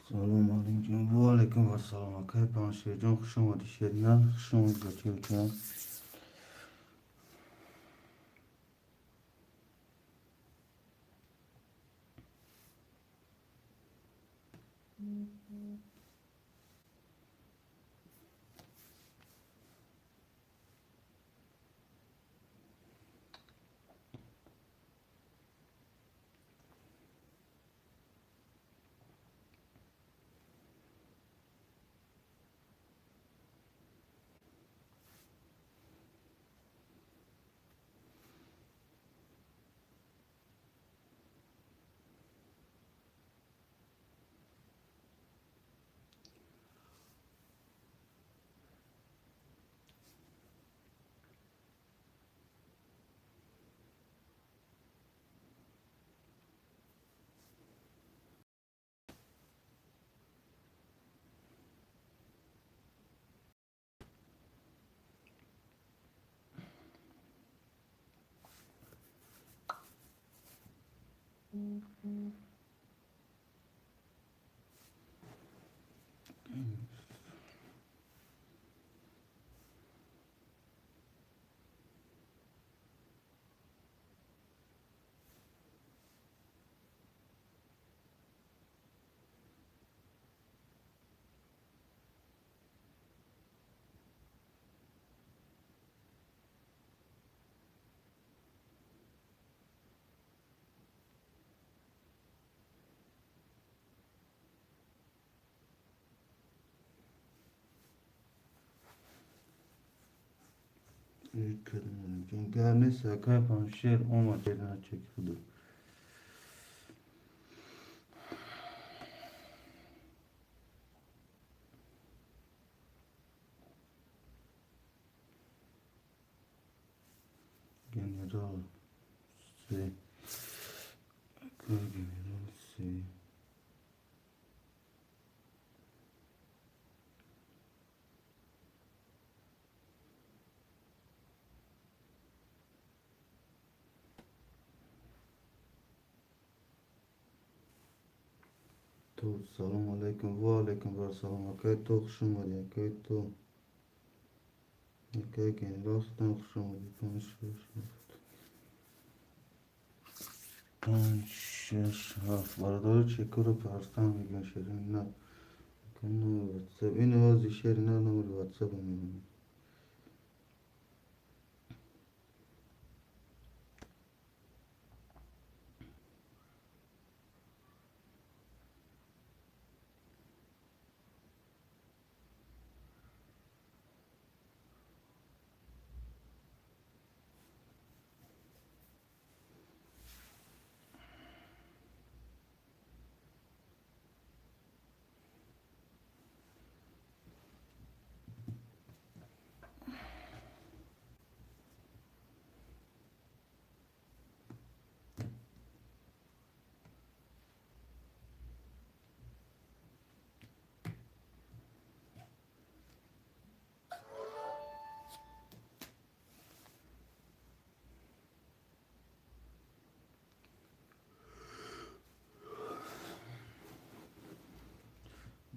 Салом алейкум. Ва алейкум ассалом. Акай Паншерҷон, хуш омадӣ. Шеринар, хуш омадӣ, бачаҳо. Гар нест, акай Паншер омад, Шеринар чеки худо. Генерал С. Акай генерал С. То салом алейкум. Ва алейкум ассалом. Акай то, хуш омадӣ, акай то. Акай генерал худам, хуш омадӣ. Панҷ, шаш, ҳафт. Панҷ, шаш, ҳафт. Бародаро, чекуро парстан мегӯям, Шеринар. Акай номери ватсап. Ин ози Шеринар номери ватсапа мемонад.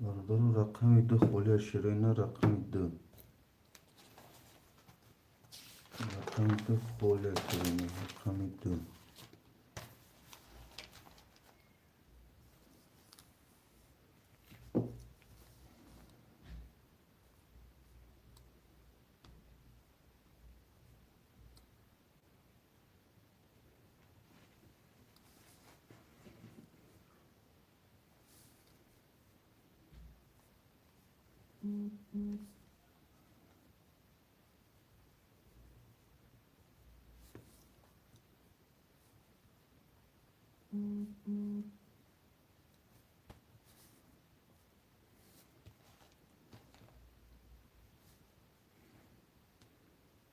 Бародаро, рақами ду холия, Ширина, рақами ду. Рақами ду холия, Ширина, рақами ду.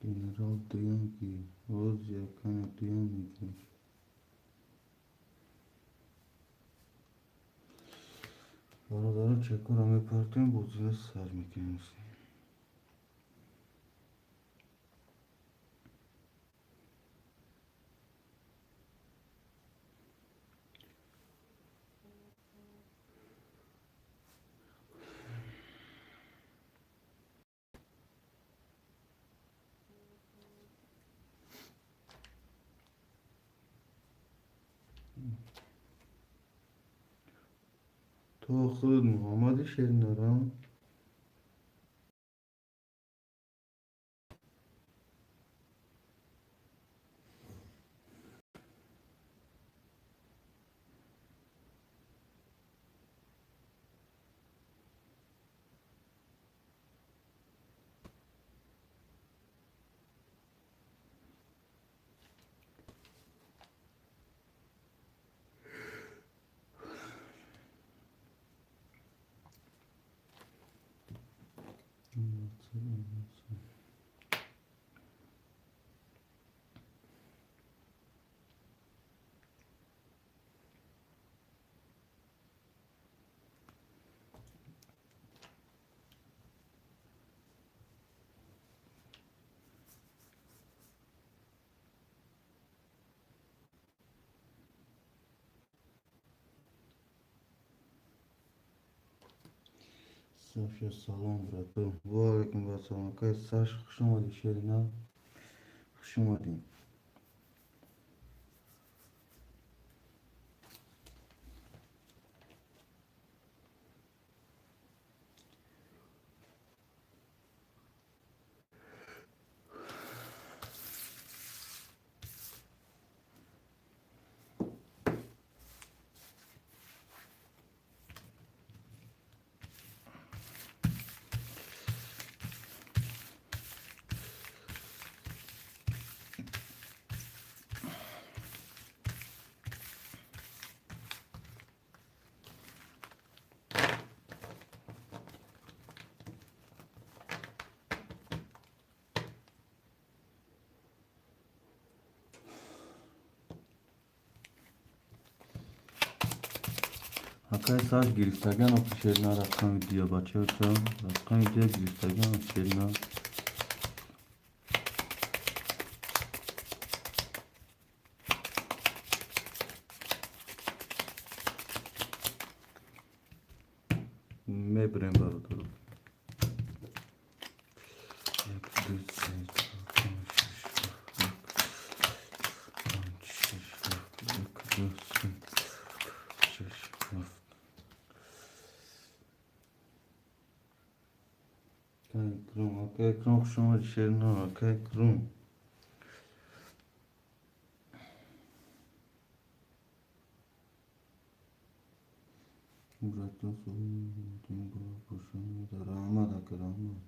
Генерал дуюм ки оз якаме дуюм мегирем. Бародаро, чекуро мепартем, бозиро сар мекунем. То худ Муҳаммади Шеринара. Саша, салом, брату. Ва алейкум ассалом. Акай Саш, хуш омадӣ, Шерина. Хуш омадӣ. Акай Саш гирифтаган охи Шерина рақами дия бачаҳо, рақами дия гирифтаган Шерина. Мебирем бародаро. Як, ду, се, чор, панҷ, шаш, ҳафт, панҷ, шаш, ҳафт, як, ду, се, шаш, ҳафт. Акай Икром, акай Икром, хуш омадӣ, Шерина, акай Икром. Братан, раҳмат, ака, раҳмат.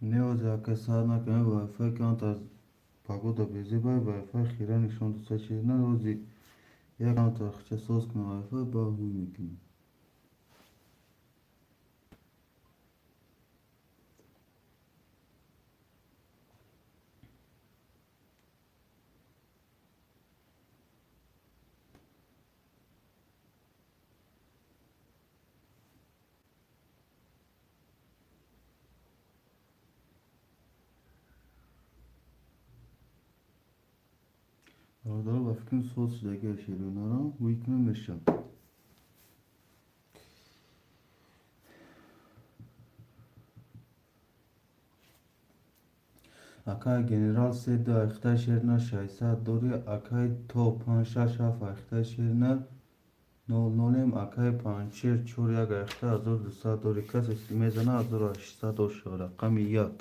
Не ози ака сар накунем, вайфай кант аз погода безебай, вайфай хира нишон дода Шерина, ози як тархча соз кунем вайфай, ба ҳуй мекунем. Бародаро, ба фикрам соз шудагиа Шеринаро, ҳуй кунем мешавад. Акай генерал се ду айхтаи Шерина шашсад дори, акай то панҷ шаш ҳафт айхтаи Шерина. 00 акай панҷшер 4 1 8 1200 дори касе мезана 1800 оша. Рақами 1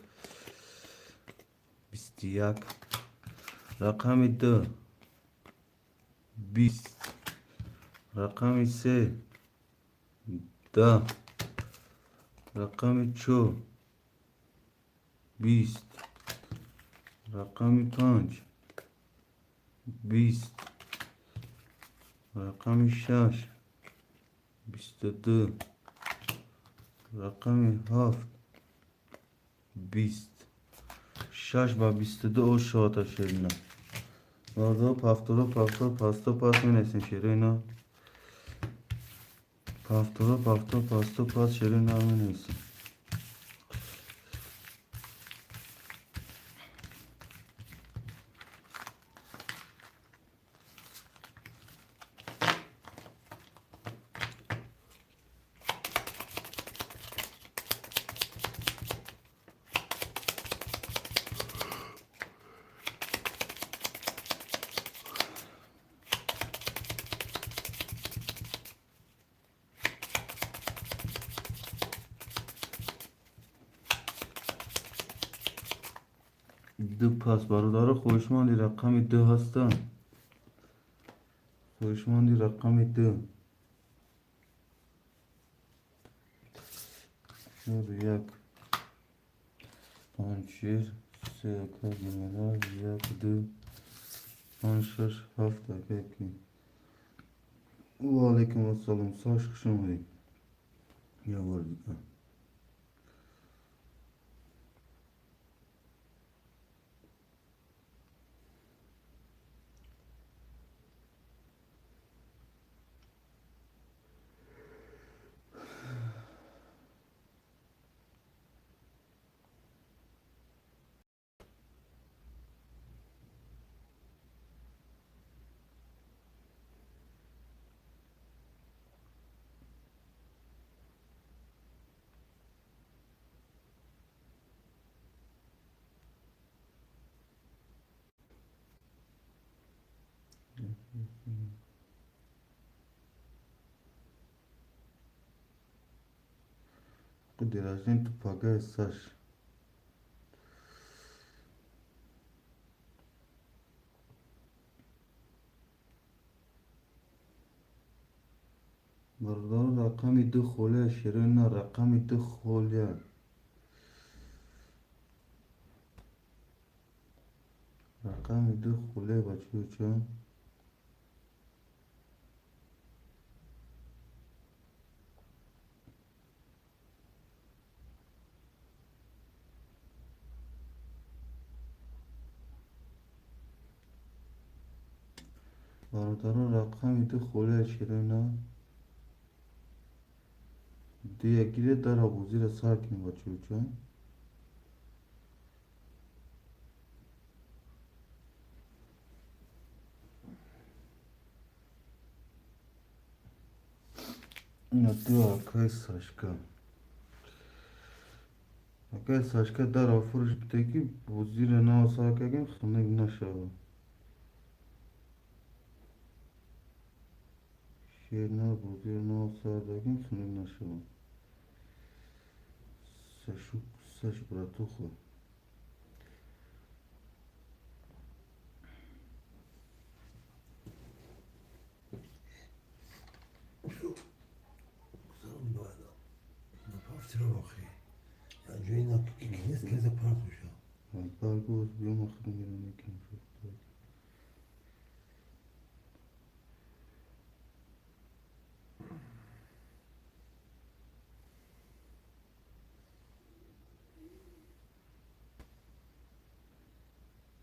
21, рақами 2 20, рақами 3 10, рақами 4 20, рақами 5 20, рақами 6 22, рақами 7 20. 6 ба 22 ошоата шерина. Бардо пафторо пафтор пасто пас менесем шерина. Пафторо пафтор пасто пас шерина менесем. Ду пас бародаро хоҳишманди рақами 2 ҳастанд. Хоҳишманди рақами 2. 4 1 5 6 3 ака генерал 1 2 5 6 7 ака ки. Ва алайкум ассалом. Саш хуш омадед. Я бор дигар. Дирожден тупагай Саш. Бародаро рақами 2 холия ширина, рақами 2 холия. Рақами 2 холия бачаҳо. Бародарон рақами 2 холия ширина. 2 ягире дара бозиро сар кунем бачаҳо. Ина 2 акай Сашка. Акай Сашка дара фурӯш бите ки бозиро нав сар кардем, хунук нашавад. Шерна бозиро нав сар дагем, хунук нашавад. Сашук, Саш братуха.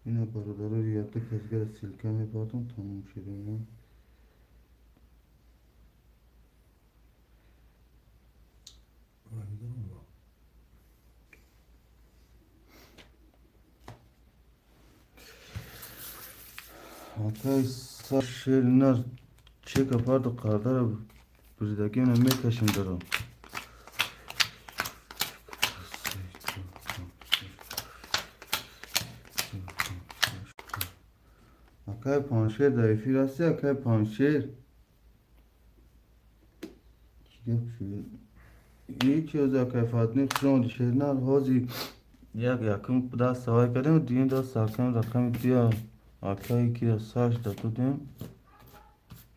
Ина бародаро ята касгара ссылка мебардам, тамом шуд ина. Акай Сашерина чека парду қардара бирдагина мекашем даро. Акай Паншер дар эфир ҳасти, акай Паншер. Ҳеҷ акай Фатҳиддин, хуш омадӣ, шернар. Ҳози як якум даст савай кардем, дуюм даст акам рақами дуя акае ки саш додем.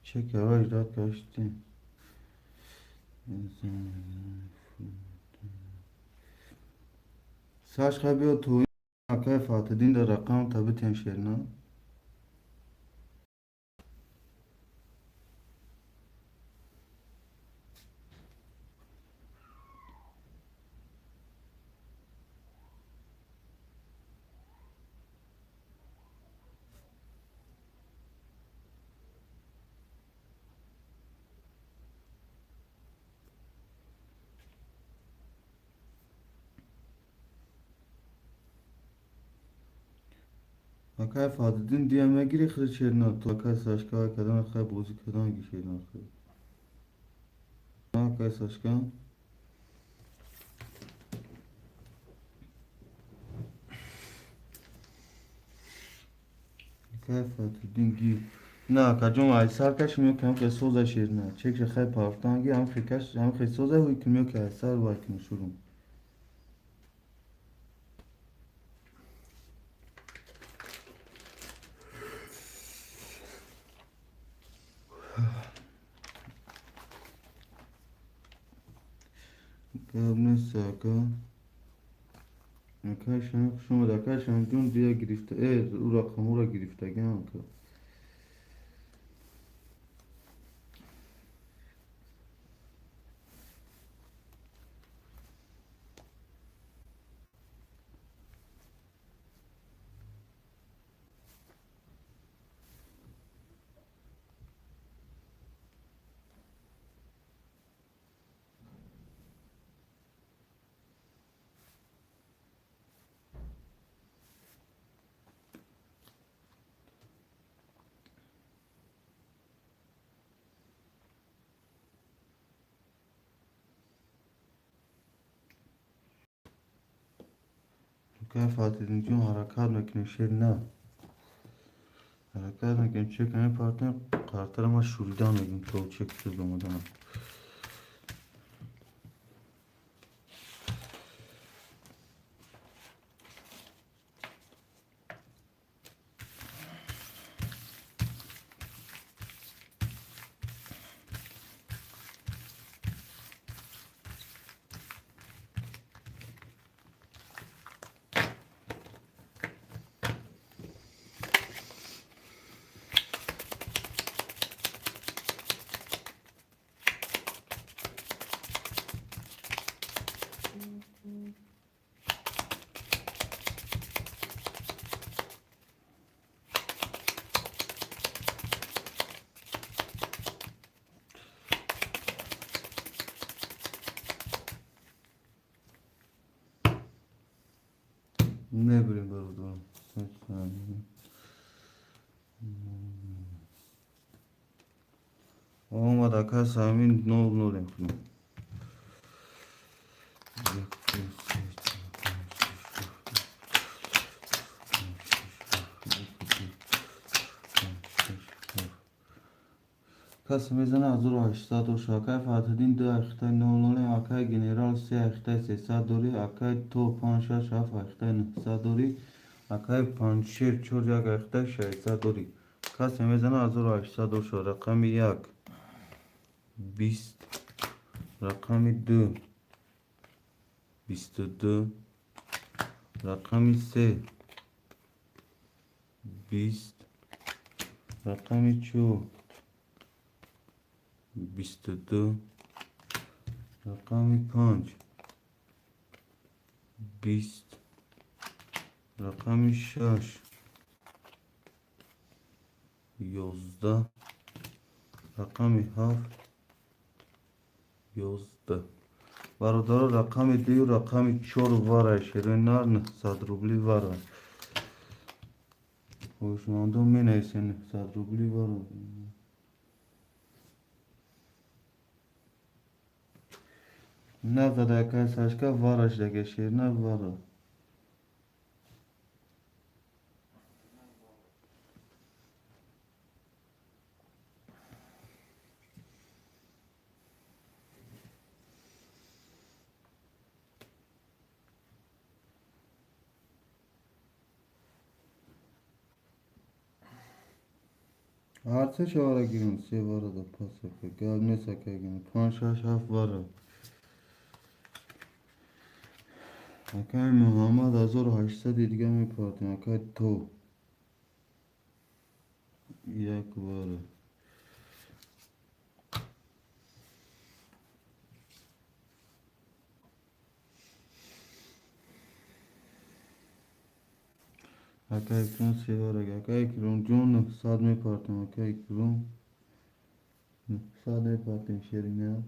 Чек аваш дад каштем. Саш хай биё ту акай Фатҳиддин дар рақам табитем, шернар. Акай Фатҳиддин, дия мегири хири, шернар. Ту акай Сашка вай кадан, хай бозӣ кадан ги, шернар, хай. Акай Сашка. Акай Фатҳиддин ги. На, акаҷон, ай сар каш меё ки ҳам хел соза, шернар. Чекша хай пафтан ги, ҳам хел каш, ҳам хел соза ҳуй ки меё ки ай сар вай кунӣ шурум. Гап нест, ака. Акай Шамил, хуш омад. Акай Шамилҷон, дия гирифта, ӯ рақамҳоро гирифтагиам, ака. Акай Фатҳиддинҷон, ҳаракат мекунем, шер на. Ҳаракат мекунем, чек мепартем, қартара ма шурида мегим то чек суз омадан. Мебарем, бародарам. Омад, акай Самин, нол нол мекунем. Як, ду, се, чор, панҷ, шаш, ҳафт, ҳашт, шаш, ҳафт. Касе мезана 1800 доша. Акай Фатҳиддин, ду айхтаи нол нолем. Акай Генерал, се айхтаи 300 дорӣ. Акай то панҷ, шаш, ҳафт айхтаи 900 дорӣ. Акай Панҷшер, чор, як айхтаи 600 дорӣ. Касе мезана 1800 доша. Рақами як 20, рақами ду 22, рақами се 20, рақами чор 22, рақами панҷ 20, рақами шаш 11, рақами ҳафт 11. Бародаро, рақами дую, рақами чор вара, шерои нар, 900 рубли вара. Хоҳишмандон менависем, 900 рубли вара. Назада, акай Сашка, вараш даге, шернар вара. Ҳар се шавара гирем, се вара да пас ака. Гап нест ака гирем. Панҷ, шаш, ҳафт вара. Акай Муҳаммад 1800 дига мепартем. Акай то. Як вара. Акай Икром се вара. Акай Икром ҷон 900 мепартем. Акай Икром 900 мепартем шерина.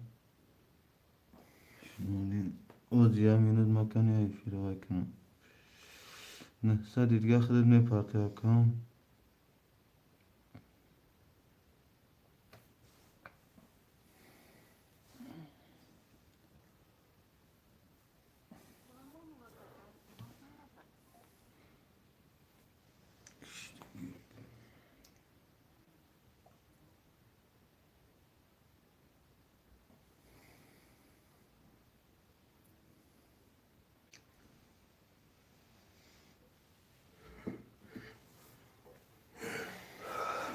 Оз як минут макани эфир вай кунам. 900 дига худат мепарте акам.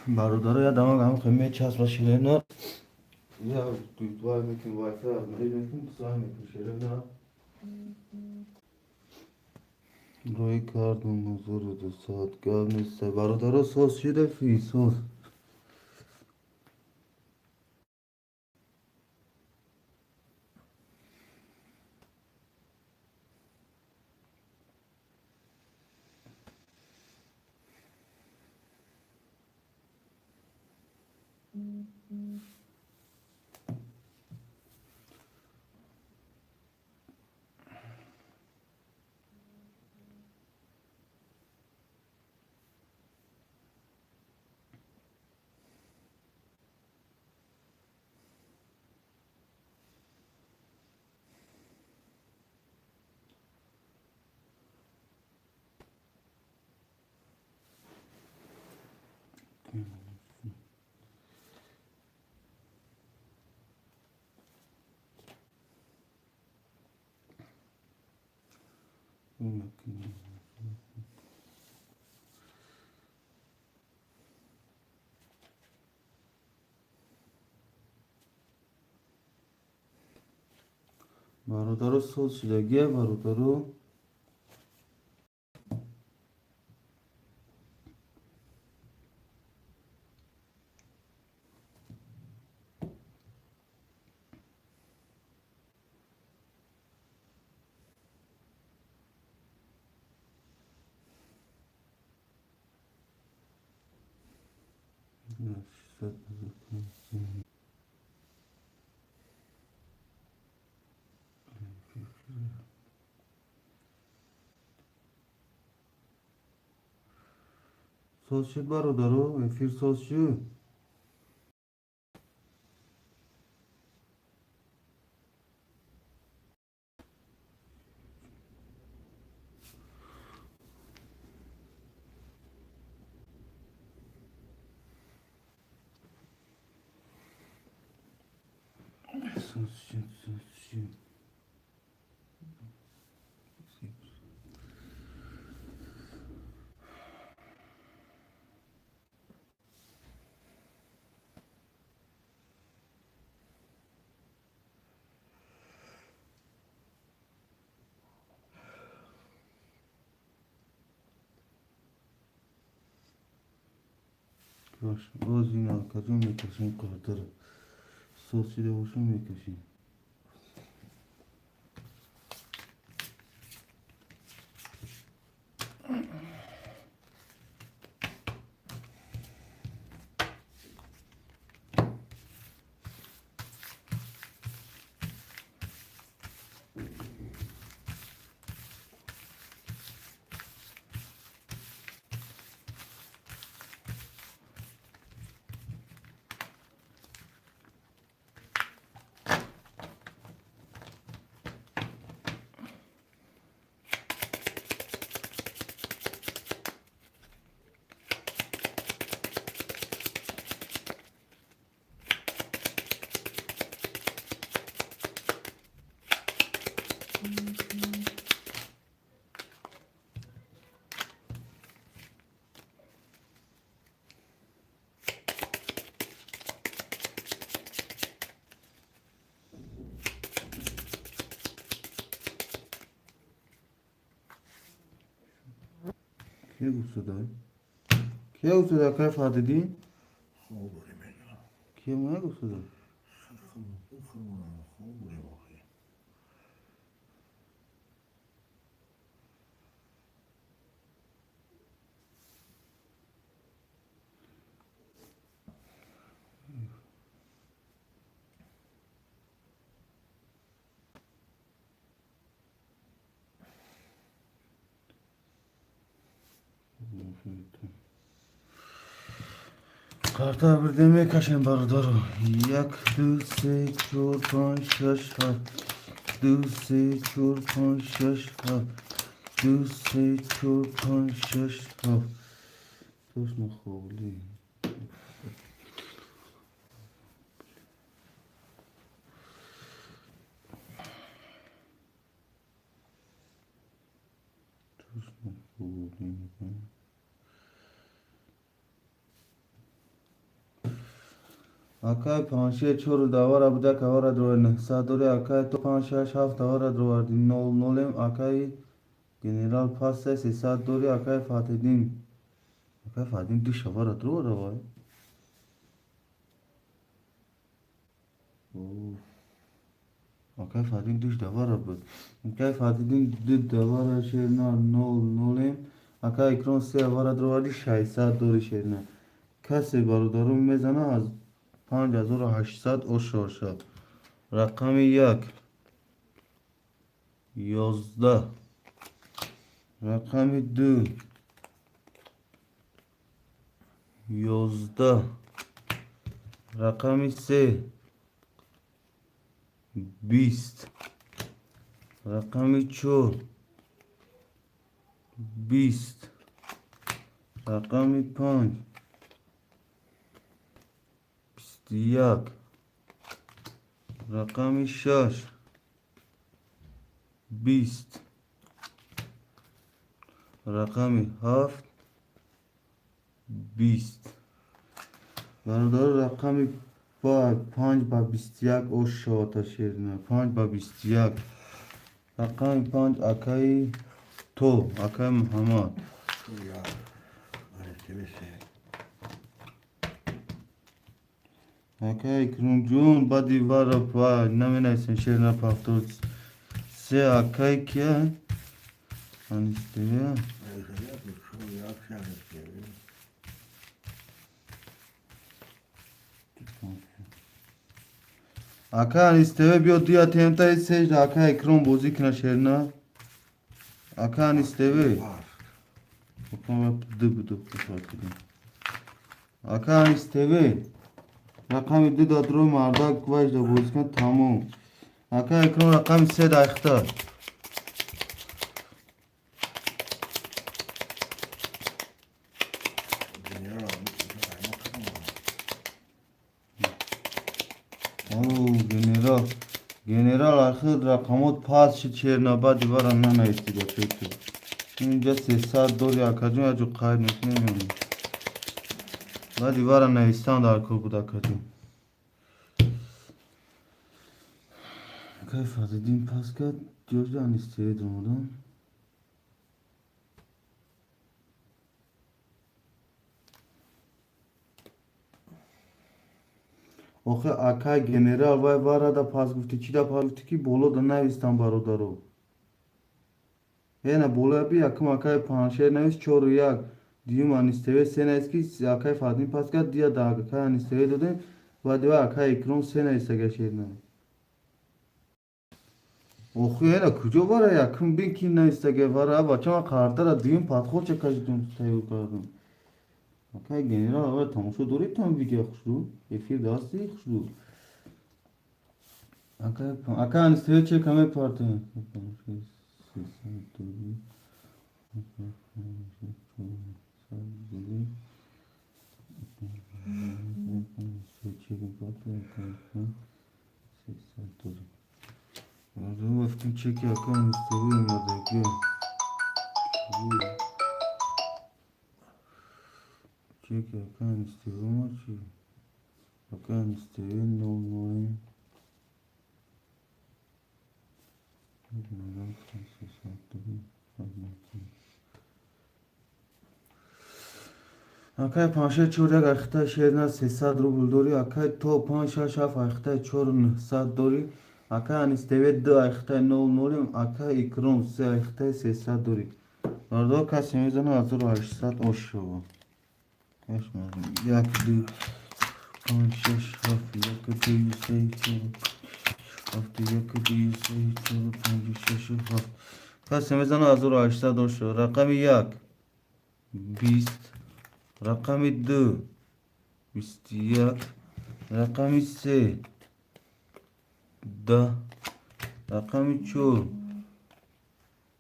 Бародаро, я дамаг ҳам хел мечаспа ширина. Я вай мекунем, вайфай обновить мекунем, сай мекунем ширина. Рӯи кардум 1200 гап нест. Бародаро, соз шида фи соз. Бародаро, соз шудагия бародаро. Соз шуд бародаро, эфир соз шуд. Соз шуд, соз шуд. Боз ин алкаҷон мекашем қадр. Соз шида бошам мекашем. Ке гуфтадай? Ке гуфтадай, акай Фаҳдиддин? Хоб дорем мегӯям. Ке ма гуфтадай? Хоб дорем охи. Карта бирде мекашем, бародаро. Як, ду, се, чор, панҷ, шаш, ҳафт. Ду, се, чор, панҷ, шаш, ҳафт. Ду, се, чор, панҷ, шаш, ҳафт. Точно холӣ. Точно холӣ. Акай панҷше чору давара буда, кавара дровар нӯҳсад дори, акай то панҷ, шаш, ҳафт давара дроварди нол нолем, акай генерал пасте 300 дори, акай Фатҳиддин. Акай Фатҳиддин ду шавара дровара вай. Акай Фатҳиддин душ давара буд. Акай Фатҳиддин ду давара шерна нол нолем, акай Икром се авара дроварди 600 дори шерна. Касе бародарон мезана аз 5800 ошор шад. Рақами як 11, рақами ду 11, рақами се 20, рақами чор 20, рақами панҷ 21, рақами шаш 20, рақами ҳафт 20. Бародаро, рақами панҷ ба 21 ош шавата шерина. Панҷ ба 21. Рақами панҷ акаи то, акаи Муҳаммад. Як. Се. Акаи Икромҷон, баъди вара наменависем шерина пафтод се акаи кия? Анистевия? Як, се, анистевия. Акай Анистеве биё дуя темтаи сежда, акай Икром бозӣ кина шерина. Акай Анистеве. Ду буду. Акай Анистеве. Рақами ду дадро мардак вajда бозӣ кина тамом. Акай Икром рақами се дайхта. Генерал. Генерал. Генерал ахир рақамот пас шид шерна, баъди вара нанависти бачаку. Инҷа 300 дори акаҷон, яҷо қайд мекунем. Баъди вара навистан дар кор буд, акаҷон. Акай Фазлиддин пас кард, ҷоҷа анистеве омадан. Охе акай генерал вай варада пас гуфти, чӣ да пас гуфти, ки боло да навистам, бародаро. Ена болоя би якум акай паншер навист чору як, дуюм анистеве се навист, ки акай Фаҳдин пас кард, дия да акай анистеве додем, баъди вай акай Икром се навистага шерна. Охи ена куҷо вара якум бин ки навистага вара, бача ман қартара дуюм подходча кашидум тайёр кардам. Акай генерал аввал тамошо доред там видео хушрӯ? Эфир дасти хушрӯ. Акай анистеве чека мепарте. Чеки акай анистеве омадаги. Чеки акай анистеве омад чи? Акай анистеве нол нол. Акай панҷшер чор як айхтаи шерна 300 рубл дорӣ. Акай то панҷ шаш ҳафт айхтаи чор нӯҳсад дорӣ. Акай Анистеве ду айхтаи нол нолем. Акай Икром се айхтаи 300 дорӣ. Бародаро, касе мезана 1800 ош шава. Як, ду, панҷ, шаш, ҳафт, як, ду, се, чор, ҳафт, як, ду, се, чор, панҷ, шаш, ҳафт. Касе мезана 1800 ош шава. Рақами як 20, рақами ду 21, рақами се 10, рақами чор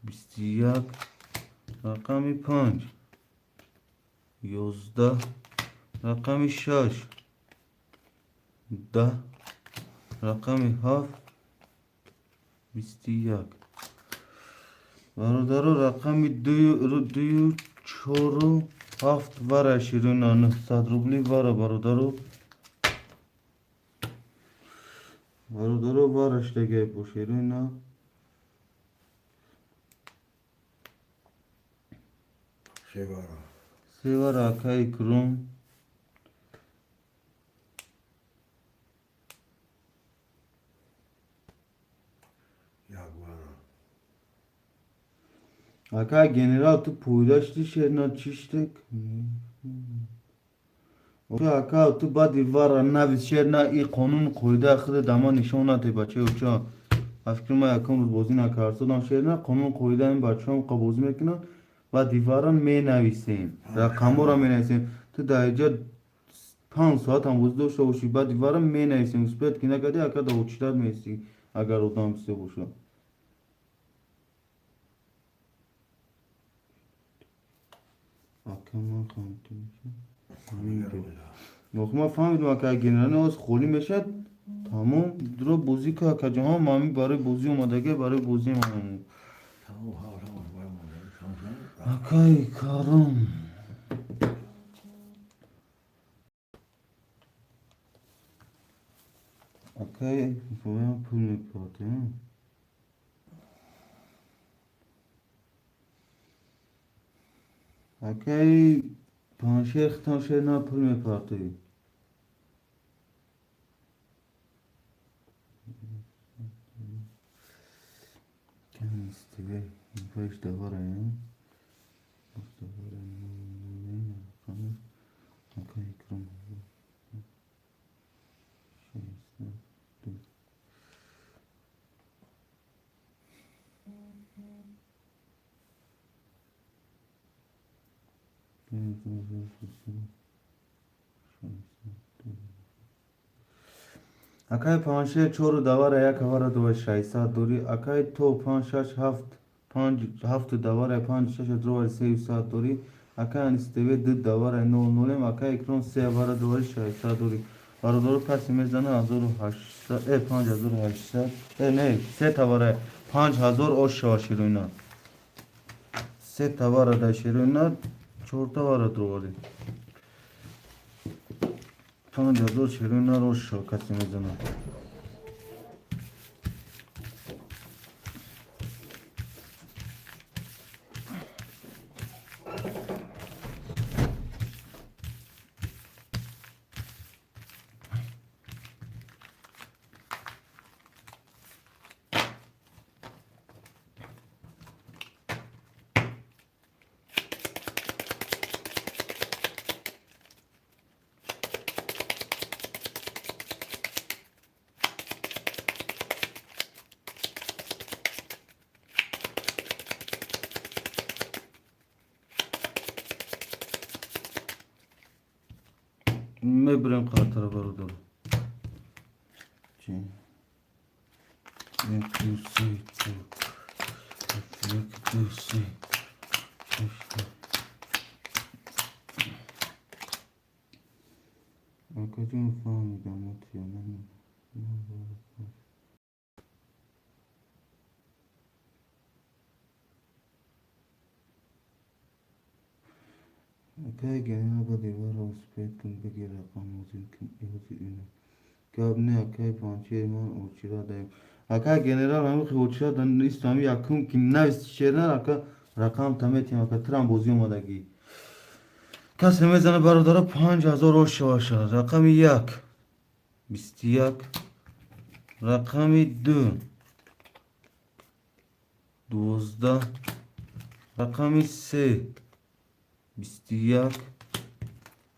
21, рақами панҷ 11, рақами шаш 10, рақами ҳафт 21. Бародаро, рақами дую чору ҳафт вара ширина 900 рубли вара, бародаро. Бародаро, вараш дагай бо ширина. Се вара. Се вара, акай Икром. Як вара. Акай генерал, ту пойда шди шерна чиштек? Ака, ту баъди вара навис шерна и қонун қоида худ дама нишон наде, бачаи оча. Ба фикри ман якум рӯз бозӣ накардам шерна, қонун қоида ин бачаҳом қа бозӣ мекунанд, баъди вара менависем. Рақамҳоро менависем. Ту дар иҷа 5 соат ҳам бозӣ дошта бошӣ, баъди вара менависем. Успеть ки накардӣ, ака, да очередь меистӣ, агар одам бисёр бошад. Ака, ман охи ман фаҳмидам, ака генерал оз холӣ мешавад, тамом дро бозӣ ка, акаҷон. Ҳама ҳами барои бозӣ омадагӣ, барои бозӣ ман. Тамом ҳавсам бой монда. Акай Каром. Акай боям пул мепартем. Акай панҷшер хитон шер на пул мепартоӣ. Камистиве пеш давараем. Акай Икром. 62. Акай панҷшер чору давара як авара дува 600 дорӣ. Акай то панҷ шаш ҳафт панҷ ҳафту давара панҷ шаш дровари сею сад дорӣ. Акай Анистеве ду давара нол нолем. Акай Икром се авара дувари 600 дорӣ. Бародаро, касе мезана 1800 5800 не се тавара 5000 ош шава широина. Се тавара да широина чор тавара дровари. 5000 широина рош шава касе мезана. Мебирем қатара, бародаро. Чи? Як, ду, се, чор. Як, ду, се, шаш, ҳафт. Акаҷон, фаҳмидам, отия ман. Акай генерал, баъди вара успеть кун, бигир рақам ҳозир кун, ҳозир ина. Гап не, акай панҷшер, ман очередь даем. Акай генерал, ҳами хи очередь ист, ҳами якум ки навис шерна, ака, рақам та метиҳам, ака, трам бозӣ омадагӣ. Касе мезана, бародаро, 5000 ош шаваша. Рақами як 21, рақами ду 12, рақами се 21,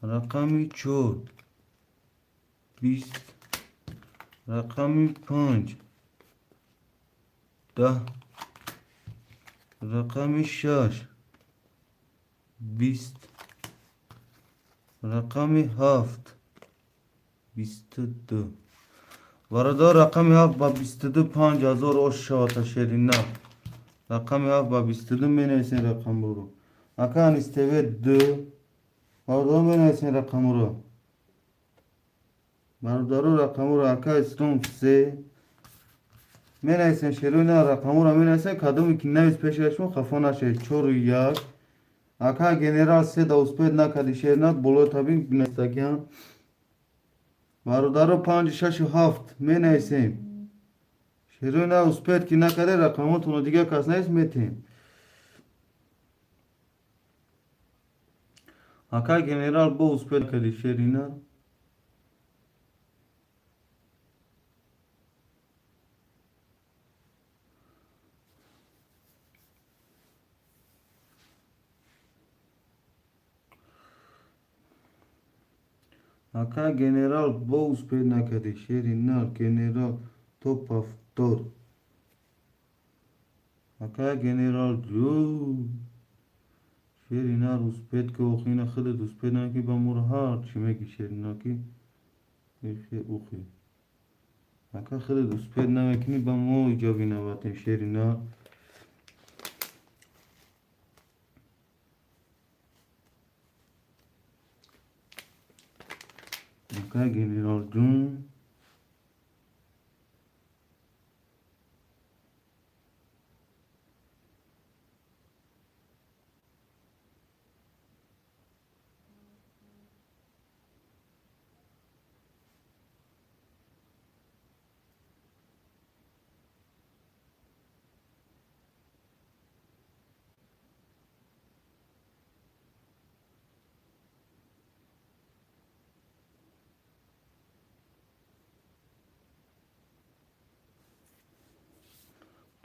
рақами чор 20, рақами панҷ 10, рақами шаш 20, рақами ҳафт 22. Бародар, рақами ҳафт ба 22 5000 ош шавата. Шерина, рақами ҳафт ба 22 менависен рақамро. Ака Анис ТВ ду, бародаро, менависен рақамро, бародаро, рақамро. Ака Ислом се менависен. Шеруина рақамро менависен. Кадоме ки навис пеши шумо, хафо нашавед. Чору як. Ака Генерал се да успеть накарди, шернат боло табин бинависагиам. Бародаро, панҷ, шашу ҳафт менависем. Шеруина, успеть ки накарде, рақамотонро дигар кас навис, метем. Ака Генерал, бо успеть карди, шерина. Ака Генерал, бо успеть накарди, шерина. Генерал, то повтор. Ака Генерал ҷу, шерина, успеть ки охина худат успеть наки, ба мур ҳар чӣ меги, шерина, ки ихе ухи. Ака, худат успеть намекунӣ, ба мо иҷо виноватем, шерина. Ака Генерал ҷун.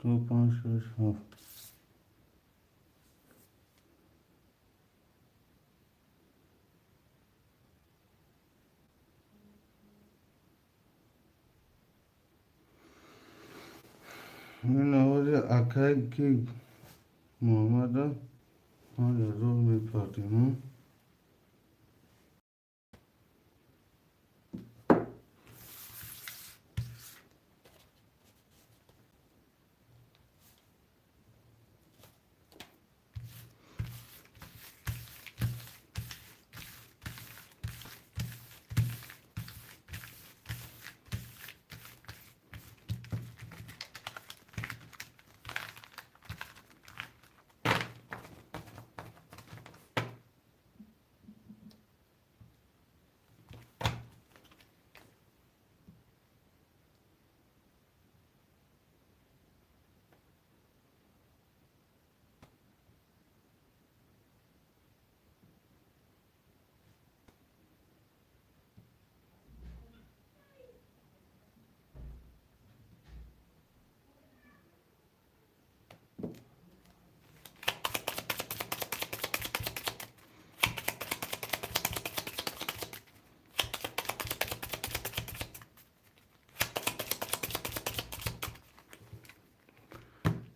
Ду, панҷ, шаш, ҳафт. Ин овози акай ки Муҳаммада 5000 мепардем.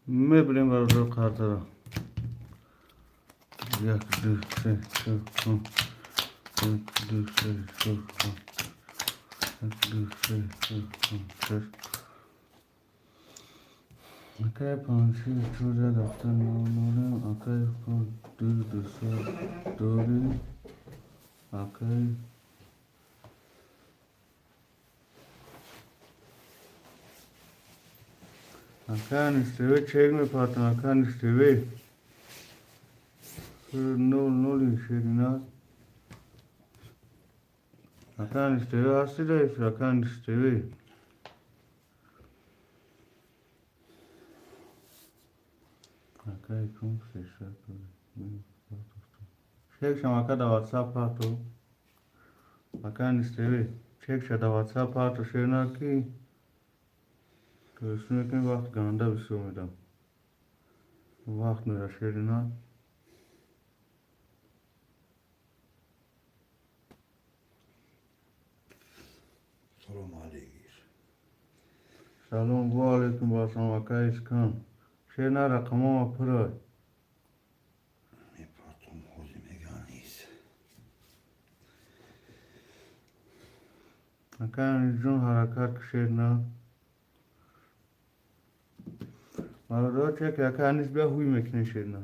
Мебинем, бародар, картаро. Як, ду, се, чор, панҷ. Як, ду, се, чор, панҷ. Як, ду, се, чор, панҷ, шаш. Акай, панҷ, шаш, чор, як, ҳафта, нол, нолем. Акай, панҷ, ду, дусад дорем. Акай Ака Анис ТВ, чек мепартам. Ака Анис ТВ, нол ноли, шерина. Ака Анис ТВ, ҳасти дар эфир, ака Анис ТВ? Акай кун. Чек шам ака да WhatsApp парту. Ака нистеви. Чек ша да WhatsApp парту шерна ки. То ки вақт ганда бисёр медам. Вақт мера шерина. Салом алейкум. Салом ва алейкум вассалом ака Искан. Шерна рақамома пурай. Мепартом ҳозир меган нист. Ака ҷон ҳаракат ки шерна. Бародар чек ака анис бия ҳуй мекунӣ шерна.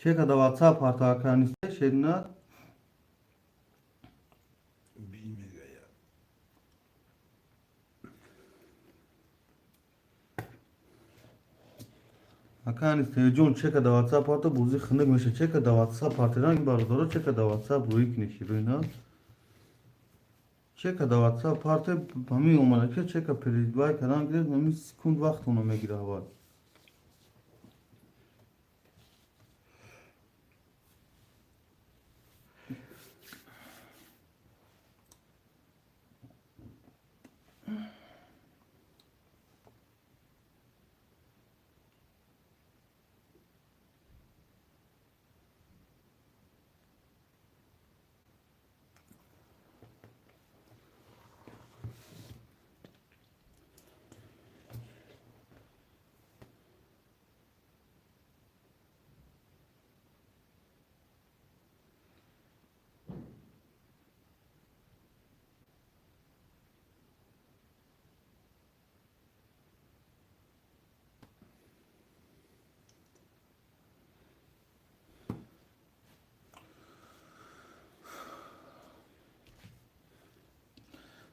Чека да WhatsApp парта ака анис шерна. Би мегая. Ака анис ҷон чека да WhatsApp парта бозӣ хунук меша. Чека да WhatsApp парта бародаро чека да WhatsApp рӯй кунӣ ширина. Чека да WhatsApp парта ҳамин омада ки чека перебай кардан гирифт ҳамин секунд вақт оно мегира аввал.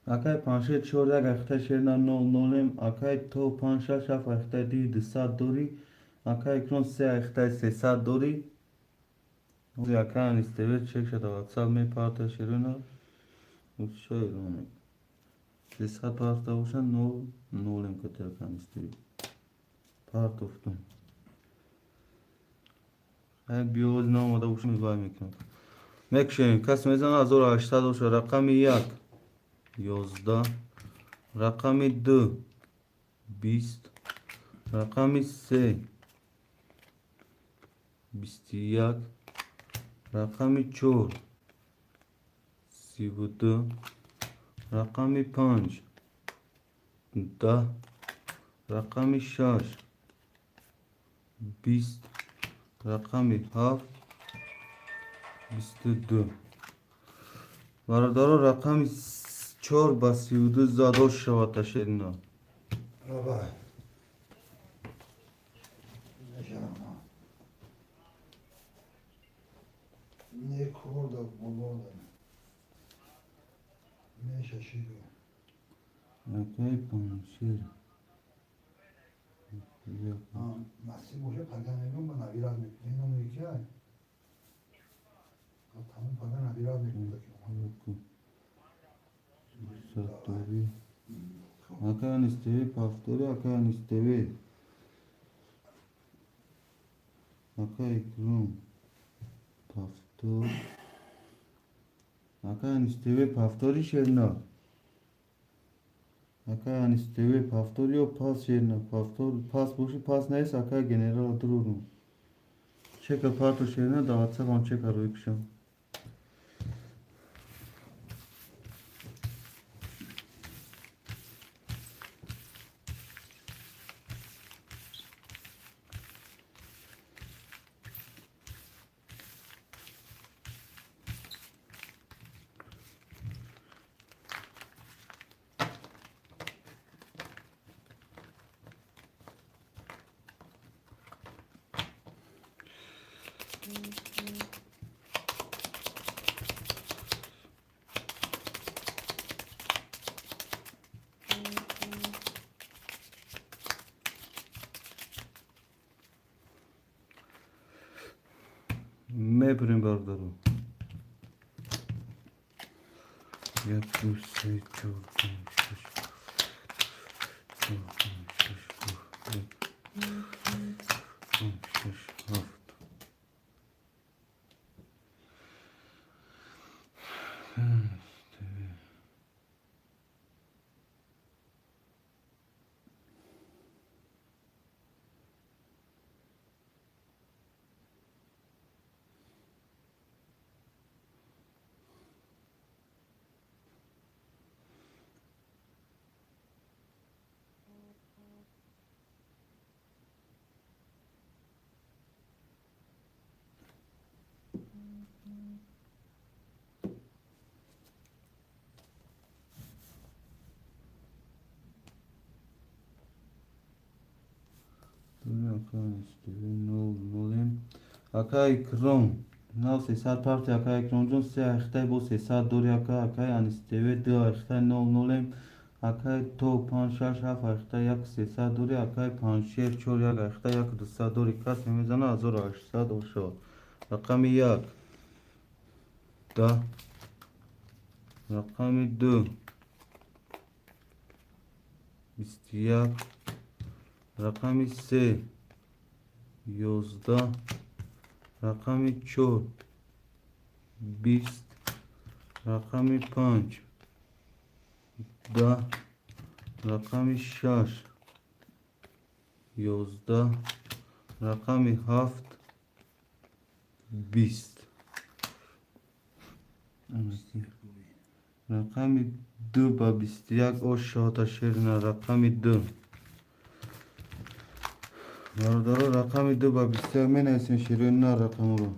Акай паншер чор як ахта шерна нол нолем, акай то панҷ шаш ҳафт ахта ди дусад дорӣ, акай икрон се ахта сесад дорӣ. Акай анистеве чек шада WhatsApp мепарта шерина. Шайроне. Сесад парта боша нол нолем кати акай анистеве. Партофтум. Ай биёз наомада боша мивай мекунам. Мекушем, кас мезана 1800 боша рақами як. 11, рақами 2 20, рақами 3 21, рақами 4 32, рақами 5 10, рақами 6 20, рақами 7 22. Бародаро рақами 4 ба 32 задош шавад ташерина. Давай. Мешавам. Не корда болода. Меша шиго. Акай паншер. Насиб боша пага мегум ба навират мекунем. Инам яки ай. Тамом пага навират мекунем. Сатори. Акай анистеве пафтори, акай анистеве. Акай икром пафтор. Акай анистеве пафтори шерна. Акай анистеве пафтор ё пас шерна. Пафтор пас боши пас нест, акай генерал дурурум. Чека парту шерна да WhatsApp он чека рӯй кушам. Мебурем, бародаро. Як, ду, се, чор, панҷ, шаш, чор, панҷ, шаш, ҳафт, панҷ, шаш, ҳафт. Акай Икром, нав 300 парти. Акай Икромҷон, се айхтай бо 300 дори. Ака, акай Аниств, ду айхтай нол нолем. Акай то панҷ, шаш, ҳафт айхтай як 300 дори. Акай Панҷшер, чор, як айхтай як 200 дори. Кас мемезана 1800 ошо. Рақами як 10, рақами ду 21, рақами се 11, рақами чор 20, рақами панҷ 10, рақами шаш 11, рақами ҳафт 20. Рақами ду ба 21 ош шоҳата шерина. Рақами ду, бародаро, рақами ду ба 21 менависем ширина рақамро.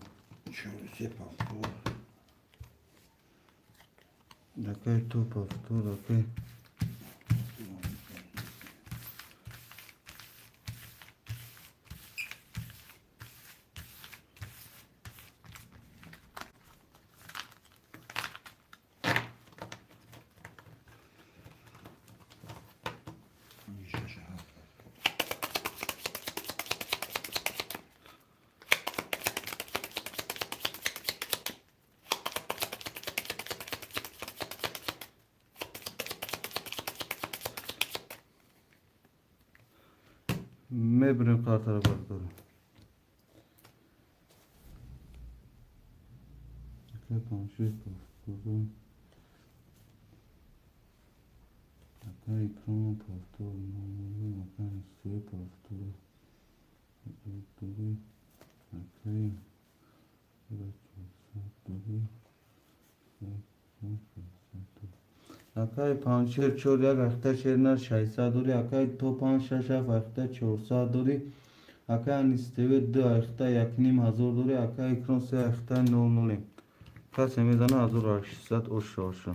Чор, се, повтор. Акай то повтор, акай. Панҷ, шаш, ҳафт. Мебурем картаро, бародаро. Акай Панҷшер повтор. Акай Икром повтор. Акай се повтор. Дори. Акай дори. Акай Панҷшер, чор, як ахта шерна 600 дори. Акай то панҷ, шаш, ҳафт ахта 400 дори. Акай Аниств, ду ахта 1500 дори. Акай Икром, се ахта нол нолем. Касе мезана 1800 оша оша.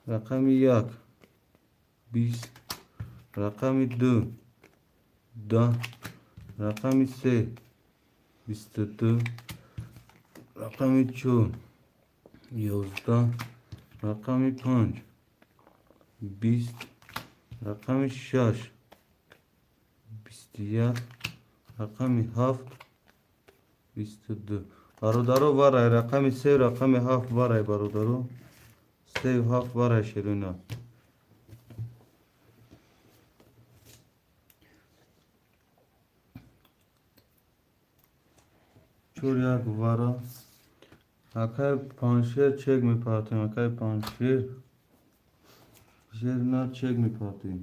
Рақами як 20, рақами ду 10, рақами се 22, рақами чор 11, рақами панҷ 20, рақами шаш 21, рақами ҳафт 22. Бародаро, варай рақами се, рақами ҳафт варай, бародаро, сею ҳафт варай ширина. Чор, як вара. Акай Панҷшер чек мепартем. Акай Панҷшер шерна чек мепартем.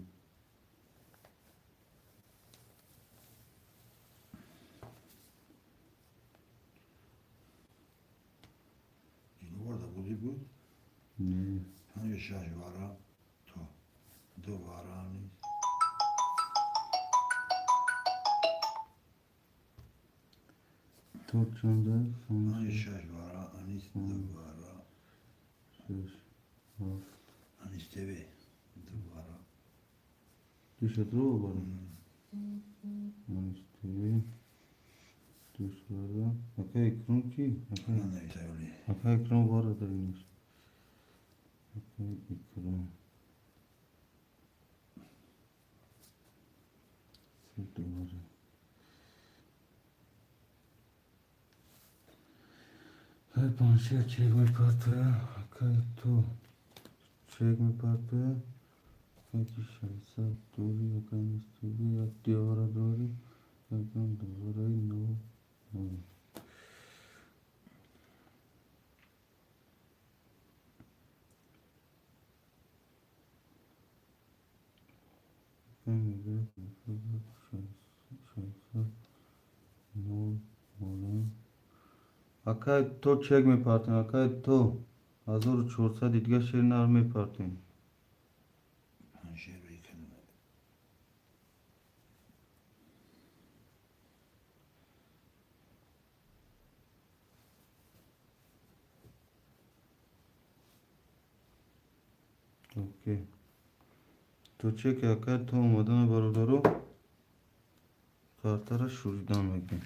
Ҷиноварда бозӣ буд? Не. Панҷ, шаш вара, то ду вара низ. То чанда? Панҷ, шаш вара, анис ду вара. Шаш, ҳафт. Анис тв ду вара. Душадро бара? Анис тв душ вара. Акай Икром чи? Нанависаёли. Акай Икром вара дар инаш. Акай Икром. се довара. Ай паншер чек мепартоя, акай то чек мепартоя. Панҷи шашсад дори, акай нистиби, як девара дори, якам довараи нол нол. Акай то чек мепартем, акай то 1400 дига шер нар мепартем. Окей. То чеки акай то омадана бародаро картара шуридан мекунем.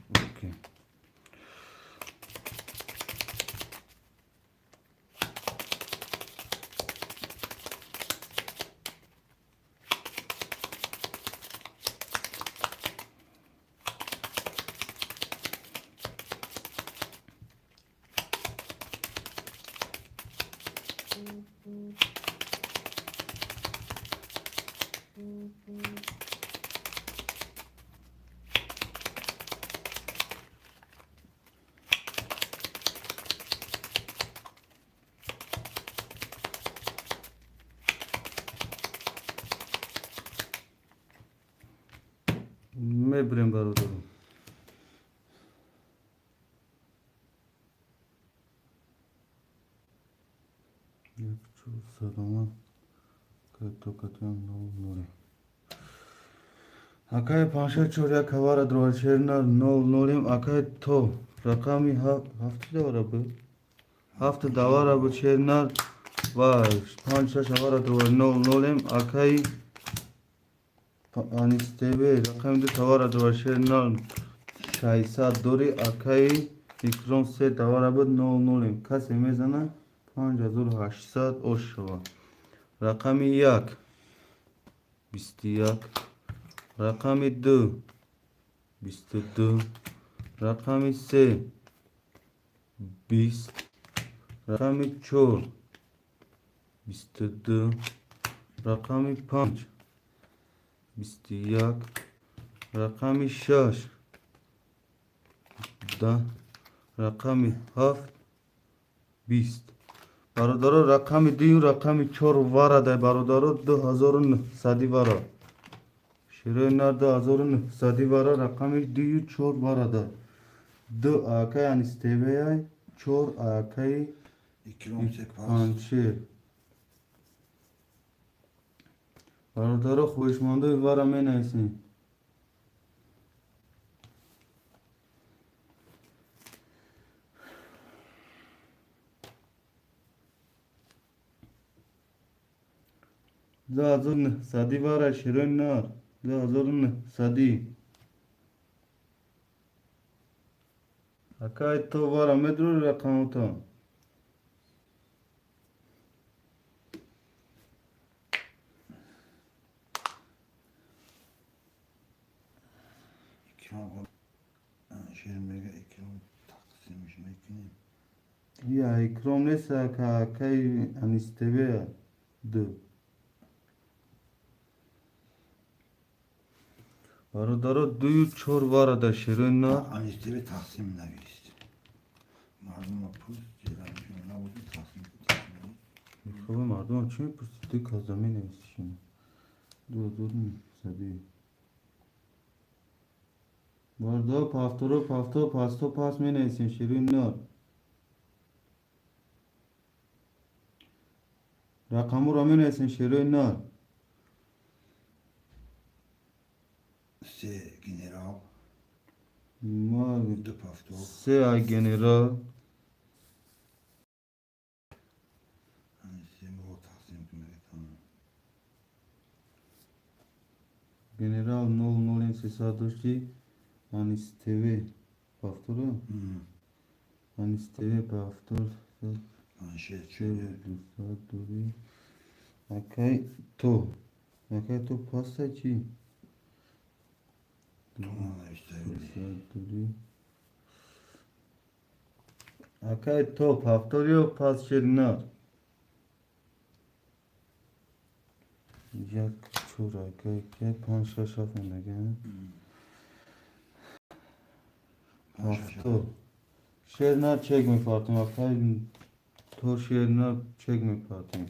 Окей. Мебирем бародаро. Як чорсадома катокатам нол ноле. Акай панша чор як хабара дровар шернар нол нолем акай то рақами ҳафт давара буд. Ҳафт давара буд шернар ва панҷ шаш хабара дровар нол нолем акай анистебе рақами ду тавара дровар шернар шайсад дори акай икром се давара буд нол нолем. Касе мезана 5800 ош шава. Рақами як 21, рақами ду 22, рақами се 20, рақами чор 22, рақами панҷ 21, рақами шаш 10, рақами ҳафт 20. Бародаро рақами дую рақами чор варадай бародаро 2900 вара. Широи нар 2900 вара рақами дую чор варада. Ду акай анистебеяй, чор акай панҷшер. Бародаро хоҳишмандои вара менависем. Ду ҳазору нӯҳсади вара широи нар. Ду ҳазору нӯҳсади. Акай то вара медрори рақамотон. Я икром нест акай анистебея ду. Бародаро дую чор вара дар широи нар. Анистебе тақсим навист. Мардума пурс, набуди тақсим. Хуб мардума чӣ мепурсид? Ду каза менависӣ шумо. 2900. Бародаро пафторо пафто пасто пас менависем широи нар. Рақамҳоро менависем широи нар. Се генерал. Ма Ду повтор. Се ай генерал. Се мо тақсим кунед. Генерал 00 300 дошти. Анис ТВ повтора? Анис ТВ повтор. Панҷ, чор. 200 дори. Акай то. Акай то паста чӣ? Томон навишта. 300 дори. Акай то повтор ё пас шеринар? Як, чор, акай, ки панҷ, шаш, ҳафт мондага. Повтор. Шеринар чек мепартем. Акай то шеринар чек мепартем.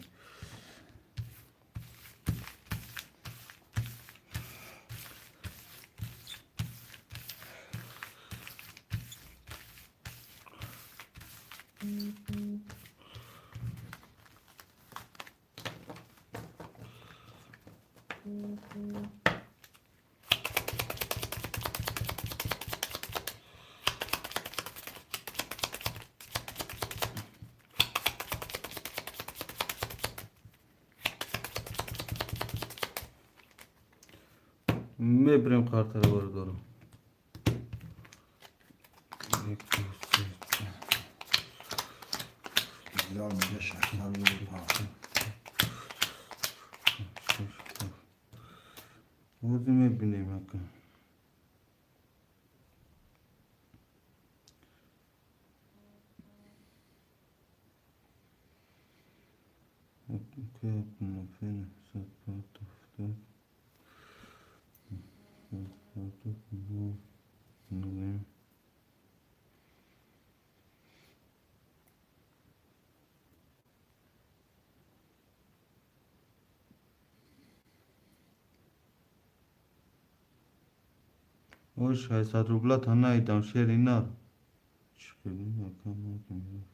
Мебирем картара, бародаро. Як, ду, се, чор. Генерал мега 600 рубл паст. Шаш, ҳафт. Ҳозир мебинем, ака. Акай, нафен, сад, панҷ, ҳафтод. Ҳафтод, нол, нулем. Ой, 600 рубла та наидам, шери нар. Чӣ хеле, ака, ман генерал.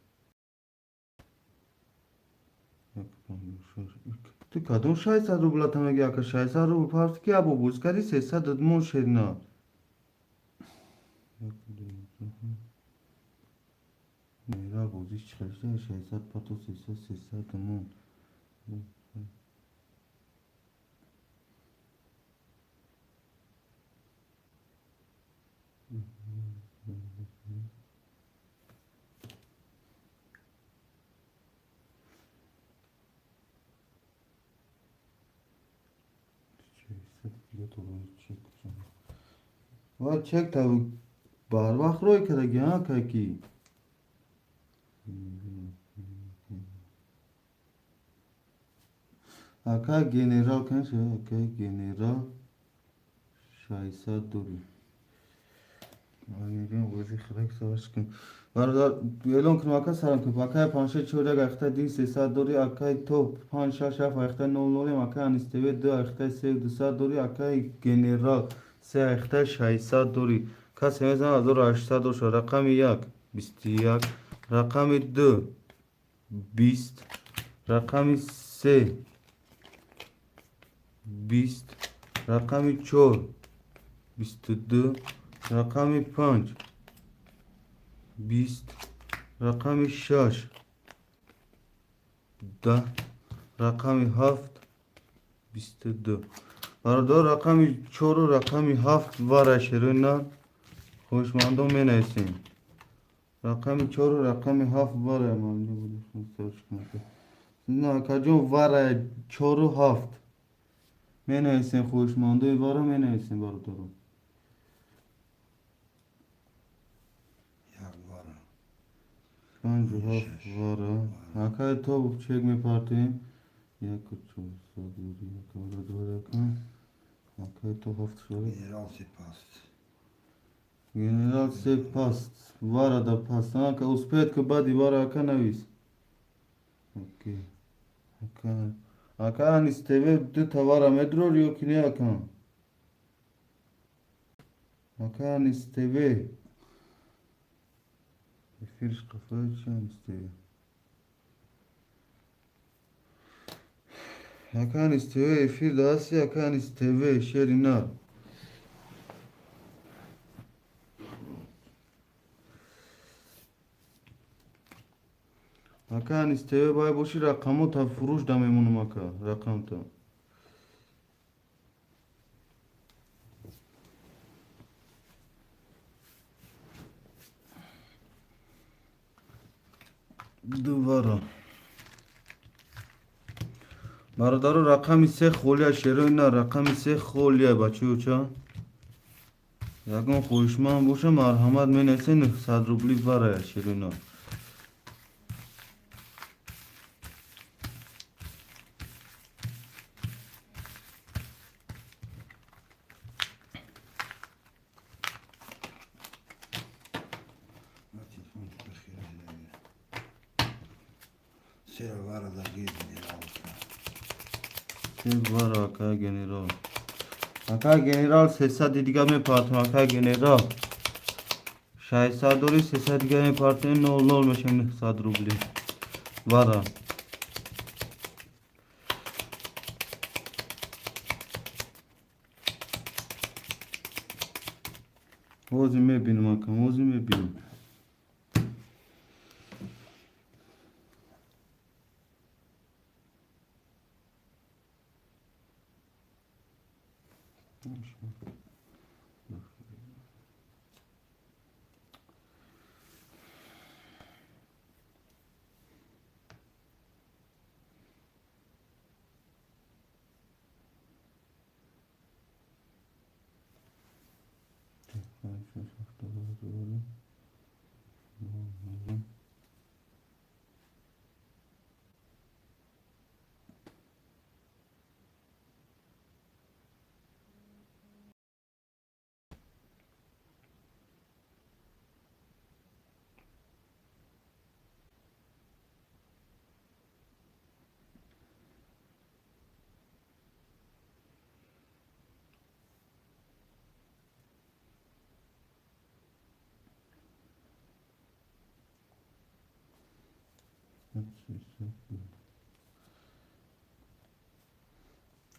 Як, панҷ, шаш, ик. Ту кадом 600 рубла та меги, ака? 600 рубл парти ки або буз кардӣ, 300 мон шери нар. Як, ду, се. Генерал бозиш чӣ хел шуда? 600 пато 300, 300 мон. Ва чек та барвақт рой кардаги, а ки? Ака генерал канша, ака генерал 600 дори. Мегӯям ози хелак саваш кун. Бародар, эълон кунем, ака, салом кун. Акай панҷ, чор, як ахта ди 300 дори, акай то панҷ, шаш, ҳафт ахта нол нолем, акай Анис ТВ ду ахта се 200 дори, акай генерал се ахта 600 дори. Касе мезанад 1800 доша. Рақами як 21, рақами ду 20, рақами се 20, рақами чор 22, рақами панҷ 20, рақами шаш 10, рақами ҳафт 22. Бародар, рақами чору рақами ҳафт вара шерои нар хоҳишмандон менависем. Рақами чору рақами ҳафт вара. На, акаҷон, вара чору ҳафт менависем, хоҳишмандои вара менависем, бародарон. Як вара. Панҷу ҳафт вара. Акай то чек мепартем. Як, чорсад дури, як бародар, ака. Акай то ҳафт шуда. Генерал се паст. Генерал се паст. Вара да паст. Ака, успеет ки баъди вара, ака, навис. Окей. Ака, ака Анис ТВ ду тавара медрор ё ки не, ака? Ака Анис ТВ. Эфирш қафои чи Анис ТВ? Ака Анис ТВ эфир да ҳасти, ака Анис ТВ, шери нар. Ака, Анис ТВ бай боши, рақамо та фурӯш да мемонам, ака, рақамта. Дувара. Бародаро, рақами се холия, шерои на, рақами се холия, бачаюча. Ягон хоҳишманд боша, марҳамат, менависе, 900 рубли варая, шерои на. Вара, ака генерал. Ака генерал, 300 дига мепартам, ака генерал. 600 дори, 300 дига мепартем, 00 мешем, 900 рубли. Вара. Ҳозир мебинам, ака, ҳозир мебинам.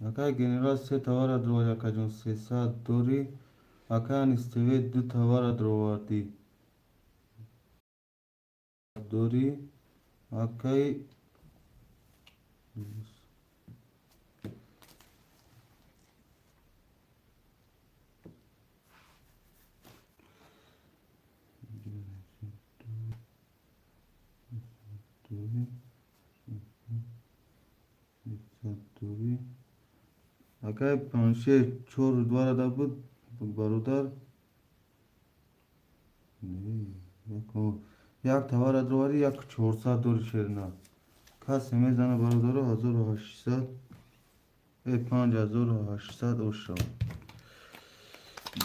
Ака генерал, се товара дроварди, акаҷон, 300 дори. Ака Анис ТВ, ду товара дровардӣ. Дори. Акай акай панҷше чор дварада буд, бародар, як товара дроварӣ, як 400 дори, шерина. Касе мезана, бародаро, 1800, 5800 ошава.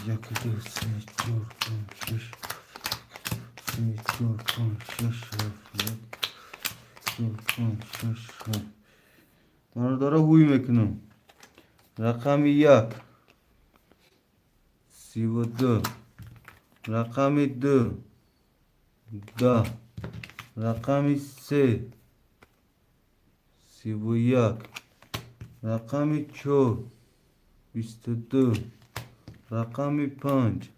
Як, ду, се, чор, панҷ, шаш, се, чор, панҷ, шаш, ҳафт, як, чор, панҷ, шаш, ҳафт. Бародаро, ҳуй мекунам. Рақами як 32, рақами ду 10, рақами се 31, рақами чор 22, рақами панҷ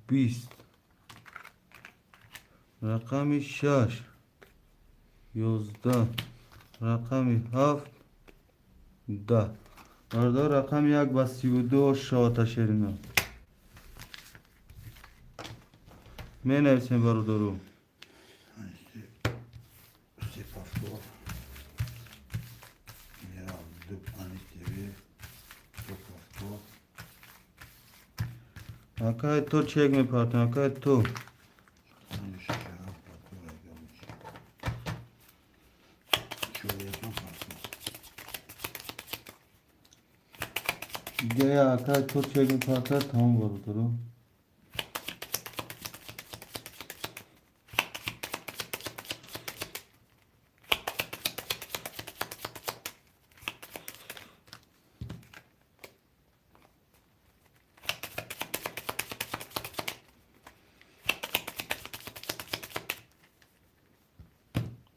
20, рақами шаш 11, рақами ҳафт 10. Бародар, рақами як ба 32 ошавата, шерина. Менависем, бародару. Се повтор. Генерал ду, Анис ТВ. Ду повтор. Акай то чек мепартам, акай то. Панҷ, шаш, ҳафт, повтор, агар боши. Чор, якам повтор. Дига акай то чек мепартад, тамом, бародару.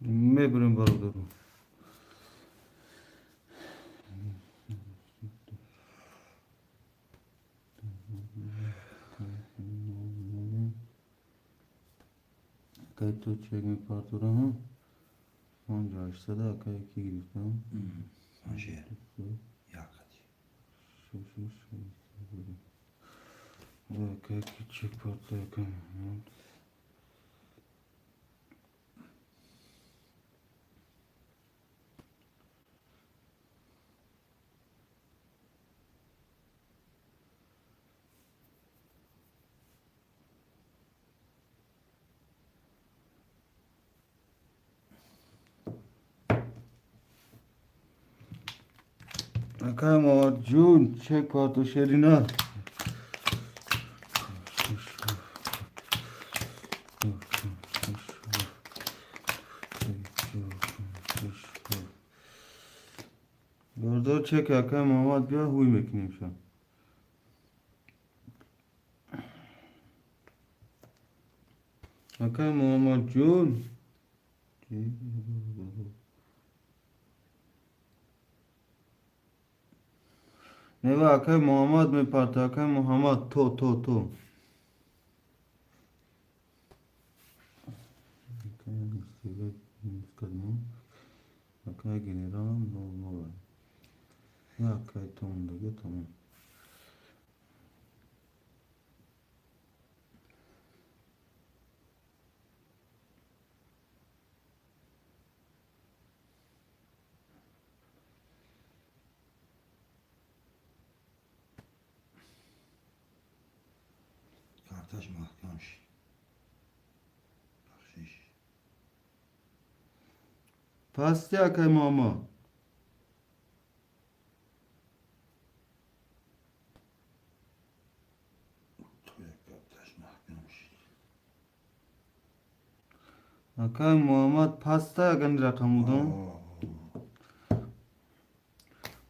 Мебурем, бародару. Акай то чек мепартурам. 5800 акай ки гирифтам. Панҷ якати. Шаш. Акай ки чек парта акай. Акай Муҳаммадҷун, чек парто шерина. Бародар, чек акай Муҳаммад бия, ҳуй мекунем ша. Акай Муҳаммадҷун. Нева акай Муҳаммад мепарта, акай Муҳаммад то. Акай генералам 0-0. Я акай томондаги тамом. Карташ маҳкам шид. Бахшиш. Пасти акай Муҳаммад. Тоя карташ маҳкам шид. Акай Муҳаммад паста агани рақам будам.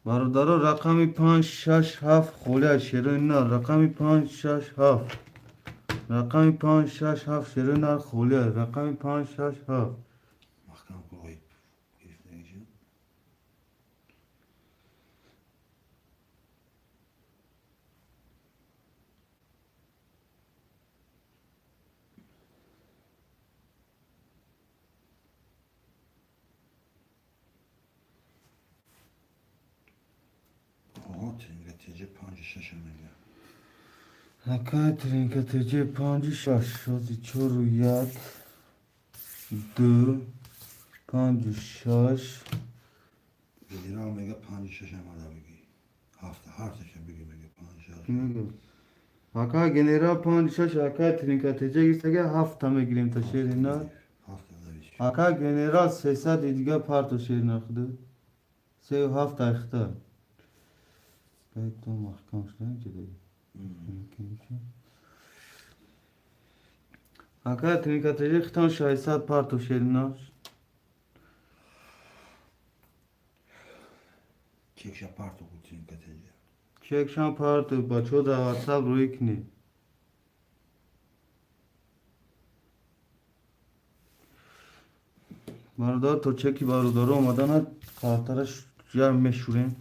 Бародаро, рақами 5 6 7 холия шерои нар. Рақами 5 6 7. Рақами 5 6 7 шерои нар холия. Рақами 5 6 7. Маҳкам кӯҳои гирифтагиша. Оҳо, тринга теҷа панҷу шаша мега. Акай тринка теҷа 5 6 шози 4 1 2 5 6. Генерал мега панҷу шаш омада бигӣ. Ҳафта ҳарташа бигӣ мега панҷу шаш. Акай генерал 5 6, акай тринка теҷа гирифтага ҳафта мегирем та шерина. Ҳафта давиш. Акай генерал 300 дига парто шерина худу. 3 7 айхта. Байтон маҳкам шуда ҷидаги. Акай тринка теҷа хитон 600 парто шерина. Чекша парто ку тринка теҷа. Чекшан парто бачо дар WhatsApp рӯй кунӣ. Бародар, то чеки бародаро омаданад қартараш ҷамъ мешӯрем.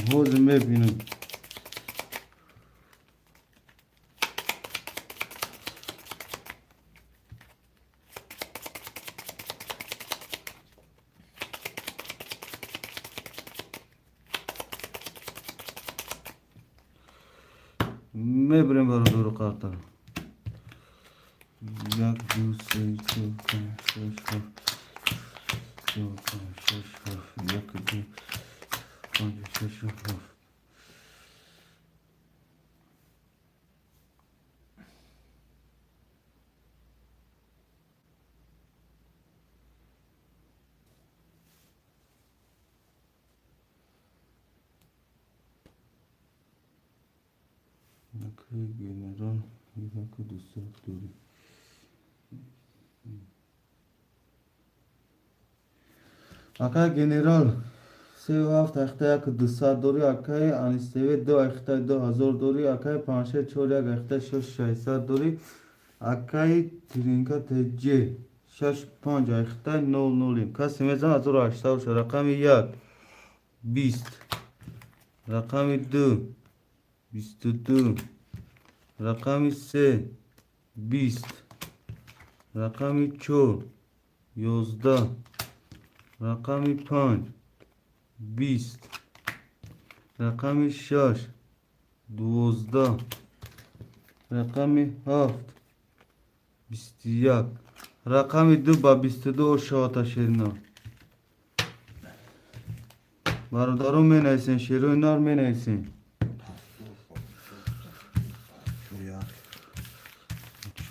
Ҳозир мебинам. Мебирем бародару қартар. 1 2 3 4 5 6 7 4 5 6 7 1 2 5 6 7. Акай генерал 1 200 дорӣ. Акай генерал 3 7 ахта 1 200 дорӣ. Акаи Анистеве 2 ахта 2000 дорӣ. Акаи Паншер 4 1 ахта 6 600 дорӣ. Акаи Тринка ТЖ 6 5 ахта 0 0. Касе мезанад 1800 боша. Рақами 1 20, рақами 2 22, рақами 3 20, рақами 4 11, рақами 5 20, рақами 6 12, рақами 7 21, рақами 2 ба 22 ошавата. Шерина, бародарон, менависен, шерои нар менависен. Чор як.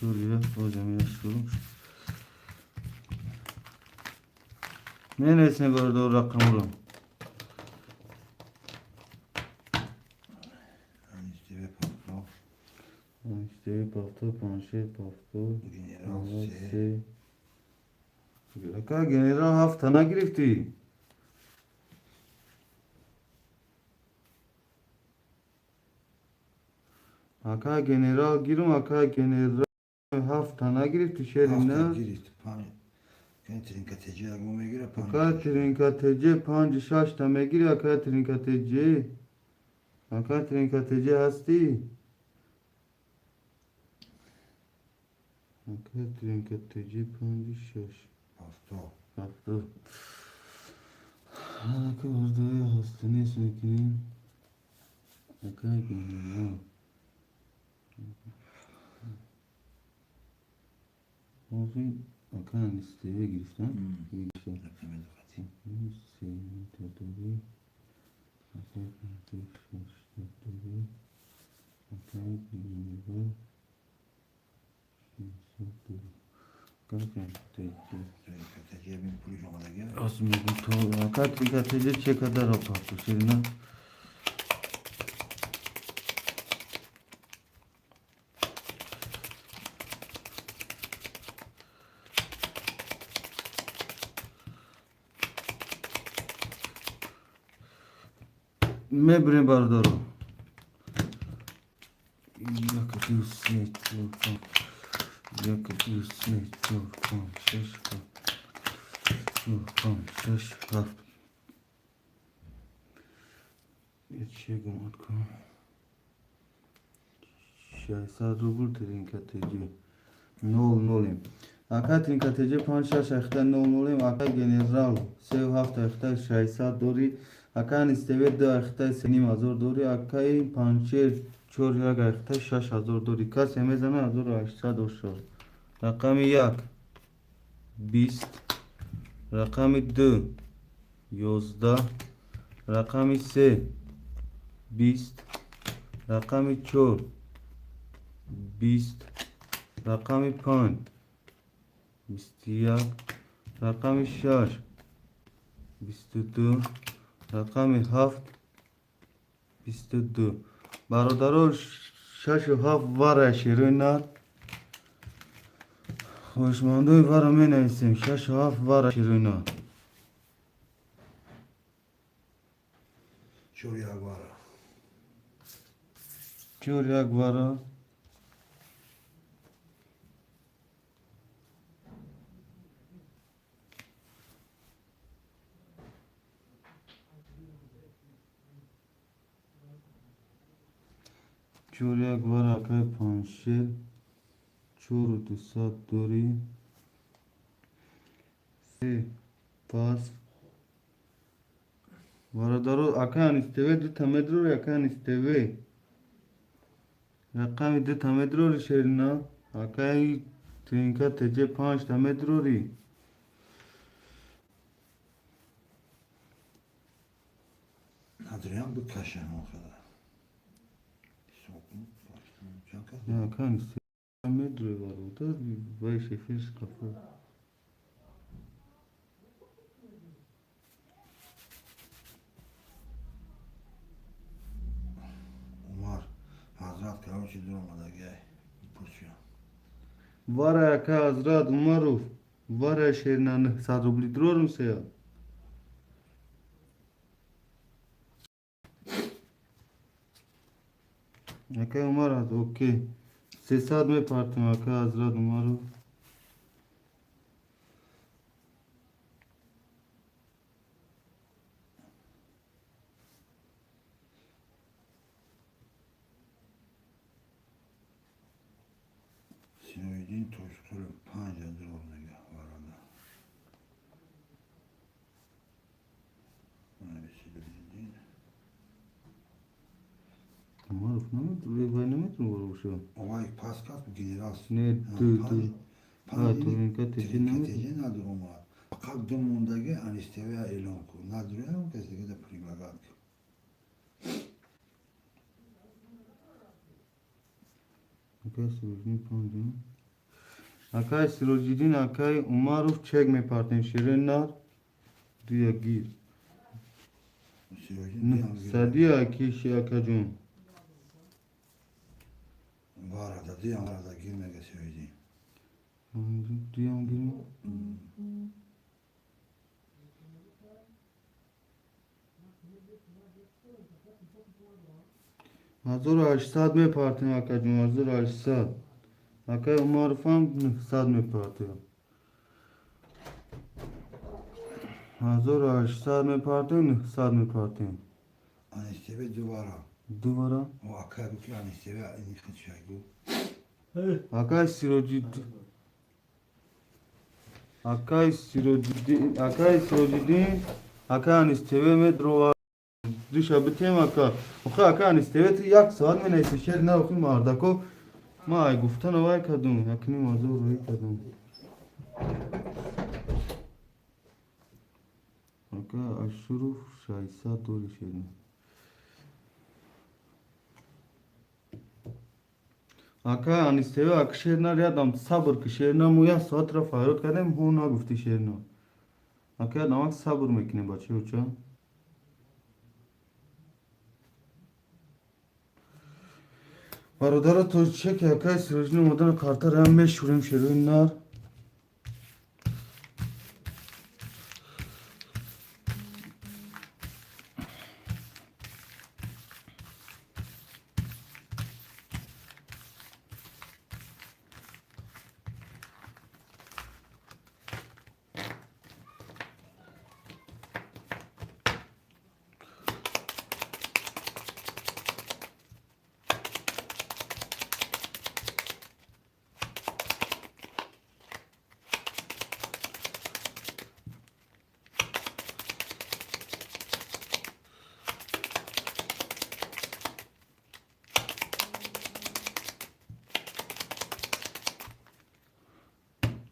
Чор як, бозам як шурӯъ. Менависен, бародар, рақамро. Анистеве пафто. Анистеве пафто, Паншер пафто. Генерал се. Се. Ака генерал ҳафта нагирифтӣ? Ака генерал гирум, ака генерал ҳафта нагирифтӣ, шери Ҳафта на? Гирифт. Панҷ. Кани тринка теҷа ягон мегира панҷ. Ака тринка теҷ панҷ шашта мегири, ака тринка теҷ. Ака тринка теҷ ҳастӣ? Ака тринка теҷ панҷ шаш. Пафто. Ҳафто. Ака ордаи ҳасту нест мекунем. Ака генерал. Ҳозир ака Анистеве гирифтам. Гирифтам. Рақами ду қатӣ. Се дорӣ. Ака ду шашта дорӣ. Ака генерал 600 дорӣ. Ака теҷ. Тринка теҷа бин пулиш омадагия. Рост мегӯ то ака тринка теҷ че кадаро пафто, шерина? Мебирем, бародаро. Як, ду, се, чор, панҷ. Як, ду, се, чор, панҷ, шаш, ҳафт. Чор, панҷ, шаш, ҳафт. Чӣ гумон кунам? 600 рубл тринка теҷ. Нол нолем. Ака тринка теҷ панҷ шаш ахта нол нолем. Ака генерал сеу ҳафт ахта 600 дорӣ. Ака Анистеве ду ахта 3500 дорӣ. Акаи Панчер чор як ахта 6000 дорӣ. Касе мезана 1800 ошо. Рақами 1 20, рақами 2 11, рақами 3 20, рақами 4 20, рақами 5 21, рақами 6 22, рақами 7 22. Бародаро, шашу ҳафт вара шерои нар. Хоҳишмандои вара менависем. Шашу ҳафт вара шерои нар. Чор як вара. Чор як вара. Чор як вара, акаи Паншер чору дусад дорӣ. Се пас. Бародаро, акаи Анистеве дута медрори, акаи Анистеве. Рақами дута медрори, шерина. Акаи Тринка теҷ панҷта медрори. Надриам бикашам охира. Ҳисоб кун. Чанд кас? Не, акаи Анистеве медрори, бародар, вай шефирш қафо. Умар ҳазрат, короче, дур омадагиай. Пурсиям. Вара, ака Ҳазрат Умаров. Вара, шерина, 900 рубли дрорум сея. Акай Умар аз окей. 300 мепартем, акай Ҳазрат Умаров. Сироиддин Тошқулов 5000 мега варада. Сироиддин. Умаров вай наметавон боша. Овай пас кард генерал. Не, ду ду. А, туринка теҷи наметавон. Теҷи надуромад. Фақат ду мондаги Анистевия эълон кун. Надуроям каси дига предлагать кун. Акай Сироҷиддин панҷ. Акай Сироҷиддин, акай Умаров чек мепартем шерои нар. Дуя гир. Сироҷиддин Садия киши акаҷон. Варада, дуям варада гир мега Сироҷиддин. Дуям гирем. 1800 мепартем, акаҷон, 1800. Акай Умаровам 900 мепартем. 1800 мепартем, 900 мепартем. Анистеве дувара. Дувара? О, акай гуфт ки Анистеве ини худшай гу. Акай Сироҷиддин. Акай Сироҷиддин, акай Сироҷиддин, акай Анистеве медрова. Душа битем ака. Охи ака Анистеве ту як соат менависи шер на охи мардако. Ма ай гуфтана вай кардум, якним ҳазор рӯй кардум. Ака Ашуров 600 дори шер. Ака Анистеве ака шер на рядам сабр ки шер на мо як соатра фарёд кардем, ҳо нагуфти шер на. Ака ядамак сабр мекунем бачаёча. Бародаро то чеки акай Сироҷиддин омадан қартара мешӯрем шерои нар.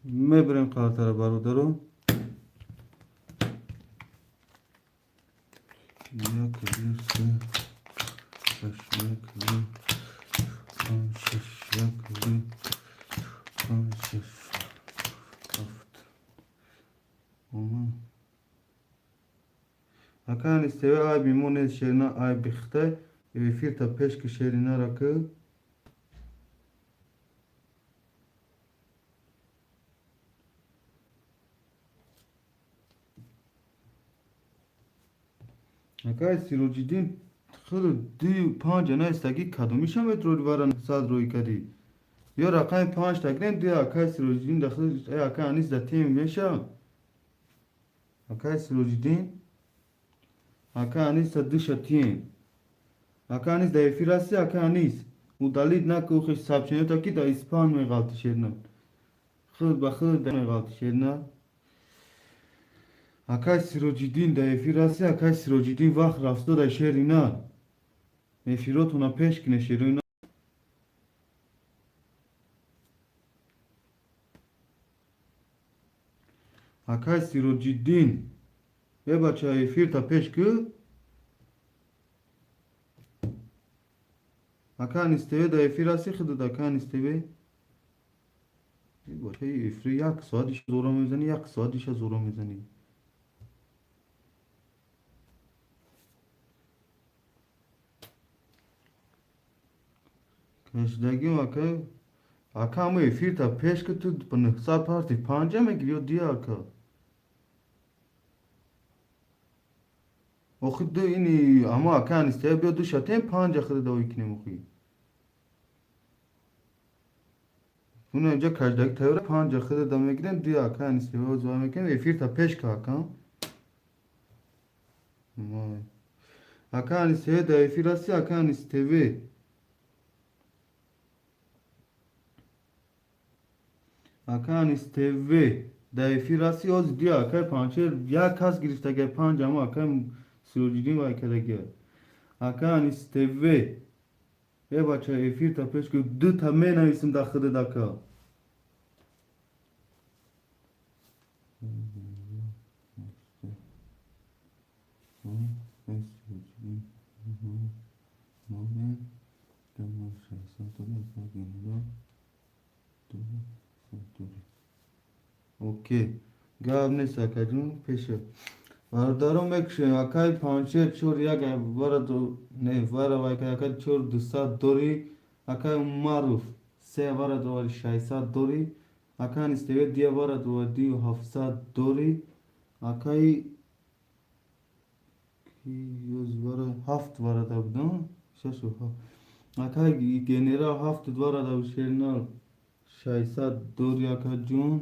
Мебарем қартара бародаро. Як, ду, се, шаш, як, ду, панҷ, шаш, як, ду, панҷ, шаш, ҳафт. Оман. Ака Анистеве айби мо нест шерина айби хитай. Эфирта пеш ки шеринара ки. Акай Сироҷиддин хеле ду панҷ наистаги кадомиша метроди вара 900 рӯй кардӣ? Ё рақами панҷ тагирем ду акай Сироҷиддин дахл акай Анис да тем меша? Акай Сироҷиддин акай Анис да душа тем. Акай Анис да эфир ҳасти акай Анис. Удалить наку хеш сообщениёта ки да испан меғалти шерна. Худ ба худ меғалти шерна. Акай Сироҷиддин да эфир ҳасти акай Сироҷиддин вақт рафта да шери на. Эфиротона пеш кине шерои на. Акай Сироҷиддин е бача эфирта пеш ки. Ака Анистеве да эфир ҳасти худат ака Анистеве? Бача эфир як соат иша зора мезанӣ, як соат иша зора мезанӣ. Кашидагим ака, ака ҳамо эфирта пеш ки ту ба 900 парти панҷа мегирӣ ё дия ака? Охи ду ини ҳамо ака Анистеве биё ду шатем панҷа худа давой кинем охи. Уна инҷа каждаги тайёра панҷа хида да мегирем, ду ака анисева зва мекунем, эфир та пеш ка ака. Ака Анис ТВ да эфир ҳасти, ака Анис ТВ. Ака Анис ТВ да эфир ҳасти, ҳозир ду акаи панҷшер як кас гирифтагай панҷ, ама акаи Сироҷиддин вай кардагиа. Ака Анис ТВ. Э бача, эфир та пеш ку, дута менависим дар худат ака. Окей. Гап нест акаҷон, пеша. Бародарон мекушем, акаи панҷшер чор як вара не вара вай акаи чор дусад дорӣ, акаи Умаров се вара довари 600 дорӣ, акаи Анис ТВ дия вара довари дию 700 дорӣ, акаи вара ҳафт варада будам, шашу ҳафт. Акаи генерал ҳафт варада шернал 600 дорӣ акаҷон.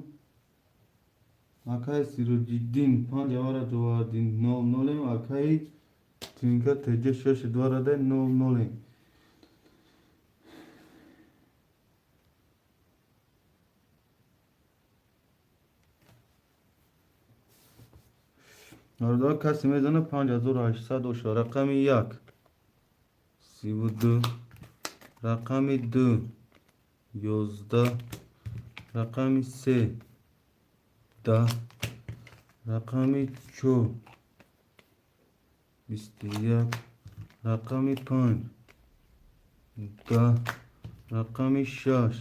Акаи Сироҷиддин панҷ авара доварди нол нолем, акаи Тинка Тҷ шаш дварада нол нолем. Бародар, касе мезана 5800 оша. Рақами як 32, рақами ду 11, рақами се 10, рақами чор 21, рақами панҷ 10, рақами шаш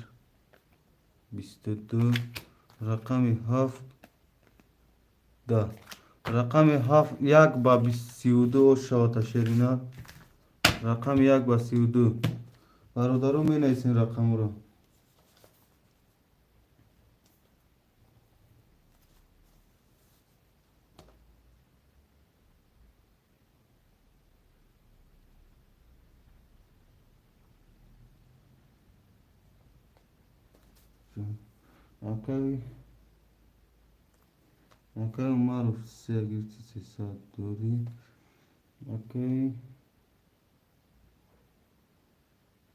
22, рақами ҳафт 10. Рақами ҳафт як ба 32 ош шавад шерина. Рақами як ба 32. Бародарон менависем рақамро. Акаи Умаров се гирифти 300 дорӣ. Акаи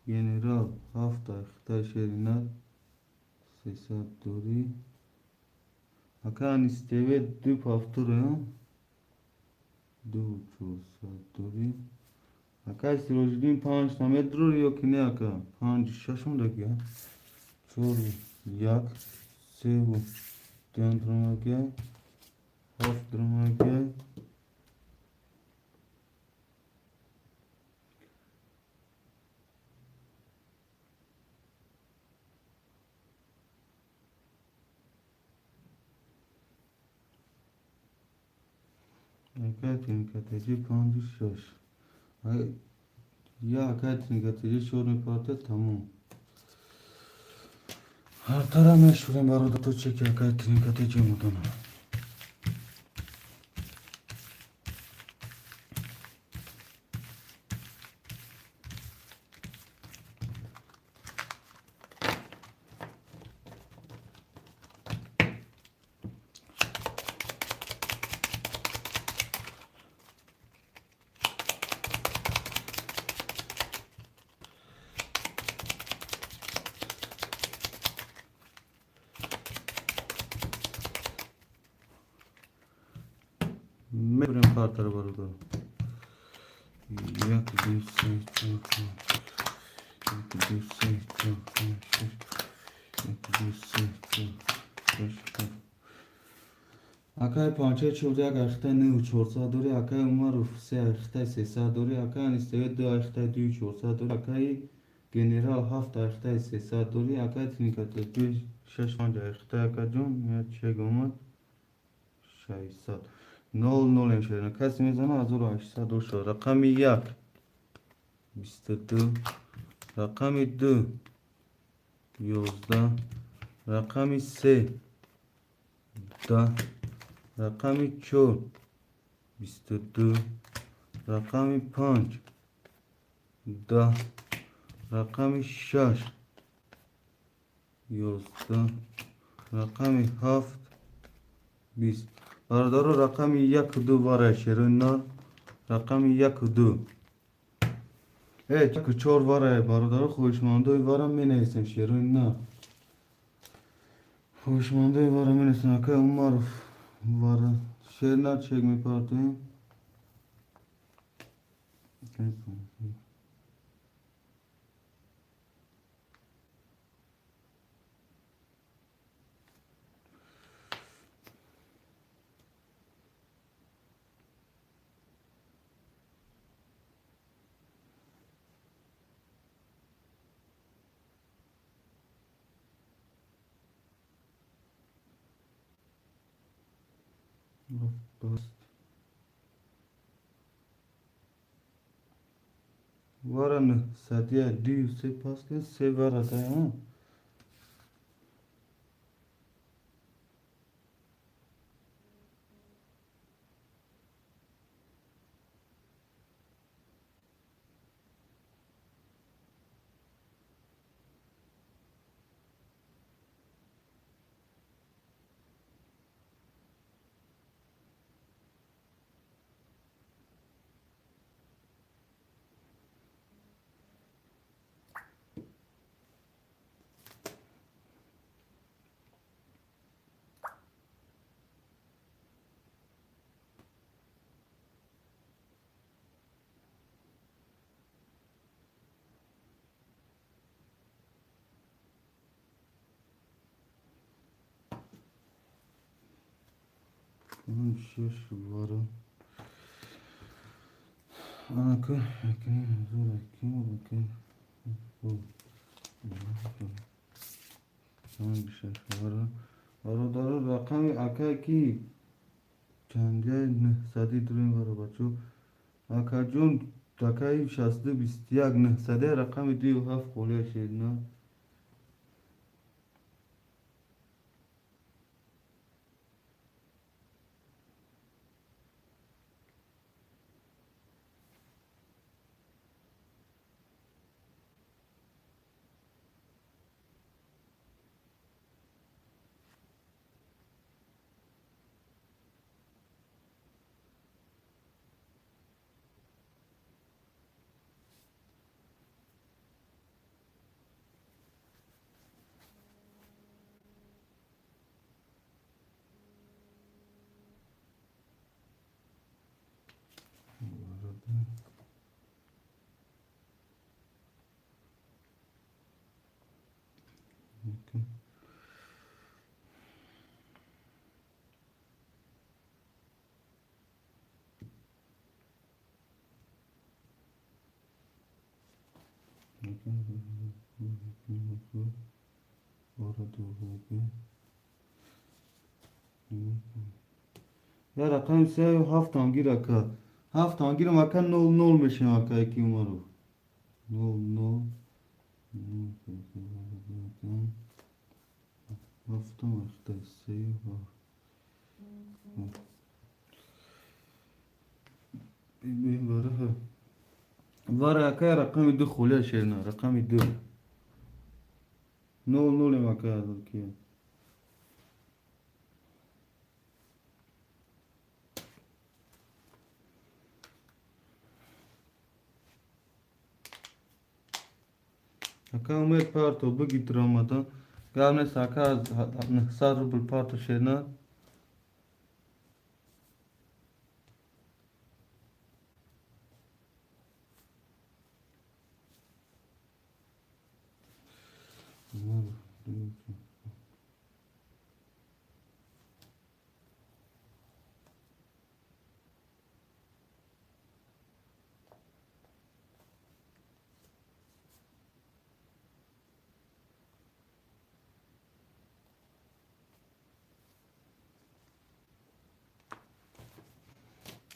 генерал ҳафт ахтаи шеринат 300 дорӣ. Акаи Анис ТВ ду повтора ду 400 дорӣ. Акаи Сироҷиддин панҷ та медрорӣ ё ки не ака? Панҷ шаш мондагия. Чор як севу дуам дромагия, ҳафт дромагия. Акаи Тинкатаҷи панҷу шаш. Я акаи Тинкатаҷи чор мепартад, тамом. Ҳартара мешурем бародар, то чеки акаи Тинкатаҷи мудонам. Мебурем картаро бародар. Як, ду, се, чор, панҷ. Як, ду, се, чор, панҷ, шаш. Як, ду, се, чор, шаш, ҳафт. Акаи панҷаи чор як ахтаи нӯҳу чорсад дорӣ, акаи Умаров се ахтаи 300 дорӣ, акаи Анис ТВ ду ахтаи дую 400 дорӣ, акаи генерал ҳафт ахтаи 300 дорӣ, акаи Тинкатаҷи шаш панҷ ахтаи акаҷон, як чек омад 600. Нол нол мешавад. Касе мезана 1800 оша. Рақами як 22, рақами ду 11, рақами се 10, рақами чор 22, рақами панҷ 10, рақами шаш 11, рақами 7, 20. Бародаро, рақами 1, 2 вара шерои нар, рақами 1, 2. 4 вара, бародаро, хоҳишмандои вара менависем шерои нар. Хоҳишмандои вара менависем. Акай Умаров вара шер нар чек мепартоем. Вара нӯҳсадия дую се пас ки се вара дай. Шеш вара. Анака, шаш вара. Бародаро, рақами акай ки чандия нӯҳсади дурем вара бачо. Акаҷон, акаи 62 21 нӯҳсадия рақами 2 7 холия шедна. Я рақами 3 7 ангир ака. 7 ангирам ака 0 0 мешавам ака яки Умаров. 0 0 ҳафтам ахта 3 7. Бибин вара ака рақами 2 холия шерна, рақами 2. 0 0 ака ки. Ака Умед парто бигитр омадан. Гап нест ака, 900 рубл парто шерна.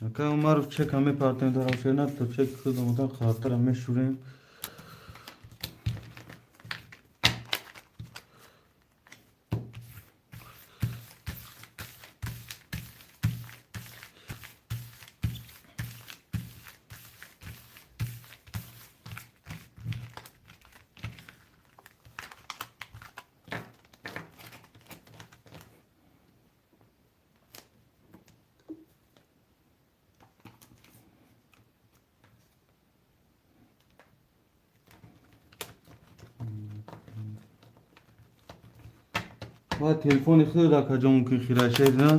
Ака Умаров чек ҳаме партоем дарам шерна, то чек худ омадан хатара мешурем. Ва телефони худ акаҷон мумкин хира шерина.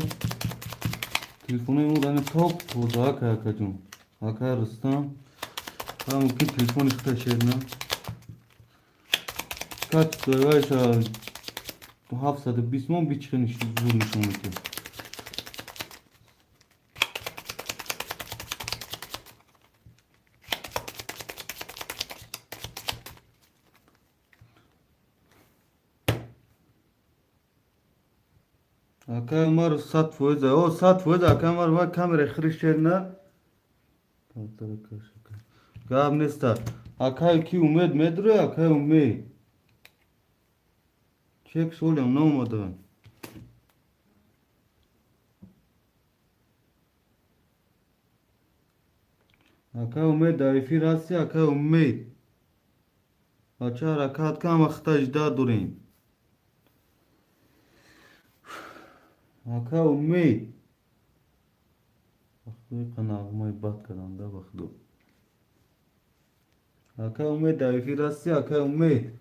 Телефонои мо дани топ тоза ака акаҷон. Ака Рустам. Ва мумкин телефони худа шерина. Качествояша 720 мон бичихи зур нишон медиҳад. Акай Умар 100%. О, 100% акай Умар ва камера хириш шерина. Гап неста. Акай ки Умед медуре, акай Умед. Чек шолям наомада. Акай Умед дар эфир ҳасти, акай Умед. Бача ҳаракат кан, вақта жда дорем. Ака Умед. Вақтои нағмаи бад карданда ба худо. Ака Умед дар эфир ҳасти, акай Умед.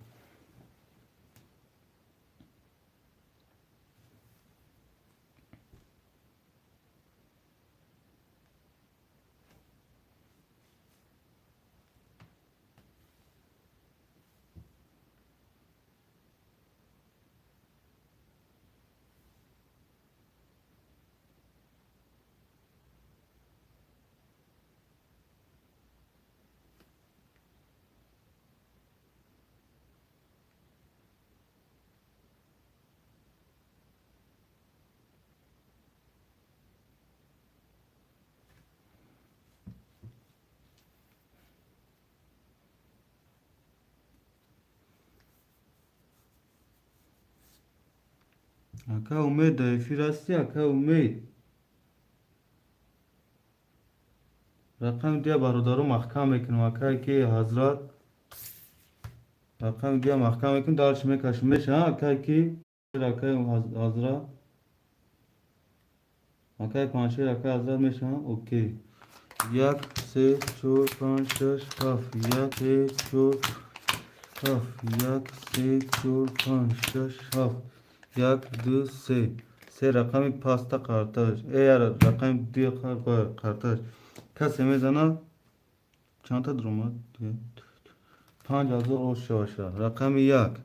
Ака Умед дар эфир ҳасти, ака Умед. Рақами дия бародаро маҳкам мекунем, акай ки Ҳазрат. Рақами дия маҳкам мекунем, дарш мекашем. Меша, акай ки акай Ҳазрат. Акай Панҷшер, акай Ҳазрат меша, окей. 1 3 4 5 6 7 1 3 4 7 1 3 4 5 6 7 1 2 3 се рақами паста қарташ. Рақами ду қарташ. Касе мезана чандта дуромад? 5000 ош шаваша. Рақами 1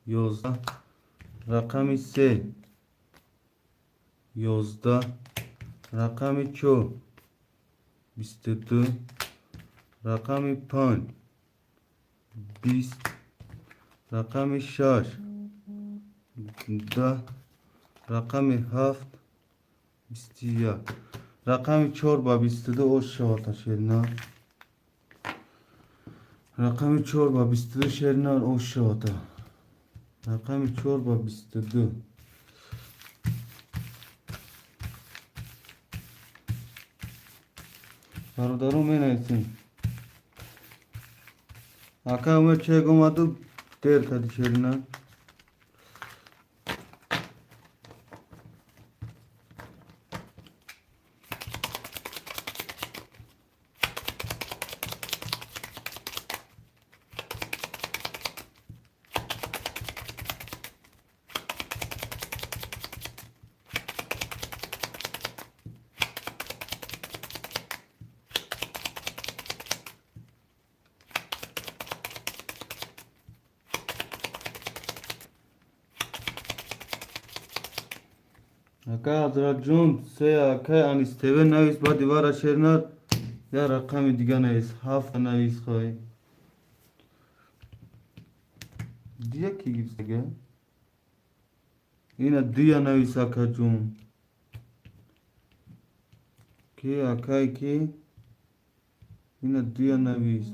11, рақами 3 11, рақами 4 22, рақами 5 20, рақами 6 10, рақами 7 21, рақами 4 ба 22 ош шавата шерина. Рақами 4 ба 22 шерина ош шавата. Рақами 4 ба 22. Бародаро менависем. Ака Умед чек омаду дер кади шерина. Ака Ҳазратҷон, се акай Анис ТВ навис, баъди вара шернар я рақами дига навис, 7 навис хоҳӣ. Дия ки гирифтага? Ина дуя навис акаҷон. Ки акай ки? Ина дуя навис.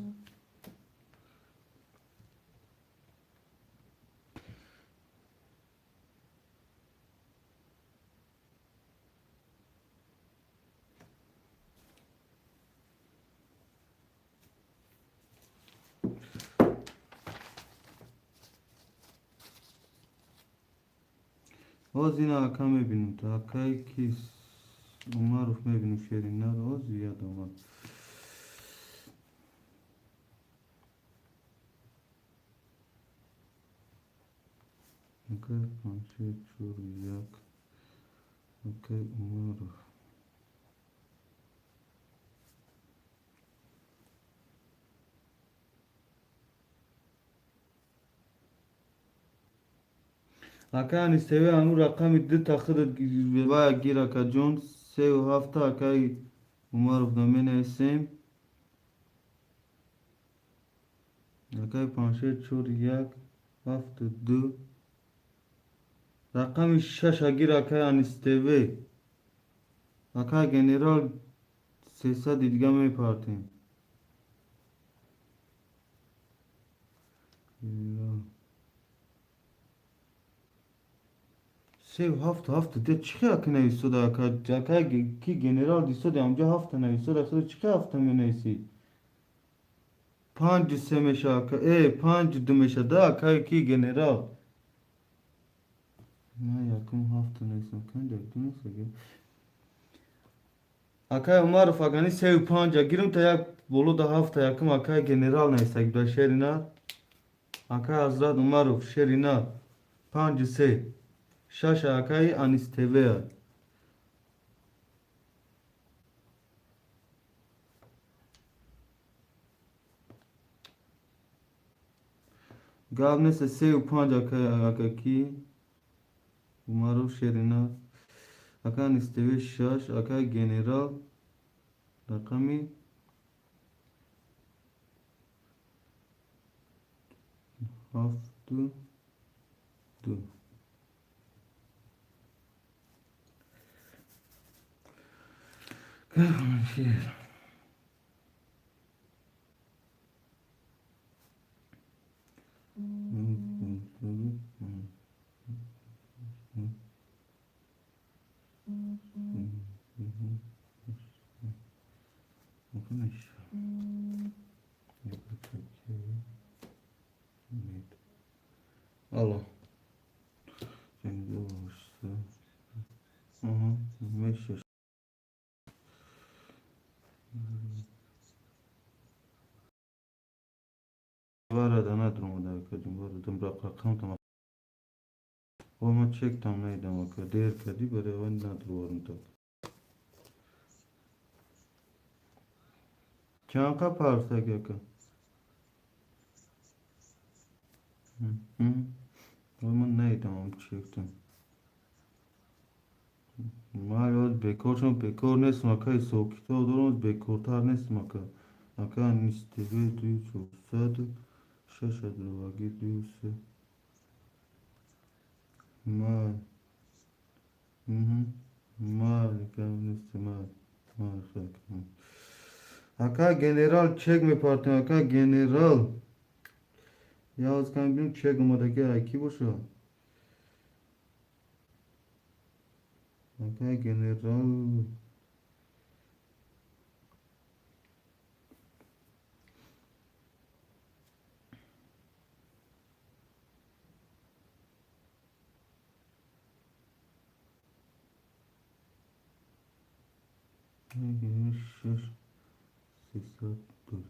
Оз ина ака мебинем, та акай ки Умаров мебинем шеринар, оз ёд омад. Акай панҷ чор як. Акай Умаров. Акай Анис ТВ ҳамун рақами дута худат вая гир, акаҷон, сеу ҳафта акай Умаров менависем. Акай панҷ чор як ҳафту ду. Рақами шаша гир, акай Анис ТВ. Акай Генерал 300 дига мепартем. Генерал сеу ҳафту ҳафту ду чӣ хел ака нависода, ака? Акай ки генерал дисода, ҳамҷо ҳафта нависода, худо чӣ хел ҳафта менависӣ? Панҷу се меша, ака, панҷу ду меша да, акай ки генерал. Ман якум ҳафта нависам, канда ду нест. Акай Умаров, агани сеу панҷа гирм та як боло да ҳафта якум акай генерал нависаг да шерина. Акай Ҳазрат Умаров, шерина, панҷу се. Шаша акай Анис ТВ. Гап нест, сеу панҷ акай акаки Умаров, шерина. Акай Анис ТВ шаш, акай генерал рақами ҳафту ду. Шер. Алло. Мешаш. Варада надромада, акаҷон, варадам рақам там. О, ман чек там наидам, ака, дер кардӣ, барои вай надроварам так. Чанд қа парсак, ака? Ман наидам чектам. Ман ёд бекор шудам, бекор нестам, ака, ҳисоб-китоб дорам, бекортар нестам, ака. Ака Анис ТВ ду чорсаду шаша дроваги ду се. Май. Май, май. Май, ака генерал чек мепартем, ака генерал. Яз кам бинем чек омадаги ай ки боша. Ака генерал. Шаш 300 ду.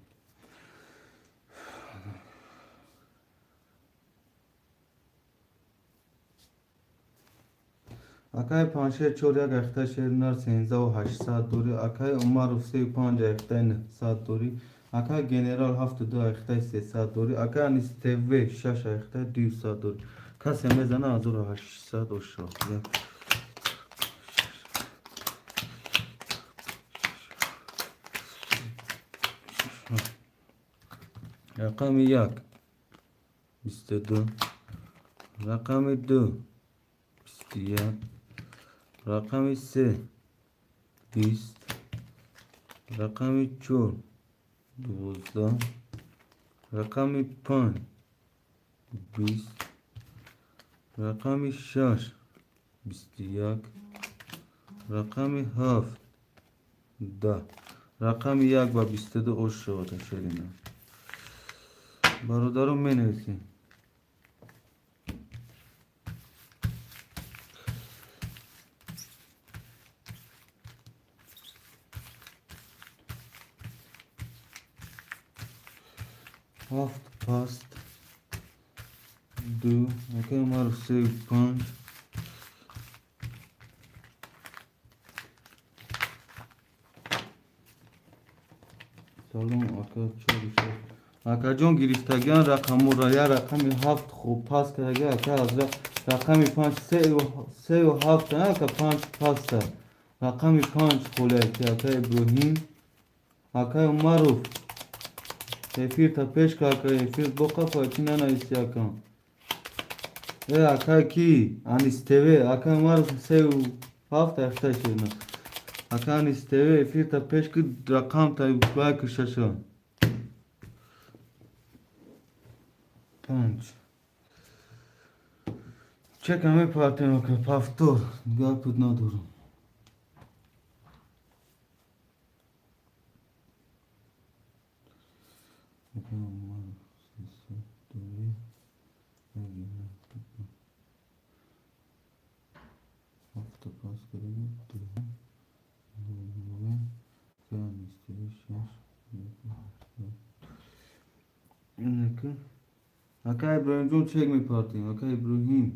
Акай панҷшер чор як ахта шернар 13 800 дорӣ. Акай Умаров сею панҷ ахтаи 900 дорӣ. Акай генерал ҳафту ду ахтаи 300 дорӣ. Акай Анис ТВ шаш ахтаи 200 дорӣ. Касе мезана 1800 ошо. Рақами як 22, рақами ду 21, рақами се 20, рақами чор 12, рақами панҷ 20, рақами шаш 21, рақами ҳафт 10, рақами як ба 22 ош шавад, шерина. Бародарон, менависем. Ҳафт паст. Ду, акай Умаров сею панҷ. Салом, ака, чору шаш. Акаҷон, гирифтагиан рақаморо, я рақами ҳафт хуб пас кардаги, ака, аз рақами панҷ, сею ҳафт, ака, панҷ паста. Рақами панҷ холияки, ака Иброҳим. Акай Умаров, эфирта пеш ка, ака, эфир боқапа, чи нанависи, ака? Э, акай ки? Анис ТВ, акай Умаров сею ҳафт ҳашта шена. Ака Анис ТВ, эфирта пеш ки, рақамта байки шаша. Панҷ. Чека мепартем, ака, повтор, гапут надорам. Ака Умаров сесад дори. Ҳафта пас кардаги, ду, нол, шаш. Ака Иброҳимҷон, чек мепартем, ака Иброҳим.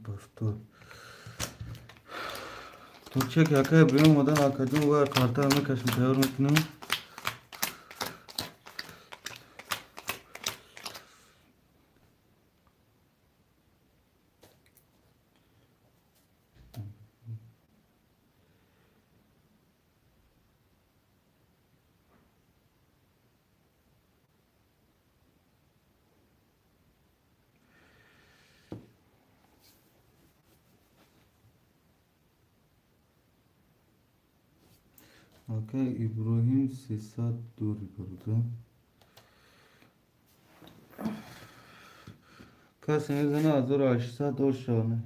Повтор. То чек, ака Иброҳим омадан, акаҷон, ва карта мекашем, тайёр мекунем. Акай Иброҳим сесад дори, бародар. Касе мезана 1800 ошона.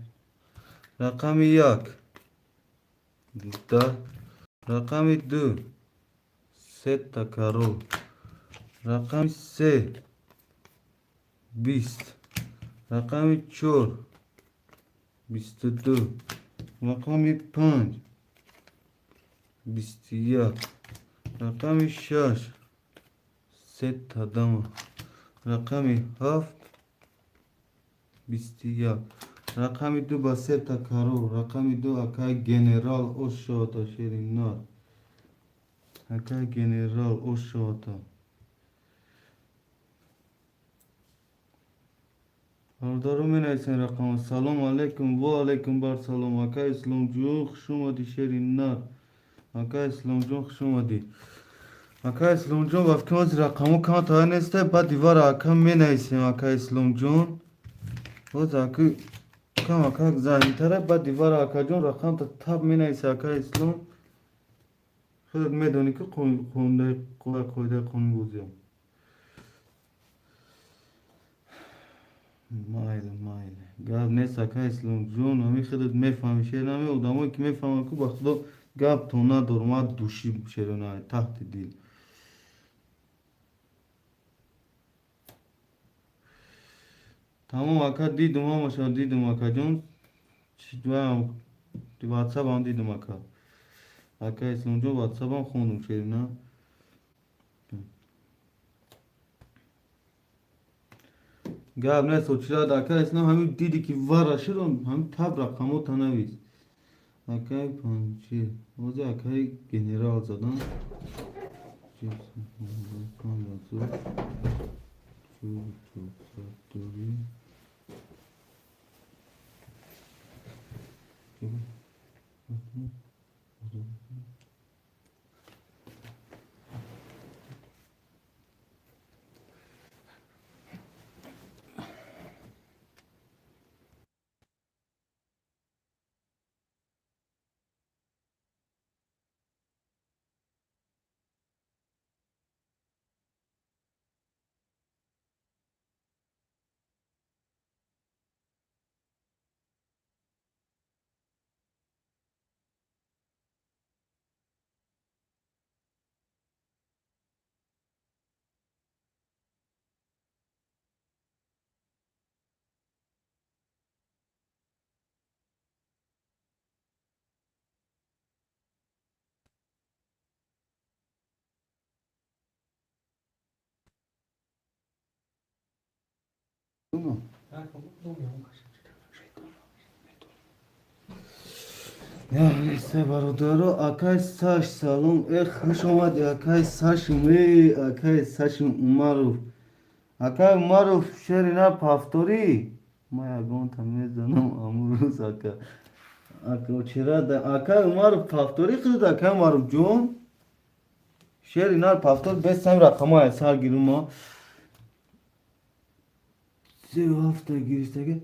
Рақами як да, рақами ду сета карол, рақами се 20, рақами чор 22, рақами панҷ 21, рақами шаш сета дама, рақами ҳафт 21, рақами ду ба сета карол, рақами ду акай Генерал ошота, шеринар. Акай Генерал ошота. Бародаро, менависен рақама. Салом алейкум, ва алейкум бар салом. Акай Исломҷон, хуш омадӣ, шери нар. Акай Исломҷон, хуш омадӣ. Акай Исломҷон, ба фикр ҳозир рақамҳо кам тайёр неста, баъд дивара ака менависем, акай Исломҷон. Боз аки кам ака заҳимтара, баъд дивара акаҷон рақамта таб менависе, акай Ислом. Худат медонӣ ки қоидаи қонунбозиам. Майли, майли. Гап нест, акай Исломҷон, ҳами худат мефаҳмӣ, шер нами одамое ки мефаҳманд ку, ба худо гап то надорам, ма души шерона таҳти дил. Тамом, ака, дидум ҳамаша, дидум, акаҷон. Ватсапам дидум, ака. Ака Исломҷон, ватсапам хондум, шерина. Гап нест, очирад ака Ислом, ҳамин диди ки вара шуд, ҳамин таб рақамота навис. Акай Панҷшер, ҳозир акай генерал задан. 5400 дорӣ. Бародаро, акай Саш, салом. Э, хуш омади, акай Сашим. Э, акай Сашим Умаров, акай Умаров, шери на пафторӣ ма ягонта мезанам амрӯз, ака. Ака чира, акай Умаров, пафторӣ худад, акай Умаров ҷон, шери нар пафтор бесам рақамҳои сар гирума 3 ҳафта гирифтага.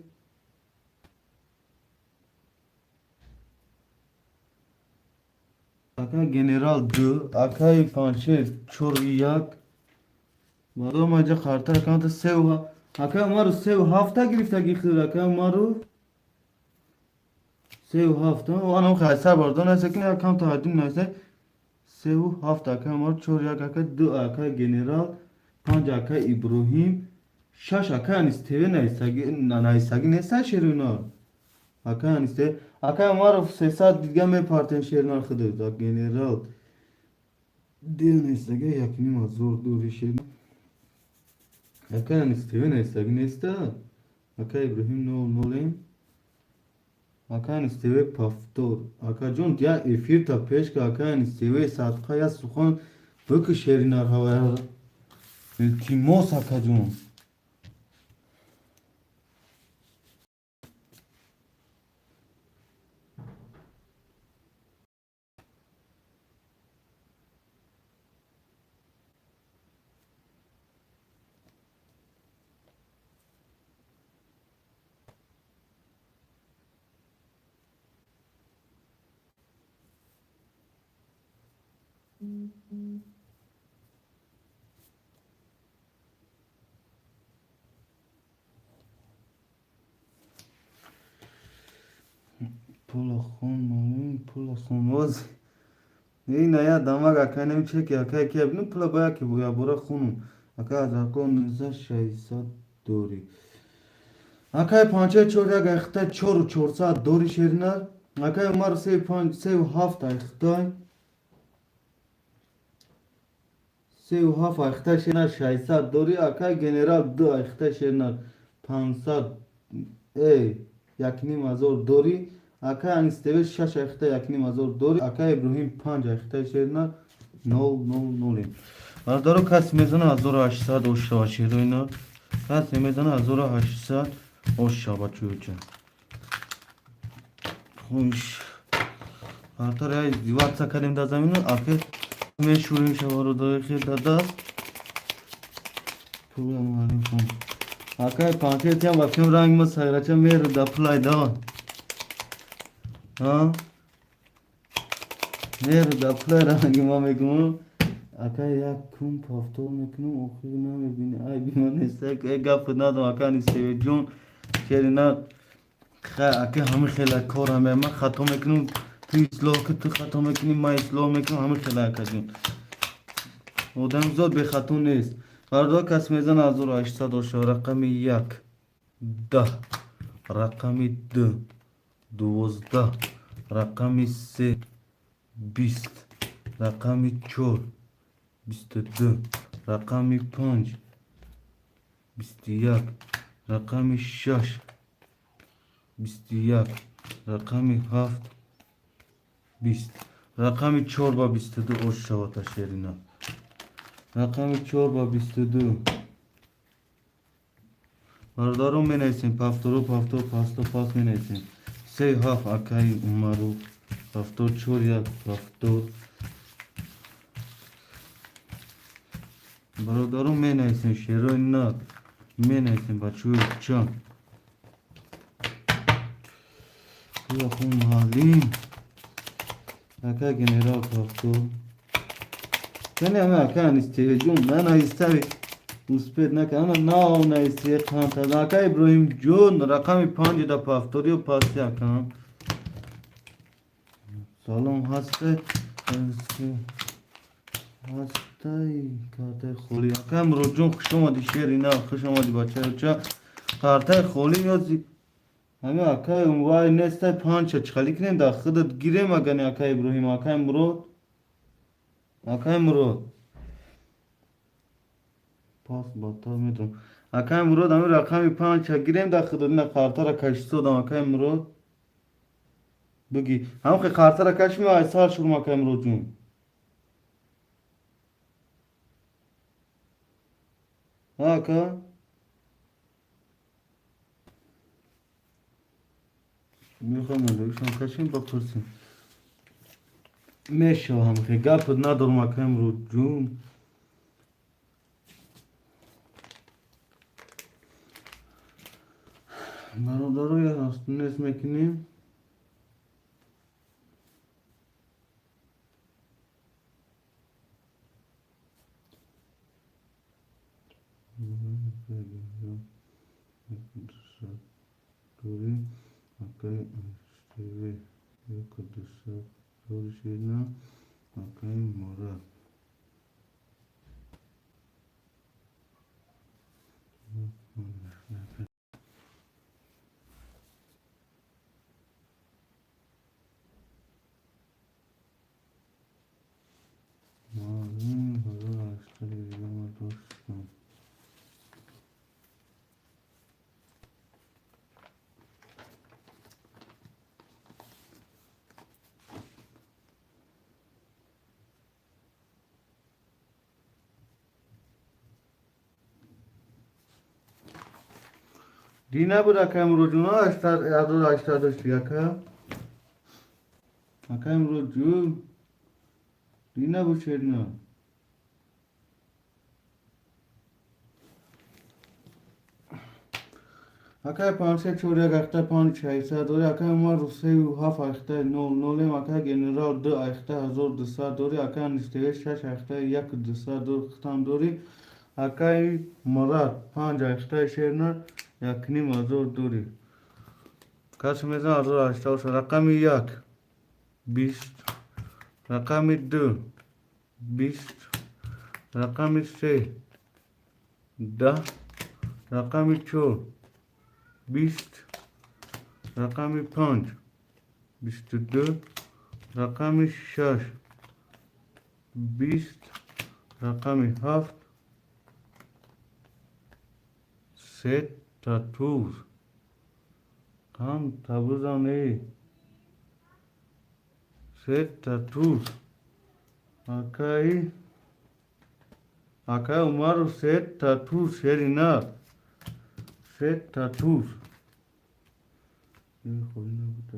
Акай генерал ду, акай Паншер 4 1. Мардум, инҷа хартар акаунта сеу, акай Умару 3 ҳафта гирифтаги худ, акай Умару 3 ҳафта. Анам хайсар бардон аст ки акаунта ҳадим наста 3 ҳафта, акай Умару 4 1, акай ду, акай генерал панҷ, акай Иброҳим шаш, акай Анис ТВ наистаги, наистаги неста шерунар. Акай Анис ТВ, акай Умаров 300 дига мепартен шерунар худат. Генерал ду наистаги, 1500 дури шер. Акай Анис ТВ наистаги неста. Акай Иброҳим нол нолем. Акай Анис ТВ пафтор. Акаҷон, я эфирта пеш ка, акай Анис ТВ, садқа, я сухан бикӯ шеринар ҳава. Илтимос, акаҷон. Пула хон, пула хон воз. Ина я дамаг акай нем чеки акай ки ну пула бая ки буя бора хунум. Акай аз акон 600 дори. Акай панча 4 1 айхта 4 400 дори шеринар. Акай Умар 3 5 3 7 айхтай. 3 7 айхта шеринар 600 дори. Акай генерал ду айхта шеринар 500, эй, 1500 дори. Акай Анис ТВ шаш айхта 1500 дори. Акай Иброҳим панҷ айхта шеринар 0 0 0. Бародаро, касе мезана 1800 ош шава шероина. Касе мезана 1800 ош шава чӯча. Хуш. Артар я издеваться кардем дар замину, аке мешӯрем шава, хел дар даст. Пула алейкум. Акай панфетиам ба филм ранг ма сайрача меру да пулай да. Ҳа? Меру да пулай ранги ма мегум. Акай як кун пафтор мекунам, охир намебини. Ай бима нест, э гап надом, ака Нисевеҷон. Шерина хай ака ҳами хела кор ҳаме ман хато мекунам, ту ислоҳ ки ту хато мекунӣ, ман ислоҳ мекунам, ҳами хела акаҷон. Одамзод бехато нест. Бародар, кас мезана 1800 оша. Рақами як 10, рақами ду 12, рақами се 20, рақами чор 22, рақами панҷ 21. Рақами шаш 21, рақами ҳафт 20, рақами чор ба 22 ош шавата шерина. Рақами чор ба 22. Бародарон, менависем повтору повтор, пасто пас менависем. Се ҳафт акаи Умару, повтор, чор як повтор. Бародарон, менависем шерои нак, менависем бачаҳои куча. Муаллим ака генерал повтор. Кани ама ака анистеҷун нанавистави успеть накард, ана нав нависти қанта. Ака Иброҳимҷон, рақами панҷ да повториё пасти акам. Салом, ҳастай ҳастай картаи холӣ. Ака Муроджон, хуш омадӣ, шери нав, хуш омадӣ, бачаюча. Картаи холӣ ёзи ҳами акай вай нестай, панҷа чӣ кунем, дар худат гирем агани ака Иброҳим, акай Мурод, акай Мурод пас баттар медонам. Акай Мурод, ҳами рақами панҷа гирем дар худат, ина картара кашисодам, акай Мурод буги. Ҳамхе картара кашми ай сар шурум, акай Муродҷон. Ака мехоҳам мондагишон кашем, бапурсем. Мешава, ҳамхе гапат надорам, акай Муродҷон. Бародаро, нест мекунем. Акай ширина, акай Мурад. Муаллим 1800 доштам. Ди набуд, акай Муроджон, 1800 дошти, ака? Акай Муроджон, ди набуд, шерина. Акай панҷ чор як ахта панҷ шашсад дори, акай Умар сею ҳафт ахта нол нолем, акай генерал ду ахта 1200 дори, акай Нистеве шаш ахта як дусад хитам дори, акай Мурад панҷ ахта шерина якним ҳазор дори. Каси мезан 1080. Рақами як 20, рақами ду 20, рақами се 10, рақами чор 20, рақами панҷ 22, рақами шаш 20, рақами ҳафт се татуз. Ҳам табузан э се татуз. Акаи Умару, се татуз, шерина, се татуз. Холӣ набуд,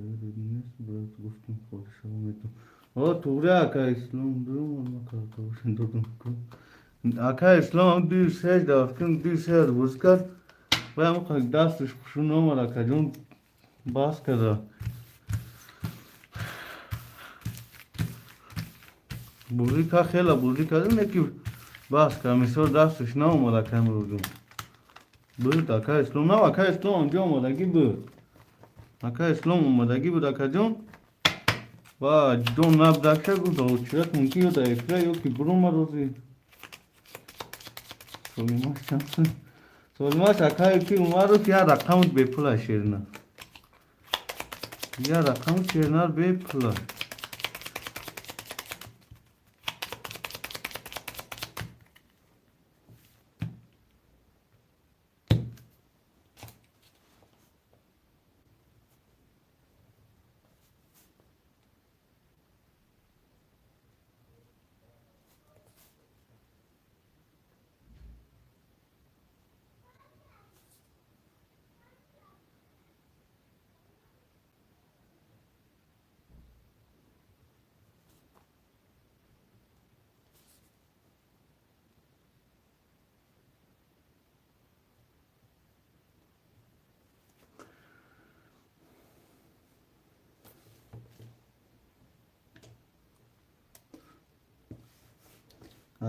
нест, брат, гуфтум холӣ шава метавон. О, туғри, ака Ислом, додум. Ака Ислом ду се дафтум, ду се бозӣ кард, вай ҳамон дасташ хушун омад, акаҷон, бас карда. Бозӣ кард, хеле бозӣ кардем, яки бас кард, мисол дасташ наомад, ака Имрӯзҷон. Буд ака Ислом, на, ака Ислом онҷо омадагӣ буд. Ака Ислом омадагӣ буд, акаҷон. Ва ҷон набудакша, гуфт, чирак мумкин ё дар эфира, ё ки биромад рози. Солимаш чанд? Солимаш акае ки Умаров як рақамут бепула, шерина. Як рақамут шеринар бепула.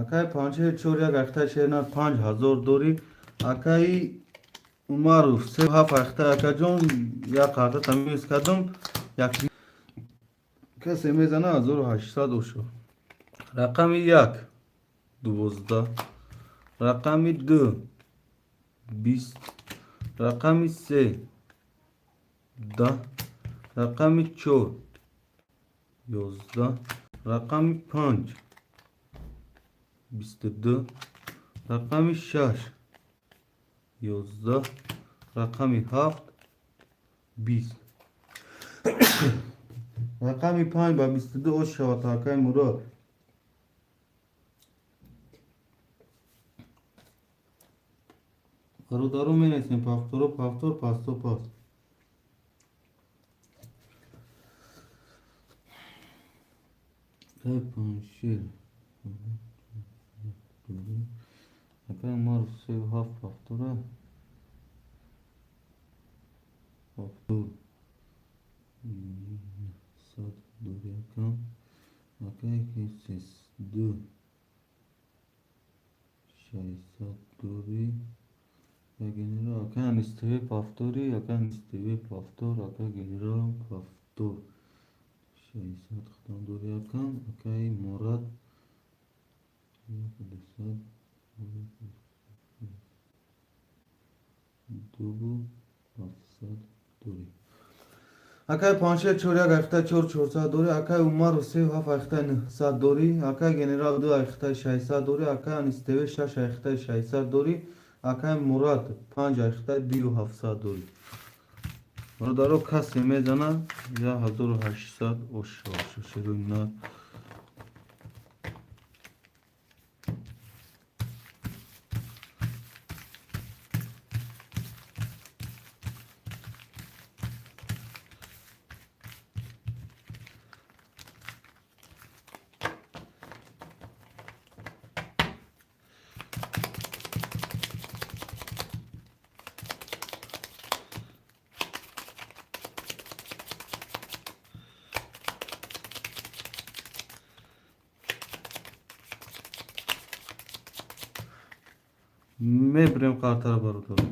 Акай панҷшер чор як ахта шернар 5000 дорӣ. Акаи Умаров се ҳафт ахта акаҷон як қарта тамиз кардам. Як касе мезана 1800 ошо. Рақами 1 12, рақами 2 20, рақами 3 10, рақами 4 11, рақами 5 22, рақами 6 11, рақами 7 20. Рақами 5 ба 22 ош шавад акай Мурод. Бародаро менависем пафторо пафтор пасто пас. Акай Панҷшер акай Умаров се ҳафт пафтора пафтор сад дори акам. Акай ки сесду шашсад дори. Генерал акай Анис ТВ пафтори, акай Анис ТВ пафтор, акай генерал пафтор шашсад худам дори акам. Акай Мурад як дусад дуву ҳафтсад дори. Акай Панҷшер чор як ахта чор чорсад дори. Акай Умаров се ҳафт ахта нӯҳсад дори. Акай Генерал ду ахта шашсад дори. Акай Анис ТВ шаш ахта шашсад дори. Акай Мурад панҷ ахта дию ҳафтсад дори. Бародаро касе мезана 1800 ош шавад шерои нар. Мебирем қартара бародаро.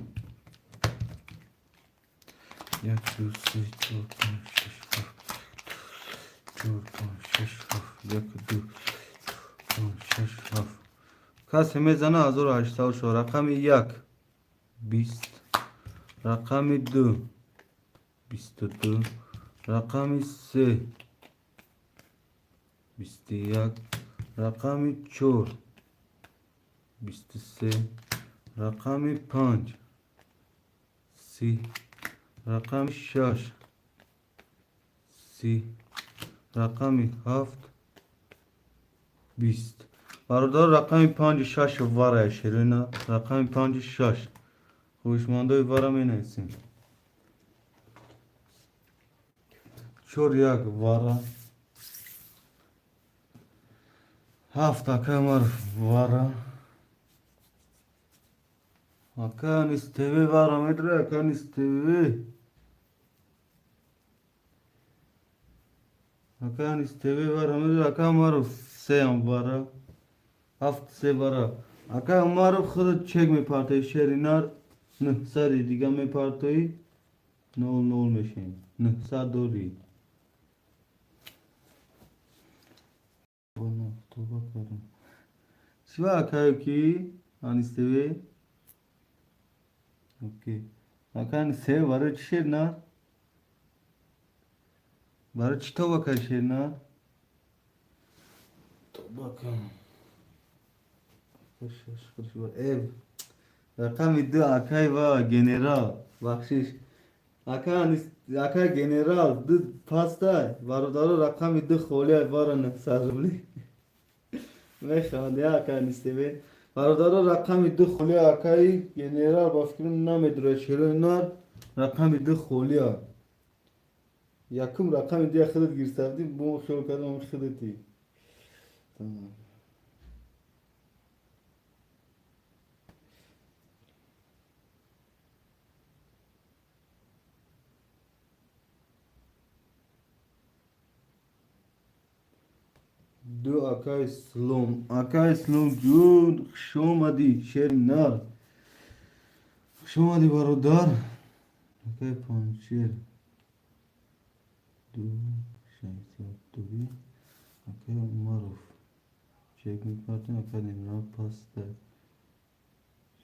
Як ду се чор панҷ шаш ҳафт чор панҷ шаш ҳафт як ду панҷ шаш ҳафт. Касе мезана 1800 шо. Рақами 1 20, рақами 2 22, рақами 3 21, рақами 4 23, рақами 5 30, рақами 6 30, рақами 7 20. Бародаро рақами 5 6 варая шерина. Рақами 5 6 хоҳишмандои вара менависем. 4 1 вара. 7 акай Умаров вара. Акай Анис ТВ вара медра, акай Анис ТВ. Акай Анис ТВ вара медра, акай Умаров сеам вара. 7 се вара. Акай Умаров худат чек мепартои шеринар 900 дига мепартои 0 0 мешем. 900 дори. Тоба кардам. Чива акай ки Анис ТВ? Окей. Акай Анис ТВ барои чӣ шеринар? Барои чӣ тоба кард шеринар? Тоба кардам. Рақами 2 акай ва генерал. Бахшиш. Акай генерал ду пастай. Бародаро рақами 2 холия вара 900 рубли. Механди акай Анис ТВ. Бародаро рақами 2 холия акай генерал ба фикрам намедурад шерои нар. Рақами 2 холия. Якум рақами 2 худат гирифта будӣ, бо хиёл кардам худати. Тамом. Ду акай Ислом. Акай Ислом ҷун, хуш омадӣ, шери нар. Хуш омадӣ, бародар. Акай Панҷшер. Ду шашсад дури. Акай Умаров. Чек мепартем, акай Немра паста.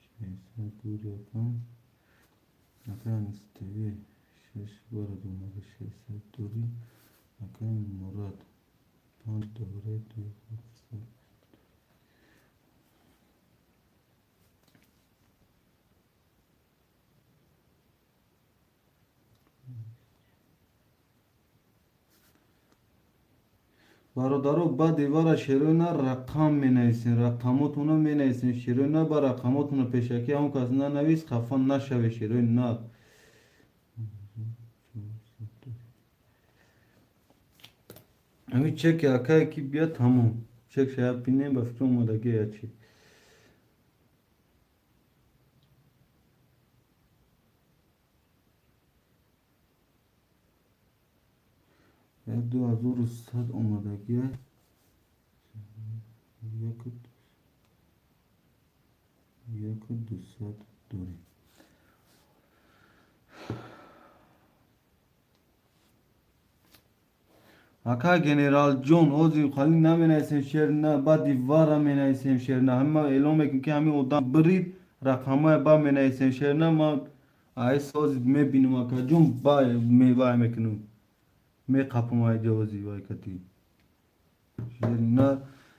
Шашсад дури акам. Акай Анис ТВ. Шаш барад омада шашсад дури. Акай Мурад. Панҷ дора ду ҳафтсад. Бародаро, баъди вара шерои на рақам менависем, рақамотона менависем, шерои на ба рақамотона пешакӣ ҳамон кас нанавис, хафа нашаве, шерои на. Ҳамин чеки акае ки биёд, тамом. Чек шая бинем, ба фикр омодагӣ я чи. Як 2100 омодагӣ. Яку дусад дорем. Ака генералҷон, ҳозир хали наменависем шер на, баъди вара менависем шер на. Ҳама эълон мекунем, ки ҳамин одам бирид, рақамҳоя ба менависем шер на. Ман айс ҳозир мебинам, акаҷон, вай мекунам. Меқапам айҷа ҳозир вай кати. Шери на.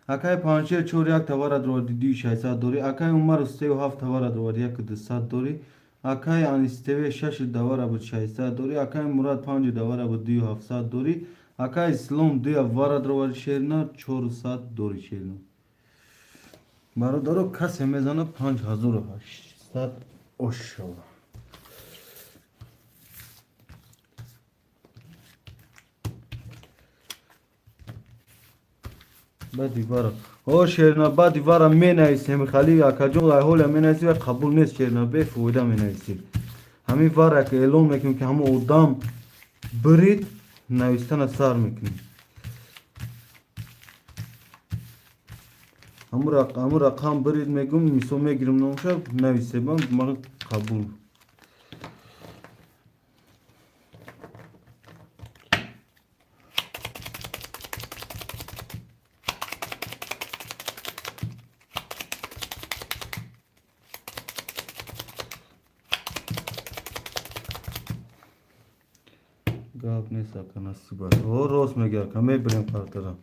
Акай Панҷшер чор як тавара дроварди дуи шашсад дорӣ. Акай Умару сею ҳафт тавара дроварди яку дусад дорӣ. Акай Анис ТВ шашу давара буд шашсад дорӣ. Акай Мурад панҷу давара буд дую ҳафтсад дорӣ. Акай Ислом дуя вара дроварди шерна чорсад дорӣ шерна. Бародаро, касе мезанад 5800 ошава. Баъди вара. О шерна, баъди вара менависем хали акаҷон, ҳоля менависӣ ва қабул нест шерна, бефоида менависӣ. Ҳамин вара ки эълон мекунем, ки ҳамон одам бирид, навистана сар мекунем. Ҳамун рақам бирид мегум, мисол мегирем номша, нависебам, ман қабул. Гап нест ака, насиб аст. О, рост мегӯяд ака, мебирем картара.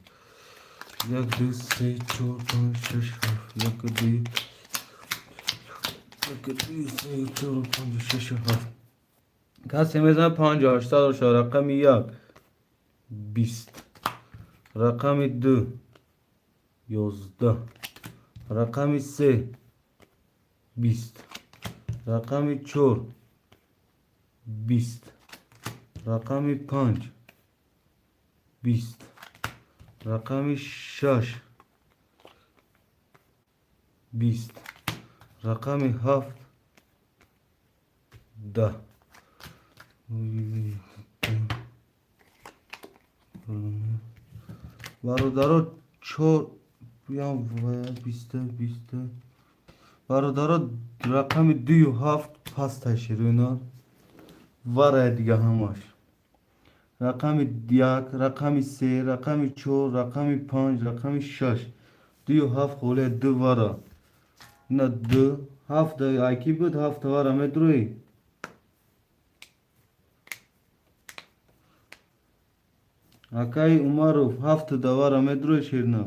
Як, ду, се, чор, панҷ, шаш, ҳафт. Як, ду, як, ду, се, чор, панҷ, шаш, ҳафт. Касе мезанад 5800 оша. Рақами як бист, рақами ду 11, рақами се 20, рақами чор 20, рақами панҷ 20, рақами шаш 20, рақами ҳафт 10. Бародаро, чор биста биста. Бародаро, рақами дую ҳафт пастай ширӯнар варая дига ҳамаш. Рақами як, рақами се, рақами чор, рақами панҷ, рақами шаш. Дую ҳафт холия ду вара. Ина ду ҳафт айки буд, ҳафт вара медурӯӣ. Акаи Умаров, ҳафту давара медурӯӣ ширна.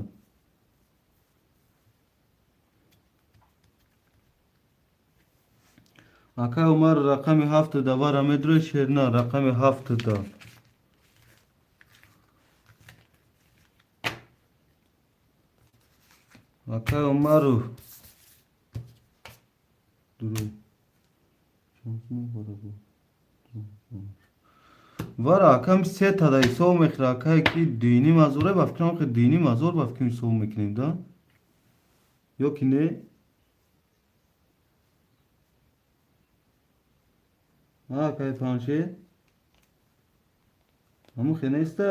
Акаи Умар, рақами ҳафту давара медурӯӣ ширна, рақами ҳафту да. Акаи Умаров. Дурӯ. Вара акам се тада ҳисоб мехӯра, акае ки дуюним ҳазоре, ба фикрам ки дуюним ҳазор ба фикрам ҳисоб мекунем да? Ё ки не? Акаи Панҷшер? Ҳамун хе неста?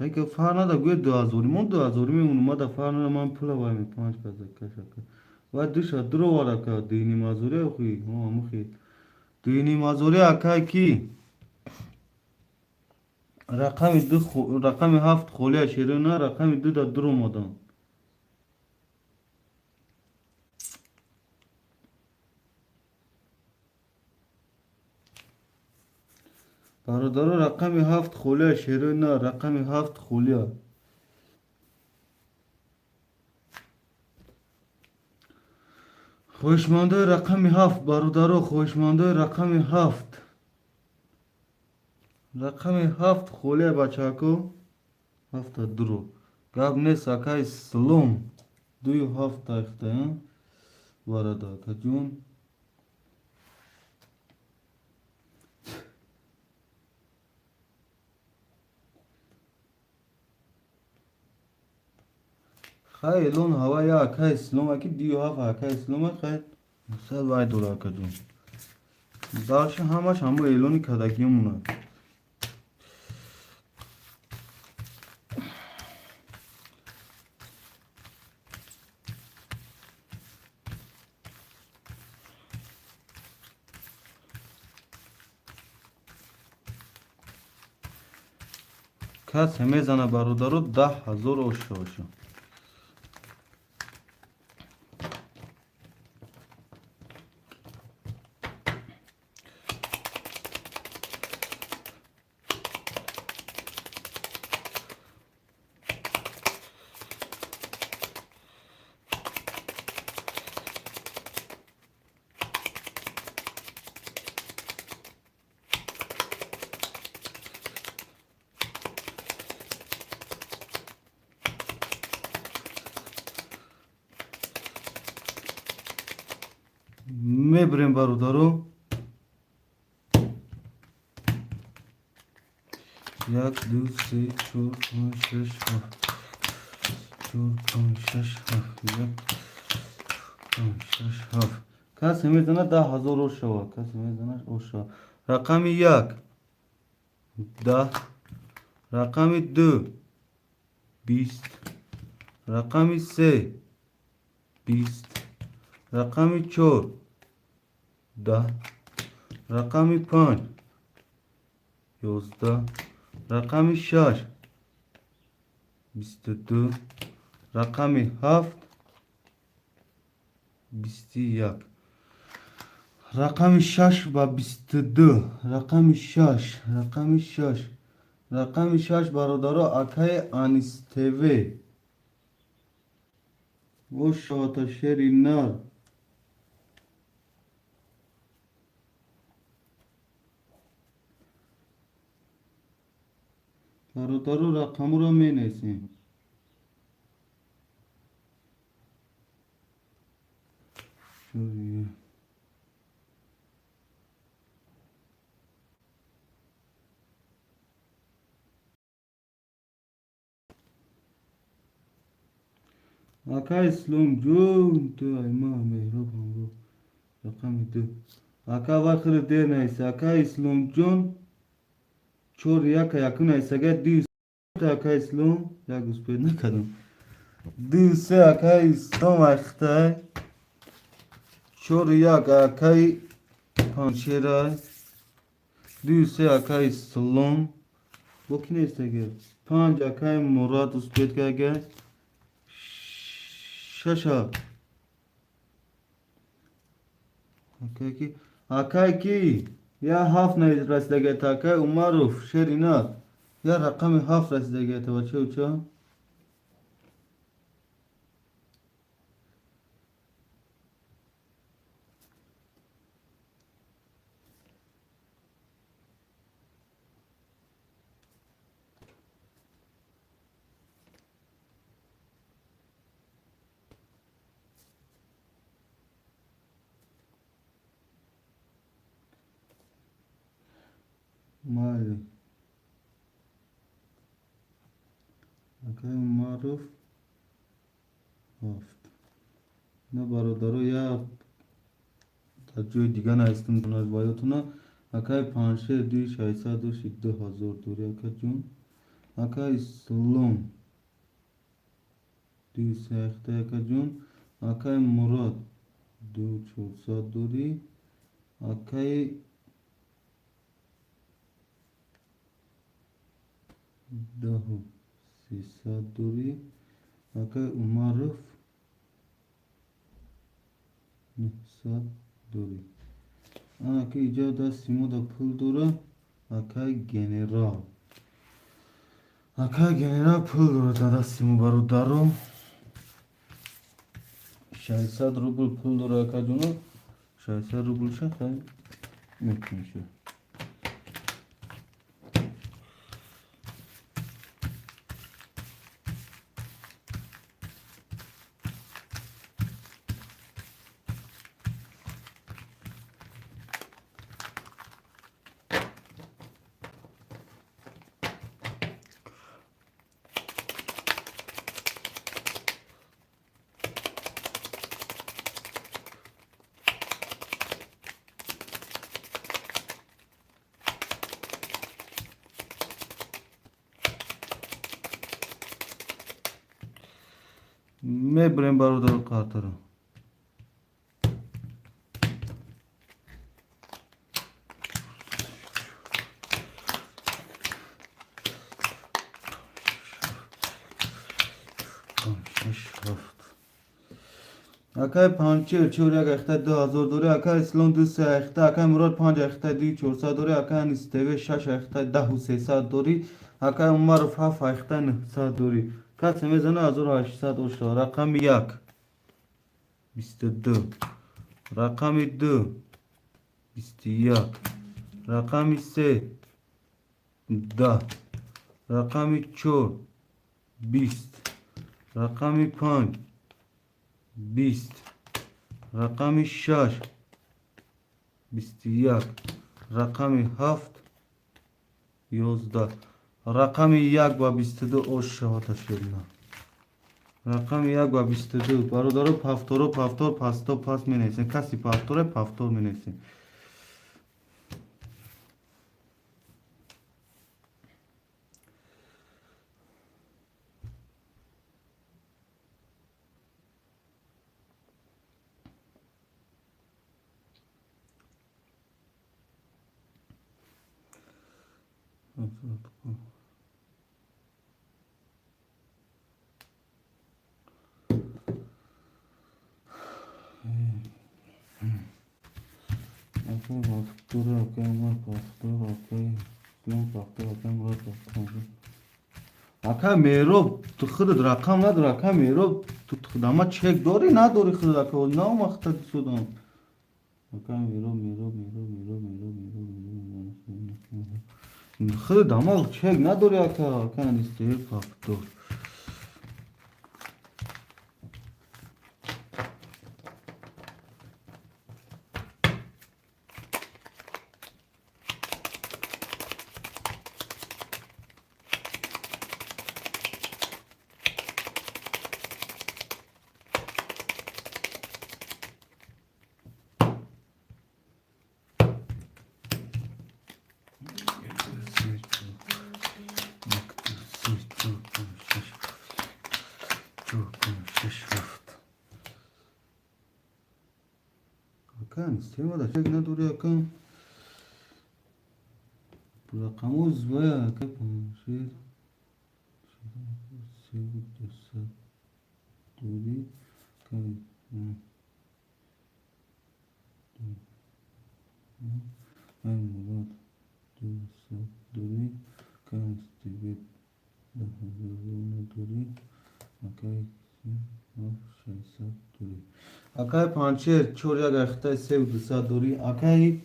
Хай ки фарқ нада, гӯя 2000 мон 2000 мемонам, ма да фарқ нада, ман пула вай ме 5 каза кашака. Вай душа дуровар ака, 2,5 ҳазори охи, амухи. 2,5 ҳазори акай ки? Рақами ду, рақами ҳафт холия шерина, рақами ду да дур омадам. Бародаро, рақами ҳафт холия шерина, рақами ҳафт холия. Хоҳишмандои рақами ҳафт, бародаро, хоҳишмандои рақами ҳафт. Рақами ҳафт холия, бачако. Ҳафта дуро. Гап нест, акай Слом. Дую ҳафт тахта, варада, акаҷон. Хай элон ҳава я акай Ислом аки дию ҳафт акай Ислом, хай сад вай дора, акаҷон. Дальше ҳамаш ҳамо эълони кадагиёмона. Касе мезана, бародаро, 10 000 оша боша. Мебирем, бародаро. Як, ду, се, чор, панҷ, шаш, ҳафт. Чор, панҷ, шаш, ҳафт. Як, панҷ, шаш, ҳафт. Касе мезана, 10 000 ош шавад. Касе мезана, ош шавад. Рақами як 10, рақами ду 20, рақами се 20, рақами чор 10, рақами панҷ 11, рақами шаш 22, рақами ҳафт 21. Рақами шаш ба 22, рақами шаш, рақами шаш, рақами шаш, бародаро, акаи Анис ТВ. Ошавата, шери нар. Бародаро, рақамро менависем. Ака Ислом ҷон, ту айма меҳроб ҳамроҳ. Рақами ду. Ака, вай хеле дер нависи. Ака Исломҷон, чор яка якун нависага, ду ака Ислом, як успеть накардам. Ду се ака Ислом айхтай. Чор як акаи Паншерай. Ду се ака Ислом. Бо ки нестага? Панҷ акаи Мурад успеть карга. Шаша. Акай ки? Акай ки? Я ҳафт расидагата, акай Умаров, шерина. Я рақами ҳафт расидагата, бача уча. Майли. Акай Умаров ҳафт. На, бародаро, я дар ҷои дига навистам ваётуна. Акай Паншер, дуи шашсад дошти 2000 дори, акаҷон. Акай Ислом ду се ахта акаҷон. Акай Мурод ду чорсад дорӣ. Акай даҳу сесад дорӣ. Акай Умаров нӯҳсад дорӣ. Анаки иҷа дасти мо да пул дора. Акай генерал. Акай генерал пул дора дар дасти мо бародаро. 600 рубл пул дора акаҷоно. 600 рубл ша хай мекунша. Мебарем бародаро картаро. Акай панчер чор як ахта 2000 дорӣ. Акай Ислом ду се ахта. Акай Мурод панҷ ахта ду чорсад дорӣ. Акай Анис ТВ шаш ахта даҳу сесад дорӣ. Акай Умаров ҳафт ахта нӯҳсад дорӣ. Касе мезана 1800 оша. Рақами як 22, рақами ду 21, рақами се 10, рақами чор 20, рақами панҷ 20, рақами шаш 21, рақами ҳафт 11, рақами як ба 22 ош шавад ашелна. Рақами як ба 22. Бародаро пафторо пафтор пасто пас менависем. Каси пафторе пафтор менависем. Акай пафтор, акай Умар пафтор, акай Ислом пафтор, акай Мурод пафтор. Акай Меҳроб, ту худат рақам надори, акай Меҳроб, ту худама чек дорӣ, надорӣ худат, ака, наомахта дисудам. Акай Меҳроб, Меҳроб, Меҳроб, Меҳроб, Меҳроб, Меҳроб, Меҳроб, худат ама чек надорӣ, ака, акай Анис ТВ пафтор. Ака, система чек надорӣ, ака. Рақамҳо звая, ака, панҷшер севу дусад дорӣ. Акай Мурод дусад дорӣ. Акай СТВ 10 000 рубл дорӣ. Акай ҳафт шашсад дорӣ. Акай панҷшер чор як ахтаи севу дусад дорӣ. Акай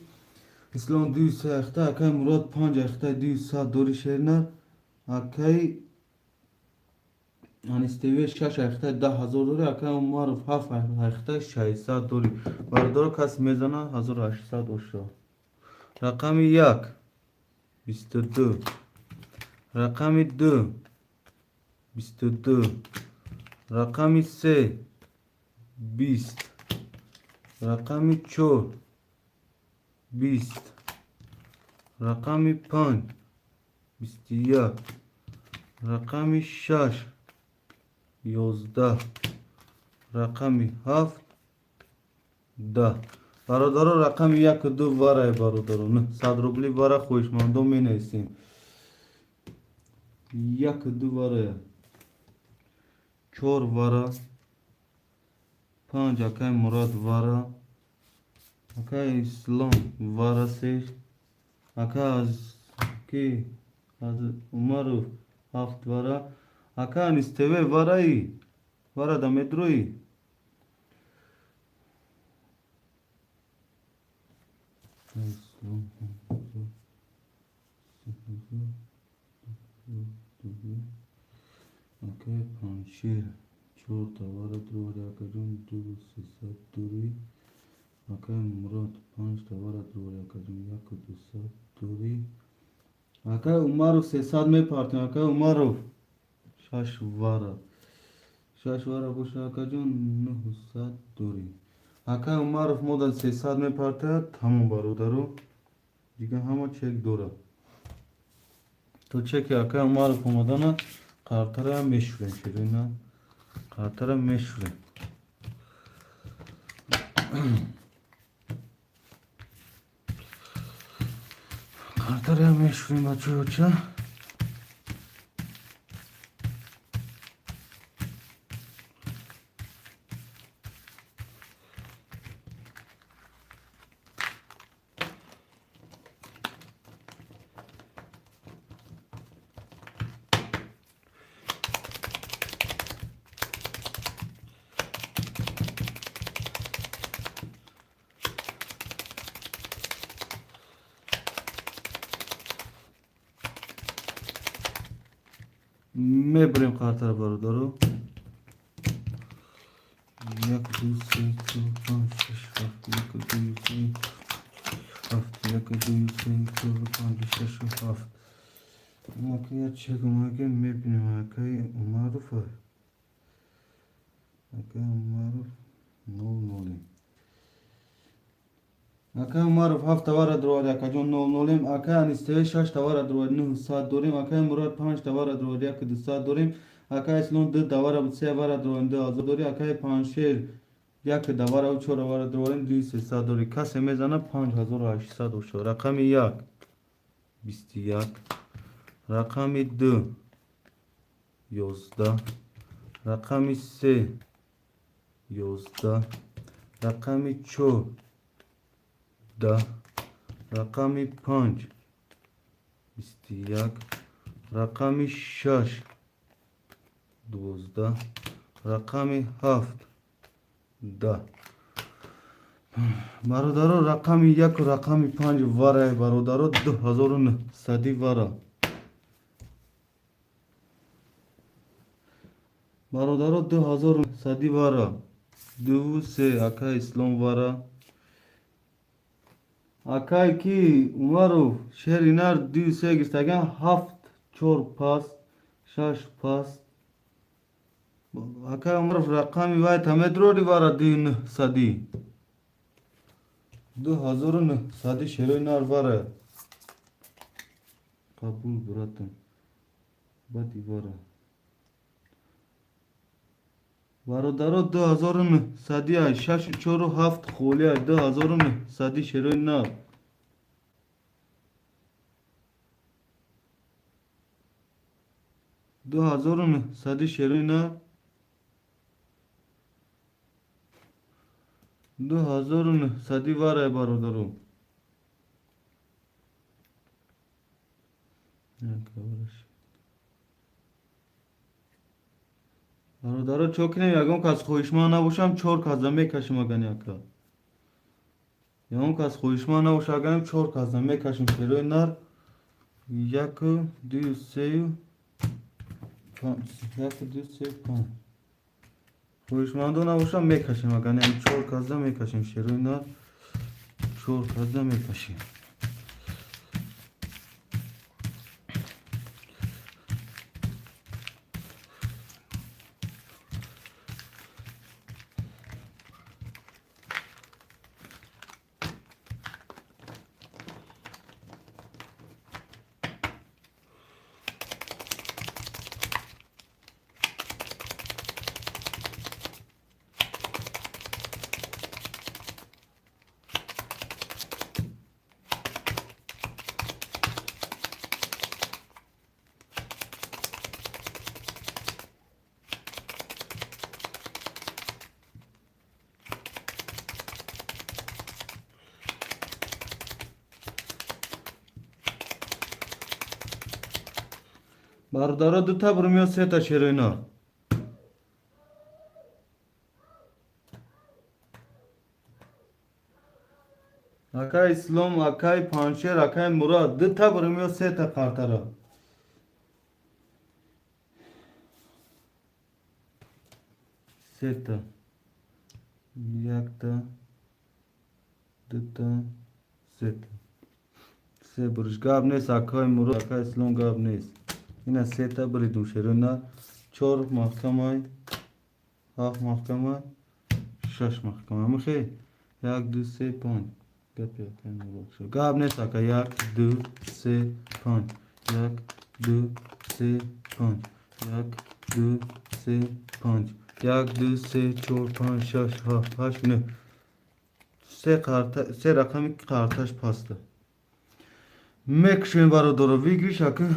Ислом ду се ахта. Акай Мурод панҷ ахтаи ду сад дорӣ шернар. Акай Анис ТВ шаш ахтаи 10 000 дорӣ. Акай Умаров ҳафт ахтаи шашсад дорӣ. Бародаро кас мезана 1800 оша. Рақами як 22, рақами ду 22, рақами се 20, рақами чор 20, рақами панҷ 21, Рақами 6 11. Рақами 7 10. Бародаро, рақами 1 2 варай, бародаро. 900 рубли вара, хоҳишмандо менависем. 1 2 варая. 4 вара. 5 акай Мурад вара. Акай Ислом вара 3. Ака аз ки аз Умаров 7 вара. Ака Анис ТВ вараи. Вара да медрои. Акай Паншер 4 тавара дровари акаҷон 2 300 дори. Акай Мурод 5 тавара дровари акаҷон 1 200 дори. Акай Умаров 300 мепартем. Акай Умаров 6 вара. 6 вара боша акаҷон 900 дори. Акай Умаров мода 300 мепартад. Тамом бародаро. Дига ҳама чек дорад. То чеки акай Умаров омадана қартара мешӯрем. Ширина қартара мешӯрем. Қартара мешӯрем бачаҳоча. Мебурем қартара бародаро. 1 2 3 4 5 6 7 1 2 3 7 1 2 3 4 5 6 7. Ака чек омаге мебинем. Акай Умаров. Акай Умаров 0 0. Акай Умаров 7 тавара дровари акаҷон 0 0. Акай Анис ТВ 6 тавара дровари 900 дорем. Акай Мурод 5 тавара дровари 1 200 дорем. Акай Ислом 2 тавара 3 вара дровари 2000 дори. Акай Паншер 1 тавара 4 вара дроварем 2300 дори. Касе мезана 5800 бошад. Рақами 1 21, рақами 2 11, рақами 3 11, рақами 4 10, рақами 5 21, рақами 6 12, рақами 7 10. Бародаро, рақами 1 рақами 5 варай бародаро, 2900 вара. Бародаро, 2900 вара. 2 3 ака Ислом вара. Акай ки Умаров шеринар 2 3 гирифтаган 7 4 пас 6 пас. Акай Умаров рақами вай тамедроди вара 2900. 2900 шерои нар вара. Қабул братам. Бади вара. Бародаро, 2900 6 4 7 холия 2900 шерои нар. 2900 шерои нар. 2900 варай бародаро. Бародаро, чо кинем, ягон кас хоҳишманд набошам, 4 каза мекашим агани ака. Ягон кас хоҳишманд набоша аганем 4 каза мекашим шерои нар. 1 2 3 5 1 2 3 5. Хоҳишмандо набошам мекашим агани 4 каза мекашим шерои нар. 4 каза мекашим. Бародаро, дута бурмиё, сета шерои нар. Акай Ислом, акай Паншер, акай Мурод, дута бурмиё, сета қартара. Сета, якта, дута, сета, се буриш. Гап нест, акай Мурод, акай Ислом, гап нест. Ина сета буридум, шерои нар. Чор маҳкамай, ҳафт маҳкамай, шаш маҳкамай. Михе як, ду, се, панҷ. Гапи акай Мурод шуд. Гап нест, ака. Як, ду, се, панҷ, як, ду, се, панҷ, як, ду, се, панҷ, як, ду, се, чор, панҷ, шаш, ҳафт, ҳашт, нӯҳ. Се қарта, се рақами қарташ паста. Мекушем, бародаро, выигрыш ака.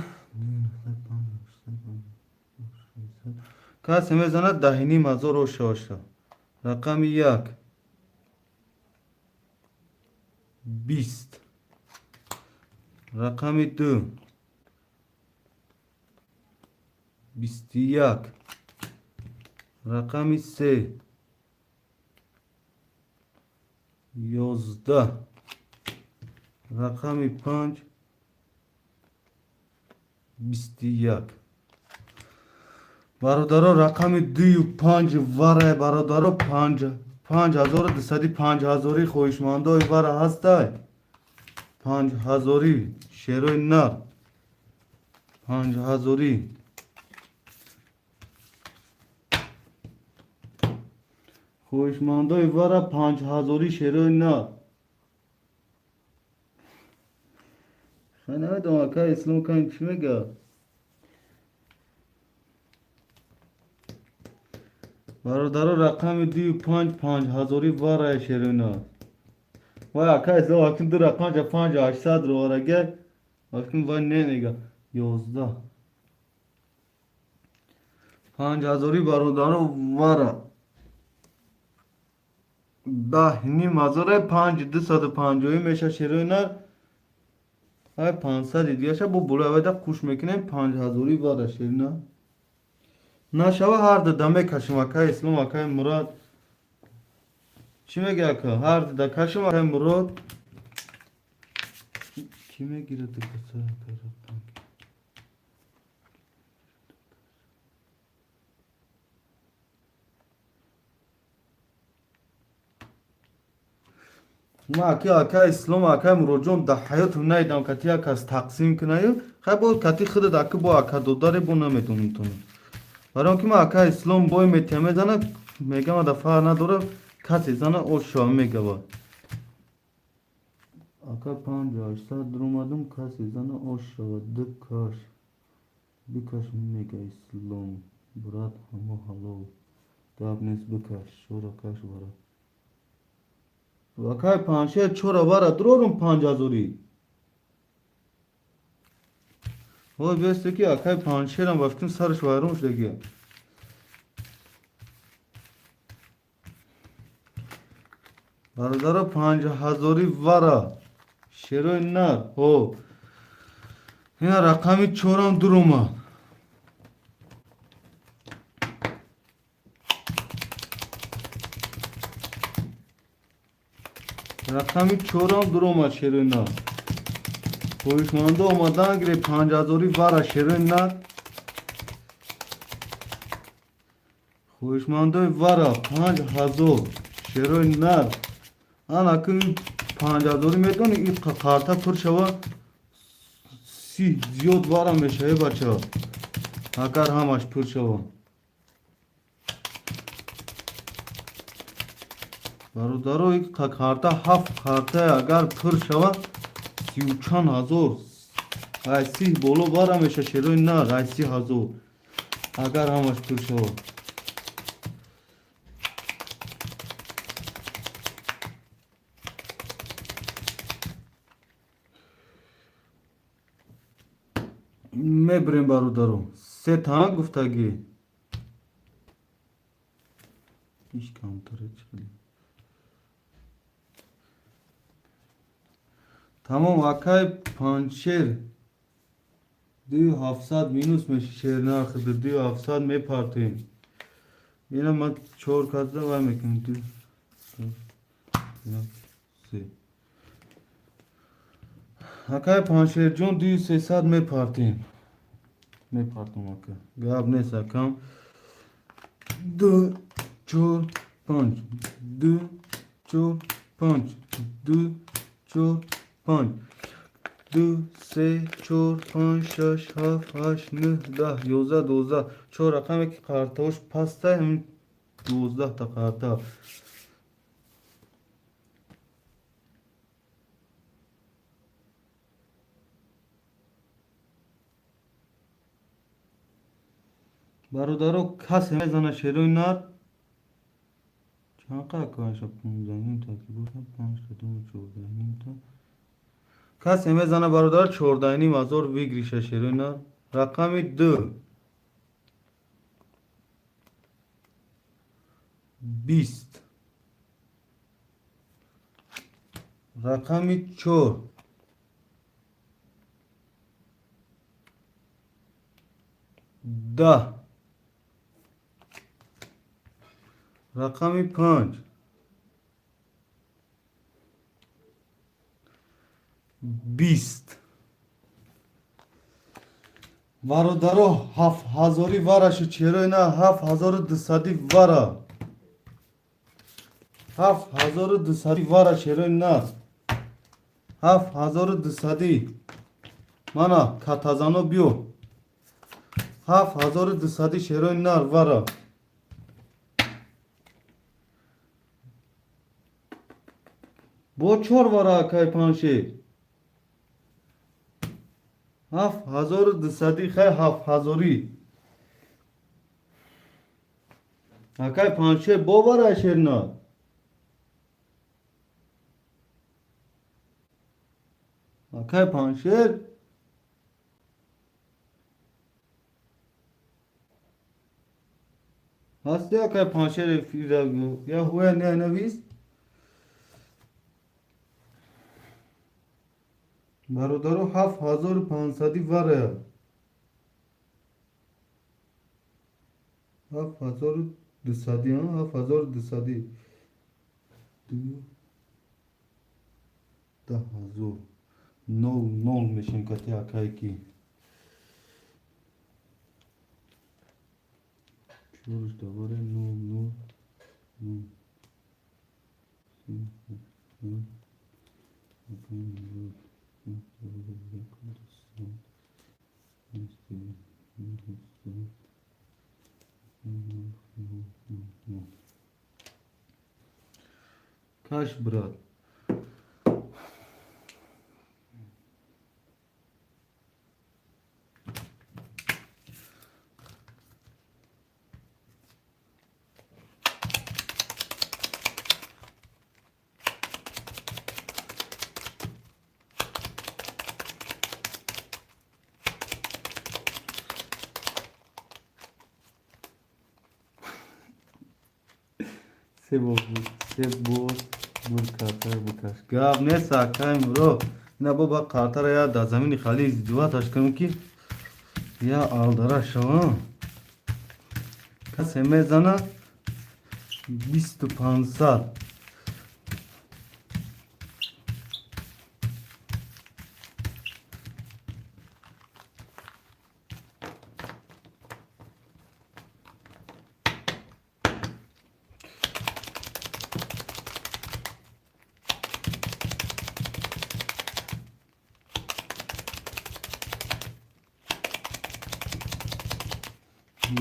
Касе мезанад, 10 500 оша оша. Рақами як 20, рақами ду 21, рақами се 11, рақами панҷ 21. Бародаро, рақами дую панҷ вара, бародаро, панҷ 5200, панҷ ҳазорӣ. Хоҳишмандои вара ҳастай? Панҷ ҳазорӣ, шерои нар, панҷ ҳазорӣ. Хоҳишмандои вара, панҷ ҳазорӣ, шерои нар. Хай, намедонам, ака Ислом кан чӣ мега. Бародаро, рақами дую панҷ, панҷ ҳазорӣ варае, шерои нар. Вай, ака Ислом, акин ду рақамча 5800 ро орагай, акин вай немега. 11, панҷ ҳазорӣ, бародаро, вара 10 500-е, 5250-ӣ меша, шерои нар. Ай, 500-и дигаша бо болои авайда қуш мекунем. Панҷ ҳазорӣ вара, шери нар. Нашава, ҳар дуда мекашем. Акай Ислом, акай Мурод, чӣ мега, ака? Ҳар дуда кашем. Акай Мурод, кӣ мегирад? Акай? Ма аки, акай Ислом, акай Муроджон, да ҳаётам наидам, кати як кас тақсим кунаю. Хай, бо кати худат, аки, бо ака додаре, бо намедонам тона. Барои он ки ма акай Ислом бой метия мезана, мегам, ада фарқ надора, касе зана, ошо мегава. Ака, 5800 дуромадум, касе зана, ош шава. Ду каш бикаш, мега Ислом. Брат, ҳамо ҳалол, гап нест, бикаш, чора каш вара. Акай Паншер, чора вара дурорум, панҷ ҳазорӣ. Ой, бесте ки акай Паншерам ба фикрам сараш вайрон шудагия. Бародаро, панҷ ҳазорӣ вара, шерои нар. Ҳо, ина рақами чорам дуромад. Рақами чорам дуромад, шерои нар. Хоҳишмандо омадан гире, панҷ ҳазорӣ вара, шерои нар. Хоҳишмандои вара, 5000, шерои нар. Анаки панҷ ҳазорӣ, медони, и қарта пур шава, 30 зиёд вара мешава, бача, агар ҳамаш пур шава. Бародаро, и карта, ҳафт карта агар пур шава, сию чанд ҳазор, ай 30 боло вара меша, шерои нар, ай 30 000, агар ҳамаш пур шава. Мебирем, бародаро, се та гуфтагӣ. Иш камтаре чӣ? Тамом, акай Панчшер. 2700 минус меши шернархи 2700 мепартем. Ина ман чор казда вай мекунем. Ду, як, се. Акай Паншерҷон, 2300 мепартем. Мепартам, ака. Гап нест, акам. Ду, чор, панҷ. Ду, чор, панҷ. Ду, чор, панҷ. Ду, се, чор, панҷ, шаш, ҳафт, ҳашт, нӯҳ, 10, 11, 12. Чор рақаме ки қартаош пастай, ҳамин 12та қарта. Бародаро, касе мезана шерои нар? Чанд қадр каша? 15 та ки бошад, панҷта, ду, 14.5 та. Касе мезана, бародар, 14,5 ҳазор выигрыша шерои нар? Рақами ду. 20. Рақами чор. 10. Рақами панҷ. 20. Бародаро, 7000-и варашу черои на, 7200-и вара. 7200-и вара шерои на. 7200-и. Мана, катазано биё. 7200-и шерои нар вара. Бо чор вара, акай Паншер. 7200-и, хай, 7000-и. Акай Паншер, бо вара шерна. Акай Паншер. Ҳасти, акай Паншер, эфира я ҳуя не навис? Бародаро, 7500-и вара. 7200-и, 7200-и. Ду, 10 000. Нол, нол мешем кати акайки. Чорш даваре нол, нол, нол. Се, ҳафт, ҳафт, ҳафт, ҳафт, ҳафт, нол, нол, нол. Каш, брат. Се бор буд, се бор буд, картаро бикаш. Гап нест, акай Муро. Ина бо ба картаро я дар замини хали издиваташ кунем, ки я алдара шава. Касе мезана 2500?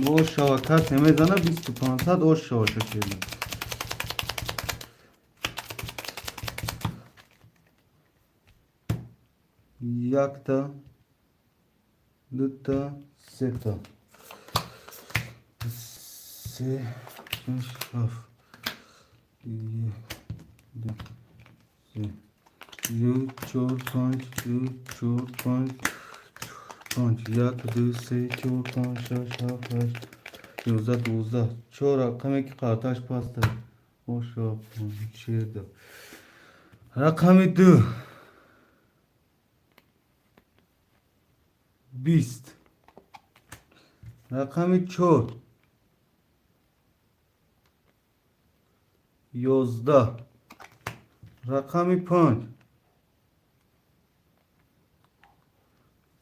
Ошава, касе мезана 2500? Ошава шашеда. Якта, дута, сета. Се, шаш, ҳафт. Ду, се. Ду, чор, панҷ, ду, чор, панҷ, панҷ. Як, ду, се, чор, панҷ, шаш, ҳафт, ҳашт, 11, 12. Чор рақаме ки қарташ паста. Ошава, шерда. Рақами ду. 20, рақами 4, 11, рақами 5,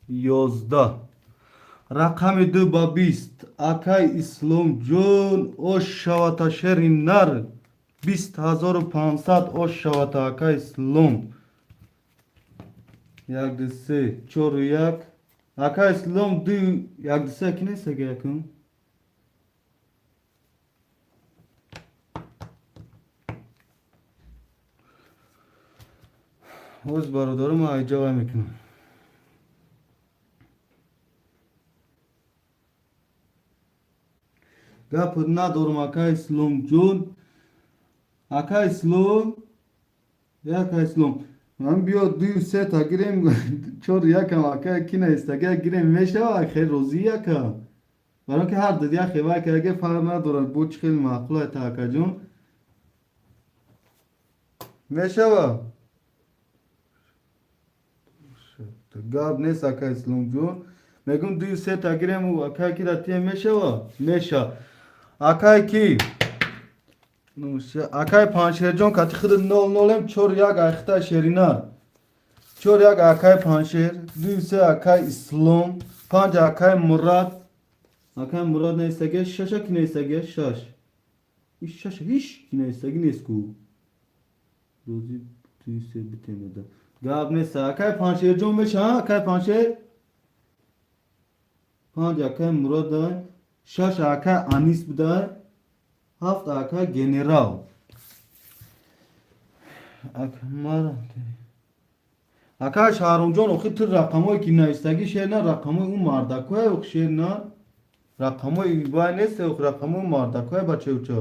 11, рақами 2 ба 20. Акай Исломҷон, ош шавата, шери нар, 20 500 ош шавата, акай Ислом. Як, ду, се, чору як, акай Ислом, ду, як, ду, се ки нест, ака якум. Ҳоз, бародаро, ман айҷа вай мекунам. Гап надорам, ака Исломҷон, ака Ислом, як Ислом. Ман биё ду сета гирем, чор якам, ака ки наистага гирем, мешава, хел розӣ, яка. Барои ки ҳар ду яхе вай кардаге, фарқ надорад, бо чӣ хеле маъқул та, акаҷон. Мешава? Гап нест, ака Исломҷон. Мегум, ду сета гирем, акай ки датия мешава? Меша. Акай ки? Акай Паншерҷон, кати худ нол нолем, чор як айхта шерина. Чор як акай Паншер, ду се акай Ислом, панҷ акай Мурад. Акай Мурад наистаге, шаша ки наистаге, шаш. Иш шаша ҳич ки наистаги нест ку. Рӯзи ду се битемада. Гап нест, акай Паншерҷон, меша, акай Паншер? Панҷ акай Мурад, шаш акай Анис будай, ҳафт акай Генерал. Акмар ака Шаҳромҷон, охир ту рақамое ки навистагӣ, шер на, рақамои ӯ мардакое, ох, шер на, рақамои вай нест, ох, рақамои мардакое, бачаюча.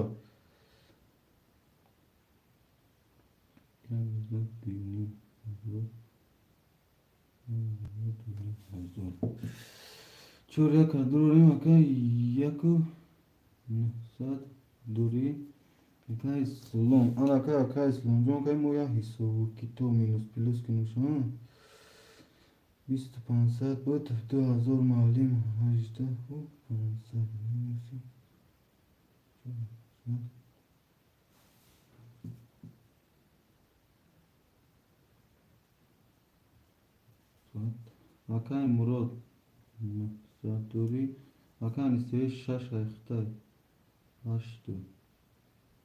Чор як дурорим, ака, яку нӯҳсад дурӣ, ака Ислом. Анака, ака Исломҷон, кай мо як ҳисобу китоб минус плюс кунем. 20 500 буд, 2000 маълим, 18 500 минуси акай Мурод 900 дурӣ, акай Анисеи шаш айхтай ҳашту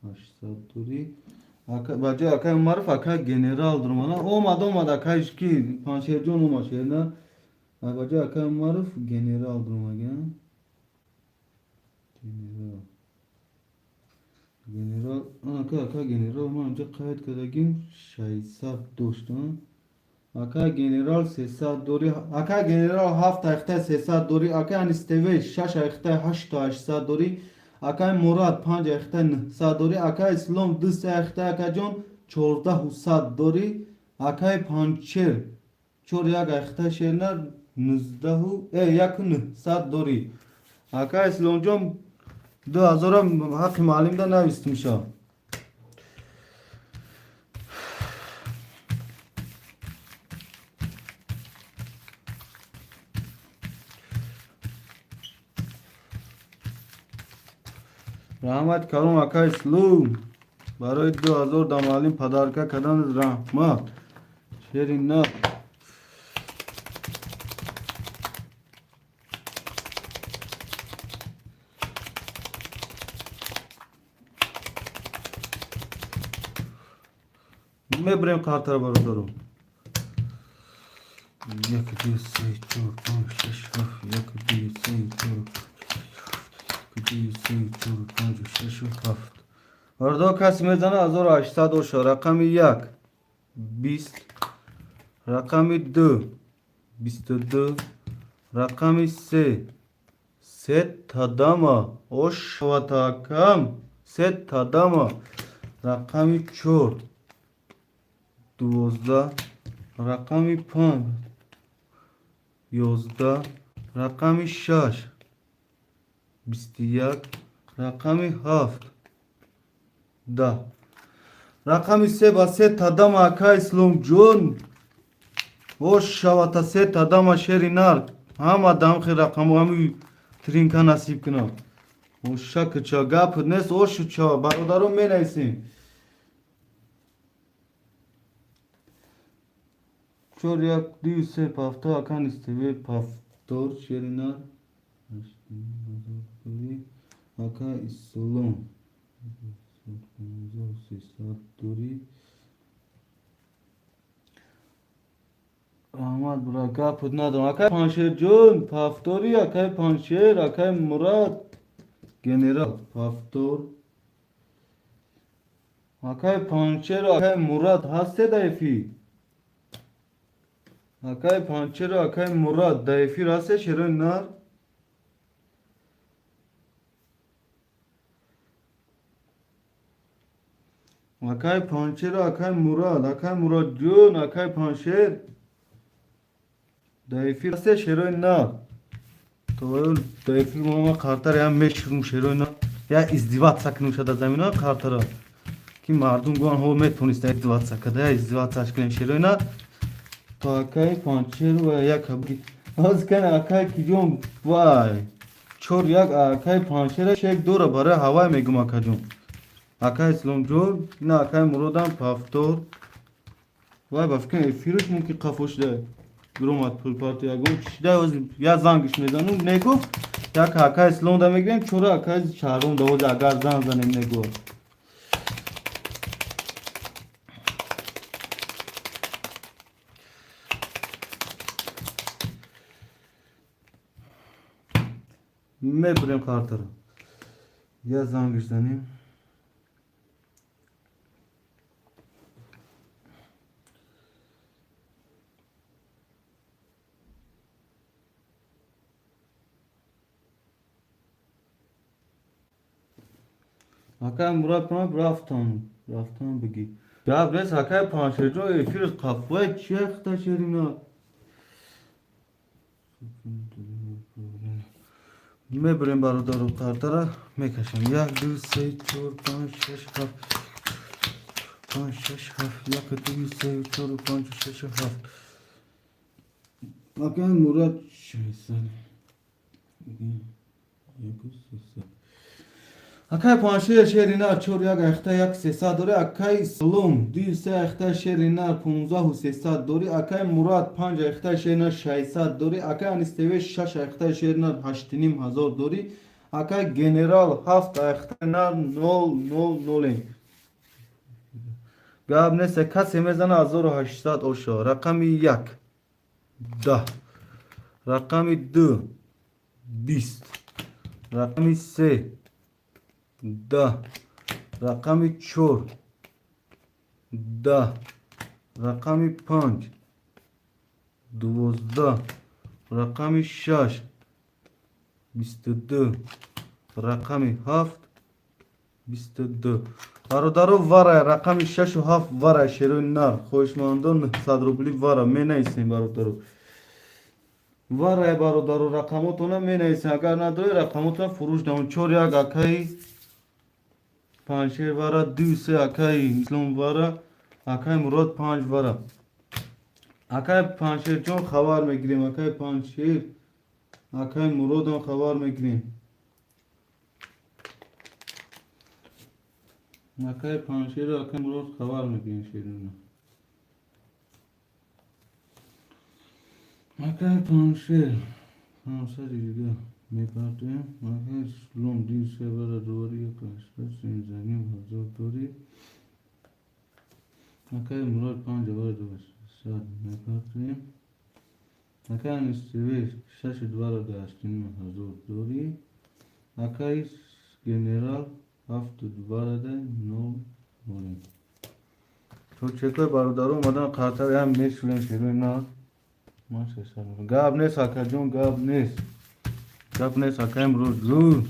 800 дурӣ. Ба ҷои акай Умаров акай Генерал дурам. Ана омад, омад акай ки Паншерҷон омад, шерна. Ба ҷои акай Умаров Генерал дурам, ага. Генерал. Генерал, ака, ака Генерал ман инҷа қайд кардагим, 600 дошт. Акай Генерал 300 дорӣ, акай Генерал ҳафт айхтай 300 дорӣ, акай Анистеве шаш айхтай ҳашту 800 дорӣ, акай Мурад панҷ айхтай 900 дорӣ, акай Ислом ду се айхтай, акаҷон, 14 сад дорӣ, акай Панчер чор як айхтай, шерна, нуздаҳу яку нӯҳсад дорӣ. Акай Исломҷон, 2000-а ҳаққи маълимда навистимша. Раҳмат калом, ака Ислом, барои 2000 да маълим подарка кардан, раҳмат, шери на. Мебарем қартара, бародаро. Як, ду, се, чор, панҷ, шаш, ҳафт, як, ду, се, чор, ду, се, чор, панҷ, шашу ҳафт. Бародаро, касе мезана, 1800 оша. Рақами як 20, рақами ду 22, рақами се се тадама ошватакам, се тадама, рақами чор 12, рақами панҷ 11, рақами шаш 21, рақами ҳафт 10. Рақами се ба се тадама, ака Исломҷон, ош шавата, се тадама, шери нар. Ҳама дамхи рақаму ҳами тринка насиб кунад. Ошакча гап нест, ошуча бародаро менависем. 4 1 2 3 пафто акан истиве пафтор шеринар ака ислом 300 дори. Раҳмат бура, гапут надорам. Акай Паншерҷон пафтори, акай Паншер, акай Мурад генерал пафтор. Акай Паншер, акай Мурад ҳасте дар эфир? Акай Паншеру акай Мурад дар эфир ҳасте, шерои нар? Акай Паншеру акай Мурад, акай Мурадҷон, акай Паншер дар эфир ҳасте, шерои нар? То дар эфир мо қартар ям меширум, шерои нар. Я издеваться кунем шада замина қартара. Ки мардум гӯян ҳо метониста издеваться када, я издеваться кунем, шерои нар. То акай Паншеру ва як ҳоз кан акай киҷон вай 4 1 акай Паншера чек дора барои ҳавай мегум акаҷон. Акай Исломҷон, ина акай Муродам пафтор. Вай ба фикрам эфираш мумкин қафо шуда. Гуромад пул парти ягон чида ҳоз я зангиш мезанум негуфт. Як акай Ислом да мегирем, чора акай Шаҳром да ҳоз агар занг занем негу. Мебурем картаро. Я зангиш занем. Акай Мурад панам рафтам, рафтам бигӣ. Гап нест, акай Паншерҷон эфир қафвай чи ахта шерина. Мебурем бародару қартара мекашем. 1 2 3 4 5 6 7 5 6 7 1 2 3 4 5 6 7. Акай Мурад 6 1 3 Акай Паншер шеринар 4 1 ахта 1 300 дори. Акай Ислом 2 3 ахта шеринар 15 300 дори. Акай Мурад 5 ахта шеринар 600 дори. Акай Анистеве 6 ахта шеринар 8,5 ҳазор дори. Акай Генерал 7 ахта нар 0 0 0. Гап нест, касе мезана 1800 оша. Рақами 1 10, рақами 2 20, рақами 3 10, рақами 4 10, рақами 5 12, рақами 6 22, рақами 7 22. Бародаро вара рақами 6 7 вара шерои нар. Хоҳишмандон 900 рубли вара менависем бародаро. Вара бародаро рақамотона менависем. Агар надоред рақамотона фурӯш дамон. 4 1 акай Паншер вара, 2 3 акай Ислом вара, акай Мурод 5 вара. Акай Паншерҷон хабар мегирем, акай Паншер, акай Муродам хабар мегирем. Акай Паншеру акай Мурод хабар мегирем шерина. Акай Паншер, 500 дига мепартоем. Акай Ислом 2 3 вара дори, 1 8 ҳазор дори. Акай Мурод 5 вара дори, 100 мепартоем. Акай Анистеве 6 вара 8,5 ҳазор дори. Акай Генерал 7 вара 0 0. Чекои бародаро омадан қартар ям мешӯрем шерои нар. Ман 600. Гап нест акаҷон, гап нест. Гап нест акай Мурод. Зур.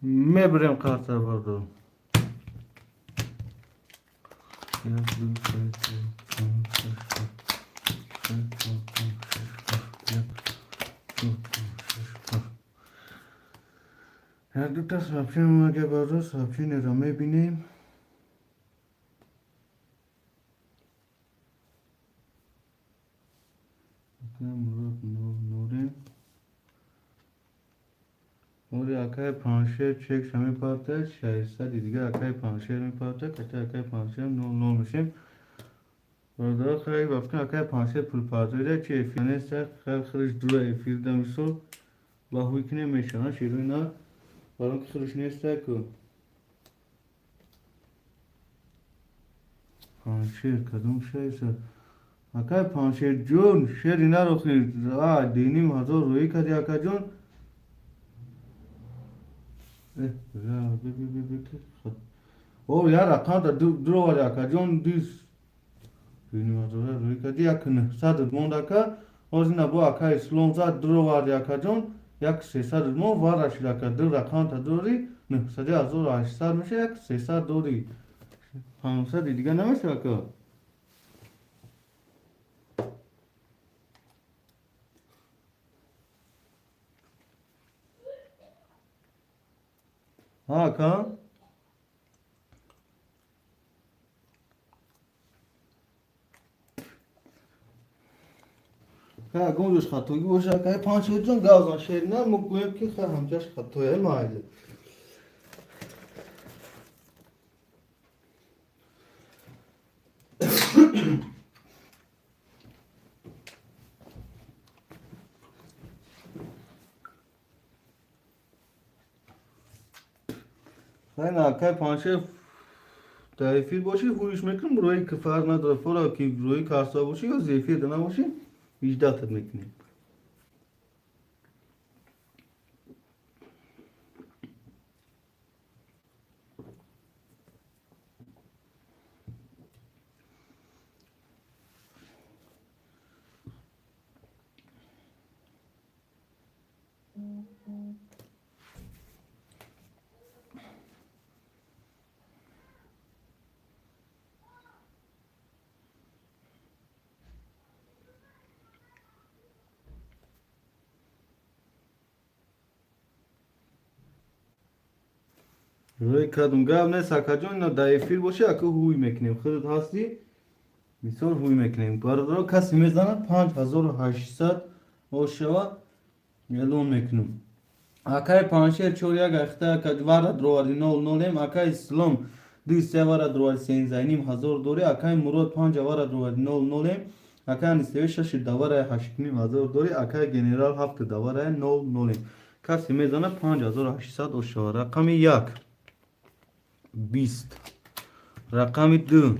Мебарем қарта, бардор. Як, ду, се, чор, панҷ, шаш, ҳафт. Се, чор, панҷ, шаш, ҳафт. Як, ду, панҷ, шаш, ҳафт. Як дута сообщение омада, бардор, сообщениеро мебинем. Мурод ноль нолем. Ори, акаи Паншер чекша мепартад, 600-и дига акаи Паншер мепартад, ката акаи Паншер 0-0 мешем. Бародаро, хеле вақти акаи Паншер пулпартоида чи эфир неста, хеле хелиш дура эфир да, мисол ба ҳуй кине мешава шерои на, барон ки хелиш неста ку. Паншер кадом 600? Акаи Паншер ҷон, шери наро хир, 2,5 ҳазор рӯӣ кади, акаҷон. О, я рақамта дуровари, акаҷон, дис 2,5 ҳазора рӯӣ кади, як 900 монд, ака. Ҳозир бо ака Ислом зад, дуроварди, акаҷон, як 300 монд, вара шид, ака. Ду рақамта дорӣ, 900 1800 меша, як 300 дорӣ, 500-и дига намеша, ака. Ака, ягон ҷош хатогӣ боша, акаи Панҷшерҷон, гавзан шерина, мо гӯем ки ха ҳамҷаш хатоя, майли. Хайна, акаи Панҷшер, дар эфир бошӣ, ҳуйш мекунам, рӯи ки фарқ надорад, фора ки рӯи карса бошӣ ё зефир да набошӣ, ҳиждаҳтат мекунем. Рӯи кадом гап нест, акаҷон, ина дар эфир бошӣ, ака, ҳуй мекунем, худат ҳастӣ, мисол, ҳуй мекунем. Бародаро, касе мезанад, 5800 ошава, эълон мекунем. Акаи Паншер, чор як ахта вара дровари, 0-0-ем. Акаи Ислом, ду се вара дровари, 13,5 ҳазор дорӣ. Акаи Мурод, панҷа вара дровари, 0-0-ем. Акаи Анистеве, шаши даварае, 8,5 ҳазор дорӣ. Акаи Генерал, ҳафту даварае, 0-0-ем. Касе мезанад, 5800 ошава. Рақами як 20, рақами ду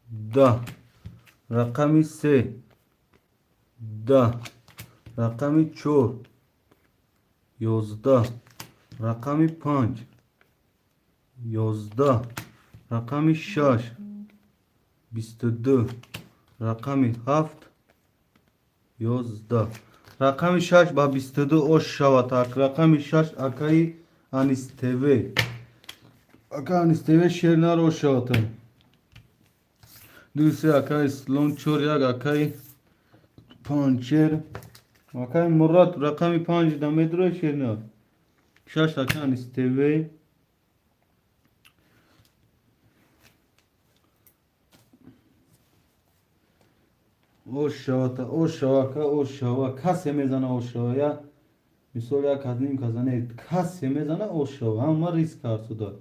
10, рақами се 10, рақами чор 11, рақами панҷ 11, рақами шаш 22, рақами ҳафт 11. Рақами шаш ба 22 ош шавад. Рақами шаш, акаи Аниств, ака Аниств, шер наро шавад. Ду се, акаи Ислом, чор як, акаи Панчер, акаи Мурод, рақами панҷ да медрои, шер нар. Шаш, ака Аниств. Ош шавад, ош шава, ака, ош шава. Касе мезана, ош шава. Я мисол, як аз ним казане, касе мезана, ош шава, ҳама риск карсуда.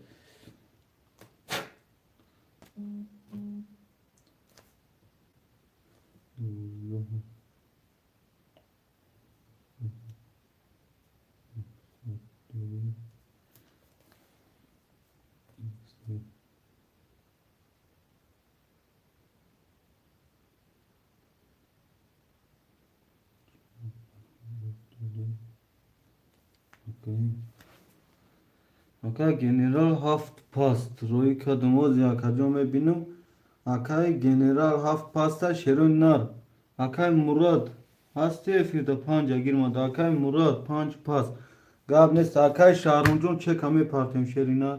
Ака Генерал, ҳафт паст рӯи кадомози, акаҷон, мебинам. Акаи Генерал, ҳафт паста, шерои нар. Акаи Мурод, ҳасти эфирда? Панҷ агирмада. Акаи Мурод, панҷ паст. Гап нест, акай Шаҳрумҷон, чека мепартем, шерина.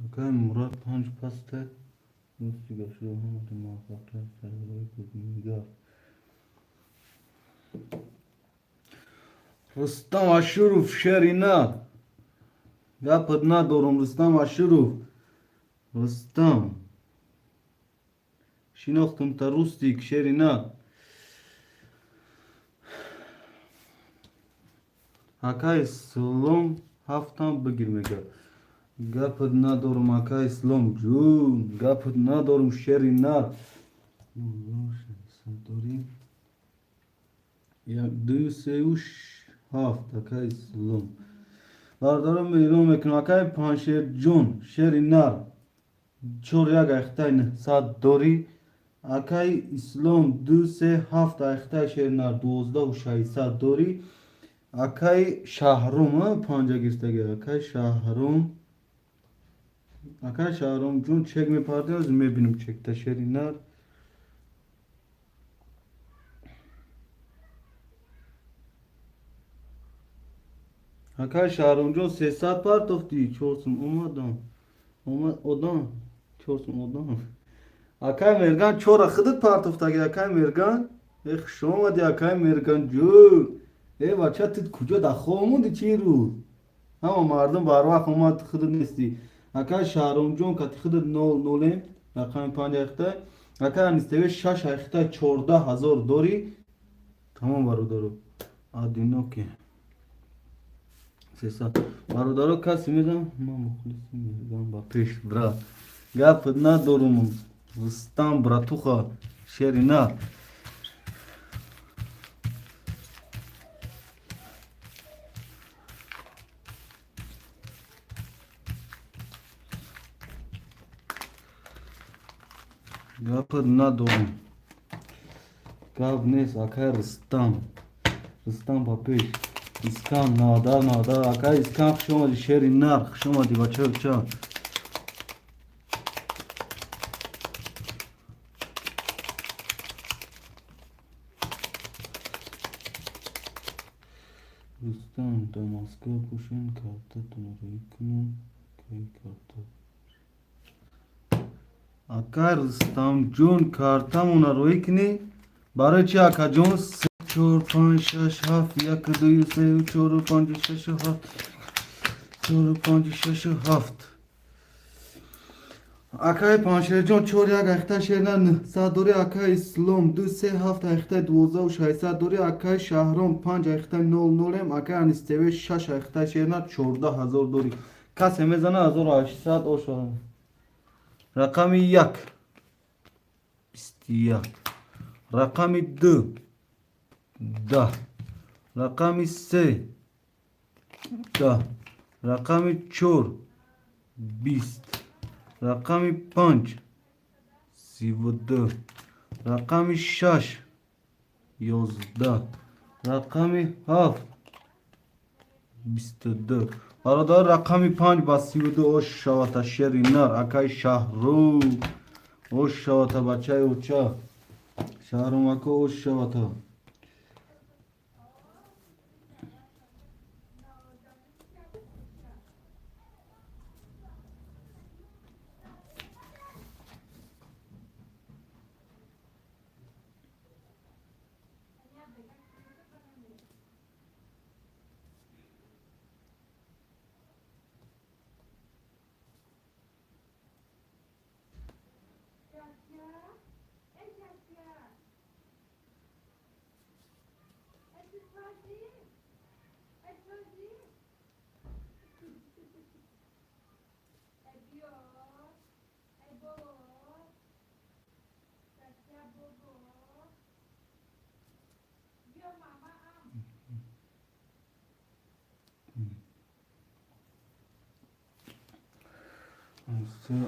Акай Мурод панҷ паста Рустам Ашуров, шерина. Гапат надорум, Рустам Ашуров. Рустам. Шинохтум та, Рустик, шерина. Акай Ислом ҳафтам бигир мега. Гапат надорум, акай Ислом ҷун. Гапат надорум, шерина. Дорим. Як, ду, сеу, ҳафт, акай Ислом. Бародарам, эълон мекунам, акай Паншерҷон, шери нар, чор як айхтай 900 дорӣ. Акай Ислом, ду, се, ҳафт айхтай, шери нар, 12 600 дорӣ. Акай Шаҳром панҷа гирифтаги, акай Шаҳром, акай Шаҳромҷон, чек мепардем, мебинем чекта, шери нар. Акай Шаҳромҷон, 300 партофтӣ, чорсум омадам. Омад одам, чорсум одам. Акай Мерган, чора худат партофтаги, акай Мерган. Э, хуш омадӣ, акай Мерган ҷун. Э, бача, ту куҷо дар хоб монди чи рӯз? Ҳама мардум барвақт омад, худат нестӣ. Акай Шаҳромҷон, кати худат нол нолем, рақами панҷ айхтай. Акай Анистеве шаш айхтай, 14 000 дорӣ. Тамом, бародаро. Одиноки. 300. Бародаро, касе мезанам, ман мухлиси Мерган, ба пеш, брат. Гапат надорум, Рустам, братуха, шерина. Гапат надорум. Гап нест, акай Рустам. Рустам, ба пеш. Искан нада нада, акай Искан, хуш омадӣ, шери нар, хуш омадӣ, бача ча. Рустам, дар Москва бошен, картатонро рӯй кунам, кай карта. Акай Рустамҷон, картамонро рӯй кунӣ? Барои чи, акаҷон? Се, чор, панҷ, шаш, ҳафт, як, ду, се, чор, панҷ, шаш, ҳафт, чор, панҷ, шаш, ҳафт. Акай Паншерҷон, чор як айхта, шерна, 900 дорӣ. Акай Ислом, ду, се, ҳафт айхта, 12 600 дорӣ. Акай Шаҳром, панҷ айхта, нол нолем. Акай Анистеве шаш айхта, шерна, 14 000 дорӣ. Касе мезана, 1800 оша. Рақами як 21, рақами ду 10, рақами се 10, рақами чор 20, рақами панҷ 32, рақами шаш 11, рақами ҳафт 22. Бародар, рақами панҷ ба 32 ош шавата, шери нар, акай Шаҳру, ош шавата, бачаи оча, Шаҳрумако, ош шавата.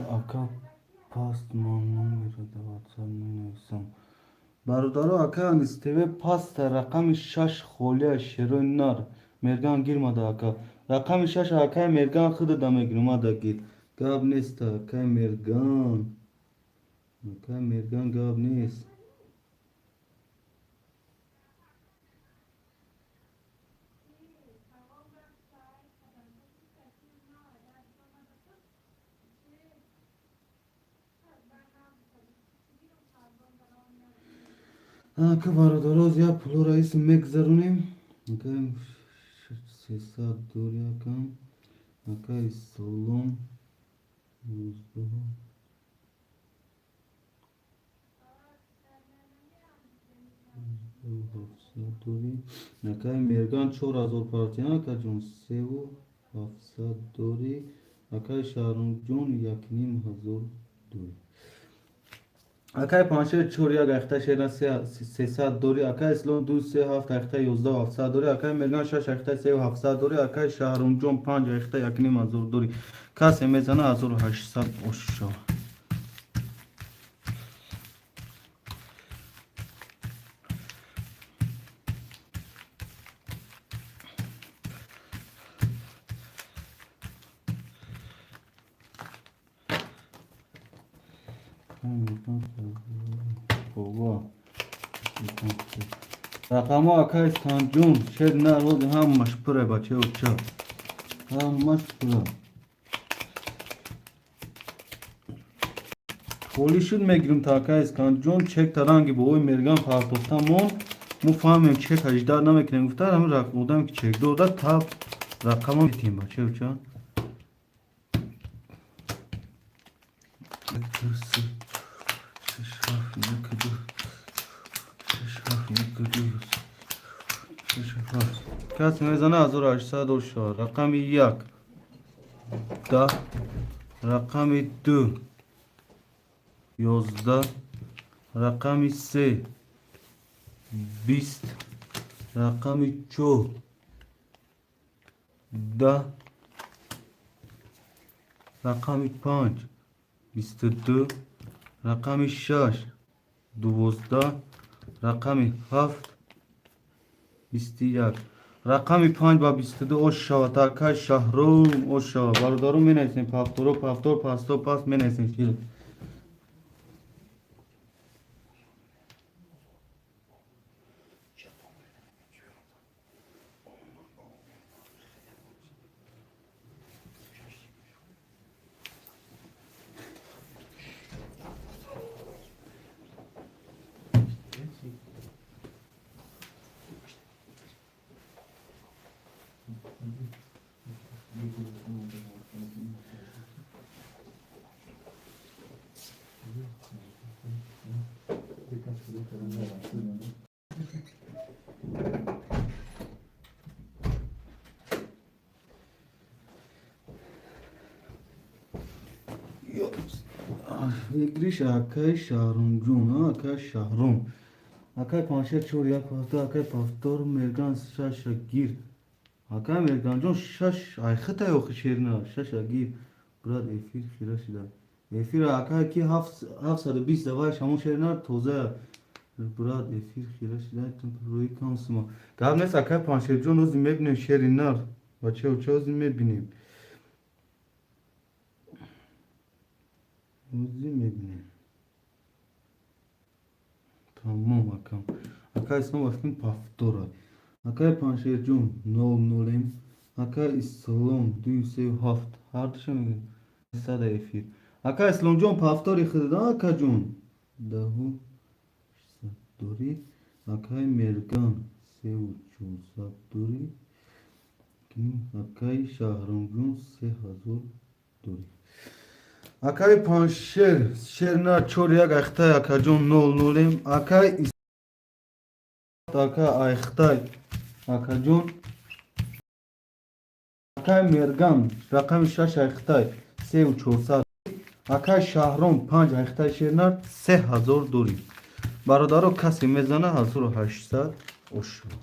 Ака, паст, ман номеро дар ватсап менависам. Бародаро, ака Анис ТВ паста, рақами шаш холия, шерои нар, Мерган гирмада, ака. Рақами шаша, акай Мерган, худада мегирам, адагир. Гап нест, акай Мерган. Акай Мерган, гап нест. Ака, бародароз, як пулора исм мегзаронем. Ака, 300 дори, акам. Ака Ислом, 19 700 дори. Акай Мерган, 4000 партия, акаҷон, 3700 дори. Акай Шаҳрумҷон, 1500 дори. Акай Паншер, чор як ахта шера, 300 дори. Акай Ислом, ду се ҳафт ахта, 11 700 дори. Акай Мерган, шаш ахта, 3700 дори. Акай Шаҳрумҷон, панҷ ахта, 1500 дори. Касе мезана, 1800 ош шава. Рақамҳо, акай Санҷун, шер на рози ҳамаш пуре, бачаё, ча ҳамаш пура. Холӣ шуд, мегирим та, акай Исканҷон, чек таранги бо ой Мерган партофта мон, мо фаҳмем, чек ҳаждаҳ намекунем, гуфта ҳамин одаме ки чек дода, та рақама метиҳем, бачаё, ча. Ду, се, шаш, ҳафт, як, ду, шаш, ҳафт, як, ду, шаш, ҳафт. Касе мезана, 1800 шава. Рақами як, 10, рақами ду, 11, рақами се, 20, рақами чор, 10, рақами панҷ, 22, рақами шаш, 12, рақами ҳафт, 21. Рақами панҷ ба 22 ош шавад. Акай Шаҳром, ош шавад. Бародаро, менависем пафторо, пафтор, пасто, пас менависем. Игриш, акай Шаҳрумҷон, акай Шаҳрум. Акай Паншер, чор як ҳафта, акай пафтор Мерган, шаша гир. Акай Мерганҷон, шаш айхита ёхи шерна, шаша гир. Брат, эфир хира шида. Эфир, акай, ки 720 давай шамо шерна тоза. Брат, эфир хира шида, рӯи кам сума. Гап нест, акай Паншерҷон, рӯзи мебинем шери нар. Бачаё, ча рӯзи мебинем. Рӯзи мебинем. Тамом, акам. Акай Ислом, вақти пафтора. Акай Паншерҷон, нол нолем. Акай Ислом, ду се ҳафт. Ҳардуша мегӯем. Сада эфир. Акай Исломҷон, пафтори худда, акаҷон. Даҳу шашсад дорӣ. Акай Мерган, 3400 дорӣ. Акай Шаҳромҷон, 3000 дорӣ. Акай Паншер, шер на чор як ахтай, акаҷон, нол нолем. Акай ака айхтай, акаҷон. Акай Мерган, рақами шаш айхтай, 3400. Акай Шаҳром, панҷ айхтай, шернар, 3000 дорӣ. Бародаро, касе мезана, 1800 ош шава.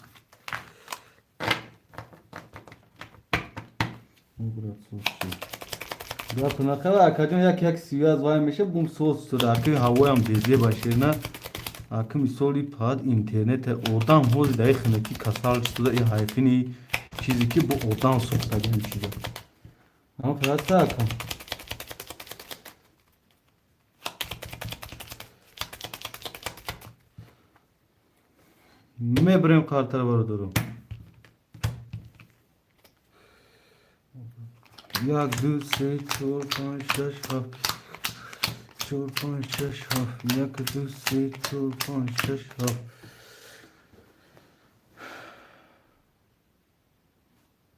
Гапнақала, акаҷон, як як сию вай меша, бум соз шуда. Аки ҳавоям безеба, шерна. Аки мисоли пад интернет одам ҳози даи хинаки касал шуда, и ҳайфини. Чизе ки бо одам сохтаги ҳам чиза. Ам хаста ака. Мебарем картара, бародаро. Як, ду, се, чор, панҷ, шаш, ҳафт. Чор, панҷ, шаш, ҳафт. Як, ду, се, чор, панҷ, шаш, ҳафт.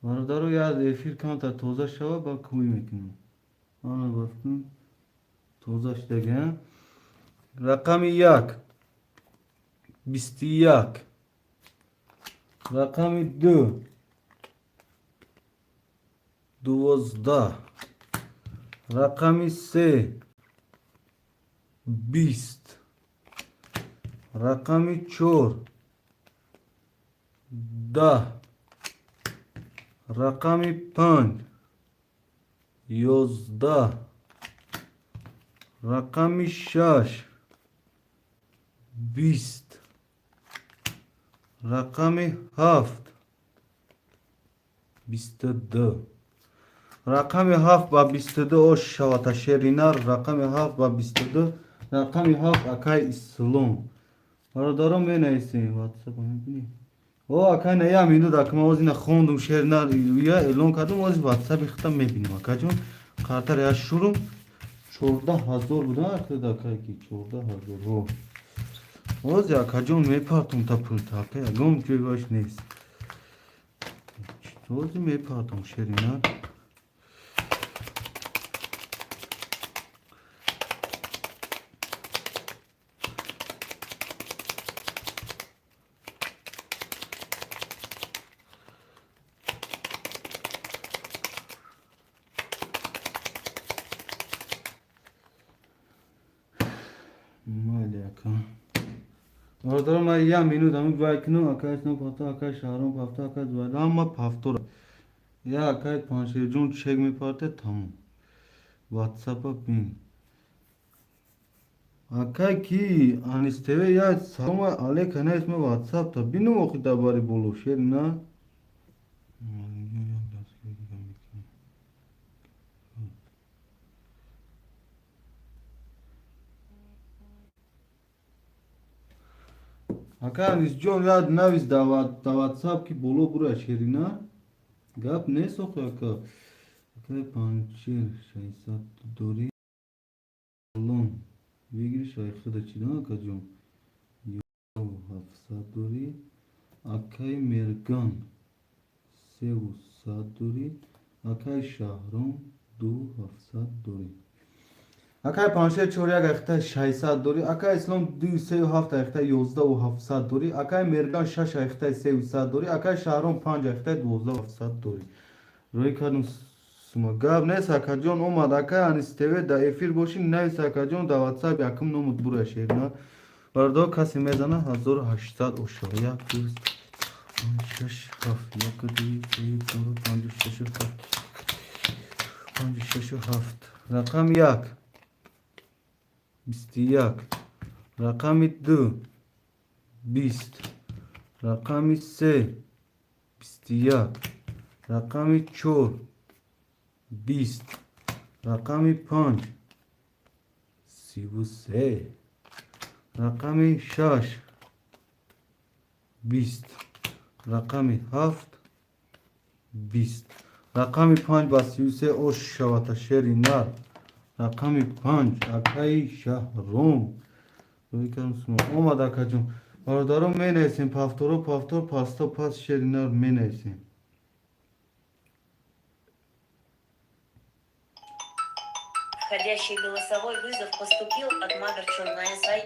Бародаро, як эфир камтар тоза шава, ба кӯй мекунам. Ана бафтум тоза шудага. Рақами як 21, рақами ду 12, рақами се 20, рақами чор 10, рақами панҷ 11, рақами шаш 20, рақами ҳафт 22. Рақами ҳафт ба 22 ош шавата, шеринар. Рақами ҳафт ба 22, рақами ҳафт, акай Ислом. Бародаро, менависем ватсап, мебинӣ? О, акай, на як минут, ака, ман озина хондум, шеринар я эълон кардум, ози ватсапи худам мебинем, акаҷон. Қартар я шурум 14 000 буда, акда, акай, ки 14 000. Ҳо, ози, акаҷон, мепартум та пулта, ака, ягон ҷойваш нест, ози мепартум, шеринар. Майли, ака. Бародаро, ман як минут ҳамин вай кунам. Акай Ислом пафто, акай Шаҳром пафто, акай Зубайда, ҳама пафтора. Я акай Паншерҷон чек мепарте, тамом. Ватсапа бин. Акай ки Анис ТВ, я салома алейка, на исми ватсап та бинум, охи дар бари боло шер на. Ака Анисҷон, як навис дар ватсап, ки боло бура, шерина. Гап нест охи, ака. Акай Панчер 600 дорӣ. Лон выигрыш айхуда чида, акаҷон. 700 дорӣ. Акай Мерган 300 дорӣ. Акай Шаҳром 2700 дорӣ. Акай Паншер чор як айхта 600 дорӣ. Акай Ислом ду сею ҳафт айхта 11 700 дорӣ. Акай Мерган шаш айхта 300 дорӣ. Акай Шаҳром панҷ айхта 12 700 дорӣ. Рӯй кардум сума. Гап нест, акаҷон, омад. Акай Анис ТВ, дар эфир бошӣ, навис, акаҷон, дар ватсап якум номуд бура, шерина. Бародаро, касе мезана, 1800 ошо. Як, ду, панҷ, шаш, ҳафт. Як, ду, се, чор, панҷ, шаш, ҳафт. Панҷ, шашу ҳафт. Рақами як 21, рақами ду 20, рақами се 21, рақами чор 20, рақами панҷ 33, рақами шаш 20, рақами ҳафт 20. Рақами панҷ ба 33 ош шавата, шери нар. Рақами панҷ, акаи Шаҳром. Омад, акаҷон. Бародаро, менависем повторо, повтор, пасто пас, шери нар, менависем. Входящий голосовой вызов поступил от Магарчун Сай.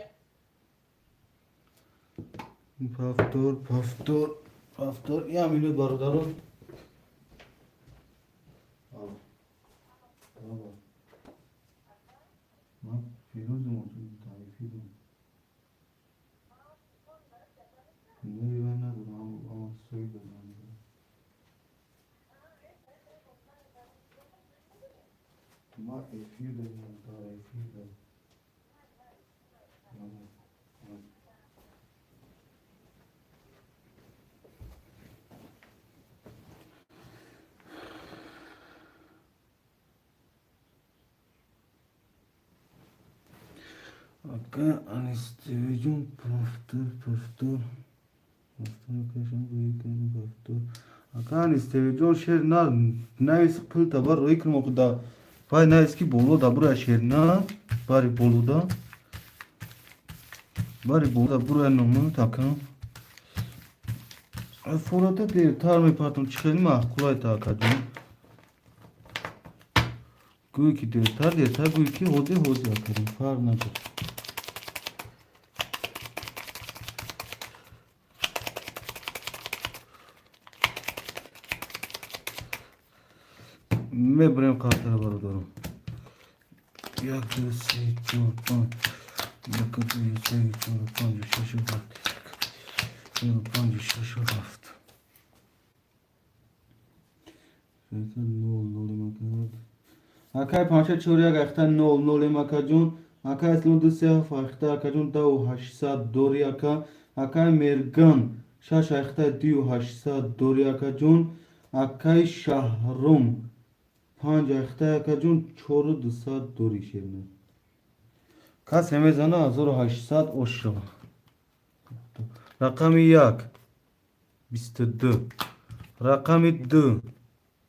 Повтор, повтор, повтор. Як минут, бародаро. Алло. Алло. Ман Фирӯзам, дар эфирам. Не, вай надорам, ама сои дорам. Ма эфир дорам, дар эфир дорам. Алло. Алло. Ака Анистевиҷон, повтор, повтор, повтор. Ака Анистевиҷон, шер на навис, пул табар рӯй кунам да вай навис, ки боло да бура шер на бари болода, бари болода бура номут. Ака, фората дертар мепартам, чӣ хеле маъқулайта, акаҷон. Гӯе ки дертар, дертар, гӯе ки ҳозир, ҳозир, акаҷон, фарқ надорад. Мебарем қартара, бародарам. Як, ду, се, чор, панҷ, як, ду, се, чор, панҷ, шаш, ҳафт, чор, панҷ, шаш, ҳафт, нол, нол макард. Акай панҷа, чор, як, ахта, нол, нол, акаҷон. Акай Ислом, ду, се, ҳафт, ахта, акаҷон, 10 800 дори, ака. Акай Мерган, шаш, ахта, 2 800 дори, акаҷон. Акай Шаҳром, панҷ, ахта, акаҷон, 4 200 дори, шерна. Касе мезана, 1800 ош шава. Рақами як, 22, рақами ду,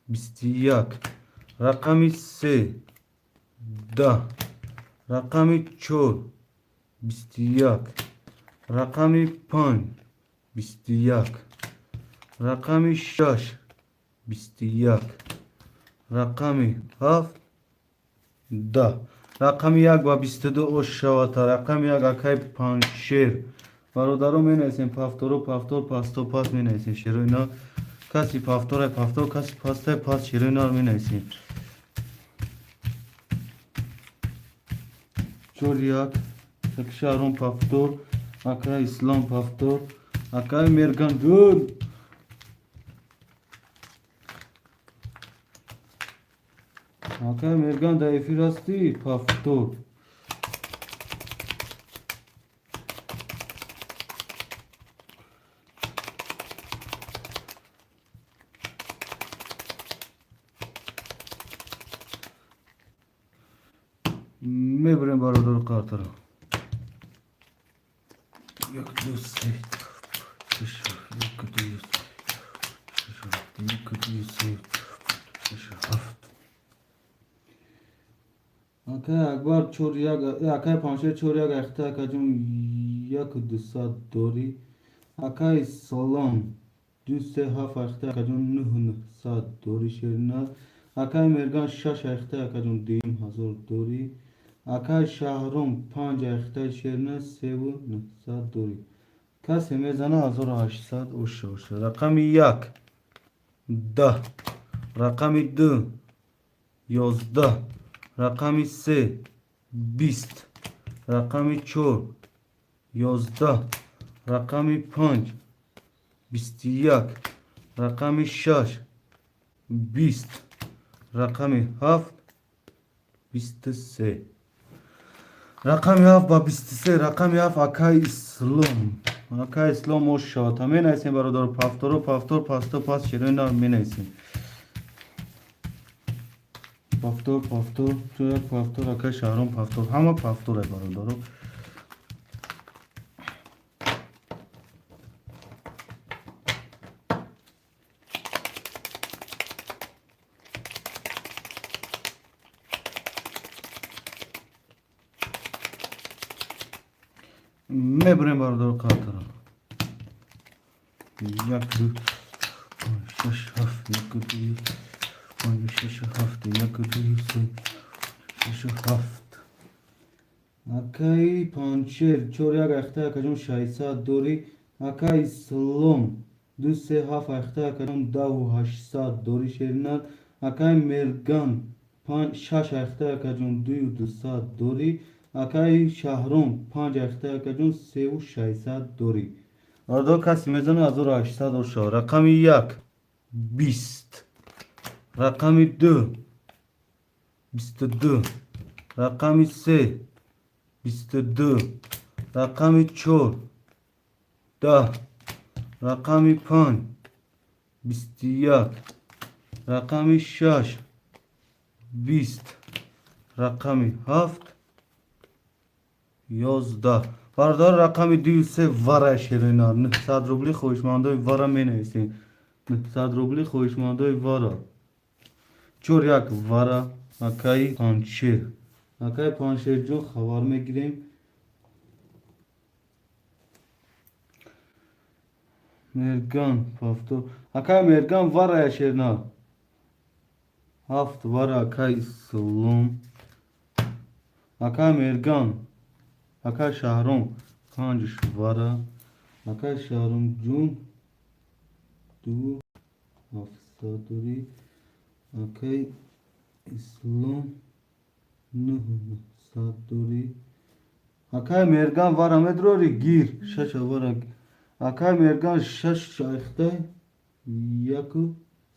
21, рақами се, 10, рақами чор, 21, рақами панҷ, 21, рақами шаш, 21, рақами ҳафт, 10. Рақами як ба 22 ош шавата. Рақами як, акай Панҷшер. Бародаро, менависем повторо, повтор, пасто, пас менависем шерои на. Каси повторай, повтор, каси пастай, пас, шерои наро менависем. Чор, як, Шаҳром, повтор. Акай Ислом, повтор. Акай Мерган ҷон. Акай Мерган, дар эфир ҳастӣ? Повтор. Мебарем, бародару, қартара. Як, ду, се, шаш, як, ду, шаш, як, ду, се, шаш, ҳафт. Акай Акбар, чор, як, акай Панҷшер, чор, як, ахта, акаҷон, 1 200 дорӣ. Акай Салом, ду, се, ҳафт, ахта, акаҷон, 9 900 дорӣ, шерина. Акай Мерган, шаш, ахта, акаҷон, 2000 дорӣ. Акай Шаҳром, панҷ, ахтаи шерина, 3 900 дорӣ. Касе мезана, 1800 оша оша. Рақами як, 10, рақами ду, 11, рақами се, 20, рақами чор, 11, рақами панҷ, 21, рақами шаш, 20, рақами ҳафт, 23. Рақами ҳафт ба 23. Рақами ҳафт, акай Ислом. Акай Ислом, ош шавад. Менависем, бародаро, повторо, повтор, пасто, пас, шерои нар менависем. Повтор, повтор, як повтор, акай Шаҳром, повтор, ҳама повторе, бародаро. Мебарем, бародаро, қартара. Як, ду, панҷ, шаш, ҳафт, як, ду, панҷ, шаш, ҳафт, як, ду, се, шаш, ҳафт. Акаи Панҷшер, чор, як, ахта, акаҷон, 600 дорӣ. Акаи Ислом, ду, се, ҳафт, ахта, акаҷон, 10 800 дорӣ, шеринар. Акаи Мерган, шаш, ахта, акаҷон, 2 200 дорӣ. Акаи Шаҳром, панҷ, ахта, акаҷон, 3 600 дорӣ. Бародар, касе мезана, 1800 оша. Рақами як, 20, рақами ду, 22, рақами се, 22, рақами чор, 10, рақами панҷ, 21, рақами шаш, 20, рақами ҳафт, 11. Бародар, рақами дую се вара, шерина 900 рубли. Хоҳишмандои вара менависем, 900 рубли хоҳишмандои вара. Чор як вара, акаи Панҷшер. Акаи Панҷшерҷон, хабар мегирем. Мерган повтор. Акаи Мерган, варая, шерна. Ҳафт вара, акаи Ислом. Акаи Мерган, акаи Шаҳром, панҷ вара. Акаи Шаҳромҷон, ду ҳафтсад дорӣ. Акаи Ислом, нӯҳ нӯҳсад дорӣ. Акаи Мерган, вара медрорӣ, гир, шаша вара. Акаи Мерган, шаш айхтай, яку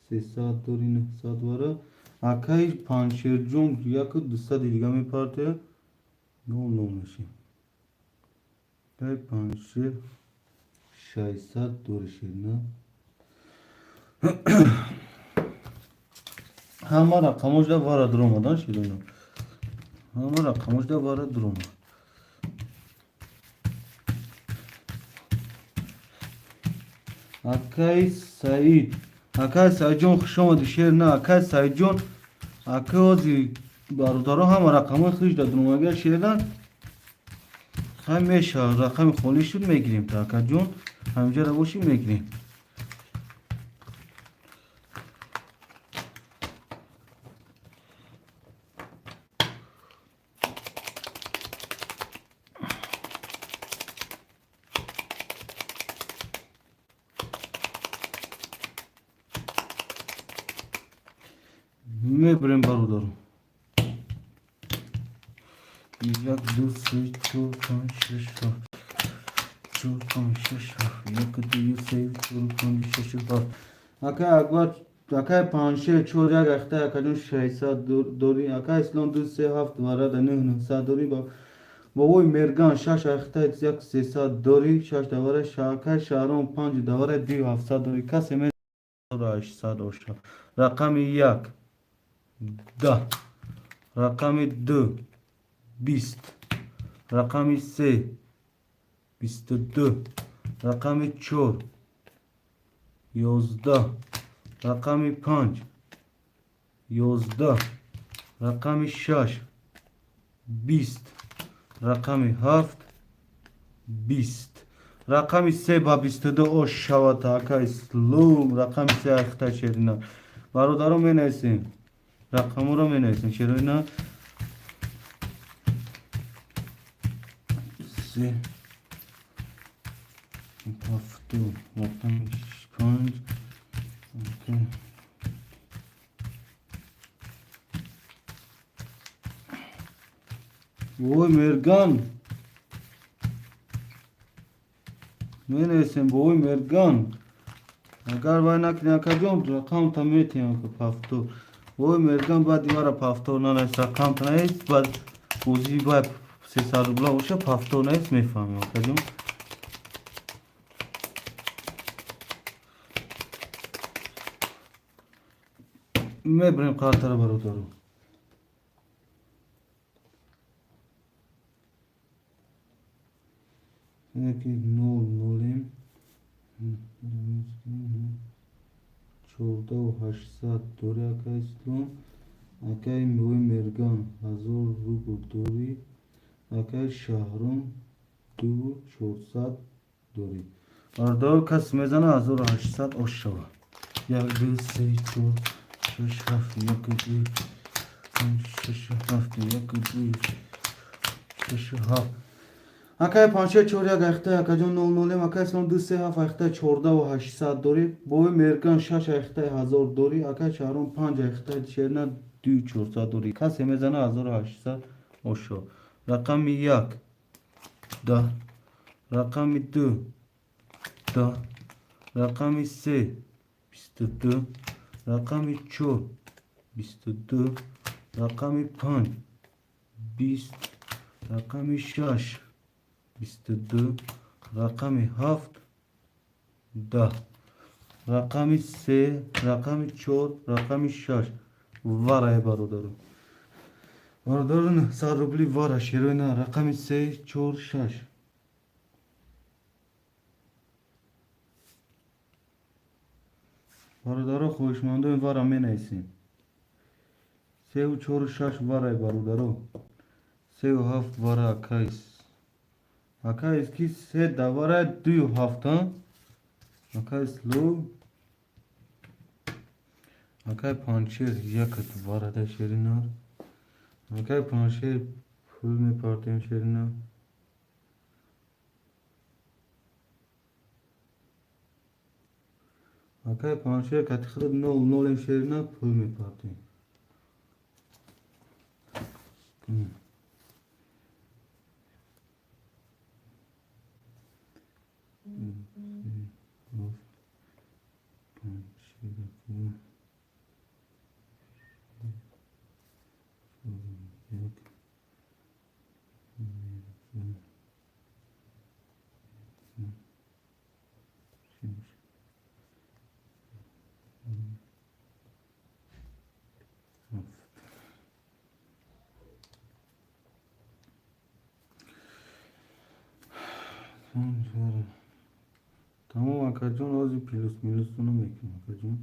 сесад дорӣ, 900 вара. Акаи Панҷшерҷон, яку дусади дига мепартояд, нол нол мешӣ. Акаи Панҷшер, 600 дорӣ, шерна. Ҳама рақамошда вара дуромадан, ширина. Ҳама рақамошда вара дуромад. Акаи Саид, акаи Саидҷон, хуш омадӣ, шер на. Акаи Саидҷон, акаи ози бародаро ҳама рақамҳои худаш дуромага, шердан. Хай, мешавад, рақами холӣ шуд, мегирем та, акаҷон, ҳаминҷара бошӣ, мегирем. Мебарем, бародаро. Як, ду, се, чор, панҷ, шаш, ҳафт. Чор, панҷ, шаш, ҳафт. Як, ду, се, чор, панҷ, шаш, ҳафт. Акай Акбар, акай Панҷшер, чор як ахтай, акаҷон, 600 дорӣ. Акай Ислом, ду, се, ҳафт варада, нӯҳ нӯҳсад дорӣ. Бобои Мерган, шаш ахтай, як сесад дорӣ, шаш давара. Акай Шаҳром, панҷ давара, ду ҳафтсад дорӣ. Касе 800 оша. Рақами як 10, рақами ду 20, рақами се 22, рақами чор 11, рақами панҷ 11, рақами шаш 20, рақами ҳафт 20. Рақами се ба 22 ош шавад, ака Ислом. Рақами се ахта, шерина. Бародаро, менависем, рақамҳоро менависем, шерина. Се ҳафту, рақами панҷ. Окей. Ой, Мерган, менависем. Бовой Мерган, агар вай накунӣ, акаҷон, рақамта метиҳам, ҳафту. Ой, Мерган, баъди мара повтор нанавис, рақамта навис. Баъд бозии бай 300 рубла боша, повтор навис, мефаҳмем, акаҷон. Мебарем қартара, бародаро. Яки нол нолем, 14 800 дорӣ, ака Ислом. Акаи Мӯи Мерган, 1000 рубл дорӣ. Акаи Шаҳром, ду чорсад дорӣ. Бародаро, кас мезана, 1800 ош шавад. Як, ду, се, чор, шаш, ҳафт. Як, ду, панҷ, шаш, ҳафт. Як, ду, шаш, ҳафт. Акай Панҷшер, чор як айхта, акаҷон, нол нолем. Акай Ислом, ду, се, ҳафт айхта, 14 800 дорӣ. Бобои Мерган, шаш айхтаи, 1000 дорӣ. Акай Шаҳром, панҷ айхта, шерна, ду чорсад дорӣ. Касе мезана, 1800 ошо. Рақами як 10, рақами ду 10, рақами се 22, рақами чор 22, рақами панҷ 20, рақами шаш 22, рақами ҳафт 10. Рақами се, рақами чор, рақами шаш варае, бародаро. Бародаро, 900 рубли вара шерои на, рақами се, чор, шаш. Бародаро, хоҳишмандои вара менависем. Сеу чору шаш варай, бародаро. Сеу ҳафт вара акайс. Акайс ки се даварай, дую ҳафта. Акайс лу. Акай Панчер якат варада шеринар. Акай Панчер пул мепартем шерина. Акай Панчер кати худат нол нолем шерина, пул мепартем. Тамом, акаҷон, ҳозир плюс минусуно мекунам, акаҷон.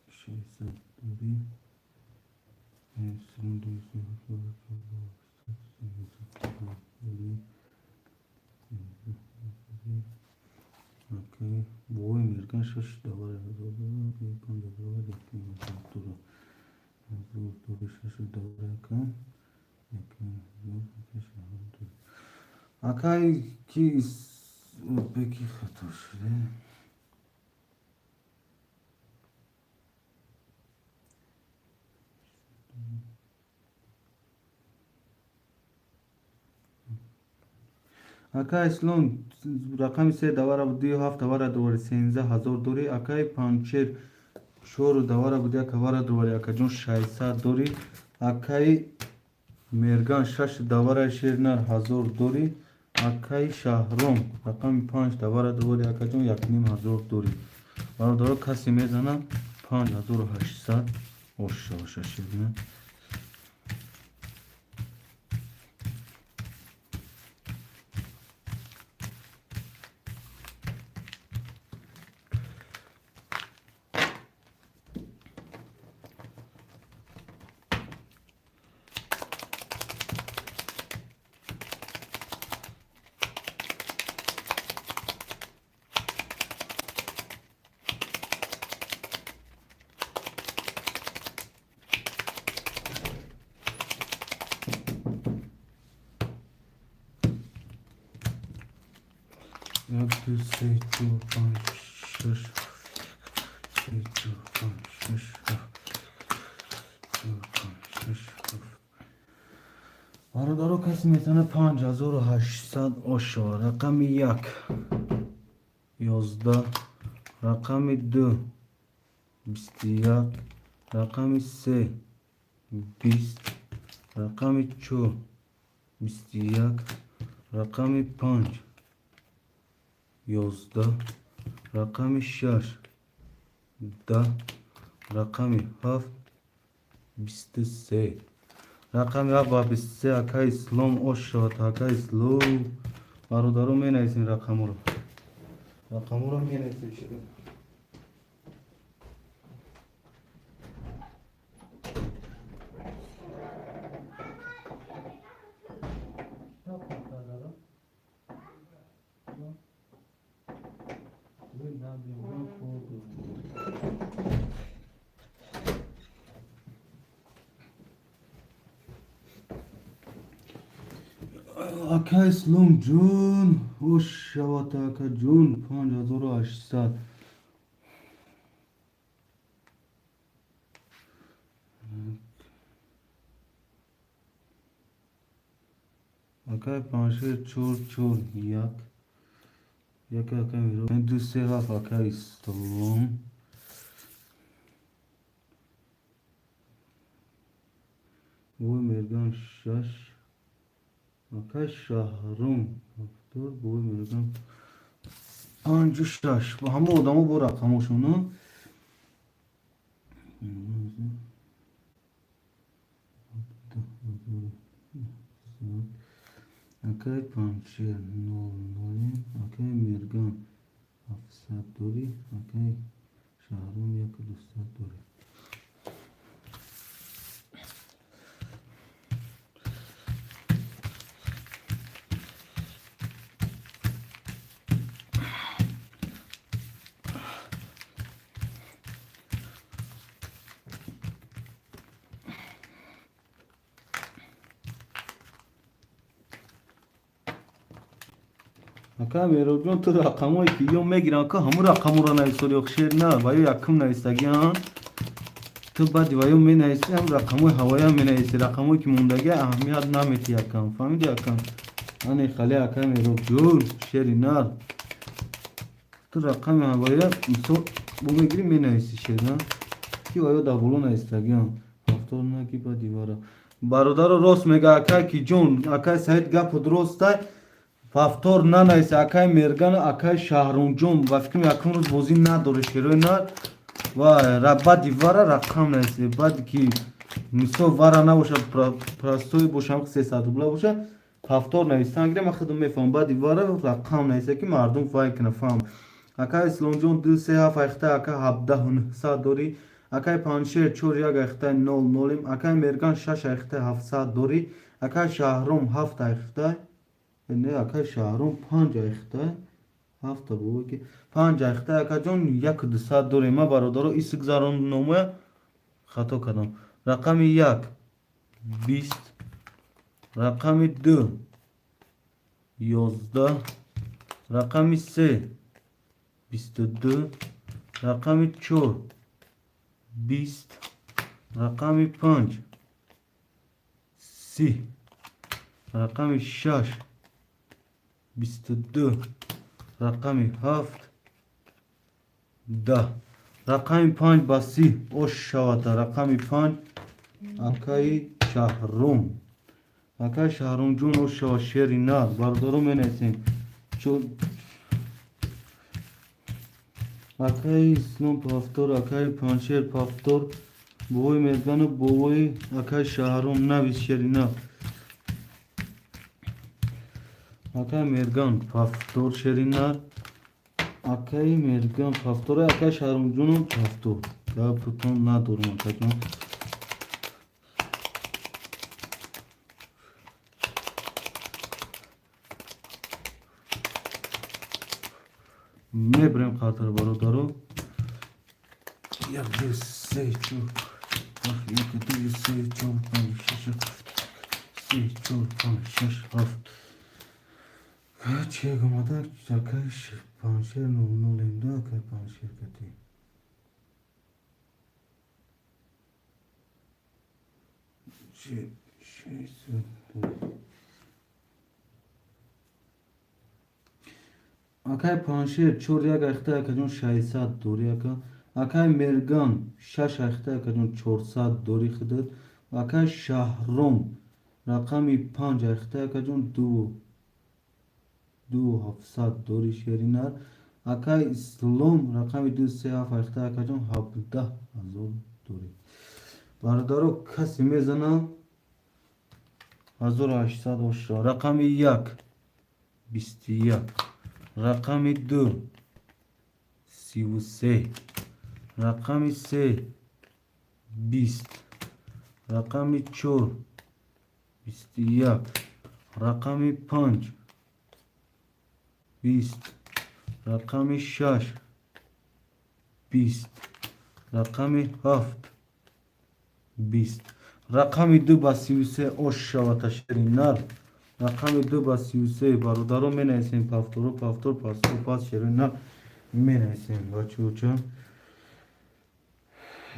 600 дори. Окей, бой мерган шаш давар ҳазор панҷ ҳазор як ҳазор дура ҳазор дори шаш давар ака як ҳазор. Акай ки беки хато шуде. Акай Ислом рақами се давара буд, дую ҳафт давара дувари, 13 000 дори. Акай Панчер чору давара буд, як авара дувари, акаҷон, 600 дори. Акай Мерган шаш давара шернар, 1000 дори. Акай Шаҳром рақами панҷ давара дувари, акаҷон, 1500 дори. Бародаро, касе мезана, 5800 оша оша шернар. Як, ду, се, чор, панҷ, шаш, се, чор, панҷ, шаш, ҳафт, чор, панҷ, шаш, ҳафт. Бародаро, касе метавонад, 5800 ошо. Рақами як 11, рақами ду 21, рақами се 20, рақами чор 21, рақами панҷ 11, рақами шаш 10, рақами ҳафт 23. Рақами ҳафт ба 23 ака Ислом ошод. Ака Ислом, бародаро, менависем рақаморо, рақаморо менависем. Ака Ислом ҷон, хуш шавад, ака ҷон, 5800. Акай Паншер чор, чор, як, як, акай ду, се, ҳафт. Акай Ислом бой мерган шаш. Акай Шаҳром ҳафтод, бой мерган панҷу шаш. Ҳама одамо бо рақамошону. Акай Панҷшер нол нолем. Акай Мерган 700 дорӣ. Акай Шаҳром 1200 дорӣ. Ака Меробҷон, ту рақамое ки ё мегирам, ка ҳамун рақаморо нависори, ох, шер на ва ё якум навистагиан. Ту баъди ва ё менависӣ, ҳам рақамои ҳавоям менависӣ, рақамое ки мондагия аҳамият наметӣ, якам фаҳмиди, якам ане хали. Ака Меробҷон, шери нар, ту рақами ҳавоя мисол бо мегирӣ, менависӣ, шер на ки ва ё дар боло навистагиан. Ҳафтор наги баъди вара. Бародаро, рост мега акай ки ҷон, акай Саид, гапу дуростай. Повтор нанависа, акай Мерган, акай Шаҳрунҷон. Ба фикрам, якум рӯз бозӣ надорӣ, шерои нар ва баъди вара рақам нависе. Баъди ки мисол вара набошад, простой боша, 300 рубла боша, повтор нависан гирем, ман худам мефаҳмам. Баъди вара рақам нависа, ки мардум вай кина, фаҳм. Акай Исломҷон, ду се ҳафт айхта, ака, 17 900 дорӣ. Акай Панҷшер, чор як айхтай, нол нолем. Акай Мерган, шаш айхтай, 700 дорӣ. Акай Шаҳром, ҳафт айхтай, не, акай Шаҳром, панҷ айхтай, ҳафта бо ки панҷ айхтай, акаҷон, 1200 дорем. Ма, бародаро, ис гузарондномая хато кардам. Рақами як 20, рақами ду 11, рақами се 22, рақами чор 20, рақами панҷ 30, рақами шаш 22, рақами ҳафт 10. Рақами панҷ ба 30 ош шавада. Рақами панҷ, акаи Шаҳрум, акаи Шаҳрумҷон, ош шава, шери нар. Бародаро, менависем. Акаи Ислом повтор, акаи Панҷшер повтор, бобои Мезбану бобои акаи Шаҳрум, навис, шери нар. Акаи Мерган повтор, шери нар. Акаи Мерган повтор, акаи Шаҳрумҷоном повтор. Гапутон надорам, акаҷон. Мебарем қатр, бародаро. Як, ду, се, чор, як, ду, се, чор, панҷ, шаш, се, чор, панҷ, шаш, ҳафт. Чек омада, акаи Панҷшер нол нолем да. Акаи Панҷшер кати 600. Акаи Панҷшер, чор як айхта, акаҷон, 600 дорӣ, ака. Акаи Мерган, шаш айхта, акаҷон, 400 дорӣ худат. Акаи Шаҳром, рақами панҷ айхта, акаҷон, ду 700 дорӣ, шери нар. Акаи Ислом, рақами ду се ҳафт айхта, акаҷон, 17 000 дорӣ. Бародаро, касе мезана, 1800 оша. Рақами як 21, рақами ду 33, рақами се 20, рақами чор 21, рақами панҷ 20, рақами шаш 20, рақами ҳафт 20. Рақами ду ба 33 ош шавата, шери нар. Рақами ду ба 33. Бародаро, менависем повторо, повтор, пасо пас, шери нар менависем, бачаоча.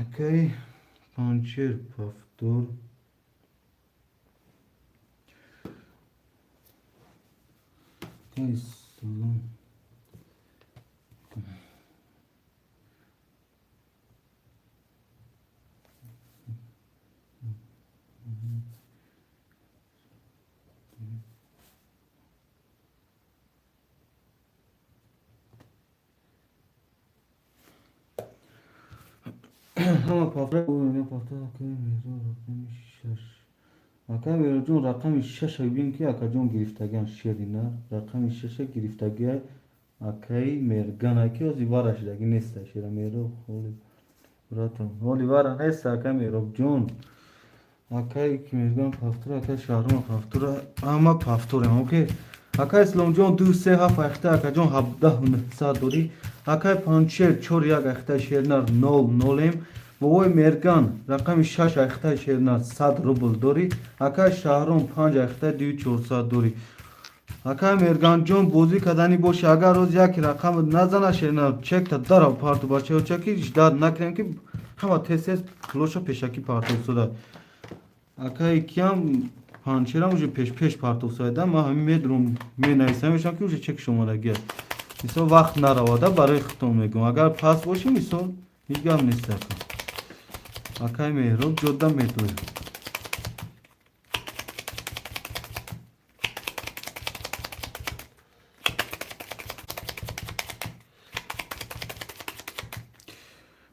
Акаи Панҷшер повтор. Акаи Ислом. Ҳама повтор, повтор. Акаи Мирзо, рақами шаш. Акай Меҳробҷон, рақами шаша бибин, ки акаҷон гирифтагиан шери нар. Рақами шаша гирифтагиай акаи Мерган, ки ҳози вара шидаги неста шера Меҳроб холи братан. Ҳоли вара неста акаи Меҳробҷон. Акаи ки Мерган пафтура, акаи Шаҳром пафтура, ҳама пафтурем, окей. Акаи Исломҷон 2 3 7 ахта акаҷон 17 900 дорӣ. Акаи Панҷшер 4 1 ахта шернар 0 0. Бобои Мерган рақами 6 ахта шернар 100 рубл дорӣ. Акаи Шаҳром 5 ахта 2400 дорӣ. Акаи Мерганҷон, бозӣ кардани боши, агар роз яки рақам назана шернар, чекта дара парту бачаҳо, чеки ждать накунем, ки ҳама тез-тез пулоша пешакӣ партофсода. Акаи киям Панҷшерам уже пеш-пеш партофсода, ман ҳамин медурам, менависам, мешавам, ки уже чекш омадагӣ аст. Мисол, вақт наравада, барои худтон мегӯям. Агар пас бошӣ, мисол, ҳеҷ гап нест ака. Акаи Меҳроб ҷода медояд.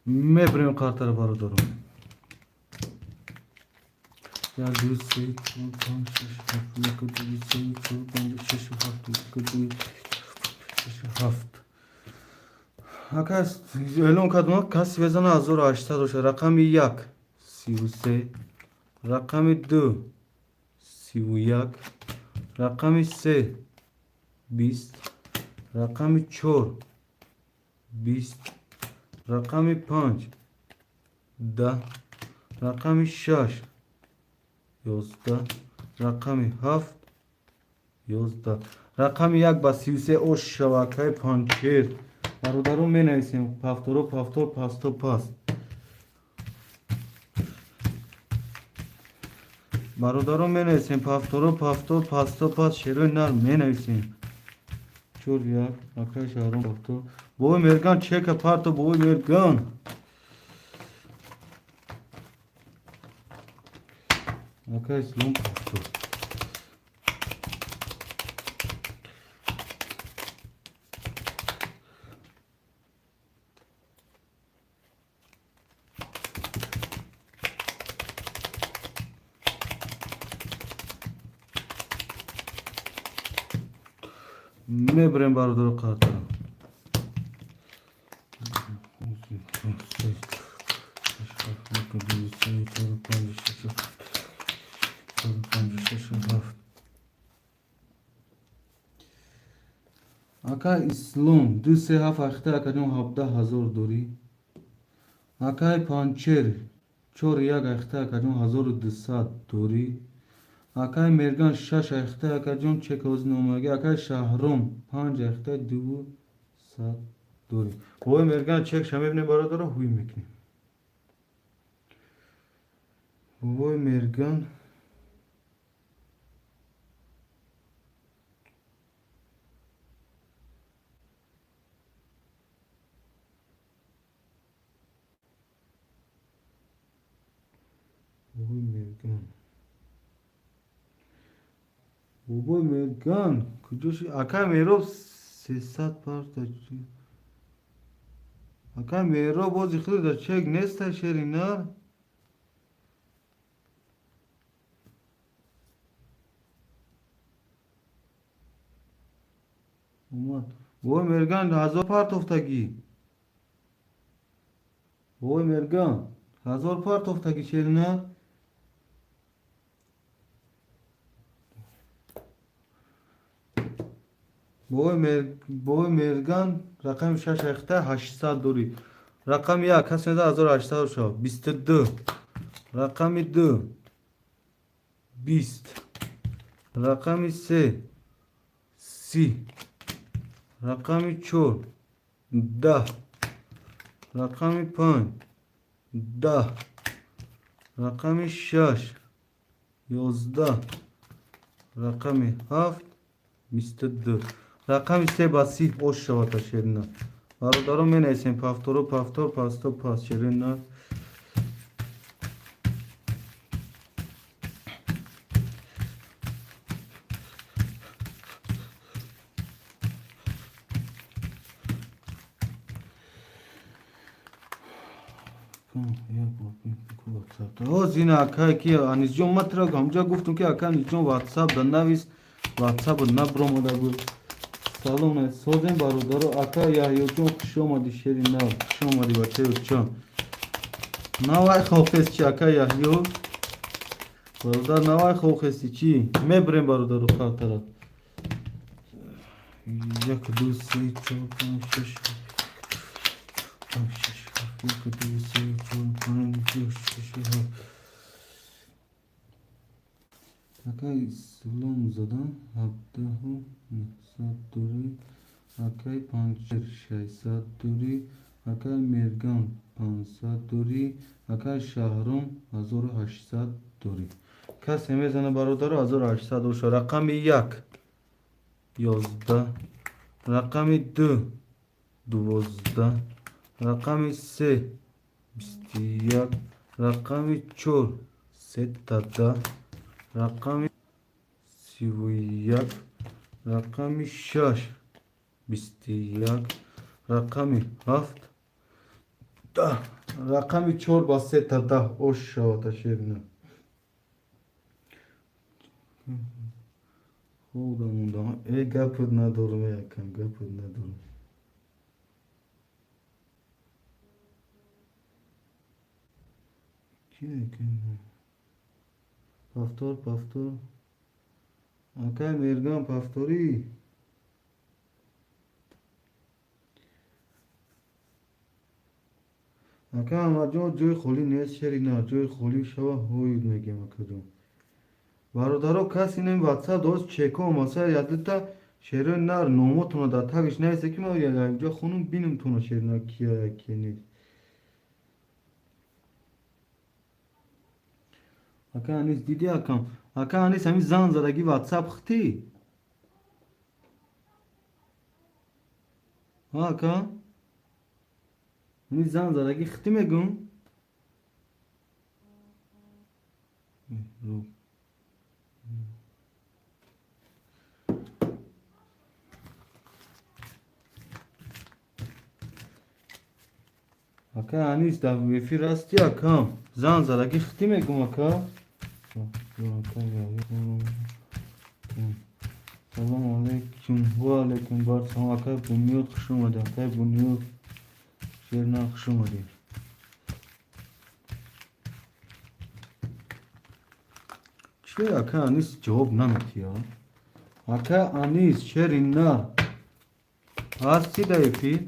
Мебарем картаро, бародарон. 1 2 3 4 5 6 7 1 2 3 4 5 6 7 1 2 6 7. Ака, эълон кардам, каси безана 1800 боша. Рақами 1 33, рақами 2 31, рақами 3 20, рақами 4 20, рақами 5 10, рақами 6 11, рақами 7 11. Рақами 1 ба 33 ош шабакаи Панҷшер. Бародарон, менависем пафторо пафтор пасто паст. Бародарон, менависем пафторо пафтор пасто паст, шерои нар менависем. 4 1 акаи Шаҳром пафтор. Бобои Мерган, чека парто, бобои Мерган. Акаи Ислом пафтор. Мебарем, бародаро, картаро. 4 5 6 Ака Ислом 2 3 7 ахта акаҷон 17 000 дорӣ. Акаи Панчер 4 1 ахта акаҷон 1200 дорӣ. Акаи Мерган 6 ахта акаҷон чекози номаги. Акаи Шаҳром 5 ахта 200 дорӣ. Бобои Мерган чекша мебинем, бародаро, ҳуй мекунем. Бобои Мерган бобои Мерган бобои Мерган куҷо ши? Акаи Меҳроб 300 парта. Акаи Меҳроб, бози худ дар чек неста шери нар. Омад. Бобои Мерган 1000 партофтагӣ. Бобои Мерган 1000 партофтагӣ шери нар. Бобои Мерган рақами 6 ахта 800 дорӣ. Рақами 1 кас меда 1800 шав 22. Рақами 2 20. Рақами 3 30. Рақами 4 10. Рақами 5 10. Рақами 6 11. Рақами 7 22. Рақами 3 ба 30 ош шавад шерина. Бародарон, менависем пафторо пафтор пасто паст шерина. Ватсап. Ҳоз ина акай ки Анисҷон, ман туро ҳамҷо гуфтам, ки ака Анисҷон, Ватсап да навис, Ватсап набромада гуфт. Салом, созем, бародаро. Ака Яҳёҷон, хуш омадӣ, шери нав, хуш омадӣ, бачаёчон. Навай хохест чи, ака Яҳё? Бародар, навай хохести чӣ? Мебирем, бародаро, хартара. Як, ду, се, чор, панҷ, шаш, панҷ, шаш, ҳафт, як, ду, се, чор, панҷ, шаш, ҳафт. Ака Ислом задан 17 900 дорӣ, акай Панҷшер 600 дорӣ, акай Мерган 500 дорӣ, акай Шаҳром 1800 дорӣ. Касе мезана, бародаро, 1800 боша. Рақами як 11, рақами ду 12, рақами се 21, рақами чор сета 10, рақами 31, рақами шаш 21, рақами ҳафт 10, рақами чор ба сета 10 ош шавад, шерина. Худо мондам. Э, гапат надорам, э, акам, гапат надорам. Ки акам? Повтор, повтор. Акай Мерган, повтори. Ака Аҳмадҷон, ҷои холӣ нест, шерина, ҷои холӣ шава, ҳоид мегем, акаҷон. Бародаро, каси нем Ватсап дост чеко омаса, ядита шерои нар номотона дар тагиш нависе, ки ман якҷо хонум бинум туна, шерина, кия, ки нест. Ака Анис, диди, акам? Ака Анис, ҳамин зан задаги Ватсап хитӣ? Ҳа, ака? Ҳамин зан задаги хитӣ мегӯм? Меҳроб. Ака Анис, дар эфир ҳасти, акам? Зан задаги хитӣ мегӯм, ака? Салому алайкум. Ва алайкум барсалом. Акай Бунёд, хуш омадӣ. Акай Бунёд, шерна, хуш омадӣ. Чи, ака Анис, ҷавоб наметиҳӣ? Ака Анис, шери нар, ҳастӣ дар эфир?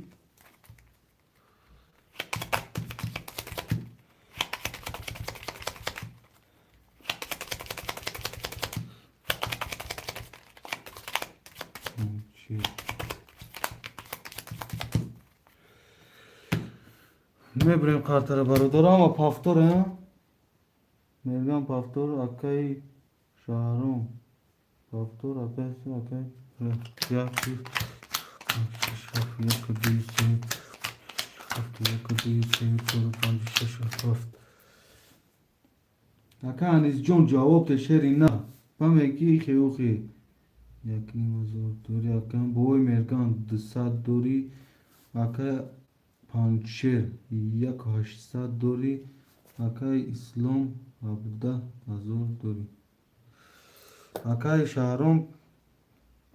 Чи? Мебирем қартара, бародаро, ама повтор, а? Мерган, повтор, акаи Шаҳром. Повтор, акаи, акаи. Як, ду, шаш, ҳафт, як, ду, се, ҳафт, як, ду, се, чор, панҷ, шаш, ҳафт. Ака Анисҷон, ҷавоб те, шери на. Памеки хеухи. 1500 дорӣ, акам бобои Мерган 200 дорӣ, ака Панҷшер 1800 дорӣ, акаи Ислом 17 000 дорӣ. Акаи Шаҳром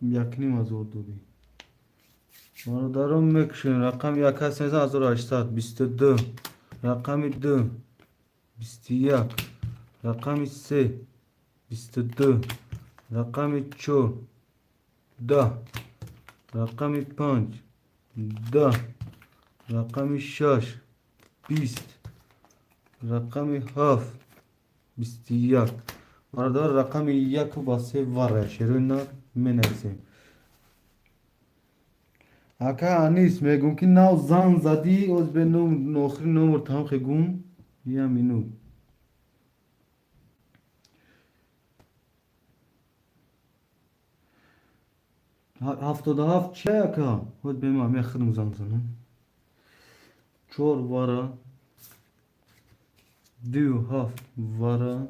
1500 дорӣ. Бародарон, мекушем, рақами як ҳаст мезан 1800, 22, рақами ду 21, рақами се 22, рақами чор 10, рақами панҷ 10, рақами шаш 20, рақами ҳафт 21. Бародар, рақами яку ба се вара шерои нар менависем. Ака Анис, мегӯм, ки нав зан задӣ, оз бе охири номер тамом хегум, я минут. 77 чи, ака? Ҳоз бема мехӯрм, зан занам. Чор вара, ду ҳафт вара.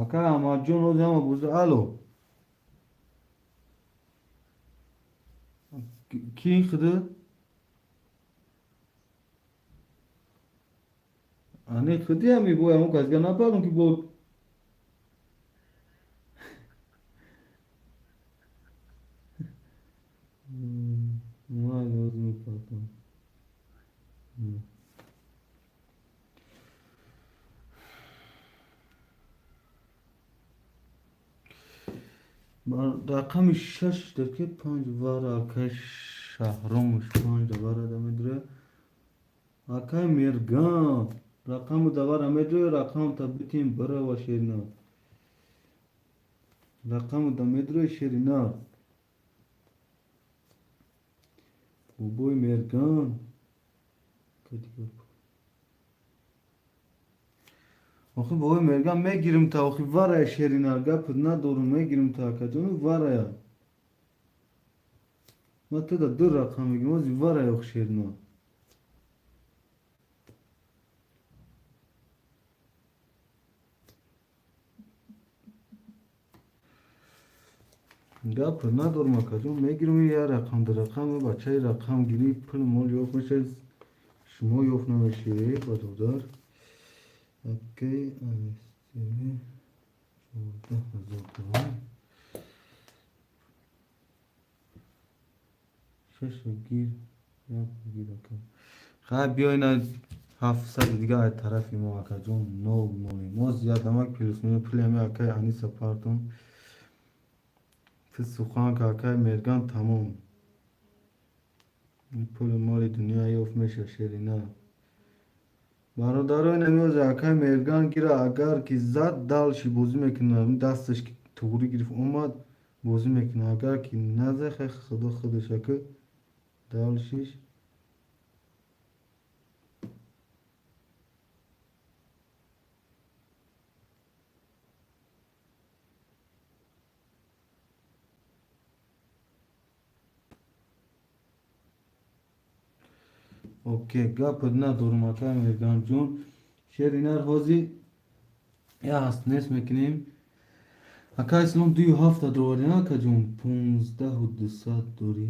Ака Аҳмадҷон, оз ҳама буза. Алло. Ки хиди? Ани худи ҳами бо ҳамон касга напардом ки бо ман ҳозир мепартам. Рақами шаш даки панҷ вара акай Шаҳромуш панҷ давара да медура. Акай Мерган рақаму давара медура, рақам та битим бирава шерина. Рақаму да медура шерина. Бобои Мерган. Охи бобои Мерган мегирим та, охи варая шерина, гап надорум, мегирим та акаҷон, варая. Ма туда ду рақам мегирим, ози варая ох шерина. Гап надорум акаҷон, мегирим я рақам, ду рақам, бачаи рақам гирӣ, пул мол ёфт мешавад, шумо ёфт намешавед, бародар. Окей, АСТВ 14 000 доллар. Шаш гир, як гир ака. Хай биё ина 700 дига аз тарафи мо акаҷон, нол нолем. Мо зиёд намак плюс меём, пули ҳами акаи Аниса партом. Ту сухан ка акаи Мерган тамом. Ин пули моли дунё ёфт меша шерина. Бародаро ина меози акаи Мерган гира, агар ки зад далши бозӣ мекунад, дасташ ки туғрӣ гирифт омад бозӣ мекунад, агар ки назад хай худо худаш ака далшиш. Окей, гап надорум акаи Мерганҷон. Шеринар ҳозир я ҳаст нест мекунем. Акаи Ислом дую ҳафта дорем акаҷон, 15 200 дорӣ.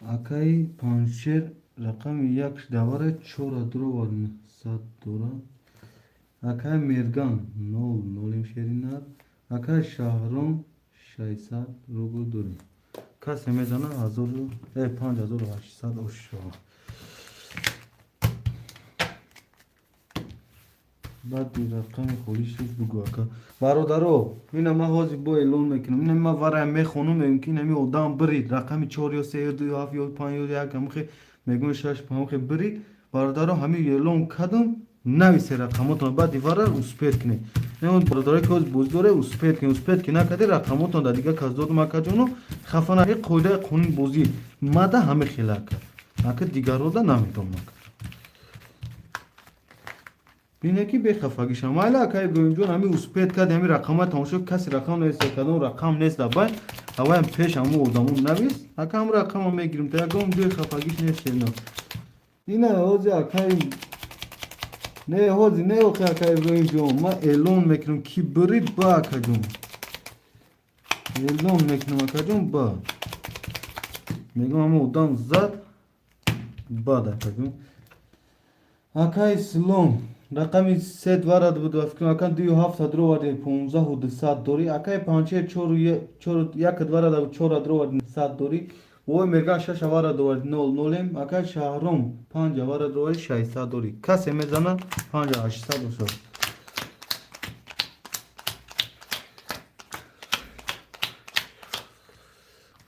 Акаи Панҷшер рақами як давара чора дуровар 900 дора. Акаи Мерган нол нолем шеринар. Акаи Шаҳром 600 рубл дорӣ. Касе мезана 5800 ошо. Баъди рақами холӣ шуд бугӯ ака. Бародаро, ина ман ҳозир бо эълон мекунам. Ина ман варая мехонам, мегӯям ки инами одам бирид. Рақами чор ё се ё ду ё ҳафт ё панҷ ё як ҳамхе мегӯям шаш ҳамхе бирид. Бародаро, ҳамин эълон кардам, нависе рақамотон, баъди вара успеть кунед. Бародарое ки ҳозир бозӣ доред, успеть кунед. Успеть ки накардед, рақамотон дар дигар кас додум акаҷоно, хафа на. Қоидаи қонуни бозӣ мада ҳаме хела ака. Ака дигаррода намедонам ака. Бине ки бехафагиша. Майла ака Иброҳимҷон ҳамин успеть кард, ҳамин рақама тамошо, каси рақам нависта, кадом рақам нест дар байн, аваям пеш ҳамун одамон навис, ака ҳам рақама мегирим, та ягон ҷои хафагиш нест шена. Ина ҳозир акаи не ҳозир не охи ака Иброҳимҷон, ман эълон мекунам ки бирид ба акаҷон. Эълон мекунам акаҷон ба. Мегӯям ҳамун одам зад бад акаҷон. Акаи Ислом рақами се варад буд ва фикр ака дую ҳафта дуроварди 15 200 дорӣ. Акаи Панҷшер чор як варад чора дуроварди 900 дорӣ. Бобои Мерган шаш авара дуроварди нол нолем. Акаи Шаҳром панҷ авара дуроварди 600 дорӣ. Касе мезана 5800 бошад.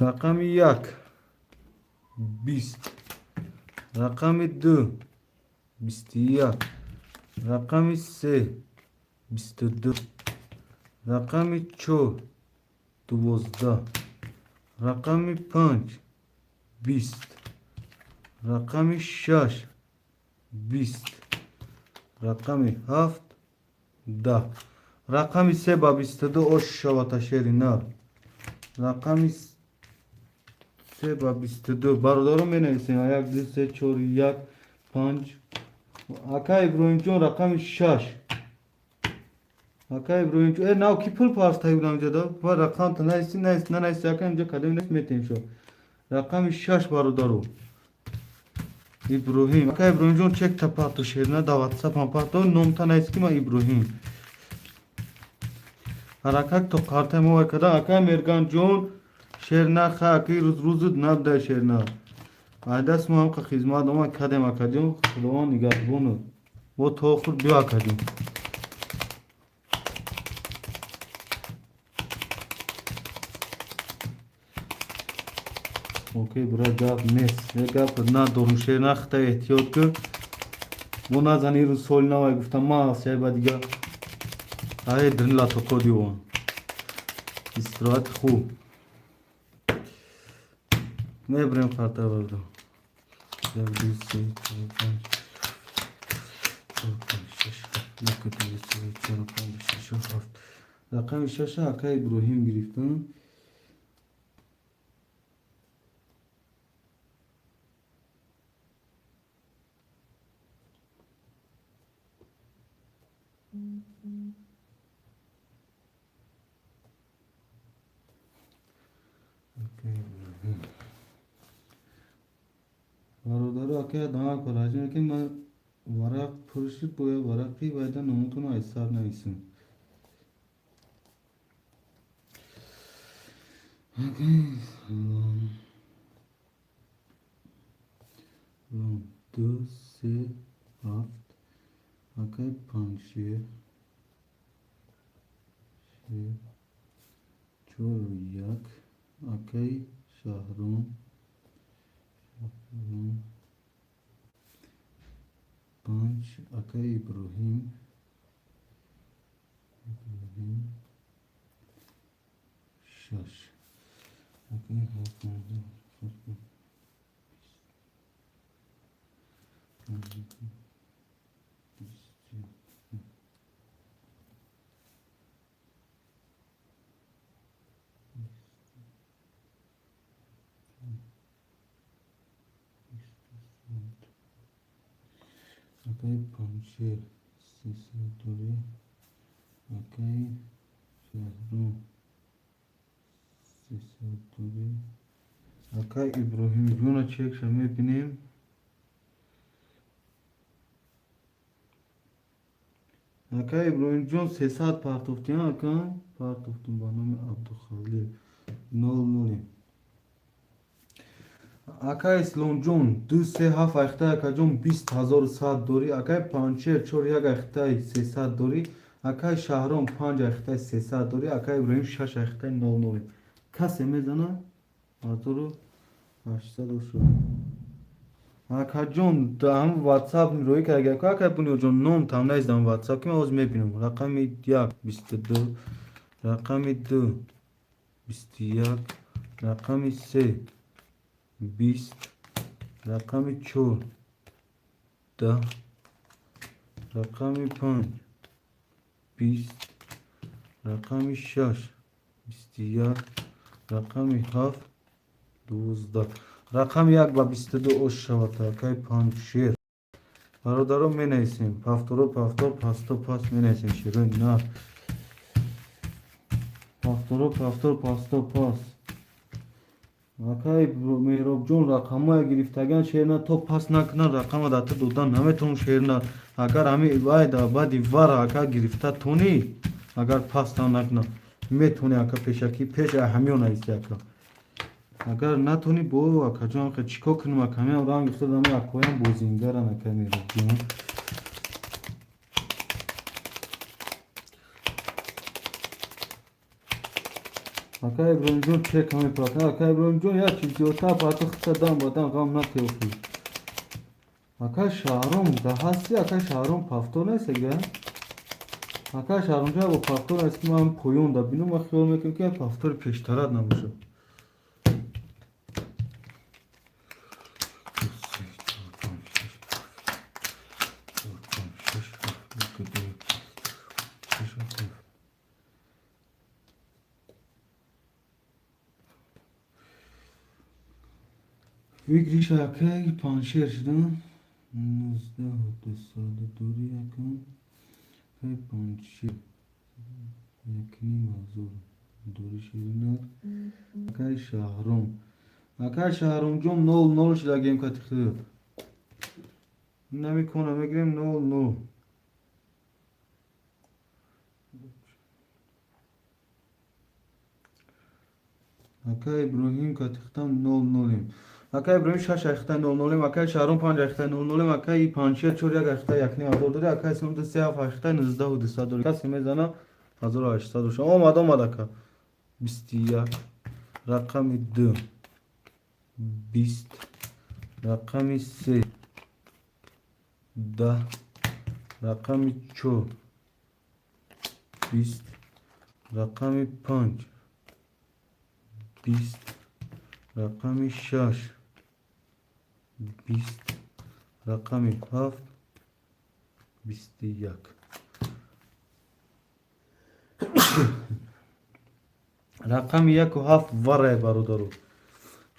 Рақами як 20, рақами ду 21, рақами се 22, рақами чор 12, рақами панҷ 20, рақами шаш 20, рақами ҳафт 10, рақами се ба 22 ош шавата шери нар. Рақами се ба 22 бародаро менависем як ду се чор як панҷ. Ака Иброҳимҷон рақами шаш. Ака Иброҳимҷон, нав ки пул парстай будам инҷа ва рақамта нависи, навис, нанависи ака инҷа кадом навис метем шо. Рақами шаш бародаро. Иброҳим. Ака Иброҳимҷон, чек та парто, шерна да ватсап ҳам парто, номта наист ки ма Иброҳим. Ҳаракат то қартай мо вай када. Ака Мерганҷон, шерна ха, аки рӯз рӯзут набдай шерна. Айдаст мо ҳамқа хизмат ома кадем, акаҷон, Худованд нигаҳбонут. Бо то охир биё, акаҷон. Окей, бира, гап нест. Е гап надорум, шерна, хита эҳтиёт кун. Бо назани рӯз соли навай гуфтам ма ба дига. Ай дрин латоко диён. Истироҳати хуб. Мебирем қарта барда. 1, 2, 3, 4, 5, 4, 5, 6, 1, 2, 3, 4, 5, 6, 7. Рақами шаша ака Иброҳим гирифтам. Ака Иброҳим. Бародаро, ака дама кораҷ ки ман варақ пур шуд, бояд варақи байда номутонро аз сар нависам. Окей, салом. Ром, ду, се, ҳафт. Акай Панҷшер. Шер. Чору як. Акай Шаҳром. Шаҳром. Панҷ. Акай Иброҳим. Иброҳим. Шаш. Акай ҳафт, ҳафт, бист, бист, акай Панҷшер сесад дорӣ, акай Шаҳром 300 дорӣ, акай Иброҳимҷона чекша мебинем. Акай Иброҳимҷон, 300 партофтем, ака партофтум ба номи Абдухалил, нол нолем. Акай Исломҷон, ду, се, ҳафт айхтай, акаҷон, 20 100 дорӣ. Акай Панҷшер, чор, як айхтай, 300 дорӣ. Акай Шаҳром, панҷ айхтай, 300 дорӣ. Акай Иброҳим, шаш айхтай, нол нолем. Касе мезана 1800 шуд. Акаҷон, ҳам ватсап рӯӣ карда, акай Бунёдҷон, ном там наиздам ватсап, ки ман ҳозир мебинам. Рақами як 22, рақами ду 21, рақами се 20, рақами чор 10, рақами панҷ 20, рақами шаш 21, рақами ҳафт 12. Рақами як ба 22 ош шавад, акай Панҷшер. Бародарон, менависем пафторо, пафтор, пасто, пас, менависем шерои нар. Пафторо, пафтор, пасто, пас. Акай Меҳробҷон, рақамҳое гирифтаган шерна то пас накунан, рақама дар ту додан наметавон шерна. Агар ҳами вай да баъди вара ака гирифта тонӣ, агар пас та накунан, метавонӣ, ака, пешакӣ пеш ҳамиён нависи, ака. Агар натонӣ, бо акаҷон чӣ кор кунем, ака? Ҳамиам ранги худам, акоям бозингаран, ака Меҳробҷон. Ака Иброҳимҷон, чек мепарта. Ака Иброҳимҷон, як чиз зиёдтар парта, хита дам ба дам ғам натеохӣ. Ака Шаҳром, да ҳасти, ака Шаҳром, пафтор нест ага? Ака Шаҳромҷон, бо пафтор аст, ки ман поён да бинам, ман хиёл мекунам, ки пафтори пештарат набошад. Ду, се, чор, панҷ, шаш, чор, панҷ, шаш, ҳафт, як, ду, шаш, ҳафт. Фикри акай Панҷшер шуда 19 200 дори, ака акай Панҷшер, 1,5 ҳазор дори ширинат. Акай Шаҳром, акай Шаҳромҷон, нол нол шудагем кати худ. Намекона мегирем нол нол. Ака Иброҳим катихтам нол нолем. Ака Иброҳим шаш ахта нол нолем, ака Шаҳром панҷ ахта нол нолем, ака и панҷшер чор як ахта якним ҳазор дори, ака Ислом ду се ҳафт ахта 19 200 дори. Касе мезана 1800 боша. Омад, омад ака. 21 рақами ду 20 рақами се 10 рақами чор 20 рақами панҷ 20 рақами шаш 20 рақами ҳафт 21. Рақами яку ҳафт варае, бародару.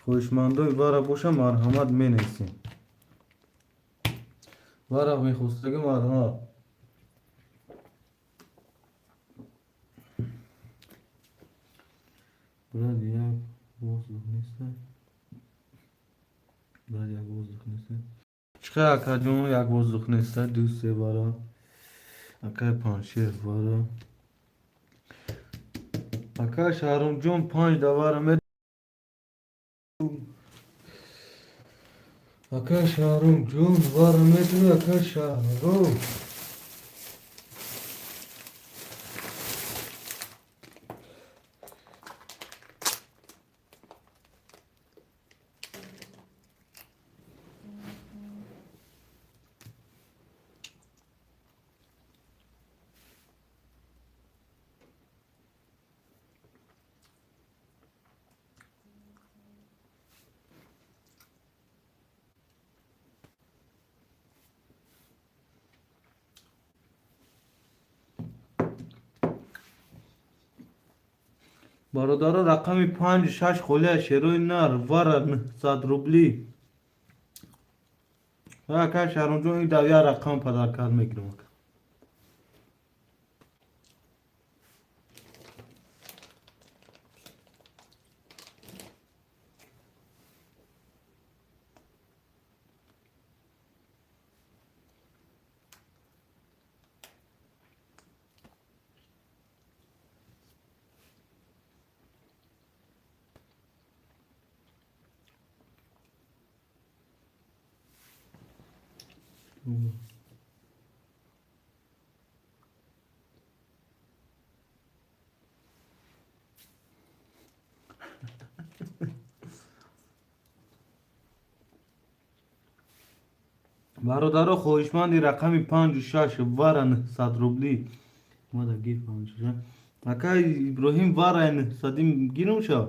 Хоҳишмандои вара боша, марҳамат, менависем. Вара мехостагӣ, марҳамат. Брат, як воздух неста. Брат, як воздух неста. Чиқа, акаҷон, як воздух неста, ду се вара. Акай панҷшер вара. Ака Шаҳромҷон панҷ давара ме. Ака Шаҳромҷон вара медуи, ака Шаҳром. Бародаро, рақами панҷ шаш холия шерои нар вара 900 рубли. Ака Шаҳромҷон, ин дав як рақам падаркар мегирам, ака. Бародаро, хоҳишманди рақами панҷу шаш вара 900 рубли. Мада гир панҷу шаш. Ака Иброҳим, вара 900 гирум шав.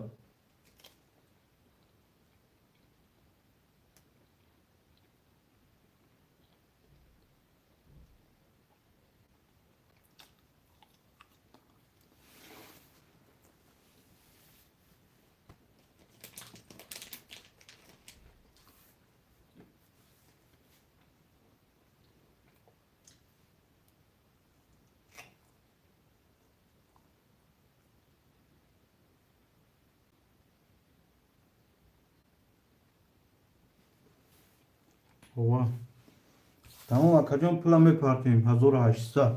Ова. Тамом, акаҷон, пула мепартем 1800.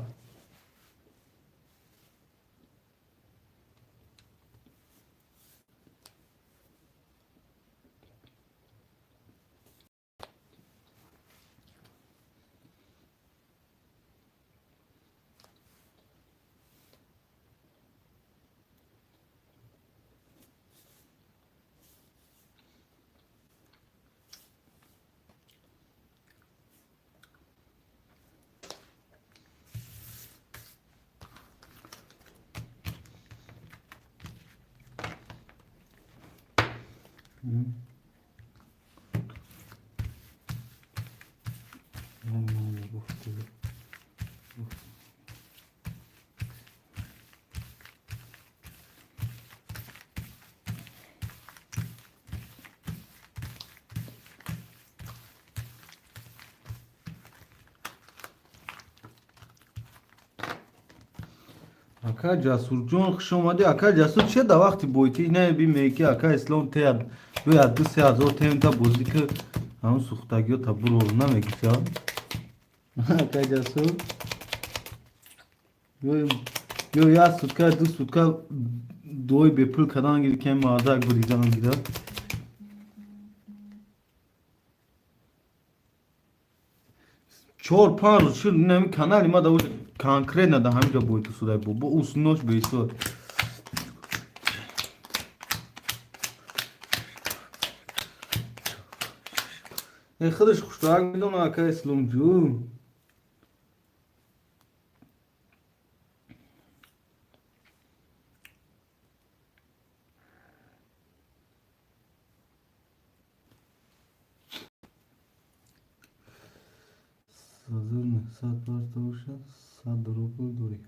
Ака Ҷасурҷон, хуш омадӣ. Ака Ҷасур, че да вақти бойтӣ наби меки, ака Ислом теяд дуяд ду се ҳазор темта бозӣ ки ҳамун сӯхтагиё та бурол намегиша. Акай Ҷасур, ё як сутка, 2 сутка дуои бепул кардан гири, ки мардак буризан гирад. 4-5 рӯз шуд, инами канали ма да конкретно да ҳамиҷа бойту судай бо уснош бесуд. Худаш хуштоак медона, ака Исломҷӯ. 1900 бошад, 100 рубл дорӣ.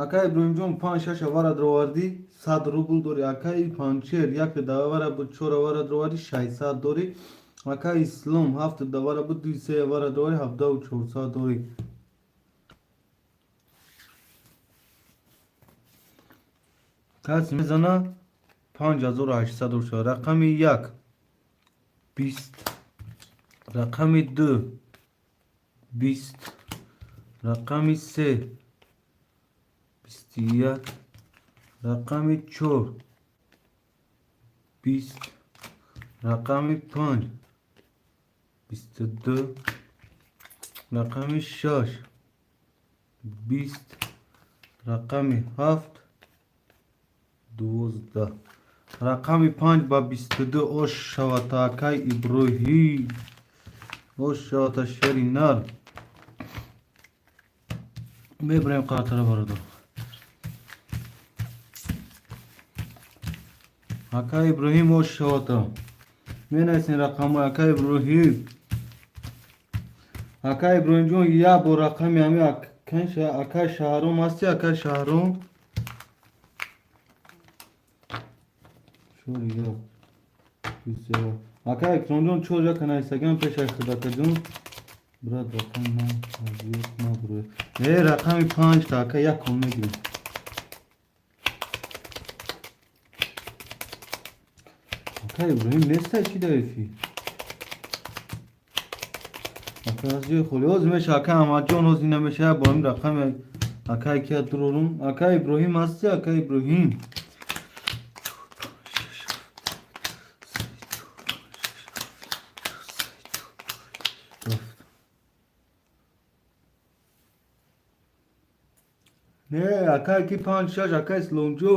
Ака Иброҳимҷон, панҷ шаш авара дровардӣ, 100 рубл дорӣ. Акаи Панчер, як давара буд, чор авара дровардӣ, 600 дорӣ. Ака Ислом, ҳафт давара буд, дуи се авара дровардӣ, 17400 дорӣ. Касе мезана, 5800 бошад. Рақами як 20, рақами ду 20, рақами се 21, рақами чор 20, рақами панҷ 22, рақами шаш 20, рақами ҳафт 12. Рақами панҷ ба 22 ош шавата, акай Иброҳим, ош шавата, шери нар. Мебарем қатара, бародар. Ака Иброҳим, ош шавата. Менависен рақамҳои ака Иброҳим. Ака Иброҳимҷон, як бор рақами ҳами ака Шаҳром ҳасти? Ака Шаҳром, чор як ака Икромҷон, чор яка нависаган пешай худакаҷон. Брат, рақами ман аз ёд набурояд. Э, рақами панҷта, ака, як кон мегирем. Ака Иброҳим нестай, чӣ дар эфир? Ака, аз ҷои холи ҳозир меша. Ака Аҳмадҷон, ҳозир намеша. Бо ҳамин рақами акай кия дурорум. Ака Иброҳим ҳасти, ака Иброҳим? Не, акай ки панҷ шаш, ака Исломҷо,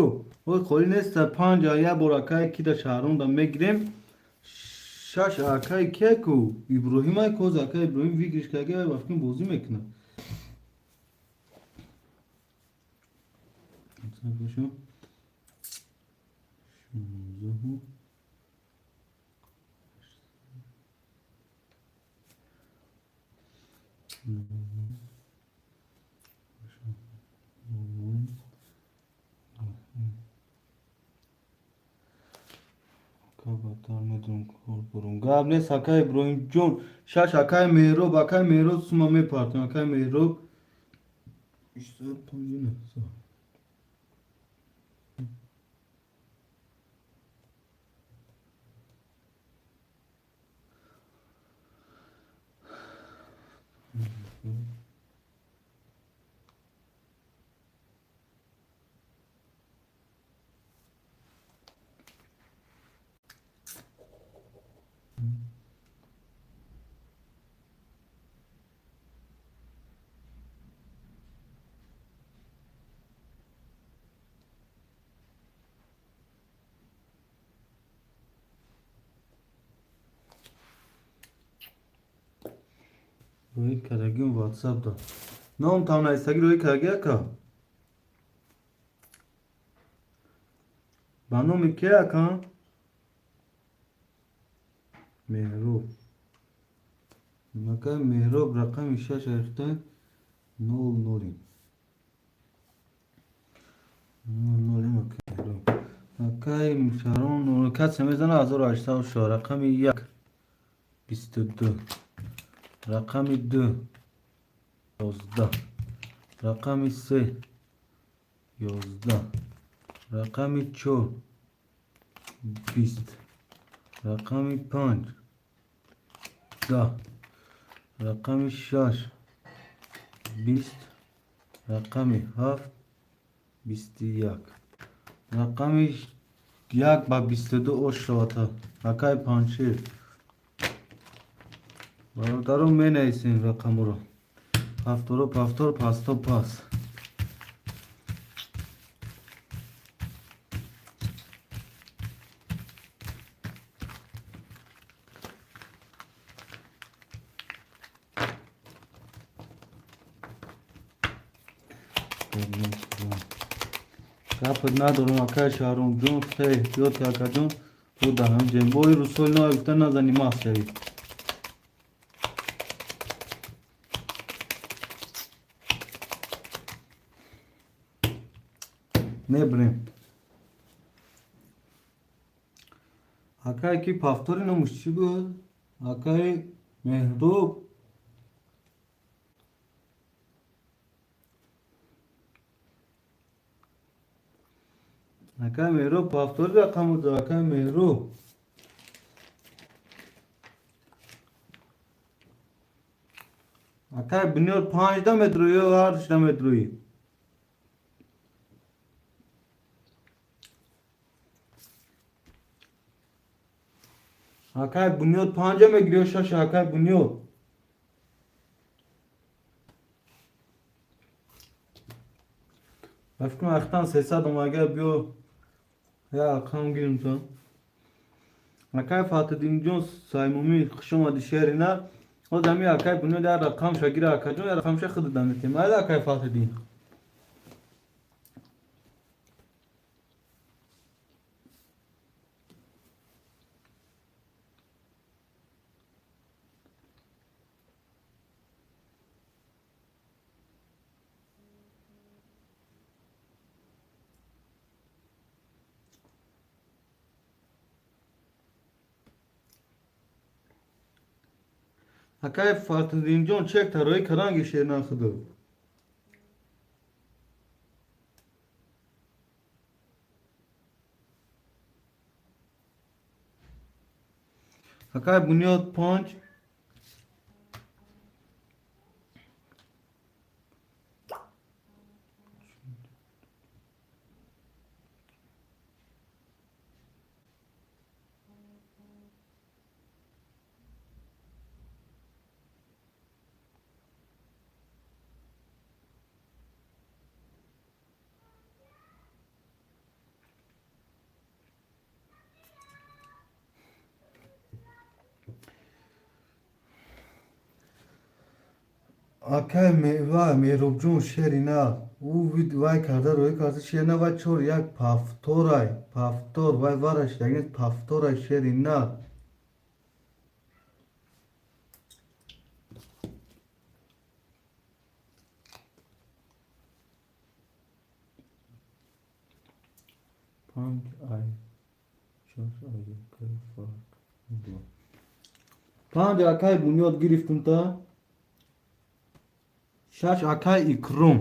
ой, холӣ неста. Панҷ як бор акай ки да шаҳронда мегирем. Шаш акай кияку Иброҳим ай коз. Акай Иброҳим выигрыш карда, вақти бозӣ мекунад. Бошам, 16. Кабатар медонам, кор бурум. Гап нест, акай Иброҳимҷон. Шаш акай Меҳроб, акай Меҳроб, сума мепартем, акай Меҳроб. 85 900. Рӯи кардагиам ватсап да ном там навистагӣ рӯи кардаги, ака. Ба номи ке, ака? Меҳроб. Ака Меҳроб, рақами шаш арихта нол ноли нол нолим. Ака Меҳроб, акаи Шаҳром, касе мезана, 1804. Рақами як 22, рақами ду 11, рақами се 11, рақами чор 20, рақами панҷ 10. Рақами шаш 20, рақами ҳафт 21. Рақами як ба 22 ош шавад. Акай Панҷшер. Бародарон, менависем рақамро. Ҳафторо пафтор, пасто пас. Гапат надорам, акай Шаҳромҷон, се эҳтиёт, акаҷон, бо дар ҳамин ҷем. Бо ин рӯзҳои нав гуфта назани, маст шавӣ. Мебирем. Акай ки пафтори номуш чӣ буд? Акай Меҳроб. Акай Меҳроб пафтори рақам буд, акай Меҳроб. Акай Бунёд панҷда метрӯ ё ҳаршда метрӯӣ? Акай Бунёд панҷа мегирӣ ё шаша, акай Бунёд? Ба фикрам ахтан 300 омага, биё я рақам гирим то. Акай Фатҳиддинҷон Саймумӣ, хуш омадӣ, шери на. Ҳоз ҳами акай Бунёд як рақамша гира, акаҷон, як рақамша худат метем. Майли, акай Фатҳиддин. Акай Фатҳиддинҷон, чек тароӣ каранги шерна худу. Акай Бунёд панҷ. Акай ва Меҳробҷон, шери на. Ӯ вид вай карда роӣ карда шер на, вай чор як пафторай. Пафтор вай вараш ягне пафторай, шери на. Панҷ ай шаш ай акай фарқ. Панҷ акай Бунёд гирифтум та. Шаш акай Икром.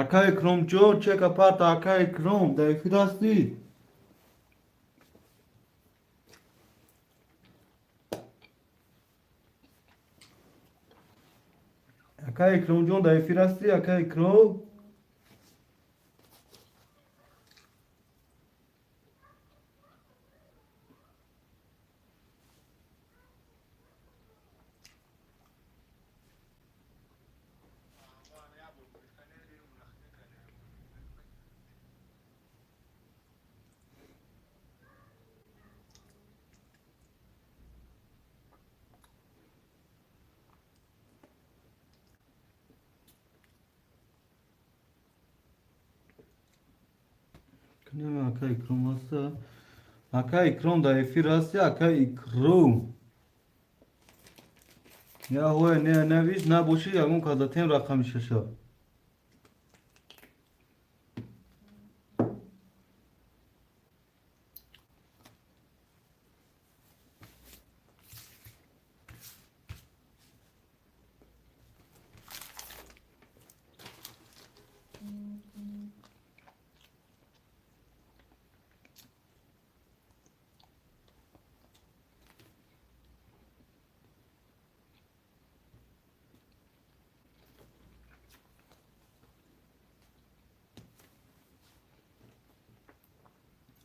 Акай Икромҷон, чека парта, акай Икром, дар эфир ҳастӣ? Акай Икромҷон, дар эфир ҳастӣ, акай Икром? Кунем, акай Икром ҳаста? Акай Икром, дар эфир ҳасти, акай Икром? Я ҳоя не навис, набоши, ягон казатем рақами шаша.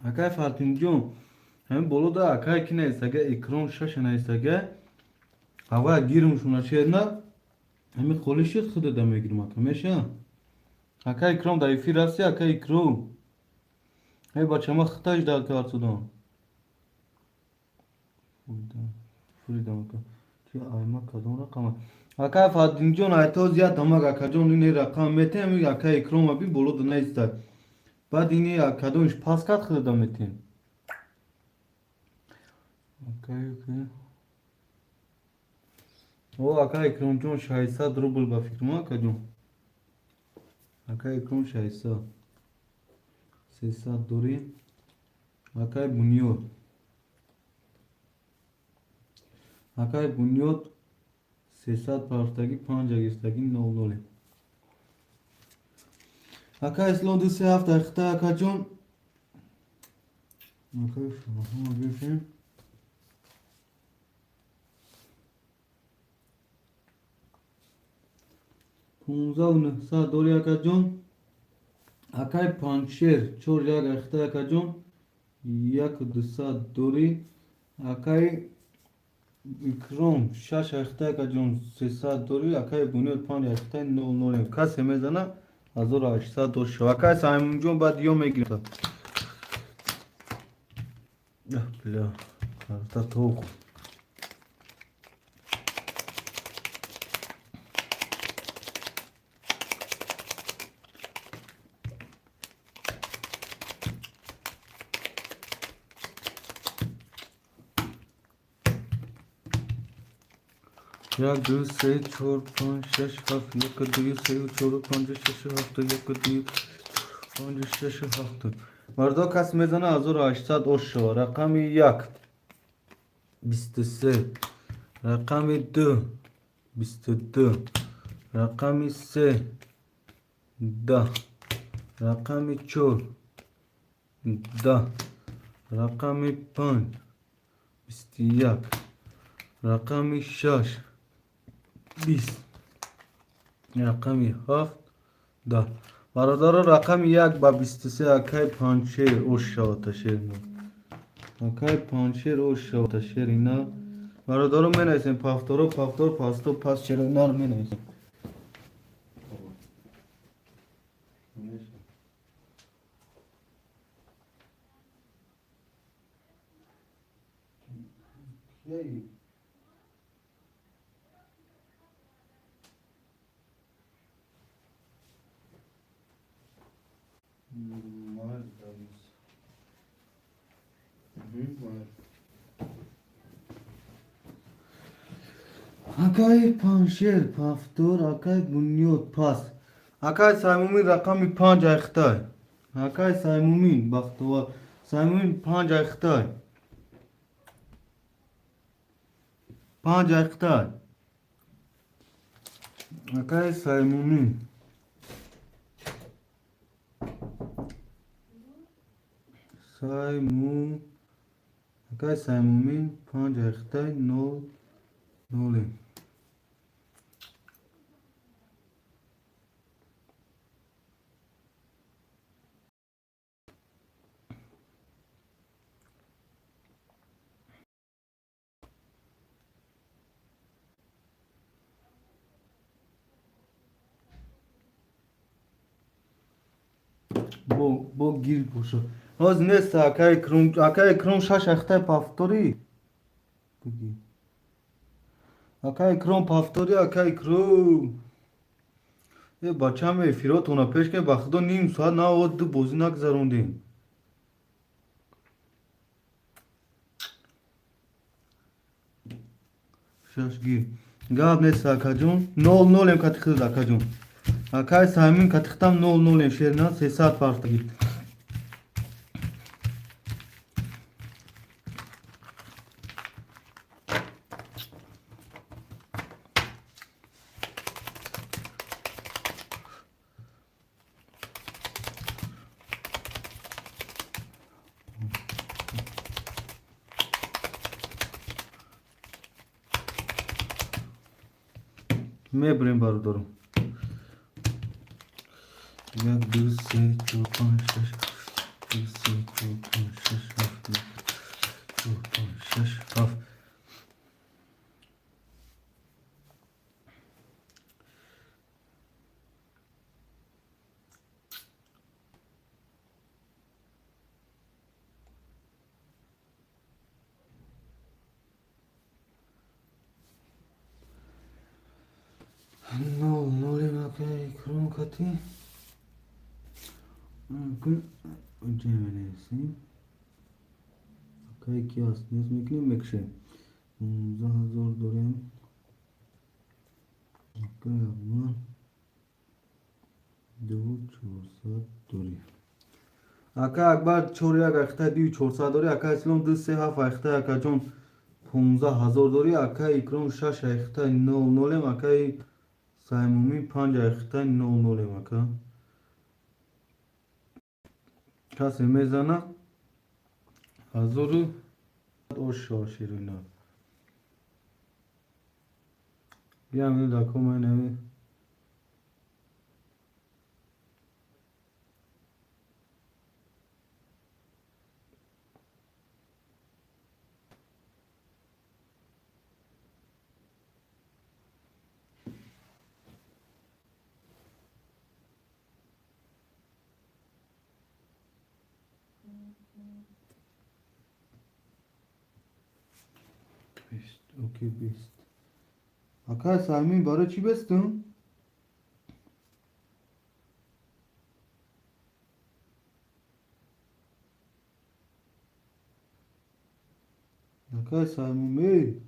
Акай Фартинҷон, ҳамин болода акай ки наистага, Икром шаша наистага, ҳава гирмшуна шерна, ҳамин холи шуд, худада мегирм, ака, меша? Ака Икром дар эфир ҳасти, ака Икром? Эй бача, ма хитаиш дар кард судам. Фуридам, ака. Чи айма кадом рақама? Ака Фардинҷон, айтоз як дамак, акаҷон, ини рақам метем, ака Икром аби болода наистад. Баъд ини кадомиш пас кард, худада метем. Окей. О, ака Икромҷон, 600 рубл ба фикрам, акаҷон. Ака Икром 600. 300 дорӣ. Акай Бунёд. Акай Бунёд 300 парафтагӣ, 5 гирифтагӣ, 00. Ака Ислом 2 3 7 ахта, акаҷон. Акай шумо гирифтем. 15 900 дорӣ, акаҷон. Акай Панҷшер чор як ахта, акаҷон, 1 200 дорӣ. Акай Икром шаш ахта, акаҷон, 300 дорӣ. Акай Бунёд панҷ ахта, 00. Касе мезана, 1800 дор шав. Акай Саймунҷон, баъд ё мегирем. Бля, карта тоқ. Як, ду, се, чор, панҷ, шаш, ҳафт, як, ду, се, чор, панҷ, шаш, ҳафт, як, ду, панҷ, шаш, ҳафт. Мардо, кас мезана, 1800 ош шава. Рақами як 23, рақами ду 22, рақами се 10, рақами чор 10, рақами панҷ 21, рақами шаш 20, рақами ҳафт 10. Бародаро, рақами як ба 23, акай Панҷшер ош шавата шерина. Акай Панҷшер ош шавата шерина. Бародаро, менависем повторо, повтор, пасто, пас, шеринар менависем. Hey. Мардамс. Акай Панҷшер повтор, акай Бунёд пас. Акай Саймумин рақами панҷ айхтай. Акай Саймумин бахтовар. Саймумин панҷ айхтай. Панҷ айхтай. Акай Саймумин. Сайму акай Саймумин панҷ айхтай, 00. Бо гир боша. Ҳоз нест акай Икром, акай Икром шаш ахтай повтори. Биги. Акай Икром повтори, акай Икром. Э бачам, эфиротона пеш кен, ба худо ним соат на ду бозӣ нагзарондем. Шаш гир. Гап нест, акаҷон. 00 ем кати худат, акаҷон. Акай Саймин катихтам 00 ем шерина 300 партаги. Мебурем, бародарам. Як, ду, се, чор, панҷ, шаш. Ду, се, чор, панҷ, шаш, ҳафт, як, чор, панҷ, шаш, ҳафт. Нол нолем, акай Икром кати. Инҷа менависем. Акай ки ҳаст, нест мекунем, мекушем. 15 000 дорем. Акай Акбар 2400 дорем. Акай Акбар чор як айхта 2400 дорӣ. Акай Ислом ду се ҳафт айхта, акаҷон, 15 000 дорӣ. Акай Икром шаш айхта нол нолем. Акай Саймумин панҷ айхта нол нолем. Ака, касе мезана, ҳазору ошо ширина. Биям дакомайнави. 20, окей, 20. Акай Саймин, барои чӣ бестум? Акай Саймин, эй,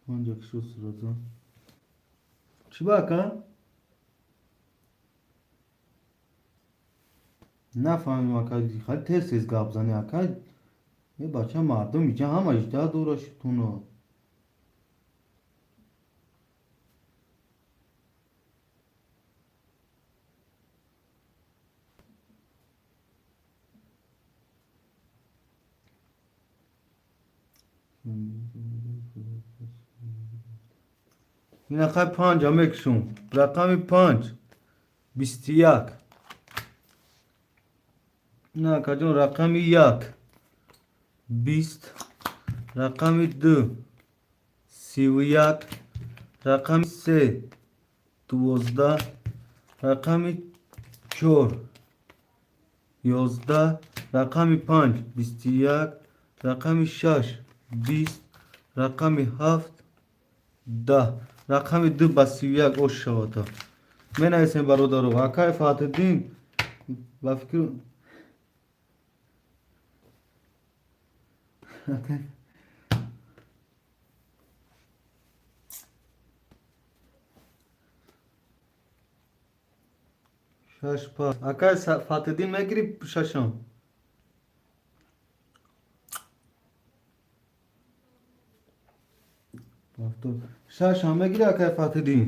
панҷак шуд сразу. Чӣ ба, ака? Нафаҳмидем, ака. Хеле тез тез гап занӣ, ака. Е, бача, мардум иҷа ҳама ижда дора шитуно. Ин рақами панҷа мекушум. Рақами панҷ 21. Ина, акаҷон, рақами як 20, рақами ду 31, рақами се 12, рақами чор 11, рақами панҷ 21, рақами шаш 20, рақами ҳафт 10, рақами ду ба 31 ош шавада. Менависем, бародаро. Акай Фатҳиддин, ба фикр акай шаш пас. Акай Фатҳиддин, мегирӣ шашам? Шашам мегирӣ, акай Фатҳиддин?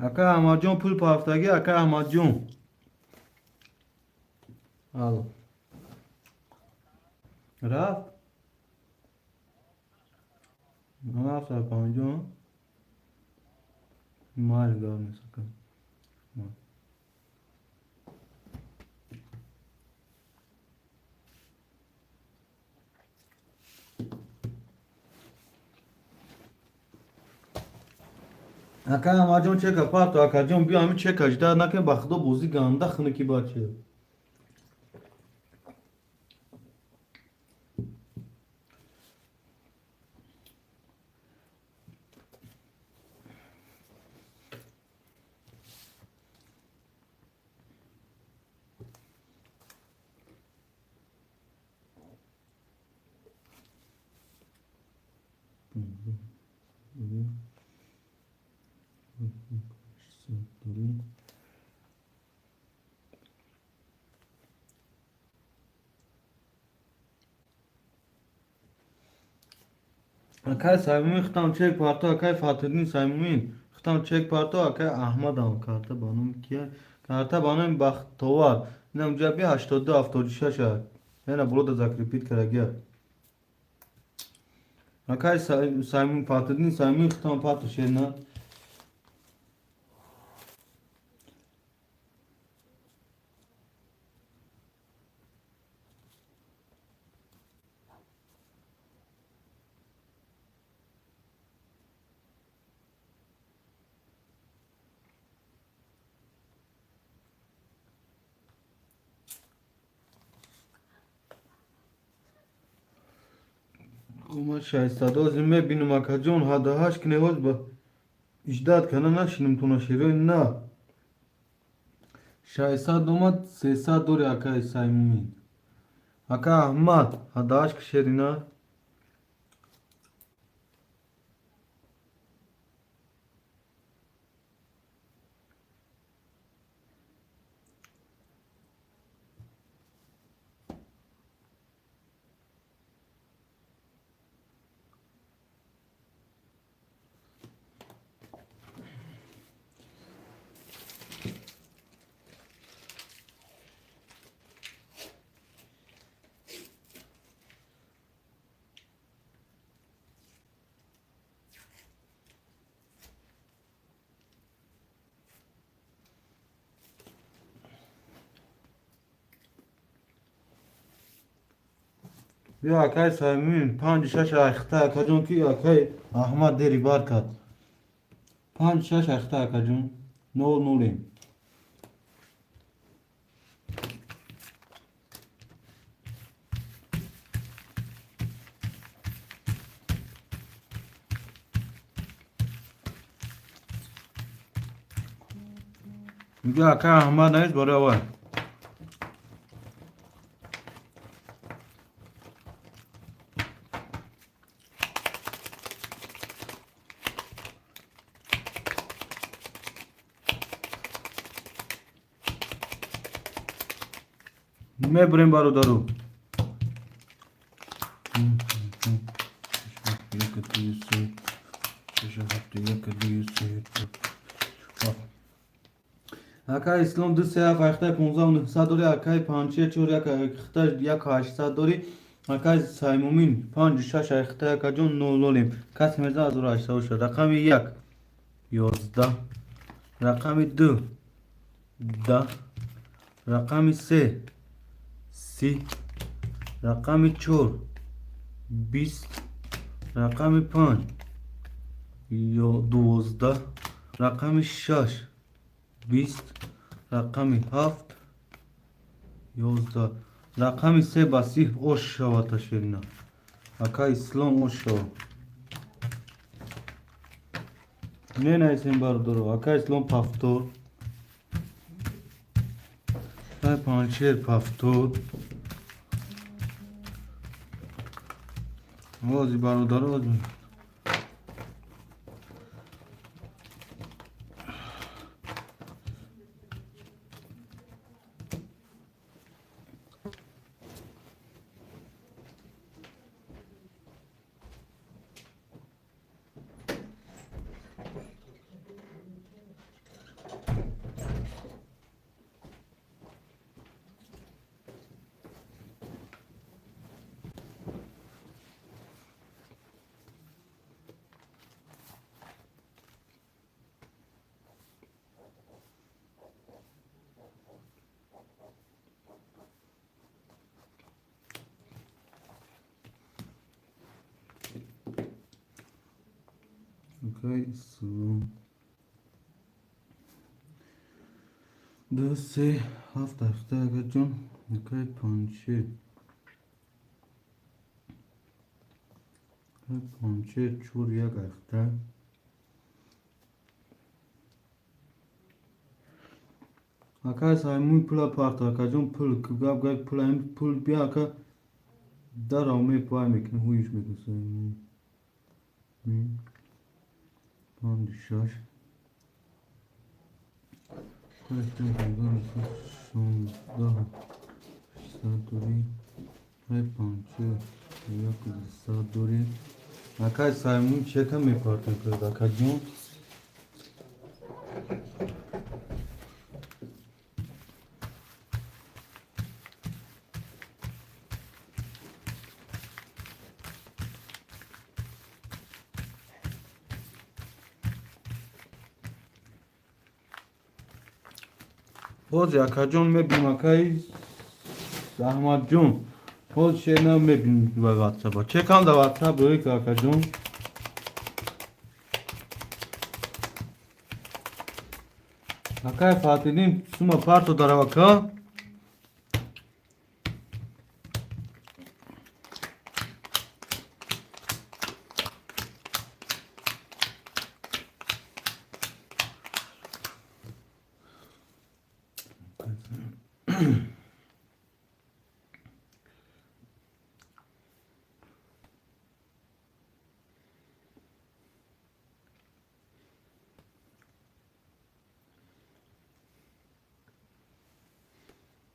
Акай Аҳмадҷон, пул пафтагӣ, акай Аҳмадҷон. Алло, рафт 750. Майли, гап нест, ака. Ака Аҳмадҷон, чека парто, акаҷон, биё, ҳамин чека жда накунем, ба худо, бозӣ ганда хунуки, бача. Акай Саймумин, хитам чек парто. Акай Фатҳиддин, Саймумин, хитам чек парто. Акай Аҳмадам, карта ба номи кия? Карта ба номи Бахтовар. Инам ҷаби 82 76. Ена болода закрепить карагия. Акай Саймун Патрдин Саймун хитон Патр шерна. Омад 600 озим мебинам акаҷон ҳадаҳашт кинеҳоз ба иждат кана нашинам туна шерои на. 600 омад 300 дори акаи Саймумин. Ака Аҳмад ҳадаҳашт ки шерина. Биё акай Саймумин 5-6 айхта акаҷон ки акай Аҳмад дери бар кард. 5-6 айхта акаҷон 0-0. Мига акай Аҳмад наист барои аввал. Мебурем бародару. Акай Ислом 2 3 7 8 15 900 дори, акай 5 4 1 8 1 800 дори, акай Саймумин 5 6 8 акаҷон 0 0. Касе мезан 1800 шуд. Рақами 1 11, рақами 2 10, рақами 3 30, рақами 4 20, рақами 5 12, рақами 6 20, рақами 7 11, рақами 3 ба 30 ош шавад ташерина. Ака Ислом ош шавад. Менависем бародаро. Ака Ислом пафтор. Акай Панчер пафтор. Ози бародаро ози. Акай Ислом 2 3 7 8 акаҷон. Акай Панчер. Акай Панчер 4 1 8. Акай Саймун пула парта акаҷон пул гап гап пул пул бия ака дарав мепай мекунем ҳуюш мекунем Саймун. 5 6 8 16 600 дори. 5 1 200 дори. Акай Саймун чека мепартем кард акаҷон. Ҳозир, акаҷон, мебинем, акаи Аҳмадҷон. Ҳозир шер мебинем ба ватсапа. Чекам да ватсап рӯй, акаҷон. Акай Фатидин, сума парто даравака.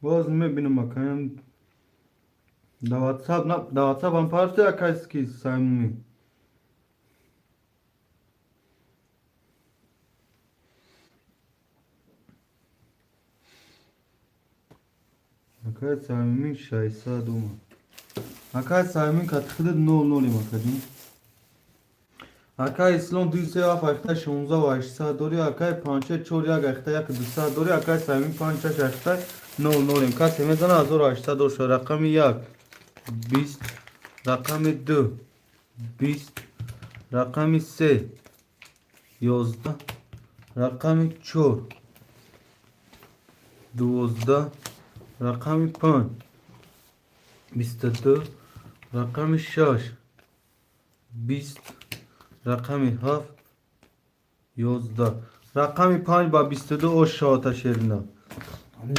Боз мебинам, акаям, да ватсап, да ватсапам парти, акайски Саймуми. Акай Саймуми, 600 омад. Акай Саймуми, катхидид нол нолем, акаҷон. Акай Ислом, 2 3 7 8 16 ва 800 дори. Акай 5 4 1 8 1 200 дори. Акай Саймуми, 5 6 8 нол нолем. Касе мезана, 1800 доша. Рақами 1 20, рақами 2 20, рақами 3 11, рақами 4 12, рақами 5 22, рақами 6 20, рақами 7 11. Рақами 5 ба 22 ош шавата, шерина. Али.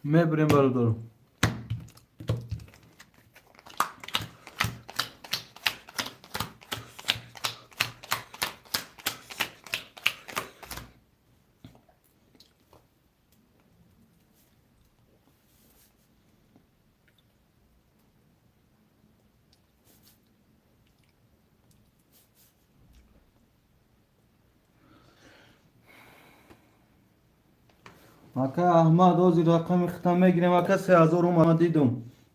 Мебирем, бародаро. Ака Аҳмад, ҳозир рақами хита мегирем. Ака, 3000 омад, дидум.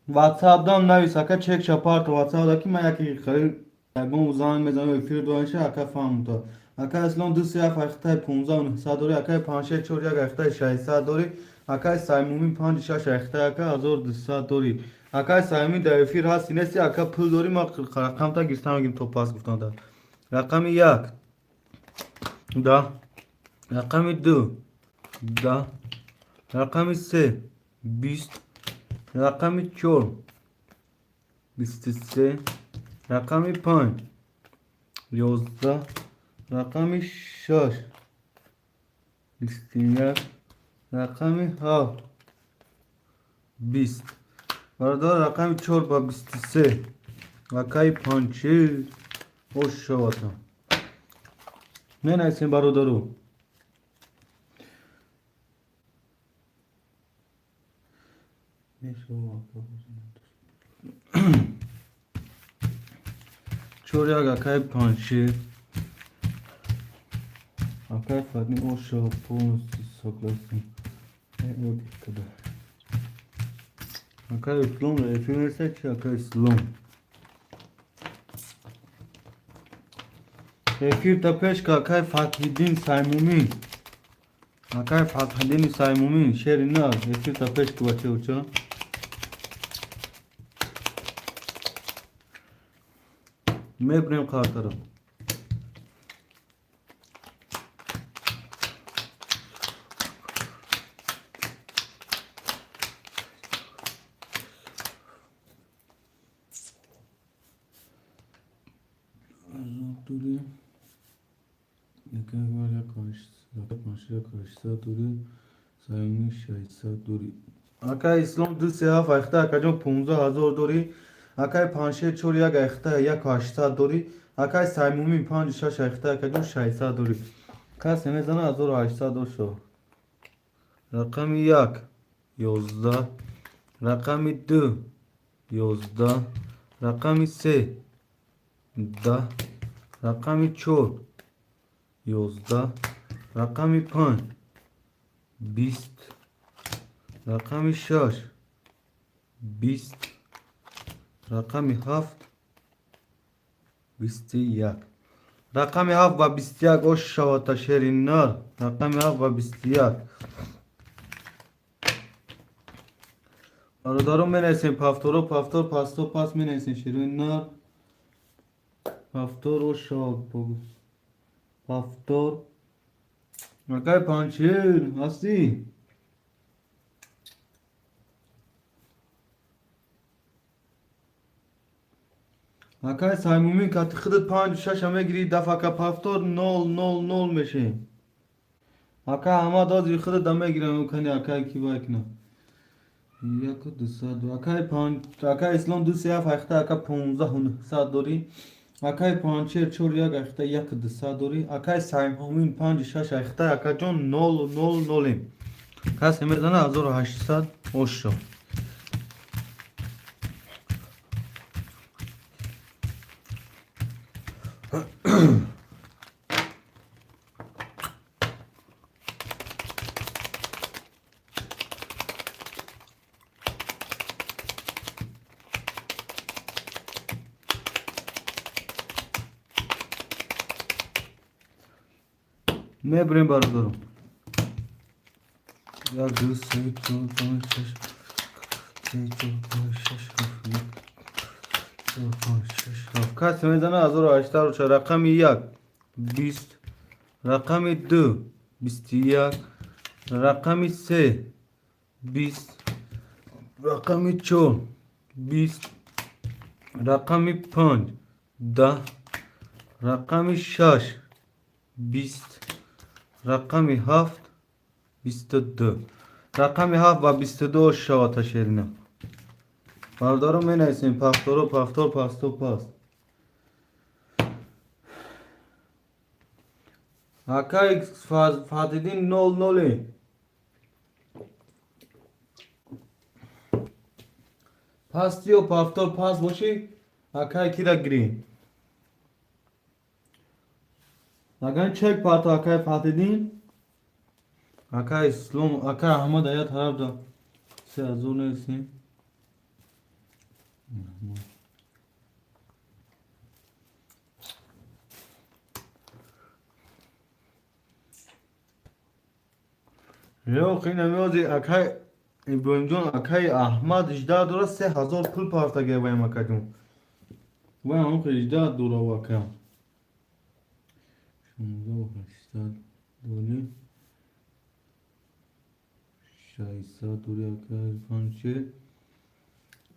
Ватсапдам навис, ака, чекша парто ватсапда, ки ман яки харид ягон занг мезанам, эфир доиша, ака, фаҳмута. Ака Ислом, 2 3 7 8 15 900 дори. Акаи 5 6 4 1 8 600 дори. Акаи Саймумин, 5 6 8 ака 1200 дори. Акаи Саймумин, дар эфир ҳасти, нести, ака? Пул дори, ма рақамта гирифтам, мегим то пас гуфтанда. Рақами 1 10, рақами 2 10, рақами 3 20, рақами 4 23, рақами 5 11, рақами 6 21, рақами 7 20. Бародар, рақами 4 ба 23, акаи Панчи, ош шавата. Менависем, бародару. Мешава, 4 1, акаи Панчи. Акаи Фадни, оша, полностью согласен. Отдых когда. Акаи Ислом, эфир неста чи, акаи Ислом? Эфир та пешка, акаи Фатҳиддин Саймумин. Акаи Фатҳиддини Саймумин, шери на, эфир та пешка, бача уча. Мебирем картаро. Дори. Яка як 800 дори. Саймумин, 600 дори. Акай Ислом 2 3 7 айхта акаҷон 15 000 дорӣ. Акай Паншер 4 1 айхта 1 800 дорӣ. Акай Саймумин 5 6 айхта акаҷон 600 дорӣ. Касе мезана 1800 дошо. Рақами 1 11, рақами 2 11, рақами 3 10, рақами 4 11, рақами 5 20, рақами 6 20, рақами 7 21. Рақами 7 ба 21 ош шавата, шери нар. Рақами 7 ба 21. Бародарон, менависем повторо, повтор, пасто, пас менависем, шерои нар. Повтор ош шавад, повтор. Акай Панчер ҳастӣ? Акай Саймумин, кати худат панҷу шаша мегирӣ, дафака повтор нол нол нол мешем. Акай Аҳмад, ҳозир худат да мегирам, кани акай ки вай кунам. 1 200. Акай панҷ, акай Ислом 2 3 7 айхта ака 15 900 дорӣ. Акай Панчер 4 1 айхта 1 200 дорӣ. Акай Саймумин 5 6 айхта акаҷон нол нол нолем. Касе мезана 1800 ошо. Мебурем, бародаром. Як, ду, се, чор, панҷ, шаш, се, чор, панҷ, шаш, ҳафт, як, чор, панҷ, шаш, ҳафт. Касе мезана 1800 руча. Рақами 1 20, рақами 2 21, рақами 3 20, рақами 4 20, рақами 5 10, рақами 6 20, рақами 7 22. Рақами 7 ба 22 шавата, шерина. Бародарон, менависем повторо, повтор, пасто, паст. Акай Фатиддин, нол ноле. Пастиё повтор паст бошӣ, акай кира гирӣ. Агар чек парто, акай Фатиддин, акай Ислом, акай Аҳмад ая тараф да 3000 нависем. Ёх, ин намёзи акай Иброҳимҷон, акай Аҳмад 18 дора, 3000 пул партага ваям, акаҷон. Вай ҳам 18 дора, акам. 16 800 дорӣ. 600 дорӣ, акай Панче.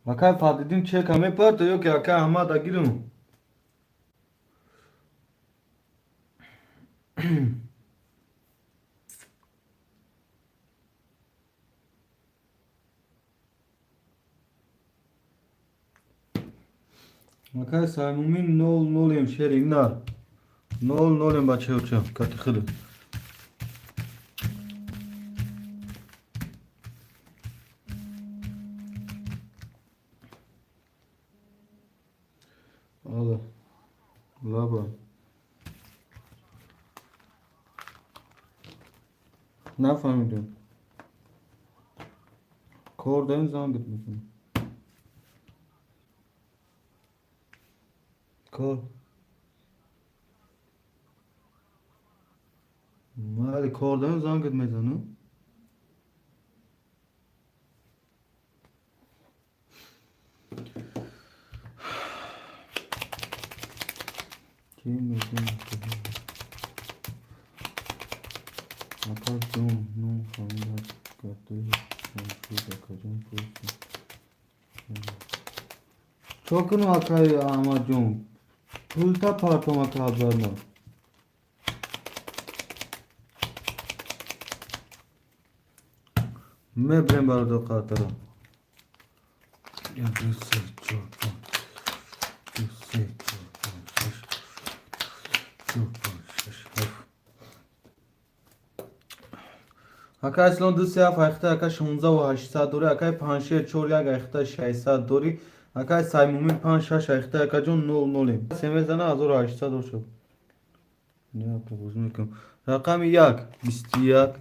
Акай Фатиддин чека мепарта ё ки акай Аҳмад агирам? Акай Саймумин, нол нолем, шери нар. Нол нолем, бачаёча, кати худат. Алло. Лаба. Нафаҳмидем. Кор дорем, зангат мекунем. Кор. Майли, кор дорем, зангат мезанам. Чӣ мегӯем? Акаҷон, ном фамилия кардои акаҷон пурсем. Чо кунам, акаи Аҳмадҷон? Пулта партом, ака обратно. Мебирем, бародар, қартара. Як, ду, се, чор, панҷ, ду, се, чор, панҷ, шаш, чор, панҷ, шаш, ҳафт. Ака Ислом, ду, се, ҳафт айхта, ака, 16 800 дорӣ. Акай Паншер, чор, як айхта, 600 дорӣ. Акай Саймумин, панҷ, шаш айхта, акаҷон, нол нолем. Се мезана, 1800 бошад. Мекунам. Рақами як 21,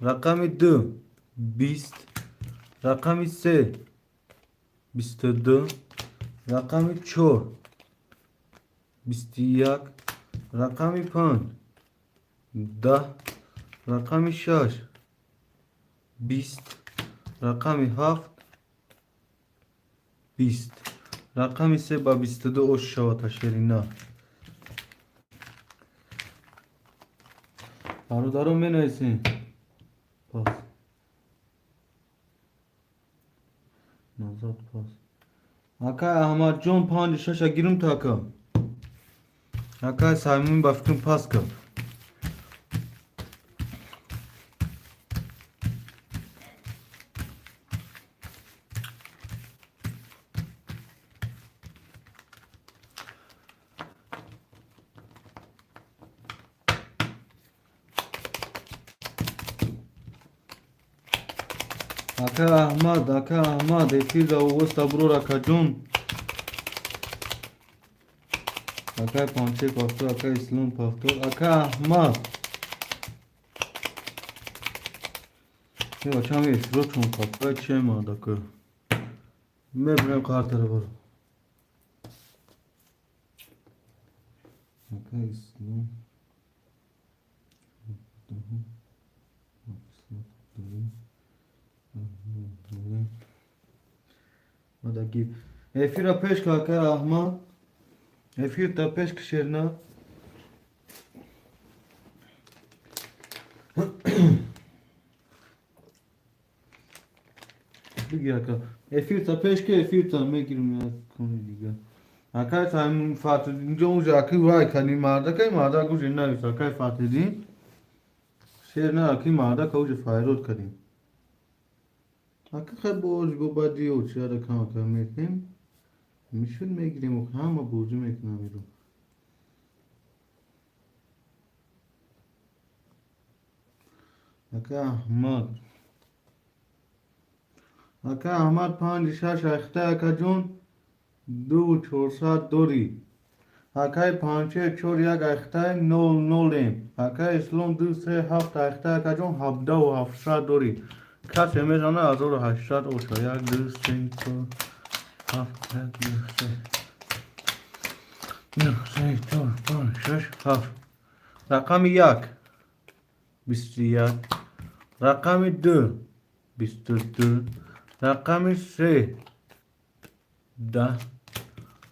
рақами ду 20, рақами се 22, рақами чор 21, рақами панҷ 10, рақами шаш 20, рақами ҳафт 20, рақами се ба 22 ош шавад, шерина. Бародарон, менависем. Пас. Назад, пас. Акай Аҳмадҷон, панҷ шаша гирум та, ака. Акай Саймун, ба фикрам, пас кард. Ака Аҳмад, ака Аҳмад, эфир да оғоз таброр, акаҷон. Акай Панче пафтор, акай Ислом пафтор, ака Аҳмад. Бачам, эфиро чун қапай че мадака. Мебирем қартара, баро. Ака Ислом. Мадаги. Эфира пеш ка, ака Аҳмад. Эфир та пеш ки, шерна. Бигир, ака. Эфир та пеш ки, эфир та мегирим як кони дига. Акай Саймун Фатидин ҷо унҷа аки вай кани мардакай, мардак уже навис, акай Фатидин. Шер на, аки мардака уже файрод кардем. Ака хай боз бо баъди очиара камака метем. Мишуд, мегирем, ҳама бозӣ мекунам иро. Ака Аҳмад. Ака Аҳмад, панҷ шаш айхта, акаҷон, 2400 дорӣ. Акай Панче, чор, як айхтай, нол нолем. Акай Ислом, ду, се, ҳафт айхтай, акаҷон, 17 700 дорӣ. Касе мезана, 1800 оша. Як, ду, се, чор, ҳафт, як, ду, се. Ду, се, чор, панҷ, шаш, ҳафт. Рақами як 21, рақами ду 22, рақами се 10,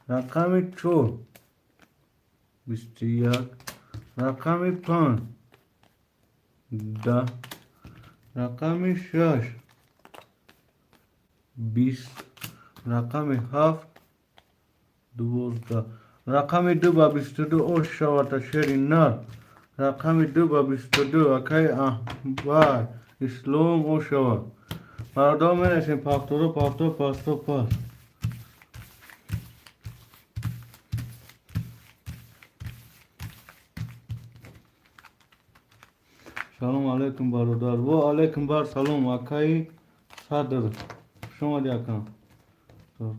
рақами чор 21, рақами панҷ 10, рақами шаш 20, рақами ҳафт 12. Рақами ду ба 22 ош шавата, шери нар. Рақами ду ба 22, акай Аҳбар Ислом, ош шавад. Бародар, менависем пафторо, пафтор, пасто, пас. Салом алейкум, бародар. Во алейкум бар салом, акаи Садр. Хуш омадӣ, ака. Так.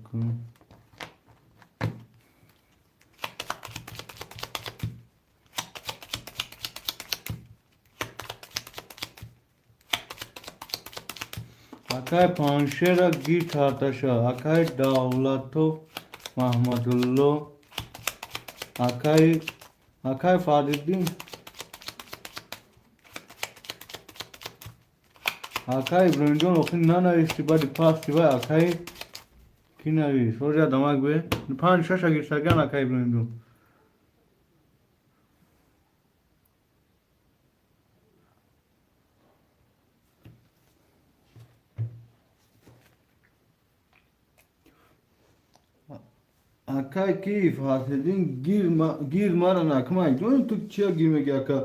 Акай Паншера, гир чарташа. Акай Давлатов Маҳмадулло. Акай Фариддин. Акай Иброҳимҷон, охир нанависти, баъди пасти вай акай ки навис? Ҳозир адамак бе. Панҷ шаша гирсаган, акай Иброҳимҷон. Акай ки Фатҳиддин, гир мара накмай. Ту чия гир меги, ака?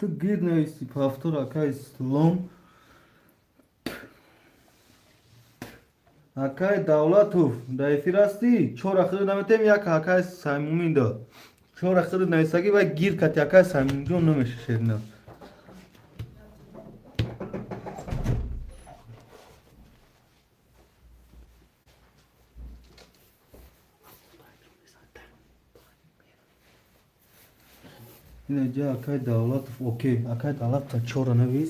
Ту гир нависти повтор, акай Ислом. Акай Давлатов, дар эфир ҳастӣ? Чора хири наметем, як акай Саймумин дод. Чора хири нависагӣ ва гир кати акай Саймуминҷон намеша шерина. Инаҷа акай Давлатов, окей. Акай Давлатов чора навис.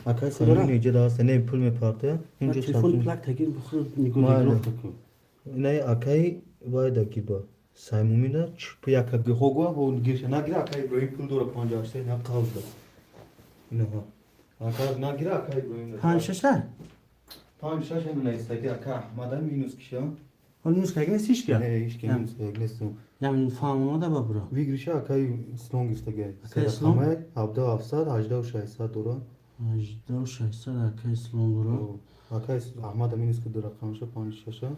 Акай Саймумин иҷа даст, не пул мепарта. Инҷо Телефон плак тагир бихӯр нигоҳ Майли. нигоҳ кун. Инаи акай вайда гиба. Саймумина яка гиҳогва ҳо гирша нагира акай Иброҳим пул дора 58 на қавзда. Инаҳа. Ака нагира акай Иброҳим. Панҷ шаша? 5 6 ҳам наистаги ака Аҳмада минус киша. Ҳол минус каги нест ҳеч ки? Не, ҳеч ки минус каги нест. Ям фаҳмода ба буро. Выигрыша акай Ислом гирифтаги. Акай Ислом? 17 700 18 600 дора. 18 600 акай Ислом дора. Акай Аҳмада минус ки дора қамша 5 6.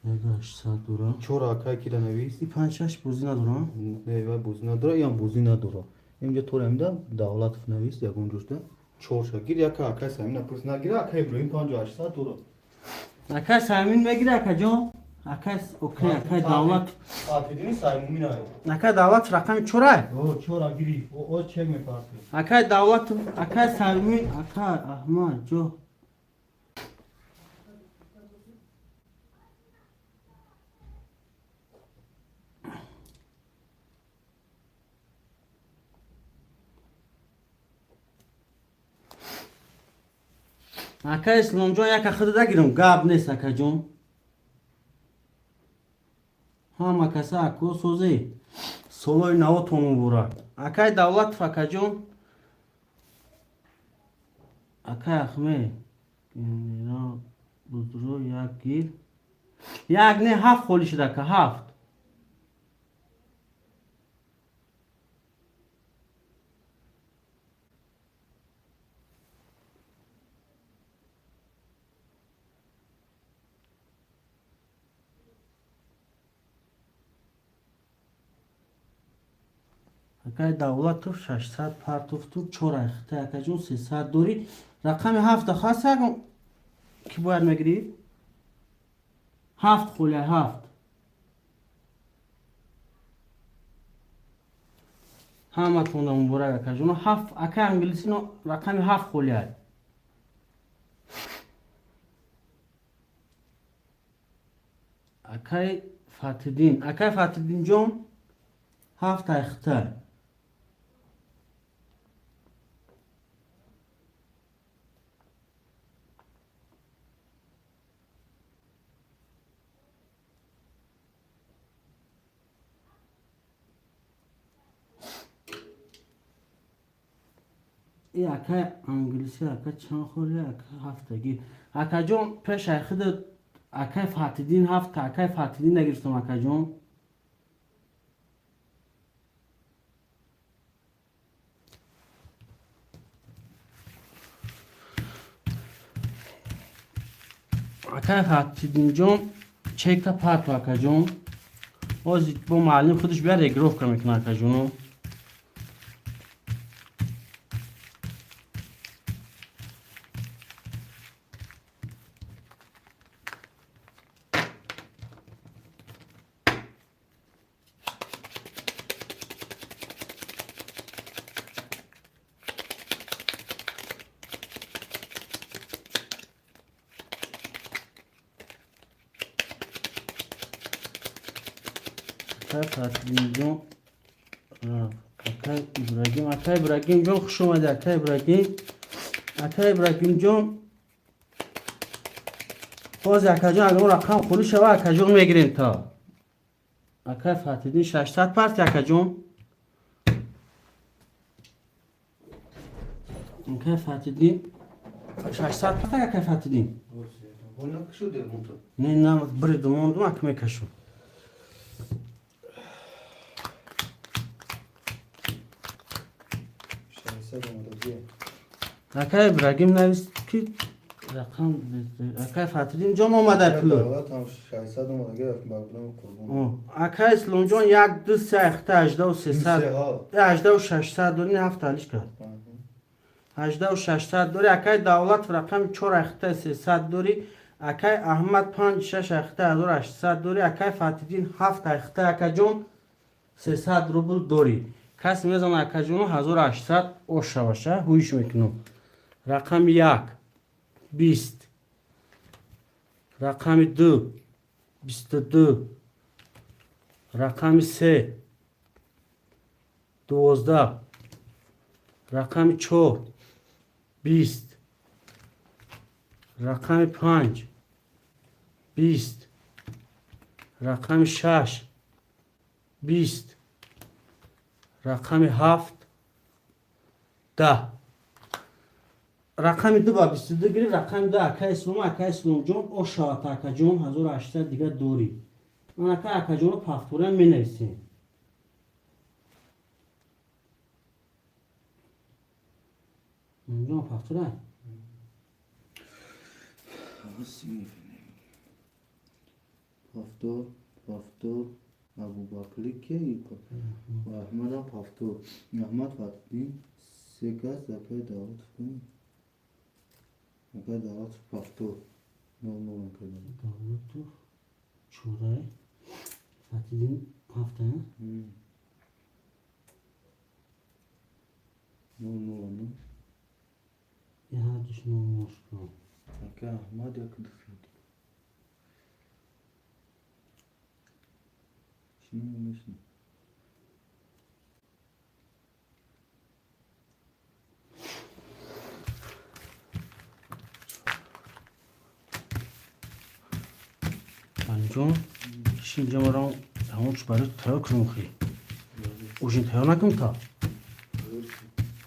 1800 дора. Чора акай кида навис. И 5 6 бозӣ надора? Не, вай бозӣ надора, иам бозӣ надора. Инҷа тора имда Давлатов навис ягон ҷошда. Чорша гир яка акай Самина пурс нагира акай Иброҳим 5800 дора. Акай Самин мегира акаҷон? Акай окей, акай Давлат. Фатидини Саймумин ай. Акай Давлат рақами чорай? О, чора гири. О, чек мепарти. Акай Давлат, акай Самин, акай Аҳмад ҷо. Акай Исломҷон яка хида дагирам, гап нест акаҷон. Ҳама каса ако созе. Солои навотон муборак. Акай Давлатов акаҷон. Акай Ахмед. Генерал Бузро як гир. Як не ҳафт холӣ шуд ака, ҳафт. Акай Давлатов 600 партофту чор айхта акаҷон 300 дорӣ. Рақами ҳафта хас ягон ки бояд мегирӣ? Ҳафт холия ҳафт. Ҳаматонда муборак акаҷон. Ҳафт акай англисино рақами ҳафт холия. Акай Фатиддин, акай Фатиддинҷон ҳафт айхта. И акай англиси ака чанд холи ака ҳафтагӣ. Акаҷон пеш айхида акай Фатиддин ҳафта, акай Фатиддин нагирифтам акаҷон. Акай Фатиддинҷон чека парту акаҷон. Ҳозир бо муаллим худаш бия регировка мекунад акаҷоно. Акай Фатиддинҷон акай Ибрагим, акай Ибрагимҷон хуш омадӣ акай Ибрагим. Акай Ибрагимҷон ҳозир акаҷон агар он рақам холӣ шава акаҷон мегирем то. Акай Фатиддин 600 парти акаҷон. Акай Фатиддин 600 парти акай Фатиддин. Не, на биридум мондум ака мекашум. Акай Ибрагим навист ки рақам акай Фатиддин ҷон омада пуло. Акай Исломҷон 1 2 3 ахта 18 300 18 600 дорин ҳафт алиш кард. 18600 дорӣ. Акай Давлатов рақами 4 айхитай 300 дорӣ. Акай Аҳмад 5 6 айхитай 1800 дорӣ. Акай Фатиддин 7 айхитай, акаҷон, 300 рубл дорӣ. Кас мезана, акаҷону, 1800 ошаваша ҳуиш мекунам. Рақами 1 20, рақами 2 22, рақами 3 12, рақами 4 20, рақами 5 20, рақами 6 20, рақами 7 10. Рақами 2 ба 22 гирифт. Рақами 2 акай Ислом. Акай Исломҷон, ошават, акаҷон, 1800 дига дорӣ. Ман ака, акаҷонро повторя менависем. Ҷон, повторя. Повтор, повтор. Абубакри ки ва Аҳмадам повтор. Аҳмад Фатиддин се кас. Акай Давлатов кун, акай Давлатов повтор, нол нол, акай Давлатов. Давлатов чорай, Фатиддин ҳафта. Нол нол нол. Ҳардуш нол нол шуд. Акай Аҳмад як дусад. Шино мешина. Анҷон, шинҷа марам ҳамон чӣ барои тайёр кунам, хи ужин тайёр накунам та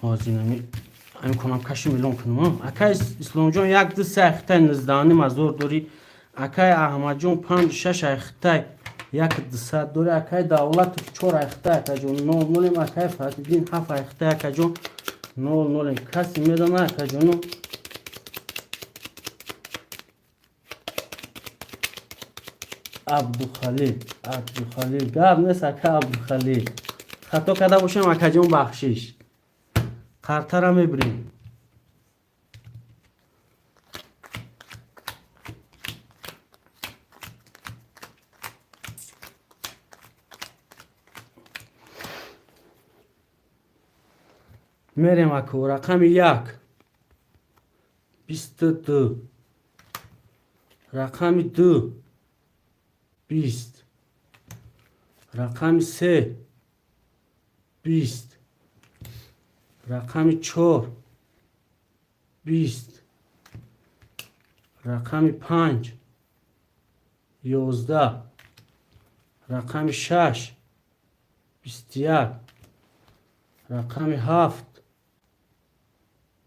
ҳозир ами кунам, каши милон кунам. Акай Исломҷон, як, ду, се айхитай низдаҳним ҳазор дорӣ. Акай Аҳмадҷон, панҷ, шаш айхитай як дусад дорӣ. Акай Давлатов чор айхитай, акаҷон, нол нолем. Акай Фатиддин ҳафт айхитай, акаҷон, нол нолем. Касе медона, акаҷону? Абдухалил, Абдухалил, гап нест, ака Абдухалил, хато карда бошам, акаҷон, бахшиш. Қартара мебирем. Мерем, аку. Рақами 1 22, рақами 2 20, рақами 3 20, рақами 4 20, рақами 5 11, рақами 6 21, рақами 7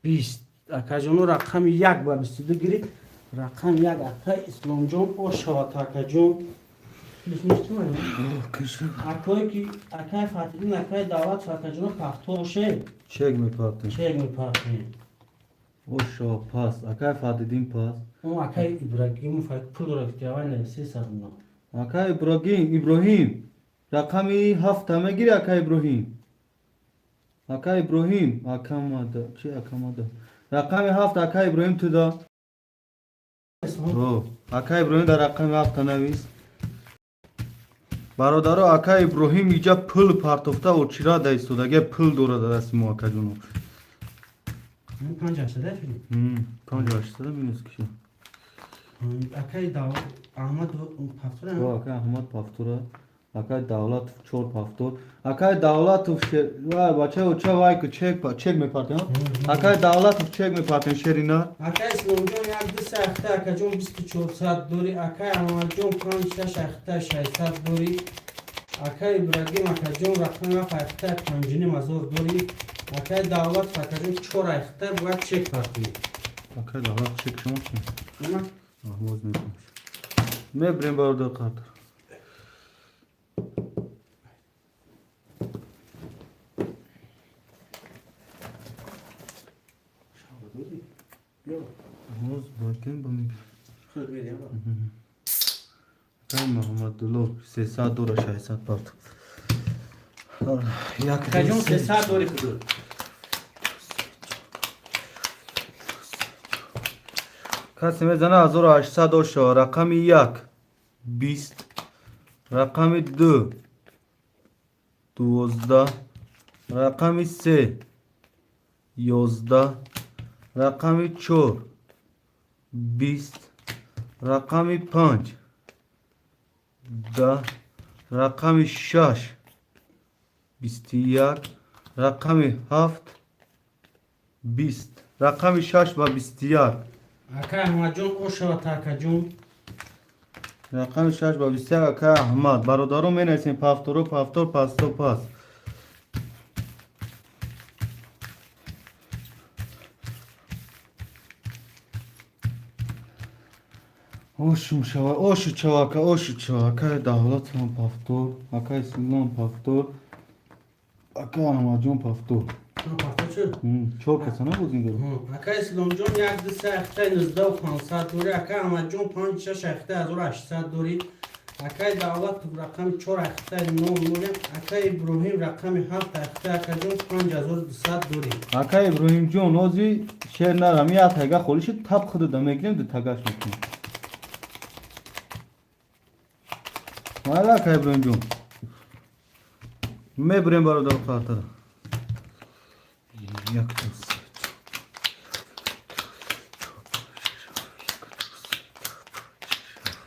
20. Акаҷоно, рақами 1 ба 22 гирифт. Рақами 1 ака Исломҷон, ошават, акаҷон. Акое ки акай Фатиддин, акай Давлат, акаҷоно, пахто боше. Чек мепартем. Чек мепартем. Ошо пас, акай Фатиддин пас. Он акай Ибрагимов пул дорад, ки авай нависе садуна. Акай Ибрагим, Иброҳим, рақами ҳафта мегири, акай Иброҳим. Акай Иброҳим, акамада чи, акамада рақами ҳафт, акай Иброҳим, туда. Акай Иброҳим дар рақами ҳафта навис. Бародаро, акай Иброҳим иҷа пул партофта очирада истодаге, пул дорад дасти мо, акаҷоно. Панҷ ҳаштсада минус киша. Акай Аҳмад повтора. Акай Аҳмад повтора, акай Давлатов чор повтор. Акай Давлатов, вай, бача, оча, вай, ку чек чек мепартем. Акай Давлатов, чек мепартем, шерина. Акай Исломҷон, як, ду, се ахта, акаҷон, 2400 дорӣ. Акай Аҳмадҷон, панҷ, шаш ахта, 600 дорӣ. Акай Ибрагим, акаҷон, рақами ҳафт ахта, 5500 дорӣ. Акай Давлатов, акаҷон, чор ахта, бояд чек партӣ. Акай Давлат, чек шумо чи боз мекунам, мебирем, бародар, қартар. Боз бакем ба мебирем. Акай Муҳаммадулло 300 дора, 600 парт. Акаҷон, 300 дорӣ, худу. Касе мезана 1800 оша. Рақами 1 20, рақами 2 12, рақами 3 11, рақами 4 20, рақами 5 10, рақами 6 21, рақами 7 20, рақами 6 ба 21. Акай Аҳмадҷон, ошава акаҷон. Рақами 6 ба 21, акай Аҳмад. Бародарон, менависем повтору повтор, пасто пас. Ошум шава, ошу чава, ака, ошу чава. Акай Давлатам повтор, акай Ислом повтор, акай Аҳмадҷон повтор. Чор каса набозин дорам. Акай Исломҷон як ду се ахтаи 19 500 дорӣ, акай Аҳмадҷон панҷ шаш ахтаи 1800 дорӣ, акай Давлатов рақами чор ахтаи нол нолем, акай Иброҳим рақами ҳафт ахтаи акаҷон 5200 дорӣ. Акай Иброҳимҷон, ози шер нарам, як тага холӣ шуд, тап худада мегирем, ду тагаш мекунем. Майла, акай Иброҳимҷон. Мебурем, бародар, қартара. Як, ду, се,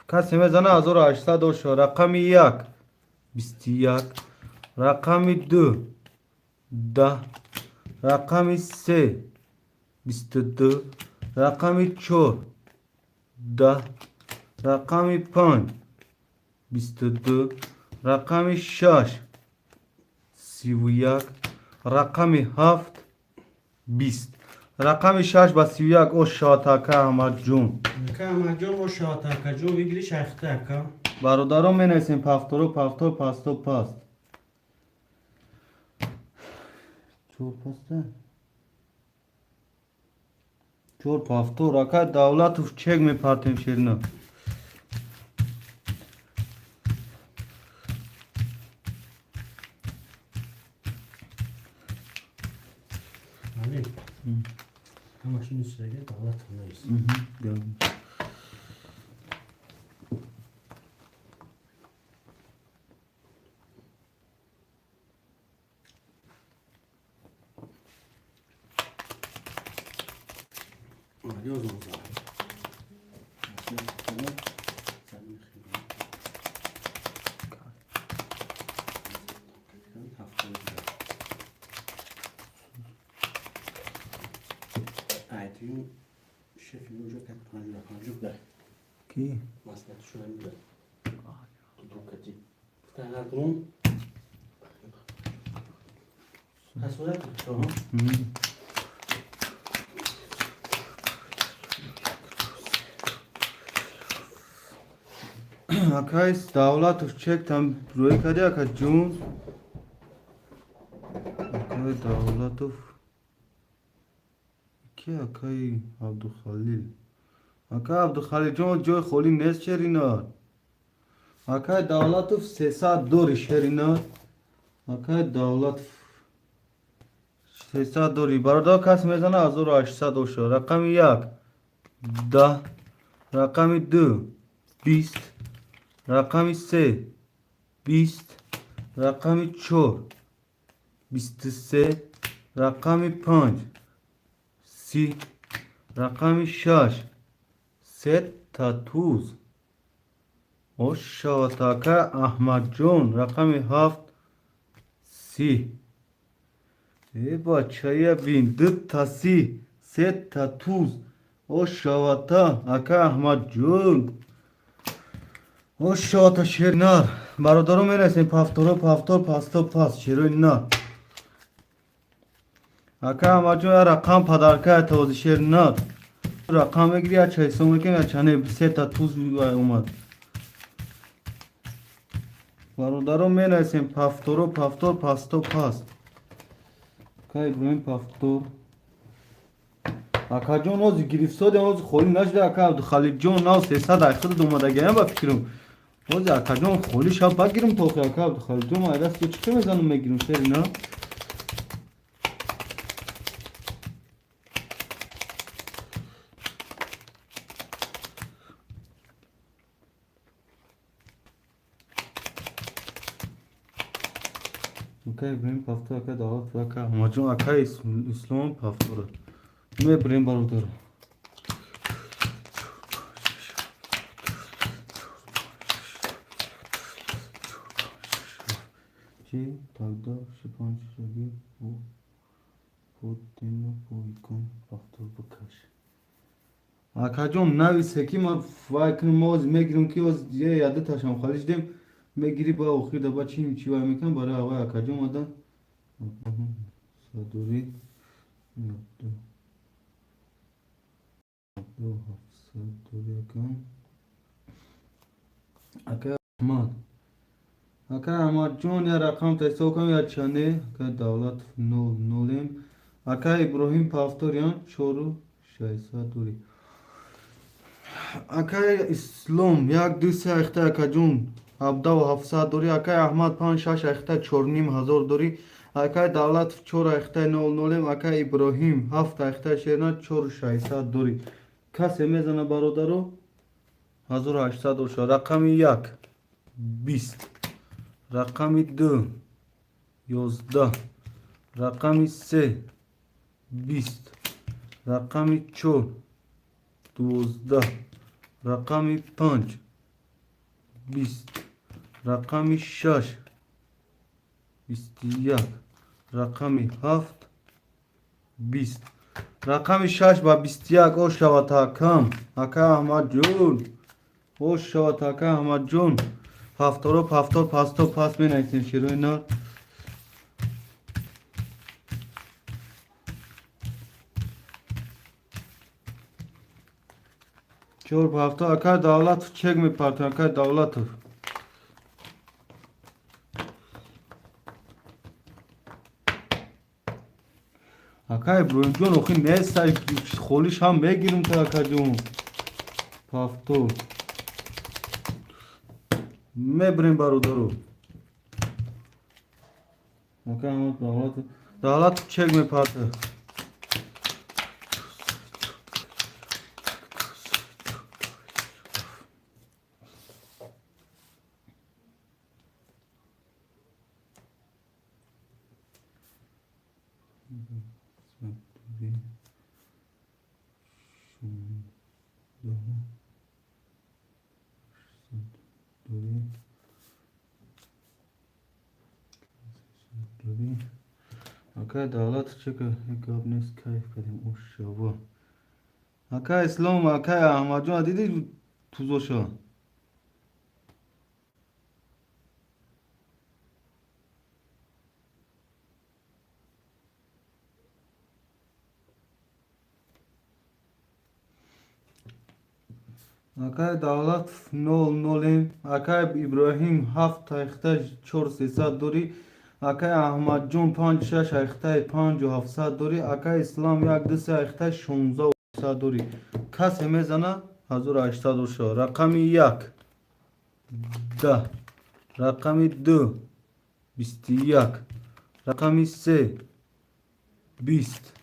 касе мезана 1800 оша. Рақами 1 21, рақами 2 10, рақами 3 22, рақами 4 10, рақами 5 22, рақами 6 31, рақами 7 20, рақами 6 ба 31. Ошавад, ака Аҳмадҷон. Ака Аҳмадҷон, ошавад акаҷон, выигрыш ахта ака. Бародарон, менависем повтору повтор, пасто паст. Чор паста, чор повтор. Ака Давлатов, чек мепартем, шерина. Али. Ҳамашини сирага Давлатов навис. Гап. Ёзон за. Айтюм шеф инҷо как панҷу панҷу буда. Ки? Маслиҳатшон ҳам буда. Дукати. Таҳардун. Ҳасурат то. Акай Давлатов, чек там рӯй кардӣ, ака ҷун? Акай Давлатов ки, акаи Абдухалил, ака Абдухалилҷон, ҷои холӣ нест, шерина. Акай Давлатов, 300 дори, шерина. Акай Давлатов, 300 дори. Бародар, кас мезана 1800 оша. Рақами 1 10, рақами 2 20, рақами 3 20, рақами 4 23, рақами 5 30, рақами 6 сета туз. Ошавад, ака Аҳмадҷон. Рақами 7 30. Э, бачая, бин, дута 30, сета туз. Ошавата, ака Аҳмадҷон, ошавата, шер нар. Бародарон, мерасем повторо повтор, пасто пас, шерои нар. Ака Аҳмадҷон, я рақам подарка този, шер нар. Рақам мегири, я чайсо мекунем, я чане. Сета туз омад. Бародарон, менависем повторо повтор, пасто паст. Ака Иброҳим, повтор. Акаҷон, ози гирифтоди, ози холӣ нашуда. Ака Абдухалилҷон, нав 300 айхудат омадагиам, ба фикрам. Ози, акаҷон, холӣ шаб багирам тохи. Ака Абдухалилҷон, айдаст чӣ мезанам, мегирам, шери на. Акай Иброҳим пафтор, акай Давлатов, акай Аҳмадҷон, акай Ислом пафтора. Мебирем, бародар. Чи тогда шипанч шаги по дину по икон пафтор бикаш. Акаҷон, нависе ки ман вай кунам, мо оз мегирам, ки оз е яда ташам халиш дем, мегири, ба охир даба чи чи вай мекунам барои авай акаҷон мада садури ду ҳафтсад дори акам. Ака Аҳмад, ака Аҳмадҷон, я рақам ҳисоб кунам, я чане. Ака Давлатов нол нолем, ака Иброҳим пафторян чору шашсад дори. Акай Ислом як ду се айхта, акаҷон, ҳабдаву ҳафтсад дорӣ. Акай Аҳмад панҷ шаш айхта, чорним ҳазор дорӣ. Акай Давлатов чор айхта нол нолем, акай Иброҳим ҳафт айхта шерна, чору шашсад дорӣ. Касе мезана, бародаро, 1800 боша. Рақами як 20, рақами ду 11, рақами се 20, рақами чор 12, рақами панҷ 20, рақами шаш 21, рақами ҳафт 20. Рақами шаш ба 21 ош шавад, акам. Ака Аҳмадҷон, ош шавад, ака Аҳмадҷон. Ҳафторо пафтор пасто паст менависем, шерои нар. Чор ҳафта, ака Давлатов, чек мепартем, ака Давлатов. Ака Иброҳимҷон, охи нестай, холиш ҳам мегирим та, акаҷон. Пафтор мебирем, бародаро. Ака Аҳмад Давлатов, Давлатов чек мепарта. Ака Давлатов чека, гап нест, кайф кардем, ошава. Ака Ислом, ака Аҳмадҷон, диди тузоша. Акай Давлатов нол нолем, акай Иброҳим ҳафт айхта чор сесад дорӣ, акай Аҳмадҷон панҷ шаш айхтаи панҷу ҳафтсад дорӣ, акай Ислом як ду се айхтаи шонздаҳу сад дорӣ. Касе мезана, 1800 боша. Рақами як 10, рақами ду 21, рақами се 20,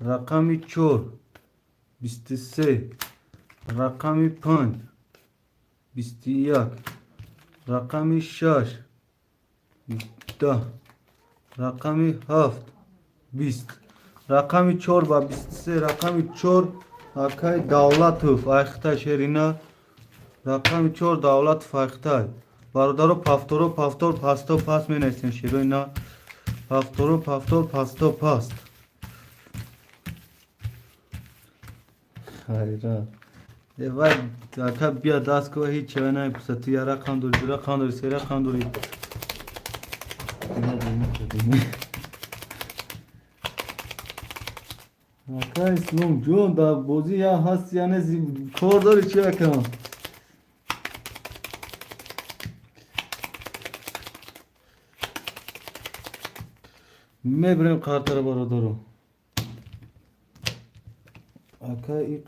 рақами чор 23, рақами панҷ 21, рақами шаш 10, рақами ҳафт 20, рақами чор ба 23. Рақами чор, акай Давлатов айхта шерина. Рақами чор, Давлатов айхтай. Бародаро, пафторо пафтор пасто паст менависем, шерои на. Пафторо пафтор пасто паст. Хайра. Вай, ака, бия даст ко, ҳеҷ чава намепурсад. Ту я рақам дорӣ, ду рақам дорӣ, се рақам дорӣ. Ака Ислом ҷон, дар бозӣ я ҳаст, я нест, кор дорӣ чи, акам? Мебирем қартара, бародаро. Ака, и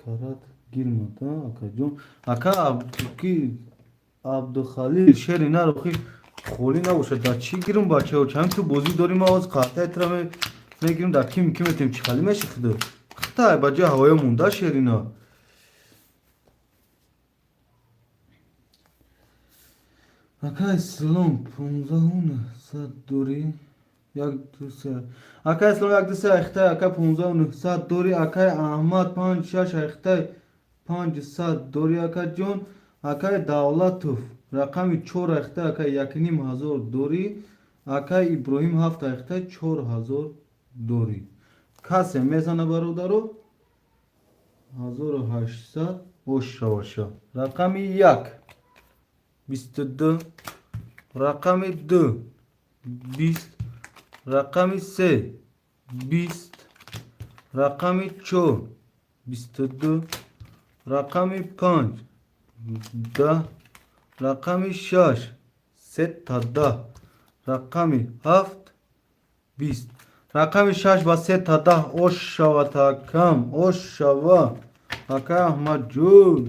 карат гирмад, акаҷон. Ака ки Абдухалил, шери нарохи холӣ набошад. Дар чӣ гирм, бачаҳо? Чанд ту бозӣ дорим, ма оз қартаи тра мегирим, дар ким ки метем, чӣ хали меши худо? Хитай ба ҷои ҳавоё монда шерина. Акай Ислом 15 900 дорӣ. Як, ду, се. Акай Ислом як, ду, се айхтай, ака 15 900 дорӣ. Акай Аҳмад панҷ, шаш айхтай 500 дорӣ, акаҷон. Акай Давлатов рақами чор айхтай, ака 1500 дорӣ. Акай Иброҳим ҳафт айхтай 4000 дорӣ. Касе мезана, бародаро, 1800 ошаваша. Рақами як 22, рақами ду 20, рақами се 20, рақами чор 22, рақами панҷ 10, рақами шаш сета 10, рақами ҳафт 20. Рақами шаш ба сета 10 ош шава, такам ош шава. Ака Аҳмадҷон,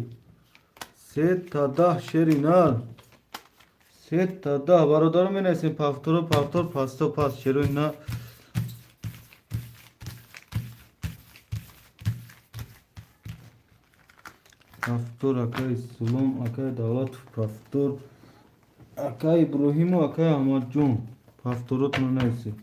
сета 10, шери нар, сета 10. Бародаро, менависем повторо, повтор, пасто, пас, шерои на. Повтор, акай Ислом, акай Давлатов, повтор, акай Иброҳиму акай Аҳмадҷон, повторотно нависед.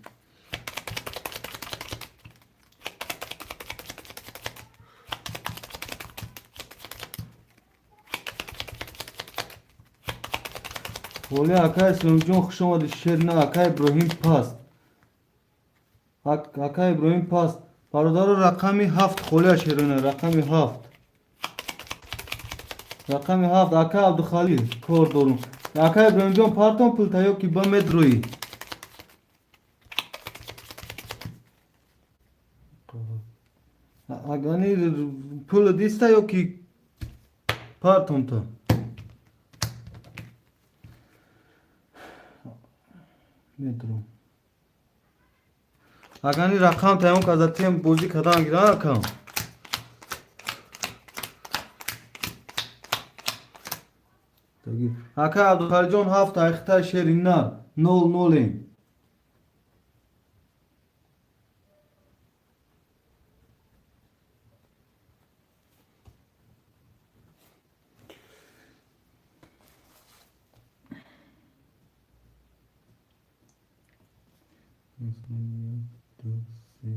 Оли, акай Исломҷон, хуш омадӣ, шер на. Акай Иброҳим паст, акай Иброҳим паст. Бародаро, рақами ҳафт холия, шерона, рақами ҳафт, рақами ҳафт. Ака Абдухалил, кор дорум. Ака Иброҳимҷон, партон пул таё ки ба медроӣ. Агани пул диста ё ки партон та медром. Агани рақам таён казатием, бозӣ кардан гиран, акам. Ака Абдухалиҷон, ҳафт айхта, шери нар, нол нолем. Як, ду, се.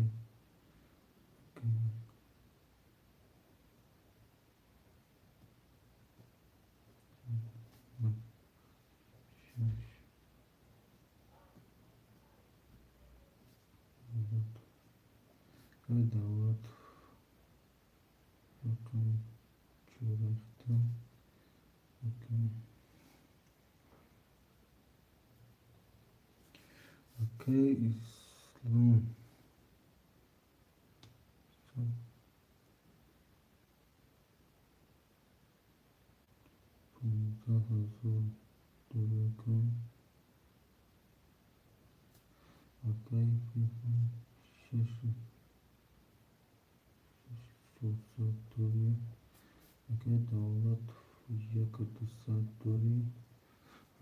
Шаш. Давлат рақами чорахта, рақами акай Ислом 15 000 доракам. Акай Иброҳим шашу 400 дорӣ. Акай Давлат яку дусад дорӣ.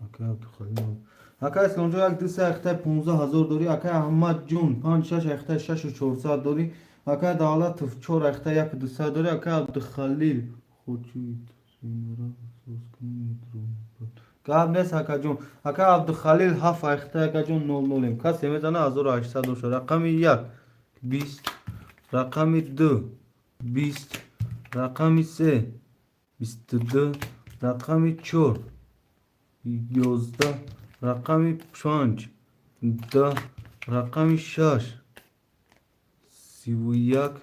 Акай Абдухалил, акай Исломҷон як, ду, се айхтай 15 000 дорӣ. Акай Аҳмадҷон панҷ, шаш айхтай 6400 дорӣ. Акай Давлатов чор айхтай яку дусад дорӣ. Акай Абдухалил, гап нест, акаҷон. Акай Абдухалил ҳафт айхтай, акаҷон, нол нолем. Касе мезана, 1800 боша. Рақами як 20, рақами ду 20, рақами се 22, рақами чор 11, рақами панҷ 10, рақами шаш 31,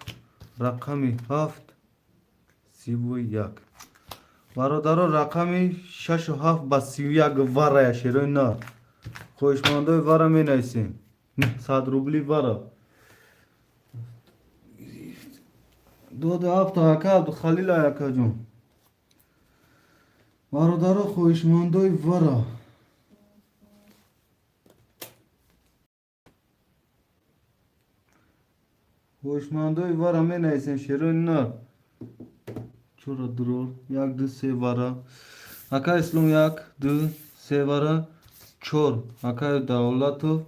рақами ҳафт 31. Бародаро, рақами шашу ҳафт ба 31 варая, шерои нар. Хоҳишмандои вара менависем, 900 рубли вара. Дода ҳафта, ака Абдухалил, акаҷон. Бародаро, хоҳишмандои вара. Хоҳишмандои вара менависем, шерои нар. Чора дурор, як, ду, се вара. Ака Ислом як, ду, се вара, чор. Акай Давлатов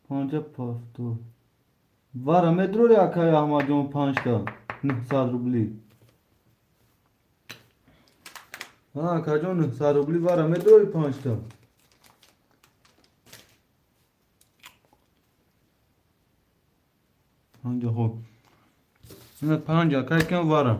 панҷа пафто. Вара медрори, акай Аҳмадҷон, панҷта 900 рубли. Акаҷон, 900 рубли вара медорӣ панҷта? Панҷа хоб. Ина панҷ акай кам вара.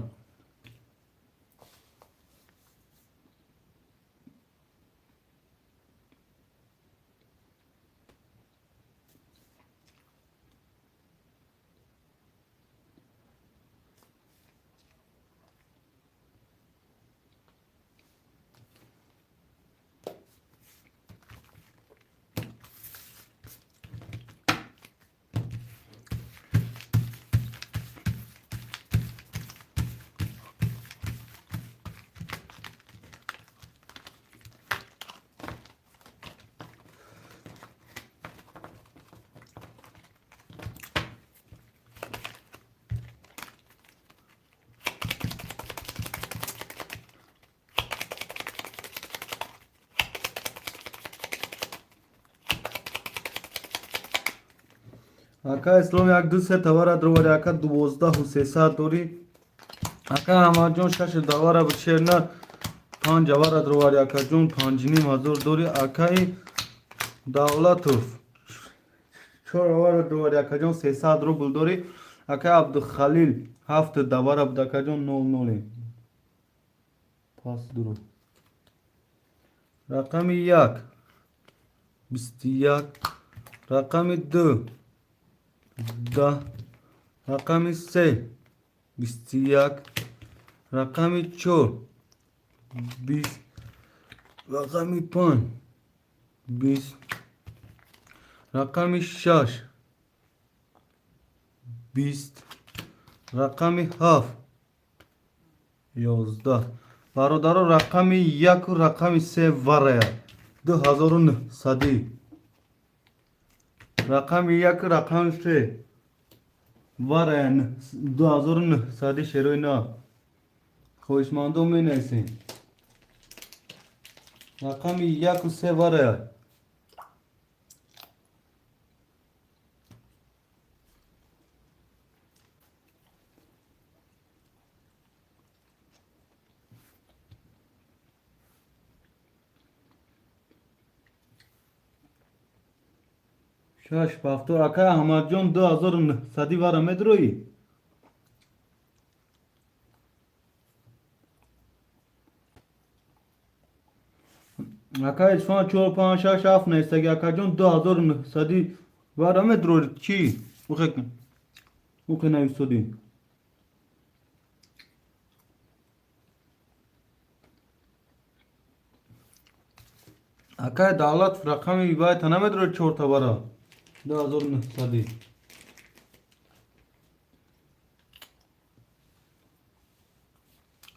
Ака Ислом як ду се тавара дровари, ака 12 300 дорӣ. Ака Аҳмадҷон шаш давара бишерна панҷ авара дровари, акаҷон, 5500 дорӣ. Акаи Давлатов чор авара дровари, акаҷон, 300 рубл дорӣ. Акаи Абдухалил ҳафт давара буд, акаҷон, нол ноли. Пас дуро. Рақами як 21, рақами ду 10, рақами се 21, рақами чор 20, рақами панҷ 20, рақами шаш 20, рақами ҳафт 11. Бародаро, рақами яку рақами се варая 2900-ӣ. Рақами яку рақами се варая 2900-ӣ, шерои на. Хоҳишмандо менависем. Рақами яку се варая. Шаш повтор. Акай Аҳмадҷон, 2900-ӣ вара медроӣ? Акай Исфан чор панҷ шаш ҳафт нестаги, акаҷон, 2900-ӣ вара медроӣ чӣ? Ухе ухе нависодӣ. Акай Давлат, рақами вайта намедроӣ чорта вара? 2900-ӣ.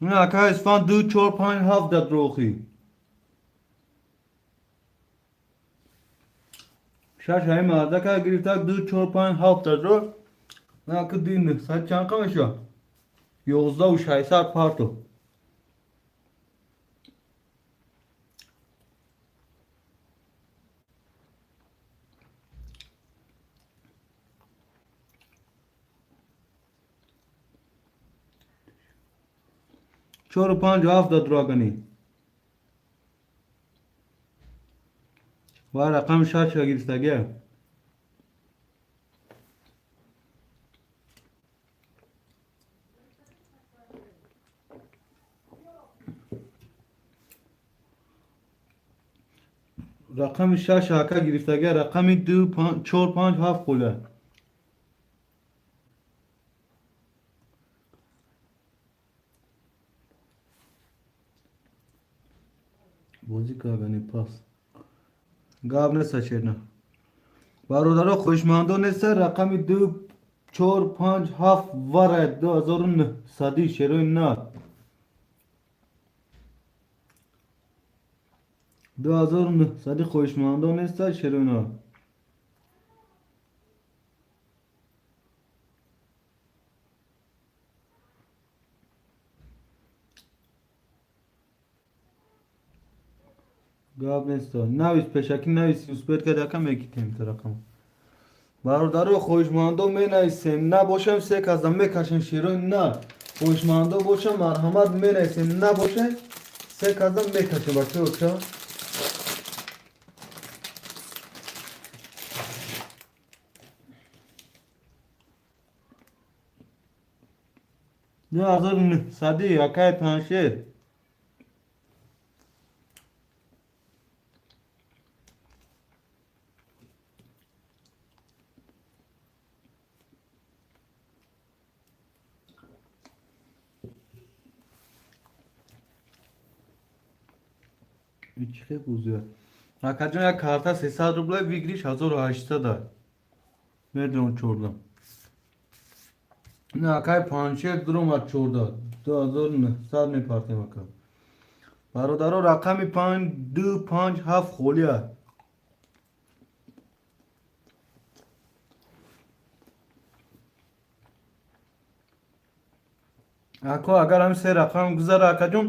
Ин акай Исфан ду чор панҷ ҳафт дад рохӣ. Шаш ҳами мардака гирифтак ду чор панҷ ҳафт дад ро. Ака ду нӯҳсад чанд қа мешавад? 11 600 парто. Чору панҷу ҳафт дад рогани. Ва рақами шашро гирифтагия. Рақами шаш ака гирифтагия, рақами ду чор панҷ ҳафт қула. Бозӣ кардани пас. Гап неста, черна. Бародаро, хоҳишмандо неста, рақами ду чор панҷ ҳафт вара 2900-ӣ, шерои на. 2900-ӣ хоҳишмандо неста, шерои на. Гап неста. Навис пешакӣ, навис, успеть кард ака, мекитем та рақам. Бародаро, хоҳишмандо менависем, набошем се каза мекашем, шерои на. Хоҳишмандо бошам, марҳамат, менависем, набошем Се казам мекашем, бачаҳо. 2900 акай Паншер. Чихе бузия. Акаҷон, як карта 300 рубла, выигрыш 1800. Медонам, 14. На, акай Паншер дуромад, 14. 2900 мепартем, ака. Бародаро, рақами 5 2 5 7 холия. Ако, агар ҳами се рақам гузара, акаҷон,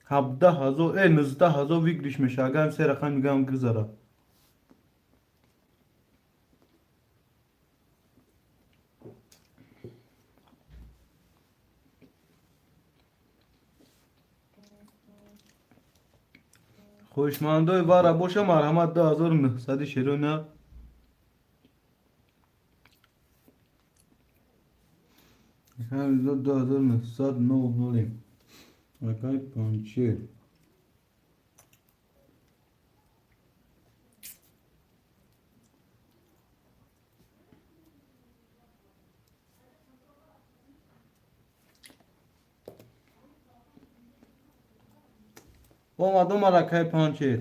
17 000, 19 000 выигрыш меша, агар ҳами се рақам дигам гузара. Хоҳишмандои вара боша, марҳамат, 2900 шерона. 2900 нол нолем. Акай Панчер. Омад, омад, акай Панчер.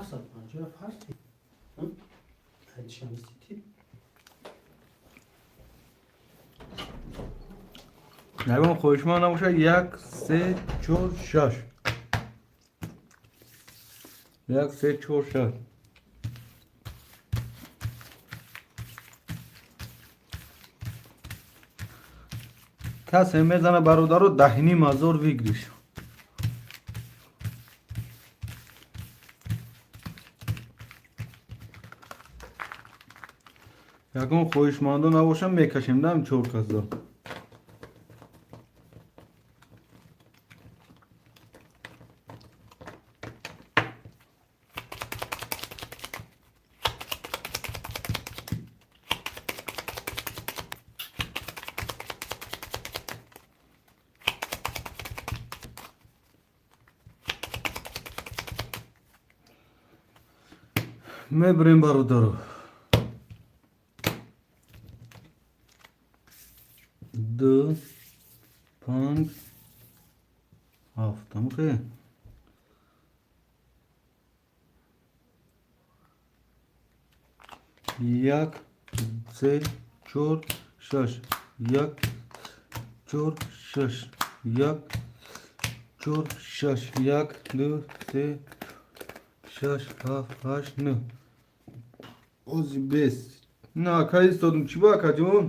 757 Душанбе Сити. Ягон хоҳишманд набошад, як, се, чор, шаш. Як, се, чор, шаш. Касе мезана, бародаро, 10 500 выигрыш. Ягон хоҳишмандо набошам, мекашем дам чор касда. Мебирем, бародаро. Ду, панҷ, ҳафт. Амхе. Як, се, чор, шаш. Як, чор, шаш. Як, чор, шаш. Як, ду, се, шаш, ҳафт, ҳашт, нӯҳ. Ози бес. На, ака, истодум. Чӣ ба, акаҷон?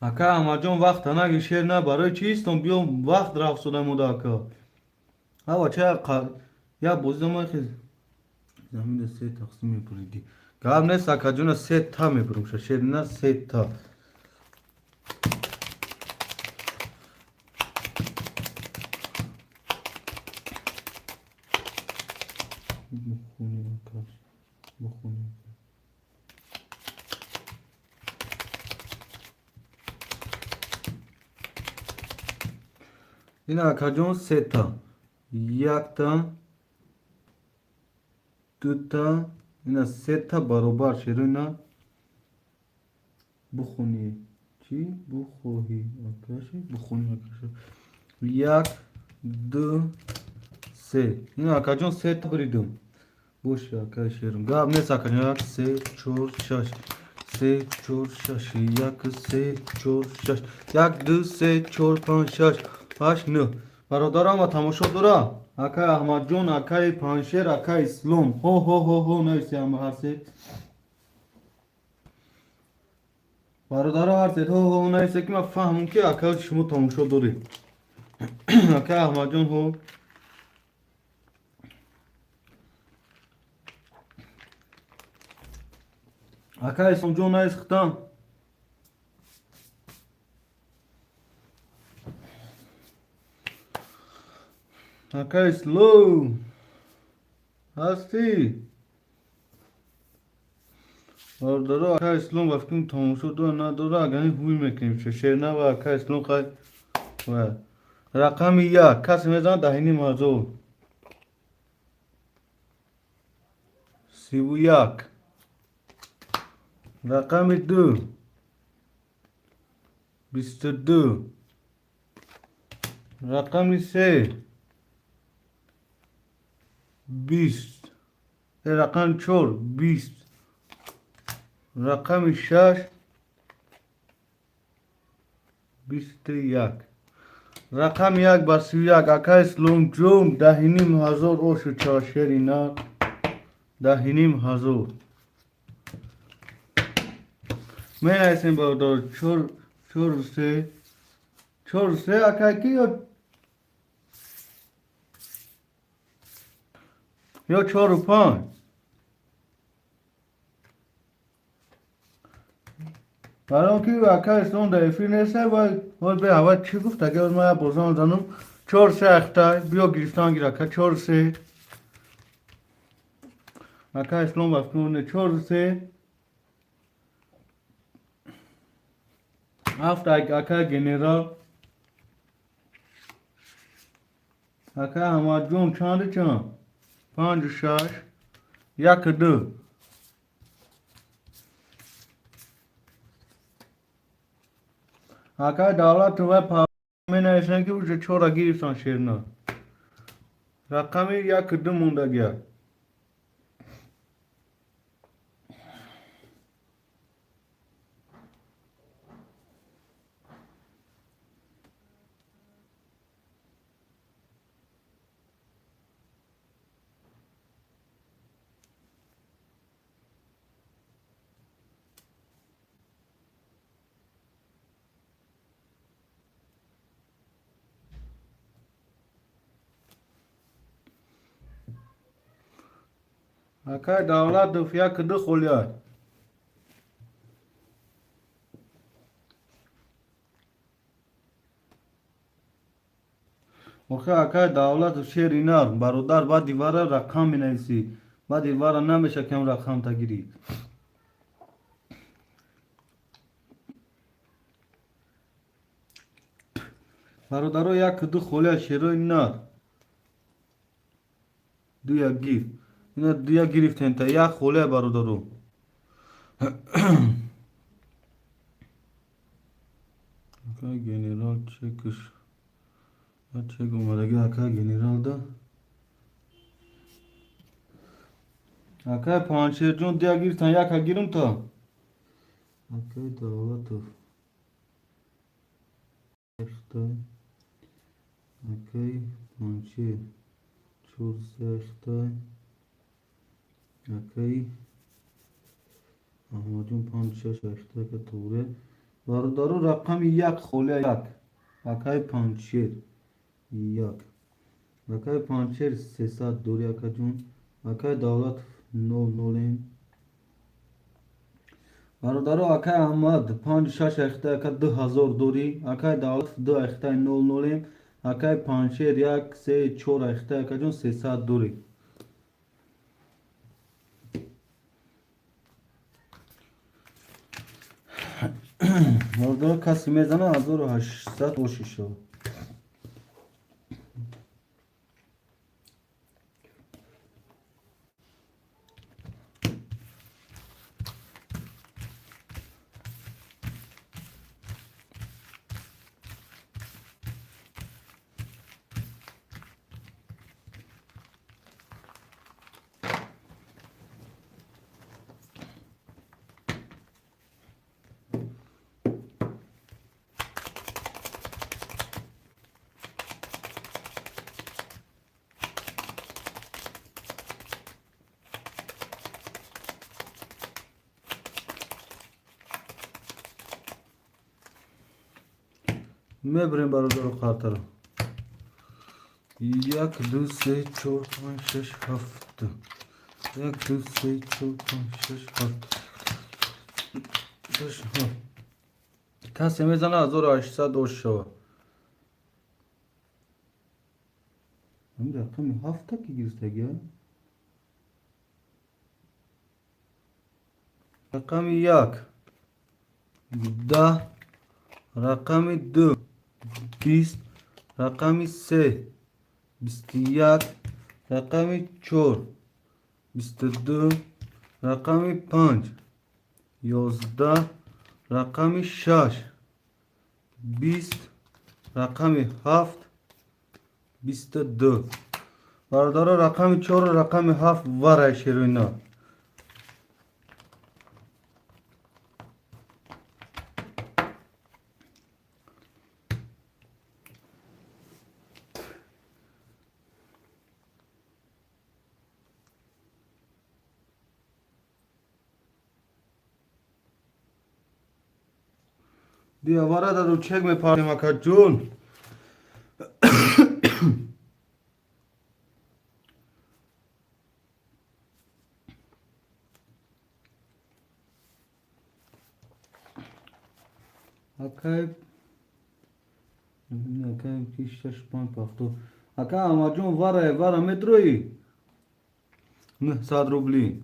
Ака Аҳмадҷон, вақта наги, шер на, барои чӣ истом? Биё, вақт рафт шуда мода, ака. Ава ча я бозӣ ма хез. Замина се тақсим мебуриди. Гап нест, акаҷона, се та мебурум ша, шер на, се та. Бухони, ака. Бухони. Ина, акаҷон, сета. Якта, дута, ина сета баробар шеро, ина бухони. Чӣ? Бухоҳӣ. Акаши? Бухони, акаши. Як, ду, се. Ина, акаҷон, сета буридум. Боша, акай шерум. Гап нест, акаҷон. Як, се, чор, шаш. Се, чор, шаш. Як, се, чор, шаш. Як, ду, се, чор, панҷ, шаш, ҳашт, нӯҳ. Бародарам ва тамошо дора. Акай Аҳмадҷон, акай Паншер, акай Ислом. Ҳо ҳо ҳо ҳо нависи ҳама ҳар се. Бародаро ҳар се ҳо ҳо нависе ки ман фаҳмам ки акай шумо тамошо доред. Акай Аҳмадҷон ҳо. Акай Исломҷон навис хитам. Акай Ислом ҳастӣ? Бародаро акай Ислом ба фикрам тамошо дора надора, агар ин ҳуй мекунем шерна ва акай Ислом хай ва рақами як касе мезанад 10,5 ҳазор. 31. Рақами ду 22. Рақами се 20. Рақами чор 20. Рақами шаш 21. Рақами як ба 31. Акай Исломҷон 10,5 ҳазор ошу чашери нар 10,5 ҳазор. Менависем бародар чор чор се чор се акай ки ё чору панҷ. Барои он ки акай Ислом дар эфир нест, вай ҳол бе ҳава чӣ гуфт, агар ман як бозам занам чор се ахтай биё гирифтан гир ака чор се. Акай Ислом ба фикр чор се ҳафт. Акай генерал, акай Аҳмадҷон чанду чанд? Панҷу шаш яку ду. Акай Давлату вай менависанд ки уже чора гирифтан шерна. Рақами яку ду мондагия. Акай Давлатов яку ду холиай. Охи акай Давлатов шери нар бародар, баъди вара рақам менависӣ. Баъди вара намеша кам рақам тагирӣ. Бародаро яку ду холиай шерои нар. Ду як гир. Ина дуя гирифтем та як холия бародаро. Акай генерал чекш. Чек омадаги акай генерал да. Акай Паншерҷон дуя гирифтан яка гирум та. Акай Давлатов. Акай Паншер чор се хтай. Акай Аҳмадҷон панҷ шаш ҳашта ка туғре. Бародаро рақами як холия як. Акай Панҷшер як. Акай Панҷшер 300 дори акаҷон. Акай Давлатов нол нолем. Бародаро акай Аҳмад панҷ шаш ҳашта ака 2000 дори. Акай Давлатов ду ҳаштай нол нолем. Акай Панҷшер як се чор ҳаштай акаҷон 300 дори. Бародаро касе мезана 1800 оши шавад. Мебарем, бародаро, қартаро. Як, ду, се, чор, панҷ, шаш, ҳафт. Як, ду, се, чор, панҷ, шаш, ҳафт. Шаш, ҳафт. Касе мезана, 1800 ош шава. Ҳамин рақами ҳафта ки гирифтагия? Рақами як 10, рақами ду 20, рақами се 21, рақами чор 22, рақами панҷ 11, рақами шаш 20, рақами ҳафт 22. Бародаро, рақами чору рақами ҳафт варай, шеруина. Бия, вара дару чек мепардем, акаҷун. Акай, акай ки шаш панҷ пахто. Ака Аҳмадҷон, варае, вара медроӣ? 900 рубли.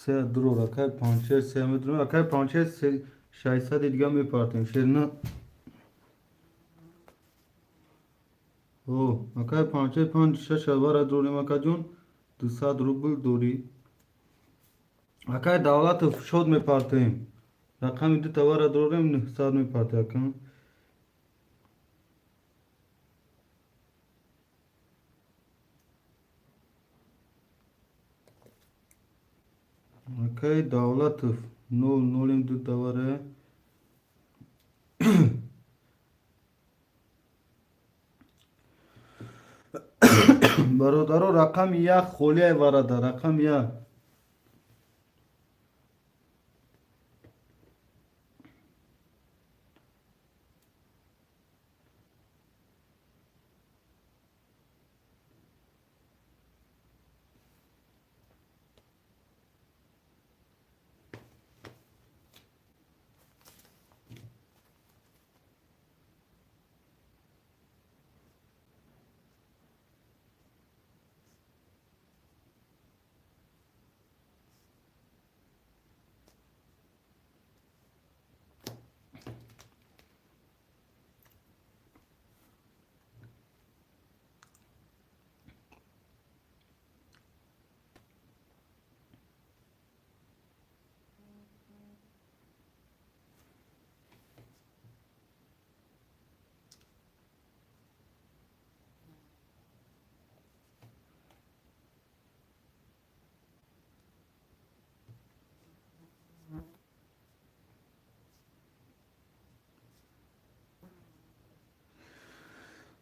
Се дрор, акай панчер, се медрои, акай панчер, се 600 дига мепартем. Шерна. О, акай панчер, панҷ шаш вара дорем, акаҷон, 200 рубл дорӣ. Акай Давлатов, шод мепартем. Рақами ду тавара дорем, 900 мепарте, ака. Акай Давлатов, нол нолем ду тавара. Бародаро, рақами як холияй варада, рақами як.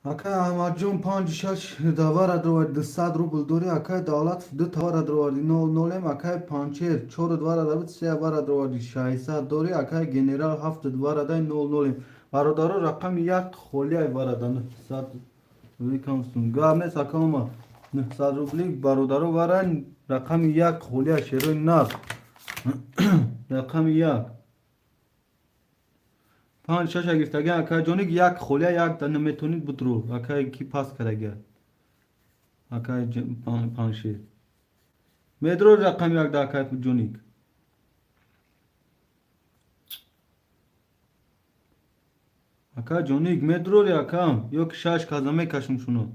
Акай Аҳмадҷон, панҷ шаш давара дроварди, 200 рубл дорӣ. Акай Давлатов, ду тавара дроварди, нол нолем. Акай Панчер, чору двара дабуд, се вара дроварди, 600 дорӣ. Акай Генерал, ҳафту двара дай, нол нолем. Бародаро, рақами як холияй варада, 900 рубликамсун. Гап нест, ака ома. 900 рубли, бародаро, вара рақами як холия, шерои нар. Рақами як. Панҷ шаша гирифтага, акай ҷоник, як холия, як да наметонид будру. Акай ки пас карага. Акай Паншер. Медро рақами як да, акай ҷоник. Ака ҷоник, медрори, акам, ё ки шаш каза мекашем шуно.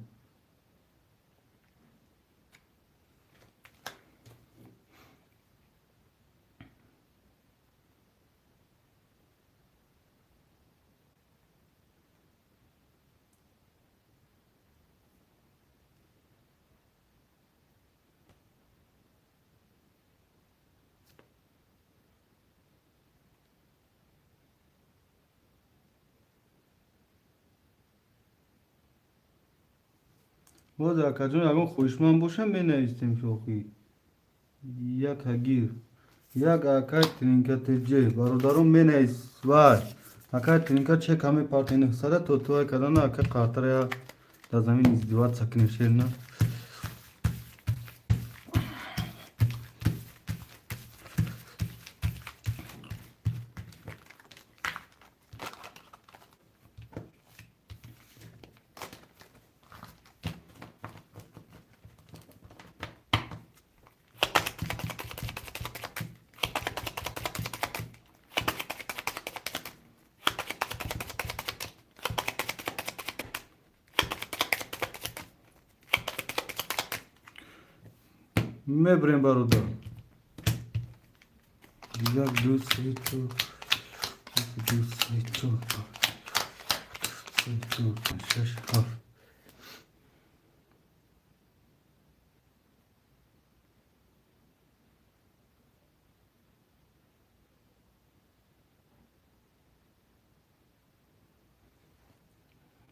Боз акаҷон, ягон хоҳишманд боша, менавистем. Шохӣ як ҳагир як акай Тринка ТЖ, бародарон, менавис. Вай, акай Тринка, чека мепарте 900 то туай кардана. Акай қартара дар замин издеваться кунем, шерна. Мебрем, бародар. Як, ду, се, чор, ду, се, чор, се, чор, панҷ, шаш, ҳафт.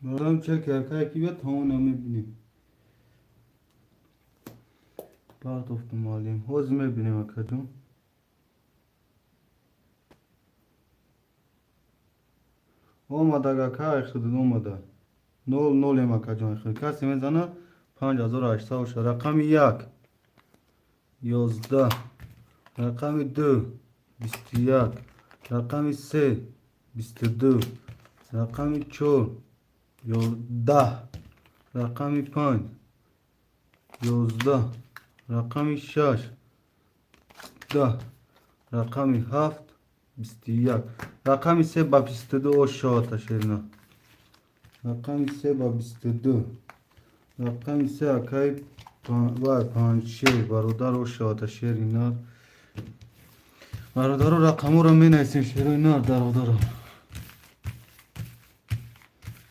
Бародарам, чек якае ки биёд, ҳамона мебинем. Партофтум, муаллим, ҳозир мебинем, акаҷон. Омада, ака, айхудуд омада. Нол нолем, акаҷон. Айхуд касе мезана, 5800 боша. Рақами як 11, рақами ду 21, рақами се 22, рақами чор 10, рақами панҷ 11, рақами шаш 10, рақами ҳафт 21, рақами се ба 22. Ошоата, шерина. Рақами се ба 22, рақами се, акаи вай Панҷшер, бародар, ошоата, шери нар. Бародаро, рақаморо менависем, шерои нар, дародаро.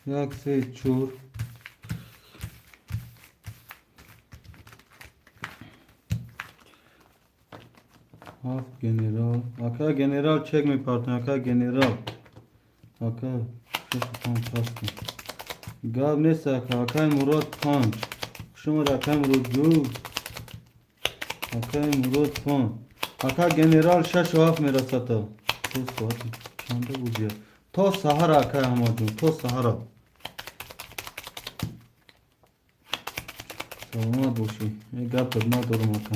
Як, се, чор. Ҳафт, генерал, ака генерал, чек мепартем, ака генерал. Ака, шош паст гап нест, ака. Акаи Мурод, панҷ, хушомад, акаи Мурод. Ду, акаи Мурод, панҷ, ака генерал, шашу ҳафт мерасата. То соати чанда бузия? То саҳара, акаи Аҳмадҷон, то саҳара. Саломат бошӣ, гапат надорам, ака.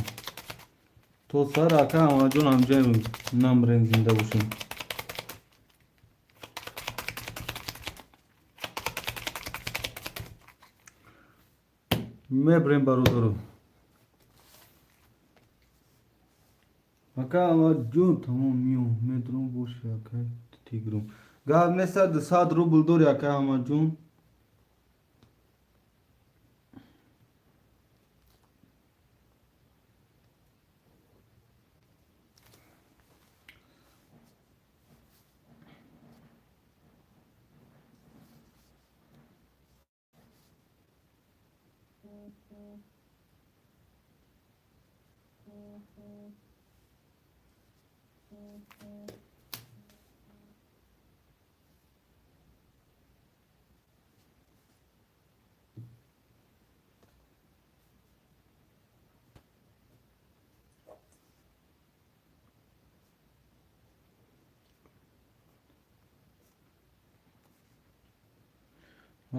То саҳар, ака Аҳмадҷон, ҳамҷоем, намрем, зинда бошем. Мебрем, бародаро. Ака Аҳмадҷон, тамом, миём, медурам. Боши, ака тигрум, гап неста. 200 рубл дори, ака Аҳмадҷон?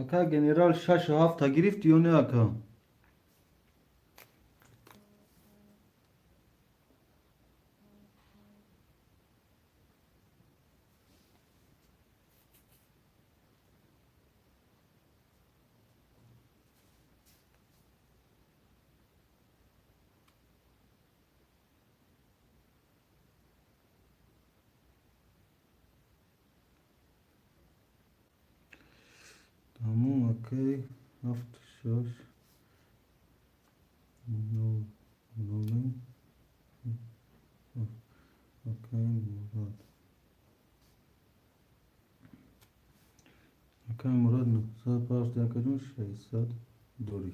Ака генерал, шашу ҳафта гирифти ё не, ака? Тамом, акай. Ҳафту шаш нол нол, акай Мурод. Акай Мурод, 900 партия, акаҷон, 600 дорӣ.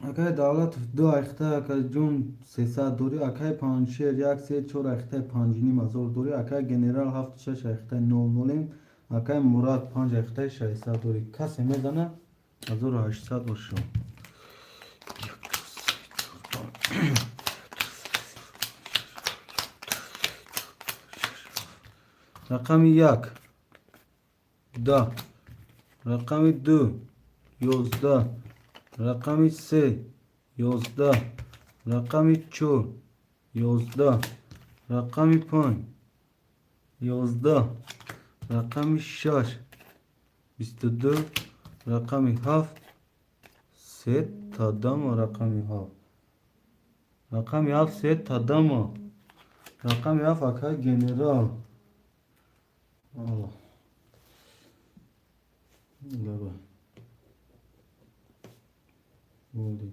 Акай Давлатов ду айхта акаҷон 300 дорӣ. Акай Панҷшер як се чор айхтаи панҷним ҳазор дорӣ. Акай Генерал ҳафту шаш айхтаи нол нолем. Акай Мурад панҷ айхтаи 600 дорӣ. Касе мезана 1800 бошо. Рақами як 10, рақами ду 11, рақами се 11, рақами чор 11, рақами панҷ 11, рақами шаш 22, рақами ҳафт се тадама, рақами ҳафт, рақами ҳафт се тадама, рақами ҳафт акай Генерал. Алло. Давай. Болди,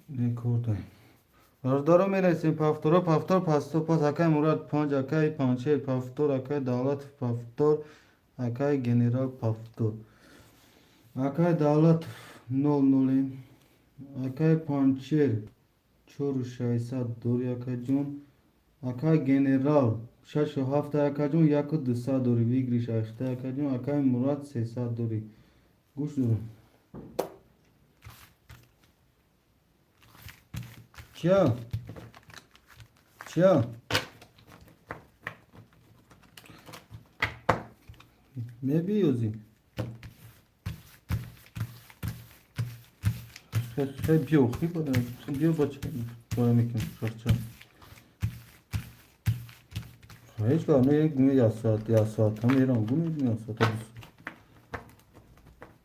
рекорд. Бародаро, мерасем повтора, повтор, пасту пас. Акай Мурад панҷ, акай Панчер повтор, акай Давлатов повтор, акай Генерал повтор. Акай Давлатов нол нолем. Акай Панчер чору шашсад дори, акаҷон. Акай Генерал шашу ҳафта, акаҷон, яку дусад дори. Выигрыш ашта, акаҷон. Акай Мурад 300 дори. Гӯш дорам. Чия? Чия? Мебиёзи? Хе биё, хи биё, бача, бора мекунем шарча. Ҳеҷ гап не, гуми як соат, як соат ҳам мерам, гуми як соат.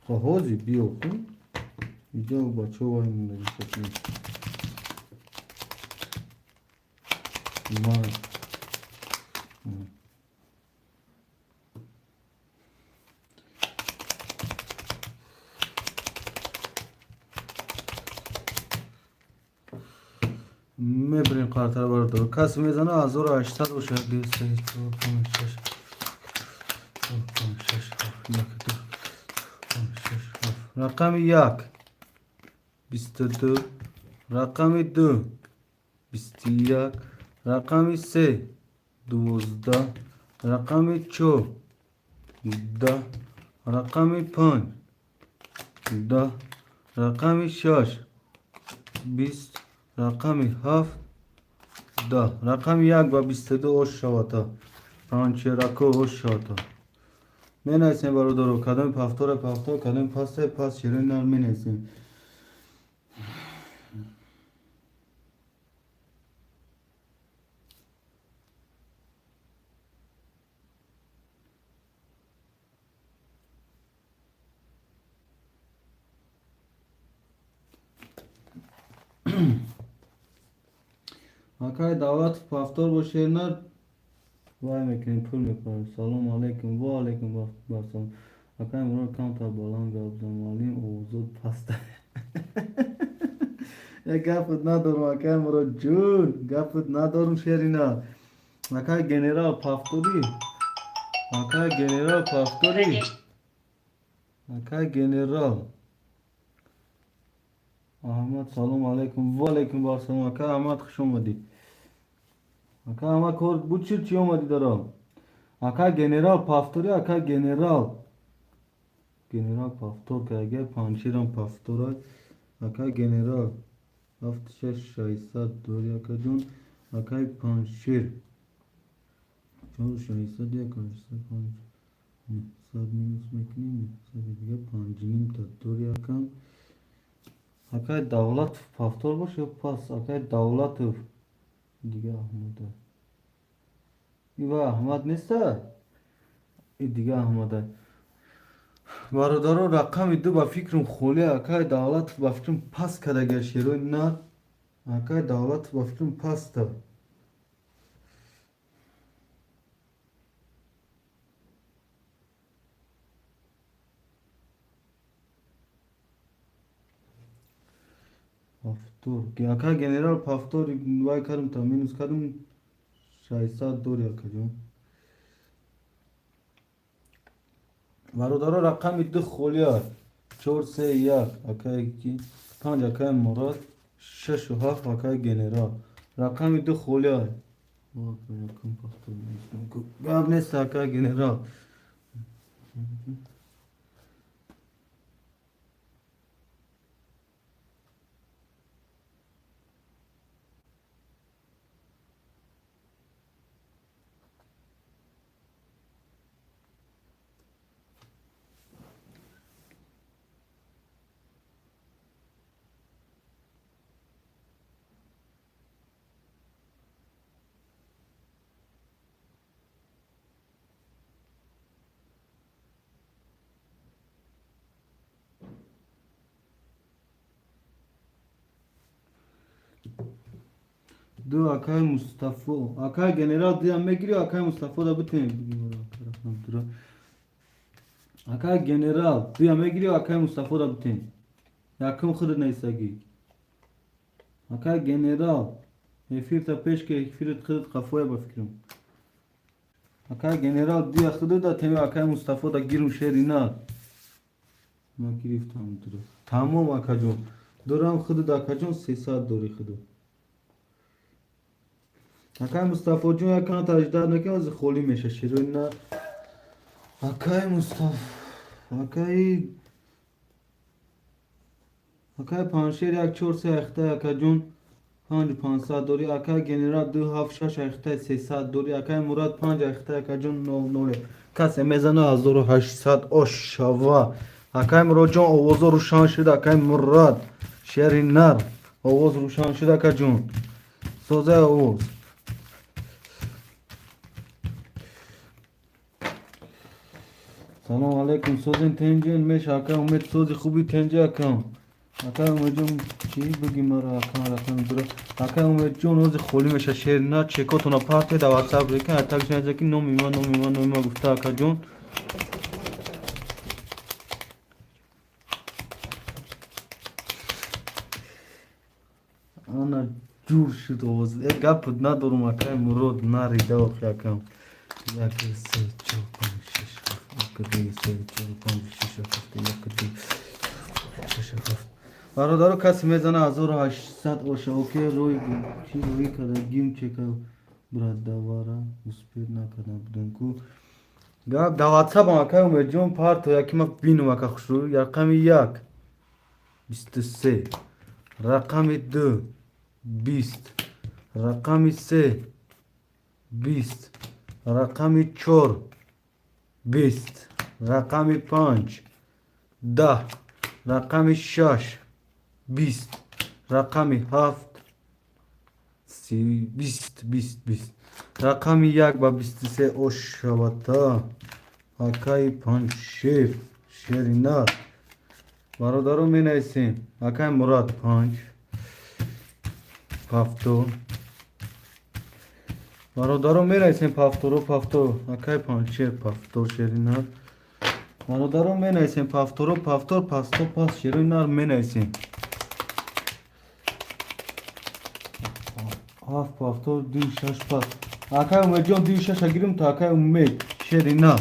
Хо ҳози биё, ху. Иҷо бачаҳо вай мондаги шакли. Ман. Мебирем қартара, бародаро. Касе мезана 1800 бошад. Ду, се, чор, панҷ, шаш, чор, панҷ, шаш, ҳафт, як, ду, панҷ, шаш, ҳафт. Рақами як 22, рақами ду 21, рақами се 12, рақами чор 10, рақами панҷ 10, рақами шаш 20, рақами ҳафт 10. Рақами як ба 22 ош шавата. Панчерако ош шавата. Менависем, бародаро, кадоми повтора повтор, кадоми пасте пас, широи нар менависем. Акай Давлатов повтор бо шернар вай мекунем, пул мекунем. Салом алейкум, ва алейкум басалом. Акай Мурод, камтар баланд гап зан, муаллим, овозот паста. Як гапат надорам, акай Мурод ҷун, гапат надорам, шерина. Акай Генерал повтори. Акай Генерал повтори. Акай Генерал. Аҳмад, салом алейкум. Ва алейкум вассалом. Акай Аҳмад, хуш омадӣ. Ака Аҳмад, кор буд, чи чӣ омадӣ даро? Акай Генерал повтори, акай Генерал. Генерал повтор карга, Панчирам повтора. Акай Генерал ҳафт шаш шашсад дори, акаҷон. Акай Панчир чор шашсад як ҳаштсад панҷ нӯҳсад минус мекунем, нӯҳсади дига панҷним та дори, акам. Акай Давлатов повтор бош ё пас? Акай Давлатов дига Аҳмада. Ива Аҳмад неста? И дига Аҳмада. Бародаро, рақами ду ба фикрам холӣ. Акай Давлатов ба фикрам пас кардага шерои нар. Акай Давлатов ба фикрам паста. Повтор. Акай Генерал повтор вай кардам та минус кардам, 600 дори, акаҷон. Бародаро, рақами ду холӣ аст. 4 3 1 акай ки 5 акай Мурод, 6 ва 7 акай Генерал. Рақами 2 холӣ ай. Гап нест акай Генерал. Ду акай Мустафо. Акай Генерал диям мегири, акай Мустафо да битем. Акай Генерал диям мегири, акай Мустафо да битем. Якум худ несаги. Акай Генерал эфир та пеш ки эфирит худ қафоя ба фикрам. Акай Генерал дия худ да теми акай Мустафо да гирум шери на. Ма гирифтам дура. Тамом акаҷон. Дурам худ да акаҷон 300 дори худ. Акай Мустафо ҷон якан таҷдад накун, аз холӣ меша широи на. Акай Мустаф, акай Паншер 1 4 3 ахта акаҷон 5 500 дори, акай Генерал 2 7 6 ахта 300 дори, акай Мурад 5 ахта акаҷон 0 0. Касе мезана 1800 ошава. Акай Муродҷон овозо рӯшан шуд, акай Мурад шери нар овоз рӯшан шуд акаҷон. Созаи овоз. Салом алейкум, созин тенҷин меша акай Умед, сози хуби тенҷи акам. Акай Умедҷон чӣ бигӣ мара акам рақами дура. Акай Умедҷон ози холӣ меша шер на чекотона парте да WhatsApp рекан, атак ҷанза ки номи ма, номи ма, номи ма гуфта акаҷон. Ана ҷур шуд овоз. Э гап надорум акай Мурод нарида охи акам. 1 3 4 5 6 7 1 2 3 4 5 6 7 1 2 6 7. Бародаро касе мезана 1800 оша оке рӯй чӣ рӯй када гим чека брадавара успед накарда будем ку. Гап да WhatsApp акай Умедҷон парто яки ма бинум ака хушрӯ. Рақами 1 23, рақами 2 20, рақами 3 20, рақами 4 20, рақами 5 10, рақами 6 20, рақами 7 20 20 20, рақами 1 ба 23 ошавата акаи Панҷшер шери нар. Бародаро менависем акаи Мурад 5 пафто. Бародаро менависем пафторо пафто акаи Панҷшер пафто шери нар. Бародаро менависем пафторо пафтор пасто пас шери нар менависем. 7 пафтор 2 6 пас. Акаи Умедҷон 2 6 гирим то акаи Умед шери нар.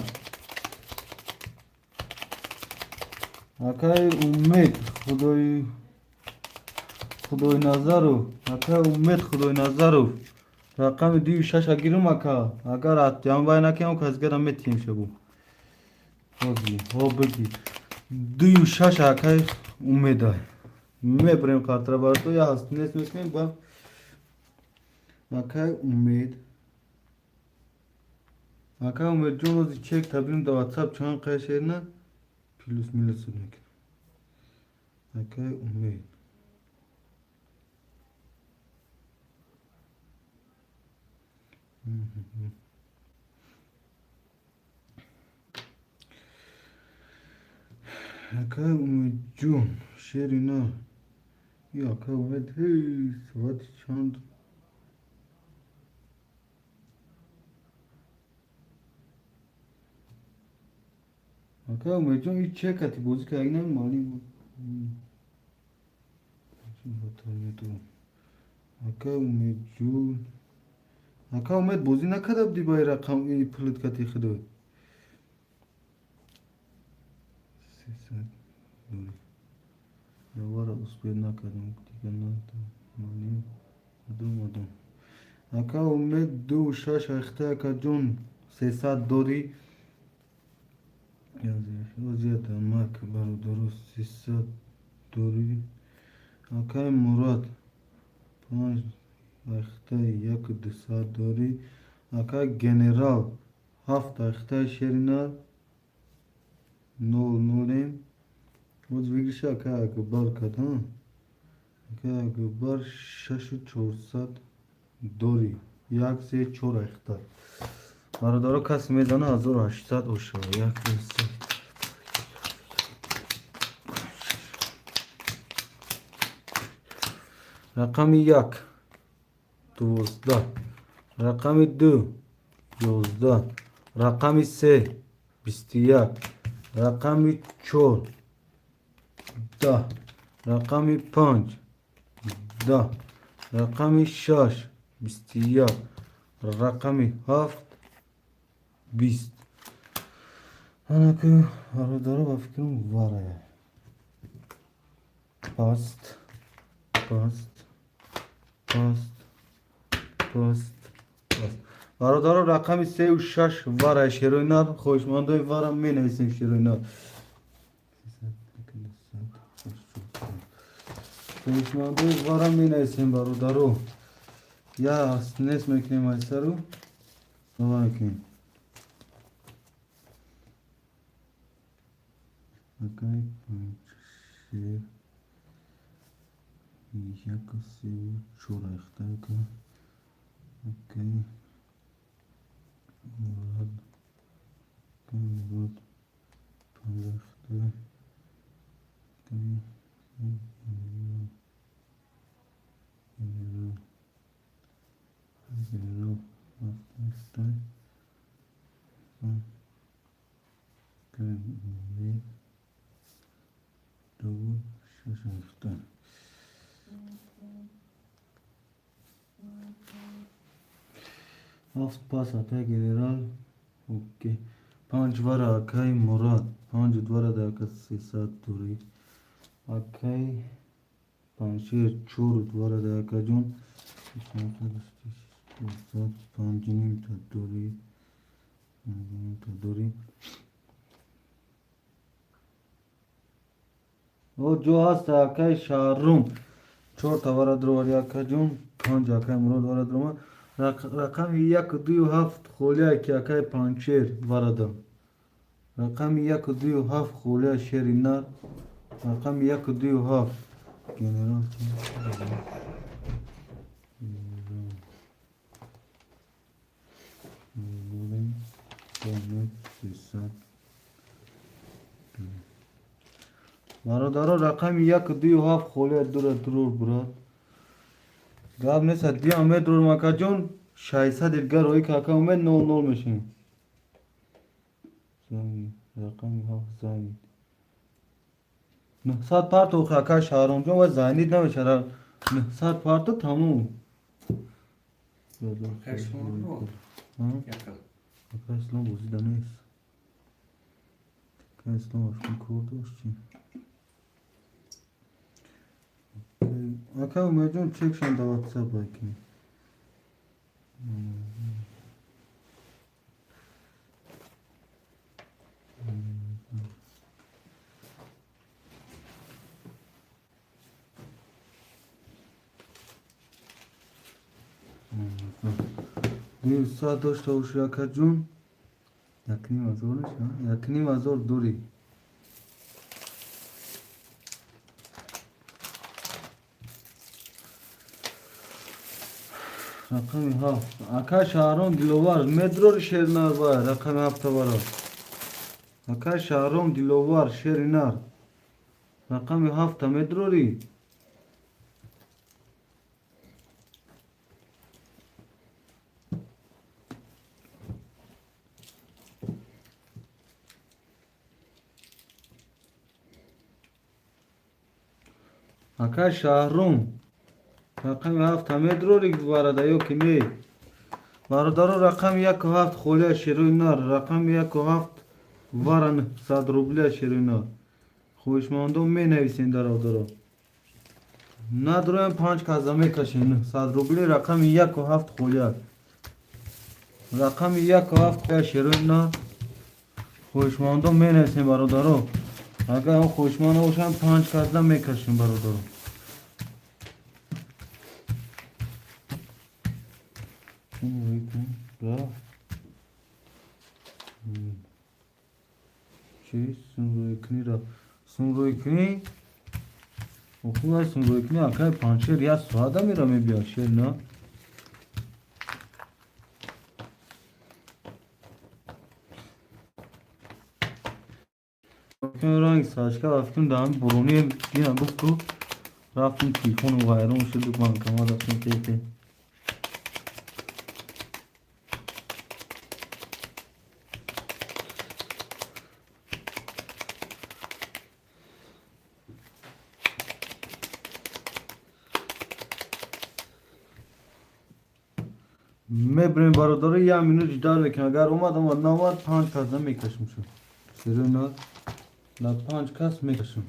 Акаи Умед Худойназаров, акаи Умед Худойназаров рақами 2 6 гирим ака. Агар ятам накунам касгара метиҳем шабу. Ҳози ҳо бигӣ 2 6 акаи Умеда. Мебарем қартра барато я ҳаст нест мекунем ба акаи Умед. Акаи Умедҷон ози чек табирим да WhatsApp чанд қая шерна плюс минус мекунам. Акаи Умед. Акаи Умедҷон шери нар. И акаи Умед ҳей соати чанд акаи Умедҷон и чекати бозӣ карда инам маълим буд. Акаи Умедҷон, акаи Умед бозӣ накарда будӣ ба ин рақам ин пулит кати худо. дорӣ. Явара успеть накардам, дига натонем омадам. Ака Умед 2 шаш ахта, акаҷон, 300 дорӣ. Озиятамак, бародаро, 300 дорӣ. Акаи Мурад 5 ахтаи 1 200 дорӣ. Акаи Генерал 7 ахтаи шеринар нол нолем. Боз выигрыша акаи Акбар кард. Акаи Акбар 6 400 дорӣ, як се чор ахта. Бародаро, касе мезана, 1800 ошава. Як, ду, се. Рақами як 12, рақами ду 11, рақами се 21, рақами чор 10, рақами панҷ 10, рақами шаш 21, рақами ҳафт 20. Анаки, бародаро, ба фикрам, варая паст, паст, паст, паст, паст. Бародаро, рақами сею шаш варая, шерои нар. Хоҳишмандои вара менависем, шерои нар. Хоҳишмандои вара менависем, бародаро. Я нест мекунем, айсару ва мекунем. Акай Панҷшер як сею чор ахта. Акай Мурад, акай Мурод панҷ ахта. Акай Генерал, Генерал ҳафт ахта. Акай Умед 2 шаш ахта. Ҳафт пас, акай Генерал. Окей, панҷ вара, акай Мурад, панҷ вара дака 300 дорӣ. Акай Панҷшер чор вара да, акаҷон, 5,5 та дорӣ, 5,5 та дорӣ. О, ҷо ҳаст. Акай Шаҳрум чорта вара дуроварӣ, акаҷон, панҷ. Акай Мурод вара дурома. Рақами яку дую ҳафт холия, ки акай Панҷшер варада. Рақами яку дую ҳафт холия, шери нар. Рақами яку дую ҳафт. Генерал, 300. Бародаро, рақами яку дую ҳафт холия, дура дурур, брат, гап нест. Диам медурам, акаҷон, 600 дигар рои ка, ака Умед, нол нол мешем. Рақами ҳафт занид, 900 парто. Ака Шаҳромҷон, ва занид намешара, 900 парто, тамом. Ака Ислом бозида нест. Ака Ислом афкун кор дошт чи? Ака Умедҷон, чекшон да ватсап айкин. 200 дошта боши, акаҷон, 1,5 ҳазор неша, 1,5 ҳазор дорӣ. Рақами ҳафт, ака Шаҳром Диловар, медрори шери нар вай рақами ҳафта бара. Ака Шаҳром Диловар, шери нар, рақами ҳафта медрорӣ. Ака Шаҳром, рақами ҳафта медрорӣ барада ё ки не? Бародаро, рақами яку ҳафт холия, шерои нар. Рақами яку ҳафт вара, 100 рубля, шерои нар. Хоҳишмандон, менависем, дародаро. Надроем, панҷ каза мекашем. 900 рубли, рақами яку ҳафт холияк, рақами яку ҳафт шерои на. Хоҳишмандон, менависем, бародаро. Агар он хоҳишманд набошанд, панҷ каза мекашем, бародаро. Рафт чи сумрӯйкунӣ, рафт сумрӯйкунӣ. Хуб, сумрӯйкунӣ, акай Панҷшер як соата мера мебиёд, шер на. Ранг сашка рафтем, дар буронӣ дина гуфт ку, рафтем, телефону вайрон шуд, банкомат рафтем, тете. Мебирем, бародаро, як минут ждать мекунем. Агар омад, омад, наомад, панҷ каса мекашем. Шу серёзно, на панҷ кас мекашем.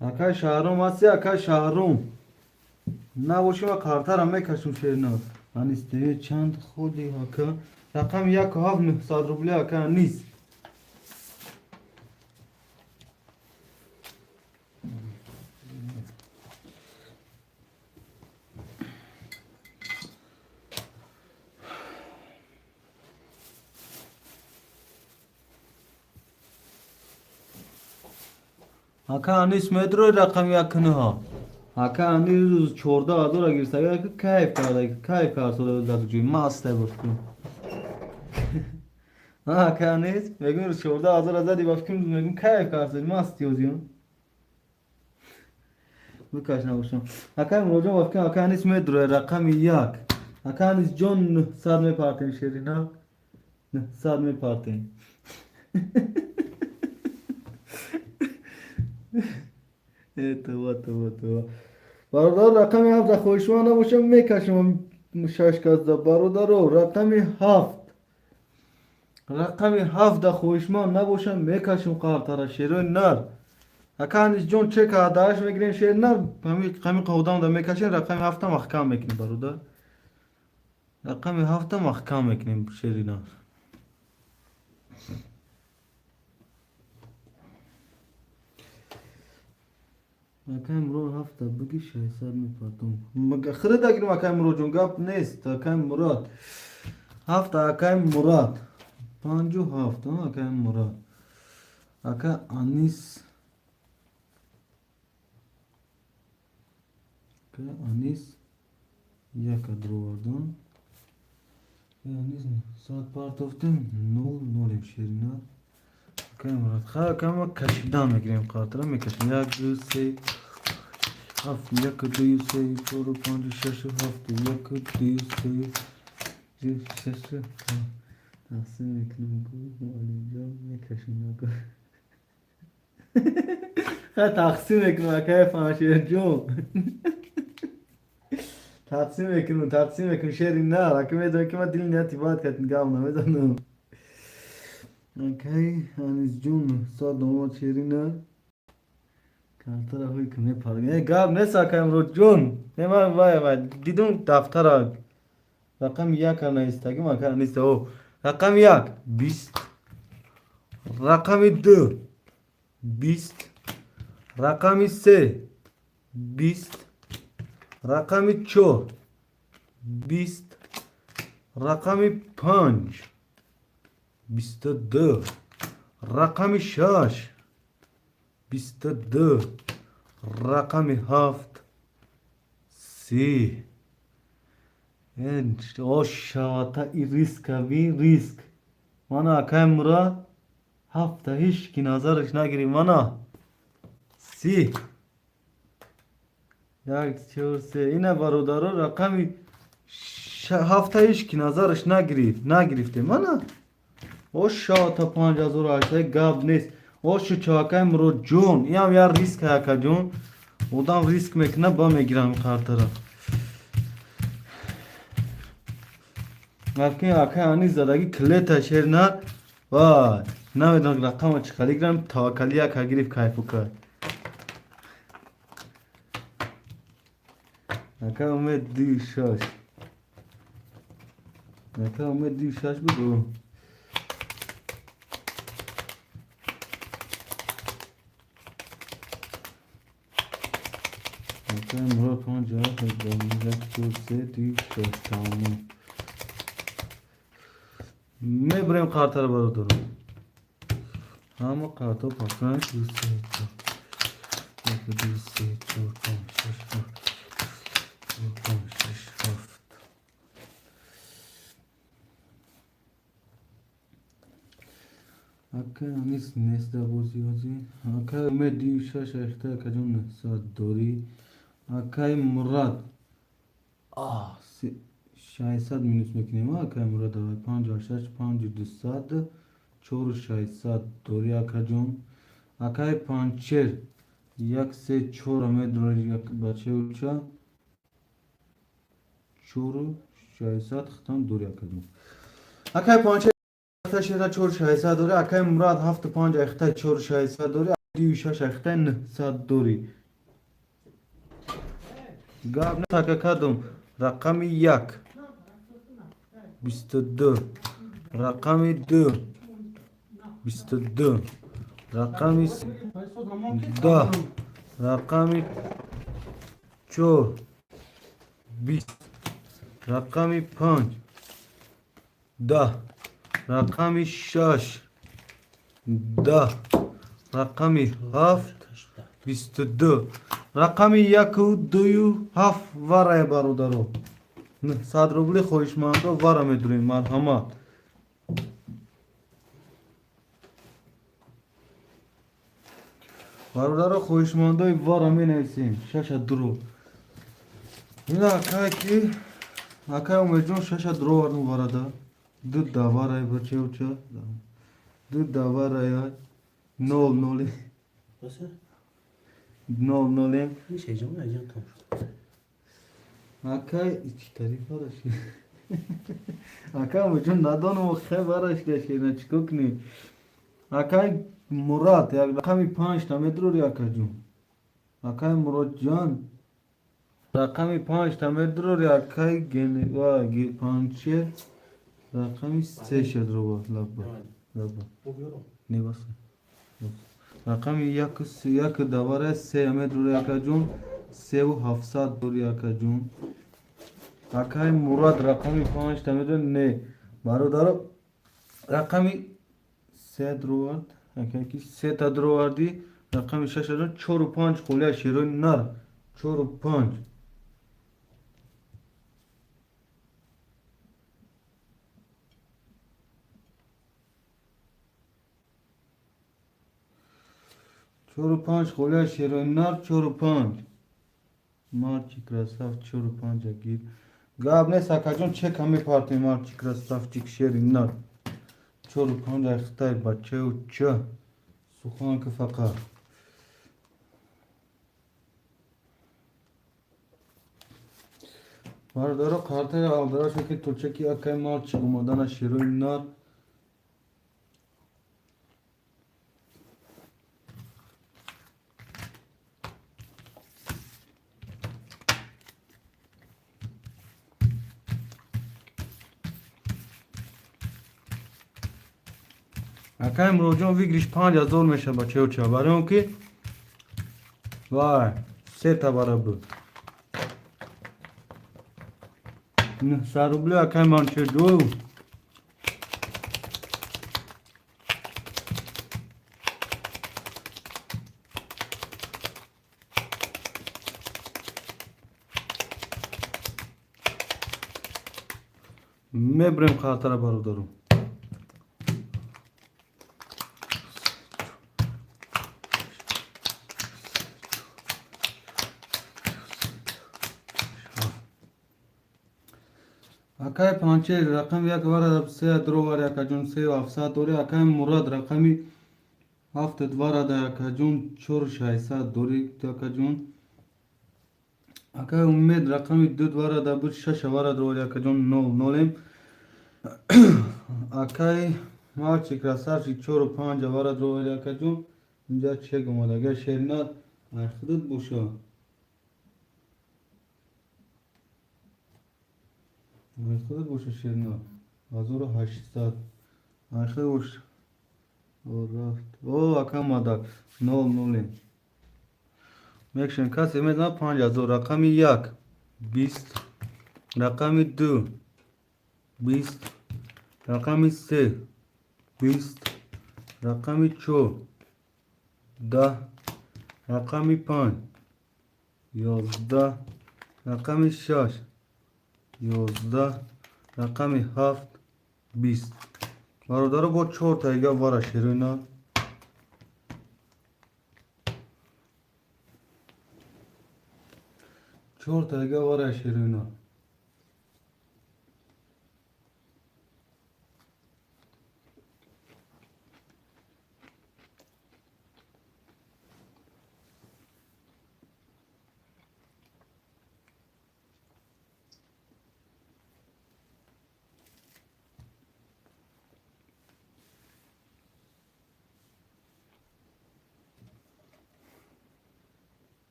Акай Шаҳром ҳасти? Акай Шаҳром набоши, ма қартара мекашем, шерна. Анисте чанд ходи, ака? Рақами яку ҳафт, 900 рубли, ака Анис. Ака Анис, медрои рақами якунаҳа? Ака Анис рӯз 14 ҳазора гирифта, кайф карда, кайф кард, ҷои масте бошку. Ака Анис, мегӯм, рӯз 14 ҳазора зади, ба фикр мегӯм, кайф кард, масти озиён. Бикаш набошам. Акай Муроҷон, ба фикр, ака Анис медрои рақами як. Ака Анис ҷон, 900 мепартем, шерина. 900 мепартем. Това, това, това. Бародар, рақами ҳафт хоҳишманд набошам, мекашам шаш казда. Бародаро, рақами ҳафт. Рақами ҳафт хоҳишманд набошам, мекашам қартара, шерои нар. Ака Анис ҷон, чек дааш мегирем, шер нар, ҳами қавдам да мекашем, рақами ҳафта маҳкам мекунем, бародар. Рақами ҳафта маҳкам мекунем, шери нар. Акай Мурод, ҳафта биги, 600 мепартом. Хирида гирим, акай Муродҷон, гап нест, акай Мурод. Ҳафта, акай Мурод. Панҷу ҳафт, акай Мурод. Ака Анис. Ака Анис яка дровардан. Анис сад партофтем, нол нолем, ширина. Акай Мурод. Ха, акай, ма кашидан мегирем қартара, мекашем. Як, ду, се, ҳафт, як, ду, се, чор, панҷ, шаш, ҳафт, як, ду, се, шаш, тақсим мекунем, муаллимҷон, мекашем. Ха, тақсим мекунем, акай Фаншерҷон. Тақсим мекунем, тақсим мекунем, шери нар. Ака медонам, ки ман дили нияти бад кардем, гап намезанам. Акай Анисҷон, сад омад, шери нар. Картара ҳои ки мепарг. Э, гап нест, акай Муродҷон. Не, ман вай вай дидум дафтара. Рақами яка наистагим, ака нест. О, рақами як 20, рақами ду 20, рақами се 20, рақами чор 20, рақами панҷ 22, рақами шаш 22, рақами ҳафт 30. Ошавата и риска би риск. Мана, акай Мурад, ҳафта ҳеч ки назараш нагирӣ, мана 30, як, чор, се. Ина, бародаро, рақами ҳафта ҳеч ки назараш нагирифт, нагирифтем. Мана, ошавата, 5800, гап нест. Ошу чо, акай Муродҷон, иам як риск, акаҷон. Одам риск мекунад, ба мегирам картара. Акин акай ани задаги клета шер нар. Вай, намедонам рақама чӣ қадр гирам, таваккали як гирифт кайфу кай. Ака умед ду шаш. Ака умед ду шаш буд. Ака мурод панҷ ҳафт як ду се ду шаш тамом. Мебарем қартаро бародаро. Ҳама қарто пасанд ду се чор. Як ду се чор панҷ шаш ҳафт. Панҷ шаш ҳафт. Ака анис нест дар бози ҳозир. Акай умед ду шаш ахта акаҷон нӯҳсад дорӣ. Акай Мурад 600 минус мекунем. Акай Мурад давай панҷ шаш панҷ дусад чору шашсад дорӣ акаҷон. Акай Панчер як се чора медорӣ бачаюча чору шашсад хитам дорӣ акаҷон. Акай Панчер шера чору шашсад дорӣ. Акай Мурад ҳафту панҷ ахта чору шашсад дорӣ. Дию шаш ахта нӯҳсад дорӣ. Гап така кадом рақами як бисту ду рақами ду бисту ду рақами даҳ рақами чор бист рақами панҷ даҳ рақами шаш даҳ рақами ҳафт бисту ду рақами яку дую ҳафт варае бародаро. 900 рубли хоҳишмандо вара медурем. Марҳамат. Бародаро хоҳишмандои вара менависем. Шаша дуро. Ина акай ки акай Умедҷон шаша дуро вардум варада. Ду даварай бачаюча. Ду даварая нол ноли. Нол нолем. Акай чӣ тариф вараш? Акай Умедҷон надонам хай вараш гашена чикор кунем? Акай Мурад як рақами панҷ та медурори акаҷон. Акай Муродҷон рақами панҷ та медурори акай панчер рақами се шад роба лаба лаба не баса рақами як як давара се медурори акаҷон севу ҳафтсад дори акаҷон. Акай Мурад рақами панҷ та медурори не бародаро рақами се дуровард акаки се та дуровардӣ рақами шаш чору панҷ холия шерои нар чору панҷ. Чору панҷ холия шерои нар чору панҷ. Марчи красавчик чору панҷ гир. Гап нест акаҷон чека мепартем марчи красавчик шери нар. Чору панҷ ахтай бачаю ча. Сухан ки фақат. Бародаро қартаи алдараш ки точаки акай марчик омадана шерои нар. Акай Муроҷон выигрыш 5000 меша бачаюча. Барои он ки вай се табара буд. 900 рубли акай Манчеду. Мебарем қартара бародаро. Акай Панчер рақами як варада се дуровар акаҷон сею ҳафтсад дорӣ. Акай Мурад рақами ҳафт варада акаҷон чору шашсад дорӣ акаҷон. Акай Умед рақами ду варада буд шаша варада дорӣ акаҷон нол нолем. Акай мальчик красавчик 4-5 авара дровали акаҷон. Инҷа чек омадага шерина ай худат боша. Ай худат боша шерина. 1800. Ай худат боша. О рафт. О ака мадак 0-0. Мекшем касе мезана 5000 рақами 1 20 рақами 2 20 рақами 3 20 рақами 4 10 рақами 5 11 рақами 6 11 рақами 7 20. Бародаро бо 4 тайга вара ширина. Чор тайга вара ширина.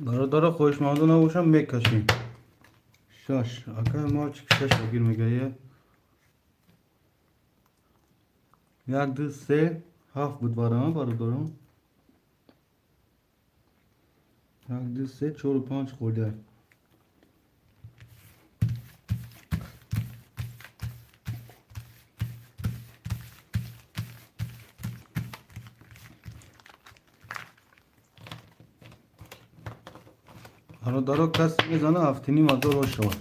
Бародаро хоҳишмандо набошам мекашем. 6 акай мальчик 6 агир мегая. 1 2 3 7 буд барама бародаро. 1 2 3 4 5 хӯрда. Бародаро касе мезана 7,5 ҳазор шавад.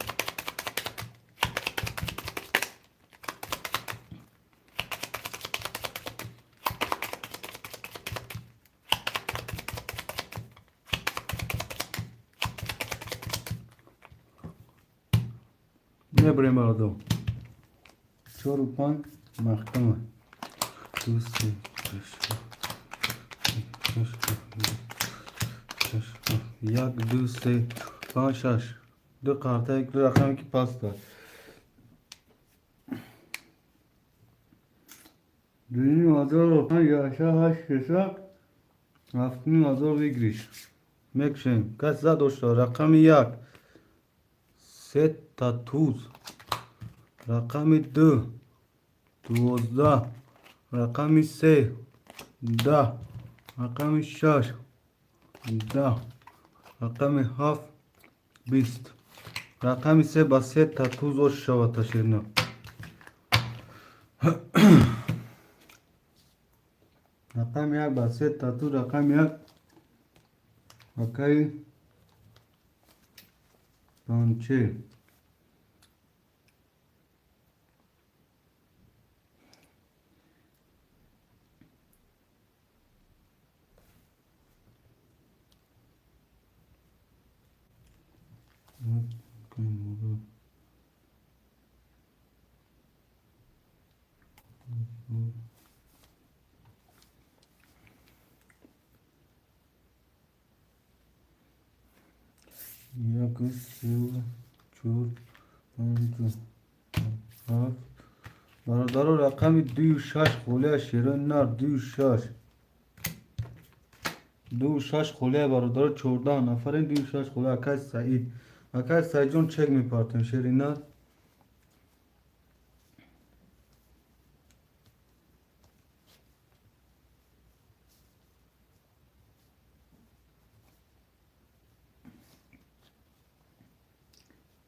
Мебарем бародаро. 4 5 маҳкама. 2 3 4 6 6 1 2 3 5 6 ду қарта як рақаме ки пас дад. 2,5 5 8 6 7,5 выигрыш. Мекшем. Кас зад дошта. Рақами 1 3 та туз. Рақами 2 12. Рақами 3 10. Рақами 6 10. Рақами 7 20. Рақами 3 ба 3 та туз ош шавад таширна. Рақами 1 ба 3 та туз. Рақами 1 акаи панче. 1 3 4 5 7. Бародаро рақами 2 6 холия шерои нар 2 6 2 6 холия бародаро 14 нафарин 2 6 холия акай Саид. Акай Саидҷон чек мепартем шери нар.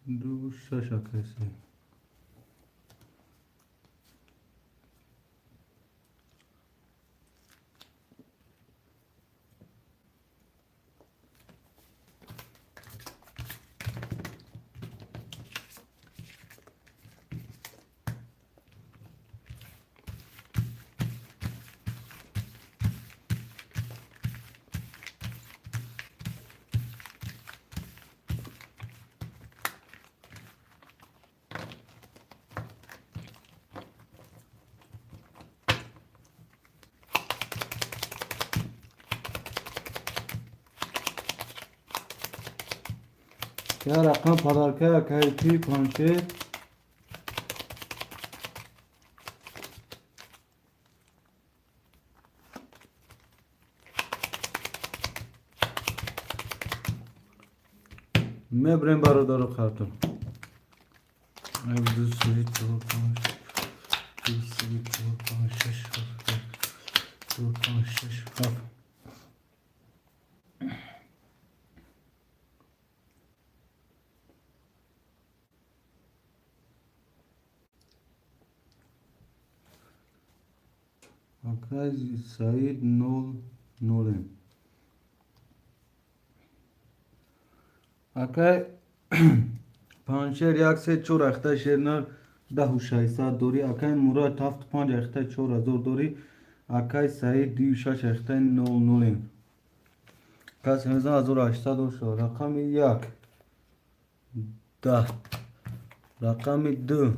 2 6 акай Саид. Я рақам подарка акай ки панҷшер. Мебрем бародару хатун. 1, 2, 3, 4, 5, 2, 3, 4, 5, 6, 7, 4, 5, 6, 7. Акай Саид 0 0. Акай панҷшер 1 3 4 ахта шернар 10600 дорӣ. Акай Мурод 7 5 ахта 4000 дорӣ. Акай Саид 2 6 ахта 0 0. Кас 1800 ошо. Рақами 1 10, рақами 2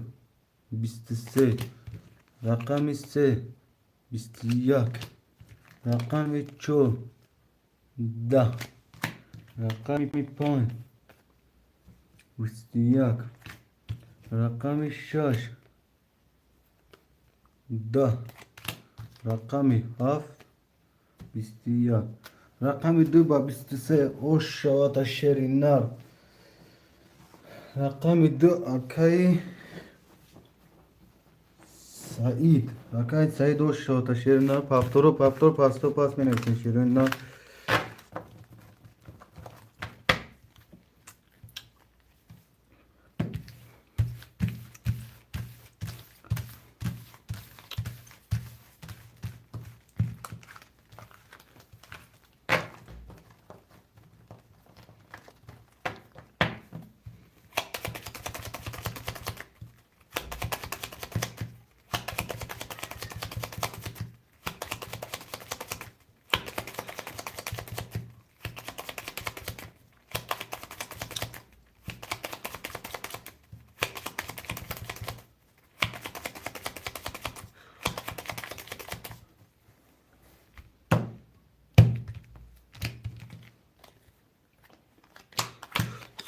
23, рақами 3 21, рақами 4 10, рақами 5 21, рақами 6 10, рақами 7 21, рақами 2 ба 23 ош шавад шери нар. Рақами 2 акаи Саид, акаи Саид ош шавад шери нар. Повторо повтор пасто пас менависем шери нар.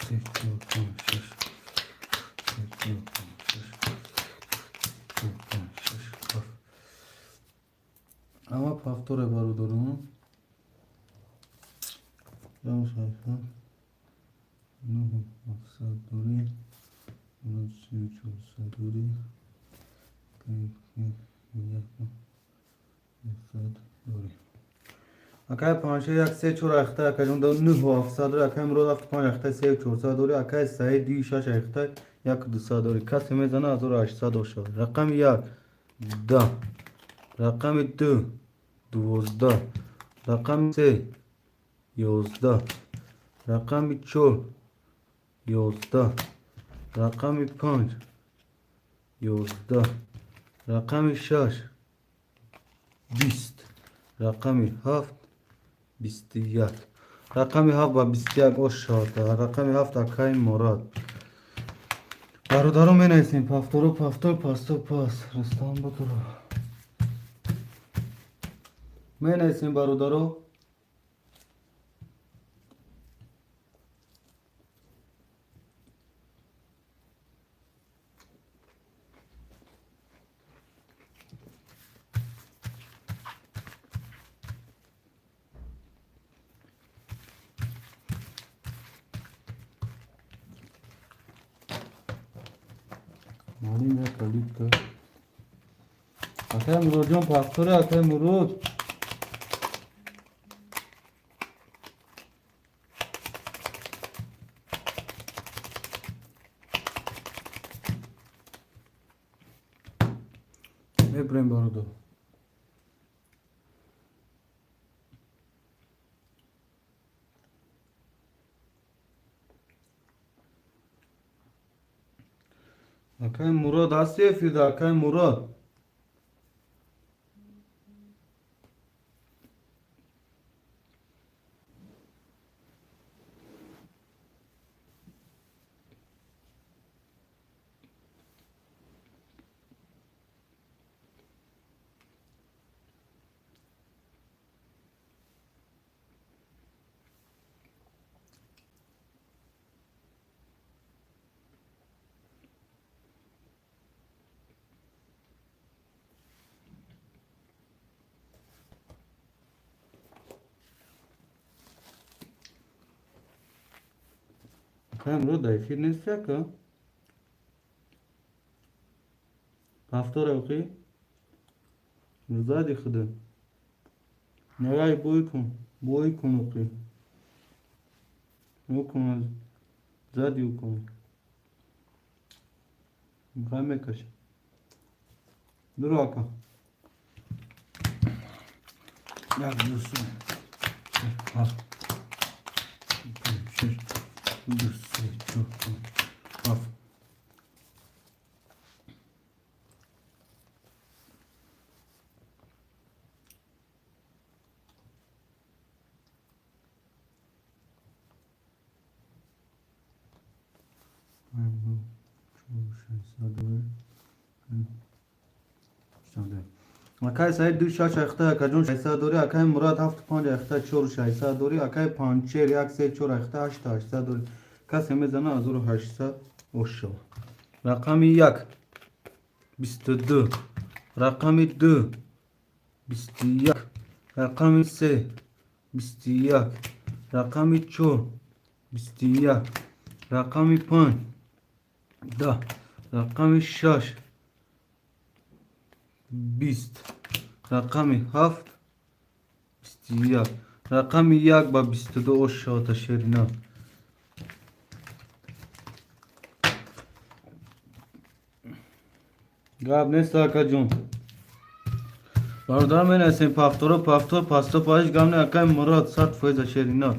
Се, чор, панҷ, шаш, се, чор, панҷ, шаш, чор, панҷ, шаш, ҳафт. Ама повторе бародарон. 6, 9, 700 дорӣ, 400 дорӣ, 100 дорӣ. Акай панҷ 1 3 4 ахта акай ҷон 9 700 дорӣ. Акай Мурод 7 5 ахта 3 400 дорӣ. Акай Саид 2 6 ахта 1 200 дорӣ. Касе мезана 1800 ошад. Рақами 1 10, рақами 2 12, рақами 3 11, рақами 4 11, рақами 5 11, рақами 6 20, рақами 7 21. Рақами 7 ба 21 ошад. Рақами 7 акай Мурод. Бародарон менависем повторо повтор пасто пас. Рустам Батуров. Менависем бародаро. Малина калитка. Акай Муродҷон повторе, акай Мурод. Мебурем бародар. Акай Мурод ҳасти эфирда, акай Мурод. Акай Мурод дар эфир нест, ака? Ҳафтора охи? Зади худа. Навай бой кун, бой кун охи. Кун, зади кун. Михай мекаши. Дуро, ака. Як, ду, се, ҳафт, панҷ, шаш, ду, се, чор, панҷ, ҳафт. Акай Саид ду шаш ахта, акаҷон, 600 дорӣ. Акай Мурад ҳафту панҷ ахта чору 600 дорӣ. Акай Панчер як се чор ахта ҳашту 800 дорӣ. Касе мезана, 1800 ошо. Рақами як 22, рақами ду 21, рақами се 21, рақами чор 21, рақами панҷ 10, рақами шаш 20, рақами ҳафт 21, рақами як ба 22 ошота, шерина. Гап нест, акаҷон. Бародар, менависем пафторо, пафтор, пасто паҳиш, гап не. Акай Мурод, 100%, шерина.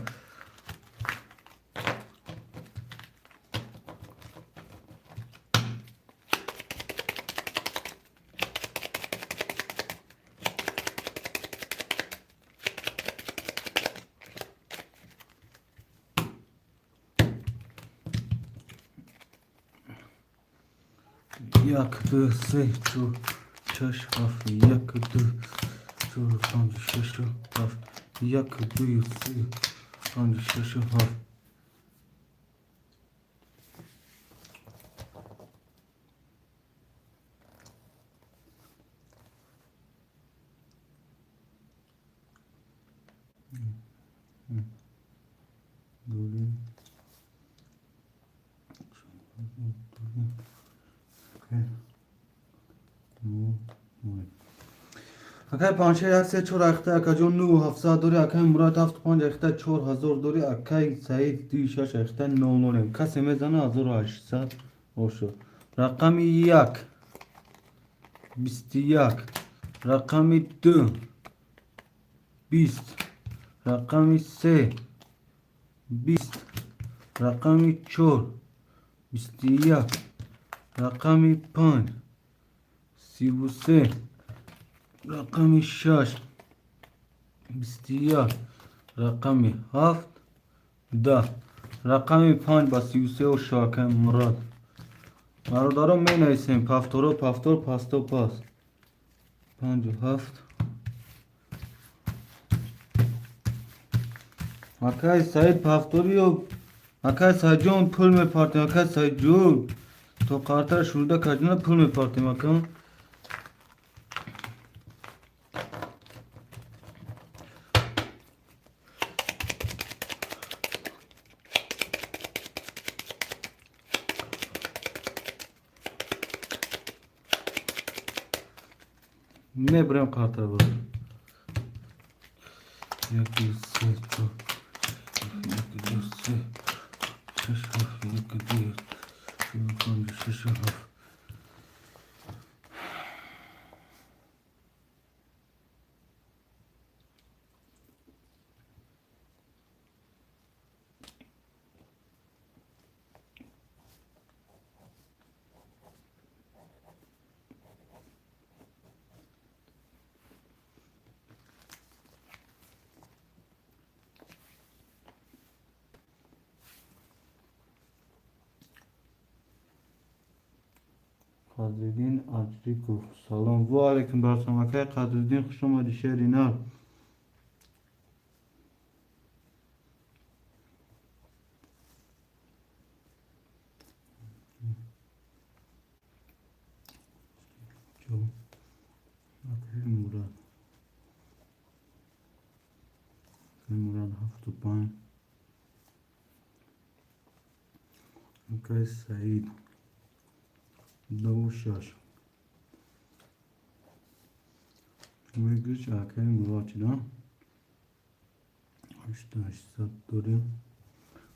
Як, ду, се, чор, шаш, ҳафт, як, ду, чор, панҷ, шаш, ҳафт, як, ду, се, панҷ, шаш, ҳафт. Дорем. Акай Паншер як се чор ахта, акаҷон, ну ҳафтсад дорӣ. Акай Мурад ҳафту панҷ ахта 4000 дорӣ. Акай Саид ду шаш ахта нол нолем. Касе мезана, 1800 ошо. Рақами як 21, рақами ду 20, рақами се 20, рақами чор 21, рақами панҷ 33, рақами шаш 21, рақами ҳафт 10, рақами панҷ ба 33 ошо, акай Мурод. Бародарон, менависем пафторо, пафтор, пасто пас. Панҷу ҳафт. Акай Саид, пафтори ё акай Саидҷон, пул мепартем. Акай Саидҷон, то қартара шурда кардина пул мепартем, ака. Мебурем қартара, бо як, ду, се, чор, як, ду, се, шаш, ҳафт, як, ду, чор, панҷ, шаш, ҳафт. Қадриддин Аҷриков, салом. Ва алайкум барсалом, акай Қадриддин, хуш омадӣ, шери нар. Акай Мурад, акай Мурад ҳафту панҷ. Акай Саид 2 6. Выигрыш акай Мурод да? 8 800 дорем.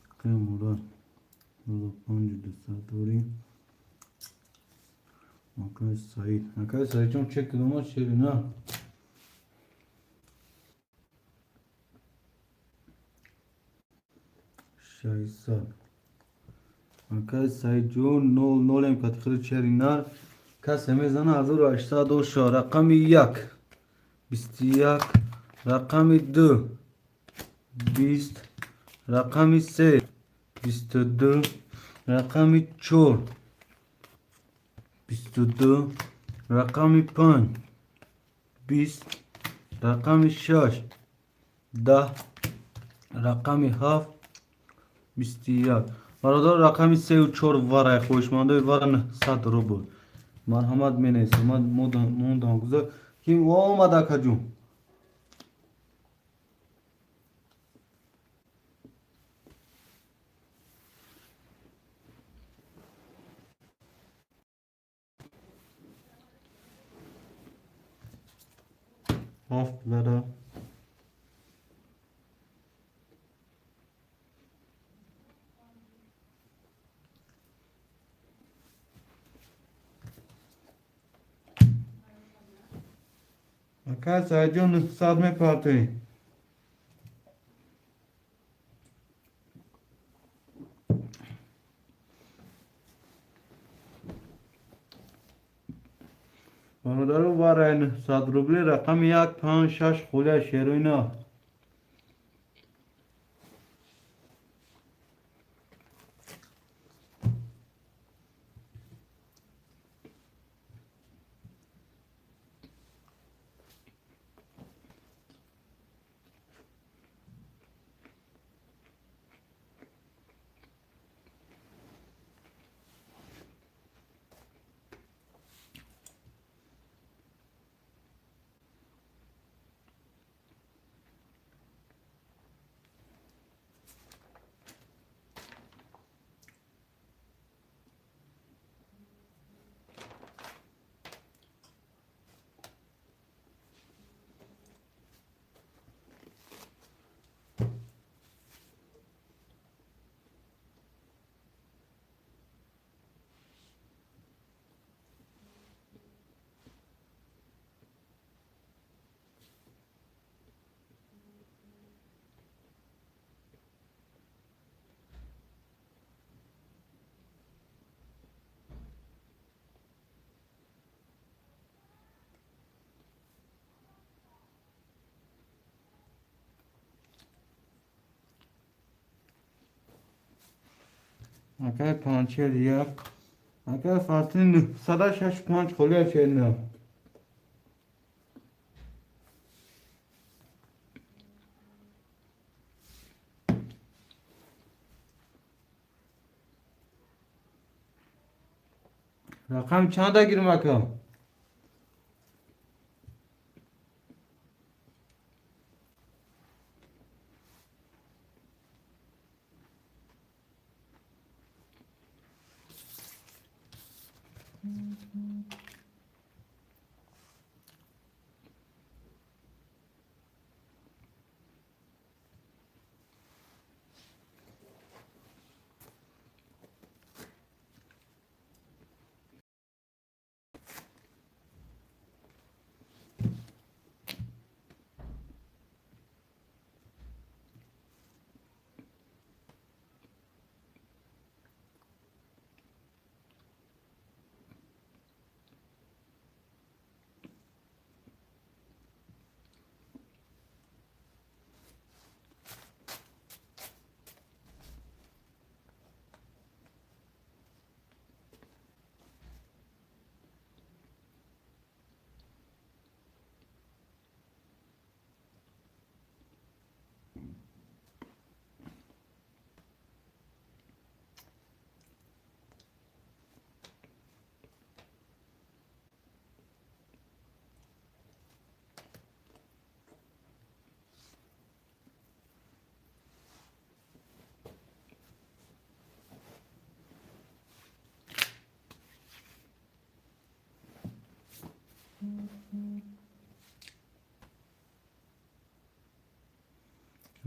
Акай Мурод 5 200 дорем. Акай Саид. Акай Саид ҷон, чек кудома шерина? 600. Акай Саидҷон, 0 0 ем кати худи черинар. Касе мезана, 1800 оша. Рақами як 21, рақами ду 20, рақами се 22, рақами чор 22, рақами панҷ 20, рақами шаш 10, рақами ҳафт 21. Бародар, рақами сеу чор варай, хоҳишмандои вара 900 рубл. Марҳамат, менависам. Мондам гузар. Ким омад, акаҷун? Ҳафт вара. Ака Саидҷон, 900 мепартоӣ. Бародару, варай 900 рубли, рақами як, панҷ, шаш, хулия шеруина. Акай панчер як. Акай Фатин, 965, холия черна. Рақам чанда гирм, ака?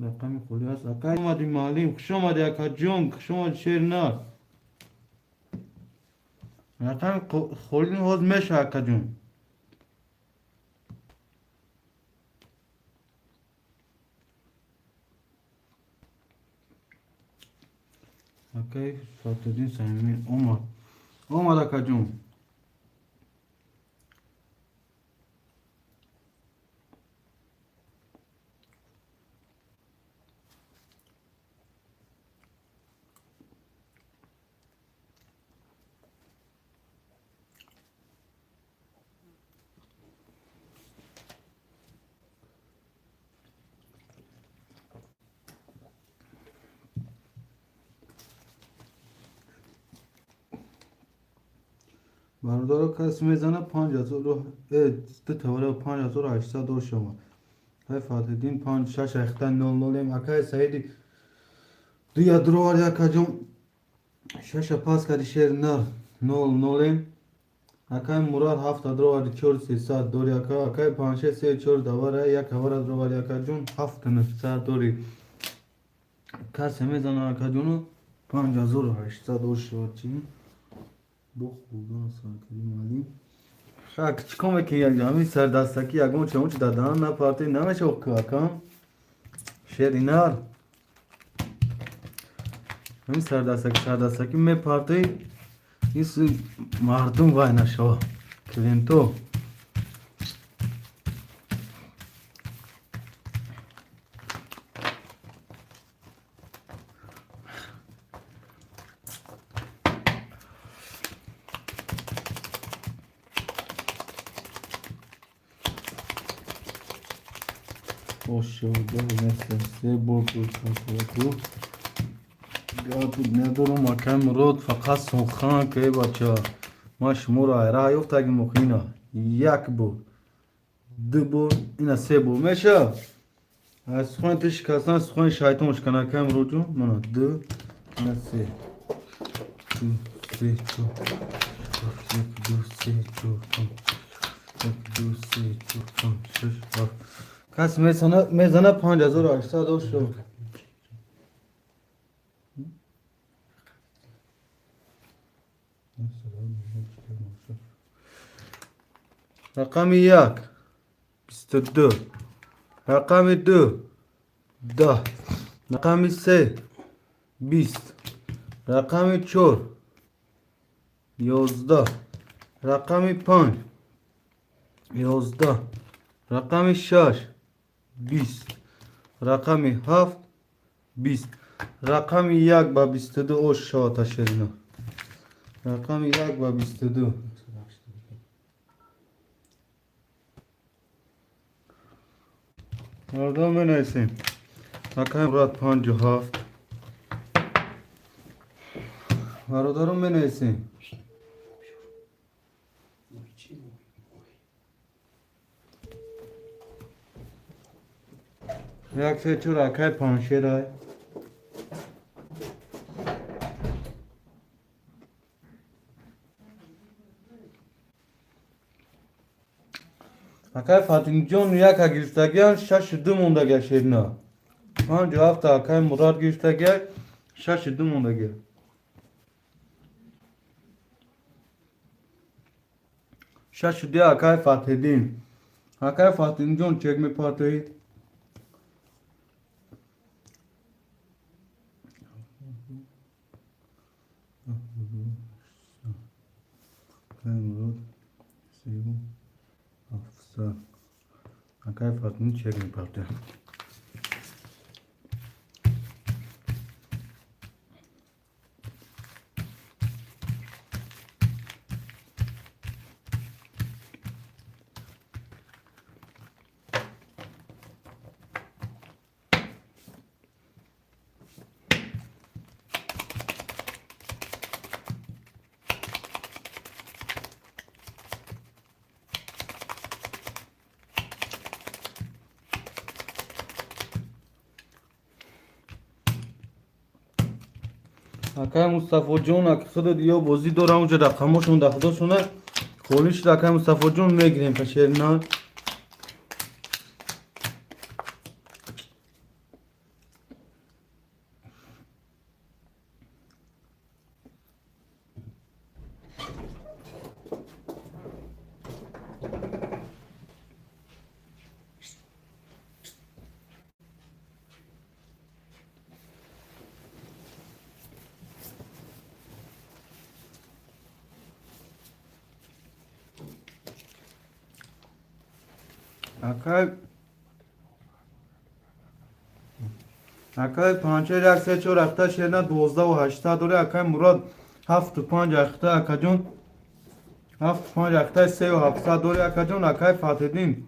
Рақами холӣ аст. Акай омади, муаллим, хуш омади, акаҷон, хуш омади, шернар. Рақами холӣ ҳоз меша, акаҷон. Акай Фатҳиддин Самимӣ омад. Омад, акаҷон. Бародаро, кас мезана 5000, ду тавара 5800 дор шумо. Ай Фатҳиддин панҷ шаш ахта нол нолем. Акай Саиди ду ядровар, якаҷон, шаша пас кади, шер нар, нол нолем. Акай Мурад ҳафт адровари, чор сесад дори. Ака, акай панҷше се чор давара, як ҳавара дровари, акаҷон, ҳафт нӯҳсад дори. Касе мезана, акаҷону, 5800 дор шавад, чӣ? Бо хӯрдан саркарди, муаллим. Хак, чӣ кор мекунӣ? Ҳамин сардастакӣ ягон чамучи дар даҳан напартӣ намешав, акам шери нар. Ҳамин сардастакӣ мепартӣ, ис мардум вай нашава, клиенто. Се бор гап надорум, акай Мурод, фақат сухан ки бача, ма шуморо айра ёфтаги мухина. Як бор, ду бор, ина се бор меша. Аз сухани ту шикастан сухани шайтон шикан, акай Муродҷон. Мана ду, ина се, ду, се, чор, як, ду, се, чор, панҷ, як, ду, се, чор, панҷ, шаш, ҳафт. Кас мезана, 5800 шуд. Рақами як 22, рақами ду 10, рақами се 20, рақами чор 11, рақами панҷ 11, рақами шаш 20, рақами ҳафт 20. Рақами як ба 22 ош шавад, ашерина. Рақами як ба 22. Мардум, менависем. Акай Мурад 57. Бародарон, менависем. Чӣ? Як, се, чор, акай Паншерай. Акай Фатимҷон яка гирифтагиан, шашу ду мондагия, шерина. 57-та акай Мурад гирифтагия, шашу ду мондагия. Шашу ду акай Фатҳиддин. Акай Фатҳиддинҷон, чек мепартоед. Акай Мурод севу ҳафтсад. Акай Фатҳиддин чек мепартояд. Акай Мустафоҷон, аки худат ё бозӣ дорам, унҷа рақамошон дар худошона холӣ шуд. Акай Мустафоҷон, мегирем пашерина. Акай панчер як се чор ахта шерина 12 800 дори. Акай Мурод 7 5 ахта, акаҷон, 7 5 ахта 3 700 дори, акаҷон. Акай Фатҳиддин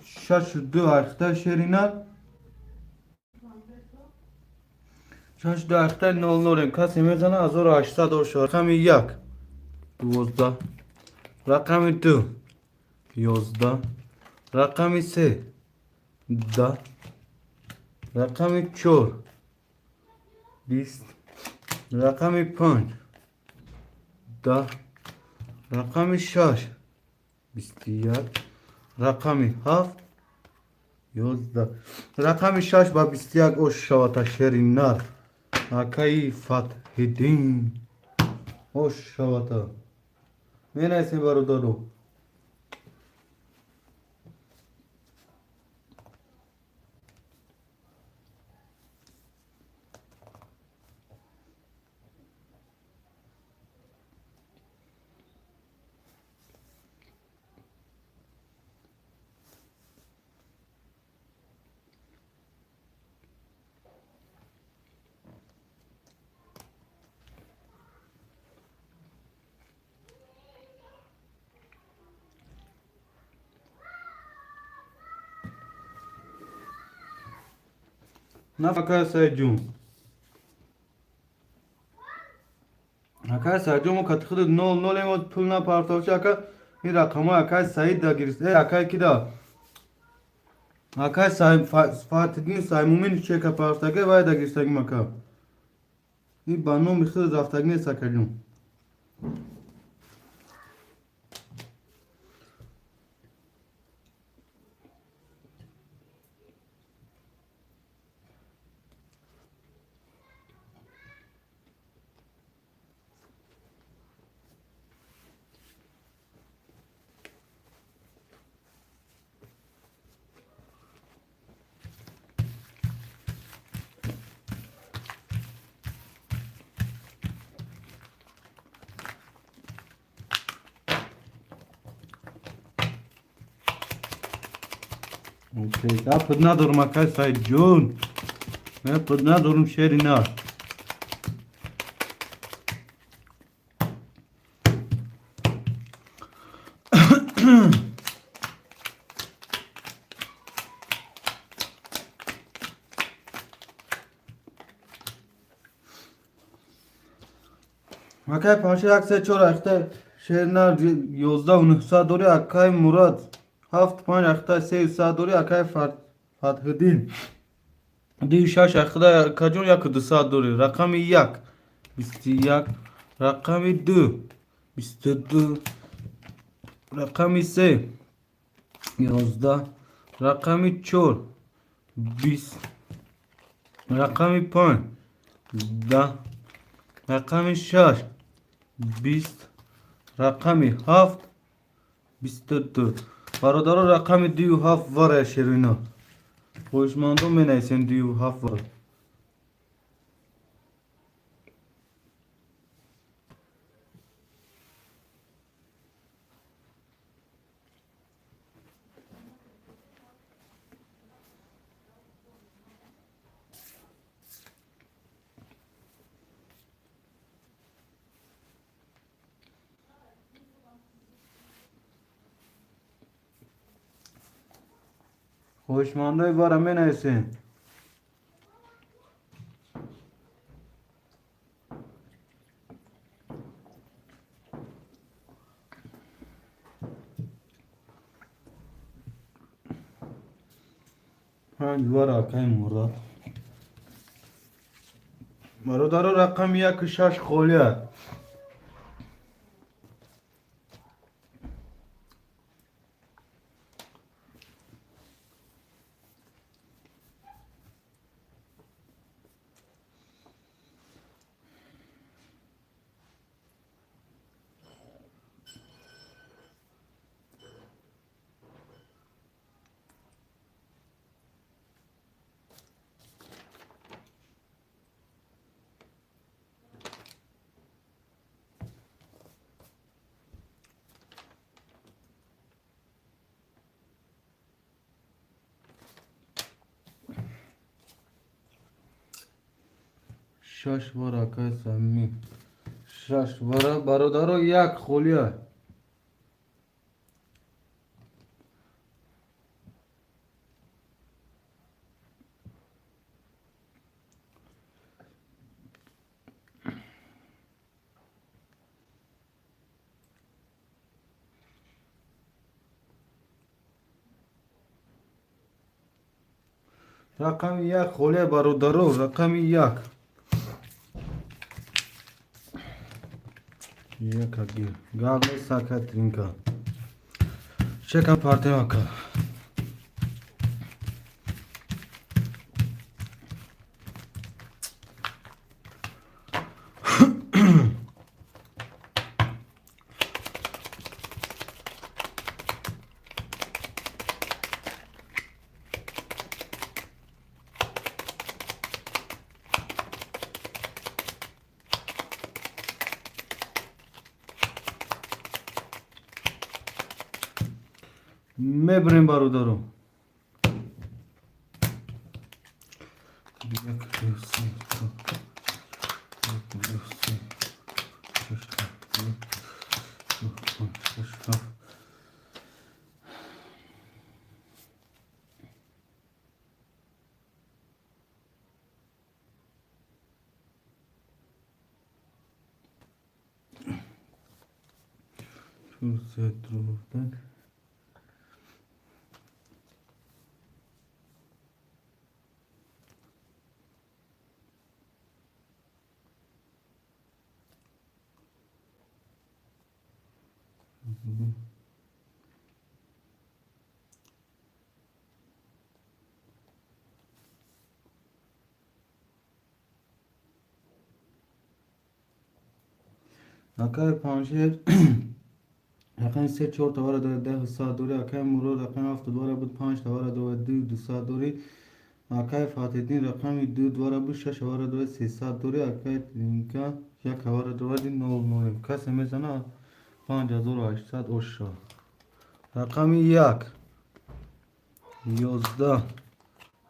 6 2 ахта, шерина 6 2 ахта 0 0 касе мезана 1800 оша. Рақами як 12, рақами ду 11, рақами се 10, рақами чор 20, рақами панҷ 10, рақами шаш 21, рақами ҳафт 11. Рақами шаш ба 21 ош шавата, шери нар. Акаи Фатҳиддин, ош шавата. Менависем, бародаро. Акай Саидҷон, акай Саидҷон, мо кати худ нол нолем, пул напартовчи, ака. Ин рақамҳои акай Саид да гирифт, э, акай кида, акай Фатиддин Саймумин чека партаге вай да гирифтагим, ака. Ин ба номи худ рафтагӣ нест, акаҷон. Гапат надорум, акай Саидҷон, гапат надорум, шери нар. Акай панша як се чор ахта, шеринар, 11 900 дори. Акай Мурод 7 5 ахта 300 дори. Акай Фатҳиддин 2 6 ахта, акаҷон, 1 200 дори. Рақами як 21, рақами ду 22, рақами се 11, рақами чор 20, рақами панҷ 10, рақами шаш 20, рақами ҳафт 22. Бародаро, рақами дую ҳафт вара, шерино. Хоҳишмандон менависем, дую ҳафт вара. Хоҳишмандои вара менависем. Панҷ вара, акай Мурод. Бародаро, рақами яку шаш холия. Шаш вара, акай Самим. Шаш вара, бародаро, як холия. Рақами як холия, бародаро, рақами як. Як аги. Гап нест, ака Тринка. Чекам партем, ака. Мебарем, бародаро. Як, ду, се, чор. Як, ду, се, шаш, ҳафт, нӯҳ, панҷ, шаш, ҳафт. Чор, се, дувоздаҳ. Акай Панҷшер рақами се чор тавара дорад, 10 саат дорӣ. Акай Мурод рақами ҳафт двара буд, панҷ тавара дорад, ду дусад дорӣ. Акай Фатҳиддин рақами ду двара буд, шаш авара дорад, 300 дорӣ. Акай Тринка як авара дорад, нол нол. Касе мезана, 5800 оша. Рақами як 11,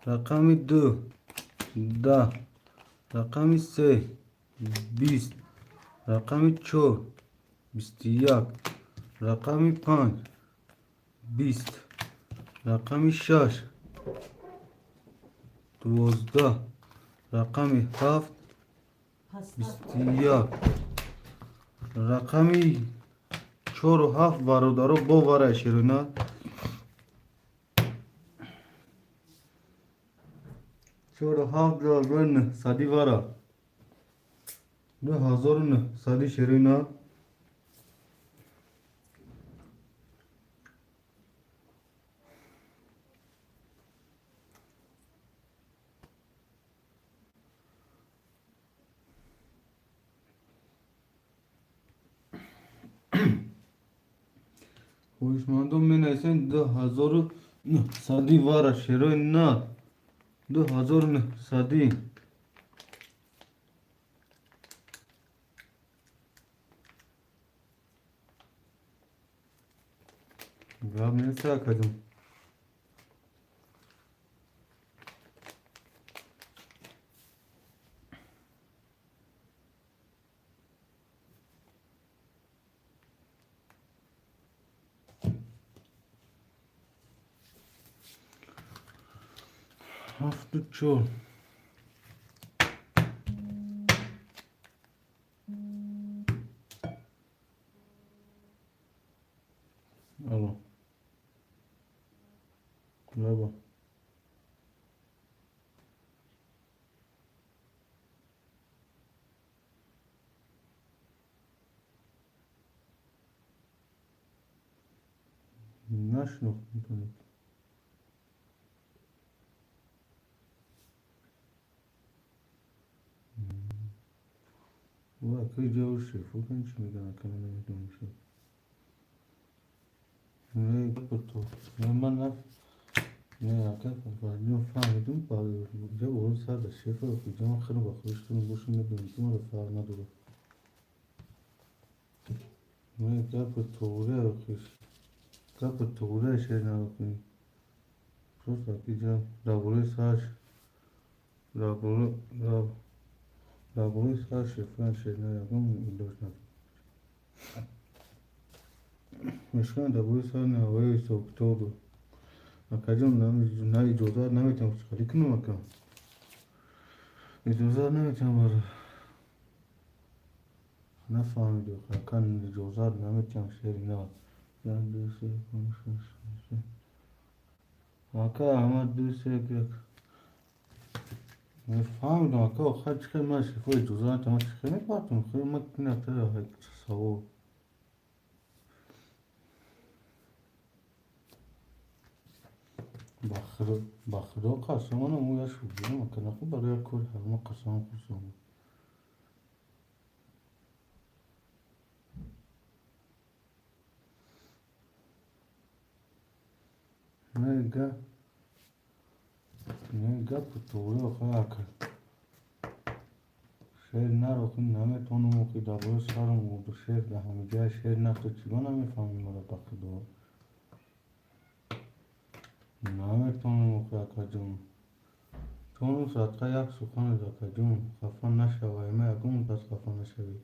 рақами ду 10, рақами се 20, рақами чор 21, рақами панҷ 20, рақами шаш 12, рақами ҳафт 21, рақами чору ҳафт, бародаро, бо варай ширина. Чору ҳафт 2900 вара. 2900 ширина. Хоҳишмандон менависем, 2900 вара, шерои нар. 2900. Гап нест, акаҷон. Ҳафту чор. Алло. Лаба. Нашинохтам. Ва акаи ҷавр шефокан чӣ мегӯян, ака, ман намедонам шеф. Не, гапато. Не, ман на. Не, ака Фарҳадҷон, фаҳмидум, ҷа орун сар да шефа, ҷа ман хеле ба худиштон бошам, медонам, ки маро фарқ надорад. Не, гапи туғри охиш. Гапи туғри шер накунӣ. Просто аки ҷа дар бораи сараш дар бораи Дар болои сар шефан шерина ягон илоҷ надорад. Мешкан дар болои сар навои ҳисобкитоб дор. Акаҷон, на иҷозат наметиҳам, чиқарӣ кунам, ака. Иҷозат наметиҳам бар. Нафаҳмиди, ака, иҷозат наметиҳам шерина. Як, ду, се, панҷ, шаш, ҳашт. Ака Аҳмад, ду, се, як. Мефаҳмидам, ака, охир чӣ хел ман шифо иҷозат наметиҳам, ман чӣ хел мепартам? Хел ман натара савол. Ба худо қасам, манам ӯ як шогирдам, ака, нахӯ барои як кори ҳарома қасам хӯрсам. Не га не гапу тоғри охир, ака. Шер нарохи наметавонам, охи дар болои сарам шер дар ҳамаҷоя шер нафто чӣ гуна намефаҳмӣ маро, ба худо. Наметавонам, охи, акаҷон. Тонум садқа як суханед, акаҷон, хафа нашавай, ма ягон кас хафа нашавӣ.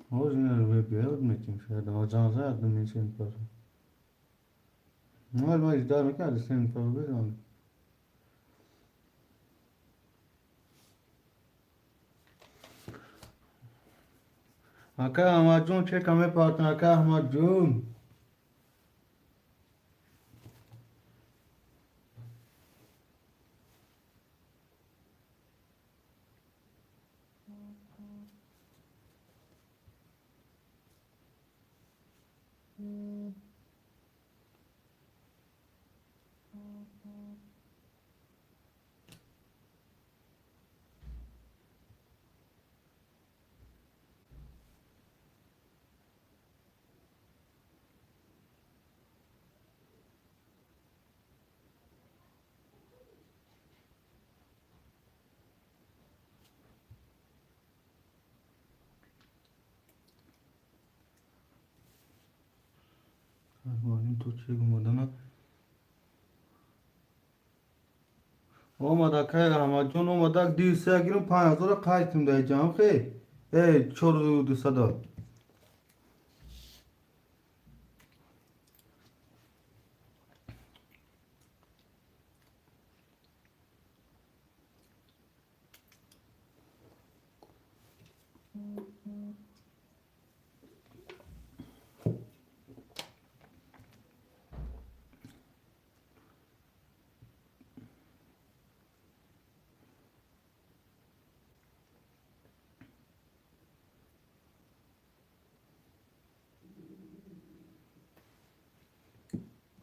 Ҳозир мебиёд метим шояд, занг зад мешем пас. Ман ждал мекард, сем пас безан. Ака Аҳмадҷон, чека мепартам, ака Аҳмадҷон. То чек омадана. Омад, акай Аҳмадҷон, омадак 203 гирим, 5000 қайтим дар ҷам хе. Э, 4200.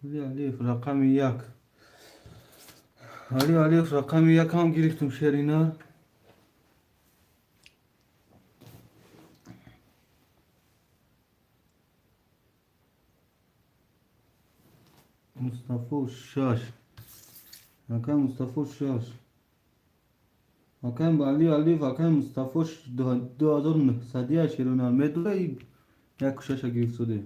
Али Алиев рақами як. Али Алиев рақами як ҳам гирифтум, шерина. Мустафо шаш. Акай Мустафо шаш. Акай Али Алиев, акай Мустафо 2900 шерина. Медура яку шаша гирифтуде.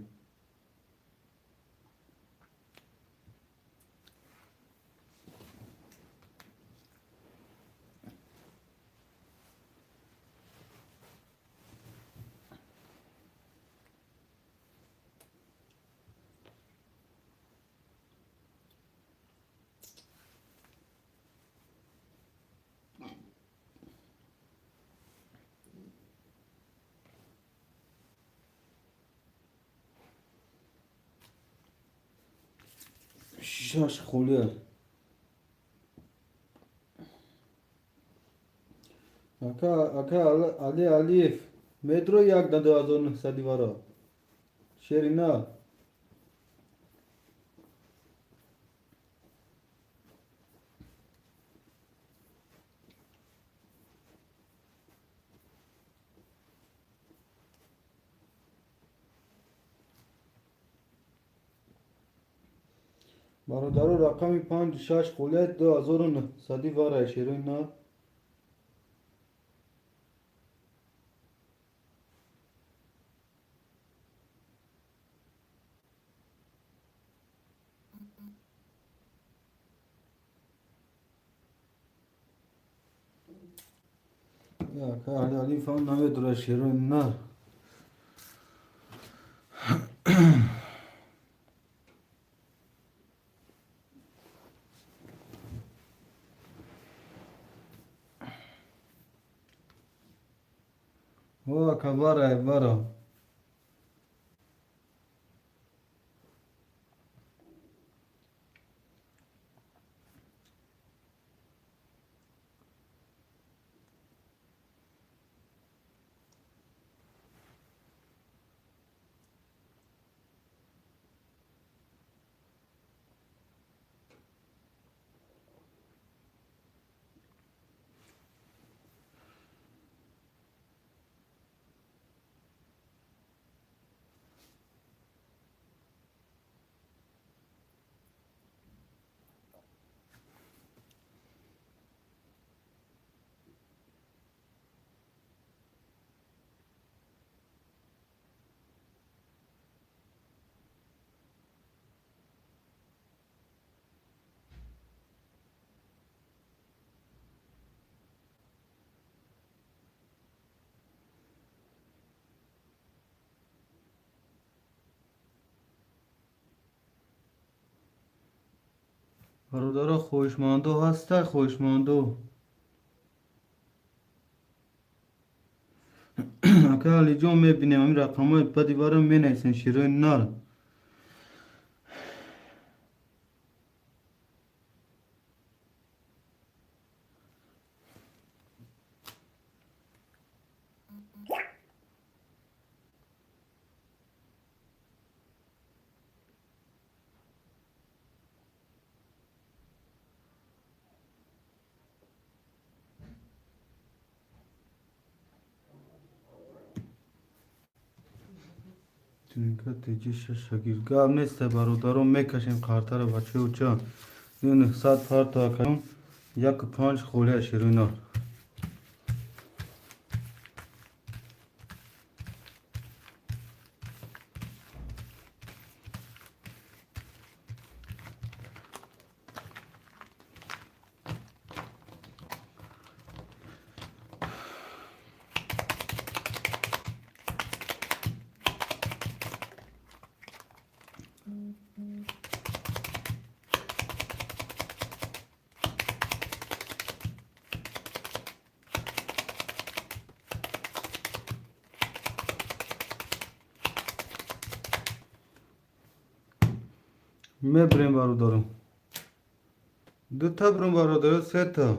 Шаш холия. Ака Али Алиев метро як да 2900 вара. Шерина. Бародаро, рақами панҷ шаш холия 2900 вара, шерина. Ака Алиф ҳам намедора шерои нар. О, ака бара, бара. Бародаро, хоҳишмандо ҳаста, хоҳишмандо. Ака Алиҷон, мебинем ҳамин рақамҳои бади вара менависем широи нар. Тунка теҷи шашагир. Гап нест, бародарон, мекашем қартара бачаё ча. 900 фарто акаён, 1,5 холия широи нар. Мебирем, бародарон. Дута бирем, бародаро, сета.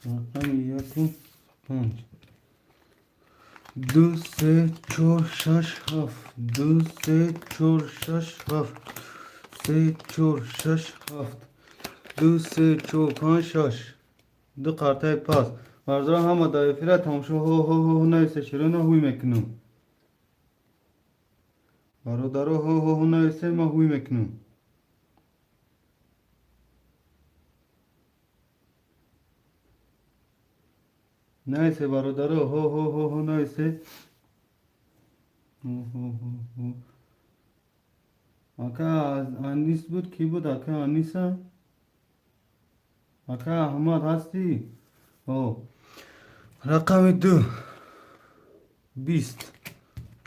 Рақами 1,5. 2, 3, 4, 6, 7. 2, 3, 4, 6, 7. 3, 4, 6, 7. 2, 3, 4, 5, 6. Ду қартаи пас. Бародарон, ҳама дар эфира тамошо ҳо ҳо ҳо нависе, чиро ҳуй мекунам. Бародаро, ҳо ҳо ҳо нависе, ман ҳуй мекунам. Нависе, бародаро, ҳо ҳо ҳо ҳо нависе. Ҳо ҳо ҳо ҳо. Ака Анис буд, кӣ буд? Ака Аниса? Ака Аҳмад ҳастӣ? О. Рақами 2 20.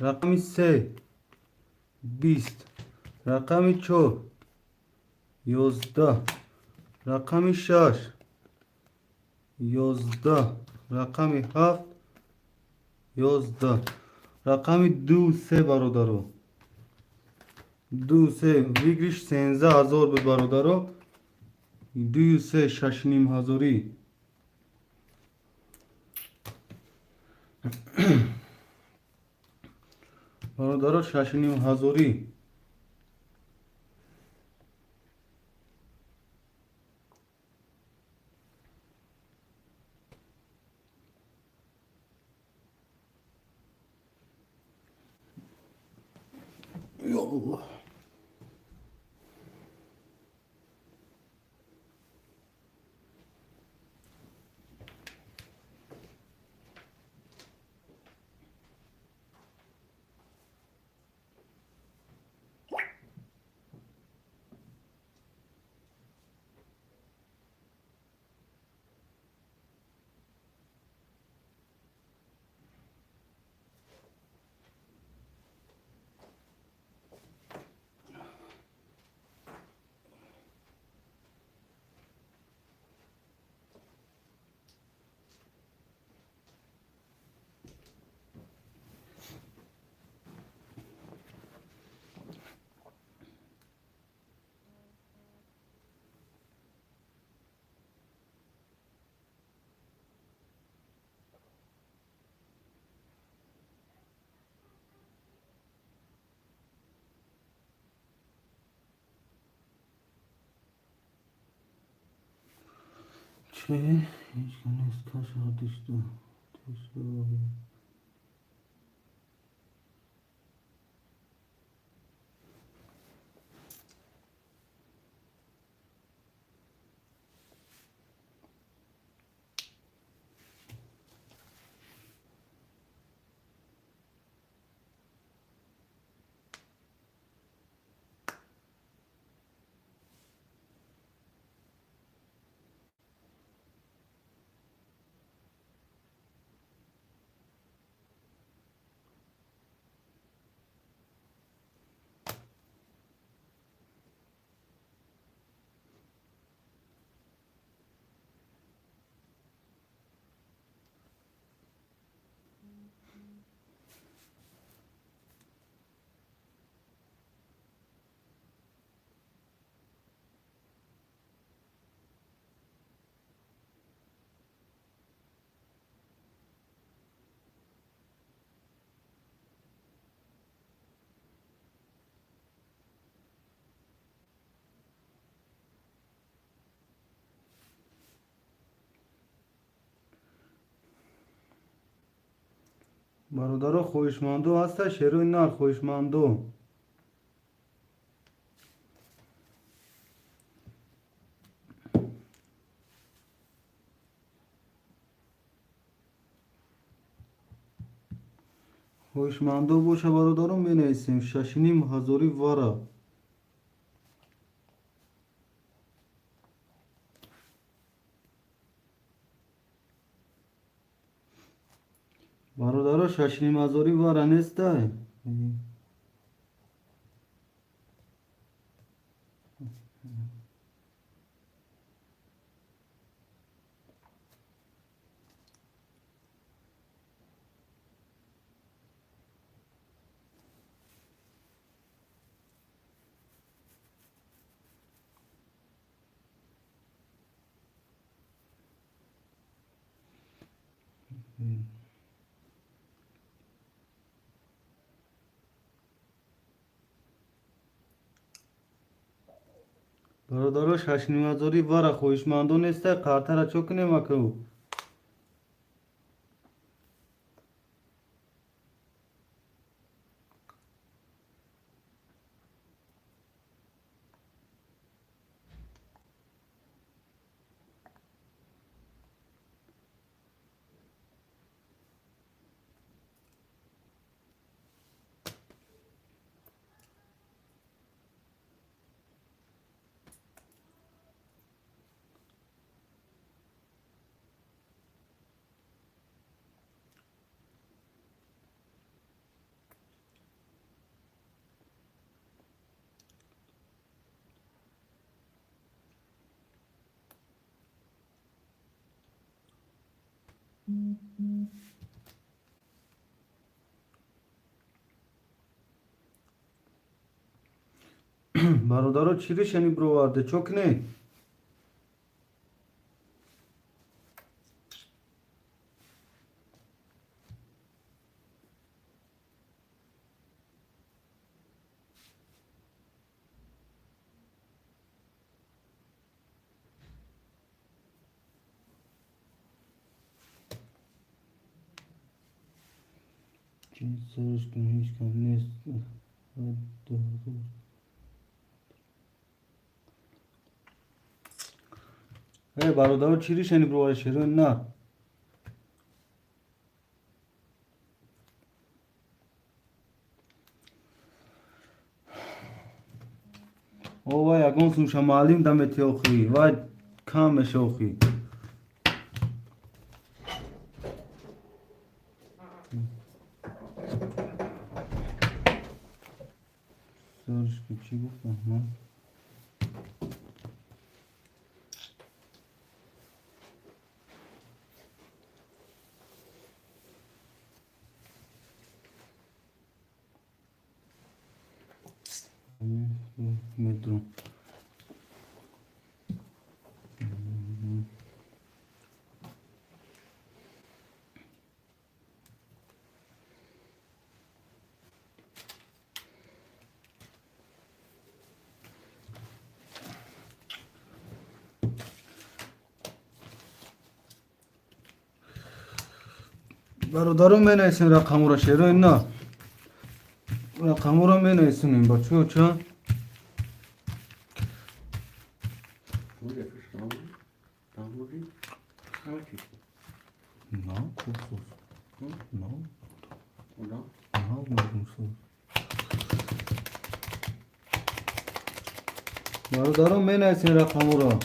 Рақами 3 20. Рақами 4 11. Рақами 6 11. Рақами 7 11. Рақами 2 3, бародаро. 2 3 выигрыш 13 000 буд, бародаро. 2 3 6,5 ҳазорӣ. Бародаро, 6,5 ҳазорӣ. Ё Аллоҳ. Чӣ? Ҳеҷ ка нест, кашардишту. Бародаро, хоҳишмандо ҳаста, шерои нар хоҳишмандо. Хоҳишмандо боша, бародаро, менависем 6,5 ҳазори вара. Бародаро, 6,5 ҳазори вара нестай? Бародаро, 6,5 ҳазори вара хоҳишмандо нестай? Қартара чо кунем, аку? Бародаро, чӣ решани бироварде, чо кунед? Чӣ сарш кун, ҳеҷ кам нест. 2000. Э, бародаро, чӣ решани бироварде, шерои нар? О, вай, ягон сумша маълим дамети охи, вай кам меша охи. Сарш ки чӣ гуфтам ман? Метро. Бародарон, менависем рақаморо, шерои на рақаморо менависонем, бачаҳо, ча. На, курсус. На. На, бародарон, менависем рақаморо.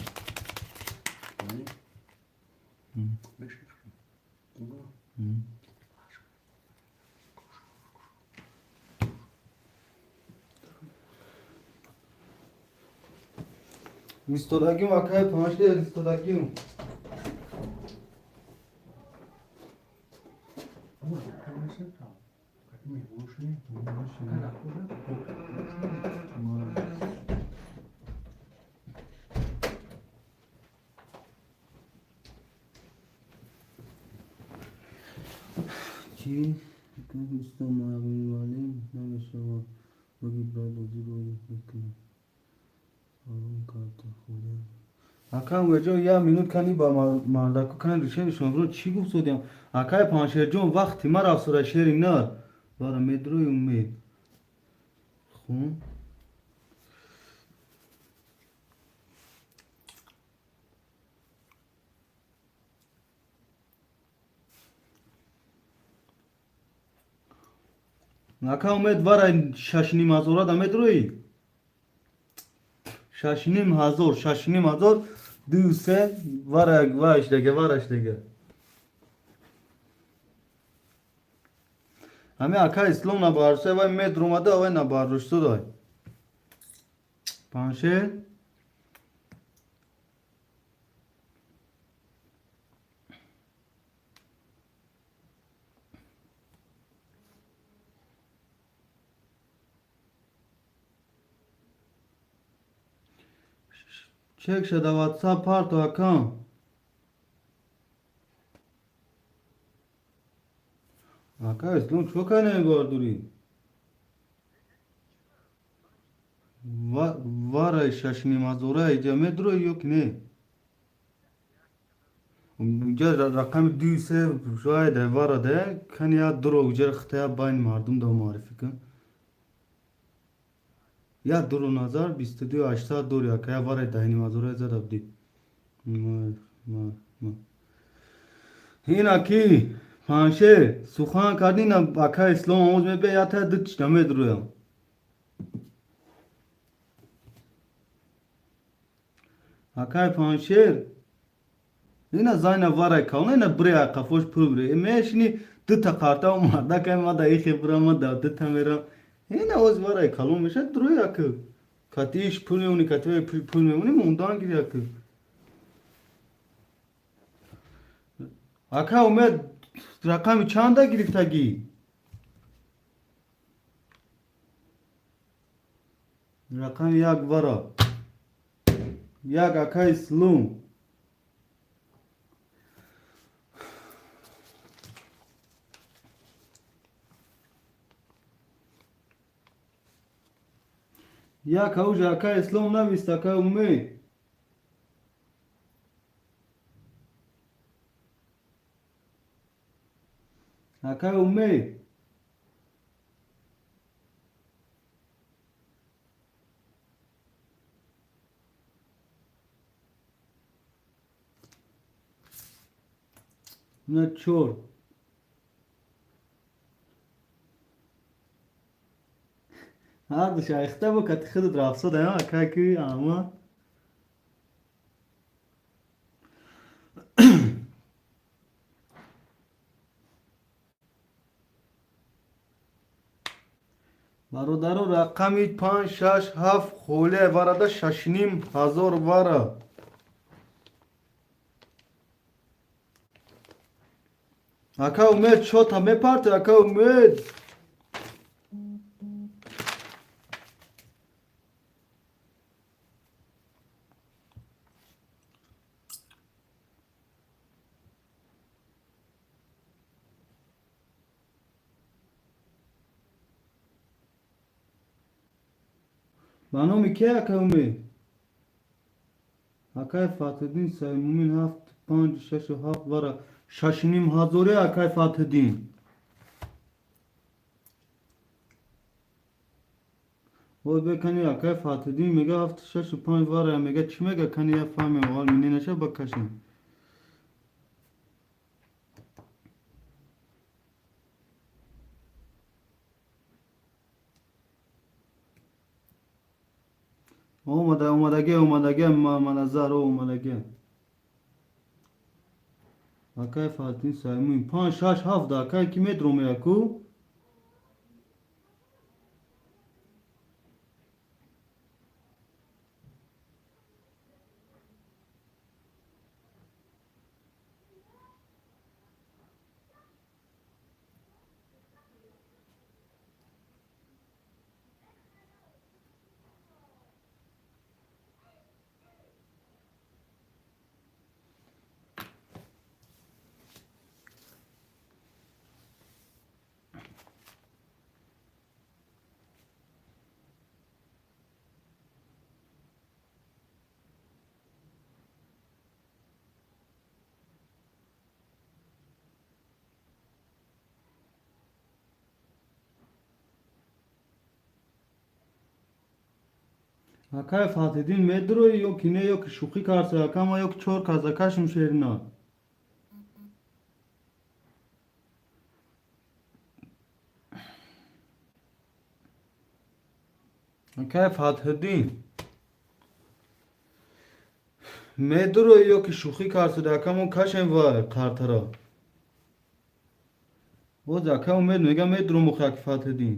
Истодагим, акай Паншер, истодагим. Чӣ намешавад, буги бозӣ мекунем. Ором карда худа. Акам веҷо як минут кани ба мардаку кани решенишон бро, чӣ гуфтодиам? Акай Паншерҷон, вақти ма рафсора, шери нар бара медрои умед хун. Ака Умед, вара шашним ҳазора да медроӣ? 6,5 ҳазор, 6,5 ҳазор, ду се вара ваш дега, вараш дега. Ҳами ака Ислом набардошта, вай метр омада, вай набардошта дай. Паншер чек шада, ватсап парто, акам. Ака Ислом, чо кай бардурӣ? Варай шашнимҳазора иҷа медрои ё ки не? Уҷа рақами дуи се шояд вара да кани як дуро уҷа хитая байни мардум да муаррифӣ кун. Як дуро назар 22 800 дори, ака, як варай даҳнимҳазора зада будӣ. Ина ки Паншер сухан кардӣ, на ака Ислом овоз мебия, як та ду чита медроям. Акай Паншер, ина зайна варай калона, ина бре қафош пул бре мешини, дута қарта мардакай ма да ихе бра, ма да дута мерам. Ина оз варай калон мешад, дрои ака. Катиш пул мемони, кати пул мемони, мондан гири, ака. Ака Умед, рақами чанда гирифтагӣ? Рақами як вара. Як, ака Ислом. Як ауҷа ака Ислом навист, ака Умед. Ака Умед. На чор. Ҳардуш айхта бо кати худат рафсода, ака ки ама. Бародаро, рақами панҷ, шаш, ҳафт холия варада, 6,5 ҳазор вара. Ака Умед, шота мепарте, ака Умед? Ба номи ке, ака Умед? Акай Фатҳиддин Саймумин, ҳафт, панҷ, шашу ҳафт вара. 6,5 ҳазоре, акай Фатҳиддин. Ой, бекани, акай Фатҳиддин мега ҳафту шашу панҷ варая, мега, чӣ мега, кани я фаҳмем, аввал мине наша бакашем. Омада, омадаге, омадаге, Маназар омадаге. Акай Фатҳиддин Саймун, панҷ, шаш, ҳафт, акай ки медромея ку? Акай Фатҳиддин, медрои ё ки не, ё ки шӯхӣ карса, ака, ма ё ки чор каза кашм, Шерина? Акай Фатҳиддин, медрои ё ки шӯхӣ карсуда, ака, мо кашем вай қартара. Боз ака Умед мега, медром охи, аки Фатҳиддин.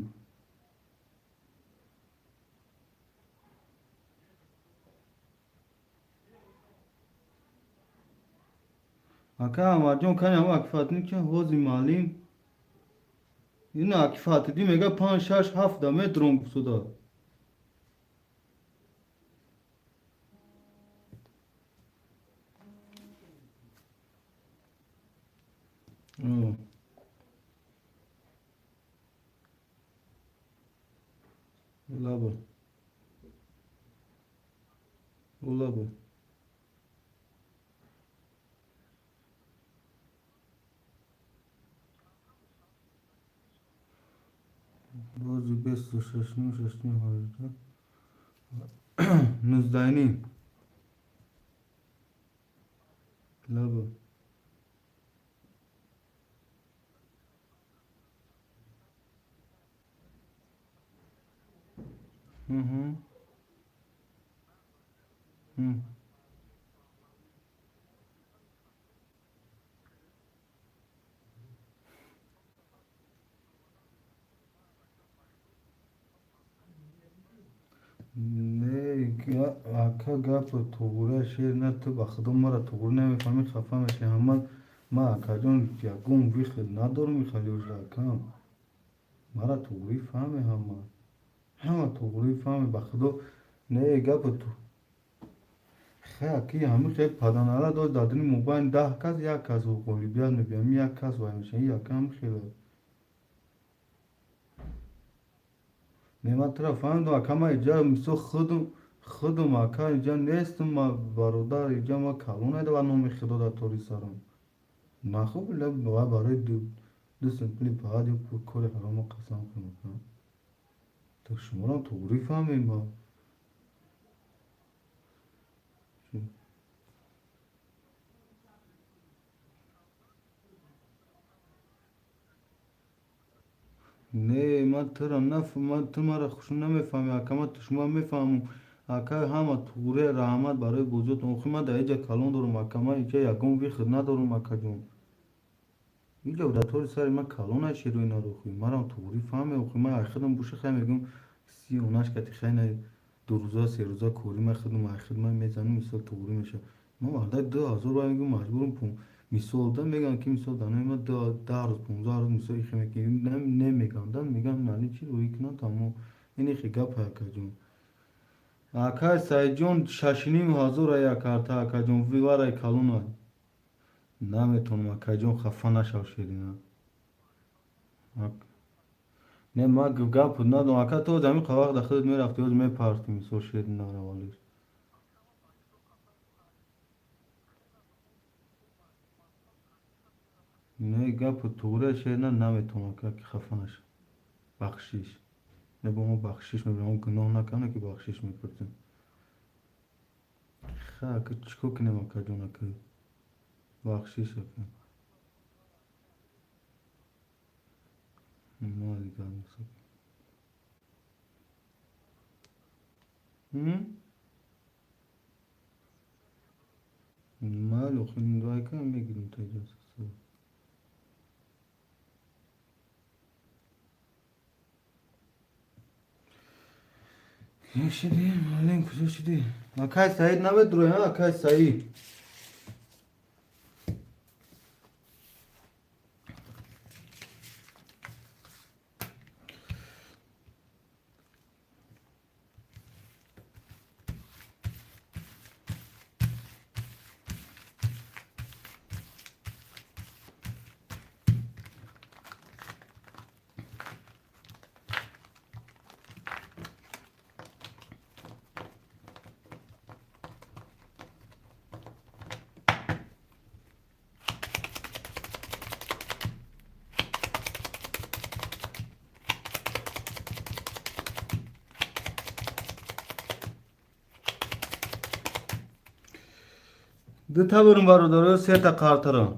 Ака Аҳмадҷон, кани ҳамо аки Фатҳиддин ки ҳози маълим ина, аки Фатҳиддин мега панҷ, шаш, ҳафт да медром гуфтуда. Лабо лабо. Бози бесту шашним, шашним, ҳаждаҳ, 19.5. Лабо. Угу. Не, ака, гапи туғрия, шер, на, ту ба худо мара туғри намефаҳмӣ, хафа мешавӣ. Ҳама ма, акаҷон, ягон выход надорум, ихалиожа, акам. Мара туғрӣ фаҳме ҳама. Ҳама туғрӣ фаҳме, ба худо. Не, гапи ту. Хе, аки, ҳами хе паданара дод, дар дуни мобайн 10 кас, як кас ғолибият мебиям, як кас вай мешава, як ҳам хеле. Не, ман тура фаҳмидам, ака, ман иҷа мисол худум, ака, иҷа нестам, ма бародар, иҷа ма калон айда номи худо дар тори сарам. Нахуб, ва барои ду сум пули фақат ё кори ҳарома қасам хӯрам. То шуморам туғрӣ фаҳмем ма. Не, ман тура ман ту мара хуш намефаҳмӣ, ака, ман шумо мефаҳмам. Ака, ҳама туғрия, раҳмат барои бозиётон. Охи ман дар иҷа калон дорам, ака, ман иҷа ягон выход надорам, акаҷон. Иҷа дар тори сари ман калон ай шерои нарохи. Марам туғрӣ фаҳме, охи ман ай худам боша, хай мегӯм, си онаш кати, хай на, 2 рӯза, 3 рӯза кори ман худам ай худ ман мезанам, мисол, туғрӣ мешавад. Ман мардак 2000 вай мегӯм, маҷбурам, мисол да мегӯям, ки мисол дар номи ман 10 рӯз, 15 рӯз, мисол, ихе мекунӣ, немегӯям да, мегӯям, нали чи рӯӣ кунам, тамом. Ин ихе гап, акаҷон. Акай Саидҷон, 6,5 ҳазор ай карта, акаҷон, виварай калонай. Наметавонам, акаҷон, хафа нашав, Шерина. Не, ман гап надорам, ака, то ҳамин вақт дар худат мерафтӣ, ҳоз мепартӣ, мисол, Шерина равалиш. Не гапу туғрия шерина наметавонам, ки хафа наша. Бахшиш. Не бо мо бахшиш мебирам, гуноҳ накардем, ки бахшиш мепурсем. Ха, ака, чӣ кор кунем, акаҷон, ака? Бахшиш, ака. Майли, гап нест, ака. Майли, охи вайка мегирем та иҷоза. Шидӣ, муаллим, куҷо шидӣ? Акай Саид намедурӯй, ҳа, акай Саид? Дута бурум, бародаро, сета қартара.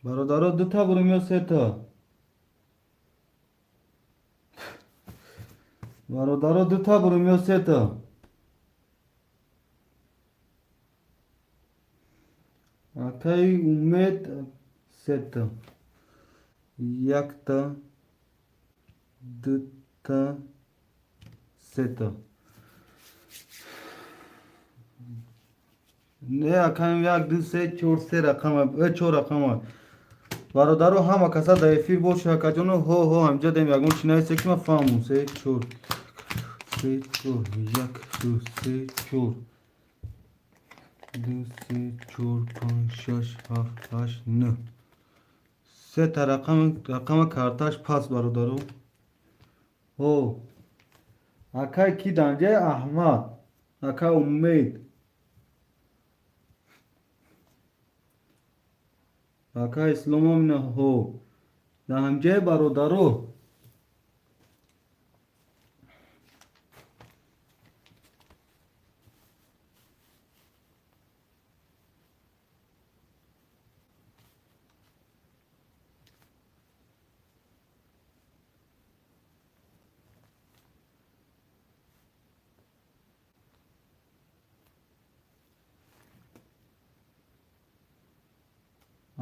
Бародаро, дута бурум ё сета? Бародаро, дута бурум ё сета? Акаи Умед, сета. Якта, дута, сета. Не, акаем, як, ду, се, чор, се рақама, чор рақама. Бародаро, ҳама каса дар эфир боша, акаҷоно, ҳо, ҳо, ҳамҷа дем, ягон чи наисе, ки ман фаҳмам. Се, чор, се, чор, як, ду, се, чор. Ду, се, чор, панҷ, шаш, ҳафт, ҳашт, нӯҳ. Сета рақам, рақама карташ пас, бародаро. Ҳо. Акай ки данҷа? Аҳмад. Ака Умед. Ака Исломам ина, ҳо. Дар ҳамҷаи, бародаро.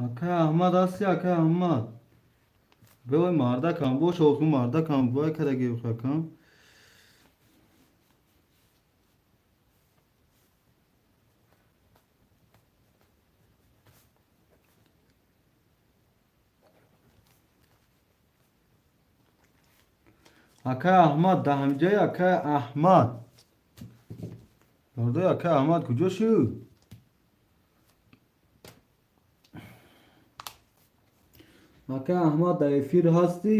Акай Аҳмад ҳасти, акай Аҳмад? Бевай, мардакам бош, охи мардакам вай кадаги, акам. Акай Аҳмад, дар ҳамҷаи, акай Аҳмад? Бародари, акай Аҳмад куҷо шуд? Акай Аҳмад, дар эфир ҳастӣ?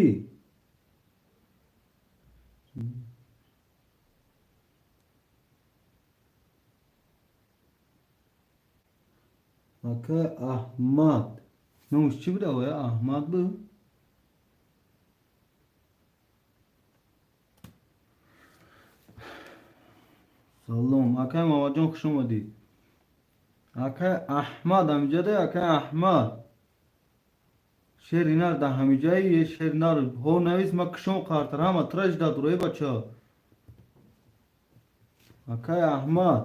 Акай Аҳмад. Номаш чӣ буда, оя Аҳмад буд? Салом, акай Муҳаммадҷон, хуш омадӣ. Акай Аҳмад ҳамиҷаде, акай Аҳмад? Шери нар дар ҳамиҷаи, е шери нар, ҳо, навис, ма кишон қартар, ҳама тра ждать дуро, е бача. Акай Аҳмад.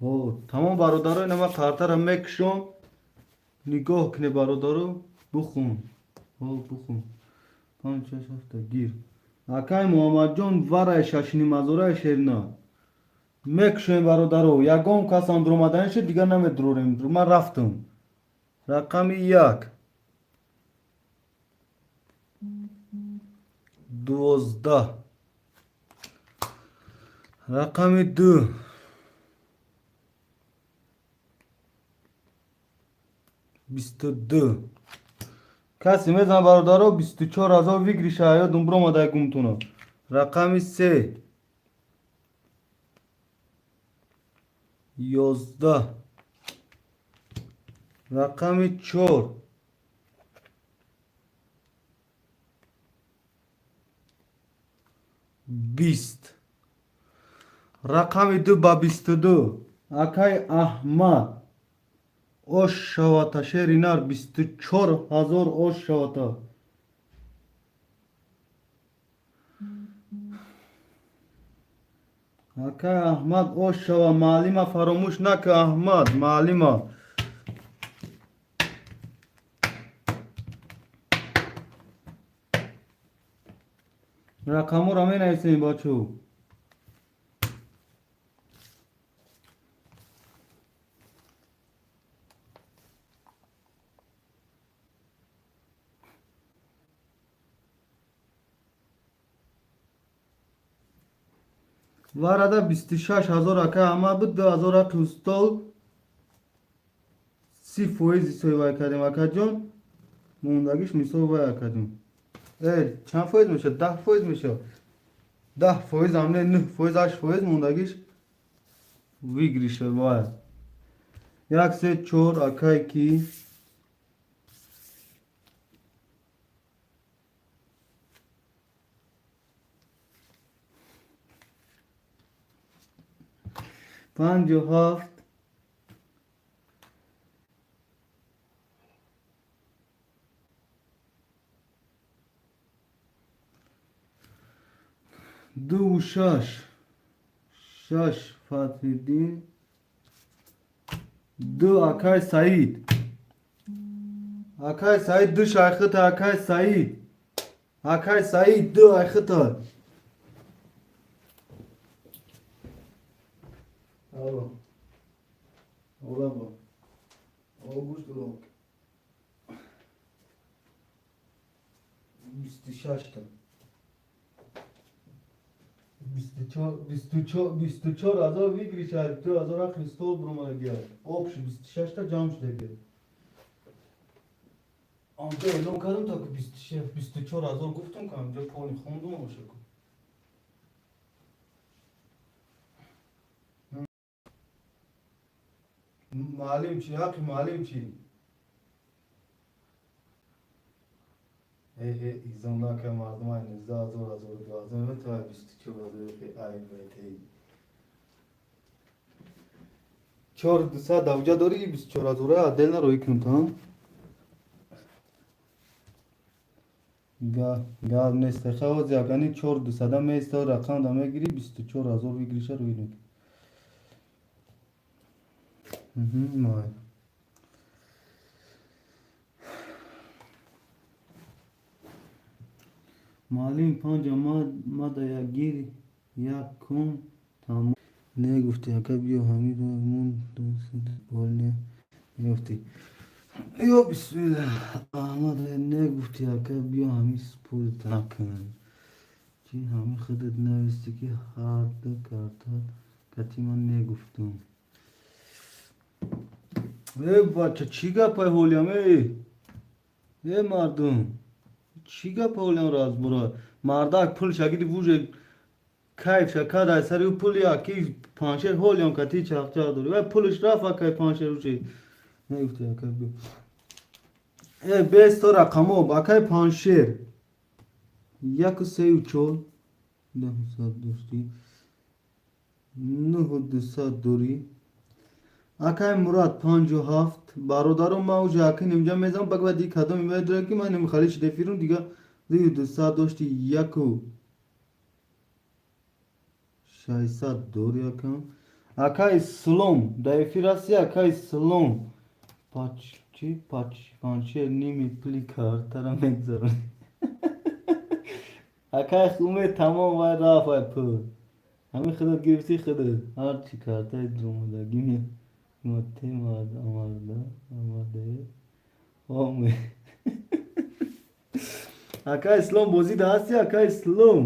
Ҳо, тамом, бародаро, ина ма қартара мекушом. Нигоҳ кунед, бародаро, бухун. Ҳо, бухун. Панҷ, шаш, ҳафта, гир. Акай Муҳаммадҷон, варай шашнимазораи шерина. Мекушоем, бародаро, ягон касам дуромаданӣ шуд, дигар намедурорем. Ман рафтам. Рақами як. 12. Рақами ду. 22. Касе мезана, бародаро, 24 000 выигрыш а ёдум биромада гумтуна. Рақами се, 11. Рақами чор, 20. Рақами ду ба 22. Акай Аҳмад, ош шавата, шери нар, 24 000 ош шавата. Акай Аҳмад, ош шава. Маълима фаромӯш нака, Аҳмад, маълима. Рақамҳоро менависем, бачо. Варада 26 000 ака Аҳмад буд, 2000 ҳаққи устол, 30% ҳисоби вай кардем, акаҷон. Мондагиш мисол вай, акаҷон. Чанд фоиз мешавад? 10% мешавад. 10% ам не, 9%, 8% мондагиш выигрыш вай. Як, се, чор, акай ки 57, дуву шаш, шаш, Фатҳиддин, ду, акай Саид. Акай Саид, ду шайхита, акай Саид. Акай Саид, ду айхита. Алло. Олаба. Гӯш дорам. 26-та. 24 000 выигрыш, 2000 ҳаққи стол биромадагия. Общий 26-та ҷамъ шудагия. Анҷо эълон кардам, то ки 24 000 гуфтам, ки анҷо пони хондум боша. Маълим чӣ? Ҳаққи маълим чӣ? Э, изом нака, мардум ай 19 000, ҳазору 2000 метавай 24 000 ай байтей. Чор дусад давҷа дорӣ, 24 000 отдельно роӣ кунам то гап нест. Хавози агани чор дусада места, рақам да мегирӣ, 24 000 выигрыш а рӯй мекунӣ. Май. Маълим панҷа мада як гир як кун тамом. Не гуфти, ака, биё ҳамин не гуфти. Ё бисмилла, Аҳмад, не гуфти, ака, биё ҳамин спорт накун. Чи ҳамин худат нависти, ки ҳарду карта кати ман не гуфтум. Э, бача, чӣ гапай ҳолиям, э? Э, мардум, чӣ гапа ҳолиям разбора? Мардак пулша гирифт, уже кайфша кард аз сари ӯ пули аки паншер ҳолиям кати чахчах дорӣ. Вай пулиш рафт, акай паншер уже. Негуфти, акай, биё. Э, бесто рақамо, акай паншер. Яку сею чор, даҳусад доштӣ. Нуҳу дусад дорӣ. Акай Мурад, 57. Бародаро, ман уже акин инҷа мезанам, бак баъди кадом медорам, ки ман намехали шида фирум дига. 200 дошти, 1600 дори, акам. Акай Ислом, дар эфир ҳасти, акай Ислом? Пач чи пач паншер ними пули картара мегзаронӣ. Акай Умед, тамом, вай рафт, вай пул. Ҳамин худат гирифтӣ худат. Ҳарчи картаи дуромадагӣ меомад амарда амаде оме. Акай Ислом, бозида ҳасти, акай Ислом?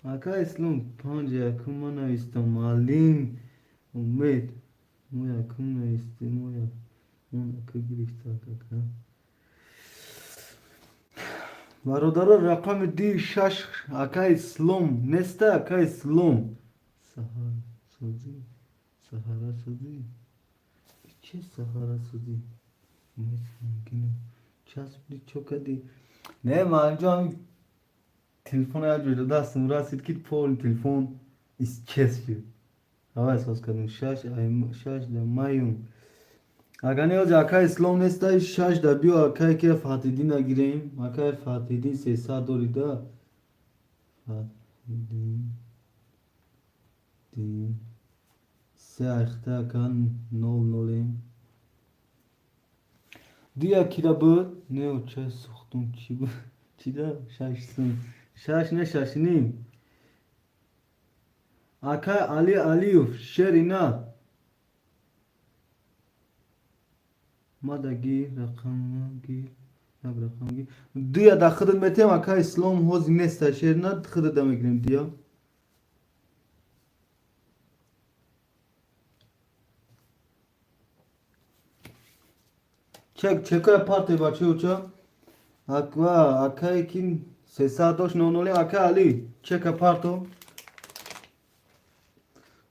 Акай Ислом, панҷ якум ман навистам. Маълим Умед. Мо якум наистем, мо он ака гирифта ака. Бародаро, рақами ди шаш ака Ислом неста, ака Ислом. Саҳар созӣ, саҳара созӣ. Че саҳара созӣ? Нест мумкин. Часпди чо кади? Не, маълимҷон, ҳамин телефон як ҷо дастам расид, ки пол телефон исчез шуд. Ҳава эҳсос кардем шаш шаш да маюм. Агар не, ҳози акай Ислом нестай, шаш да биё, акай ки Фатҳиддина гирем. Акай Фатҳиддин 300 дорида. Фатҳиддин дин се айхта ака нол нолем. Дия кира буд? Не, чай сухтум чӣ буд? Чида? Шаш сум. Шаш не, шаш ним. Акай Али Алиев, шерина. Мада гир, рақама гир. Як рақам гир. Дия да худат метем, акай Ислом ҳози неста, шерина худата мегирем дия. Чек, чекая парте бача уча. Аква, акай кин 300 дошт нол ноли, акай Али, чека парто.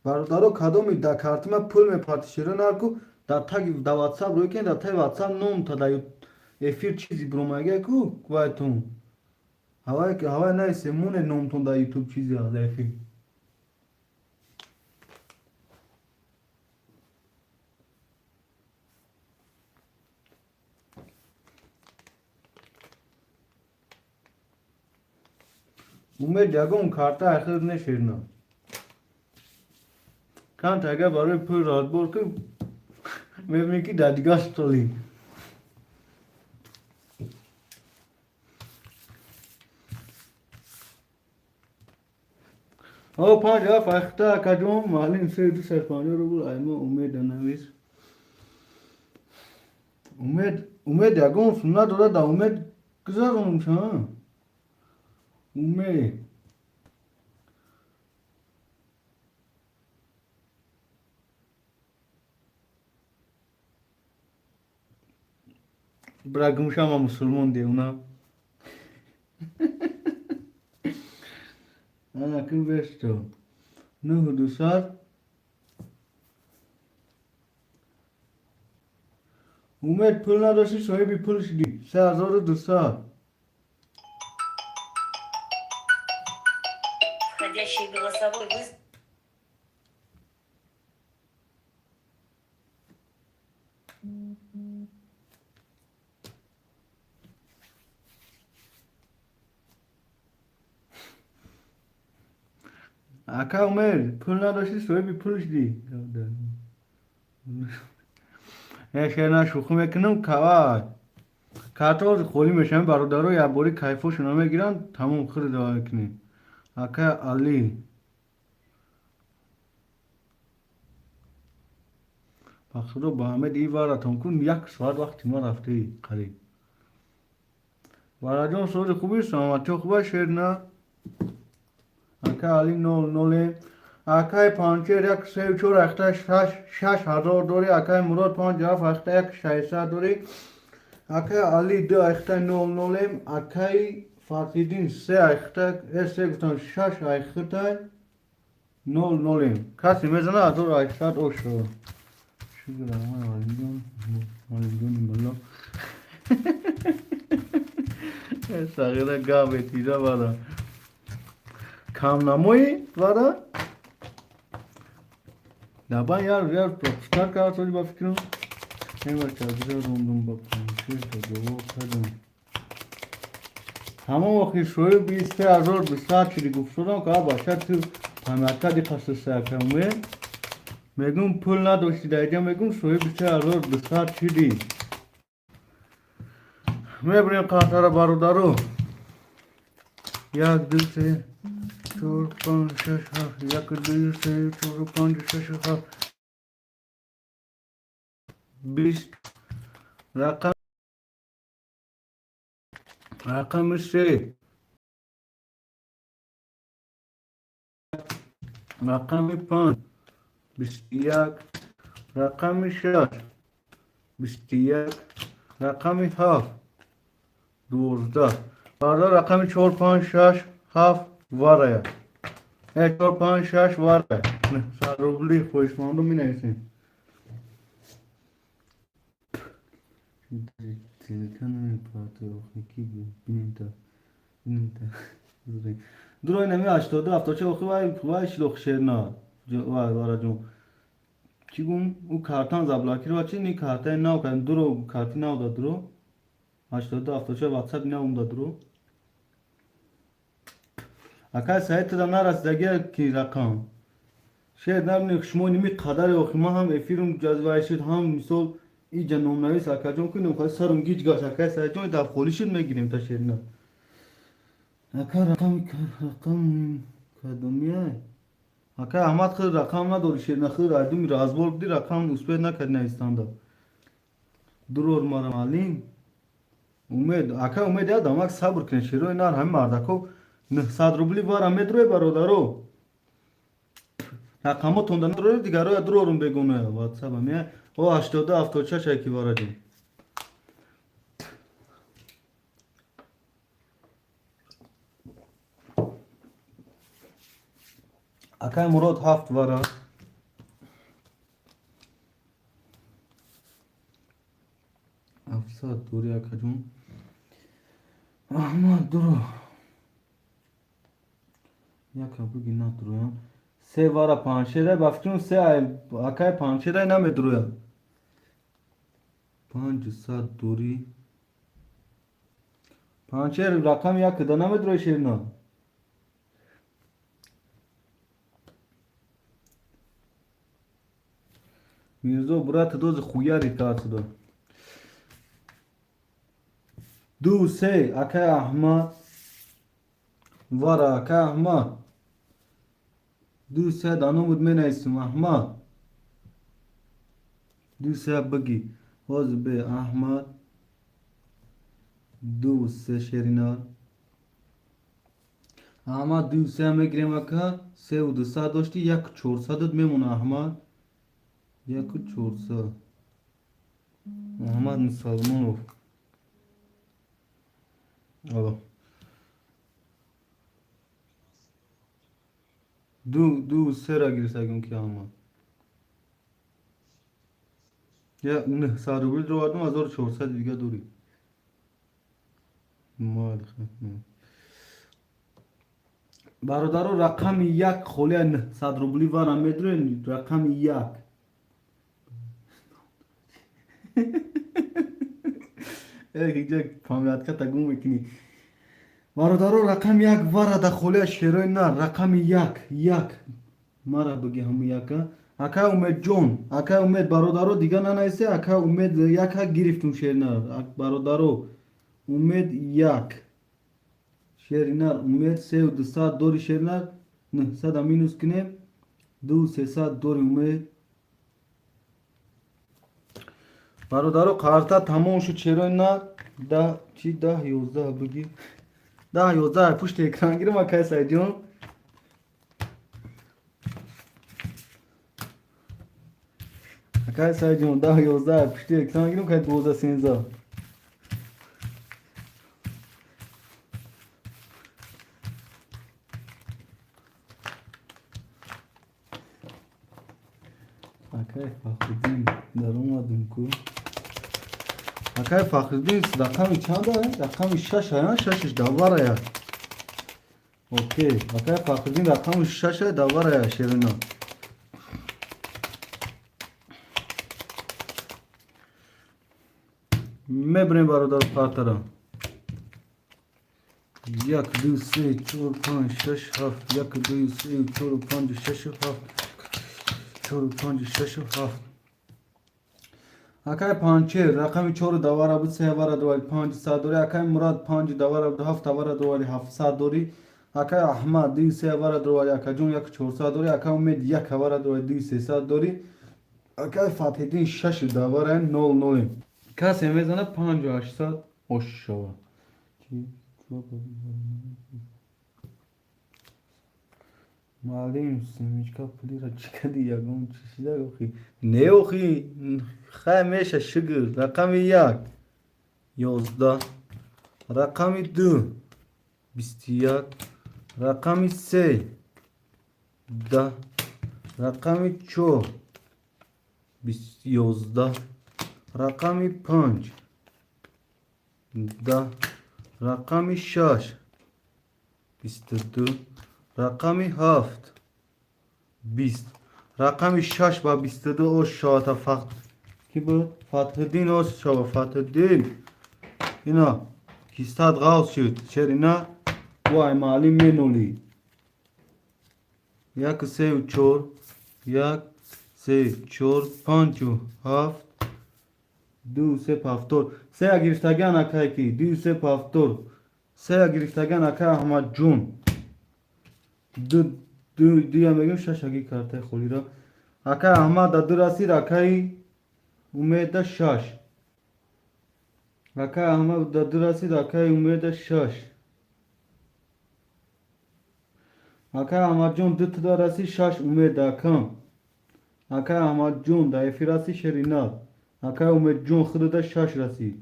Бародаро, кадоми да картима пул мепарти шеро нарку, дар таги да WhatsApp рӯй кен, дар таги WhatsApp ном та да эфир чизи бромага ку вайтон. Ҳавай ҳавай найсе муне номтон дар YouTube чизи аз эфир. Умед ягон карта ахир нешерна. Кант агар барои пул разбор кун, мебинӣ ки дар дигар столи. О, панҷ ҳафт ахта акаҷон, маълим се 250 рубл айма Умеда навис. Умед, Умед ягон сум надорад, да Умед гузаронум ша. Умед. Бра гумшама мусулмон девна. Ана ким бешто. Нуҳ дусад. Умед пул надошти, соҳиби пул шудӣ. 3200. Входящий голосовой вызов. Ака Умед, пул надошти, соҳиби пул шудӣ. Шерна шӯхӣ мекунам, кава. Картоз холӣ мешавем, бародаро, якбори кайфошона мегиранд, тамом хир давай мекунем. Ака Али. Ба худо ба Ҳамед и варатон кун, як соат вақти ма рафтаи қариб. Вараҷон, сози хуби, саломатиҳо хуба, шерна. Ака Али нол ноле. Акай Панчер як се чор ахта шаш 6000 дори, акай Мурод панҷ ҳафт ахта як шашсад дори. Акай Али ду ахта нол нолем, акай Фатҳиддин се ахта, се гуфтам шаш ахта нол нолем. Касе мезана 1800 ошо. Шукр Алимҷон, Алимҷони мулло. Сағира гап этида бара. Камнамои бара. Дабан яр яр пропускар кард соли ба фикрам. Ҳема чабира рондум ба панҷшер та ҷавоб кардам. Тамом охир шоиб 3200 чиди гуфтодам, ка бача ту памятка диқасиса акаме. Мегум пул надошти дар иҷа, мегум соҳиби 3200 чиди. Мебурем қартара бародаро. Як, ду, се, чор, панҷ, шаш, ҳафт. Як, ду, се, чор, панҷ, шаш, ҳафт. 20. Рақам рақами се. Рақами панҷ. 21. Рақами 6 21, рақами 7 12. Бародар, рақами 4, 5, 6, 7 варая. 4, 5, 6 варая. 900 рубли хоҳишманду менависем. Дуро инами 82 74 охи вай вай шилох шерна. Вай вараҷон. Чӣ гум? Ӯ картан заблокировать чи ни картаи нав кардем. Дуро карти нав да дуро. 82 74 WhatsApp нав да дуро. Акай Саид туда нарасидаги ки рақам. Шер набинед, шумо ними қадаре охи ман ҳам эфирум ҷазвай шуд, ҳам мисол иҷа номнавис акаҷон кунем, хоҳи сарум гиҷ гашт. Акай Саидҷон дар холӣ шуд, мегирем та шерина. Ака, рақам кадомияй? Ака Аҳмад, худ рақам надори, шерина, худ айдуми разбор буди, рақам успеть накарди навистанда. Дурор мара маълим. Умед, ака Умед, як дамак сабр кунед, шерои нар ҳамин мардако 900 рубли вара медрои, бародаро. Рақамотон да надрои, дигароя дурорум бегоная WhatsApp ам. О 82 76 аки вараҷон. Акай Мурод 7 вара. 700 дори, акаҷон. Аҳмад дуро. Яка буги надроям. Се вара панҷшера, ба фикрам се акай панҷшера намедроям. 500 дори. Панҷшер рақам як да намедрои, шерина. Мирзо, брат, дози хуяри отсюда. Ду се акай Аҳмад. Вара акай Аҳмад. Ду се дано буд менависем Аҳмад. Ду се бигӣ. Ҳозир бе Аҳмад. Ду се шерина. Аҳмад ду се мегирем, ака. Севу дусад дошти, як чорсадат мемона, Аҳмад. Яку чорсад. Муҳаммад Мусалмонов. Алло. Ду ду сера гирифтагим ки Аҳмад. Я 900 рубл дровардам, 1400 дига дорӣ. Майли. Бародаро, рақами як холия 900 рубли вара медроен, рақами як. Эх, иҷа памятката гум мекунӣ. Бародаро, рақами як вара да холия шерои нар, рақами як, як. Мара биги ҳаму яка. Акай Умедҷон, акай Умед, бародаро, дига нанависе, акай Умед яка гирифтум, шери нар. Бародаро, Умед як. Шери нар, Умед севу дусад дори, шери нар, 900 минус кунем, ду сесад дори, Умед. Бародаро, қарта тамом шуд, шерои нар, да чи 10 11 биги. 10 11 пушти экран гирим, акай Саидҷон. Акай Саидҷон, 10 11 пушти экран гирим, кай 12 13. Акай Фахриддин даромадем ку. Акай Фахриддин рақами чанда? Рақами шаш ая, шашиш даварая. Окей, акай Фахриддин рақами шаш даварая, шерина. Мебирем, бародар, партара. Як, ду, се, чор, панҷ, шаш, ҳафт. Як, ду, се, чор, панҷ, шаш, ҳафт. Чор, панҷ, шаш, ҳафт. Акай Панчер рақами чору давара буд, се вара дорӣ, 500 дорӣ. Акай Мурад панҷ давара буд, ҳафт вара дорӣ, 700 дорӣ. Акай Аҳмад ду се вара дорӣ, акаҷон як чорсад дорӣ. Акай Умед як вара дорӣ, ду сесад дорӣ. Акай Фатҳиддин шаш давара, нол нолем. Касе мезанад панҷу ҳаштсад ош шава. Муаллим, семечка пулира чӣ кади, ягон чӣ шида охи? Не, охи, хай меша, шукр. Рақами 1 11, рақами 2 21, рақами 3 10, рақами 4 11, рақами 5 10, рақами 6 22, рақами 7 20. Рақами 6 ба 22 ош шавата. Фахт ки буд? Фатҳиддин ош шава. Фатҳиддин, ина кистат ғавз шуд, шерина. Вай, маълим менолӣ. Яку сею чор, як, се, чор, панҷу ҳафт, ду, се, пафтор. Сея гирифтагиан, акай, ки ду, се, пафтор. Сея гирифтагиан, акай Аҳмадҷон. Ду, ду, дуя мегӯм, шашаги картаи холира. Акай Аҳмад да ду расид, акаи Умеда шаш. Акай Аҳмад да ду расид, акаи Умеда шаш. Акай Аҳмадҷон ду туда расид, шаш Умеда акам. Акай Аҳмадҷон да эфир расид, шеринат. Акай Умедҷон худуда шаш расид.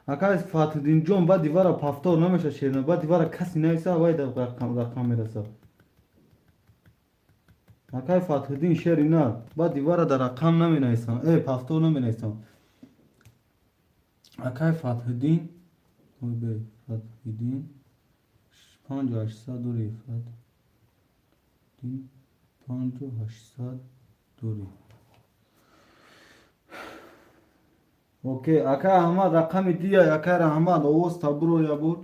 Акай Фатҳиддинҷон, баъд дивара пафтор намеша, шеринат. Баъд дивара касе нависа, вай да рақам мерасад. Акай Фатҳиддин, шеринат, баъд дивара да рақам наменависам, пафтор наменависам. Акай Фатҳиддин, ой бе, Фатҳиддин 5800 дори. Фатҳиддин 5800 дори. Окей, акай Аҳмад рақами дия, акай Раҳмат, овоз табуро ябор.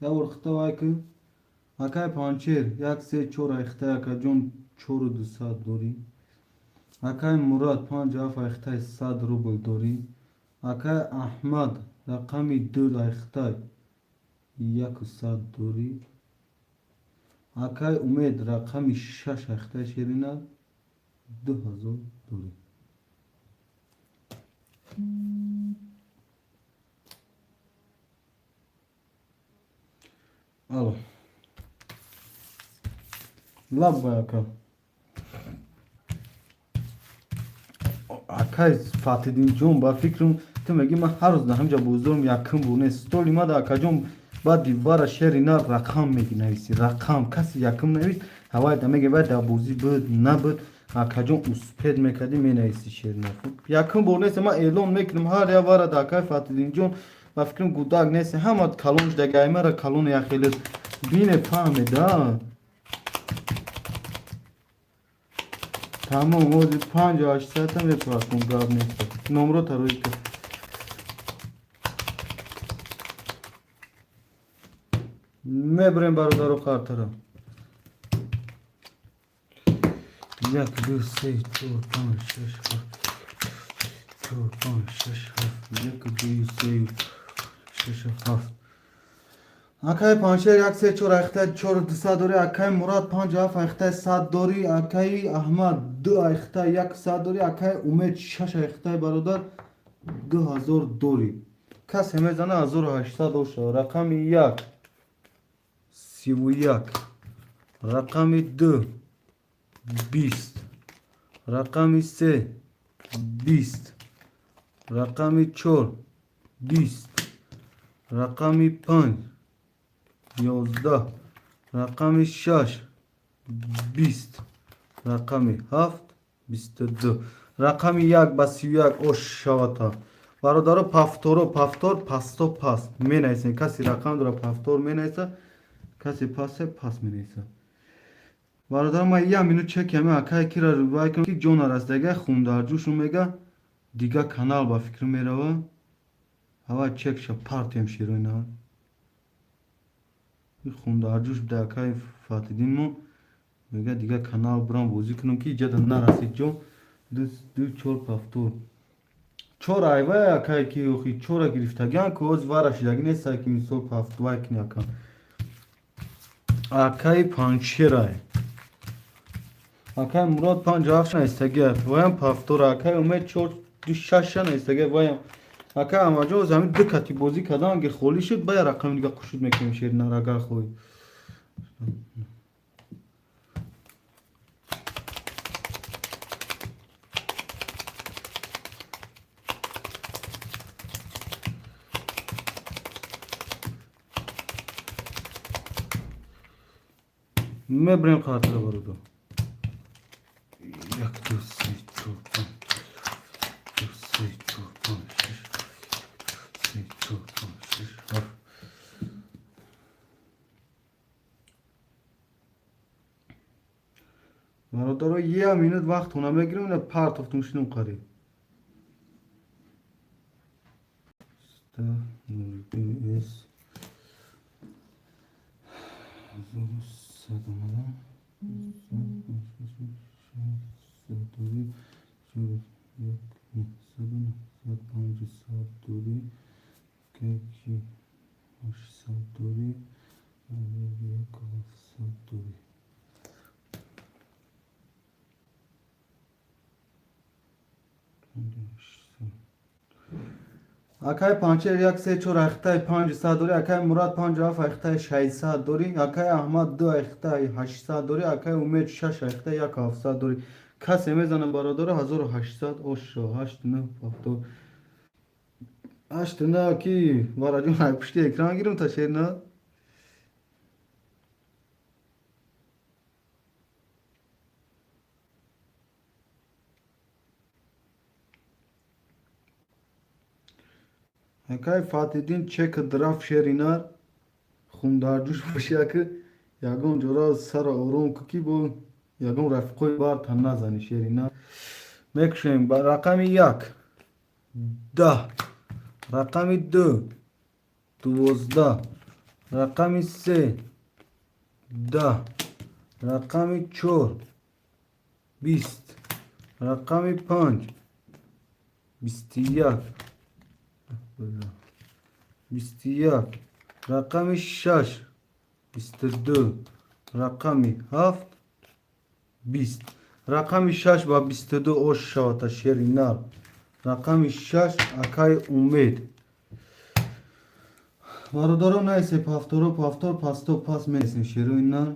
Ябор хита вай ки. Акай Панчер, як, се, чор айхтай, акаҷон, 4200 дорӣ. Акай Мурад панҷ ҳафт айхтай, 100 рубл дорӣ. Акай Аҳмад рақами ду айхтай, 100 дорӣ. Акай Умед рақами шаш айхтай, шерина, 2000 дорӣ. Алло. Лаббай, ака. Акай Фатҳиддинҷон, ба фикрам, ту мегӣ ман ҳар рӯз дар ҳамҷа бозорам, якум бур нест. Столи мада, акаҷон, баъд дивара, шери на, рақам мегинависӣ, рақам. Каси якум навис, ҳавай да меге, вай дар бозӣ буд, набуд, акаҷон, успеть мекардӣ, менависӣ, шери на. Якум бор нест, ман эълон мекунам ҳар як вара да. Акай Фатҳиддинҷон, ба фикрам, гудак нест, ҳама калон шуда, гаймара калон яхеле бине, фаҳмеда. Тамом, ози 5800-та мепартум, гап нест. Номро тарои ки. Мебурем, бародару хартара. Як, ду, се, чор, панҷ, шаш, ҳафт, чор, панҷ, шаш, ҳафт, як, ду, се, шаш, ҳафт. Акай Паншер як, се, чор айхтай, 4200 дорӣ. Акай Мурад панҷ ҳафт айхтай, 100 дорӣ. Акаи Аҳмад ду айхтай, 100 дорӣ. Акаи Умед шаш айхтай, бародар, 2000 дорӣ. Касе мезана, 1800 доша. Рақами як 31, рақами ду 20, рақами се 20, рақами чор 20, рақами панҷ 11, рақами шаш 20, рақами ҳафт 22. Рақами як ба 31 ош шавата. Бародаро, пафторо, пафтор пасто паст менависем. Каси рақам дора, пафтор менависа, каси пасе паст менависа. Бародар, ман як минут чеками акай кира вай кунам, ки ҷона растага хундарҷӯшу мега, дига канал ба фикр мерава. Ҳава чекша партием широина. Хундарҷӯш буда акай Фатидинмо мега, дига канал бурам бозӣ кунам, ки иҷада нарасид ҷо. Ду, чор, пафтор. Чор айвай, акай, ки охи чора гирифтагиан ки оз вара шидаги неста, ки мисол пафт вай кини, ака. Акаи Панҷшерай. Акай Мурод панҷ ҳафт наистагия, ваям пафтора. Акай Умед чор ду шаша наистагия, ваям. Ака Аҳмадҷон, ҳамин ду кати бозӣ кардан, агар холӣ шуд, ба як рақами дига қушуд мекунем, шеринар, агар хоҳӣ. Мебарем қартара, бародар. Як, ду, се, чор, панҷ, ду, се, чор, панҷ, шаш, се, чор, панҷ, шаш, ҳафт. Бародаро, як минут вақтона мегирем, ина партофтум, шинум қариб. С 1 омадам. 500 дорӣ, ки 800 дорӣ, як 700 дорӣ. Акай Панчер як, се, чор айхтаи 500 дорӣ, акай Мурад панҷ, ҳафт айхтаи 600 дорӣ, акай Аҳмад ду айхтаи 800 дорӣ, акай Умед шаш айхтаи як 700 дорӣ. Касе мезана, бародаро, 1800 ошо ҳашт нӯ ҳафтод ҳашт нӯ ки вараҷон ай пушти экран гирим та шерна. Акай Фатиддин чек драф, шеринар, хундарҷӯш боши, аки ягон ҷора сара ором ку, ки бо ягон рафиқои барта назани, шеринар. Мекушем ба рақами як 10, рақами ду 12, рақами се 10, рақами чор 20, рақами панҷ 21, 21, рақами шаш 22, рақами ҳафт 20. Рақами шаш ба 22 ош шавата, шеринар. Рақами шаш акаи Умед. Бародаро, найсе пафторо, пафтор пасто пас менесем, шерои нар.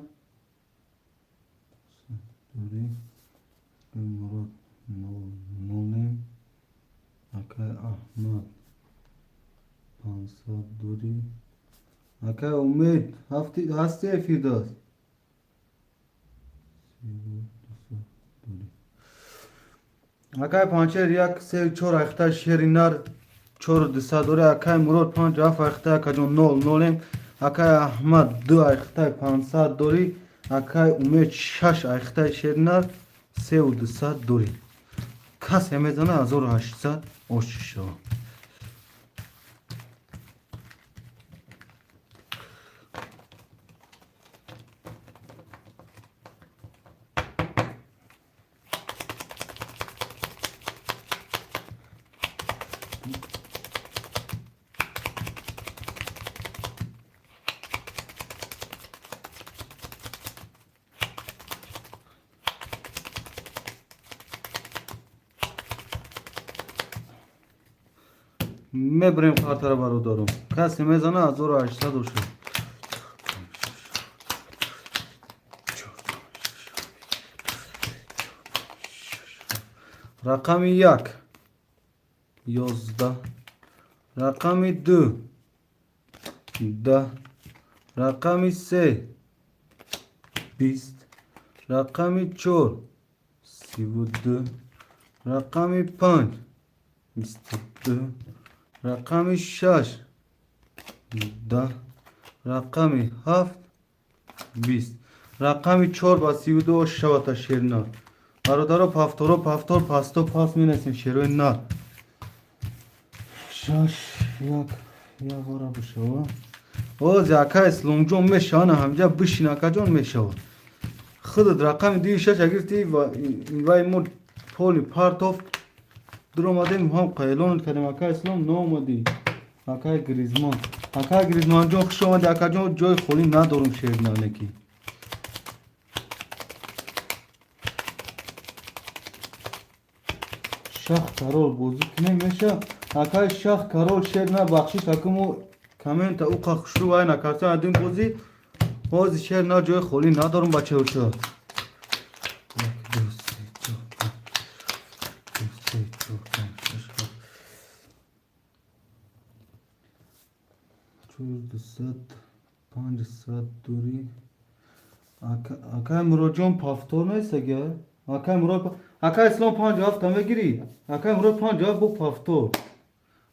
Мурод нолем, акаи Аҳмад 500 дорӣ. Акаи Умед ҳасти эфирдаст. Акаи Панчер як, се, чор айхта, шеринар, чору дусад дорӣ. Акаи Мурод панҷ, ҳафт айхта, акаҷон, нол нолем. Акаи Аҳмад ду айхтаи 500 дорӣ. Акаи Умед шаш айхтаи, шеринар, сеу дусад дорӣ. Касе мезана, 1800 оши шава. Мебарем қартара, бародаром. Касе мезана, 1800 ошад. Рақами як 11, рақами ду 10, рақами се 20, рақами чор 32, рақами панҷ 22, рақами шаш 10, рақами ҳафт 20. Рақами чор ба 32 ош шавата, шернар. Бародаро, пафторо, пафтор пасто пас менесем, шерои нар. Шаш як як ора бишава. Оз ака Исломҷон мешава, ҳамҷа бишин, акаҷон, мешава. Худат рақами дуи шаша гирифти, вай мо поли партоф дуромадем, ҳам эълон кардем, ака Ислом, наомадӣ. Акаи Гризман, акаи Гризманҷон, хуш омадӣ, акаҷон. Ҷои холӣ надорум, шернанеки. Шах тарол бозӣ кунем, меша. Акай Шах Карол, шер на, бахшиш, акуму коммента уқа хушрӯ вай накарда адин бози. Ҳози шер на, ҷои холӣ надорум, бачаоча. Як, ду, се, чор, панҷ, ду, се, чор, панҷ, шаш, ҳафт, чор, дусад, 500 дорӣ. Акай Муроджон, повтор нест агар? Акай Мурод, акай Ислом, панҷ ҳафта мегирӣ? Акай Мурод, панҷ ҳафт бо повтор.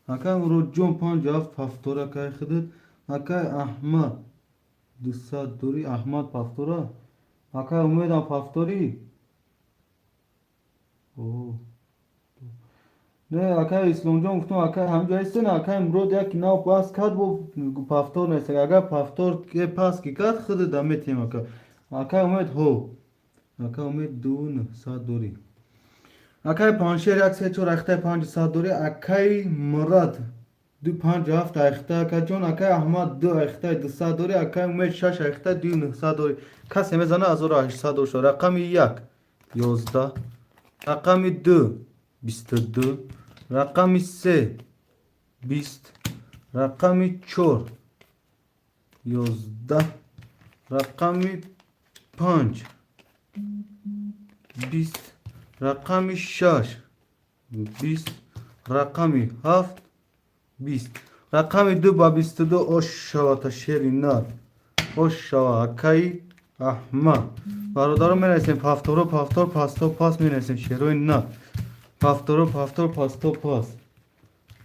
Акай Муроджон, панҷ ҳафт повтор, акай худат. Акай Аҳмад, 200 дорӣ. Аҳмад повтора. Акай Умедам повторӣ. О. Не, акай Исломҷон, гуфтам, акай ҳамҷо ҳастен, акай Мурод як нав пас кард, бо повтор нест. Агар повтор пас ки кард, худат метиҳем, ака. Акай Умед, ҳо. Акай Умед, 2 900 дорӣ. Акай Паншер, як, се, чор ахтай, 500 дорӣ. Акай Мурад, ду, панҷ, ҳафт ахта, акаҷон. Акай Аҳмад, ду ахтай, 200 дорӣ. Акай Умед, шаш ахтай, 2 900 дорӣ. Касе мезана, 1800 дошта. Рақами як, 11, рақами ду, 22, рақами се, 20, рақами чор, 11, рақами панҷ, 20, рақами шаш, 20, рақами ҳафт, 20, рақами ду ба 22. Ош шавата, шери нар, ош шава, акаи Аҳмад. Бародарон, менависем повторо, повтор, пасто, пас, менависем шерои нар, повторо, повтор, пасто, пас.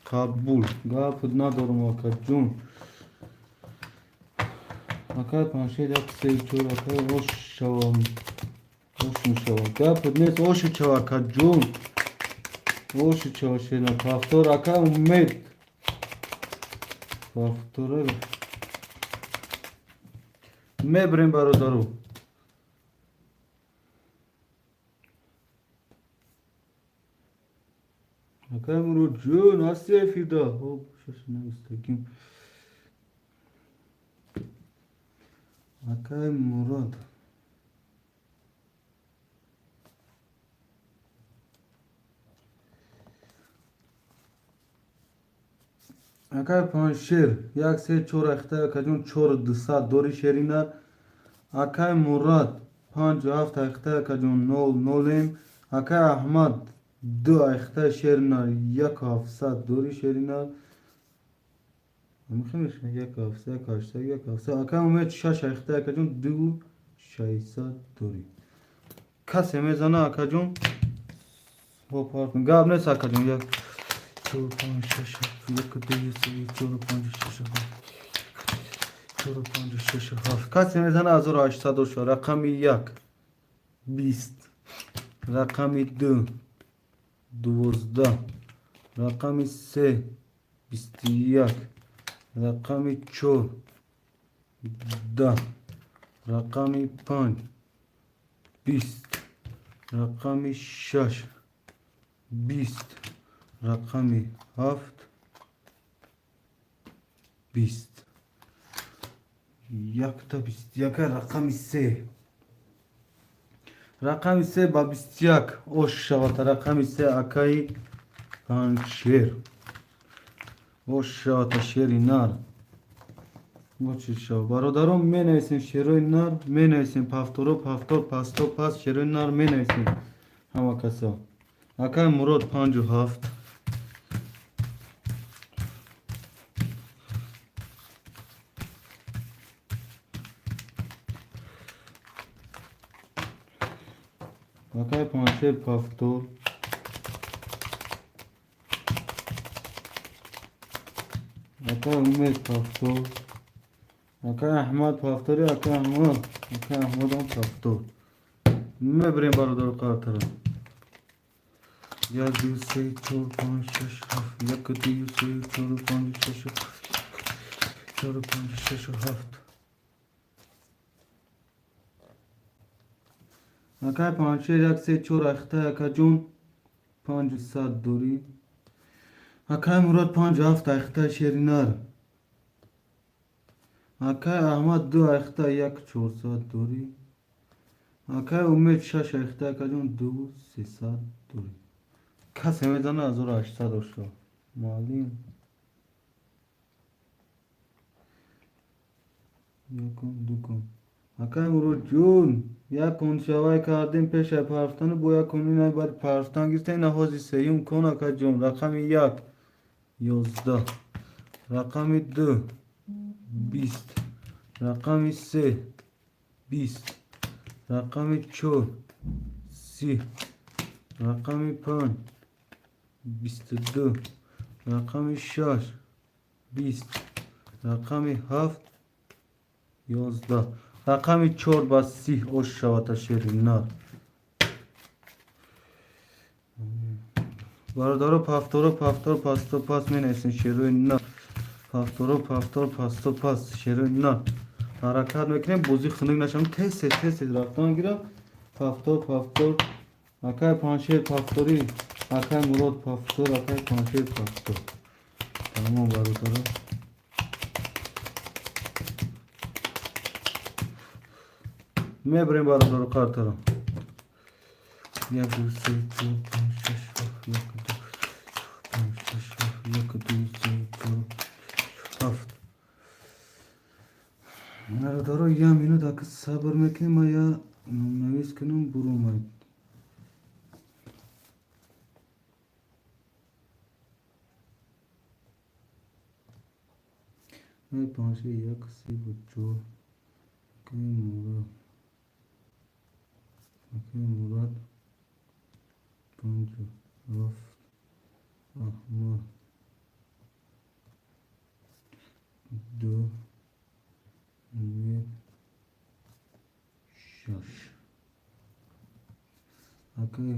Қабул, гап надорум, акаҷун. Акай Паншер, як, се, чор, акай, ош шава, ош мешава, гап нест, оши чава, акаҷун, оши чава, шерна, повтор. Акай Умед, повтора мебарем, бародару. Акай Муроджон, ҳасти эфирда? Хоб, шашнавистагим. Акай Мурод, акай Паншер, як, се, чор ахта, акаҷон, чор дусад дори, шерина. Акай Мурад, панҷ ҳафт ахта, акаҷон, нол нолем. Акай Аҳмад, ду ахта, шерина, як ҳафтсад дори, шерина. Як ҳафтсад, як ҳаштсад, як ҳафтсад. Акай Умед, шаш ахта, акаҷон, 2 600 дорӣ. Касе мезана, акаҷон? Гап нест, акаҷон. Як, чор, панҷ, шаш, ҳафт, як, ду, се, чор, панҷ, шаш, ҳафт, чор, панҷ, шаш, ҳафт. Касе мезана, 1800 доша. Рақами як, 20, рақами ду, 12, рақами се, 21, рақами чор, 10, рақами панҷ, 20, рақами шаш, 20, рақами ҳафт, 20, якта 21. Рақами се, рақами се ба 21. Ош шавад, рақами се, акаи Панҷшер, ош шавад, шери нар, очи шав. Бародарон, менависем шерои нар, менависем повторо, повтор, пасто, пас, шерои нар менависем ҳама касо. Акаи Мурод, панҷу ҳафт. Акаи Панҷшер, повтор. Акаи Умед, повтор. Акаи Аҳмад, повтори. Акаи Аҳмад, акаи Аҳмадам повтор. Мебарем, бародару қартара. Як, ду, се, чор, панҷ, шаш, ҳафт, як, ду, се, чор, панҷ, шаш, чор, панҷ, шаш, ҳафт. Акай Панҷшер, як, се, чор ахта, акаҷон, 500 дорӣ. Акай Мурод, панҷ ҳафт ахта, шеринар. Акай Аҳмад, ду ахта, як 400 дорӣ. Акай Умед, шаш ахта, акаҷон, 2 300 дорӣ. Касе мезана, 1800 дошта. Муаллим якун дукун. Акай Муродҷон, як коншавай кардем пешай парфтану бо як кон инай баъди парфтан гирифта, ина ҳози сеюм кон, акаҷон. Рақами як 11, рақами ду 20, рақами се 20, рақами чор 30, рақами панҷ 22, рақами шаш 20, рақами ҳафт 11, рақами чор ба 30 ош шавата шери нар. Бародаро, пафторо пафтор пасто пас менависем шерои нар. Пафторо пафтор пасто пас шерои нар. Ҳаракат мекунем, бозӣ хунук нашам, тез тез тез тез рафтан гирам. Пафтор пафтор, акай Паншер пафторӣ, акай Мурод пафтор, акай Паншер пафтор. Тамом, бародаро. Мебарем, бародаро, картаро. Як, ду, се, чор, панҷ, шаш, ҳафт, як, ду, панҷ, шаш, ҳафт, як, ду, се, чор, ҳафт. Бародаро, як минут ака сабр мекунем, ма я номнавис кунам, буромад. Ай панҷ, як, севу чор. Акай Мурод. Акай Мурод панҷу ҳафт, Аҳмад ду, Умед шаш. Акай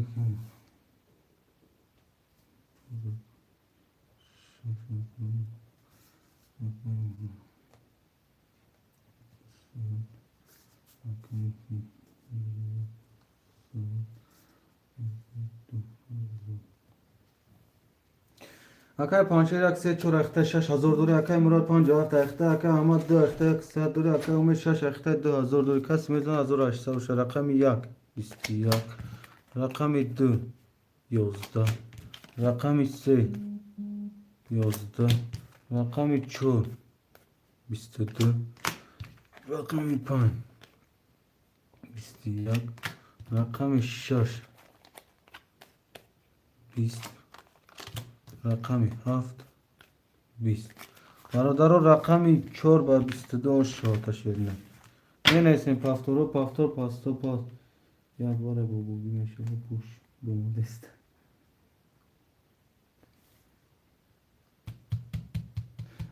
акай Паншер як се чор ахта 6000 дори, акай Мурод панҷ ҳафт ахта, акай Аҳмад ду ахта 100 дори, акай Умед шаш ахта 2000 дори. Каси мезанад 1800 боша. Рақами як 21, рақами ду 11, рақами се 11, рақами чор 22, рақами панҷ 21, рақами шаш 20, рақами ҳафт 20. Бародаро, рақами чор ба 22 шота шерина менависем. Пафторо пафтор пасто пас. Як бора бобогӣ мешава, пуш бомадест.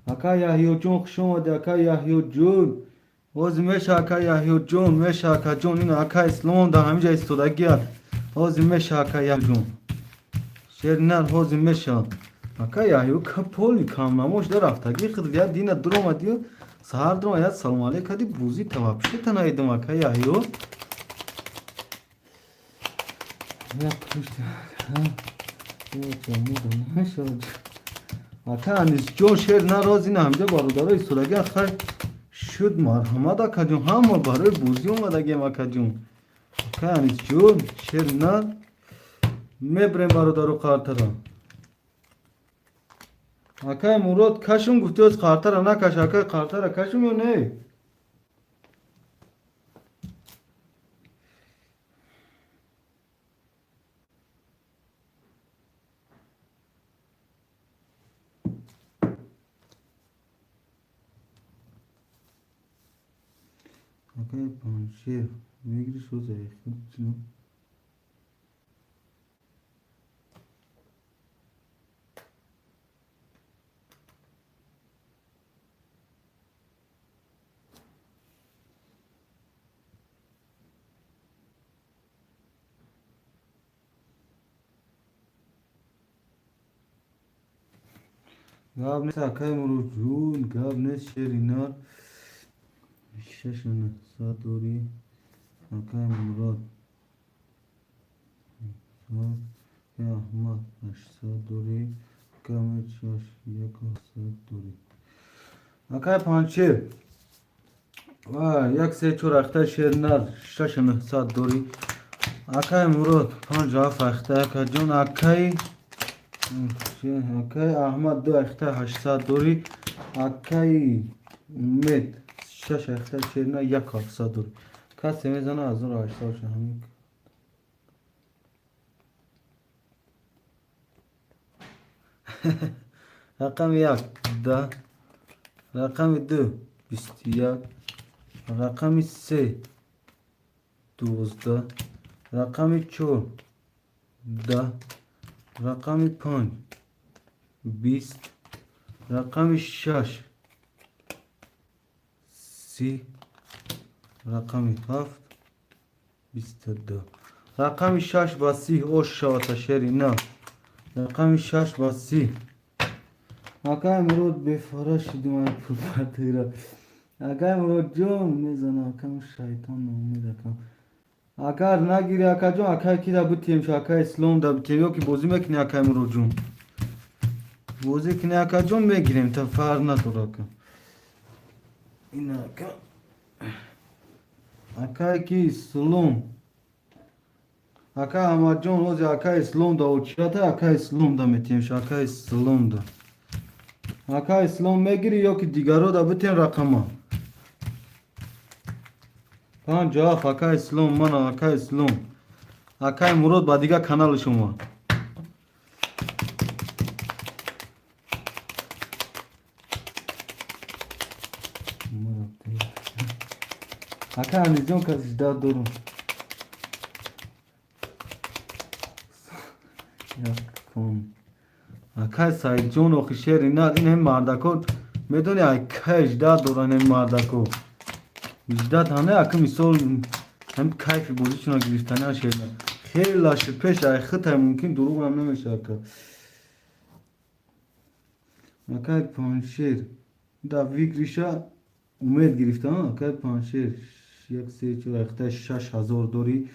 Ака Яҳёҷон, хуш омадӣ, ака Яҳёҷон. Ҳозир меша, ака Яҳёҷон, меша, акаҷон. Ин ака Исломом дар ҳамин ҷа истодагиа. Ҳозир меша, ака Яҳёҷон. Шеринар ҳозир меша. Ака Яҳё поли камнамош да рафтагӣ худ я дина дуромадию саҳар дурома, я салом алейк кади, бузӣ тавапшита наидам, ака Яҳё. Як пушти. Ака Анисҷон, шер нарози на ҳамҷа бародаро истодагиа. Хай шуд, марҳамат, акаҷон, ҳама барои бозӣ омадагиам, акаҷон. Ака Анисҷон, шер на мебарем, бародаро, қартара. Акай Мурод, кашум гуфти, оз қартара накаш, акай, қартара кашум ё не? Акай Паншер мегири шозаи худ. Гап нест, акай Муродҷон, гап нест, шеринар 6900 дорӣ, акай Мурод акай Аҳмад 800 дорӣ, акай Умед шаш як 700 дорӣ. Акай Панчер як се чор ахта, шеринар 6900 дорӣ, акай Мурод панҷ ҳафт ахта, акаҷон, акай Акай Аҳмад ду айхта 800 дорӣ. Акай Умед шаш айхта шерина як 700 дорӣ. Касе мезана 1800 ша ҳамин. Рақами як 10, рақами ду 21, рақами се 12, рақами чор 10, рақами панҷ 20, рақами шаш 30, рақами ҳафт 22. Рақами шаш ба 30 ош шавата шери на. Рақами шаш ба 30. Акай Мурод, бефара шидим ай пулпартира. Акай Муродҷон мезана, акам шайтон ноумед акам. Агар нагири, акаҷон, акай кида битием шу, акай Ислом да битием, ё ки бозӣ мекунӣ, акай Муродҷон? Бозӣ кунӣ, акаҷон, мегирем, та фарқ надора, ака. Ина, ака. Акай ки Ислом. Ака Аҳмадҷон, ҳозир ака Ислом да очиата, ака Ислом да метием шу, ака Ислом да. Ака Ислом, мегирӣ ё ки дигаро да битем рақама? 57, ака Ислом, мана ака Ислом. Акай Мурод ба дигар канали шумо. Ака Анисҷон, каси ждать дорум. Як. Акай Саидҷон, охи шери на, ин ҳем мардако медони, ай кай ждать доран ҳем мардако. Ждать ҳане, ака, мисол, ҳам кайфи бозичона гирифтани шерина. Хела шид пеш ай хитай, мумкин дурӯғам намеша, ака. Акай Паншер да выигрыша умед гирифтам, акай Паншер як се чор айхтай 6000 дорӣ.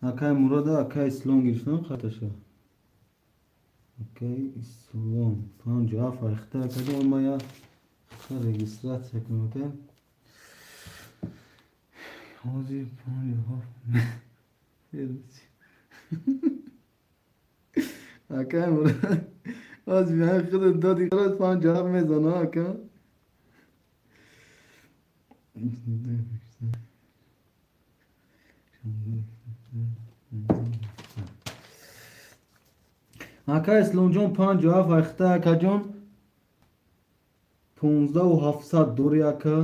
Акай Мурода, акай Ислом гирифтам хаташа. Акай Ислом 57 айхтай, акаҷон, ма я регистрация кунам, ака. Ҳозир 57. Акай Мурод, ҳозир биҳам худат доди худат 57 мезана, ака. Ака Исломҷон, 57 айхта, акаҷон, 15 700 дорӣ, ака.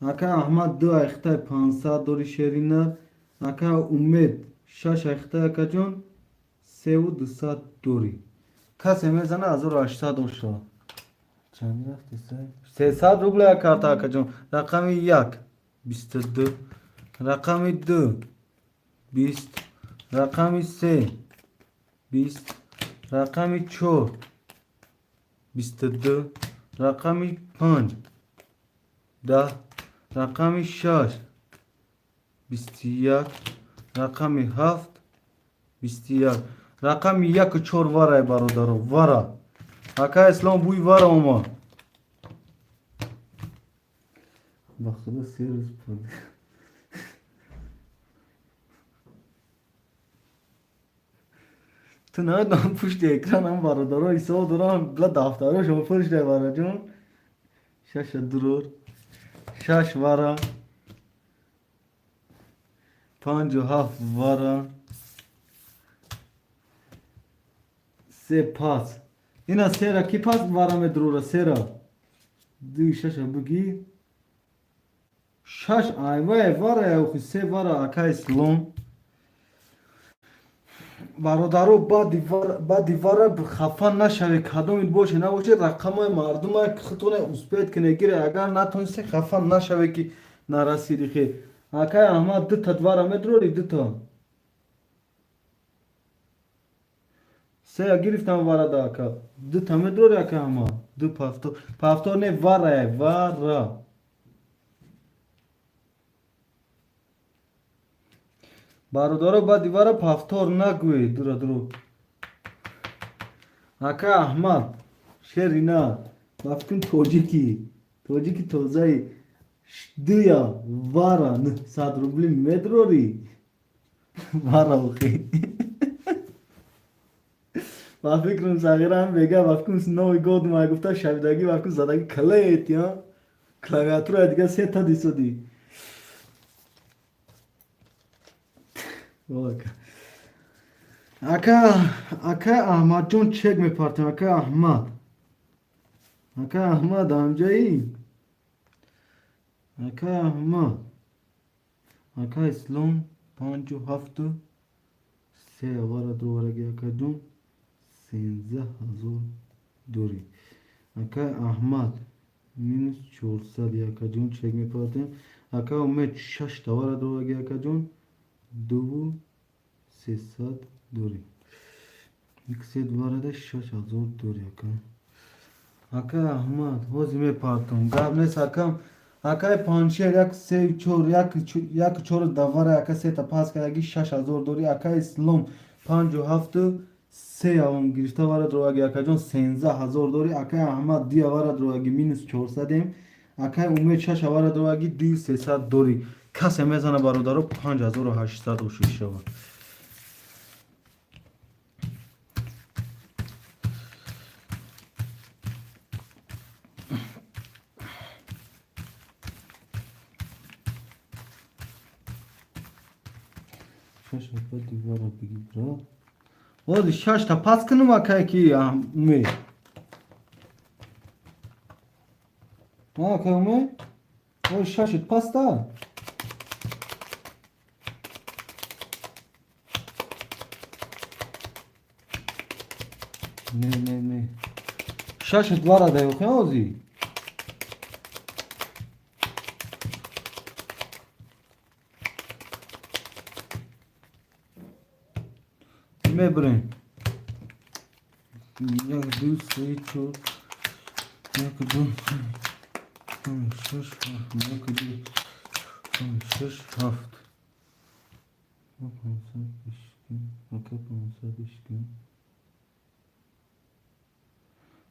Ака Аҳмад ду айхтай 500 дорӣ, шерина. Ака Умед шаш айхтай, акаҷон, 3 200 дорӣ. Касе мезана 1800 оша. Чанд рафти? 300 рубля як карта, акаҷон. Рақами як 22, рақами ду 20, рақами се 20, рақами чор 22, рақами панҷ 10, рақами шаш 21, рақами ҳафт 21. Рақами яку чор варай, бародаро, вара. Ака Ислом, бӯи вара омад. Ба худо, 3 рӯз пур. Ту намедонам, пушти экранам бародаро ҳисоб дорам, бла дафтарошон пур шуда, бараҷон. Шаша дурур. Шаш вара. Панҷу ҳафт вара. Се пас. Ина сера ки пас вара медурура сера. Ду шаша буги. Шаш айвай вара охи се вара, ака Ислом. Бародаро, баъди вара хафа нашавед, кадомит боше набоше, рақамои мардума худтона успеть кунед гире. Агар натонисте, хафа нашавед, ки нарасиди хе. Акай Аҳмад, дута вара медурори, дута. Сея гирифтам варада, ака. Дута медурори, ака Аҳмад. Ду повтор. Повтор не, вара, вара. Бародаро, баъди вара повтор нагӯед, дура дуро. Ака Аҳмад, шерина, ба фикрам тоҷики, тоҷики тозаи. Дуя вара 900 рубли медурорӣ? Вара охи. Ба фикрам сағирам бега, ба фикрам Новый год ма гуфта шавидагӣ, ба фикрам задагӣ клет, я клавиатура дига сета дисодӣ. Ака, ака Аҳмадҷон, чек мепартем. Ака Аҳмад, ака Аҳмад, ҳамҷаӣ? Ака Аҳмад, ака Ислом панҷу ҳафту се авара дувараги, акаҷон, 13 000 дорӣ. Ака Аҳмад минус 400, акаҷон, чек мепартем. Ака Умед шаш тавара дораги, акаҷон, дуву сесад дорӣ. Се дварада 6000 дорӣ, ака. Ака Аҳмад, ҳозир мепартам, гап нест, акам. Акаи Паншер як се чор як чору давара, ака, сета пас кардаги, 6000 дорӣ. Ака Ислом панҷу ҳафту се авом гирифта вара дрогаги, акаҷон, 13 000 дорӣ. Акаи Аҳмад ди авара дрогаги, минус 400-ем. Акаи Умед шаш авара дрогаги, дию сесад дорӣ. Касе мезана, бародаро, 5800 ошиш шавад. Шаш апа дивара бигӣ, брат. Ози шашта пас кунум, акай ки Умед? Акай Умед, ози шашит паста. Не, не, не, шашит вара даёхе ози. Мебарем. Як, ду, се, чор, як, ду, се, панҷ, шаш, ҳафт, як, ду, панҷ, шаш, ҳафт. 500 ишкин, ака, 500 ишкин.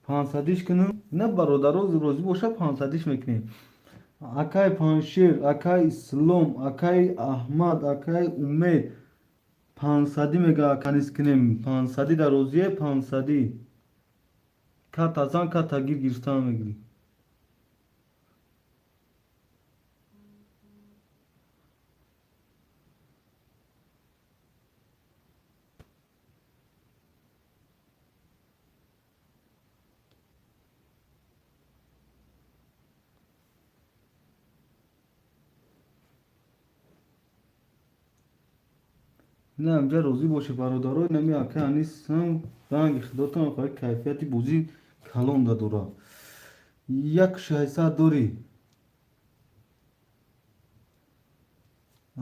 500 иш кунум? На, бародаро, розӣ боша, 500 иш мекунем. Акай Паншер, акай Ислом, акай Аҳмад, акай Умед 500-ӣ мега, канис кунем. 500-ӣ дар розие? 500-ӣ ката зан, ката гир, гирифтан мегирӣ. На, инҷа розӣ боше, бародаро. Инами ака Анисам, ранги худотон хоҳи, кайфияти бозӣ калон дадора. Як 600 дорӣ.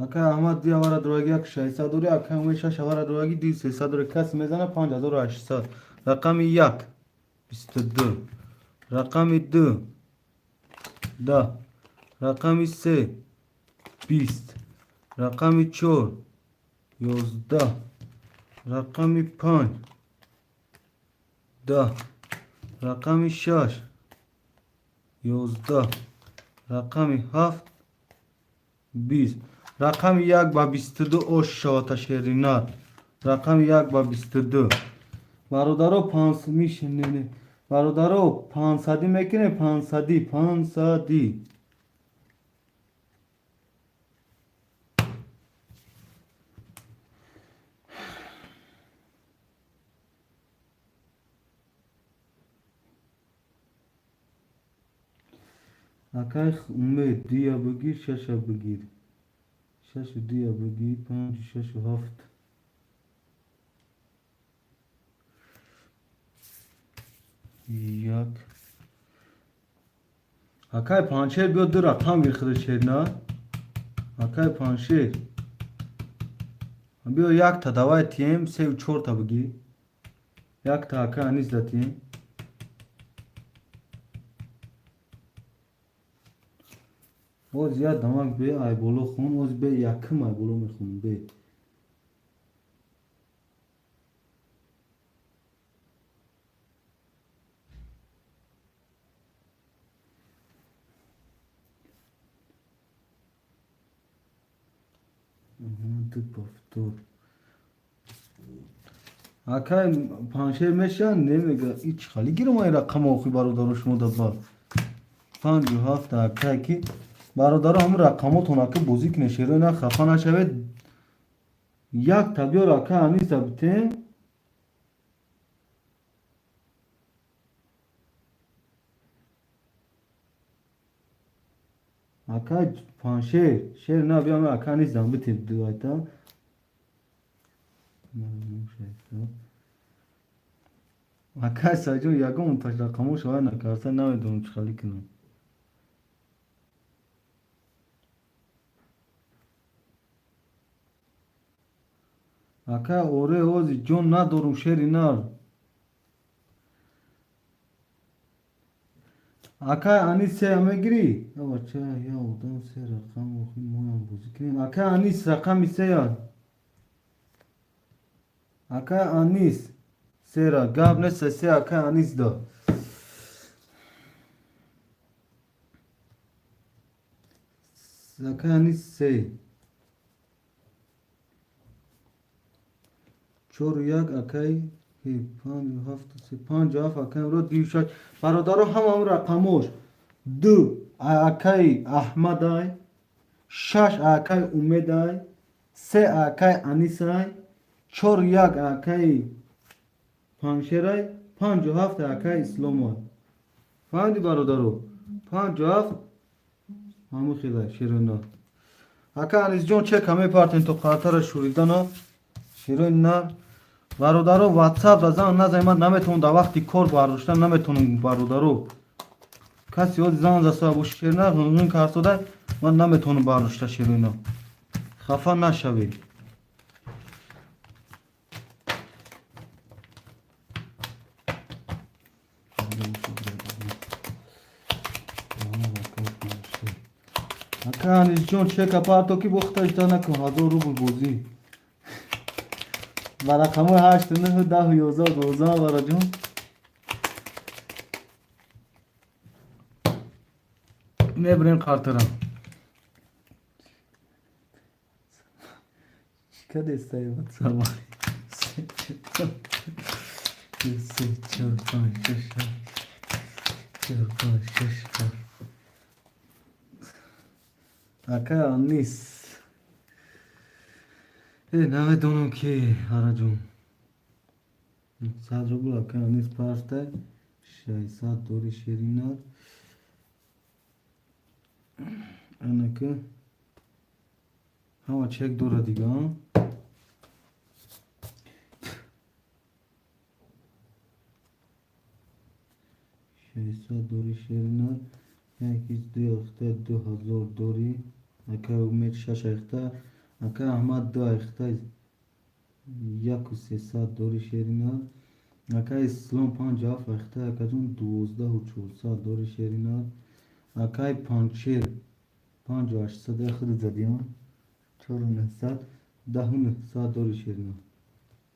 Ака Аҳмад ди авара дороги, як 600 дорӣ. Ака Умед шаш авара дороги, ди 300 дорӣ. Касе мезана, 5800. Рақами як 22, рақами ду 10, рақами се 20, рақами чор 11, рақами панҷ 10, рақами шаш 11, рақами ҳафт 20. Рақами як ба 22 ош шавата шеринат. Рақами як ба 22. Бародаро, не, бародаро, 500-ӣ мекунем, 500-ӣ, 500-ӣ. Акай Умед, дуя бигир, шаша бигир, шашу дуя бигир, панҷу шашу ҳафт. Як. Акай Паншер, биё, ду рақам гир, худашер на. Акай Паншер, биё, якта давай тием, сею чорта бигир. Якта акай Анис да тием. Боз як дамак бе айболо хун, оз бе якм айболо мехунам бе. Ду повтор. Акай Паншер меша немега ич хали гирам ай рақам охи бародаро шумо даба. 57 акай ки бародаро ҳамун рақамотон ака бозӣ кунед, шерои на хафа нашавед. Як табиёр ака Аниса битем. Ака Паншер, шер на биям ака Анисам битем дуайта. Акай Саҷон ягон рақамо шавай накарса намедонам чӣ хали кунам. Ака оре ози ҷон надорум шери нар. Акай Анис се мегирӣ? Бача я одам се рақам охи моям бозӣ кунем. Акай Анис рақами сея. Акай Анис сера гап нест се акай Анис да. Акай Анис се. 4 1 акай 5 7 3 5 7 акай ро 2 6 бародаро ҳамаам рақамош 2 акай Аҳмадай 6 акай Умедай 3 акай Анисай 4 1 акай Паншерай 5 7 акай Исломай. Фаҳмиди бародаро? 5 7 ҳамун хелай шерона. Ака Анисҷон чека мепартем то қартара шуридана шерои нар. Бародаро WhatsApp да зан назай, ман наметавонам дар вақти кор бардоштан наметавонам бародаро. Каси ози зан заса бо шерна ғунғун карсода ман наметавонам бардошта шероина. Хафа нашавед. Ака Анисҷон чека парто ки бохташда накун 1000 рубл бозӣ. Ба рақамҳои 8 9 10 11 12 бараҷон. Мебирем қартара. Чӣ кадестай ватсап? 3 4 5 6 7 4 5 6 7. Ака Анис. Намедонам ки араҷон. 100 рубл ака Анис партай 600 дори шеринар. Анака ҳама чек дора дига. 600 дори шеринар. 1 2 ахта 2000 дори. Ака Умед 6 ахта. Ака Аҳмад 2 ахта 1300 дори шеринар. Ака Ислом 5 7 ахта акаҷон 12400 дори шеринар. Акай Панчер 5800 ахта задиён 4900 10900 дори шеринар.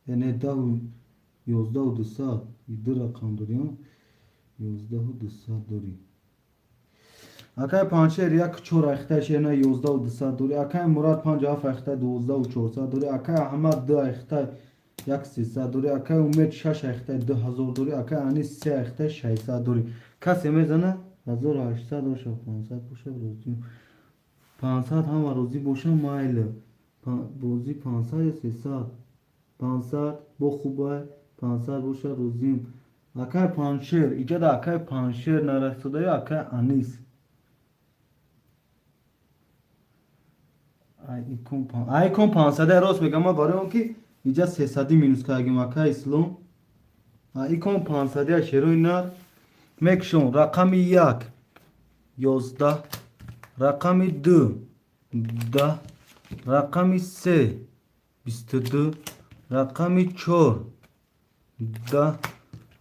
Яъне 10 11200 ду рақам дориён 11200 дори. Акай Паншер 1 4 ахта шерина 11200 дори. Акай Мурад 5 7 ахта 12400 дори. Акай Аҳмад 2 ахта 1300 дори. Акай Умед 6 ахта 2000 дори. Акай Анис 3 ахта 600 дори. Касе мезана 1800 боша 500 боша розӣ. 500 ҳама розӣ боша майли. Бозӣ 500 ё 300? 500 бо хубай 500 боша розим. Акай Паншер иҷода акай Паншер нарасода ё акай Анис. Айкон 500 рост мегам ман барои он ки иҷа 300 минус кардагим акай Ислом. Айкон 500 шерои нар мекшон рақами 1 11 рақами 2 10 рақами 3 22 рақами 4 10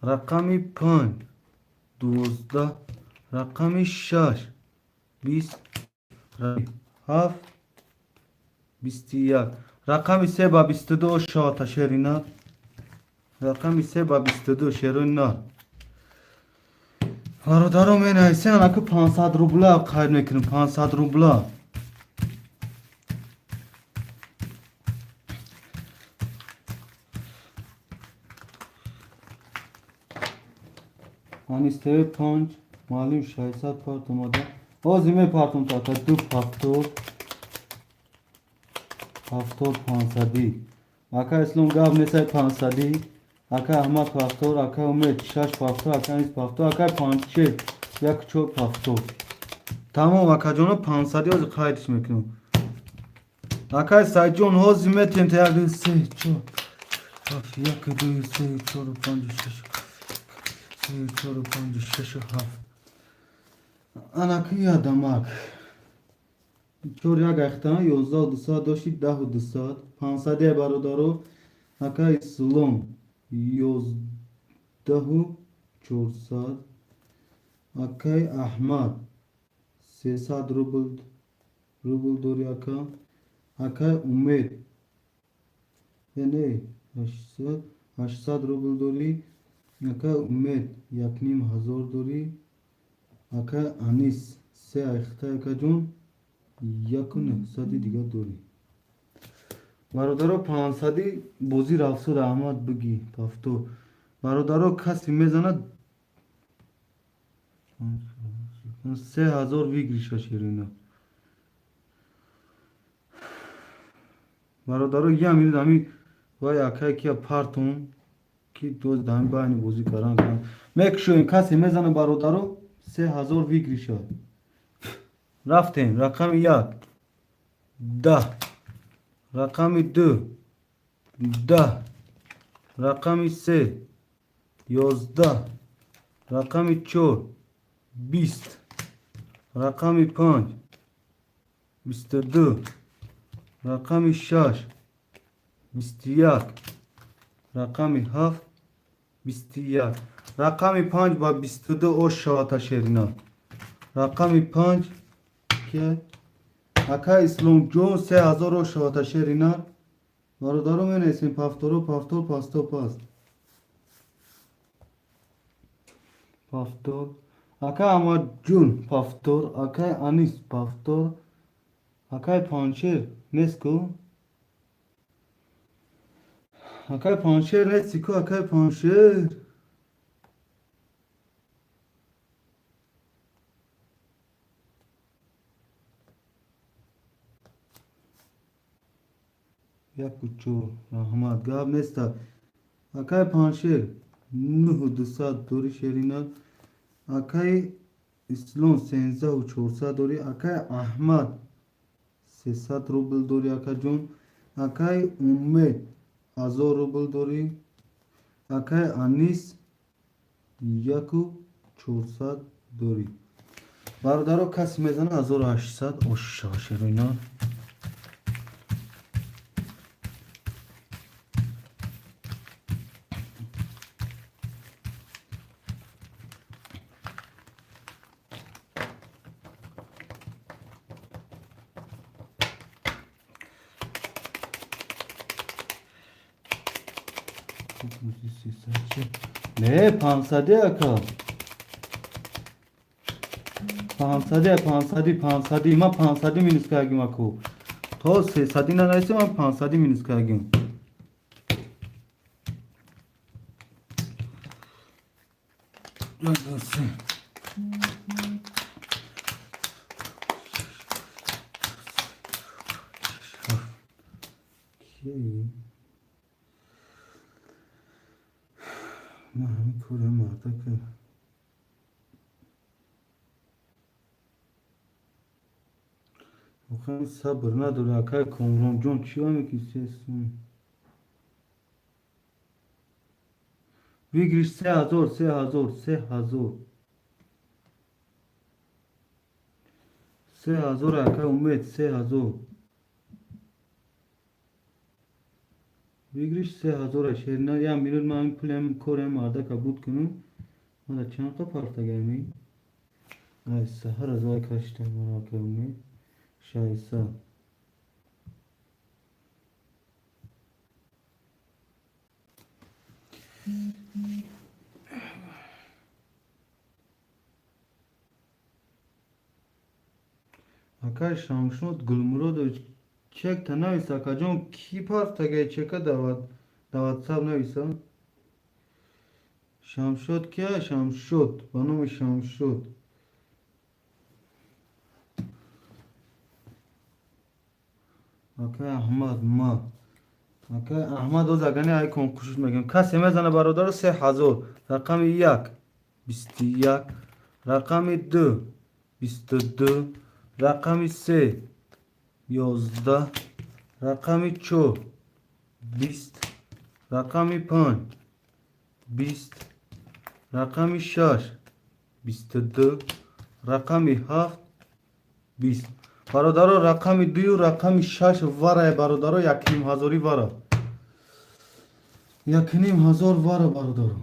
рақами 5 12 рақами 6 20 7 21 рақами 3 ба 22 шота шерина. Рақами 3 ба 22 шерина. Бародаро менависем анаку 500 рубла қайд мекунем 500 рубла. Анис ТВ панҷ, муаллим 600 парт омада. Ҳозир мепартум така ду пафтор. Пафтор пансадӣ. Ака Ислом гап несай пансадӣ. Ака Аҳмад пафтор, ака Умед шаш пафтор, ака Анис пафтор, ака Панчер як чор пафтор. Тамом акаҷоно пансадӣ ҳозир қайдш мекунам. Акай Сайҷон ҳозир метем та як ду се чор ҳафт як ду се чор панҷ шаш се чор панҷ шаш ҳафт. Анаки ядамак. Чор як ахтан ёздаҳу дусад дошти даҳу дусад. Пансадия бародаро. Ака Ислом 11 400. Акай Аҳмад 300 рубл дори ака. Акай Умед не 800 рубл дорӣ. Акай Умед 1500 дорӣ. Акай Анис се айхта акаҷон 1900 дига дорӣ. Бародаро пансадӣ бозӣ рафсуд Аҳмад бигӣ пафтор. Бародаро касе мезанад 3000 выигрыша ширина. Бародаро я минут ами вай акай кия партум ки доз дами байни бозӣ каран кан. Мекушоем касе мезана бародаро 3000 выигрыша. Рафтем рақами як 10 рақами ду 10 рақами се 11 рақами чор 20 рақами панҷ 22 рақами шаш 21 рақами ҳафт 21 рақами панҷ ба 22 ош шавата шерина. Рақами панҷ ки ака Исломҷон 3000 ош шавата шерина. Бародаро менависем пафторо пафтор пасто паст. Пафтор. Ака Аҳмадҷун пафтор, акай Анис пафтор, акай Панчер нест ку? Акай Панчер нести ку, акай Панчер. Яку чор раҳмат гап неста. Акай Паншер 9200 дори шерина. Акай Ислом 13400 дори. Акай Аҳмад 300 рубл дори акаҷон. Акай Умед 1000 рубл дорӣ. Акай Анис 1400 дорӣ. Бародаро касе мезана 1800 ош шерина. Не, пансади ака. Пансади, пансади, пансади. Ма пансади минус кардем аку. То сесади нанависем, ман пансади минус кардем. Як, ду, се. Кияи? Ман ҳамин кори мардака. Охир сабр надора акай Комронҷон чӣ меки сесум. Выигрыш 3000, 3000, 3000. 3000 акай Умед, 3000. Выигрыш 3000 шерина. Я минут ман ҳамин пули ҳамин кори ҳамин мардака буд кунум. Мада чанд қа партагами? Ай саҳар аз вай каштам мара акай Умед. 600. Акай Шамшод Гулмуродович чекта навис акаҷон ки партагай чека дар ватсап нависа? Шамшод кия? Шамшод ба номи Шамшод. Акай Аҳмад, ма акай Аҳмад оз агани айкон кушуш мегӯям. Касе мезана, бародаро, 3000. Рақами як 21, рақами ду 22, рақами се 11, рақами чор 20, рақами панҷ 20, рақами шаш 22, рақами ҳафт 20. Бародаро, рақами дую рақами шаш варае, бародаро, 1500-и вара, 1500 вара, бародаро.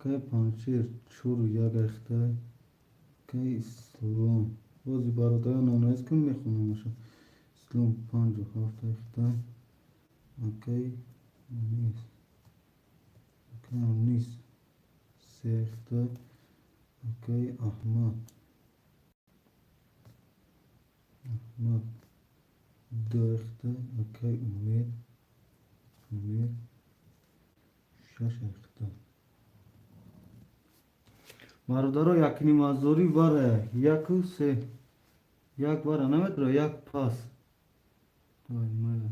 Акай Панҷшер чору як ахтай. Акай Ислом, бози бародаро, номнавис кун, мехонамаша. Ислом панҷу ҳафт ахтай. Акай Анис, акай Анис се ахтай. Акай Аҳмад, Аҳмад ду ахтай. Акай Умед, Умед шаш ахтай. Бародаро, 1500-и вара, яку се, як вара наметро, як пас. Давай, майла.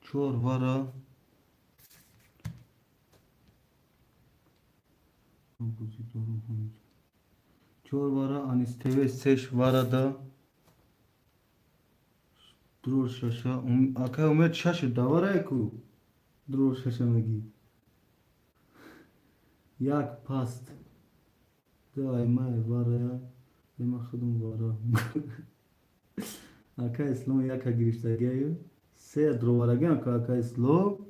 Чор вара. Бузӣ дорум ҳаминҷо. Чор вара. Анис ТВ сеш варада. Дрор шаша. Акай Умед шашу даварае ку. Дрор шаша мегӣ. Як паст. Давай, май вара. Ма худум вара. Акай Ислом яка гирифтагиаю. Се дроварагиам ка акай Ислом.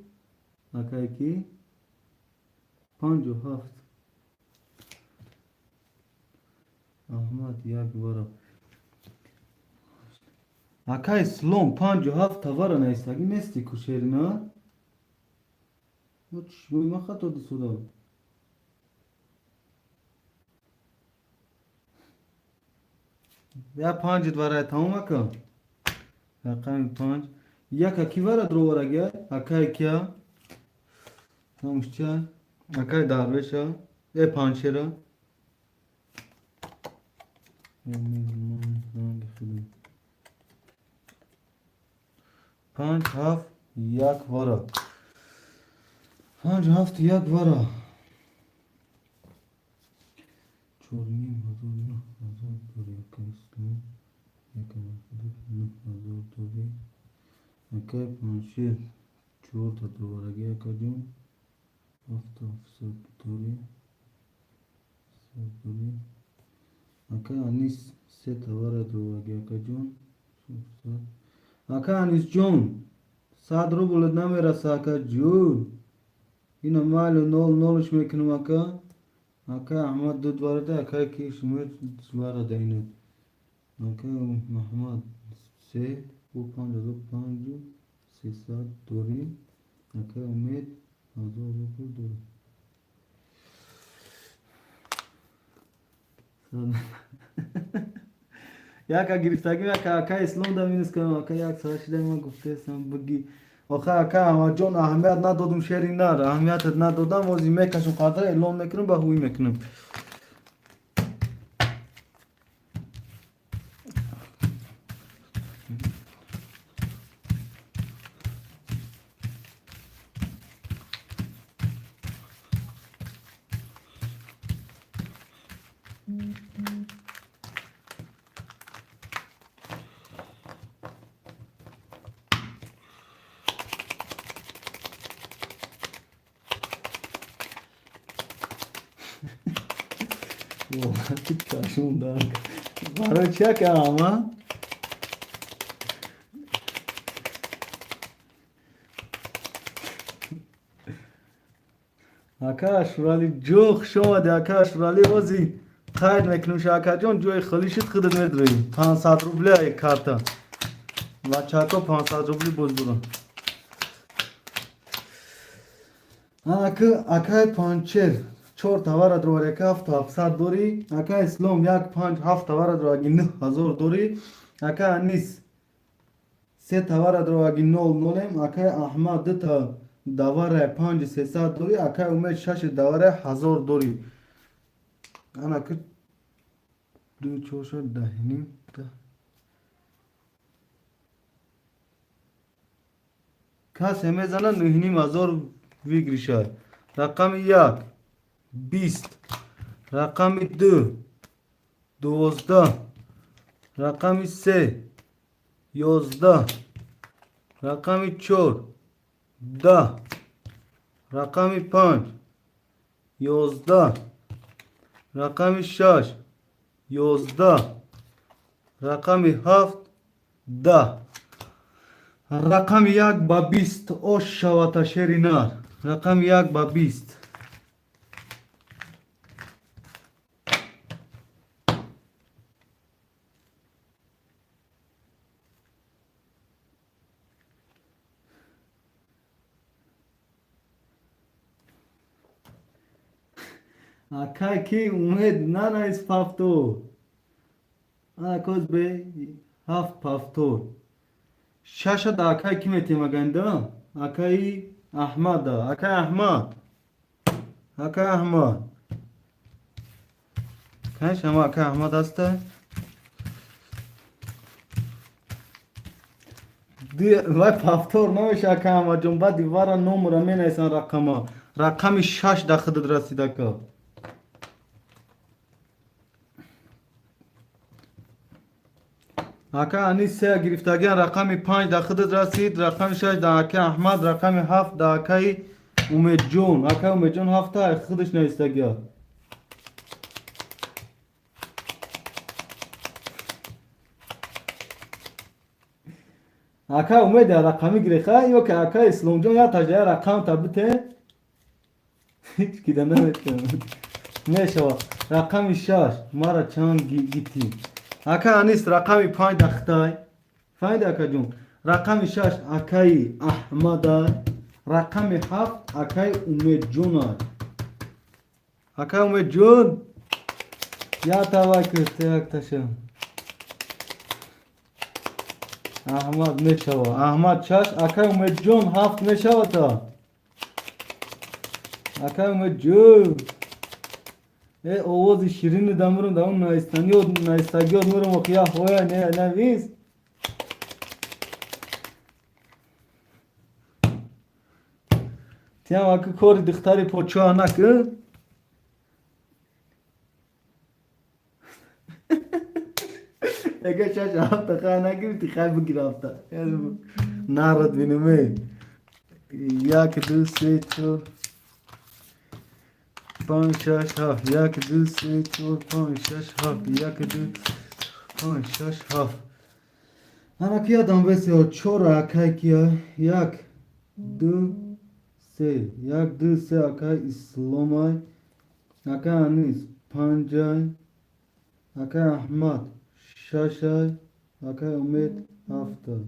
Акай ки? Панҷу ҳафт. Аҳмад як вара. Акай Ислом панҷу ҳафт тавара наистагӣ нести ку, шерина? Ма хато дисудам. Я панҷит варай, тамом, ака. Рақами панҷ. Яка ки вара дроварагия? Акай кия? Номаш чия? Акай Дарвеша. Э, Панҷшера. Ранги худам. Панҷ ҳафт як вара. Панҷ ҳафт як вара. 4500, 9000 дори, акай Ислом. Яка 9000 дори. Акай Панҷшер чорта дроварагӣ, акаҷон. Ҳафту ҳафтсад дори. Сад дори. Акай Анис се тавара дроварагӣ, акаҷон. 600. Ака Анисҷон, 100 рублет намераса, акаҷон. Ина майлу нол нолш мекунам, ака. Ака Аҳмад ду варада, акай ки шумо варада ина. Ака Маҳмад се, ӯ 5500 дорӣ. Акай Умед 1000 рубл дорӣ. Яка гирифтагӣ, яка ака Ислом да минус кардам, ака як соат шида ман гуфтаестам бигӣ. Охе, ака Аҳмадҷон, аҳамият надодум, шери нар, аҳамиятат надодам, ози мекашам қадра, эълон мекунам, ба ҳуй мекунам. Чашмон дард. Барои чи, ака Аҳмад? Ака Ашуралӣ ҷон, хуш омадӣ, ака Ашуралӣ. Ози қайд мекунем ша, акаҷон, ҷои холӣ шуд, худат медроӣ. 500 рубли ай карта. Бачако 500 рубли боз дорам. Ака, акай Панчер. Чор тавара дровар, яка ҳафту ҳафтсад дорӣ. Ака Ислом як панҷ ҳафт тавара дроваги, 9000 дорӣ. Ака Анис се тавара дроваги, нол нолем. Акай Аҳмад дута давара панҷи сесад дорӣ. Акай Умед шаши давара 1000 дорӣ. Ана ки ду чор шаш даҳним даҳ. Касе мезана, 9500 выигрыш ай. Рақами як 20, рақами ду 12, рақами се 11, рақами чор 10, рақами панҷ 11, рақами шаш 11, рақами ҳафт 10. Рақами як ба 20 ош шавата, шери нар. Рақами як ба 20. Акай ки Умед нанавис пафтор. Акоз бе ҳафт пафтор. Шаша да акай ки метем аганда? Акаи Аҳмада. Акай Аҳмад. Акай Аҳмад. Кай шама акай Аҳмад ҳаста? Вай пафтор намеша, акай Аҳмадҷон, баъди вара номера менависан рақама. Рақами шаш да худат расид, ака. Ака Анис сея гирифтагиан, рақами панҷ да худат расид, рақами шаш да акаи Аҳмад, рақами ҳафт да акаи Умедҷон. Акаи Умедҷон ҳафта худаш навистагиа. Ака Умед я рақами гиреха ё ки ака Исломҷон я тажая рақам та бите? Ҳеҷ кида наметавонам. Мешава. Рақами шаш мара чанд гитӣ? Ака Анис рақами панҷ да хитай. Фаҳмиди, акаҷон? Рақами шаш акаи Аҳмадай. Рақами ҳафт акаи Умедҷонай. Акаи Умедҷон я тавай кӯст якташа. Аҳмад мешава. Аҳмад шаш, акаи Умедҷон ҳафт мешава та. Акаи Умедҷон. Э, овози ширини дамурум да он наистаниёт наистагиёт мурум охия ҳоя не навис. Тиам ака кори духтари подшоҳ накун. Эга шаш ҳафта хай нагирифти, хай бигир ҳафта. Нарад бинуме. Як ду се чор панҷ шаш ҳафт, як ду се чор панҷ шаш ҳафт, як ду панҷ шаш ҳафт. Ана ки ядам бесео чор акай кия, як ду се, як ду се акай Исломай, акай Анис панҷай, акай Аҳмад шашай, акай Умед ҳафтай.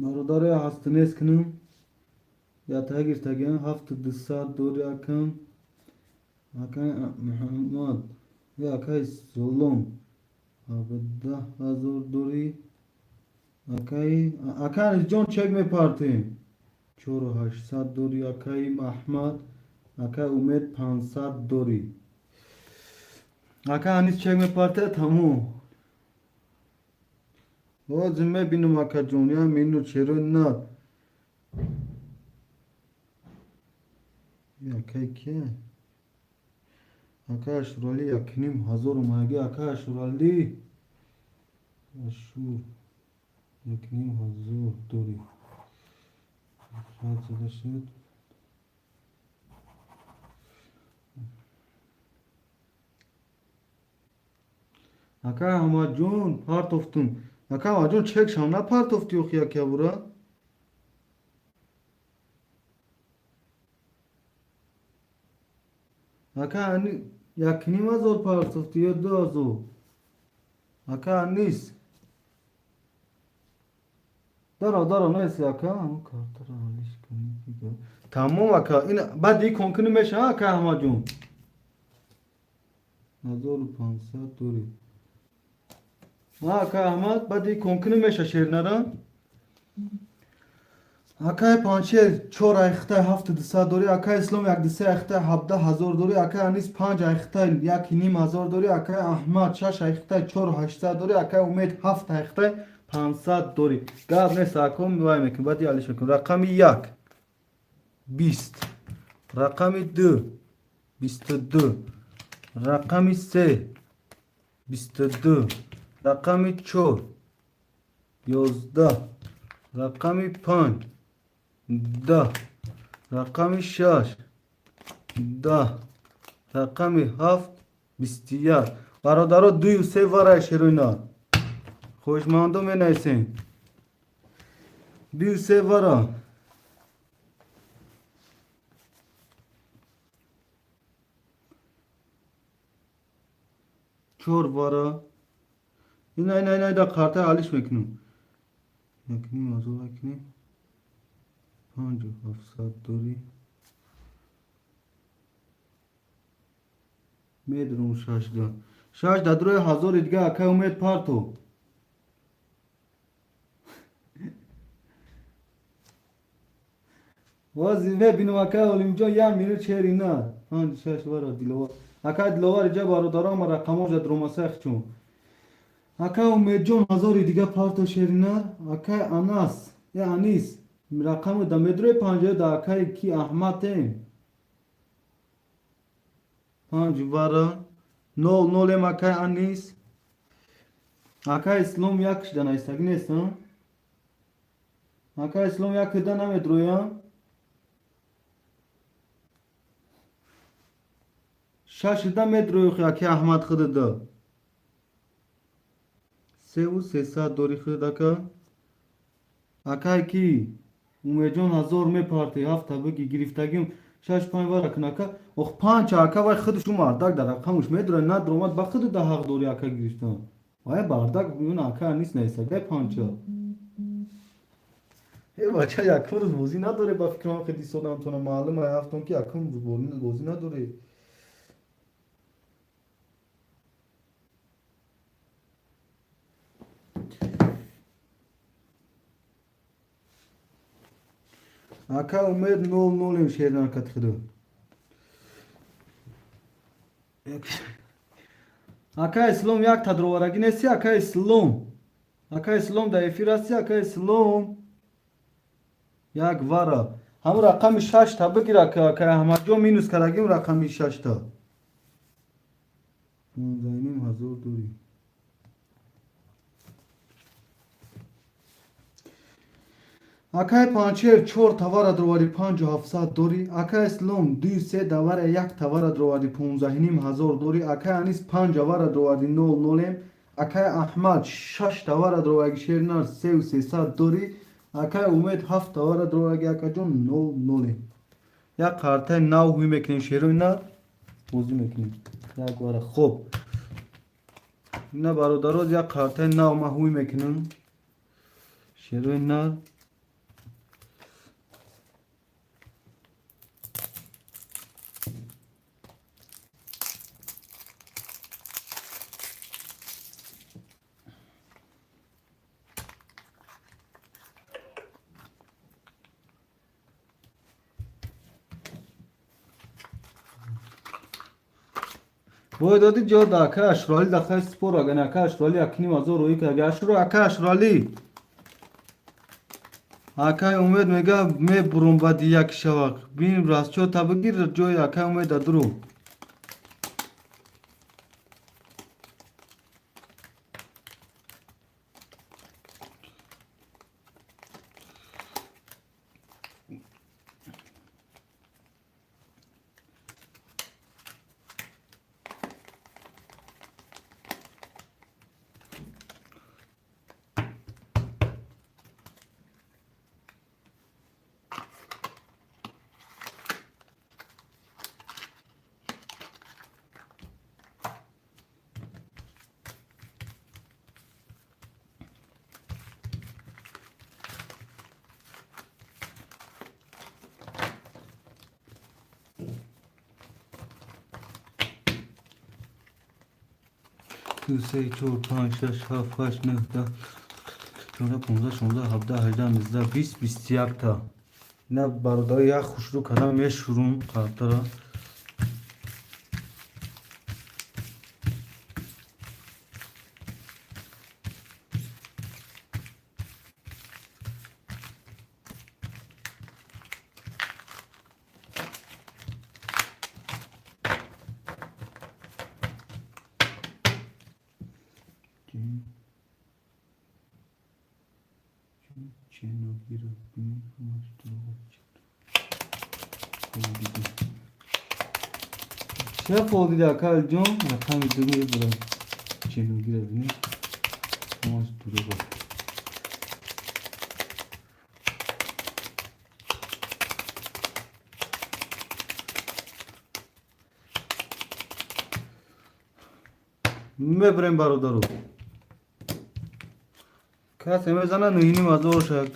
Бародаре ҳасту нест кунам. Ятага гирифтагиам ҳафту дусад дори акам. Акай Муҳаммад ё акай Ислом 17 000 дорӣ. Акаи ака Анисҷон чек мепартем. Чору ҳаштсад дорӣ акаи Аҳмад, акаи Умед 500 дорӣ. Ака Анис чек мепарте, тамом. Ҳозир мебинам, акаҷон, як минут черо на. Акай кия? Акай Ашуралӣ 1500 омадаги. Акай Ашуралӣ Ашур 1500 дорӣ. Хат зада шуд. Акай Аҳмадҷон партофтум. Акай Аҳмадҷон чекшам напартофтӣ охи якябура? Ака 1500 партофтӣ ё 2000? Ака Анис. Даро, даро, неси ака, картаро алиш кунӣ. Тамом ака, ин баъд и конкуни меша ака Аҳмадҷон. 1500 дорӣ. Ака Аҳмад, баъд и конкуни меша шернара. Акай Панчер 4 айхтай 7200 дорӣ, акай Ислом 1 3 айхтай 17000 дорӣ, акай Анис 5 айхтай 1500 дорӣ, акай Аҳмад 6 айхтай 4800 дорӣ, акай Умед 7 айхтай 500 дорӣ. Гап нест, аком вай мекунем, баъд алиш мекунем. Рақами 1 20, рақами 2 22, рақами 3 22, рақами 4 11, рақами 5 10, рақами 6 10, рақами 7 21. Бародаро, 2 3 варай шеруйна. Хоҳишмандо менависем. 2 3 вара. Чор вара. Ина ина ина да карта алиш мекунем. 1,5 ҳазор акнем. 5700 дорӣ. Медрум шашда. Шашда дурои ҳазори дига акай Умед парто. Вози мебинам акай Олимҷон як минут шери на. Панҷ шаш вара Диловар. Акай Диловар иҷа бародарам рақамоша дромасах чун. Акай Умедҷон ҳазори дига парто шеринар. Акай Анас, я Анис рақаму да медрои панҷоя да акай ки Аҳмадем. Панҷ вара нол нолем акай Анис. Акай Ислом як шида наистагӣ нест, а? Акай Ислом як шида намедроя? Шаш шида медрои аки Аҳмад худада. 3300 дори худ ака. Акай ки Умедҷон ҳазор мепарти ҳафта биги гирифтагим шаш панҷ вара кун ака. Ох панҷ ака вай худаш у мардак дар рақамуш медроя надромад ба худу да ҳақ дори ака гирифтан. Вай бардак юн ака нист наистагай панҷа. Э бача якум рӯз бозӣ надоре ба фикрам хеле содам тона маълум ай ҳафтон ки якум рӯз бозӣ надоре. Ака Умед нол нолем шернар катхиду. Ака Ислом як тадроварагӣ нести ака Ислом. Ака Ислом дар эфир ҳасти ака Ислом. Як вара. Ҳамун рақами шашта бигир ака ака Аҳмадҷон минус кардагим рақами шашта. 15,5 ҳазор дорӣ. Акай Панчер чор тавара дроварди 5700 дорӣ. Акай Ислом ду се давара як тавара дроварди 15,5 ҳазор дорӣ. Акай Анис панҷ авара дроварди нол нолем. Акай Аҳмад шаш тавара дроварди шернар 3300 дорӣ. Акай Умед ҳафт тавара дроварди акаҷон нол нолем. Як қартаи нав ҳуй мекунем шерои нар бозӣ мекунем. Як вара хоб. Ина бародароз як қартаи нав ман ҳуй мекунам. Шерои нар. Бой доди ҷо да ака Ашроали да хай спор аган ака Ашроали 1,5 ҳазор роӣ кард. Ашро ака Ашроали. Акай Умед мега мебурум баъди як шавақ. Бин расчота бигир ҷои акай Умеда дуру. 2, 3, 4, 5, 6, 7, 8, 9, 10, 14, 15, 16, 17, 18, 19, 20, 21 та. Ина бародари як хушрӯ кардам, мешурум қалтара. Ча фолдида акалҷон? Рақами ду мебарам. Ченогира бинем. Ҳамаш дурӯғ. Мебарем бародару. Касе мезана нӯҳиним ҳазор шак.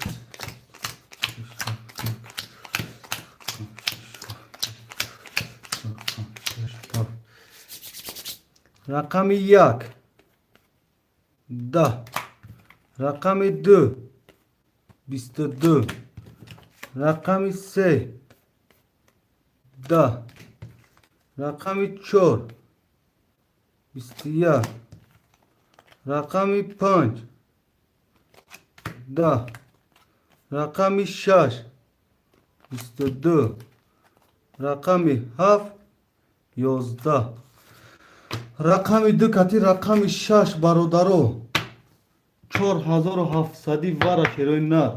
Рақами як 10, рақами ду 22, рақами се 10, рақами чор 21, рақами панҷ 10, рақами шаш 22, рақами ҳафт 11. Рақами ду кати рақами шаш бародаро 4700 вара шерои нар.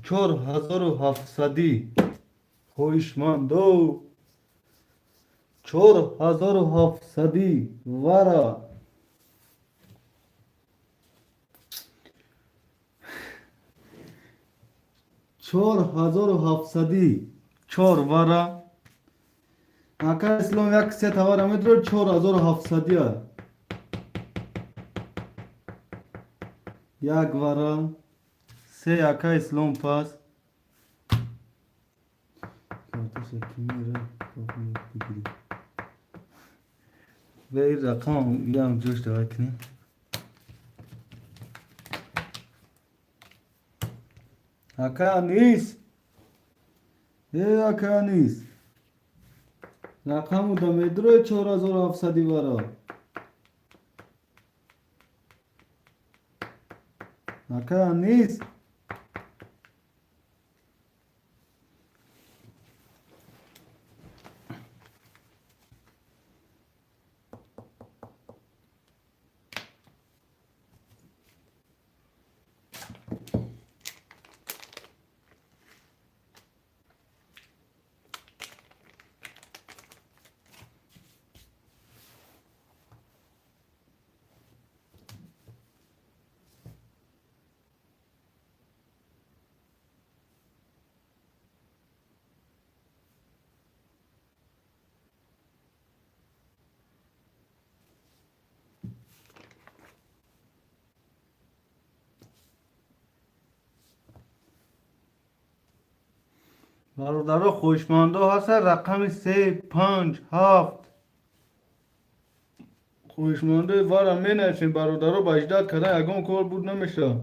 4700 хоҳишмандо. 4700 вара. 4700 чор вара. Ака Ислом як се тавара медро 4700. Як вара се ака Ислом пас. Карташа кимера бигирем. Ва ин рақам ям ҷош давай кунем. Ака Анис. Э ака Анис. Рақаму да медрои 4700 вара. Ака Анис. Бародаро хоҳишмандо ҳастанд рақами се панҷ ҳафт. Хоҳишмандои вара менависем бародаро, ба иждат кардан ягон кор буд намешавад.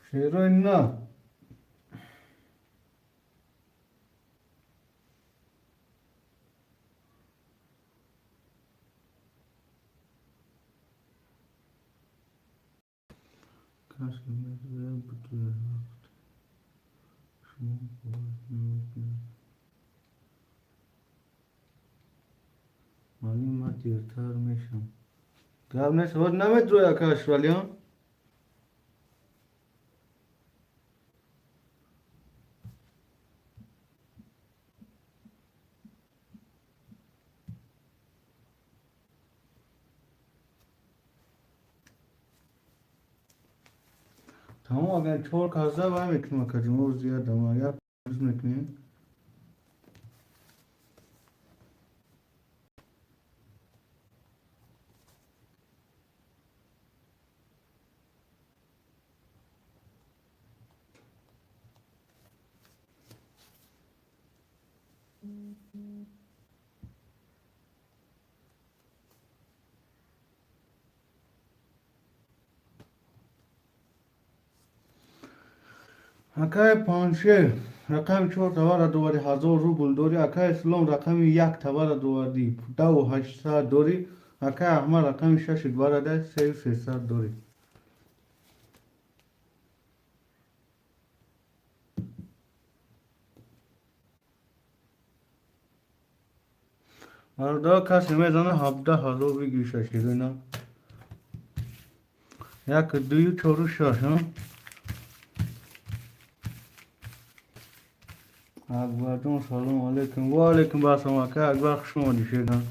Шерои на. Кашки медояд буд вақт. Шумо бовар намекунед. Маълум ман дертар мешавам. Гап нест, ҳоз намедрои ака Ашрафалиён? Тамом, агар чор каза вай мекунем акаҷон, мо зиёдам, агар рӯз мекунем. Акай Паншер рақами чор тавара доварди, 1000 рубл дорӣ. Акай Ислом рақами як тавара доварди, 1800 дорӣ. Акай Аҳмад рақами шаши дварада, 3300 дорӣ. Бародар, касе мезана, 17 000 бигир, шаширина. Як, дую, чору, шаш. Акбарҷон, салому алейкум. Ва алейкум ассалом, ака Акбар, хуш омадӣ, шердан.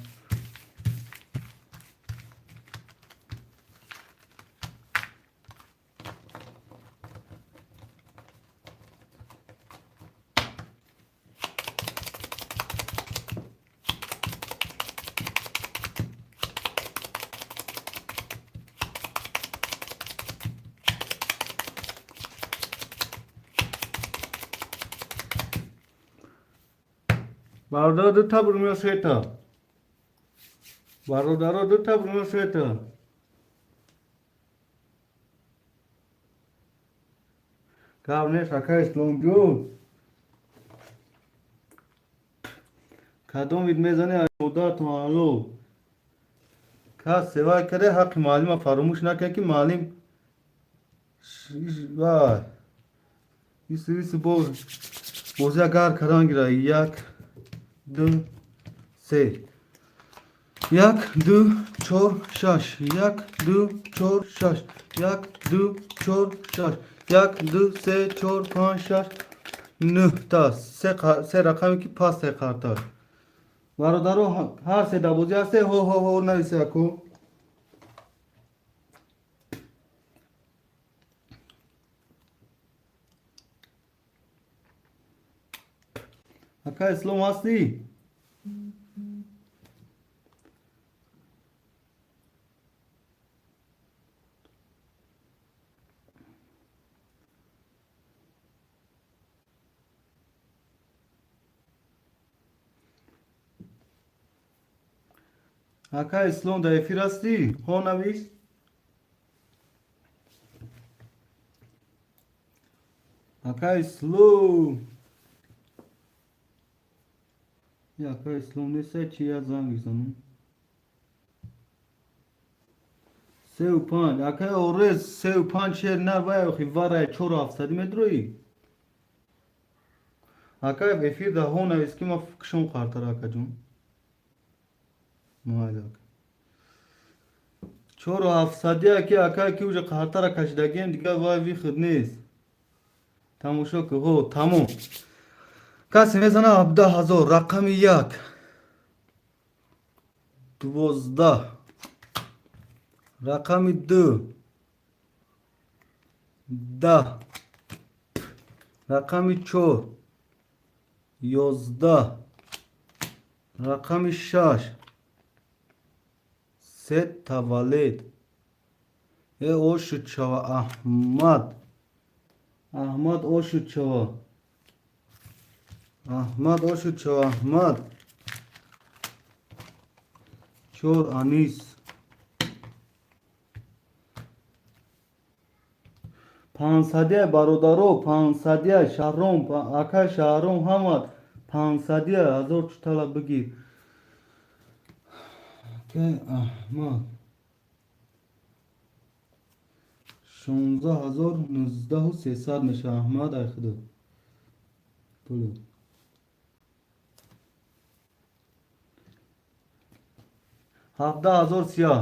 Бародар, дута бурмё, сета? Бародаро, дута бурмё, сета? Гап нест, ака Исломҷон. Кадом вид мезане, модаратон алло. Кас севай карде, ҳаққи муаллима фаромӯш накунед, ки муаллим вай ису ису бозия гар кардан гира. Як, ду, се. Як, ду, чор, шаш. Як, ду, чор, шаш. Як, ду, чор, шаш. Як, ду, се, чор, панҷ, шаш, нӯҳта. Се рақаме ки пас се қарташ. Бародаро, ҳар се дар бозӣ ҳасте, ҳо, ҳо, ҳо нависе, аку. Ака Ислом, ҳастӣ? Ака Ислом, дар эфир ҳастӣ? Ҳо навис. Ака Ислом. Ака Ислом неста, чи я занг мезанам? Сеу панҷ. Акай Орез, сеу панҷ шер нар вай охи варай чору ҳафтсадӣ медроӣ? Акай, эфир да ҳо навис, ки ма кишон қартара, акаҷон. Майли, ака. 4700 аки, акай, ки уже қартара кашидагием, дигар вай выход нест. Тамошо ки, ҳо, тамом. Касе мезана, 17 000. Рақами як, 12. Рақами ду, 10. Рақами чор, 11. Рақами шаш, се. Таваллуд э ошуд шава, Аҳмад. Аҳмад, ошуд шава. Аҳмад, ошуд шава, Аҳмад. Чор, Анис. Пансадия, бародаро, пансадия. Шаҳром, ака Шаҳром, ҳамад пансадия, ҳазор чутала бигир. Акай Аҳмад, 16 000, 19300 мешава. Аҳмад, ай худо, пулу 17 000. Сиёҳ,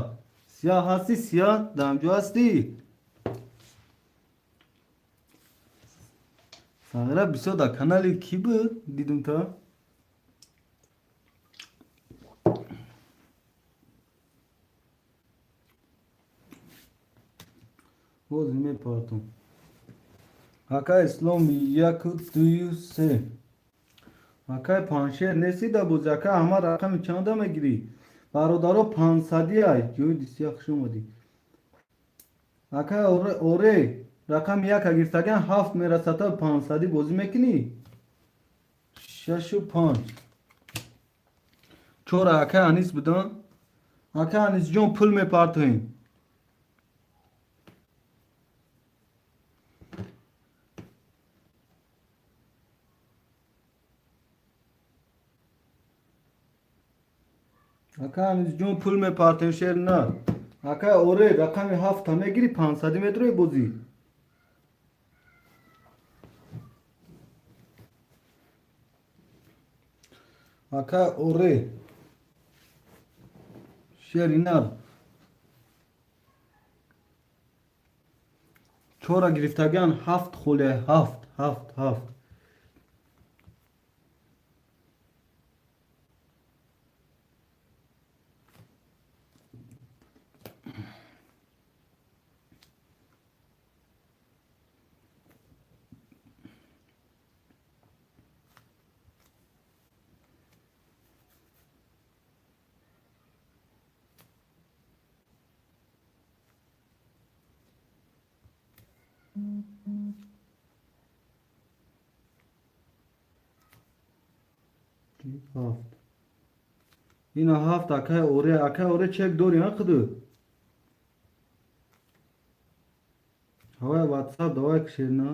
сиёҳ ҳастӣ? Сиёҳ, дамҷо ҳастӣ? Сағира бисёр дар канали кӣ буд, дидум та. Боз мепартом. Ака Ислом, яку, дую, се. Акай Паншер, нестӣ дар бозӣ? Ака Аҳмад, рақами чанда мегирӣ? Бародаро, пансадия. Ҷои дисия, хуш омадӣ. Ака Оре, рақами яка гирифтаган, ҳафт мерасата, пансадӣ бозӣ мекунӣ? Шашу панҷ. Чора акай Анис будан. Ака Анисҷон, пул мепартоем. Ака Анисҷон, пул мепартем, шер на. Ака оре, рақами ҳафта мегирӣ, 500 метрои бозӣ. Ака оре, шери нар. Чора гирифтагиан, ҳафт холе, ҳафт, ҳафт, ҳафт. Ҳафт. Ина ҳафт, акай оре, акай оре, чек дори, а худу? Ҳавай WhatsApp давай кишерна.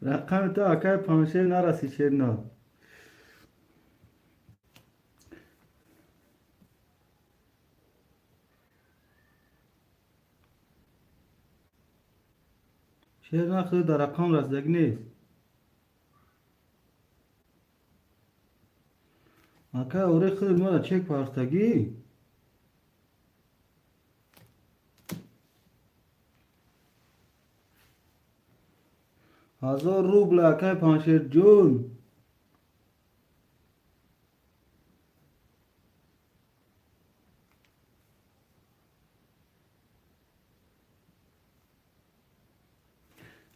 Рақами ту, акай Паншер, нарасид, шерна. Шерна, худ дар рақам расидагӣ нест. Акай оре, худ мара чек партагӣ. 1000 рубл, акай Паншерҷон.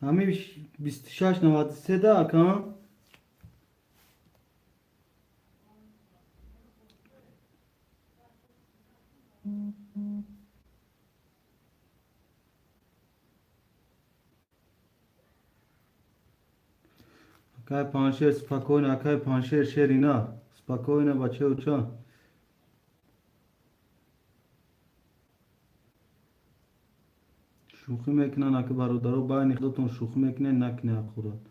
Ҳами 26 93 да, ака? Акай Паншер, спокойно, акай Паншер, шерина. Спокойно, бачауча. Шӯхӣ мекунанд, ака бародаро, байни худотон шӯхӣ мекунед, накунед ҳақурат.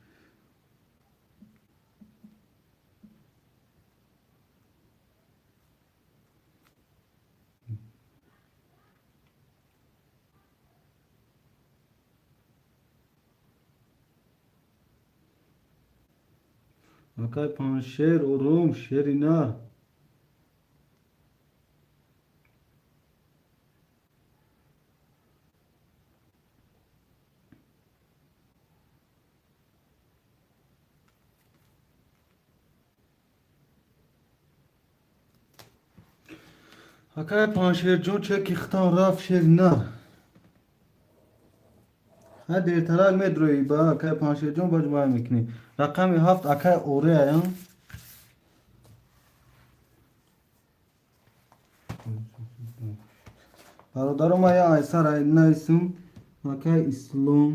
Акай Паншер, ором, шерина. Акай Паншерҷон, чеки хитон рафт, шерина. Ха, дертарак медроӣ ба акай Паншерҷон, баҷ бай мекунӣ. Рақами ҳафт, акай оре ая. Бародаро, ма я айсар нависум. Акай Ислом.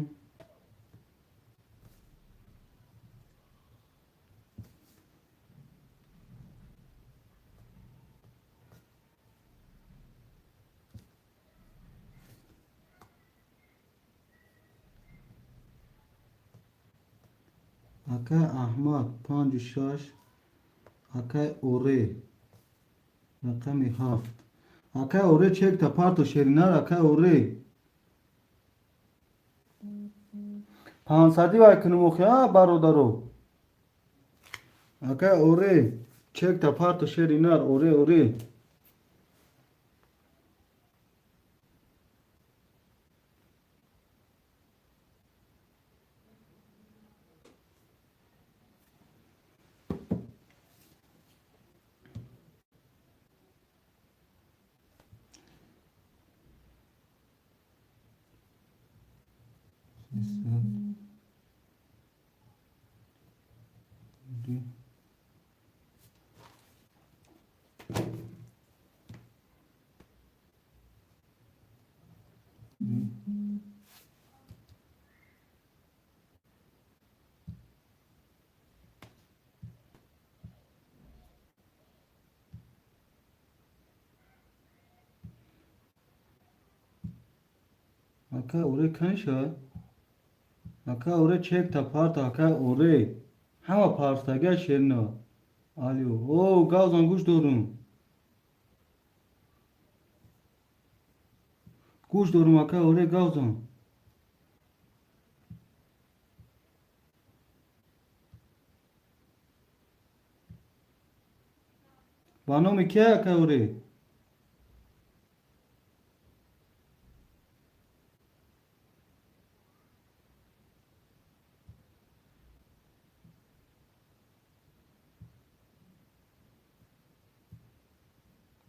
Акай Аҳмад 5 6, акай оре, рақами ҳафт. Акай оре, чекта парто, шеринар, акай оре. 500 вай кунум охи, а бародаро. Акай оре, чекта парто, шеринар, оре, оре. Ака оре каниша? Ака оре чекта парта, ака оре. Ҳама партага шерина. Алё. О, гавзан гӯш дорум. Гӯш дорум, ака оре гавзан. Ба номи ки ака оре?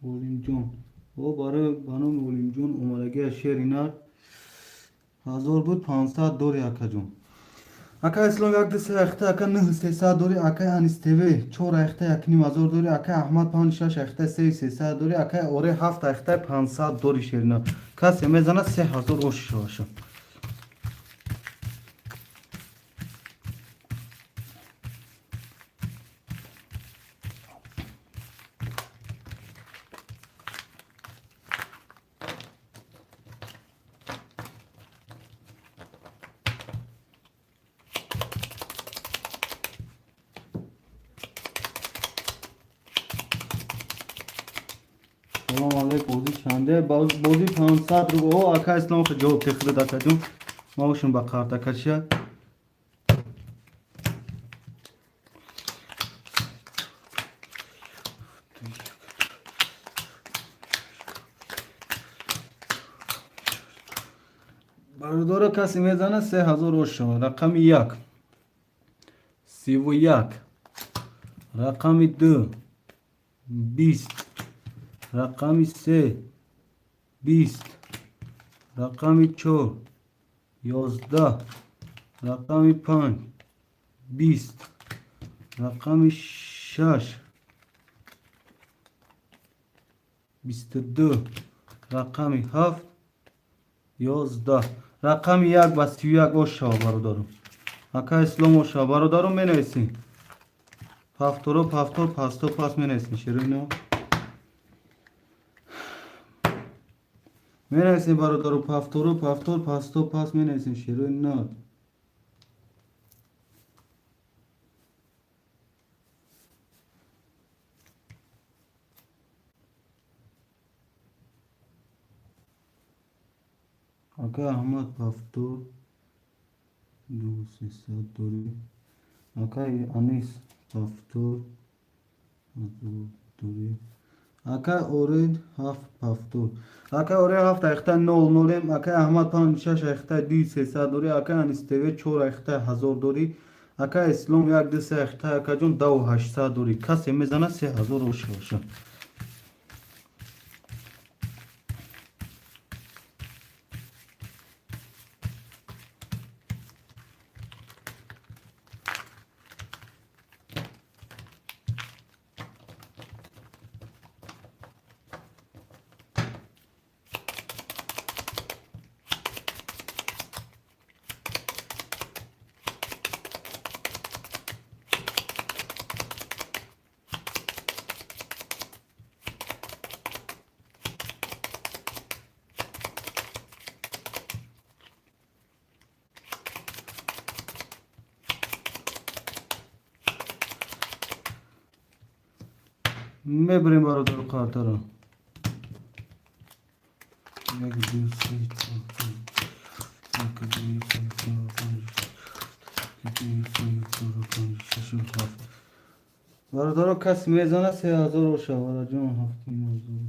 Олимҷон. О, барои ба номи Олимҷон омадагия шери нар. 1000 буд, 500 дори акаҷон. Ака Ислом 1 2 3 ахта ака 9 300 дори, ака Анис ТВ 4 ахта 1,5 ҳазор дори, ака Аҳмад 5 6 ахта 3 300 дори, ака Оре 7 ахта 500 дори шерина. Касе мезана 3000 ош шаваша. Салом алейк, бозӣ чанде? Бозӣ 500 рубл. О, ака Ислом ҷавоб техрид акаҷон. Маошум ба қартакача. Бародаро, касе мезана 3000 ош шава. Рақами 1 31, рақами 2 20, рақами 3 20, рақами 4 11, рақами 5 20, рақами 6 22, рақами 7 11, рақами 1 ба 31 ош шава бародаро. Ака Ислом ош шава бародаро, менависем. Пафторо пафтор пасто пас менависем шероино. Менависем бародаро, пафторо пафтор пасто пас менависем шерои над. Ака Аҳмад пафтор 2 300 дори. Ака Анис пафтор 2 дори. Ака Оред 7 пафтор. Ака Оре 7 ахта 0 0. Ака Аҳмад 5 6 ахта 2 300 дори. Ака Анис ТВ 4 ахта 1000 дори. Ака Ислом 1 2 3 ахта акаҷон 2 800 дори. Касе мезана 3000 ош боша. Мебарем бародару қартаро. 1 2 3 4 5 1 2 3 4 5 1 2 3 4 5 6 7. Бародаро, кас мезана 3000 оша бараҷон 7,5 ҳазор.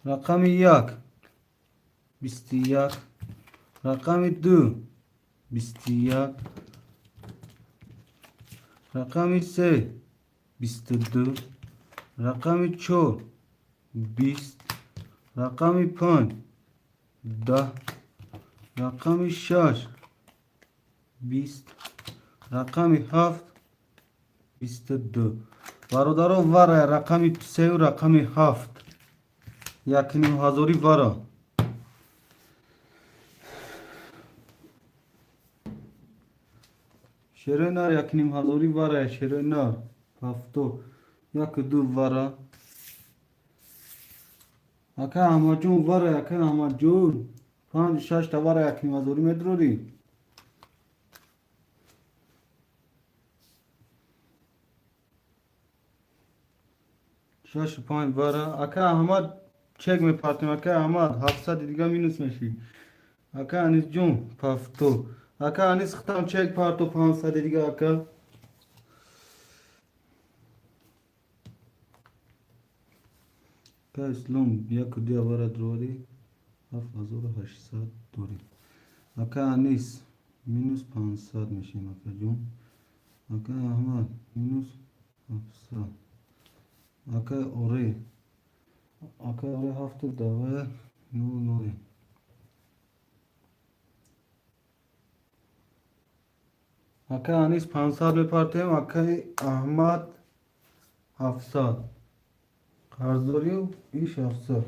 Рақами 1 21, рақами 2 21, рақами 3 22, рақами 4 20, рақами 5 10, рақами 6 20, рақами 7 22. Бародаро, вара рақами 3 рақами 7 1,5 ҳазори вара. Шерои нар 1,5 ҳазори вара, шерои нар ҳафто 1 2 вара. Ака Аҳмадҷон вара, ака Аҳмадҷон панҷ шаш та вара якним ҳазорӣ медурорӣ. Шашу панҷ вара. Ака Аҳмад чек мепартем. Ака Аҳмад 700 дига минус мешӣ. Ака Анисҷон пафто. Ака Анис хитам чек парто 500 дига ака. Ака Ислом яку ду авара дорӣ 7800 дорӣ. Ака Анис минус 500 мешем акаҷон. Ака Аҳмад минус 700. Ака Оре. Ака Оре ҳафту дава нол ноле. Ака Анис 500 мепартем, акаи Аҳмад 700. Қарздорию иш 700.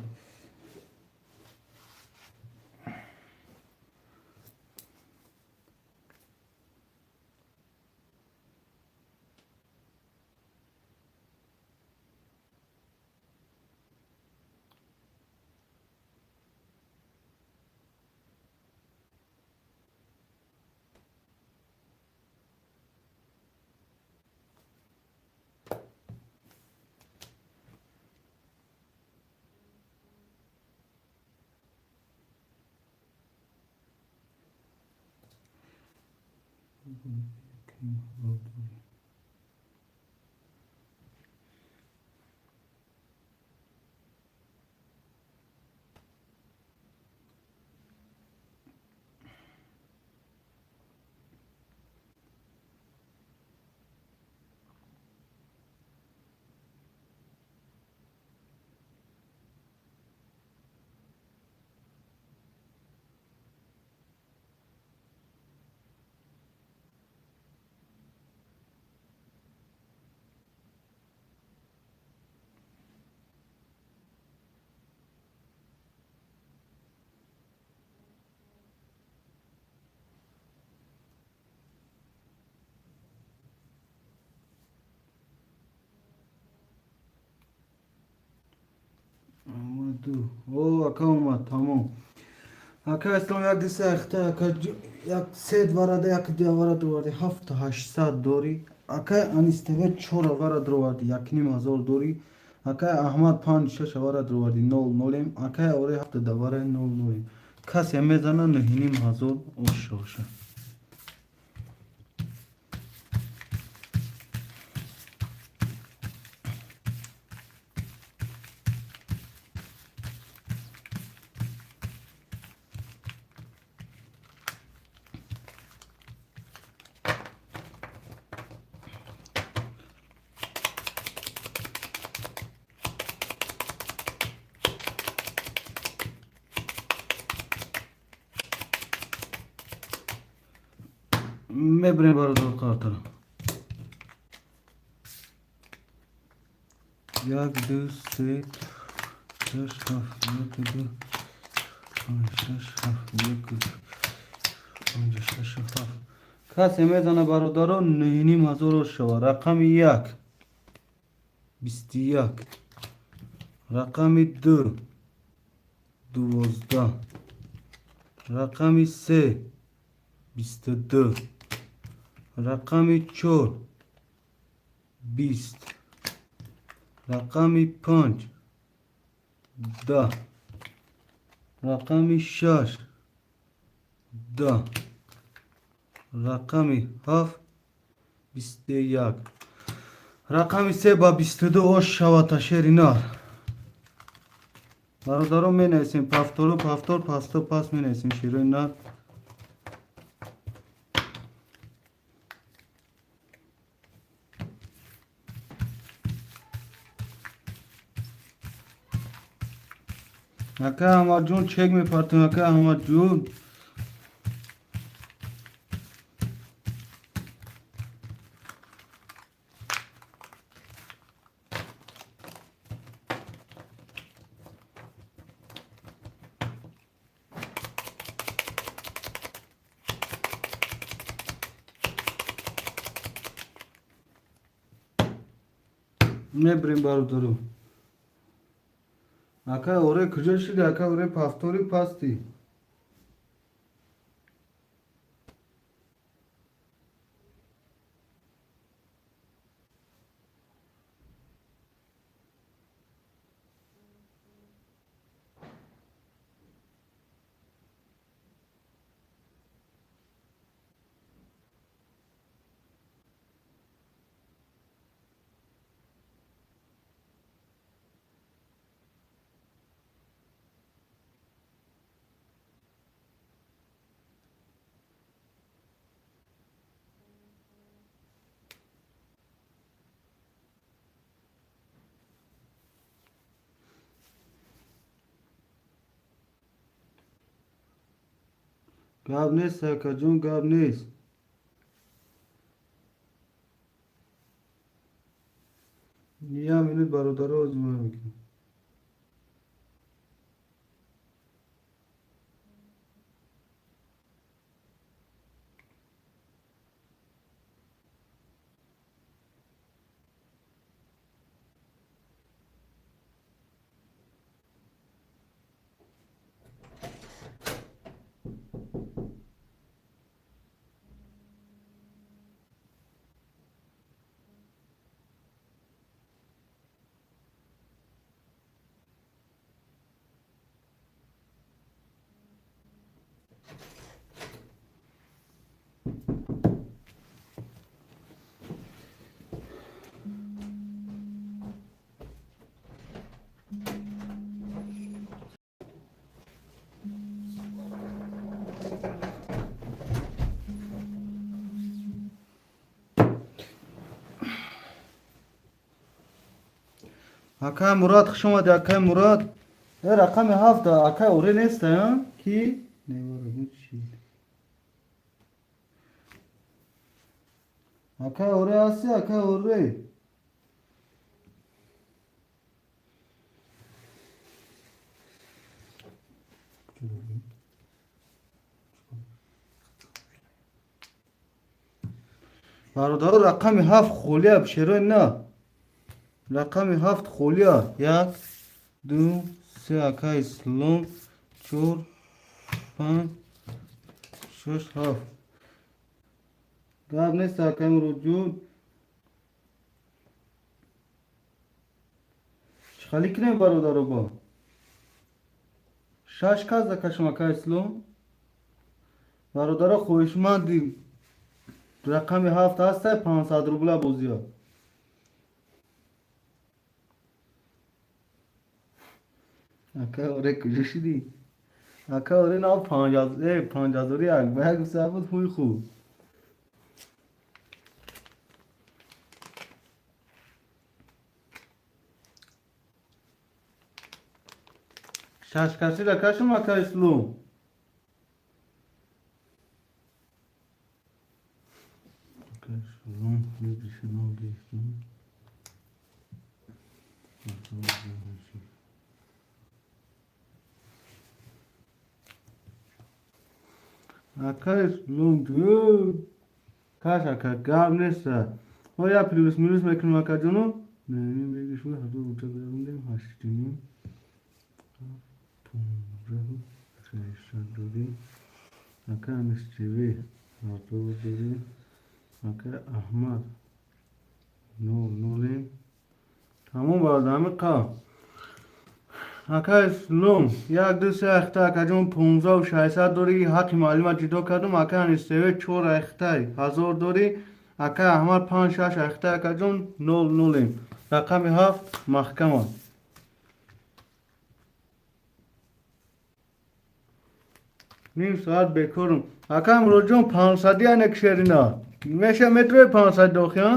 О, ака омад, тамом. Ака Ислом як ду се ахта, ака як се варада, як ду авара дроварди, 7800 дорӣ. Ака Анис ТВ чор авара дроварди, 1500 дорӣ. Ака Аҳмад панҷ шаш авара дроварди, нол нолем. Ака Оре ҳафт давара нол нолем. Касе мезана 9500 оша оша. Мебрем бародар қартара. Як, ду, се, шаш, ҳафт, як, ду, панҷ, шаш, ҳафт, як, ду, панҷ, шаш, ҳафт. Касе мезана бародаро 9500 шава. Рақами як 21, рақами ду 12, рақами се 22, рақами чор 20, рақами панҷ 10, рақами шаш 10, рақами ҳафт 21, рақами се ба 22 ош шавад ташери нар. Бародарон менависем пафтору пафтор пасто пас менависем широи нар. Ака Аҳмадҷон чек мепартем, ака Аҳмадҷон. Мебрем бародаро. Акай оре куҷо шуди? Акай оре, пафтори пасти. Гап нест, акаҷон, гап нест. Як минут, бародаро, озмоя мекунем. Акай Мурод, хуш омадӣ, акай Мурод. Э, рақами ҳафта акай оре неста, ки чи? Акай оре ҳасти, акай оре? Бародаро, рақами ҳафт холия, шерои на. Рақами ҳафт холия. Як, ду, се, акай Ислом, чор, панҷ, шаш, ҳафт. Гап нест, акай Муродҷон. Чӣ хали кунем, бародаро, бо шаш кас закашам, акай Ислом? Бародаро, хоҳишманди рақами ҳафт ҳастай, 500 рубла бозиё. Ака оре, куҷо шудӣ, ака оре? Нав панҷ ҳазори як ба як гуфта буд, ҳуй хуб. Шашкасира кашум, ака Ислом. Ака Ислом, гирифтам. Ака Ислом, каш, ака, гап нест. Ҳо, я плюс минус мекунем, акаҷоно. Бегишӯ ҳазор рубля гузарондем, ҳаштиним, понздаҳу шашсад дорем. Ака Аниств 1000 дорем. Ака Аҳмад, нол нолем. Тамом, бародар, ҳамин қа. Ака Ислом, як, ду, се ахта, акаҷон, 15 600 дорӣ. Ҳаққи муаллима ҷудо кардум. Ака Аниств чор ахтай 1000 дорӣ. Ака Аҳмад панҷ, шаш ахтай, акаҷон, нол нолем. Рақами ҳафт маҳкам аст. Ним соат бекорум. Ака Муроҷон, 500-и анек шерина меша, метрои 500 дохи, а?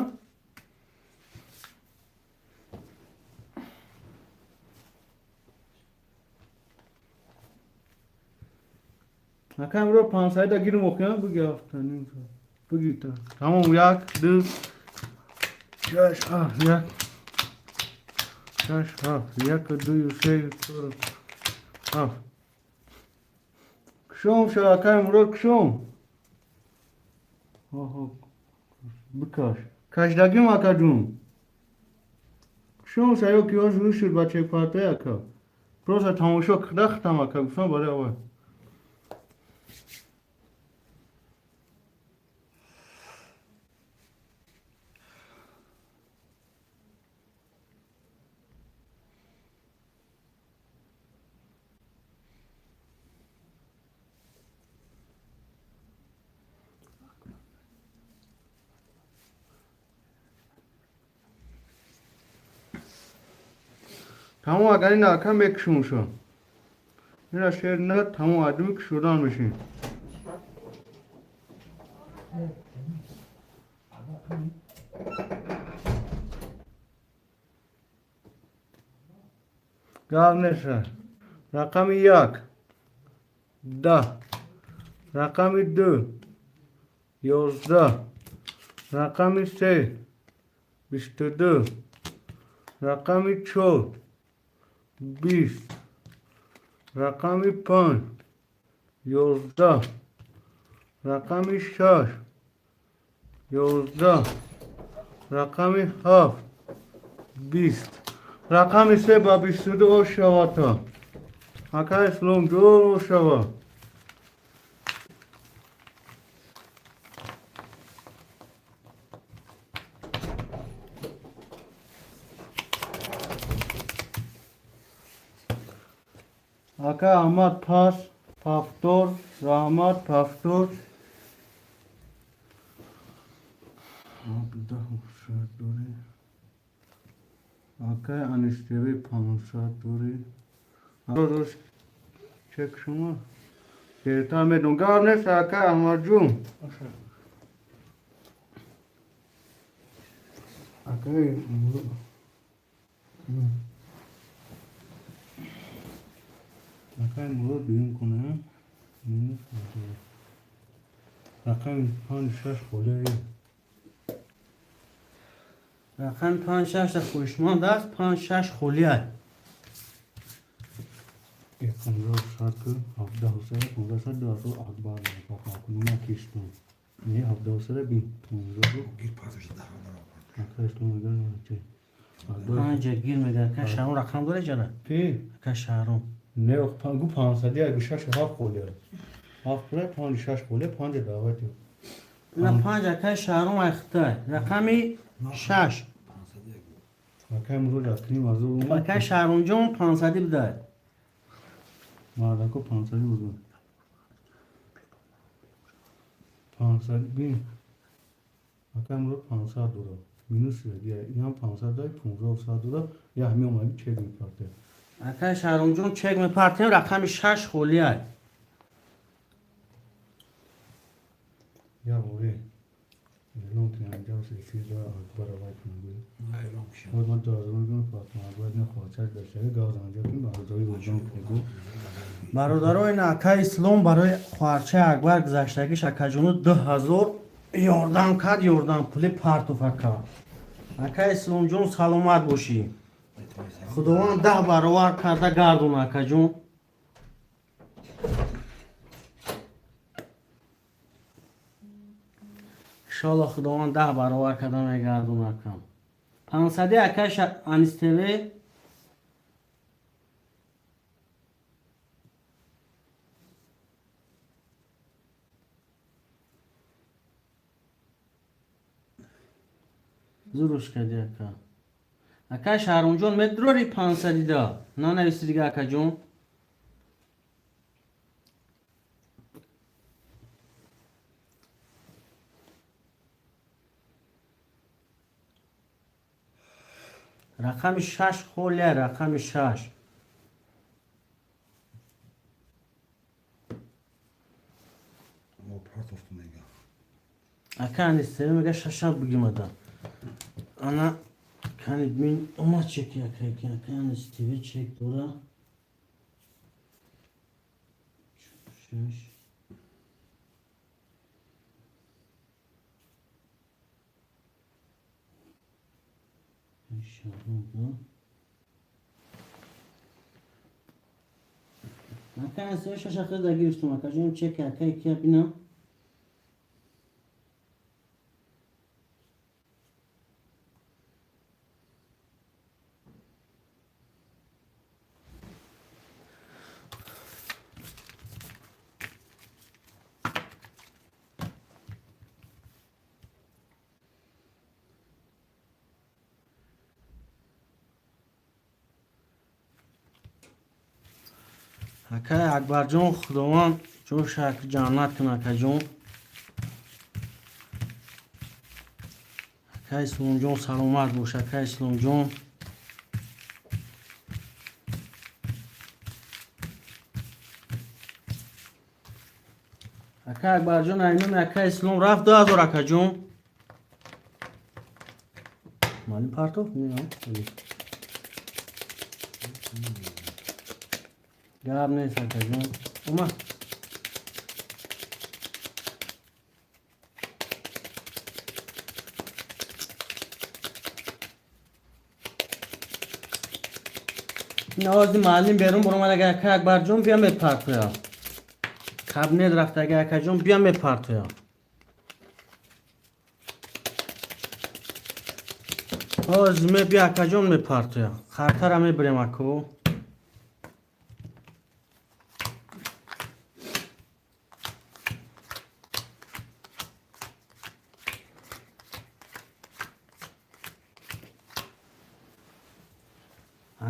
Ака Мурод, 500-да гирим охи, а? Буги, ҳафта ним соат буги. Тамом, як, ду, шаш, ҳафт, як, шаш, ҳафт, як, ду, се, чор, ҳафт. Кушом шо, акай Мурод, кушом. Бикаш, кашдагим, акаҷун, кушом ша. Ё ки ҳош шуд, бачаи партай, ака. Просто тамошо кида хитам ака гуфтам барои аввал. Тамом, агар ин ака мекушем шо. Ина шер на тамом адми кушодан мешем. Гап неша. Рақами 1 10, рақами 2 11, рақами 3 22, рақами 4 20, рақами 5 11, рақами 6 11, рақами 7 20, рақами 3 ба 22 ошавата. Ака Ислом ҷон ошава. Ака Аҳмад пас пафтор, раҳмат пафтор. 17 дорӣ. Акай Анистеви 500 дорӣ. Дӯст чек шумо. Дертар медон. Гап нест акай Аҳмадҷон. Акай Акай Мурод дуюм кунем. Минус рақами 5 6 холӣ. Рақами 5 6 хоҳишманд аст, 5 6 холӣ аст. 1500 1700 1500 2000 акбар кунума киштум. Не 1700 бин 15 Гир пасаш 10 ҳазор. Ака Ислом мегӯяд чи? Панҷа гир мегӯяд. Ака Шаҳром рақам доред ҷана? Пи? Ака Шаҳром. Не, гу 500 як 6 7 холӣ аст. 7 пура 5 6 холӣ 5 даъвати. На панҷ акай Шаҳром айхтай. Рақами 6. 501. Акай Мурод акним аз ӯ Акай Шаҳромҷон 500 будай. Мардако 500 буд. 500 бин. Акай Мурод 500 дора. Минус я ям 500 дай 15 дора. Я ҳами омади чек мепарте. Акай Шаҳромҷон чек мепартем, рақами 6 холӣ аст. Я боре. Эълон кунам ҷавс эфир ра акбар авай кунам. Эълон кишам. Вот ман 2000 мегӯям Фатима Акбар не хоҳачак даштаги гав занҷа кун бародари вуҷдон кунегу. Бародаро, ин акай Ислом барои хоҳарчаи Акбар гузаштагиш акаҷону 2000 ёрдам кард, ёрдам пули партоф ака. Акай Исломҷон саломат бошӣ. Худованд 10 баровар карда гардон акаҷон. Иншоалло Худованд 10 баровар карда мегардон акам. 500 акай Анис ТВ. Зуруш кардӣ ака. Акай Шаҳромҷон медурори 500 да. Нанависи дига акаҷон. Рақами 6 холия, рақами 6. О партофту мега. Ака Анис ТВ мега шашам бигимада. Ана кани бин ома чек ака ака Анис ТВ чек дора. 6 Ака Анис ТВ шаша хизда гирифтум ака ҷон чек ака кия бинам. Акай Акбарҷон, Худованд ҷоша ҷаннат кунад, акаҷон. Акай Исломҷон, саломат бош, акай Исломҷон. Акай Акбарҷон, айноми акай Ислом рафт 2000, акаҷон. Маълим партов? Гап нест, акаҷон. Омад. Навози маълим берун баромад, агар ака Акбарҷон бия мепартоя. Кабинет рафта, агар акаҷон бия мепартоя. Ҳозир мебия, акаҷон, мепартоя. Хартара мебирем, аку.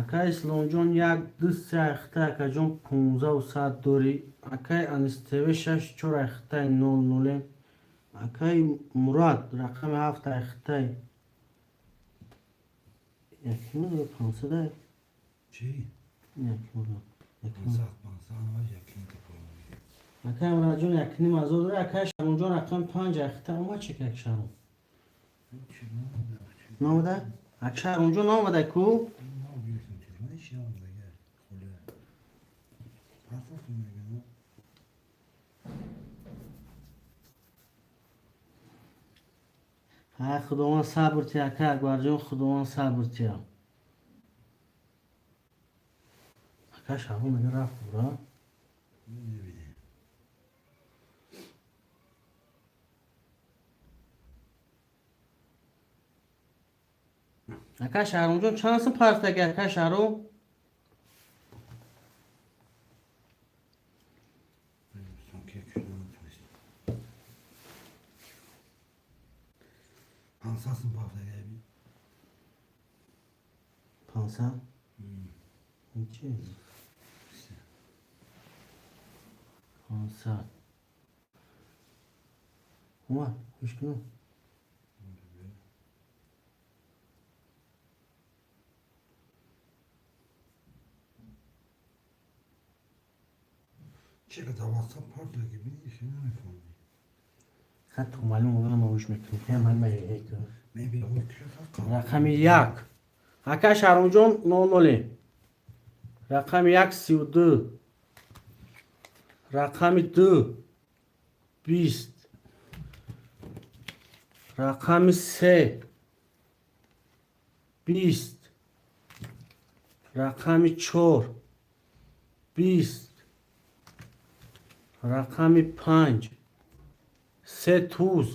Акай Исломҷон, як, ду, се айхта, акаҷон, понздаҳу сад дорӣ. Акай Аниств, шаш, чор айхтаи нол ноле. Акай Мурад, рақами ҳафт айхтаи якним 500. Чӣ? Якним. 500, 500, якин капоя. Акай Мурадҷон, 1500 дорӣ. Акай Шаронҷон, рақами панҷ айхта омад, чек, як Шарон наомада, ак Шаронҷон наомада ку. Ма гирифтем телефон, ҳеч наомада, хуле. Партофтум мегӯям. Ҳай, Худованд сабр тия, акай Акбарҷон, Худованд сабр тия. Ака Шаҳром мега рафт бура. Набидем. Ака Шаҳромҷон, чанд сум партаги, ака Шаҳром? Ки якшуда натунистем. 500 сум пафтагаби. 500? Чи? 500. Омад, гӯш кунам. Чека ватсап партаги бини, ши намефаҳмӣ. Хат маълум одам гӯш мекунем. Меби. Рақами як. Ака Шаҳромҷон, нол ноле. Рақами як 32. Рақами ду 20. Рақами се 20. Рақами чор 20. Рақами панҷ се туз.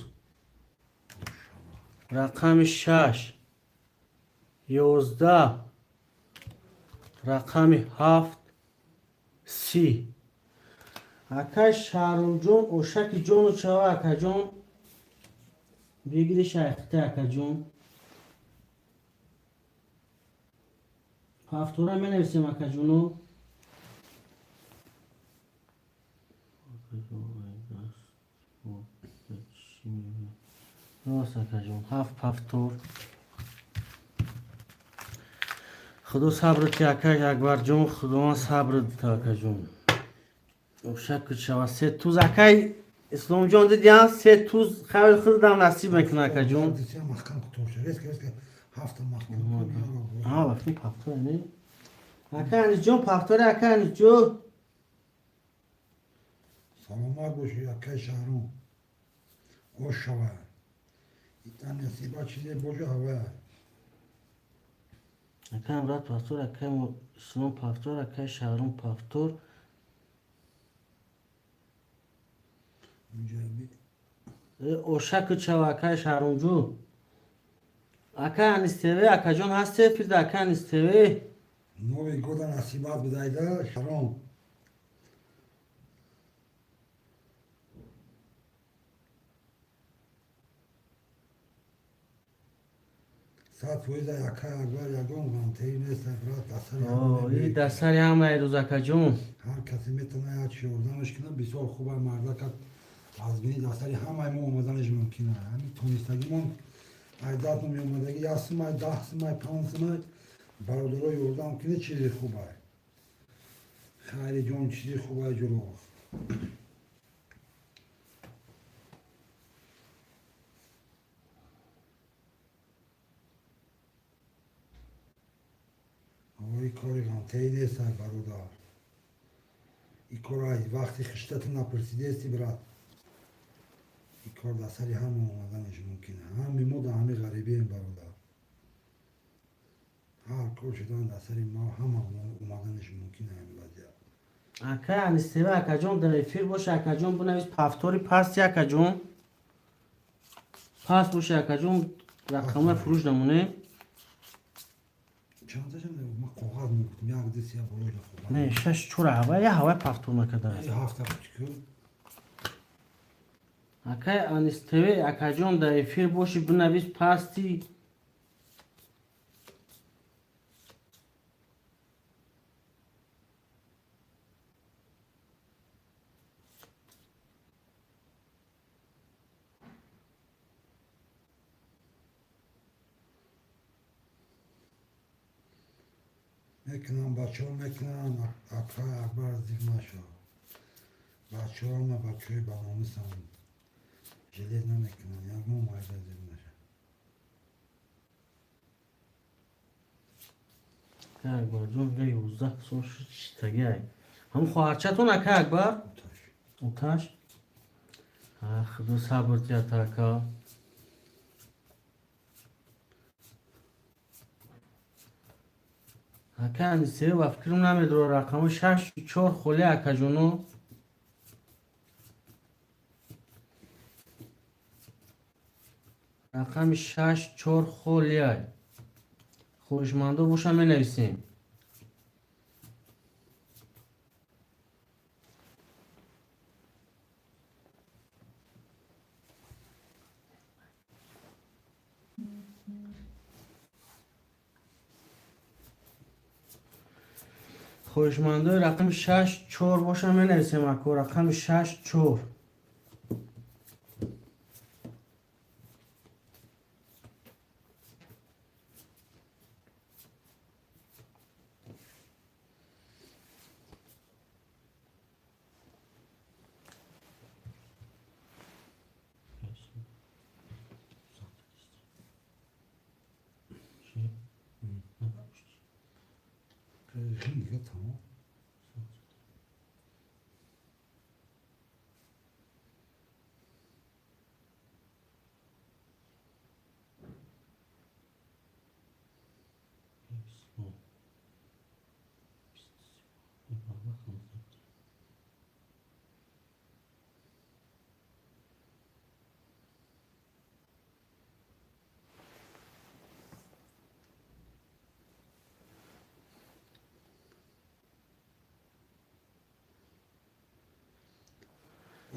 Рақами шаш 11. Рақами ҳафт 30. Акай Шаҳрумҷон, ошаки ҷону чава, акаҷон, бигири шайхта, акаҷон. Ҳафтора менависем, акаҷону. Рост, акаҷон, ҳафт пафтор. Худо сабр ти, акай Акбарҷон, Худованд сабр дита, акаҷон. Ошаки чава, се туз, акай Исломҷон, дидиан, се туз хайр худам насиб мекунад, акаҷон. Маҳкам тоша. Резко, резко ҳафта маҳкам. А, вақти пафтор не? Акай Анисҷон, пафтори, акай Анисҷон. Саломат бошӣ, акай Шаҳром. Ош шава. Ита насиба чизе боша ҳава. Акай Мурад пафтор, акай Ислом пафтор, акай Шаҳром пафтор. Унҷа би. Ошаки чава, акай Шаҳромҷон. Акай Анис ТВ, акаҷон, ҳасте фирда, акай Анис ТВ? Новый года насибат бидайда, Шаҳром. 100% якай Акбар ягон ғамтеӣ нест, брат, дастари ҳама И мебиёй. Дастари ҳамаи рӯз, акаҷон. Ҳар касе метавона як чи ёрдамаш кунад, бисёр хуба. Мардака аз бини дастари ҳамаи мо омаданаш мумкин аст. Ҳамин тонистагимон ай дастмо меомадагӣ, як сумай, 10 сумай, 5 сумай бародаро ёрдам кунед, чизи хубай. Хайри ҷон, чизи хубай, ҷуро. Ой, кори ғамтеӣ нест, ай бародар. И кор ай вақти хиштату напурсидести, брат. И кор дар сари ҳама омаданаш мумкин. Ҳами мо дар ҳами ғарибием, бародар. Ҳар кор шудан дар сари мо ҳама омаданаш мумкин ҳамин вазъият. Акай Анистева, акаҷон, дар эфир боша, акаҷон, бинавис повтори пасти, акаҷон. Паст боша, акаҷон, рақамҳои фурӯш намонем. Чандташам ман коғаз мегуфтам, як ду се болои коғаз. Не, шаш чора ҳавай, я ҳавай повтор накардааст. Э, ҳафта кучку. Акай Анистеве, акаҷон, дар эфир боши, бинавис пасти. Мекунам, бачаҳо мекунам, акай Акбар, зиқ нашав. Бачаҳо ма бачаҳои баномусам. Жалеть намекунам, ягон майда зиқ нашав. Акай Акбарҷон, я 11 сол шуд, шитагиай. Ҳамун хоҳарчатон, акай Акбар? Оташ. Оташ? Худо сабр диҳад, ака. Ака Анисева, ба фикрам, намедора рақамҳо шаш чор холи, акаҷоно. Рақами шаш чор холиай. Хоҳишмандо боша, менависем. Хоҳишмандои рақами шаш чор боша, менависем, ако, рақами шаш чор. Дига тамом.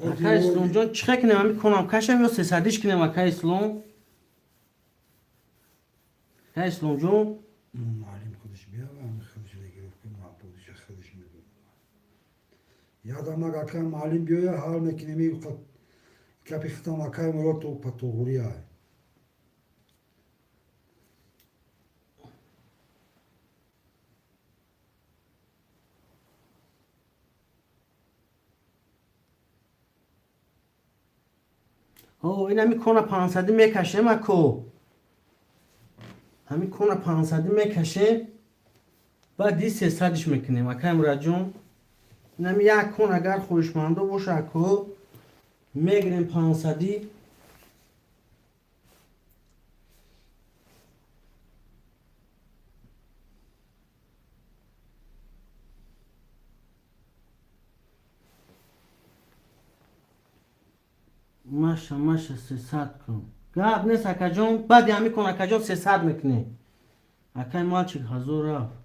Ака Исломҷон, чӣ хел кунем? Ами конам кашам ё сесадиш кунем, ака Ислом? Ака Исломҷон? Муаллим худаш биёва, ами худаш регировка маъбудиша худаш мебуд. Ядам ака муаллим биёя, ҳал мекунем. Гапи хитам, акай Мурод, па туғурӣ ай. О, ин ҳами кона 500-ӣ мекашем, ако. Ҳами кона 500-ӣ мекашем, баъд ди 300-иш мекунем, акай Мурадҷон. Ин ҳами як кон, агар хоҳишмандо боша, ако, мегирем 500-ӣ. Маша, маша, 300 кун. Гап нест, акаҷон, баъди ҳами кон, акаҷон, 300 мекунем. Акай мальчик ҳазор рафт.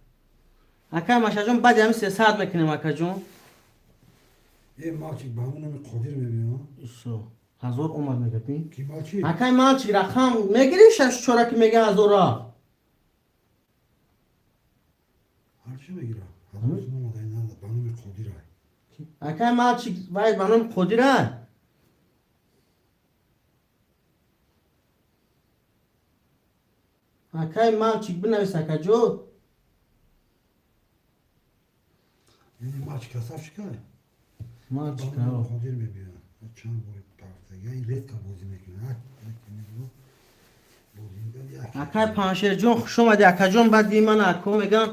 Акай Машаҷон, баъди ҳами 300 мекунем, акаҷон. Э, мальчик ба ҳамон номи Қодир мебиён. Исо. Ҳазор омад мегапи. Ки малчи? Акай малчи рақам мегири шаш чора ки мега ҳазор рафт. Ҳарчи мегира. Ҳазор сум омада ин ба номи Қодирай. Акай малчи вай ба номи Қодирай. Акай малчик бинавис акаҷо. Яъне малчи красавчикай? Малчик Ба номи Қодир мебиёд. Чанд бори пафтага ин редко бозӣ мекунад. Акай Паншерҷон хуш омадӣ акаҷон баъди ман ако мегам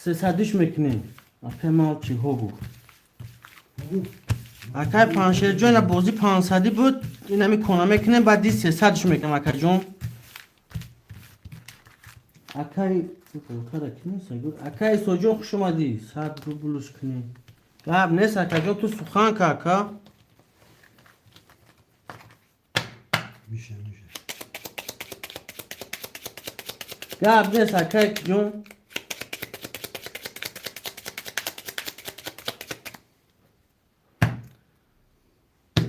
сесадиш мекунем. Акай малчик ҳо гуфт. Акай Паншерҷон ина бозӣ пансадӣ буд инами кона мекунем баъди сесадиш мекунем акаҷон. Акай акай Исоҷон хуш омадӣ 100 рублш кунем. Гап нест акаҷон ту сухан ка ака. Миша миша. Гап нест акай ҷон.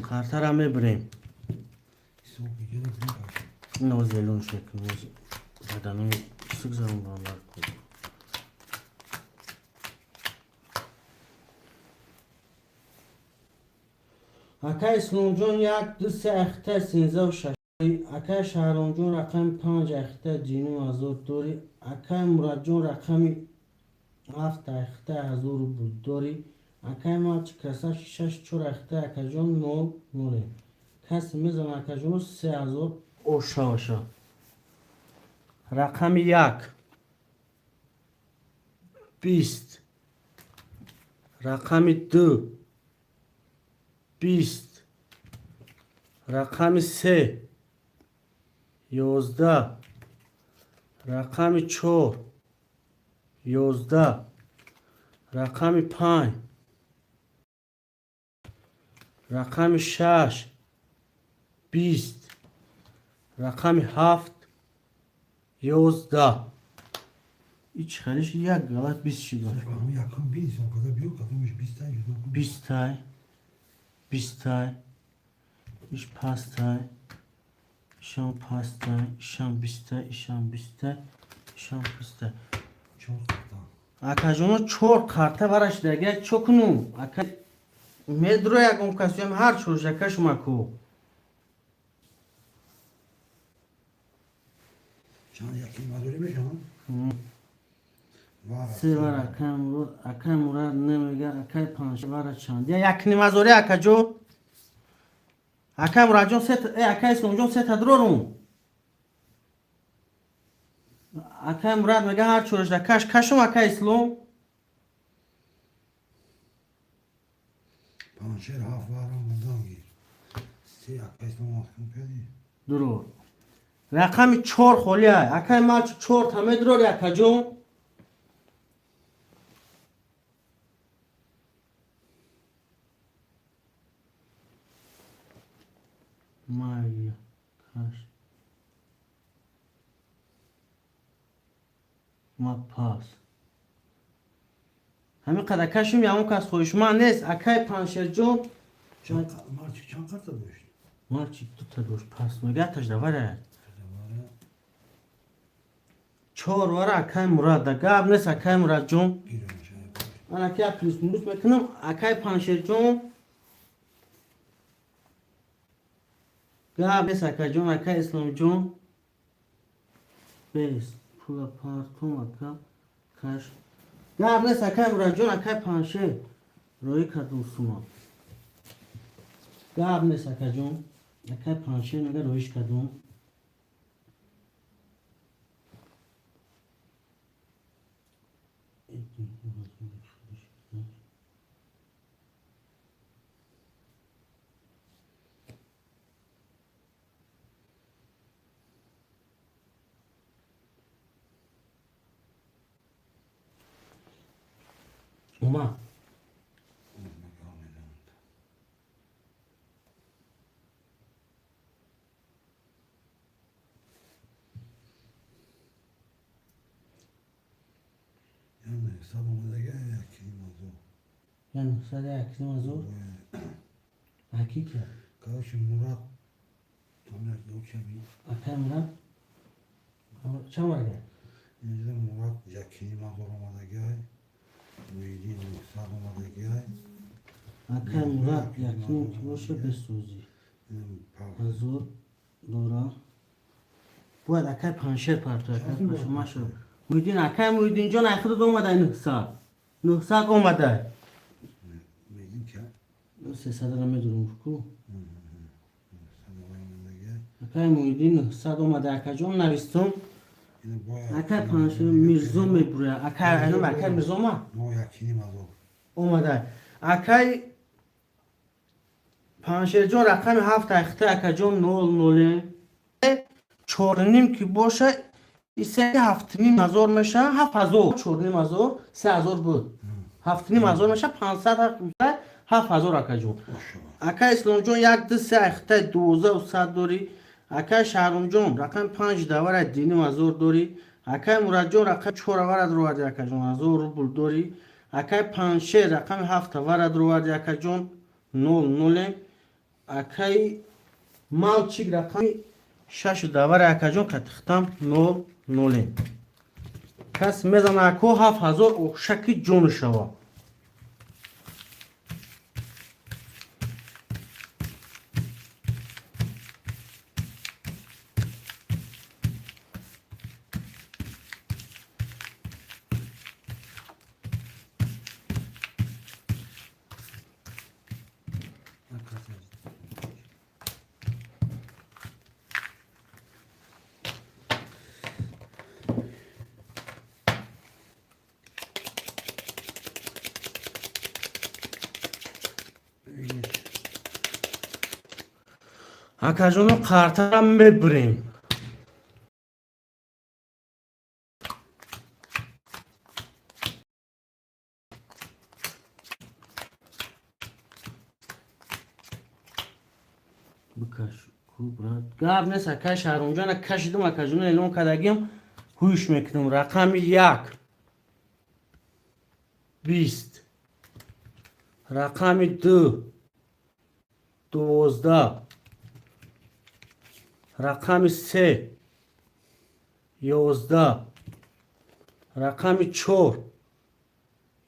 Қартара мебирем. Ин зелон шекун. Бадануи сугзарон баромад кун. Акай Исломҷон 1 2 3 ахта 13 6. Акай Шаҳромҷон рақами 5 ахта ҷину ҳазор дорӣ. Акай Мурадҷон рақами 7 ахта ҳазор рубл дорӣ. Акай Малчи красавчик 6 4 ахта акаҷон 0 0. Касе мезана акаҷоно 3000 оша оша. Рақами 1 20, рақами 2 20, рақами 3 11, рақами 4 11, рақами 5, рақами 6 20, рақами 7 11. Ич халиш як галат 20 шид. Якум 20 када биё кадомиш 20 тай ҷудо кун. 20 тай, 20 тай, иш пастай, ишам пастай, ишам 20 тай, ишам 20 тай, ишам 20 тай. Чор карта. Акаҷоно чор карта бараш дага чо кунум? Ака медро ягон касиам ҳар чоржака шума ку. Чанд яким мазори мешаванд? Се вара акай Мурод, акай Мурад намега, акай панҷ вара чанд. Я як нимазори акаҷо. Акай Мурадҷон се, акай Исломҷон се тадрорум. Акай Мурад мега ҳар чоржа каш кашум акай Ислом. Панҷшер ҳафт вара мондан гир. Се акай Ислом ҳукм кардӣ. Дуруд. Рақами 4 холӣ ай. Акай Малчи 4 та медрори акаҷон. Майя каш. Ма пас. Ҳамин қадар кашум ягон кас хоҳишманд нест. Акай Паншерҷон. Малчи чанд карта дошт? Малчи дута дошт пас мега таждавара. 4 вара акай Мурад. Гап нест акай Мурадҷон. Ман ака як плюс минус мекунам. Акай Паншерҷон. Гап нест акаҷон, акай Исломҷон. Бес пула партум ака каш. Гап нест акай Мурадҷон, акай Паншер. Роӣ кардум сума. Гап нест акаҷон. Акай Паншер мега роиш кардум. Омад. Яъне сад омадага яким азор. Яъне сад яким азор? Ки ки? Короче, Мурат. Там як дочами. Акай Мурат? Чанд варга? Инҷа Мурат якиним ҳазор омадагиай. Муҳиддин 900 омадагиай. Акай Мурат якним ки боша, бесӯзӣ. Ҳазор дора. Бояд акай Паншер парто, акай Паншер машо. Муҳиддин, акай Муҳиддинҷон, ай худат омадай 900. 900 омадай. Муҳиддин ки? 300-ра медонам ку. 900 омадагиай. Акай Муҳиддин 900 омадай, акаҷон, навистум. Акай Паншер Мирзо мебура. Акай айном акай Мирзо омад? Мо якиним ҳазор. Омадай. Акай Паншерҷон рақами ҳафт айхта, акаҷон, нол ноле. Чорним ки боша, исе ҳафтним ҳазор меша, 7000, чорним ҳазор, 3000 буд. 7500 меша, 500 7000, акаҷон. Акай Исломҷон як ду се айхта 1200 дорӣ. Акай Шаҳрумҷон рақами панҷ давара 2500 дорӣ. Акай Мурадҷон рақами чор аварад роварди, акаҷон, 1000 рубл дорӣ. Акай Паншер рақами ҳафт аварад роварди, акаҷон, нол ноле. Акай Малчик рақами шашу давара, акаҷон, қатихтам нол ноле. Кас мезана, ако, 7000 ошаки ҷону шава. Акаҷоно, қартара мебурем. Бикаш ку, брат, гап нест. Акай Шаҳромҷона кашидум, акаҷоно, эълон кардагим, ҳуш мекунам. Рақами як 20, рақами ду 12, рақами се 11, рақами чор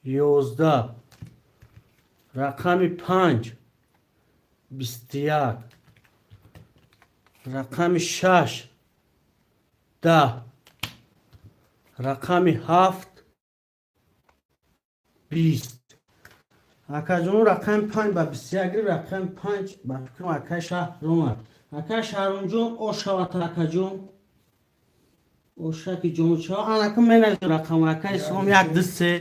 11, рақами панҷ 21, рақами шаш 10, рақами ҳафт 20. Акаҷоно, рақами панҷ ба 21 гирифт. Рақами панҷ ба фикрам акай Шаҳром. Акай Шаҳромҷон, ошавата, акаҷон, ошаки ҷонучава. Анака менависам рақам. Акай Ислом як ду се.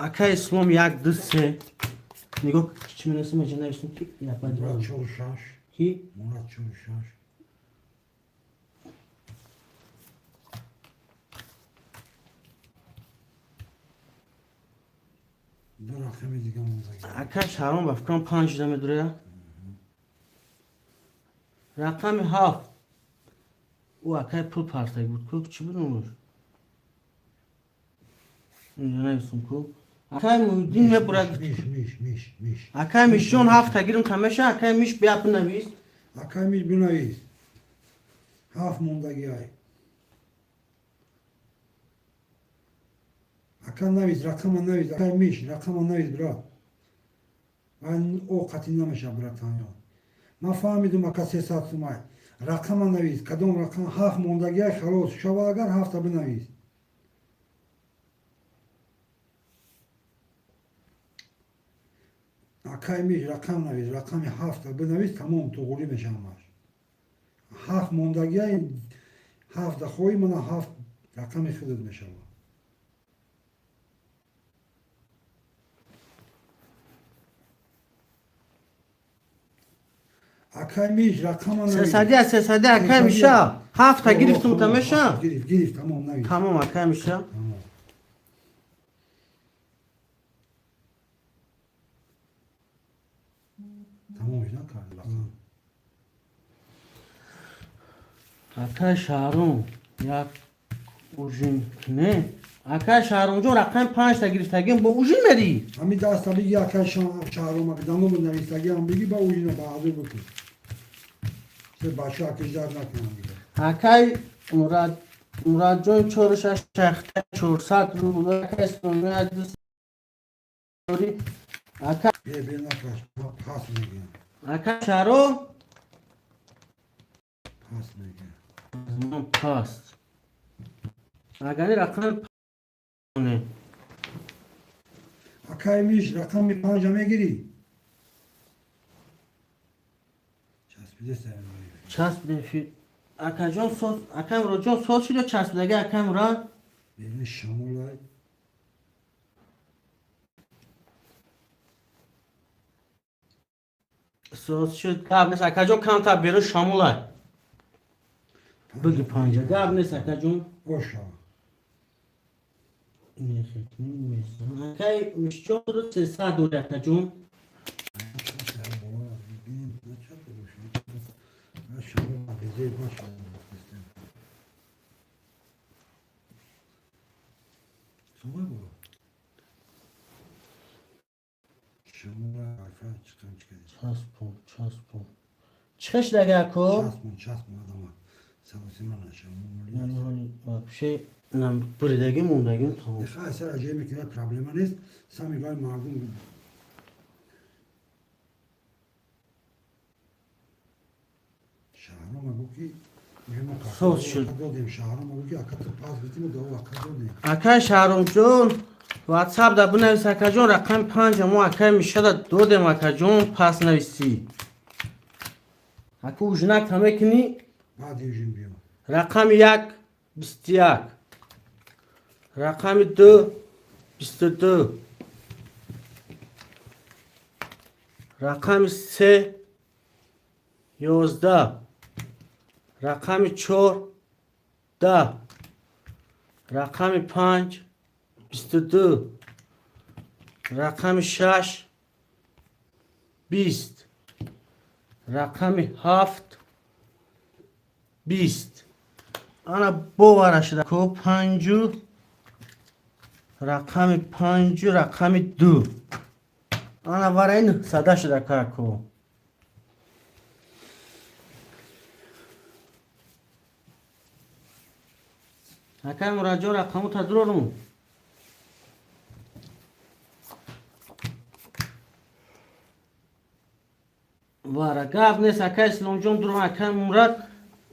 Акай Ислом як ду се. Нигоҳ, чӣ менависам, инҷа нависам ки. Мурад чор шаш. Ки? Мурад чор шаш. Ду рақами дига мондаги. Акай Шаҳром ба фикрам панҷ шуда медурая. Рақами ҳафт ӯ акай пул партаги буд ку, чӣ буд номаш, инҷа нависам ку. Акай Муҳиддин мебурад. Миш, миш, миш, миш. Акай Мишҷон ҳафта гирим тамеша. Акай Миш, бия бинавис. Акай Миш, бинавис. Ҳафт мондаги ай. Ака, навис, рақама навис. Акай Миш, рақама навис, брат. Ман о қатъи намеша, братанён. Ман фаҳмидум, ака, 300 сумай. Рақама навис, кадом рақам ҳафт мондагиай, халос шава, агар ҳафта бинавис. Акай Миш, рақам навис, рақами ҳафта бинавис, тамом, туғурӣ меша ҳамаш. Ҳафт мондагиай, ҳафта хоҳӣ, мана ҳафт рақами худат мешавад. Акай Миш, рақама навис. Сесадия, сесадия, акай Миша, ҳафта гирифтум тамеша. Гирифт, гирифт, тамом, навис. Тамом, акай Миша. Тамом. Тамом накард рақам. Акай Шаҳром, як ужин не. Акай Шаҳромҷон, рақами панҷта гирифтагим, бо ужин мерӣ? Ҳамин даста биги, акай Шаҳрома, даному навистагиам биги, ба ужина баҳадур бикун. Се бача акиш дард накунам дига. Акай Мурад, Мурадҷон, чору шаш шахта 400 рубл. Акай Исломҷон, ду дорӣ. Ака Бе, бе, накаш, пас мегирам. Ака Шаҳром. Пас мегирам. Ман паст. Агани рақами не. Акай Миш, рақами панҷа мегирӣ? Часпиде сарам. Часпиде эфир. Акаҷон, соз, акай Муроджон, соз шуд ё часпидаги, акай Мурад? Берун шамолай. Соз шуд. Гап нест, акаҷон, камтар берун шамолай. Биги панҷа. Гап нест, акаҷон. Боша. Акай Мишҷон, 300 дори, акаҷон. Бинем, шамол безер боша. Сомай боло. Шамола арфа чиқам чикади. Часпон, часпон. Чӣ шудаги, ако? Часпон, часпон, адама. Савосима нашамол. Яъне ҳоли вообще нам буридаги мондагим тамом. Хай, сар аҷоиб мекунад, проблема нест. Сами вай мардум Шаҳрома гуфт ки Соз шуд. Додем. Шаҳрома гуфт ки ака ту пас битиму до ака додем. Акай Шаҳромҷон, ватсап да бинавис, акаҷон, рақами панҷа мо акай Мишада додем, акаҷон, пас нависӣ. Аку ужинак мекунӣ? Баъди ужин биё. Рақами як 21, рақами ду 22, рақами се 11, рақами чор 10, рақами панҷ 22, рақами шаш 20, рақами ҳафт 20. Ана бовара шуда ко панҷу рақами панҷу рақами ду. Ана вараи нӯҳсада шуда како. Акай Мураҷон, рақаму тадурорум. Вара гап нест, акай Исломҷон, дуром, акай Мурад.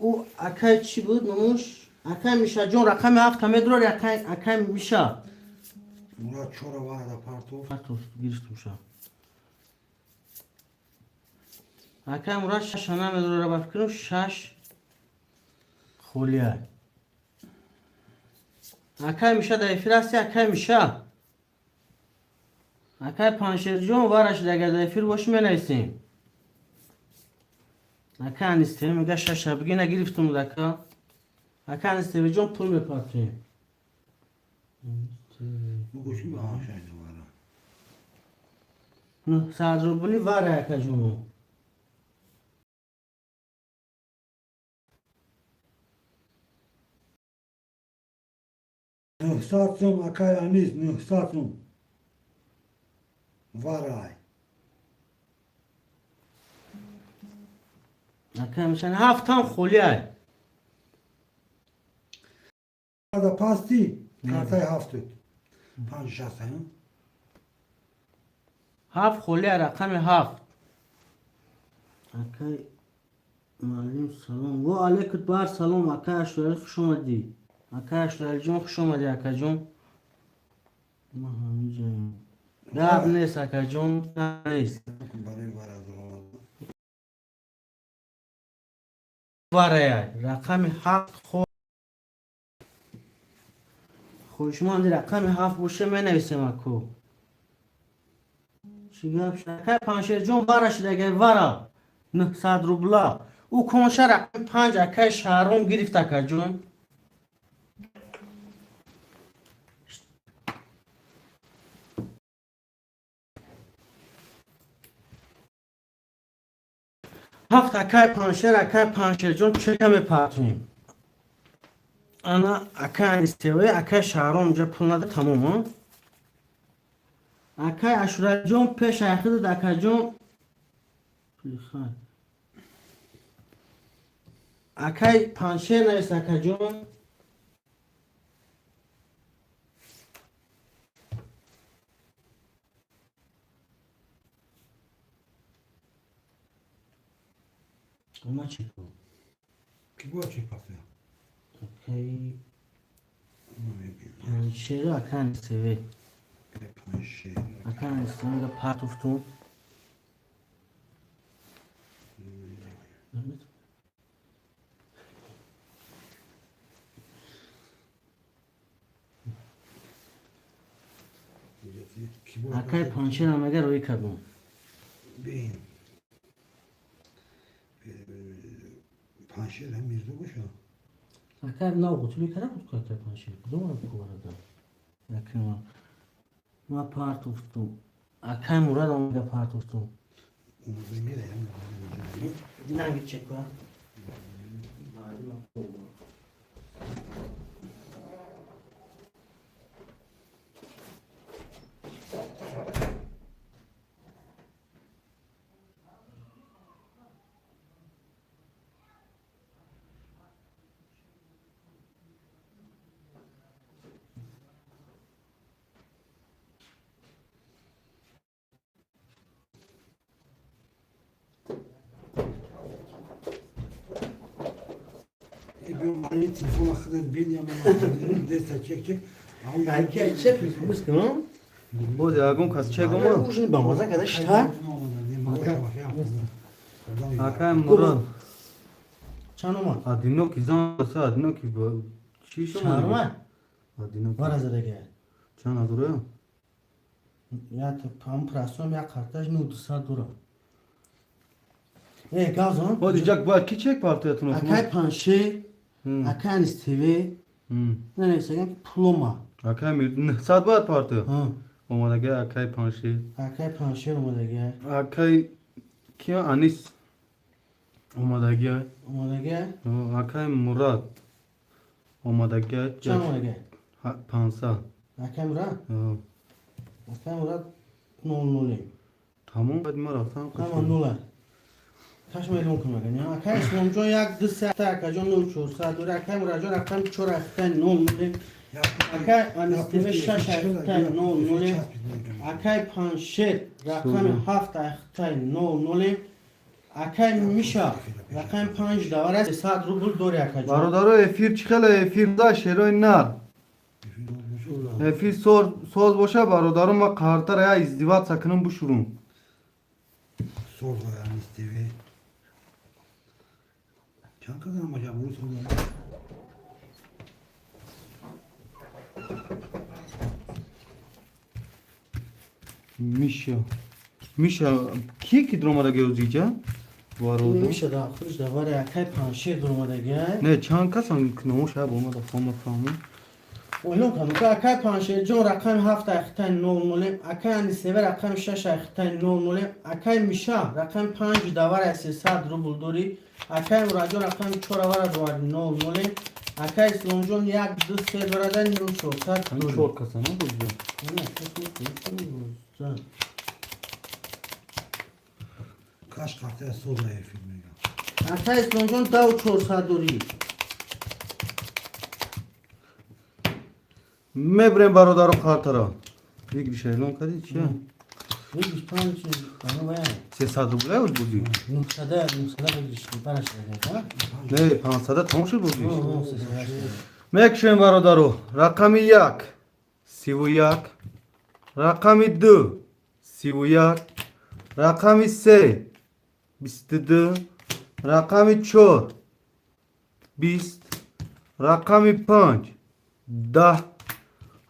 Ӯ акай чӣ буд номуш? Акай Мишаҷон, рақами ҳафта медурори, акай Миша. Мурад чора варада партов. Партов гирифтум ша. Акай Мурад шаша намедурора, ба фикрам шаш холия. Акай Миша дар эфир ҳасти, акай Миша? Акай Паншерҷон, вара шуда, агар дар эфир бошӣ, менависем. Ака Анистевӣ мега шаша биги, нагирифтум ака. Ака Анистевиҷон, пул мепартоем. Гӯши ба шайда вара. 900 рубли вара, акаҷоно. 900 сом, акай Анис, 900 сом. Варай. Ака Мишан, ҳафтам холиай. Да пасти картаи ҳафтуд. Панҷ шаст. Ҳафт холиай, рақами ҳафт. Акай муаллим, салом. Во алейкум бар салом, акай Ашурали, хуш омадӣ. Акай Ашуралиҷон, хуш омадӣ, акаҷон. Ма ҳамиҷаем. Гап нест, акаҷон, нест. Барои вара дуромад. Варая рақами ҳафт хушманди рақами ҳафт боша, менависем, аку. Чӣ гап шуд? Акай Паншерҷон, вара шуд, агар вара 900 рубла. Ӯ конша рақами панҷ акай Шаҳром гирифт, акаҷон. Ҳафт акай Паншер, акай Паншерҷон, чека мепартоем. Ана акай Анистеве, акай Шаҳром ҷа пул нада, тамом. Акай Ашураҷон пеш айхидад, акаҷон. Пули хай. Акай Паншер навис, акаҷон. Ма чӣ кунам? Ки бояд чек партоя? Акай Паншеру акай Анистеве. Паншер. Акай Анистеве партуфтум. Ки бояд? Акай Паншерам агар рӯй кардум. Бин. Паншер ҳам Мирзо боша. Акай нав ғутули кара буд ку, акай Паншер. Кудом ку варада? Акай ма партуфтум. Акай Мурад омада партуфтум. Омада мера ям. Динанги чеква. Биё, телефона худат бин, я ман деста чек чек. Акай чек мискум? Боз ягон кас чек омад? Ужин ба маза када шта? Акай Мурод. Чанд омад? Одинокий зан са, одинокий чӣ шумо? Чарма? Одинокий. Вара задага. Чанд ҳазора? Я то пам прасом я карташ 900 дурам. Э, газон. Боз иҷак бояд ки чек партоятун? Акай Паншер, акай Анис ТВ, нанависаган ки пулома. Акай Мир 900 бояд партоя. Ҳа. Омадага акай Паншер. Акай Паншер омадага. Акай кия, Анис омадагия. Омадага? Акай Мурад омадагия. Чанд омадага? 500. Акай Мурад? Акай Мурад 00. Тамом, баъд ма рафтам. Ҳама нула. Каш мейлон кунаган. Акай Исломҷон як ду се акаҷон нул чорсад дори. Акай Мураҷон рақами чор ҳафта нол нуле. Акай Анис ТВ шаш ҳафта нол нуле. Акай Паншер рақами ҳафт ҳафта нол нуле. Акай Миша рақами панҷ давара 100 рубл дори, акаҷон. Бародаро, эфир чӣ хеле эфир да, шерои нар. Эфир соз боша, бародаро, ма қартара я издеваться кунам бушурум. Соз Анис ТВ. Чанд кадан баша буру соз. Миша. Миша кие ки дуромадаги ӯзиҷа? Бародар. Миша да худш давара акай Паншер дуромадага. Не, чанд касан номош ҳаб омада, фома фаҳмам. Ойлон кардам. Акай Паншерҷон рақами ҳафт ҳафта нол нуле. Акай Анисеве рақами шаш ҳафта нол нуле. Акай Миша рақами панҷ давара 300 рубл дорӣ. Акай Мураҷон рақами чор авара довари нол нуле. Акай Исломҷон як ду се дорада нул чорсад дорӣ. Чор касан бозиҷа. Каш қартая соза эфир мега. Акай Исломҷон дав чорсад дорӣ. Мебирем, бародаро, қартара. Выигрыш эълон кардӣ чия? Выигрыш панҷ ана. 300 рубля буд бозӣ? Нуҳсада, нуҳсада выигрыш бараш. Не, 500 тамом шуд бозӣ. Мекушем, бародаро. Рақами як 31, рақами ду 31, рақами се 22, рақами чор 20, рақами панҷ 10,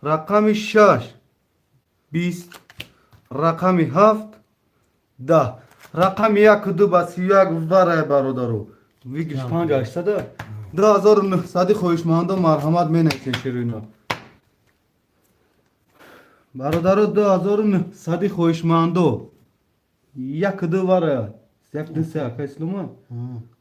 рақами шаш 20, рақами ҳафт 10. Рақами яку ду ба 31 варай, бародаро. Выигрыш панҷ ҳаштсада. 2900 хоҳишмандо, марҳамат, менависен ширино. Бародаро, 2900 хоҳишмандо, як ду вара. 1, 2, 3 акай Ислома.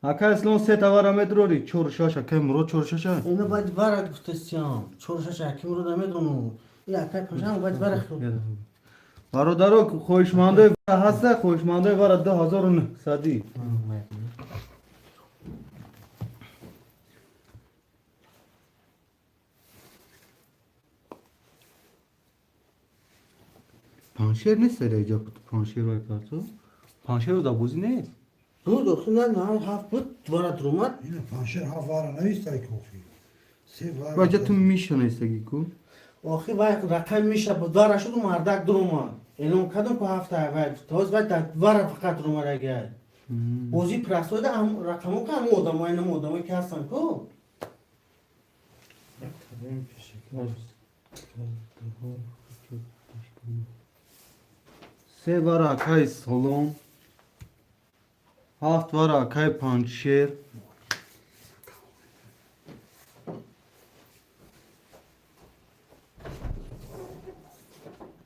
Акай Ислом се тавара медрори, 4 6 акай Мурод 4 6. Ина баъд вара гуфтасиям. 4 6 акай Мурод намедонам. И акай панҷам баъд вара хӯрд. Бародаро, хоҳишмандои вара ҳаста, хоҳишмандои вара 2900. Паншер нест дар иҷа, паншер вай карто. Паншер дар бозӣ нест. Буд, охи на, на, ҳафт буд, вара дуромад. Ина паншер ҳафт вара навистай кофи. Се вара. Ваҷа ту миша нестаги ку? Охи вай рақам миша буд, вара шуду мардак дуромад. Эълон кардам ку ҳафта вай. Тоз вай дар вара фақат дуромад агар. Бозӣ прасоида ҳам рақамо ку ҳам одамои нам одамое ки ҳастан ку. Се вара акай Салом, ҳафт вара акай Панҷшер.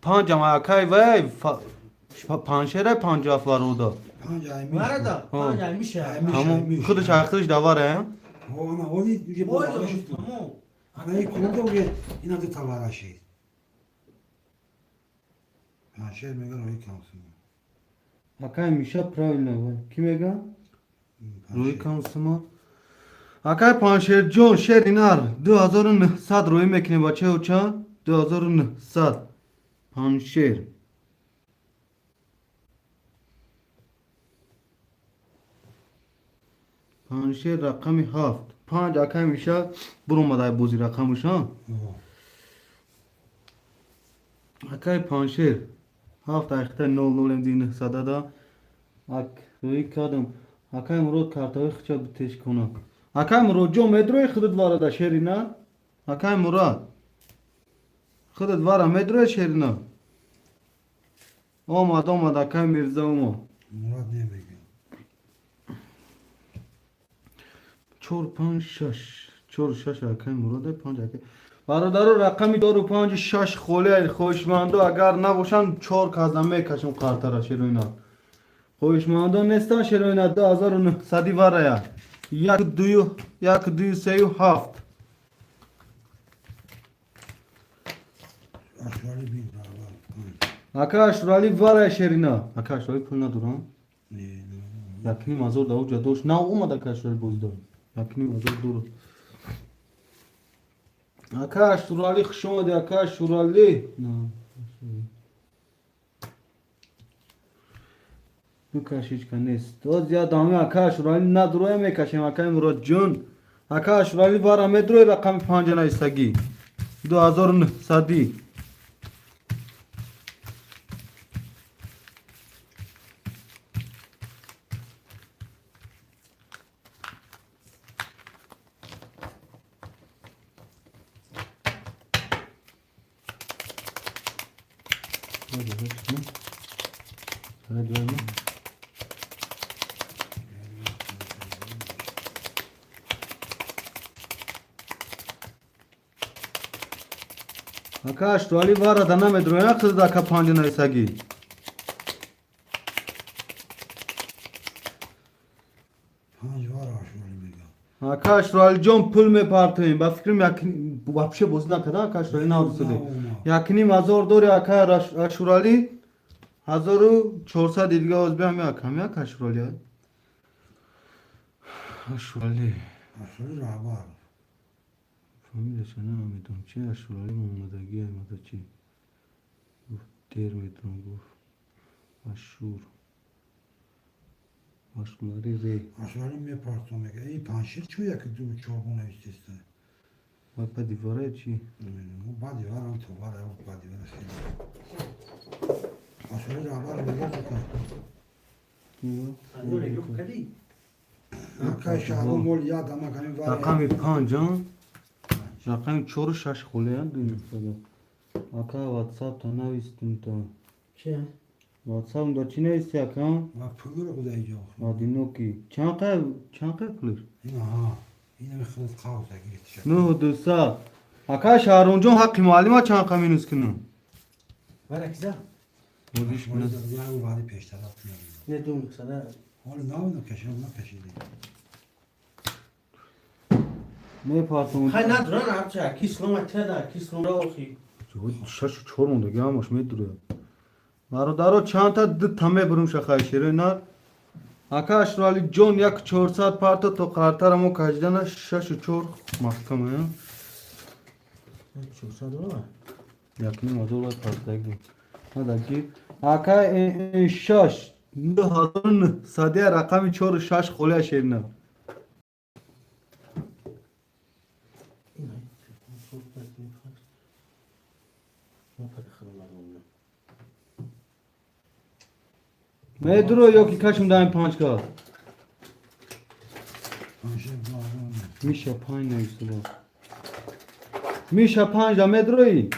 Панҷам акай вай панҷшера панҷу ҳафт варуда. Панҷ ай миша. Вара да, панҷ ай миша. Ай миша. Ҳамон худаш ай худаш давара. Ҳо, ана оли уге Ой, бо шуд. тамом. Ана и кунда уге ина ду тавара шид. Паншер мега рои камсум. Акай Миша правильно вай. Ки мега? Рӯи камсума. Акай Панҷшерҷон, шери нар 2900 рӯӣ мекунем бачаё ча? 2900. Панҷшер. Панҷшер рақами ҳафт. Панҷ акай Миша буромад ай бози рақамаш, ҳа? Акай Панҷшер ҳафт айхта нол нол МД нӯҳсадада. Ак рӯӣ кардам. Акай Мурод картаҳои худша битеш кунад. Акай Муродҷон, медрои худат варада шери нар? Акай Мурод. Худат вара медрои шери нар? Омад, омад, акай Мирза омад. Мурод немега. 4 5 6. 4 6 акай Мурод, 5 акай. Бародаро, рақами 4 5 6 холӣ, хоҳишмандо агар набошанд, 4 каза мекашам қартара шероина. Хоҳишмандо нестан шероина 2900 варая. 1 2 1 2 3 7. Ашурали бин аввал. Панҷ. Ака Ашурали варая шерина. Ака Ашурали пул надорам. Не, не. 1,5 ҳазор дар уҷа дошт. На омад ака Ашурали бозӣ дор. 1,5 ҳазор дорад. Ака Ашурали, хуш омадӣ, ака Ашурали. На. Ду кашичка нест. Оз я дами ака Ашурали надроя мекашем акай Муродҷон. Ака Ашурали вара медрои рақами панҷа наистагӣ. 2900. Ака Ашурали вара да намедроя худат ака панҷа наистагӣ. Панҷ вара Ашурали мега. Ака Ашуралиҷон, пул мепартоем. Ба фикрам як вообще бозӣ накарда ака Ашурали навдусаде. 1,5 ҳазор дори ака Ашурали 1400 дига оз биам як ҳам як Ашурали. Ашурали. Ашурали раҳбар. Фамилияша намедонам. Чи Ашурали омадагӣ омада чи? Гуфт дер медонам гуфт. Ашур. Ашурали ре. Ашурали мепартом мега. И паншер чу як ду чор бо навистеста. Вай па дивора чи? Намедонам. Баъди вара то вара баъди вара хеле. Ашурали раҳбар мега ки Кадӣ? Акай Шаҳром мол як дама каним вара. Рақами панҷ, а? Рақами чору шаш холия дуюм. Ака WhatsApp та навистум та. Чи? WhatsApp да чӣ нависти ака? Ва пул дора худа иҷо. Одиноки. Чанд қай чанд қай пулиш? Ина ҳа. Ина мехоҳад қавса гирифта. 9200. Ака Шаҳромҷон, ҳаққи муаллима чанд қа минус кунам? Вара киза? Бозиш кунам. Як вади пештара пул. Не ду сада. Ҳоли нав кашам накашидем. Мепартом. Хай надуран ҳарчи аки ислома теда аки ислом охи. Шашу чор мондаги ҳамаш медура. Бародаро, чандта дута мебурум шахай шерои нар. Ака Ашроали ҷон, 1400 парто то қартара мо каждана 6-4 маҳкама. 400 доллар. 1,5 ҳазор бад партаги. Адаки ака шаш 9900 рақами чору шаш холия шерина. Ин телефон сохт. Мо падахрам. Медуро ё ки кашм даҳем панҷ ка? Панҷшер 2000. Миша панҷ нависуда. Миша панҷ да медрои?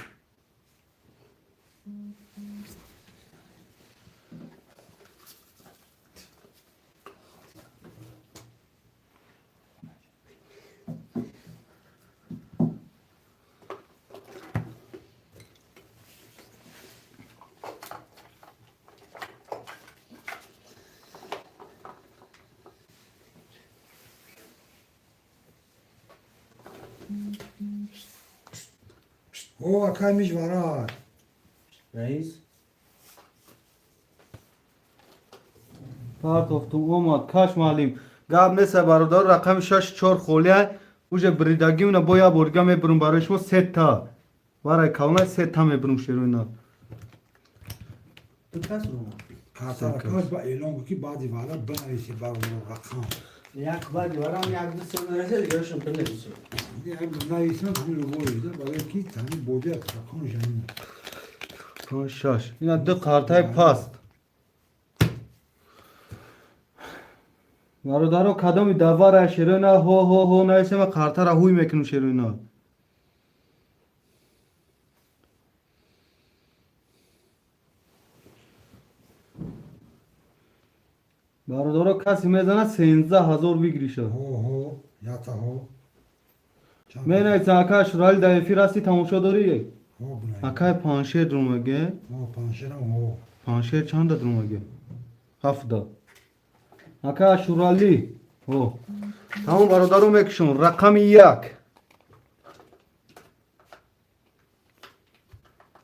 О, акай мижварад. Раис. Партофтум, омад, каш маълим. Гап неста, бародар, рақами 6-4 холия уже бридагимна бо як борга мебурум барои шумо сета. Варай калона сета мебурум шероина. Ду кас рума. Картара каш ба эълон кун, ки баъди ваъда бинависи бародаро рақам. Як баъди варам як ду се нарасе дигарашон бинависи. Нависам ҳамин любой да барои ки ҳамин бозия рақам ҳамин. Панҷ шаш. Ина ду қартаи паст. Бародаро, кадоми давара шероина ҳо ҳо ҳо нависема, қартара ҳуй мекунум шероина. Бародаро, касе мезанад 13 000 выигрыша. Ҳо ҳо, ята ҳо. Чанд? Менависам, ака Шурали, дар эфир ҳастӣ, тамошо дорӣ? Ҳо, бинавис. Акай Паншер румаге. Ҳо, панҷшерам ҳо. Паншер чанда румаге? Ҳафта. Ака Шурали. Ҳо. Тамом, бародаро, мекушам. Рақами як.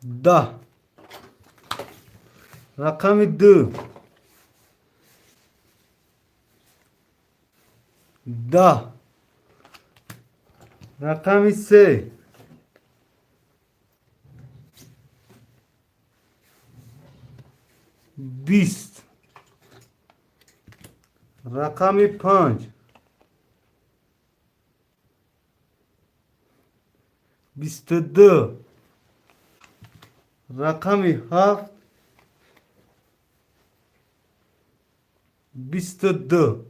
10. Рақами ду. 10. Рақами се. 20. Рақами панҷ. 22. Рақами ҳафт. 22.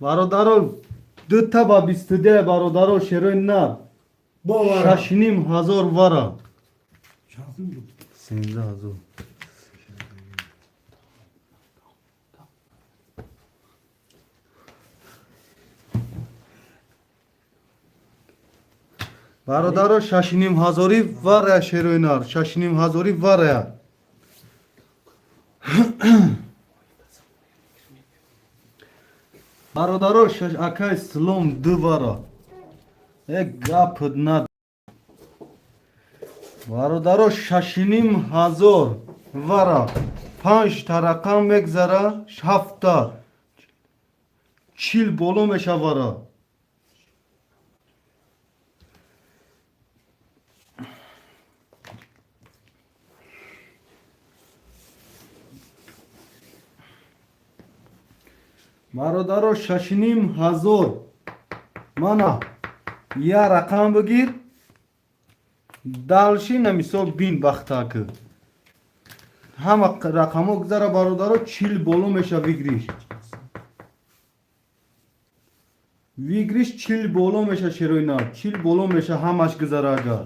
Бародаро, дута ба 22, бародаро, шерои нар. Бовара. 6,5 ҳазор вара. Чанд сум буд? 13 000. Бародаро, 6,5 ҳазори варая, шерои нар. 6,5 ҳазори варая. Бародаро, шаш акай слом ду вара. Э, гап на. Бародаро, 6,5 ҳазор вара. Панҷта рақам мегзара, ҳафта. 40 боло мешавара. Бародаро, 6,5 ҳазор. Мана я рақам бигир, дальше на мисол бин бахтак. Ҳама рақамҳо гузара, бародаро, 40 боло меша выигрыш. Выигрыш 40 боло меша, шерои нар. 40 боло меша ҳамаш гузара агар.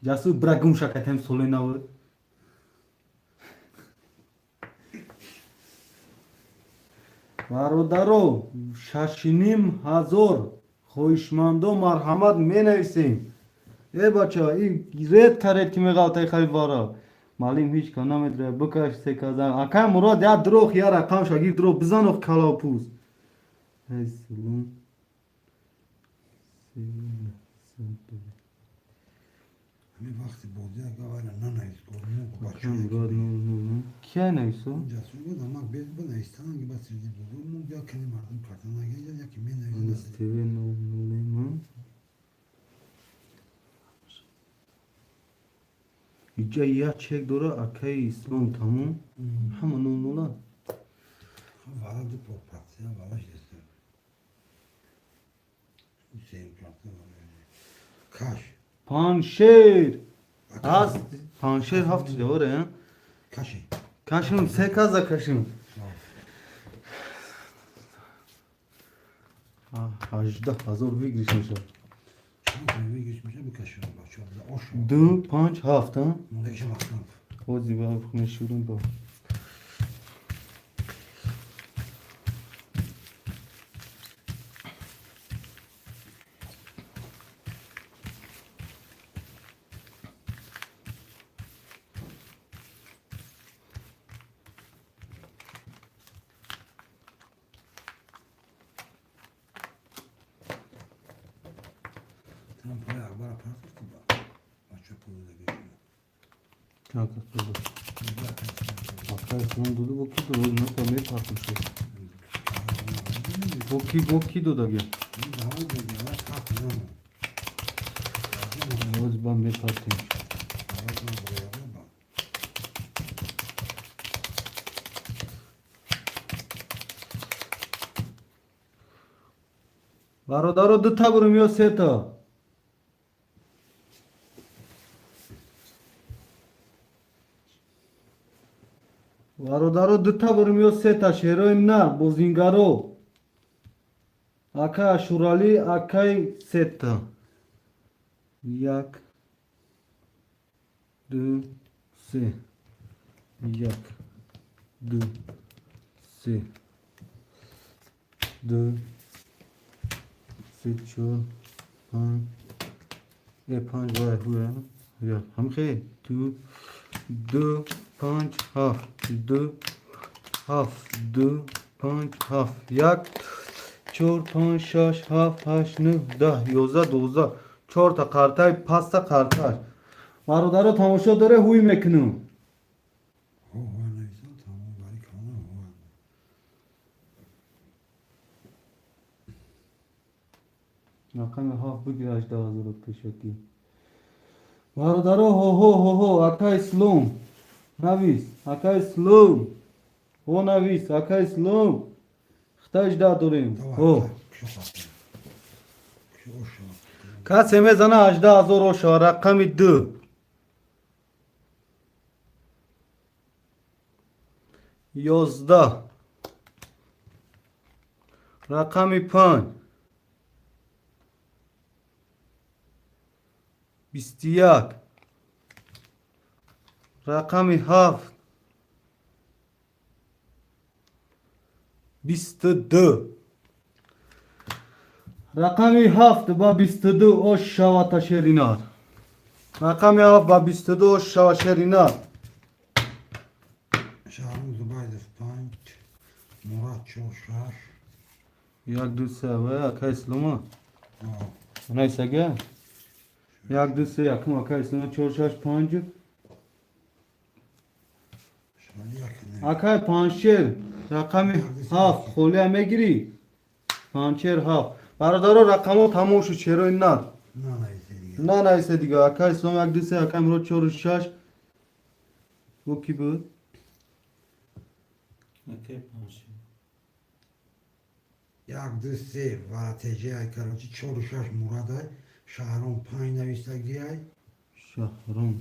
Ҷасур, бира гум шакатем соли нав. Бародаро, 6,5 ҳазор. Хоҳишмандо, марҳамат, менависем. Э бача, ин редко редки меғалтаи хари бара. Маълим ҳеҷ ка намедра, бикаш се казан. Акай Мурод, я дроҳ, я рақам шагир дроҳ, бизанох калопуз. Эй салом. Ҳамин вақти бозӣ агар вайра нанавис, Акай Мурод 0 0 0. Кия нависо? Ҷасур без бинавистанан ки ба сирди бозор мо як кани мардум карта нагирад, яке менависад. ТВ 0 0. Иҷа як чек дора акаи Ислом, тамом. Ҳама 0 0-а. Вара ду пропорция вараш деста. Сеюм карта каш. Паншер. Ҳаст паншер ҳафт шуда, оре? Каши. Кашим, се каза кашим. 18 000 выигрыш мешавад. Выигрыш меша, бикаши бачо. Ош. Ду, панҷ, ҳафт, а? Мондагиша вақтан. Ҳози ба мешурем ба. Там пай акбара партофти ба. Бачо пул дагиша. Чанд кас доду? Акай Ислом доду, бо ки доду? Нота мепартам шуд. Бо ки додаги? Ҳози ба мепартем. Бародаро, дута бурум ё сета? Бародаро, дута бурум ё сета? Шерои нар, бозингаро. Акай Ашуралӣ, акай сета. Як, ду, се. Як, ду, се. Ду, се, чор, панҷ. Э, панҷ вай ҳуя. Я, ҳамхе. Ду, ду, панҷ, ҳафт. Ду, ҳафт, ду, панҷ, ҳафт. Як, чор, панҷ, шаш, ҳафт, ҳашт, нӯҳ, 10, 11, 12. Чорта қартай, паста қарташ. Бародаро, тамошо доре, ҳуй мекунам. Ҳо, нависан, тамом, бари калона ҳо. Рақами ҳафт бигир, 18 000 пешакӣ. Бародаро, ҳо-ҳо, ҳо-ҳо, ака Ислом. Навис, ака Ислом. Ҳо навис, ака Ислом. Хита 18 дорем. Ҳо. Касе мезана 18 000 оша, рақами ду. 11. Рақами панҷ. 21. Рақами ҳафт. 22. Рақами ҳафт ба 22 ош шавата шеринар. Рақами ҳафт ба 22 ош шава шеринар. Шаҳром Зубайдов панҷ, Мурад чор, шаш. Як, ду, се, ва ака Ислома. Найсага. Як, ду, се, якум ака Ислома, чор, шаш, панҷ. Акай Панҷшер, рақами ҳафт, холия мегирӣ? Панҷшер ҳафт. Бародаро, рақамҳо тамом шуд, шерои нар. На нависе дига. Акай Ислом як, ду, се, акай Мурод чору шаш. Бо ки буд? Акай Панҷшер. Як, ду, се, варатежай, короче, чору шаш Мурадай, Шаҳром панҷ нависагиай. Шаҳром.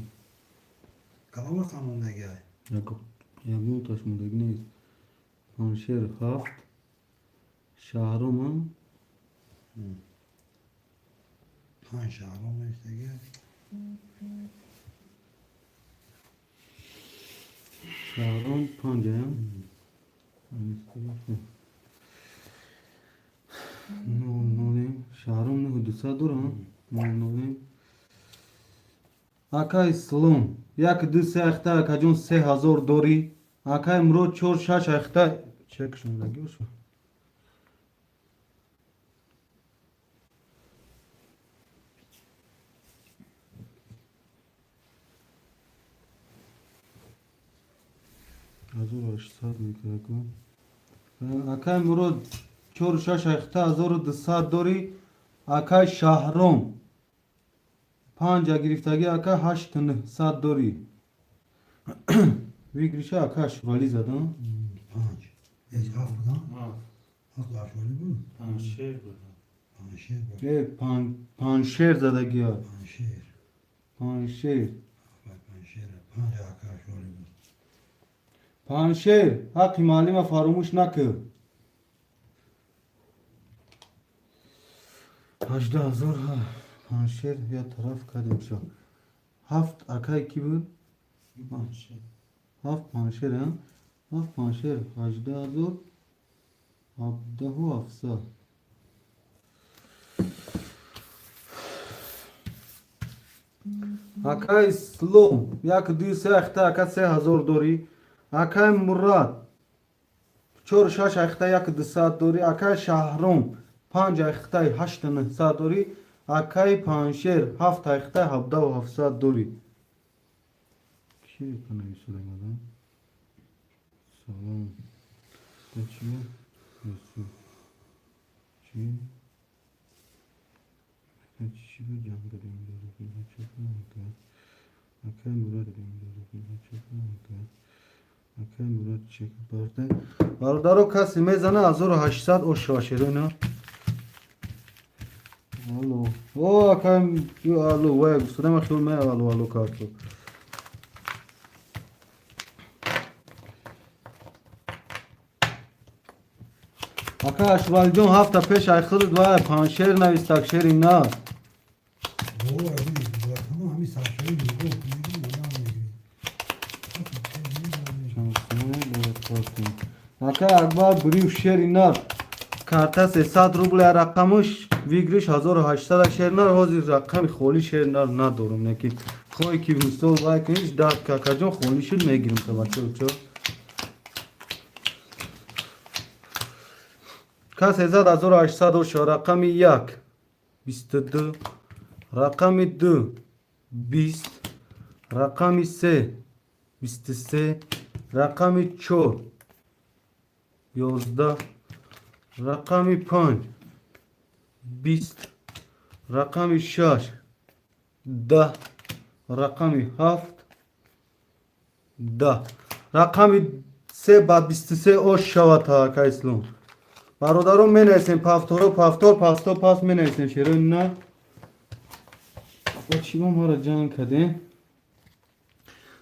Кадом рақам мондагиай? Ягонташ мондагӣ нест. Панҷшер ҳафт. Шаҳромам. Панҷ Шаҳром нависагиай. Шаҳром панҷ, а? Нол нолем. Шаҳром нӯҳу дусад дорам. Нол нолем. Акай Ислом як ду се ахта, акаҷон, 3000 дорӣ. Акай Мурод чор шаш ахта чекшондаги боша. 1800 мекунад. Акай Мурод чору шаш ахта 1200 дорӣ. Акай Шаҳром панҷа гирифтагӣ, ака, ҳашту нӯҳсад дорӣ. Выигрыша ака Ашуралӣ задам. Панҷ. Эҷ ҳафт будам? Ҳафт Ашуралӣ буд? Панҷшер буд. Панҷшер буд. Э, панҷшер задагия. Панҷшер. Панҷшер. Панҷшер. Панҷ ака Ашуралӣ буд. Панҷшер, ҳаққи муаллима фаромӯш накун. 18 000. Панҷшер я тараф кардем шо. Ҳафт акай кӣ буд? Ҳафт панҷшер, а? Ҳафт панҷшер, 18 000, 17 700. Акай Ислом як ду се ахта, ака, 3000 дорӣ. Акай Мурад чору шаш ахта як дусад дорӣ. Акай Шаҳром панҷ ахтаи ҳашту нӯҳсад дорӣ. Акай Панҷшер ҳафт ахтаи 17 700 дорӣ. Ки нависодагада? Салом. Чи? Юсуф. Чи? Чи буд? Акай Мурад. Акай Мурад чек барда. Бародаро, касе мезана, 1800 ошошерона. Алло. О, акай, алло, вай, гуфтадам, хел ме алло, алло карту. Ака Ашуралиҷон, ҳафта пеш ай худат вай панҷшер навистак, шери на. О, ҳами саршавӣ мегӯ, мегӯ, мегӯ. Ака Акбар бурив, шери нар. Карта 300 рубля рақамаш, выигрыш 1800. Шернар ҳозир рақами холи шернар надорум, неки хоҳе ки мисол вай куниш да, какаҷон, холӣ шуд, мегирим табачо. Касе зад, 1800 оша. Рақами як 22, рақами ду 20, рақами се 23, рақами чор 11, рақами панҷ 20, рақами шаш 10, рақами ҳафт 10. Рақами се ба 23 ош шавад. Ака Ислом, бародарон, менависем повторо, повтор, пасто, пас менависем шерои на. Ба чима маро ҷанг кардем?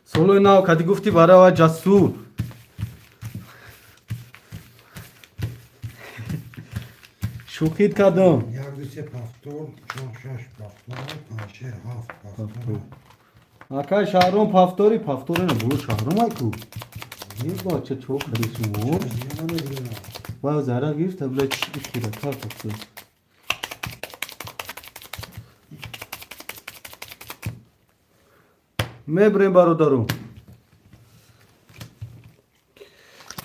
Солои нав кади гуфтӣ барава ҷасур. Шӯхит кардам. Як, ду, се, повтор, чор, шаш, повтор, панҷ, шер, ҳафт, повтор. Акай Шаҳром, повтори, повторе на було. Шаҳром айку бача чо кади шумо? Вай зара гирифта била, чи хира карта. Мебрем, бародару.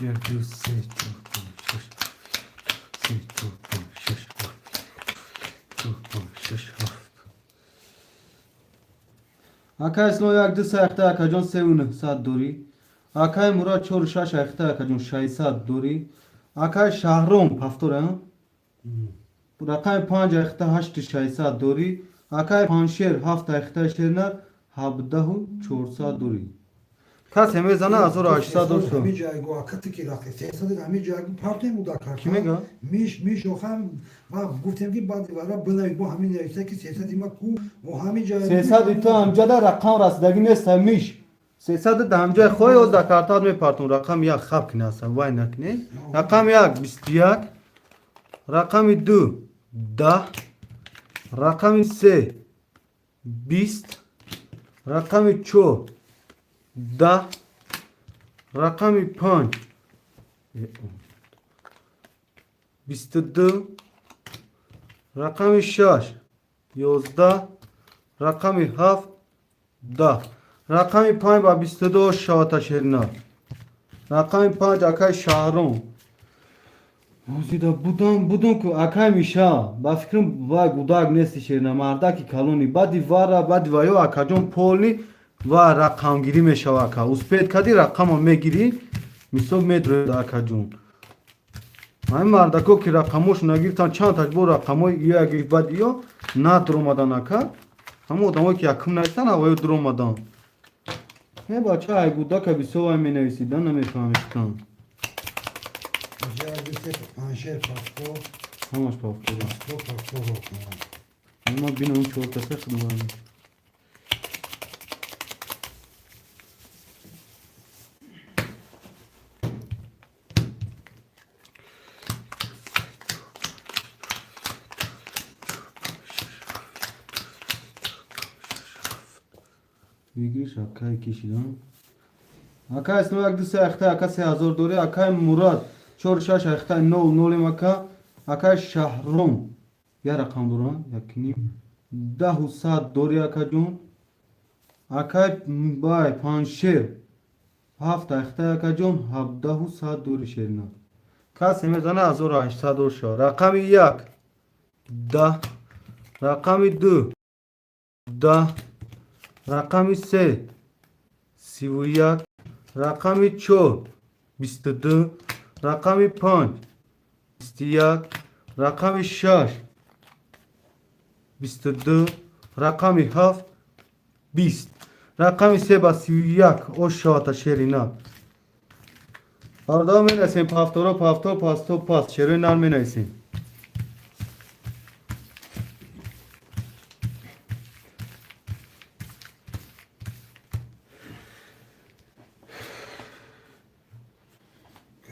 Як, ду, се, чор, панҷ, шаш, се, чор, панҷ, шаш, ҳафт, чор, панҷ, шаш, ҳафт. Акай Ислом як ду се ахта, акаҷон, севу нӯҳсад дорӣ. Акай Мурад чору шаш ахта, акаҷон, 600 дорӣ. Акай Шаҳром повтора, рақами панҷ ахта ҳашту 600 дорӣ. Акай Панҷшер ҳафт ахта, шернар 17 400 дорӣ. Касе мезана, 1800 дошто. Ҳамин ҷайго акати ки рақи 300 ҳамин ҷайго партем буда карта. Ки мега? Миш охам ва гуфтем ки баъди вара бинавид, бо ҳамин навишта ки 300 ма ку о ҳамин ҷай. 300 ту ҳамҷада рақам расидагӣ нест. Миш 300 да ҳамҷои хоҳи оз да картат мепартум. Рақами як хаб кина, аса вай накне. Рақами як 21, рақами ду 10, рақами се 20, рақами чор 10, рақами панҷ 22. Рақами шаш 11, рақами ҳафт 10, рақами панҷ ба 22 шавата шерина. Рақами панҷ акай Шаҳром. Ҳозира будам ку акай Миша, ба фикрам вай гудак нести, шерина, мардаки калони. Баъди вара, баъди ваё, акаҷон, полный ва рақамгирӣ мешава, ака. Успеть кардӣ, рақама мегирӣ, мисол медрояд, акаҷон. Ҳамин мардако ки рақамошо нагирифтан, чанд таҷбо рақамҳои ё гирифт, баъд ё надуромадан, ака. Ҳамон одамое ки якум нависанд, авваё дуромадан. Е бача, ай гудака бисёр вай менависида, намефаҳмистам. Як, ду, се, панҷ, шер, пафто. Ҳамаш пафтора. Пафто, пафто. Ма бинам, чор каса худам. Выигрыш акай кишидан. Акай Ислом як, ду, се ахта, ака, 3000 дори, акай Мурад чор, шаш ахта, нол нолем, ака. Акай Шаҳром я рақам дорам, як ним, даҳу сад дори, акаҷон. Акай бай Панҷшер ҳафт ахта, акаҷон, 1,700 дори, шерина. Касе мезана, 1800 дор шава. Рақами як 10, рақами ду 10, рақами се 31, рақами чор 22, рақами панҷ 21, рақами шаш 22, рақами ҳафт 20, рақами се ба 31 ош шавата, шерина. Бародаро, менависем пафторо, пафтор, пасто, паст, шерои нар менависем.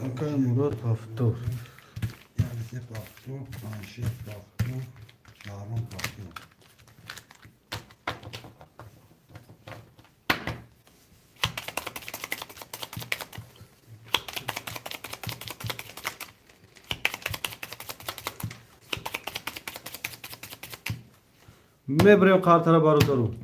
Акай Мурод пафтор. Як, ду, се, пафто, панҷ, шер, пафто, Шаҳром пафто. Мебарем қартара, бародару.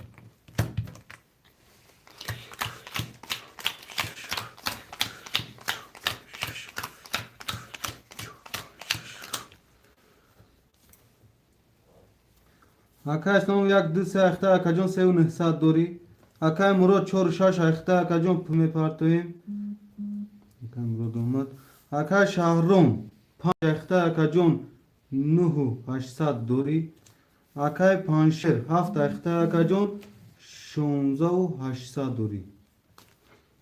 Акай Ислом як, ду, се ахта, акаҷон, 3900 дорӣ. Акай Мурод чору шаш ахта, акаҷон, мепартоем. Акай Мурод омад. Акай Шаҳром панҷ ахта, акаҷон, 9800 дорӣ. Акай Панҷшер ҳафт ахта, акаҷон, 16800 дорӣ.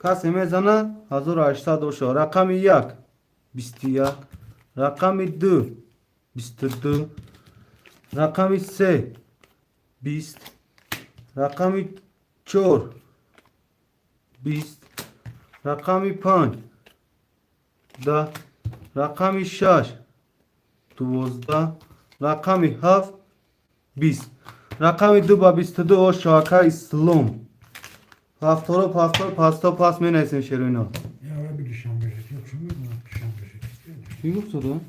Касе мезана, 1800 доша. Рақами як 21, рақами ду 22, рақами се 20, рақами чор 20, рақами панҷ 10, рақами шаш 12, рақами ҳафт 20, рақами ду ба 22 ошо, ака Ислом. Пафторо, пафтор, пасто, паст менависем, шероино. Я раби Душанбе шид. Я чӣ медонам, Душанбе шид. Чӣ гуфт содо?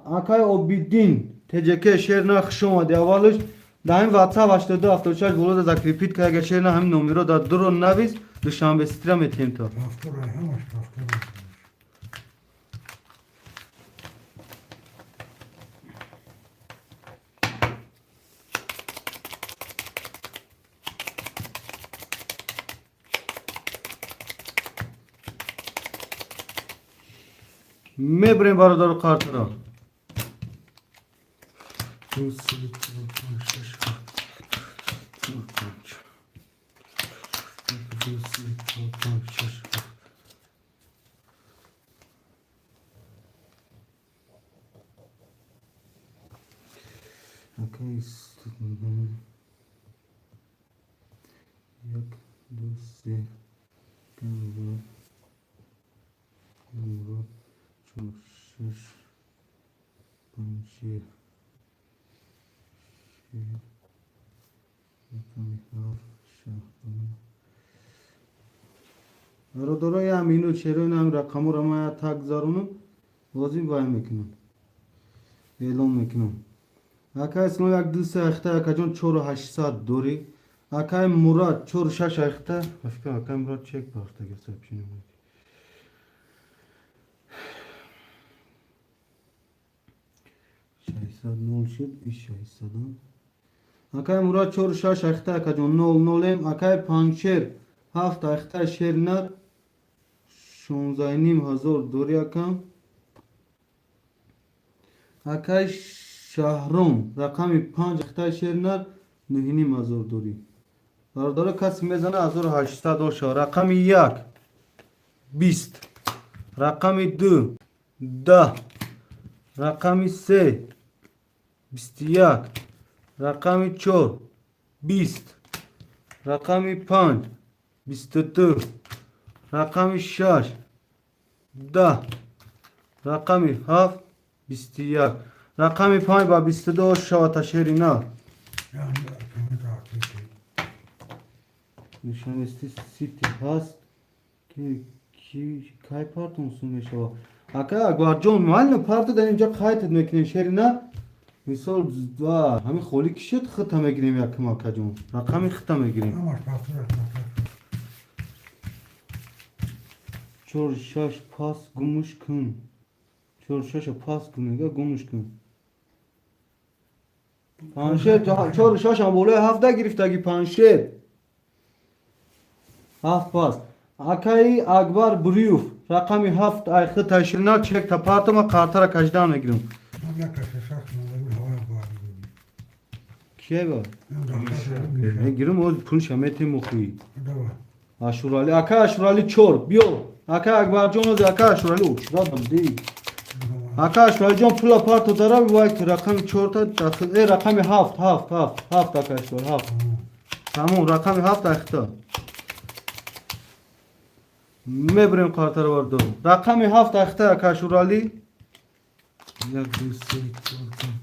Акай Обиддин ТЖК, шер на, хуш омадӣ. Аввалш дар ҳамин WhatsApp 82 76 болода закрепить ка, агар шер на, ҳамин номеро дар дуро навис, Душанбе ситра метиҳем то. Пафто рай, ҳамаш пафто. Мебарем, бародару, қартаро. Ду, се, чор, панҷ, шаш, ҳафт, чор, панҷ. Як, ду, се, чор, панҷ, шаш, ҳафт. Акай як, ду, се, Мурод, Мурод, чор, шаш, панҷ, шер, шер, рақами ҳафт Шаҳром. Бародаро, як минут, шерои ҳамин рақамҳоро ман як так гузаронам, лозим вай мекунам. Эълон мекунам. Акай Ислом як ду се ахта акаҷон 4800 дорӣ. Акай Мурад 46 ахта. Фикр акай Мурад чек партага сообщение. Шашсад нол шуд, и шашсадам. Акай Мурад 46 ахта акаҷон нол нолем. Акай Панҷшер ҳафт ахта шернар 16 500 дорӣ акам. Акай Шаҳром рақами панҷ ахтаи шернар 9500 дорӣ. Бародаро, касе мезана 1800 оша. Рақами як 20, рақами ду 10, рақами се 21, рақами чор 20, рақами панҷ 22, рақами шаш 10, рақами ҳафт 21. Рақами панҷ ба 22 ош шавата шерина. Яъне панҷ артики. Нишонести сити ҳаст ки ки кай партон сум мешава. Ака Акбарҷон, майли, парта дар инҷа қайтед мекунем шерина. Мисол ва ҳамин холӣ ки шуд, хита мегирем якум акаҷон. Рақами хита мегирем. Ҳамаш партура. Чор шаш пас гумуш кун. Чор шаша пас кун мега, гумуш кун. Паншер чор шашам болои ҳафта гирифтаги паншер. Ҳафт пас. Акаи Акбар Буриюв рақами ҳафт ай хита ширина чекта партама қартара каждан мегирам. Ман як кашашах мадагул ҳавоя бояд мегирем. Киева? Мегирам, оз пулша метем мухи. Давай. Ашурали, ака Ашурали чор, биё. Ака Акбарҷон оз ака Ашурали учра бди. Ака Ашуралиҷон пула парто дара вай рақами чорта дахил. Э, рақами ҳафт, ҳафт, ҳафт, ҳафт ака Ашурали ҳафт. Тамом, рақами ҳафт ахта. Мебарем қартара бардор. Рақами ҳафт ахта ака Ашурали. Як, ду, се, чор, панҷ.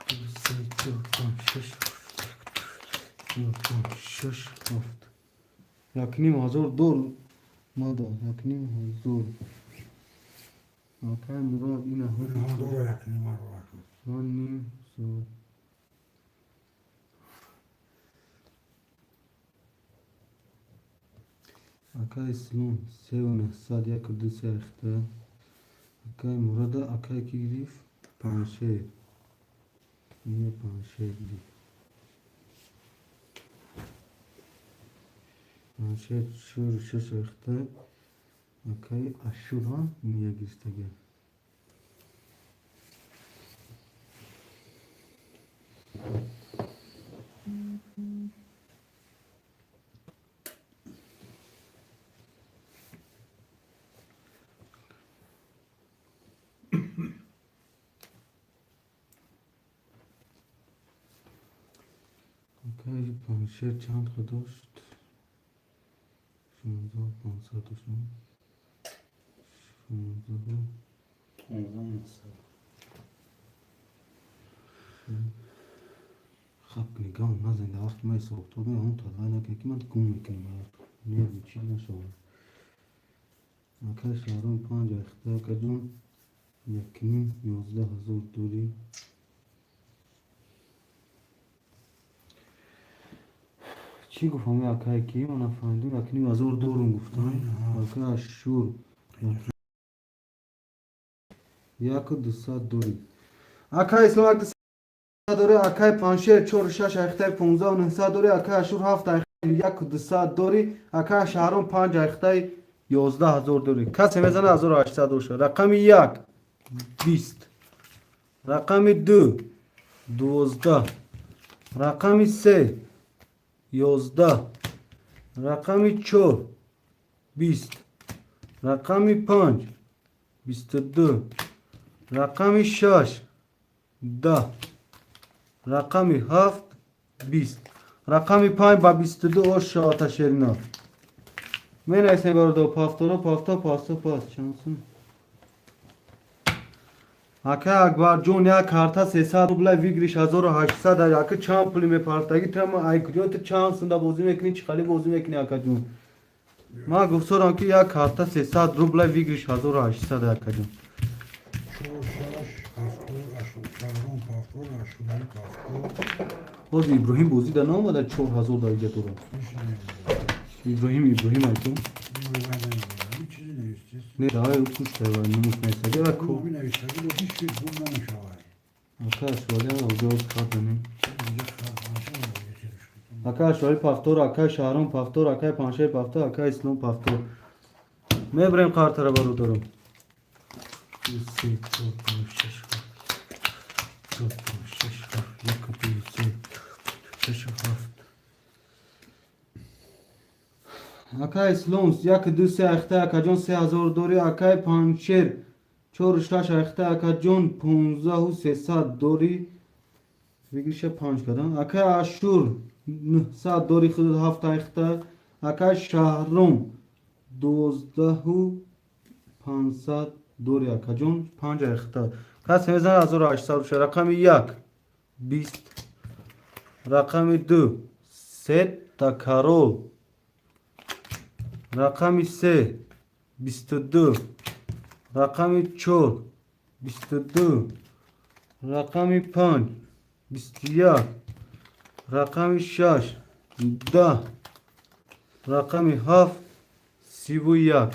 Ду, се, чор, панҷ, шаш. Чор, панҷ, шаш, ҳафт. 1500 дор мада, 1500. Акай Мурад ина Ҳам дора 1500. ман ним соат. Акай Ислом севу нӯҳсад яку ду се ахта. Акай Мурада акай ки гирифт? Панҷшер. Ина панҷшер гирифт. Панҷшер чору шаш ахта. Акай Ашур ҳа ин як гирифтага. Акай Панҷшер чанд ха дошт? 16 500 дошт. Шонздаҳ. 15 900. Хаб кунӣ, гам назан, дар вақти ман ҳисобкитоб меам, тадвай накунӣ ки ман гум мекунам. Нерви чӣ нашавад. Акай Шаҳром панҷ ахта акаҷон 1,5 11 ҳазор дорӣ. Чӣ гуфт ҳамин акае ки ман нафаҳмидам, 1,5 ҳазор дорум гуфтам. Акай Ашур 1 200 дорӣ. Акай Ислом 1 200 дорӣ, акай Панҷшер чору шаш ахтаи 15 900 дорӣ, акай Ашур ҳафт ахтаи 1 200 дорӣ, акай Шаҳром панҷ ахтаи 11 ҳазор дорӣ. Касе мезана 1800 боша. Рақами як 20, рақами ду 12, рақами се 11, рақами чор 20, рақами панҷ 22, рақами шаш 10, рақами ҳафт 20. Рақами панҷ ба 22 ош шавата шерина. Менависем бародар, пафторо пафто пасто пас чанд сум. Ака Акбарҷон як карта 300 рубла выигрыш 1800 ака чанд пули мепартагӣ тама ай куҷо ту чанд сумда бозӣ мекунӣ, чӣ хали бозӣ мекунӣ акаҷон? Ман гуфторам ки як карта 300 рубла выигрыш 1800 акаҷон. Чор шаш ҳафтод. Ҳозир Иброҳим бозӣ да наомада, 4000 дараҷа дорад. Иброҳим, Иброҳим айту. Не, давай пуштай ва нумус нестаги ва ку. Ака Ашвали алҷоз карданем. Ака Ашвали повтор, ака Шаҳром повтор, акай Паншер повтор, ака Ислом повтор. Мебарем қартара, бародарам. 2, 3, 4, 5, 6, 7, 4, 5, 6, 7, 1, 2, 3, 6, 7. Акай Ислом, 1, 2, 3 ахта, акаҷон, 3000 дори, акай Паншер 4, 6 ахта, акаҷон, 15 300 дори. Выигрыша панҷ кадан. Акай Ашур 900 дори, худат ҳафт ахта, акай Шаҳром 12 500 дори, акаҷон, панҷ ахта. Касе мезанад 1800 боша. Рақами як 20, рақами ду сета король, рақами се 22, рақами чор 22, рақами панҷ 21, рақами шаш 10, рақами ҳафт 31.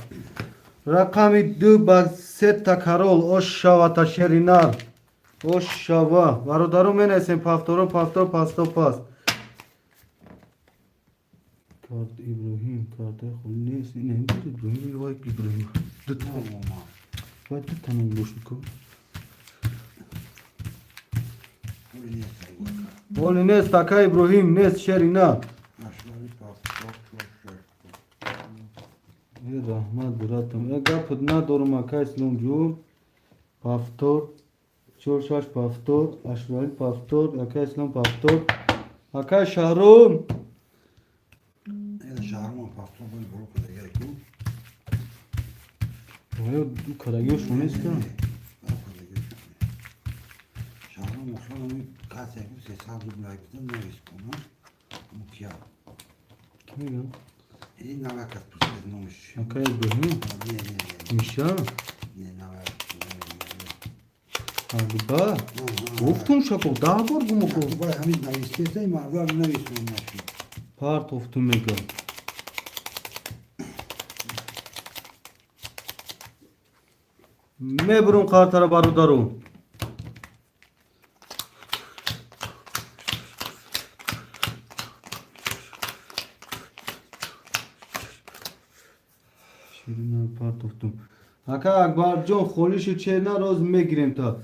Рақами ду ба сета король ошавата, шеринар ошава. Бародаро, менависем повторо, повтор, пасто, пас. Карт Иброҳим, картаи холи нест. Ин буд Иброҳим, вай Иброҳим. Дута. Вай дута ном бошад ку. Оли нест, ака Иброҳим нест, шерина. Э, раҳмат, буратам. Э, гапат надорум, ака Исломҷон. Повтор. Чор, шаш повтор, Ашурали повтор, ака Ислом повтор. Ака Шаҳром. Шаҳром повтор бои боло кардагиай ку. Оё кардагиошон нест ка? Шаҳром охирон касе 300 рубл гуфтам, навис кун мукия. Ки мегам? Ин навак аз пурсид номиш. Ака Иброҳим? Не, не, не. Миша? Не, навак. Агба? Гуфтум, шако, 10 бор гумоко. Бояд ҳамин навистеса, ин мардуам нависмон нашуд. Партофтум мегам. Мебурум қартара, бародару. Ширина партофтум. Ака Акбарҷон, холишу чена роз мегирем та.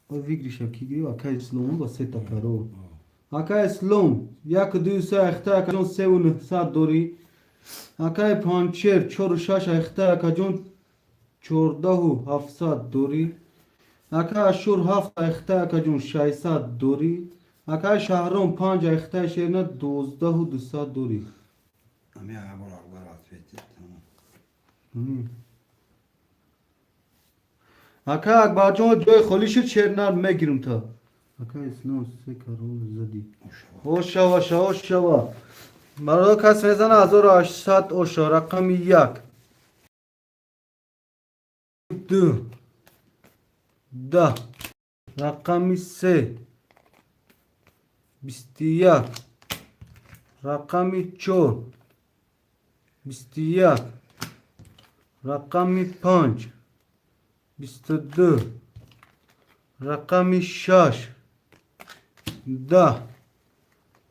Выигрыша ки гирифт? Ака Ислом ба сета король. Ака Ислом, як, ду, се ахта, акаҷон, 3900 дорӣ. Акаи Панчер чору шаш ахта, акаҷон, 14 700 дорӣ. Ака Ашур ҳафт ахта, акаҷон, 600 дорӣ. Акаи Шаҳром панҷ ахтаи шерина 12 200 дорӣ. Ами абор Акбар ответит. Ака Акбарҷон, ҷои холӣ шуд, шернар мегирам та. Ака Ислом, се король задӣ. Ошава, ша, ошава. Бародар, кас мезана 1800 оша. Рақами як, ду, 10, рақами се 21, рақами чор 21, рақами панҷ 22, рақами шаш 10,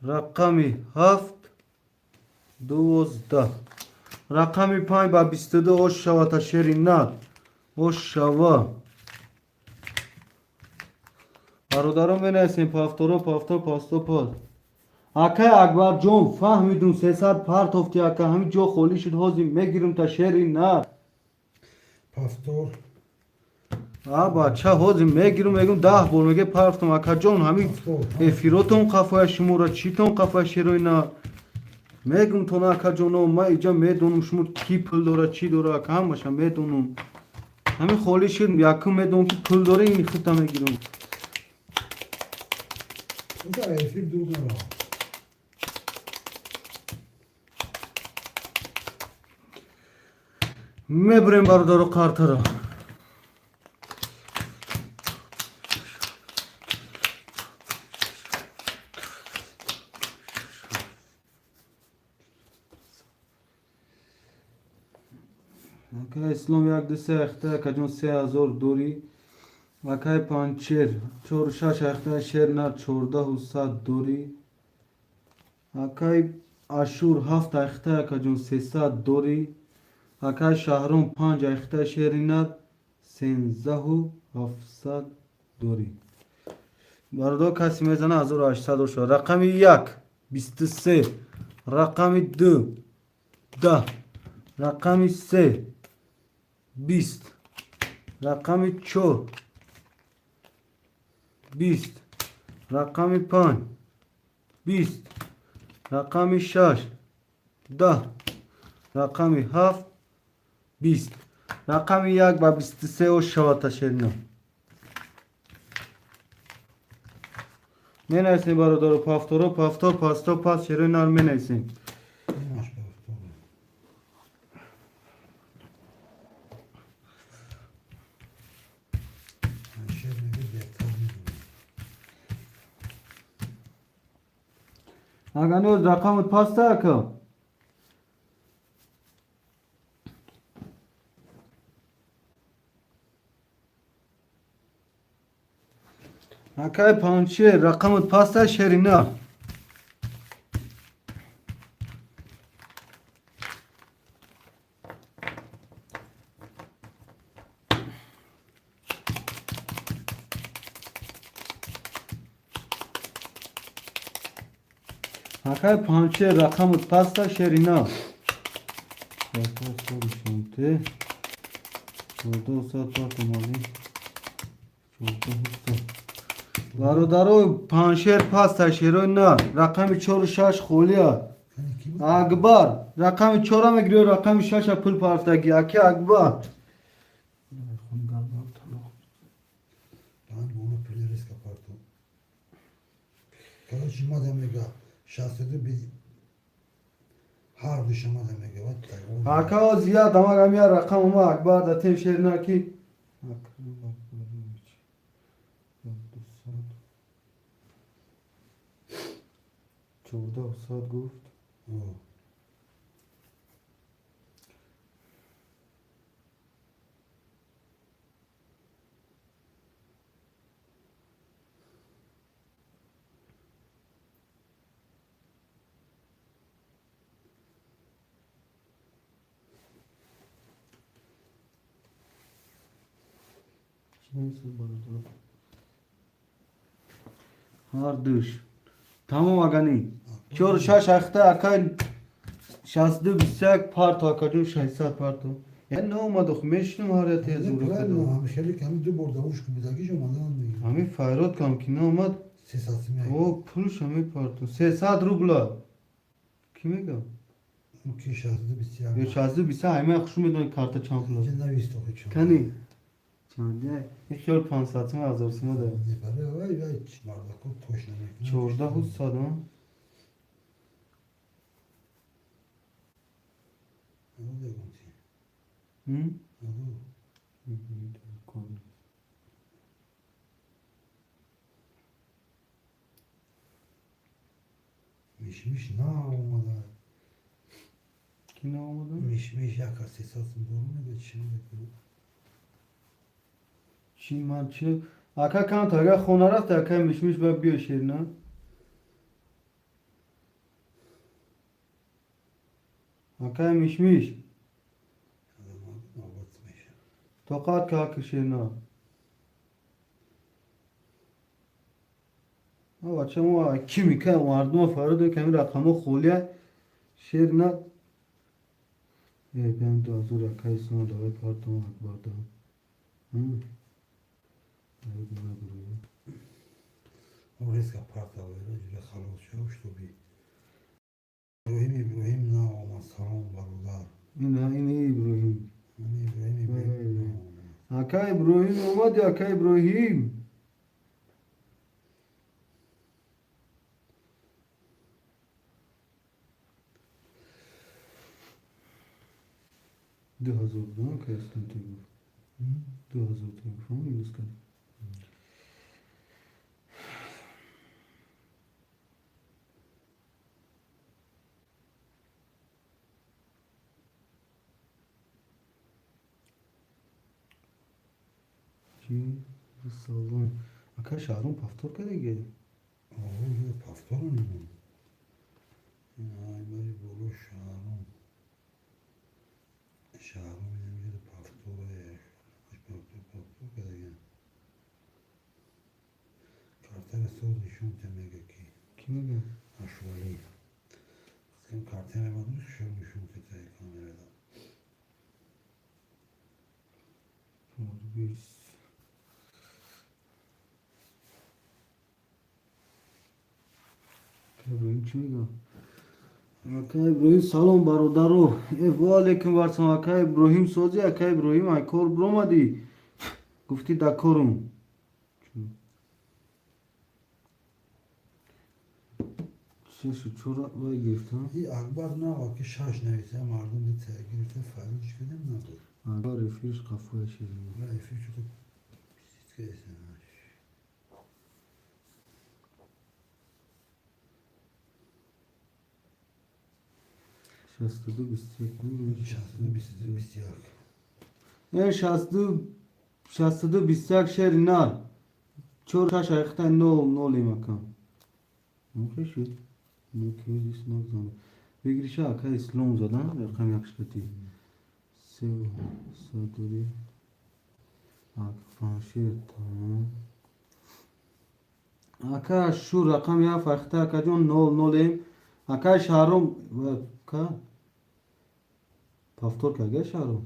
рақами ҳафт 12. Рақами панҷ ба 22 ош шавата, шери нар ош шава. Бародарон, менависем повторо, повтор, пасто, пас. Акай Акбарҷон, фаҳмидум, 300 партофти, ака, ҳамин ҷо холӣ шуд, ҳозир мегирим та, шери нар. Повтор. А бача, ҳозир мегирум, мегум, 10 бор меге партом, акаҷон, ҳамин эфиротон қафоя шуморо читон қафоя, шерои нар мегум тона, акаҷоно, ма иҷа медонум шумо ки пул дора, чӣ дора, ака, ҳамаша медонум. Ҳамин холӣ шуд, якум медонум ки пул дора, ин хута мегирум. Куда эфир дур наро. Мебурем, бародаро, қартара. Акай Ислом як ду се ахта акаҷон 3000 дорӣ. Акай Панчер чору шаш ахта шер нар 1400 дорӣ. Акай Ашур ҳафт ахта акаҷон 300 дорӣ. Акай Шаҳром панҷ ахта шери нар 13700 дорӣ. Бародор, касе мезана, 1800 шуд. Рақами як 23, рақами ду 10, рақами се 20, рақами чор 20, рақами панҷ 20, рақами шаш 10, рақами ҳафт 20. Рақами як ба 23 о шавата шерина. Менависем, бародаро, повторо, повтор, пасто, пас, шерои нар менависем. Инаш повтор. Шер меги беҳтар медонам. Аганӯз рақамот паста, ака. Акай Панчер, рақамот паста, шерина. Акай Панчер, рақамот паста, шерина. 14 партомали. 14. Бародаро, Паншер паста, шерои на. Рақами чору шаш холия. Кани ки буд? Акбар, рақами чора мегирӣ, рақами шаша пул партаги. Аки Акбар. Панҷ бона пули риска парту. Короче, мада мега 62 би ҳар душа мада мега ва тайвон. Ака, зиёд амак ами рақам ма Акбар да тем шерина ки. Акрам Акбарович. 200. 1400 гуфт. О. Чӣ нависад, бародаро? Ҳар душ. Тамом, агани. Чору шаш ахта акай 62 21 парто, акаҷон, 600 парто. Я наомад ох, мешинам ҳар я тез Правильно, уракада. ҳами хеле ками ду бор давуш ки будагиш омадан мегирам. Ҳами файрод кам ки наомад. 300 сими. О, пулш ҳами парто. 300 рубла. Кӣ мегам? Ки 62 21. Ё 62 21 ҳамаи хушу медонӣ карта чанд пул аст. Инҷа навист охи чанд. Кани? Чанде? Ин хиёл 500 сум, 1000 сума да. Бале, вай вай мардако точно мекунад. 1400, а? Алло, дегум ти. М? Алло. Мишмиш наомада. Кӣ наомада? Мишмиш як аз 300 сум дору мега чӣ мега. Чӣ ман чӣ? Ака, камта агар хона рафта, акай Мишмиш ба биё, шерина. Акай Мишмиш. Навбат меша. Тоқат ка, шерина. А бача мо ки мика мардума фарод ками рақамо холия шерина. Э, бям 2000 акай Ислом давай картам Акбар да. М? Ай, надорӣ. Резко партавера ҷура халос шав, чтобы Иброҳим Иброҳим наомад. Салом, бародар. Ина ин Иброҳим. Ами Иброҳим Иброҳим наомад. Ака Иброҳим омади, ака Иброҳим. 2000 буд, ака Ислом ту гуфт. 2000 ту гуфт, минус кард. Чи салом. Ака Шаҳром повтор кардаги? Повтор нимон. Ай, бари боло Шаҳром. Шаҳром инамҷода повтор, повтор кардаги. Картара соз нишон та мега ки. Ки мега? Ашвали. Кем карта мебадум, шо нишон та камерада. Бист. Иброҳим чӣ мега? Ака Иброҳим, салом, бародаро. Ва алейкум вассалом. Ака Иброҳим, сози, ака Иброҳим, ай кор биромадӣ? Гуфтӣ да корум. Шашу чора вай гирифта? И Акбар нава ки шаш нависа, мардум дита гирифта, файлш кардем, набуд. Акбар эфирш қафоя чиз. Ва эфир чуто пиздец. 62 21. 62 21. 62 62 21, шери нар. Чор шаш айхта нол нол имакам. Мухе шуд. Ну ки нагзана. Бигириша, ака Ислом задан рақам як шкати. Се садури. Ак паншер тамом. Ака шу рақам як айхта, акаҷон, нол нолем. Ака Шаҳром ка повтор карга Шаҳром.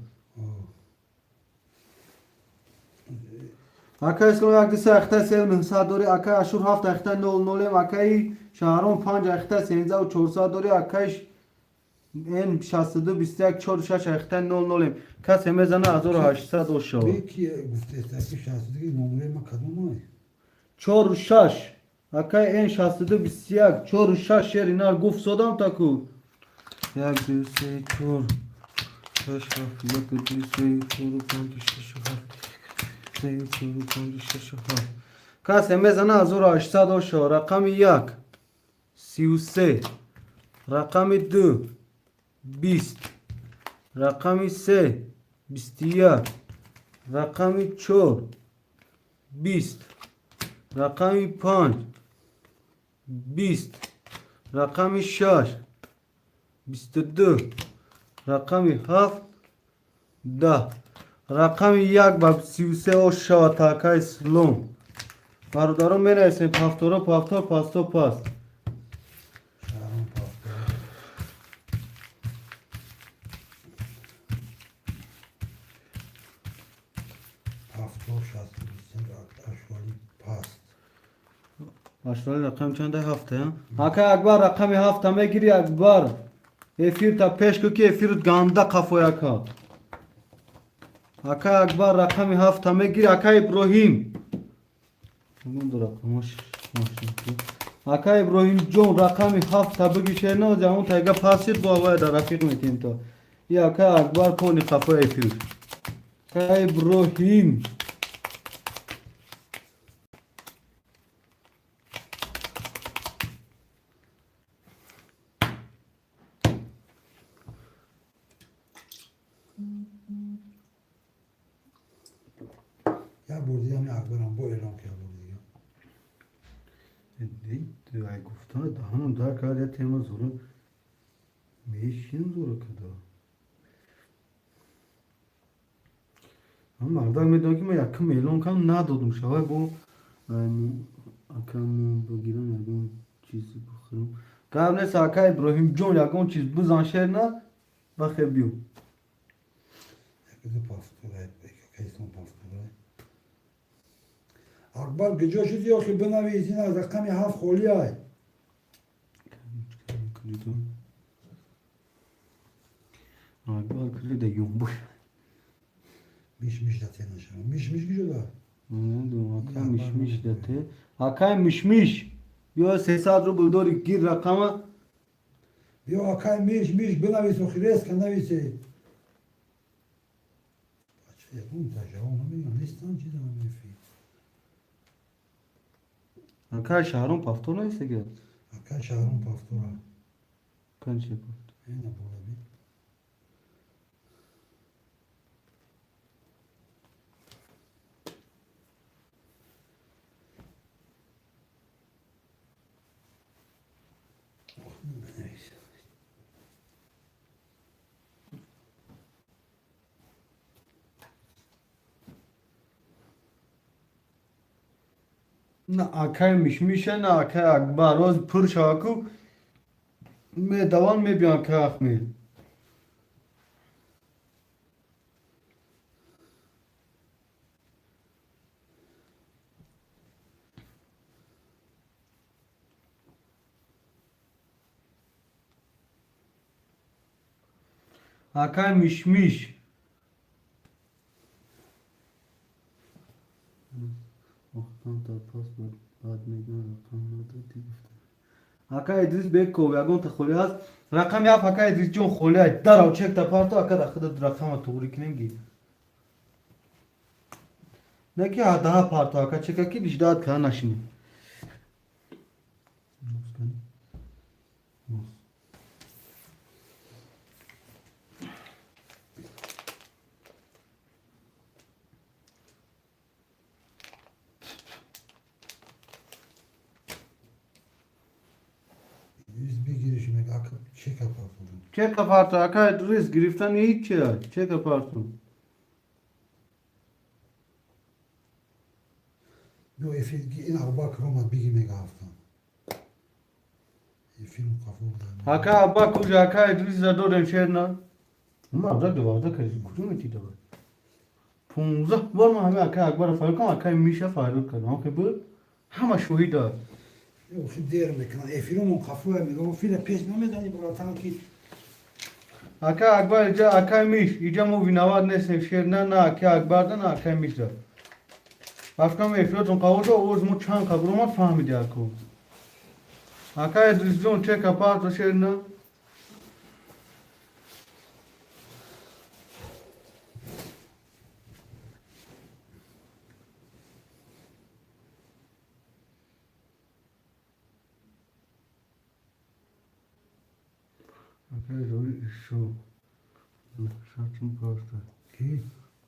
Ака Ислом як ду се айхта се нӯҳсад дори, ака Ашур ҳафт айхта нол нолем, акаи Шаҳром панҷ айхта сенздаҳу чорсад дори, акаи н 62 21 чору шаш айхта нол нолем. Касе мезана, 1800 ошава. Ки гуфтеста ки 62 номераи ма кадомай? Чору шаш. Акаи н 62 21 чору шаш, шери нар, гуфт содам таку. Як, ду, се, чор, шаш, ҳафт, як, ду, се, чору, панҷ, шаш, ҳафт, се, чору, панҷ, шаш, ҳафт. Касе мезана, 1800 ошава. Рақами як 33, рақами ду 20, рақами се 21, рақами чор 20, рақами панҷ 20, рақами шаш 22, рақами ҳафт 10. Рақами як ба 33 ош шавад, акаи Ислом. Бародарон, менависем повторо, повтор, пасто, паст. Шаҳром повтор. Повтор 62 21, Ашвали паст. Ашвали рақами чанда, ҳафта? Ака Акбар, рақами ҳафта мегири, Акбар? Эфирта пеш ку, ки эфирут ганда қафоя ка. Ака Акбар, рақами ҳафта мегири? Ака Иброҳим, рақамош. Ака Иброҳимҷон, рақами ҳафта бигишено, ҷамон тайга пасид, бо авая дар рафиқ метем то. И ака Акбар пони қафоя эфир. Ака Иброҳим. Як бор дига ҳами Акбарам бо эълон ки, як бор дига. Ай, гуфта даҳанам дар кард, я тема зура мешин, зура када. Мардак медонам, ки ман якум эълон кардам, надодум шавай бо акам бигирам, ягон чиз бихӯрам. Гап нест, ака Иброҳимҷон, ягон чиз бизан, шер на бахе биё. Якду повторай, ака Ислом повторай. Акбар, куҷо шуди охи, бинавис, ин аз рақами ҳафт холӣ ай. Акбар кулида юмбуш. Миш миш дате нашава. Миш миш куҷо да? Намедонам, ака Мишмиш дате. Акай Мишмиш, биё, 300 рубл дори, гир рақама. Биё, акай Миш миш, бинавис охи, резко нависе. Бача, ягон та ҷавоб намегирам, нестан чиза намефи. Акай Шаҳром повтор нависега? Акай Шаҳром повтора. Канча повтор? Ина болаби. На акай Мишмиша, на акай Акбар. Роз пур шаваку медаван, мебиён акай Ахмед. Акай Мишмиш. Ака Идрис Беков, ягон та холӣ ҳаст? Рақами ҳафт, ака Идрисҷон, холӣ аст. Дарав, чекта парто, ака, дар худат рақама туғрӣ кунем, ги. Не ки даҳа парто, ака, чека ки ждать кара нашинем. Идрис бигириш, мега, ака, чека партоду. Чека парто, ака Идрис, гирифтани ҳеҷ чия. Чека парто. Биё, эфир ин Абубакр омад, биги, мега, ҳафтан. Эфир муқафо буда. Ака Аббак уже ака Идрис додем, шер на. Ма абзак 12 кардем. Куҷо мети давай? 15 бор ман ҳамин акай Акбарро фарёд кардам, акай Миша фарёд кардам. Охи буд? Ҳама шоҳид аст. Охи дер мекунад. Эфирумон қафоя, мега, эфира пеш намедани, братан, ки Ака Акбар иҷа, акай Миш, иҷа мо виноват нестем, шер на, на акай Акбар да, на акай Миш да. Афкам эфиротон қабул шуд, овоз мо чанд қабул омад, фаҳмиди аку. Акай Идрисҷон, чека парто, шер на. Акай Зори ишо. Шартун просто. Ки?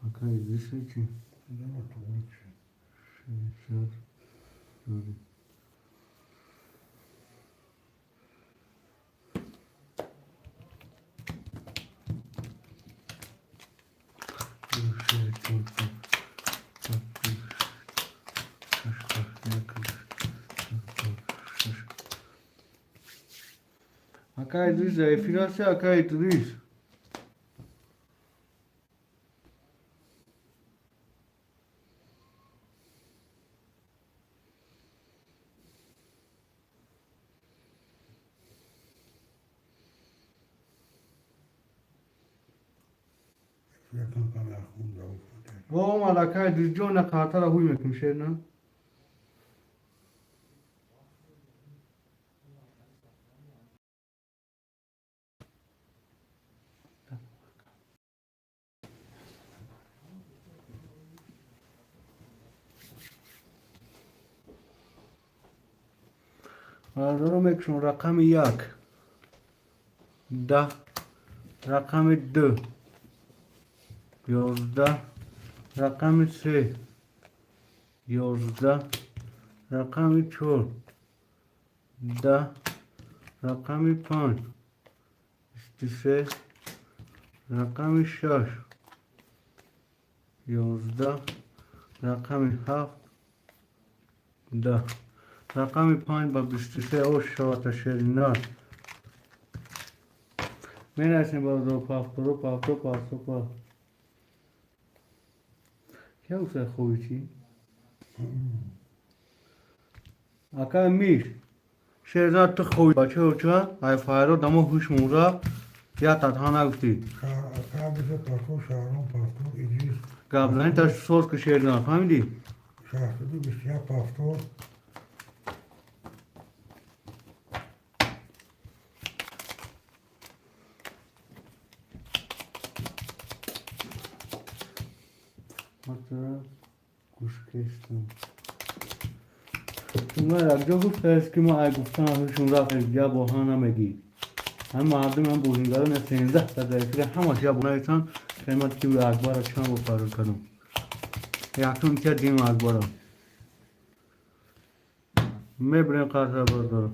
Акай Идриса чи? Давай, туғри куши. Шар. Зори. Се, чор, панҷ, шаш, ҳафт, як, ду, шаш. Ака Идрис дар эфир ҳасти, ака Идрис? Эфира кам кам яхун раву. Омад, ака Идрисҷон, на қартара ҳуй мекунем, шер на. Бародаро, мекушам рақами 1, 10, рақами 2, 11, рақами 3, 11, рақами 4, 10, рақами 5, 23, рақами 6, 11, рақами 7, 10, рақами 5 ба 23 ош шавата, шерина. Менасем, бародаро, пафторо, пафто, пафто, паф. Кия гуфта хоби чӣ? Ака Миш, шерзад, ту хоби бачаё ча? Ай файро дамо ҳуш мура, я татҳа нагуфтӣ. Ака Абиса партор, Шаҳром партор, Идрис. Гап зани та соз ки, шерзад, фаҳмидӣ? 621 повтор. Матра гӯшкестам. Ма якҷо гуфтааст, ки ма ай гуфтан ҳушум рафт, я бо ҳа намегӣ. Ҳам мардум ҳам бозингарон 13 та дар эфира ҳамаш я бо нависанд, қимат ки Акбара чанд бор фарёд кардам. Якум ки дим Акбара. Мебирем қарша, бародаро.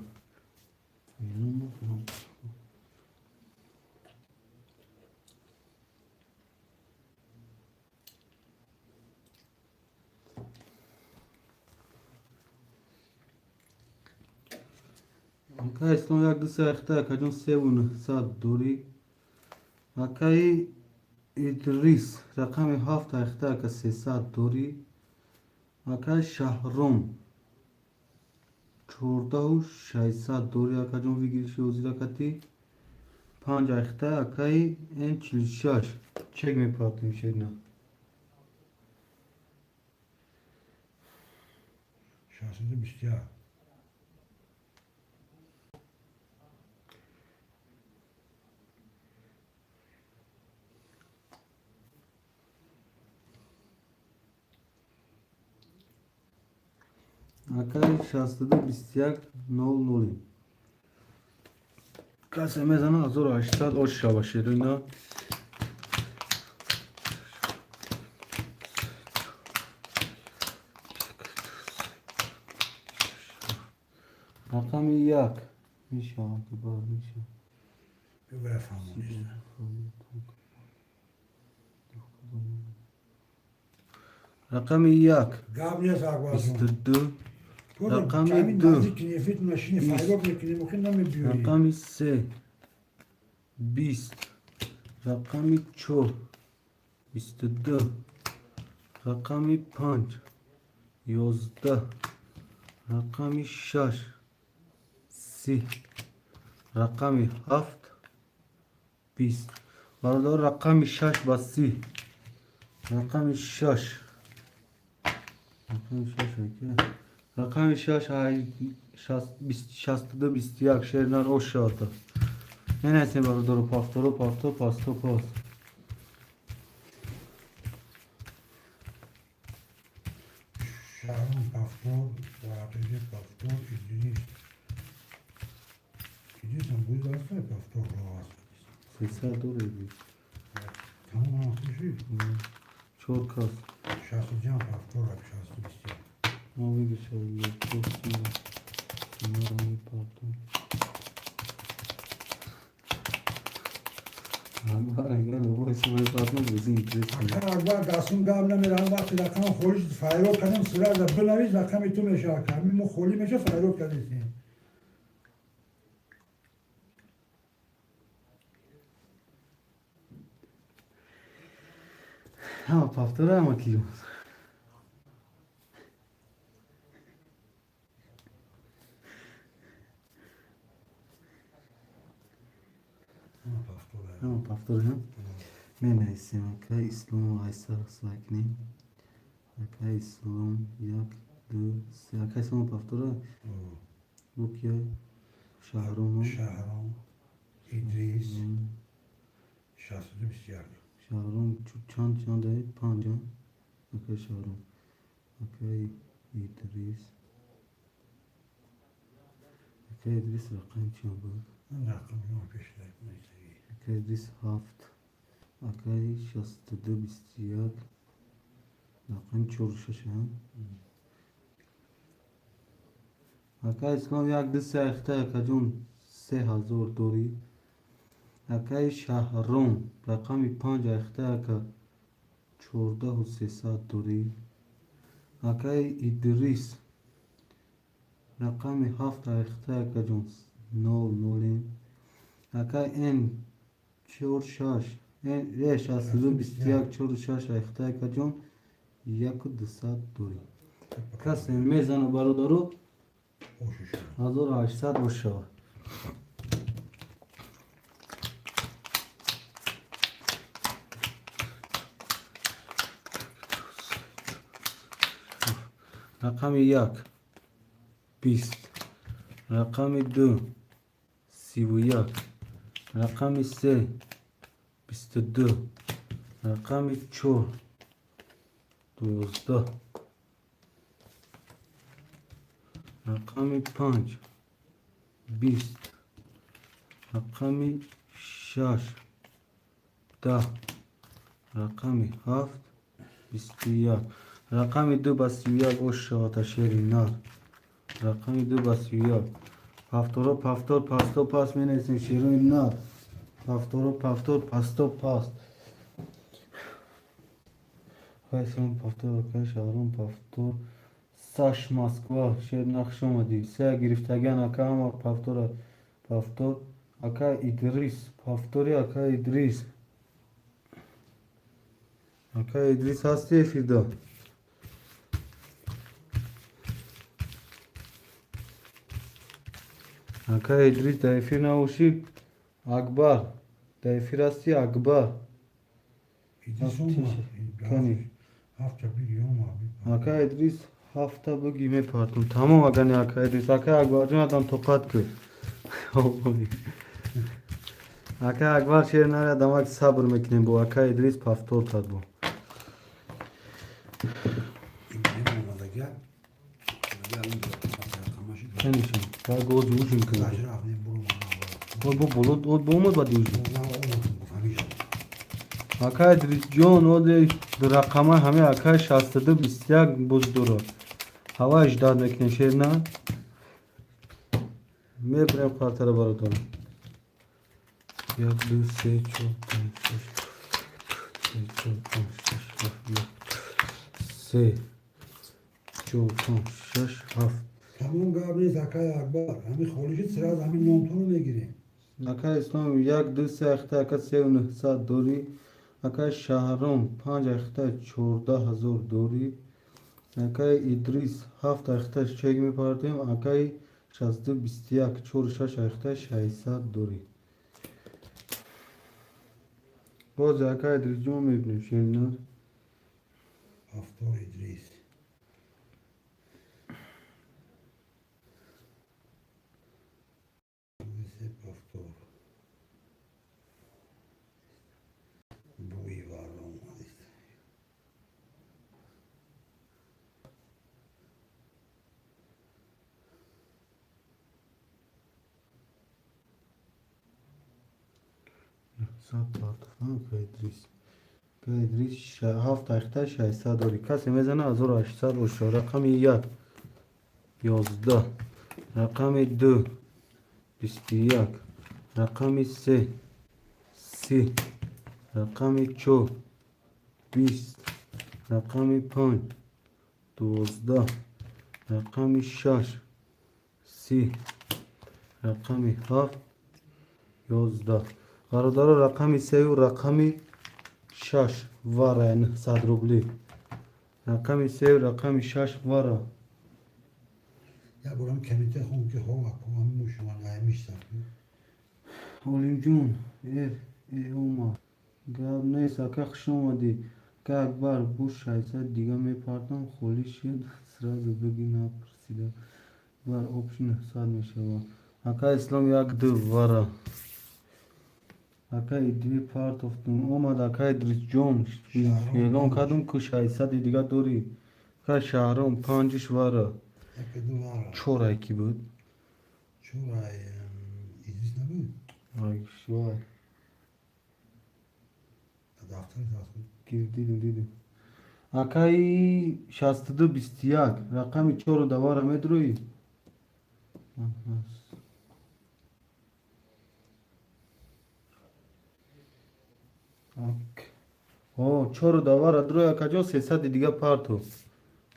Акай Ислом як ду се ахта акаҷон 3900 дорӣ. Акаи Идрис рақами ҳафт ахта ака 300 дорӣ. Акаи Шаҳром 14600 дорӣ акаҷон выигрыши ҳозира кати панҷ ахта. Акаи Н 46 чек мепартем шерина. 621. Акаи 62 21 00 касе мезана 1800 ош шава шерина. Рақами як мешавад бар мешавад. Бифаҳмонед. Рақами як Гап нест, Акбарҷон. 22, рақами ду Наздик машини файроб мекунем, охи намебиёрӣ. Рақами се 20, рақами чор 22, рақами панҷ 11, рақами шаш 30, рақами ҳафт 20. Бародар, рақами шаш ба 30, рақами шаш, рақами шаш ака, рақами шаш 62 21 шернар ош шавата. Менависем, бародаро, повторо, повтор, пасто, пас. Шаҳром повтор, Вақиди повтор, Идрис. Идрисам буд аста повтор аст. 300 дорӣ. Тамом ахиши. Чор кас. Шастуҷан повтор, 621. Ма выигрыша маро мепартом. Акбар агар любой сумма партом, бези интересно. Ака Акбар, дастум гап намерам, вақти рақам холӣ файроб кардем, сразу бинавис, рақами ту меша, ака. Ҳамин мо холӣ меша, файроб кардесем. Ҳама повтора, ҳама кило. Ҳама повтор. Ҳама повтора. Менависем ака Ислом айсар сакнем. Ака Ислом як ду се, ака Ислом повтора. Букия Шаҳром. Шаҳром, Идрис, 621. Шаҳром чанд чанд панҷ акаи Шаҳром, акаи Идрис, акаи Идрис рақами чанд буд? Рақами пеш. Акаи Идрис ҳафт, акаи 62 21 рақами чору шаш. Акаи Ислом як ду се ахта акаҷон 3000 дорӣ. Акаи Шаҳром рақами панҷ ахта ака 14300 дорӣ. Акаи Идрис рақами ҳафт ахта акаҷон нол нолем. Акаи Н чор шаш э 62 21 чору шаш ахта акаҷон 1200 дорӣ. Касе мезана, бародаро, 1800 бошавад. Рақами як 20, рақами ду 31, рақами се 22, рақами чор 12, рақами панҷ 20, рақами шаш 10, рақами ҳафт 21, рақами ду ба 31 ош шавад шери нар. Рақами ду ба 31. Повторо, повтор, пасто, пас менависем, шерои нар. Повторо, повтор, пасто, паст. Вайсом повтор, акай Шаҳром повтор. Саш Москва, шерна, хуш омадӣ. Се гирифтагиан, ака, ҳама повтора, повтор. Ака Идрис, повтори. Ака Идрис, ака Идрис, ҳасти эфирда? Ака Идрис, дар эфир набошӣ. Акбар, дар эфир ҳасти, Акбар? Идрис омад. Кани? Ҳафта биги омад. Ака Идрис, ҳафта биги, мепартум, тамом. Агани, ака Идрис, ака Акбарҷон, адам тоқат кӯ. Ака Акбар, шер нари, адамак сабр мекунем. Бо ака Идрис повтор кард бо. Ибраҳим омадага. Канишон гоз ужин кунад. Рафт, не, буру. Бо боло бо омад, баъди ужин. На, омад, фаҳмишад. Ака Идрисҷон, оде рақама ҳаме, акай 62 21 боз дора. Ҳава ждать мекунем, шер на мебирем қартара, бародарам. Як, ду, се, чор, панҷ, шаш, се, чор, панҷ, шаш, ҳафт, як, се, чор, панҷ, шаш, ҳафт. Тамом, гап нест, акай Акбар. Ҳамин холиши сразу ҳамин номтонро мегирем. Ака Ислом, як, ду, се ахта, ака, сеу нӯҳсад дорӣ. Ака Шаҳром, панҷ ахта, 14 000 дорӣ. Акаи Идрис, ҳафт ахта, чек мепартем. Акаи 62 21, чору шаш ахта, 600 дорӣ. Боз ака Идрисҷон мебинем, шеринар. Повтор, Идрис. Се повтор. Буи варро омадист. 900 партофтан, ака Идрис. Ака Идрис, ҳафт ахта, 600 дорӣ. Касе мезана, 1800 боша. Рақами як, 11, рақами ду, 21, рақами се, 30, рақами чор, 20, рақами панҷ, 12, рақами шаш, 30, рақами ҳафт, 11. Бародаро, рақами сею рақами шаш вара, 900 рубли. Рақами сею рақами шаш вара. Як борам комитет хун ки ҳо аку ҳамин мушуман аймишсан. Олимҷон, эр э омад, гап нест, ака, хуш омадӣ. Ака Акбар, бу 600 дига мепартам, холӣ шуд, сразу биги, напурсида бар, общий 900 мешавад. Ака Ислом, як, ду вара. Ака Идри, партофтум, омад. Ака Идрисҷон, эълон кардум ку, 600-и дига дорӣ. Ака Шаҳром, панҷиш вара. Яке ду вара. Чор ай ки буд? Чор ай Идрис набуд? Ай, вай. Дафтари даст. Дидим, дидим. Акаи 62 21, рақами чору давара медурӯӣ? О, чору давара дурӯй, акаҷон, 300-и дига парту.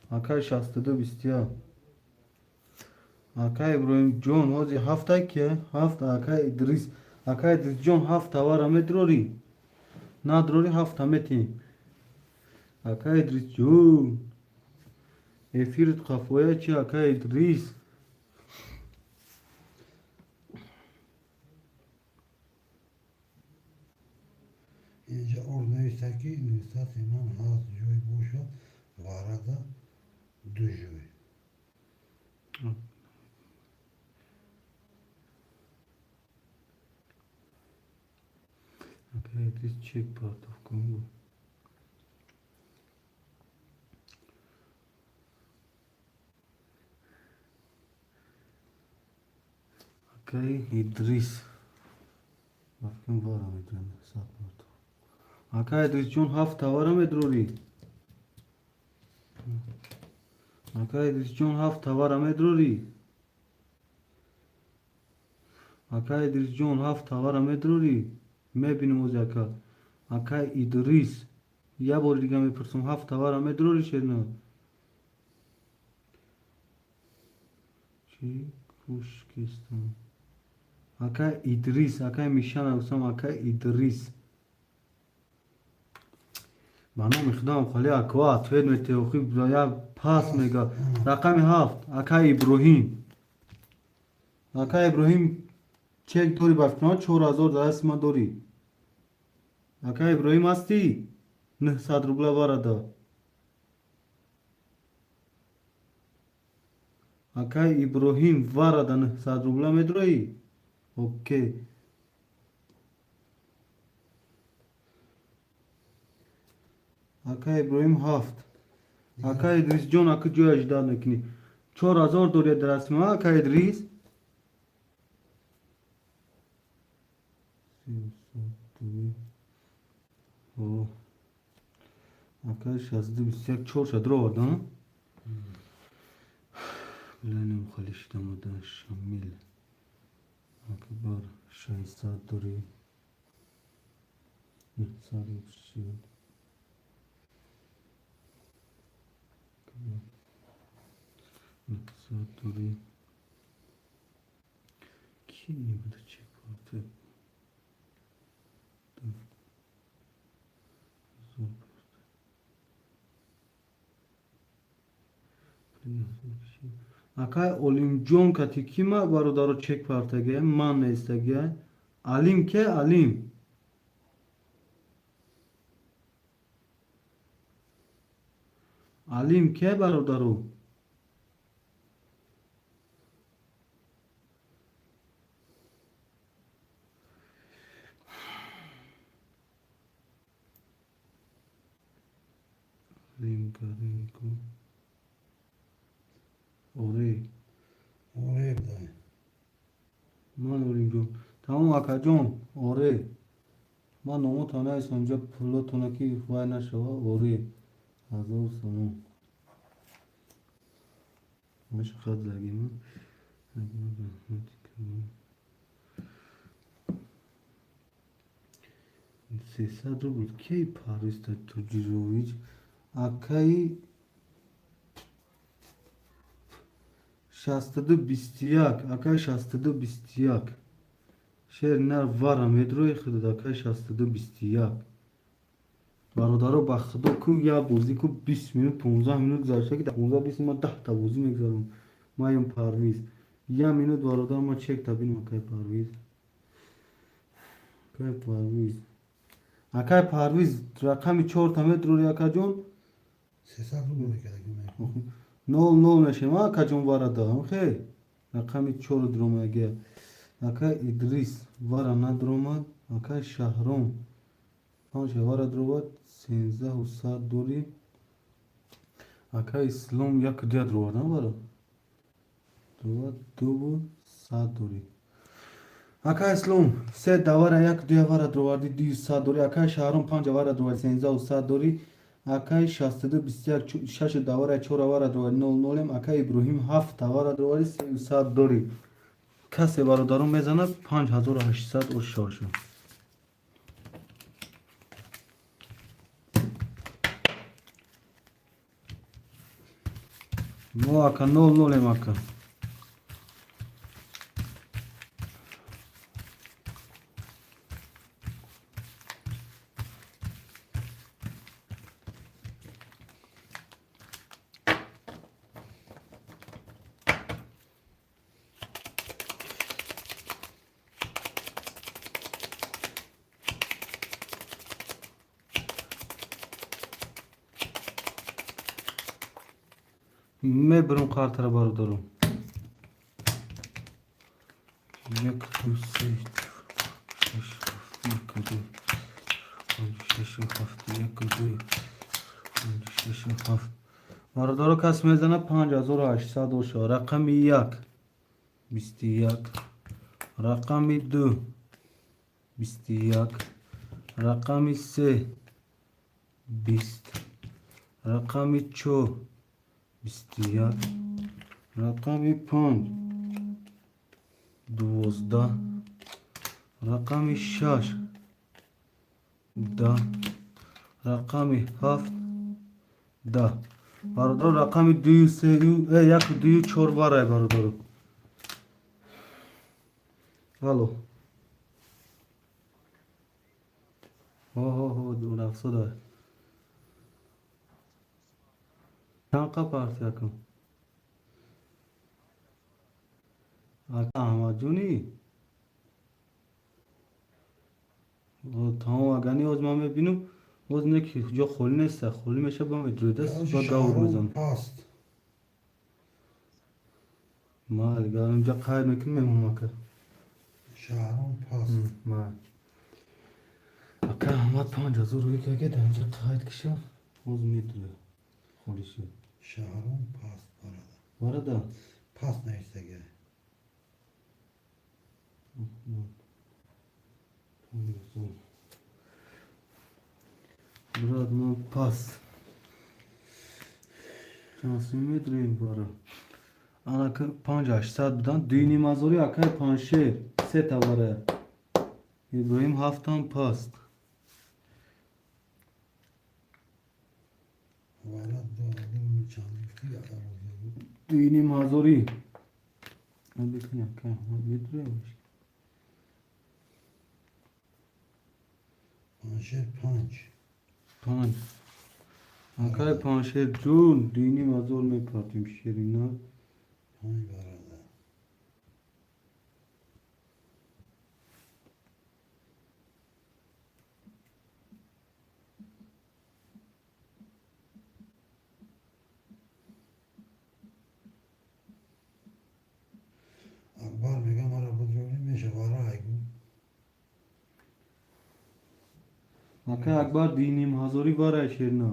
Акаи 62 21. Ака Иброҳимҷон, ҳозир ҳафта ки ҳафт. Ака Идрис, ака Идрисҷон, ҳафт тавара медурорӣ? Надурорӣ, ҳафта метиҳем. Ака Идрисҷон, эфирит қафоя чи, ака Идрис? Инҷа ор нависта ки нисбати ман ҳаст ҷой бошад, варада ду ҷой. Ака Идрис, чек партоф кун. Акаи Идрис, рафтем, вара медурем, сад партоф. Ака Идрисҷон, ҳафт тавара медурорӣ? Ака Идрисҷон, ҳафт тавара медурорӣ? Ака Идрисҷон, ҳафт тавара медурорӣ? Мебинем ози, ака. Ака Идрис, як бори дига мепурсам, ҳафт тавара медурорӣ, шерина? Ки кушкистан? Акай Идрис, акай Мишана гуфтам, акай Идрис. Ба номи худам холи аква ответ метеохи я пас мега. Рақами 7, акай Иброҳим. Акай Иброҳим чек дори ба фикрам 4000 дар дасти ман дорӣ. Акай Иброҳим ҳастӣ? 900 рубла варада. Акай Иброҳим варада 900 рубла медроӣ? Окей. Акай Иброҳим 7. Акай Идрисҷон, ака ҷоя ждать мекунӣ. 4000 дорӣ дар дасти ман, акай Идрис? Акай 62 21 чорша дровард, а? Ленем холи шидамада Шамил. Акбар 600 дорӣ. 960. 900 дорӣ. Ки буда чек карта? Акай Олимҷон кати ки ма бародаро чек партагия, ман нестагия. Алим ке Алим? Алим ке бародаро? Алим Каримко. Оре. Оре бдай. Ман Олимҷон. Тамом акаҷон, оре. Ман номотон наистам, инҷа пулотона ки вай нашава, оре. 1000 сомон. Меша хат загима. 300 рубл. Кей Парвиз Тоҷирович? Акаи 62 21, акаи 62 21. Шер нар вара медрои худад, акаи 62 21. Бародаро, ба худо ку як бозӣ ку 20 минут, 15 минут гузашта, ки дар 15-20 ман 10 та бозӣ мегузарам. Маем Парвиз. Як минут бародар, ман чек табинам акаи Парвиз. Акаи Парвиз. Акаи Парвиз рақами 4 та медрори акаҷон? 300 рубл мекардаги. 0 0 мешем, акаҷон варада. Хе. Рақами 4 дромагия. Акаи Идрис вара надромад, акаи Шаҳром 5 вара дровад, 13 100 дорӣ. Акаи Ислом як дия дровад, вара? Дровад 2 100 дорӣ. Акаи Ислом се давара як дуя вара дроварди 200 дорӣ. Акаи Шаҳром 5 вара дроварди 13 100 дорӣ. Акаи 62 21 шаш давара 4 вара дроварди 0 0. Акаи Иброҳим 7 вара дроварди 300 дорӣ. Касе бародарон мезанад 5800 ошоша. Мо ака 0 0 ака. Мебарам қартара бародарон. 1, 2, 3, 4, 6, 1, 2, 5, 6, 7, 1, 2, 5, 6, 7. Бародаро, кас мезана 5800 оша. Рақами 1 21, рақами 2 21, рақами 3 20, рақами 4 21, рақами 5 12, рақами 6 10, рақами 7 10. Бародаро, рақами дую сею як дую чор варай бародаро. Алло. Ҳо, рафсода. Чанд қа партия кун? Ака Аҳмадҷонӣ? Тамом, агар не, ҳоз ман мебинам, ҳоз не ки ҷо холӣ неста, холӣ меша, ба медроидаст, ба давр мезанам. Паст. Майли, гар инҷа қайд мекунем, мемонам, ака. Шаҳром паст. Майли. Ака Аҳмад 5000 рӯй карда, дар инҷа қайд киша, ҳоз медроя. Холӣ шуд. Шаҳром паст, бародар. Бародар. Паст навиштага. Брат, ман пас. Чанд сум медроем бара? Анака 5800 будан, 2500-и акай Паншер, се тавара. Иброҳим ҳафтам паст. Вара ду чанд гуфтӣ? 2500-и. Бикун, акай Аҳмад медроем. Паншер панҷ. Панҷ. Акай Паншер ҷун, 2500 мепартем, шерина. Панҷ, бародар. Акбар мега, мара будрони меша, вара айгу. Акай Акбар, 2500-и варай, шерина.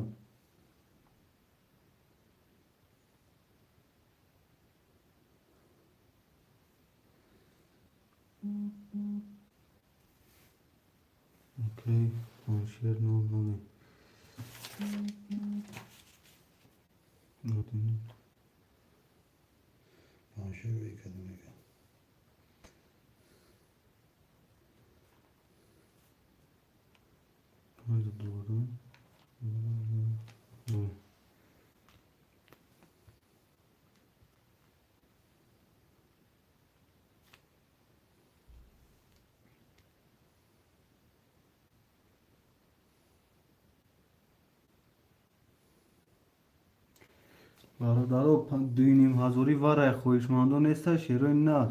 Окей, Паншер нол ноли. Паншер рӯй карда мега. Панҷ доллар. Бародаро, 2500-и варай, хоҳишмандо неста, шерои нар.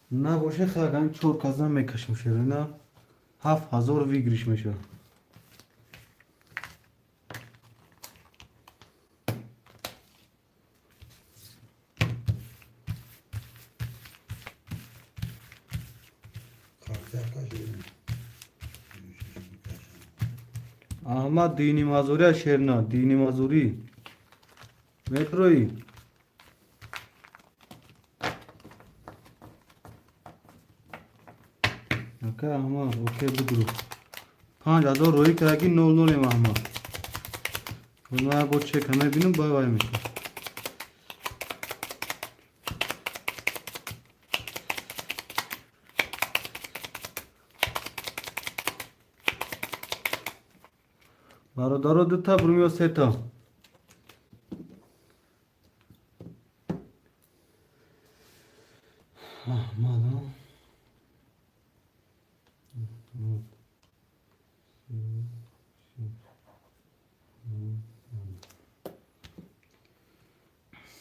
Набоше, хаган чор каза мекашем, шерои нар. 7000 выигрыш мешавад. Картяка шерин. Аҳмад, 2500-ия, шерна, 2500-ӣ. Метрои. Ака Аҳмад, окей, будру. 5000 рӯӣ кардаги, нол нолем, Аҳмад. Ман як бор чека мебинам, бай вай мекунам. Бародаро, дута бурм ё сета? Аҳмад, а?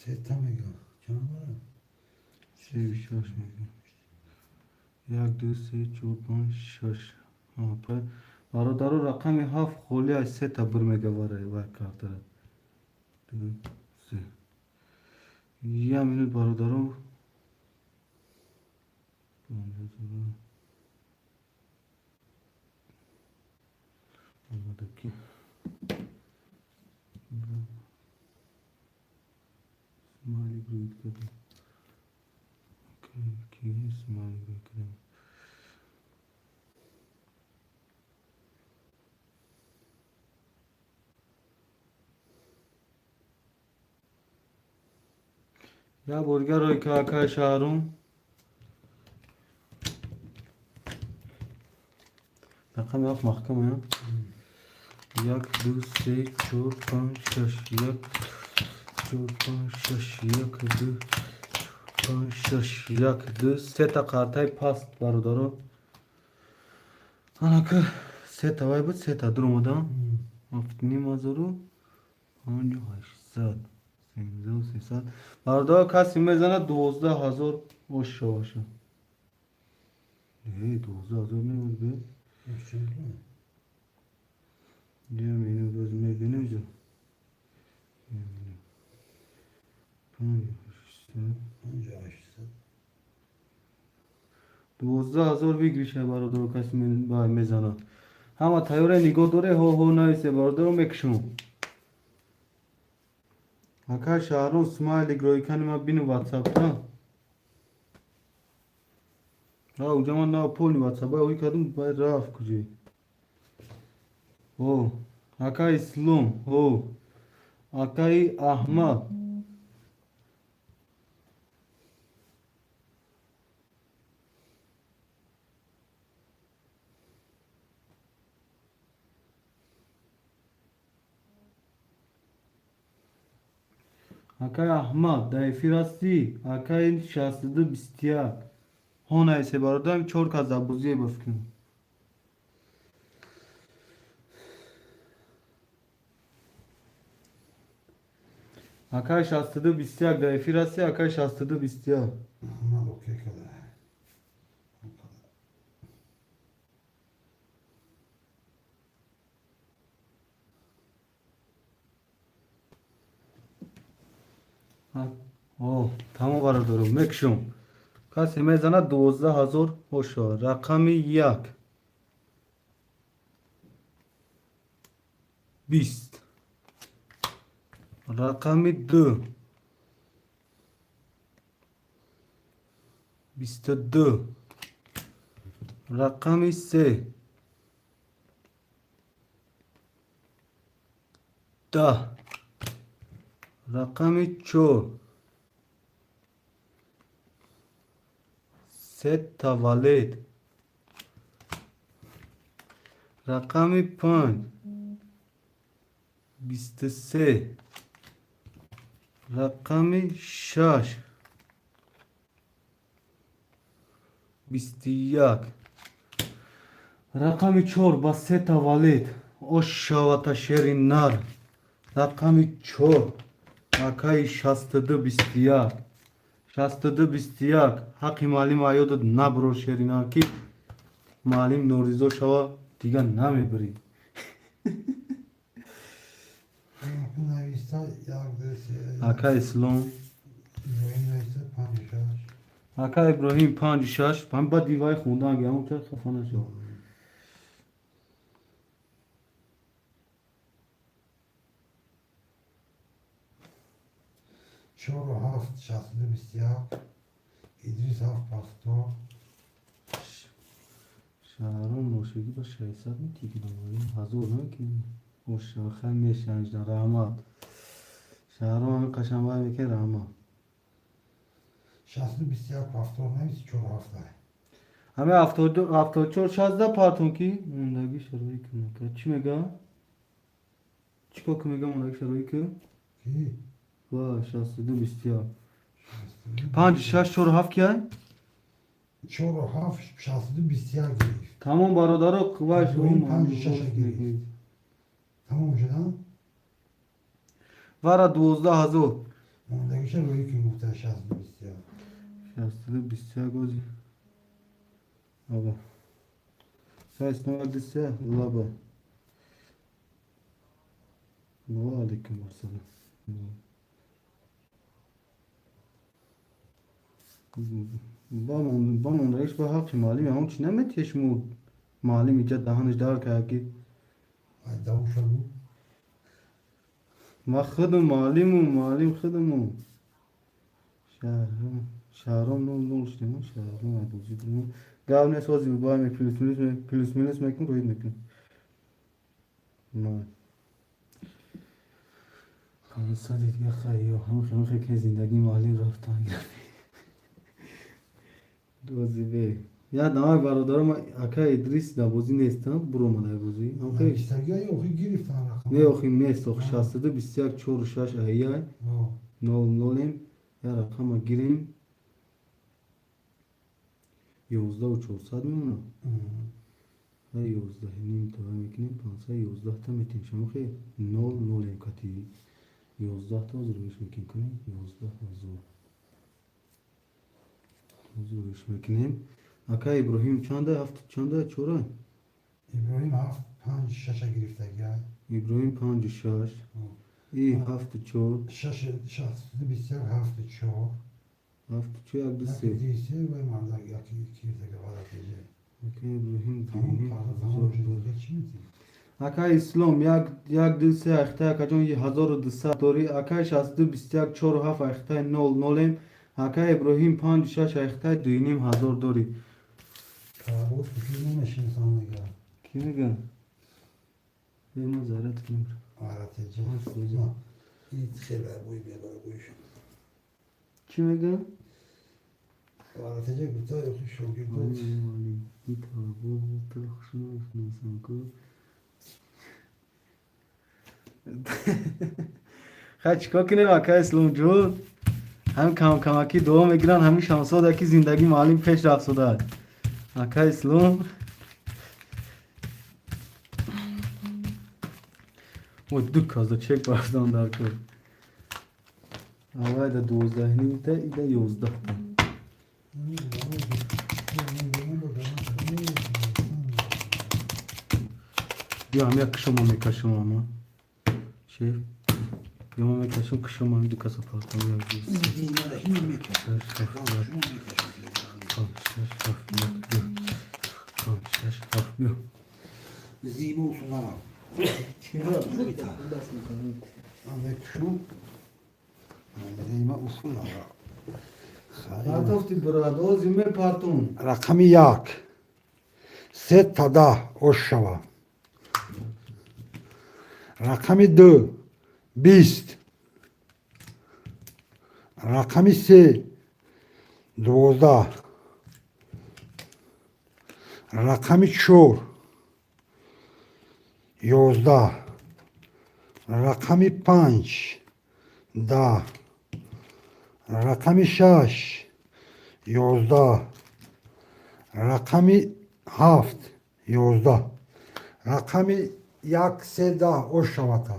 Сета мега. Чанд бара? Се, шаш мега. Як, ду, се, чор, панҷ, шаш. Бародаро, рақами ҳафт холӣ аст, сета бур мега варай вай картара. Ду, се. Як минут, бародаро. 5000. Омадаки. Смайлик рӯид кардем. Ки смайлик рӯй кардем? Як бор дигар рӯй ка, акай Шаҳрум. Рақами ҳафт маҳкам, я? Як, ду, се, чор, панҷ, шаш. Як, Чор, панҷ, шаш, як, ду, панҷ, шаш, як, ду, сета қартаи паст, бародаро. Анака сета вай буд, сета дуромадам. Ҳафтним ҳазору панҷу ҳаштсад, сенздаҳу сесад. Бародаро, касе мезанад, 12 000 оша боша. Э, 12 000 мемонд бе. Я минут, боз мебинем ҷо. Панҷу ҳаштсад. Панҷу ҳаштсад. 12 000 выигрыша, бародаро, касе мезанад. Ҳама тайёре, нигоҳ доре, ҳо ҳо нависе, бародаро, мекушам. Ака Шаҳром, смайлик ройкани ма бину ватсапта. Ра уҷа ман нав полни ватсапа ой кардум, баъд рафт куҷо. О, ака Ислом, о, акаи Аҳмад. Акаи Аҳмад, дар эфир ҳастӣ? Акаи 6221. Ҳо нависе, бародарам, чор кас дар бозие ба фикрам. Акаи 6221, дар эфир ҳастӣ? Акаи 6221. Аҳмад окей када. О, тамом, бародаро, мекушам. Касе мезанад, 12 000 ҳошо. Рақами як. 20. Рақами ду. 22. Рақами се. 10. Рақами чор. Сета валет. Рақами панҷ. 23. Рақами шаш. 21. Рақами чор ба сета валет. Ошавата шери нар. Рақами чор. Акаи 6221. 6221. Ҳаққи муаллим аёдат набро, шери нар, ки муаллим норизо шава, дигар намебирӣ. Нависта як, ду, се. Ака Ислом. Иброҳим нависта панҷу шаш. Ака Иброҳим панҷу шаш. Ҳам ба дивай хондан гамон ча хафа нашав. Чору ҳафт, 6221. Идрис ҳафт пафтор. Шаҳром ношигӣ ба 600 метигирам. Ҳазор наки. Оша, хай мешанҷда, раҳмат. Шаҳром ҳамин қашанбай мекен, раҳмат. 6221 пафтор нависи, чору ҳафта. Ҳамин 74 60 партон ки мондагӣ шарои кунад. Чӣ мега? Чӣ кор ки мега мондагӣ шарои ки? Ки? Ва 6221. Панҷ шаш чору ҳафт кияй? Чору ҳафт, 6221 гирифт. Тамом, бародаро, қувваи шумо. Иброҳим панҷу шаша гирифт. Тамом шудан? Вара 12 000. Мондагиша рӯи ки гуфта 6221. 6221 ози. Аба. Сайс 03 лаба. Ва алейкум ассалом. Ба мондагиш ба ҳаққи муаллим ҳамон чӣ наметиҳе шумо, муаллим иҷа даҳанаш дар кард ки Давуша гу. Ма худам муаллиму, муаллим худаму. Шаҳром нол нол шудем, шаҳром айбозӣ будем. Гап нест, ҳозир бай ме плюс минус мекунем, роид мекунем. Ма. 500 дига хай, ё ҳам хел ки зиндагии муаллим рафтан. Рози бе. Я давай, бародарам, ака Идрис дар бозӣ нестам, буромадай бозӣ. Не, охи нест, охи 62 21 4 6 аяй 0 0. Я рақама гирем, 11 400 мемонад. 11,5 та мекунем, 511 та метем. Шамохи нол нолем кати 11 та ҳозир рӯиш мекунем, кунем 11 000 ҳозир рӯиш мекунем. Ака Иброҳим чанда, ҳафт чанда, чора? Иброҳим ҳафт панҷ шаша гирифтагия. Иброҳим панҷу шаш и ҳафту чор. Шаш 61 ҳафту чор. Ҳафту чор, як ду се. Се вай мардак яки гирифтага варатеже. Ака Иброҳим. Ака Ислом як як ду се ахта, акаҷон, 1200 дорӣ. Акай 62 21 чору ҳафт ахтаи нол нолем. Ака Иброҳим панҷу шаш ахтаи 2500 дорӣ. Ки мега? Ма зарят кунем. Варатеже. Хеле бӯй мебара бӯйш. Чӣ мега? Варатеже гуфта шогирдот. Талаботро хуш мешиносам ку. Хай, чӣ кор кунем, ака Исломҷон? Ҳам камкамакӣ дуо мегиранд, ҳамин шамсода ки зиндагӣ маълим пеш рафтода, ака Ислом. Ой, ду каза чек бардам дар кор. Авайда 12,5 та, ида 11 та. Биё, ҳам як кишома мекашам, ама шеф, биё, ма мекашам кишома, ду каса партам. Як, ду, се, шаш, ҳафт, як, панҷ, шаш, ҳафт, як, ду, панҷ, шаш, ҳафт, биё. Зимо усунава. Чиро? Мекушум. Зима усунава. Партофти, брат, ози мепартум. Рақами як. Се та даҳ ош шава. Рақами ду 20. Рақами се 12. Рақами чор 11. Рақами панҷ 10. Рақами шаш 11. Рақами ҳафт 11. Рақами як се 10 ош шавата.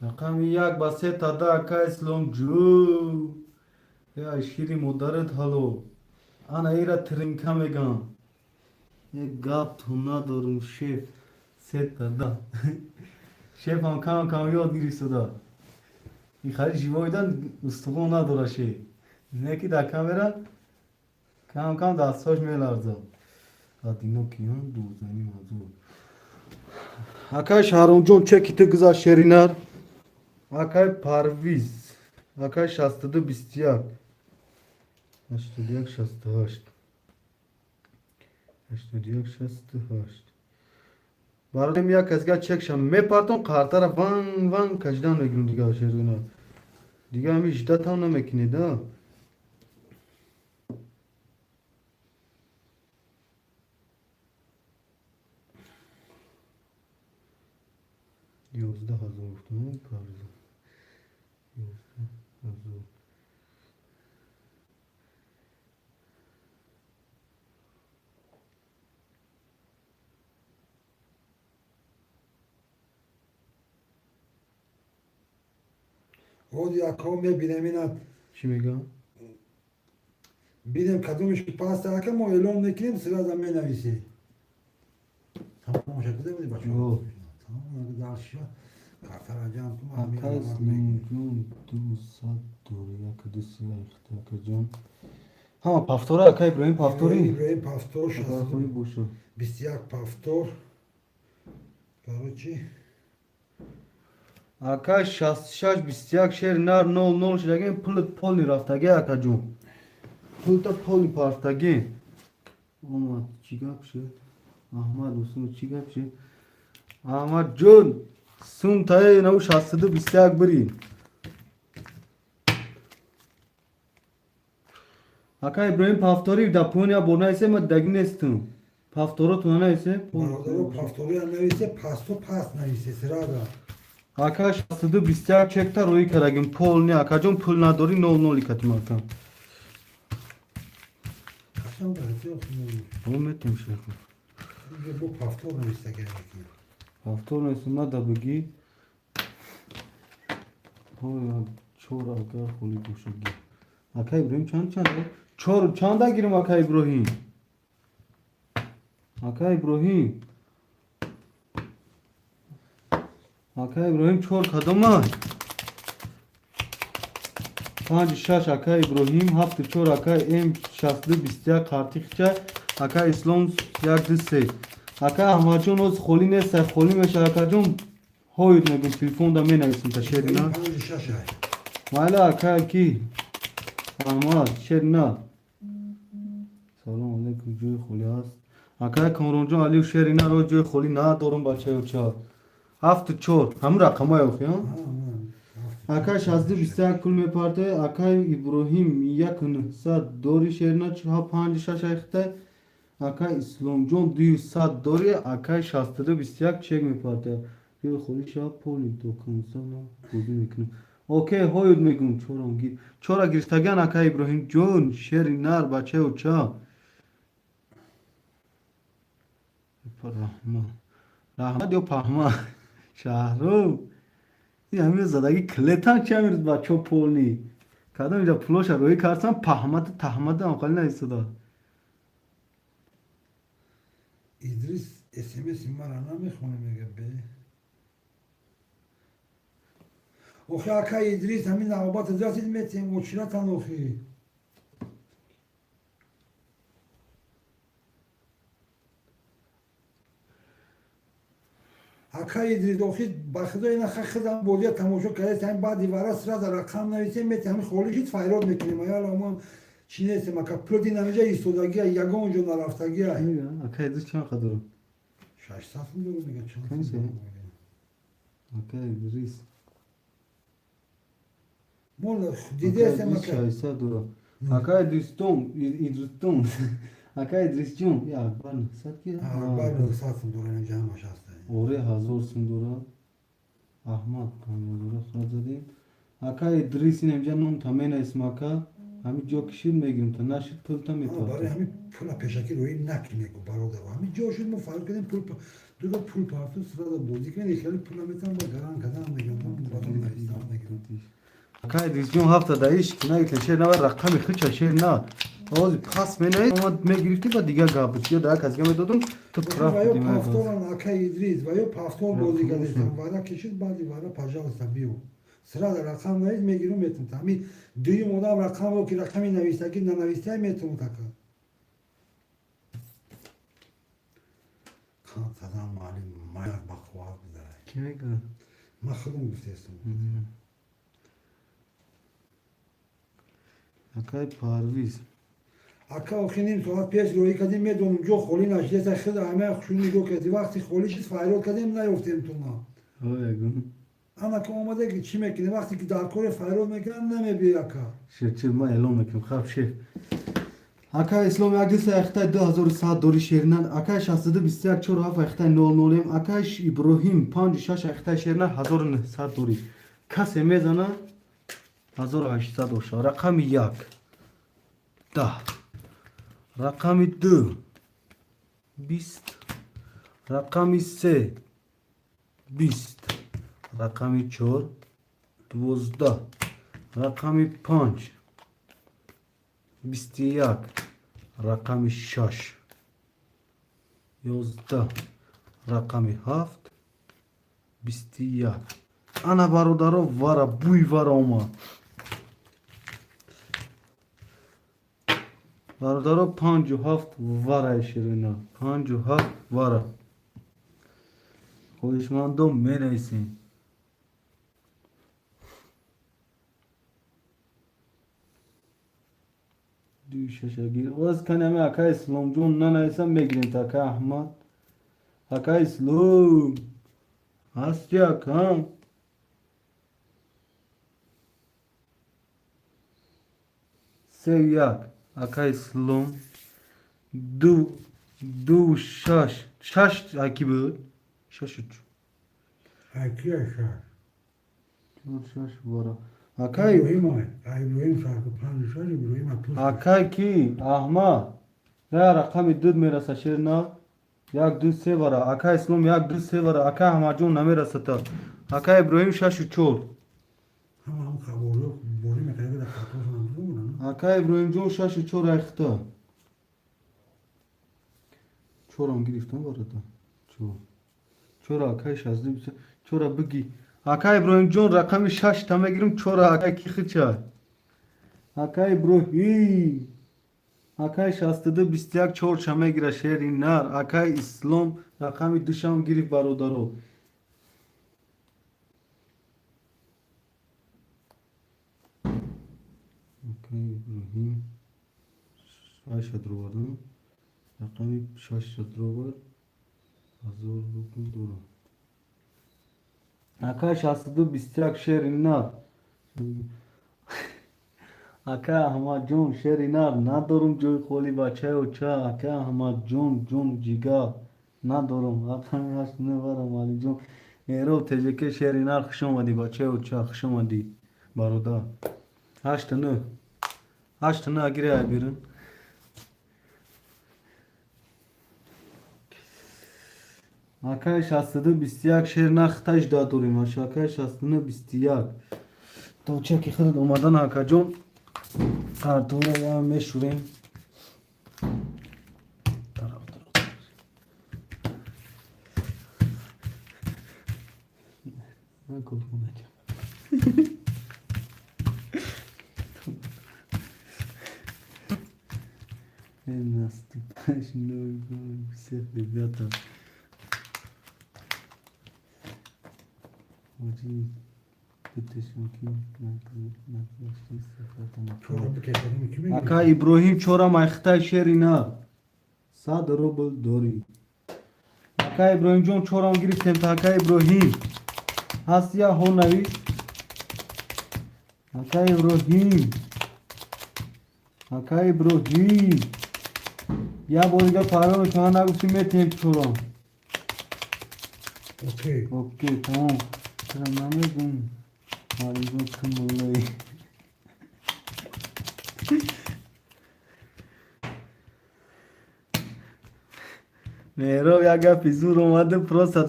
Рақами як ба се та да, ака Исломҷӯ. Я шири модарат ҳало. Ана ира тринка мегам. Як гап ту надорум, шеф. Се та да. Шефам кам кам ёд гирифтода. И хари живойдан устухон надора шеф. Не ки дар камера кам кам дастҳош меларзад. Адино киён 12,5 ҳазор. Акай Шаҳромҷон, чеки ту гузашт, шеринар. Акай Парвиз. Акай 62 21. 81 68. 81 68. Барои як казга чекшам мепартон, қартара ванг ванг кашидан мегирам дига, шеринар. Дига ҳами ждатам намекунед, а? 11 000 гуфтам, Парвиз. 11 000. Оди ако мебинем ина. Чӣ мегӯям? Бинем кадомиш ки паста, ака, мо эълон мекунем, сразу менависӣ. Тамом шуда буди, бачаҳо. Тамом, дальше картара ҷамъ кун. Ака Исломҷон, 200 дори, як ду се ахта, акаҷон. Ҳама пафтора, ака Иброҳим, пафтори? Иброҳим пафтор. Хоҳӣ боша. 21 пафтор. Короче. Ака 66 21 шер нар нол нол шудагин, пулт поли рафтаги, акаҷон. Пулта поли парафтаги. Омад, чӣ гап шуд? Аҳмад Усум, чӣ гап шуд? Аҳмадҷон, сум тае наву, 62 21 бири. Ака Иброҳим, повтори да пони бор нависе, ма даги нестум. Повторотона нависе. Бародаро, повтори нависе, пасту паст нависе сразу. Ака 62 21 чекта рӯӣ кардагим полный. Акаҷон, пул надорӣ, 00 катим, ака. Қасам дарати. Метем шех. Бо повтор навистага. Повтор нависем, ма да бигӣ чор, агар холи бошаги. Ака Иброҳим, чанд чанд чор чанда гирим, ака Иброҳим? Ака Иброҳим, ака Иброҳим, чор кадома? Панҷ шаш, ака Иброҳим, ҳафту чор, ака М 62 21 қартихча, ака Ислом, як ду се. Ака Аҳмадҷон, оз холӣ нест, холӣ меша, акаҷон, ҳоид мегум, телефонда менависем та шерина. Панҷ шаш ай. Майла, ака ки Аҳмад шерина. Салом алейкум, ҷои холӣ ҳаст? Ака Комронҷон Алиев, шерина ро ҷои холӣ надорум, бачаёча. Ҳафту чор ҳамун рақамҳои охи. Ака 62 21 пул мепарте. Акай Иброҳим, яку нӯҳсад дори, шерина, панҷ шаш айхта. Акай Исломҷон, 200 дори. Акай 62 21 чек мепарте. Ҷои холӣ шава, полный до конца ма бозӣ мекунем. Окей, ҳоюд мегум, чорам гир, чора гирифтаган, ака Иброҳимҷон, шери нар, бачаи оча. Раҳмат, раҳмат ё паҳма шаҳру ин ҳамин задаги клетан чи ҳамин рӯз, бачаҳо, полный кадом инҷа пулоша рӯӣ кардсан, паҳмаду таҳмаду ҳамқали наистода. Идрис смс мара намехоне, мега бе. Охи, ака Идрис, ҳамин навбат расид, метем очиратан, охи. Ака Идрис, охи, ба худо, ина хидам бозия тамошо кардем, ҳамин баъди вара сразу рақам нависем, метем, ҳамин холӣ шид, файрод мекунем. Аяла мо чӣ нестем, ака, пулоти намиҷа истодагия, ягон ҷо нарафтагия. Ака Идрис чанд қадр? 600 сум дору, мега, чанд? Кани се? Ака Идрис. Мо дидестем, ака. 600 дора. Ака Идристон, Идристон. Ака Идрисҷон, я акбар 900 ки? Акбар 900 сум дора, инҷа ҳамаш ҳаста. Оре, 1000 сум дора. Аҳмад 5000 хат задем. Ака Идрис, ин инҷа ном та менависм, ака. Ҳамин ҷо кишид, мегирим, та нашид, пул та Барои мепартем. Ҳамин пула пешакӣ рӯӣ накунем, бародар, ҳамин ҷо шуд, мо фарқ кардем, пул дуга пул парту, сразу бозӣ кунем, хеле пула метам, ба гаран кадан мегирам, бадом навистам, мегирам. Ака Идрисҷон, ҳафта да иш нагирифтем, шер на, рақами хича, шер на. Ози пас менавис, ма мегирифтӣ, ба дигар гап буд. Ё да як аз дига медодум, ту прав Ва ё будӣ. Повторан, ака Идрис, ва ё повтор бозӣ кардестам, вара кишид, баъди вара, пожалуйста, биё. Сразу рақам навис, мегирум, метум. Ҳамин дуюм одам рақамро ки рақами навистагӣ нанавистаи, метум така. Қанд задан маълим маяк ба қувват бидарай. Ки мегӯяд? Ман худам гуфтестам. Акай Парвиз. Ака, охи, ним соат пеш рӯӣ кардем, медонам, ҷо холӣ нашидеса, хид ҳама хушӯ нигоҳ кардӣ, вақти холӣ шид, файрод кардем, наёфтем туна. Ягон. Ана ка омада ки чӣ мекунем, вақте ки дар коре файрод мекунам, намебиёй, ака. Шер, ма эълон мекунем, хаб, шер. Ака Ислом, як диса яхтай 2100 дори, шернан. Акай 62 21 чор ҳафт яхтай нол нолем. Акай Иброҳим, панҷ шаш яхтай, шернан, 1900 дори. Касе мезана, 1800 боша. Рақами як 10, рақами ду 20, рақами се 20, рақами чор 12, рақами панҷ 21, рақами шаш 11, рақами ҳафт 21. Ана, бародаро, вара буй вара омад, бародаро, панҷу ҳафт вараи ширина, панҷу ҳафт вара. Хоҳишмандон, менависем. Дуи шашагир оз канами. Ака Исломҷон, нанависам, мегирем та. Ака Аҳмад, ака Ислом ҳасти, ака? Сею як. Акай Ислом ду ду шаш шаш аки буд шашу Акия шаш. чор шаш бора. Акай Иброҳим ай. Иброҳим шаш панҷ шаш Иброҳим пуст. Акай ки Аҳмад я рақами дуд мераса шер на як ду се бара. Акай Ислом як ду се бара. Акай Аҳмадҷон намерасата. Акай Иброҳим шашу чор. Ҳама ҳам хаборҳо борӣ мекарда дар картошон ҳам. Акай Иброҳимҷон шашу чор айхта. Чорам гирифтам барода. Чор. Чора акай шазди чора биги. Акай Иброҳимҷон рақами шаш та мегирим чора акай ки хича. Акай Иброҳим. Акай 62 21 чорча мегира шери нар. Акай Ислом рақами душам гирифт бародаро. Акай Иброҳим шаша дровардам. Рақами шаша дровард. 1000 рубл дорам. Акай 62 21 шери нар. Акай Аҳмадҷон шери нар надорум ҷои холи бачаи оча. Акай Аҳмадҷон ҷон ҷигар надорум. Рақами ҳашт неварам Алиҷон. Меҳроб ТЖК шери нар хуш омадӣ бачаи оча хуш омадӣ бародар. Ҳашту нӯ. Ҳашту нӯ агире ай берун. Акай 62 21 шер нар хиташ дорем. Акай 69 21. То чеки худат омадан акаҷон. Картонро ям мешӯрем. Тараф, тараф. Накун, Наступающий Новый год всех, ребята. Очень Чора бикешадим ки мегирӣ? Ака Иброҳим чора майхитай шери нар. 100 рубл дорӣ. Ака Иброҳимҷон чорам гирифтем та ака Иброҳим. Ҳаст я ҳо навис. Ака Иброҳим. Ака Иброҳим. Я бор дига паро мекунам нагуфтӣ метиҳем чорам. Окей. Окей, тамом. Чара намегум. Алиҷон ту муллои. Меҳроб як гапи зур омада просто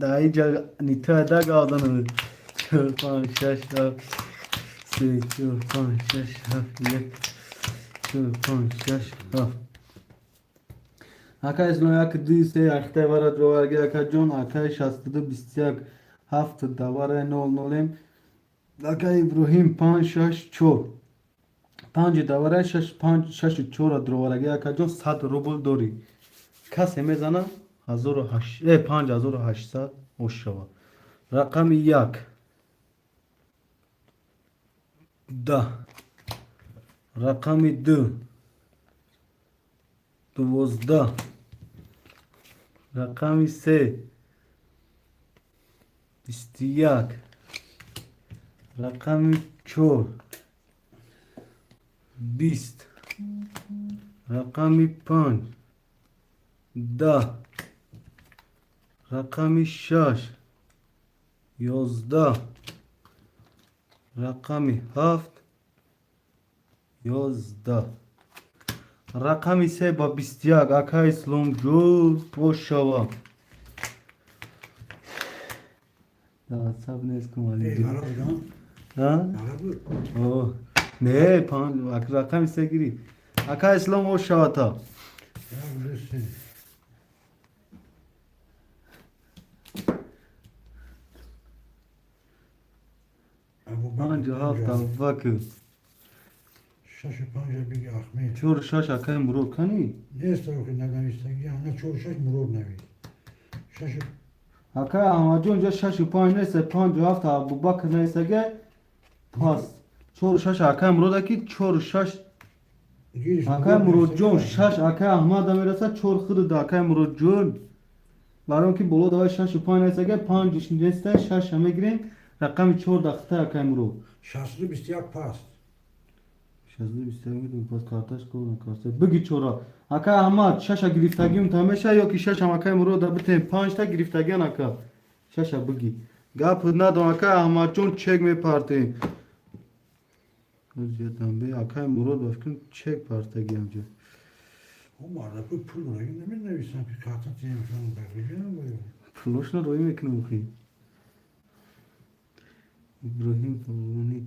да иҷа нитоя да гавданад. Чор, панҷ, шаш, ҳафт, се, чор, панҷ, шаш, ҳафт, як, чор, панҷ, шаш, ҳафт. Ака Ислом як ду се ахтай вара дроварги акаҷон акай 62 21 ҳафт давара нол нолем. Ака Иброҳим панҷ шаш чор. Панҷ давара шаш панҷ шашу чора дровараги акаҷон 100 рубл дорӣ. Касе мезана 5800 ош шава. Рақами як. 10. Рақами ду. 12. Рақами се. 21. Рақами чор. 20. Рақами панҷ. 10. Рақами шаш. 11. Рақами ҳафт. 11. Рақами се ба 21 ака Исломҷон бошава. Саб нест кун Алиҷон. Ғалат будам? А? Ғалат буд? О, не, панҷ рақами се гирифт. Ака Ислом бошавата. Як, ду, се. Панҷу ҳафт Абубакр. Шашу панҷа биги Ахмед. Чору шаш акаи Мурод кани? Нест охи нанавистагӣ, ана чору шаш Мурод навист. Шашу Акаи Аҳмадҷон ҷа шашу панҷ нест, панҷу ҳафт Абубакр навистага. Пас чору шаш акаи Мурод аки чору шаш гирифт. акаи Муродҷон шаш акаи Аҳмада мерасад чор худуда акаи Муродҷон. Барои он ки боло давай шашу панҷ навистага панҷш неста шаша мегирем рақами чор дахта акаи Мурод. 62 21 паст. 62 21 медонам, пас карташ кор накард. Биги чора. Ака Аҳмад, шаша гирифтагиум тамеша ё ки шашам акай Мурода битем, панҷта гирифтагиан ака. Шаша биги. Гап надом ака Аҳмадҷон, чек мепартем. Зиядамбе акай Мурод ба фикрам чек партагиам ҷо. О мардаку пул дораги наменависам ки карта тиемшон бигирам. Пулошно роӣ мекунам охи. Иброҳим Палвонӣ.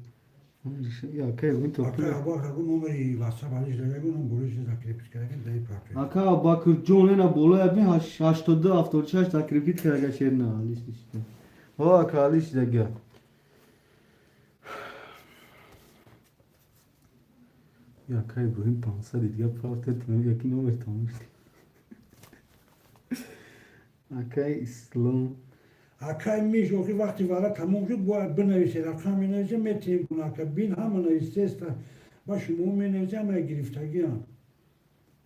Ака Иброҳим то пул. Ака Абубакр гу номери WhatsApp алиш дагу ном болиш закрепить кардаги дай партия. Ака Абубакрҷон, ена болоя бин, 82 76 закрепить карага шерна алиш ништа. О ака алиш дага. Я ака Иброҳим 500 дига партия, яки номер тамом шуд. Акай Ислом. Акай Миш, охи вақти вара тамом шуд, бояд бинависе, рақам менависе, метием кун ака бин ҳама нависеста. Ба шумо менависе, ҳама гирифтагиам.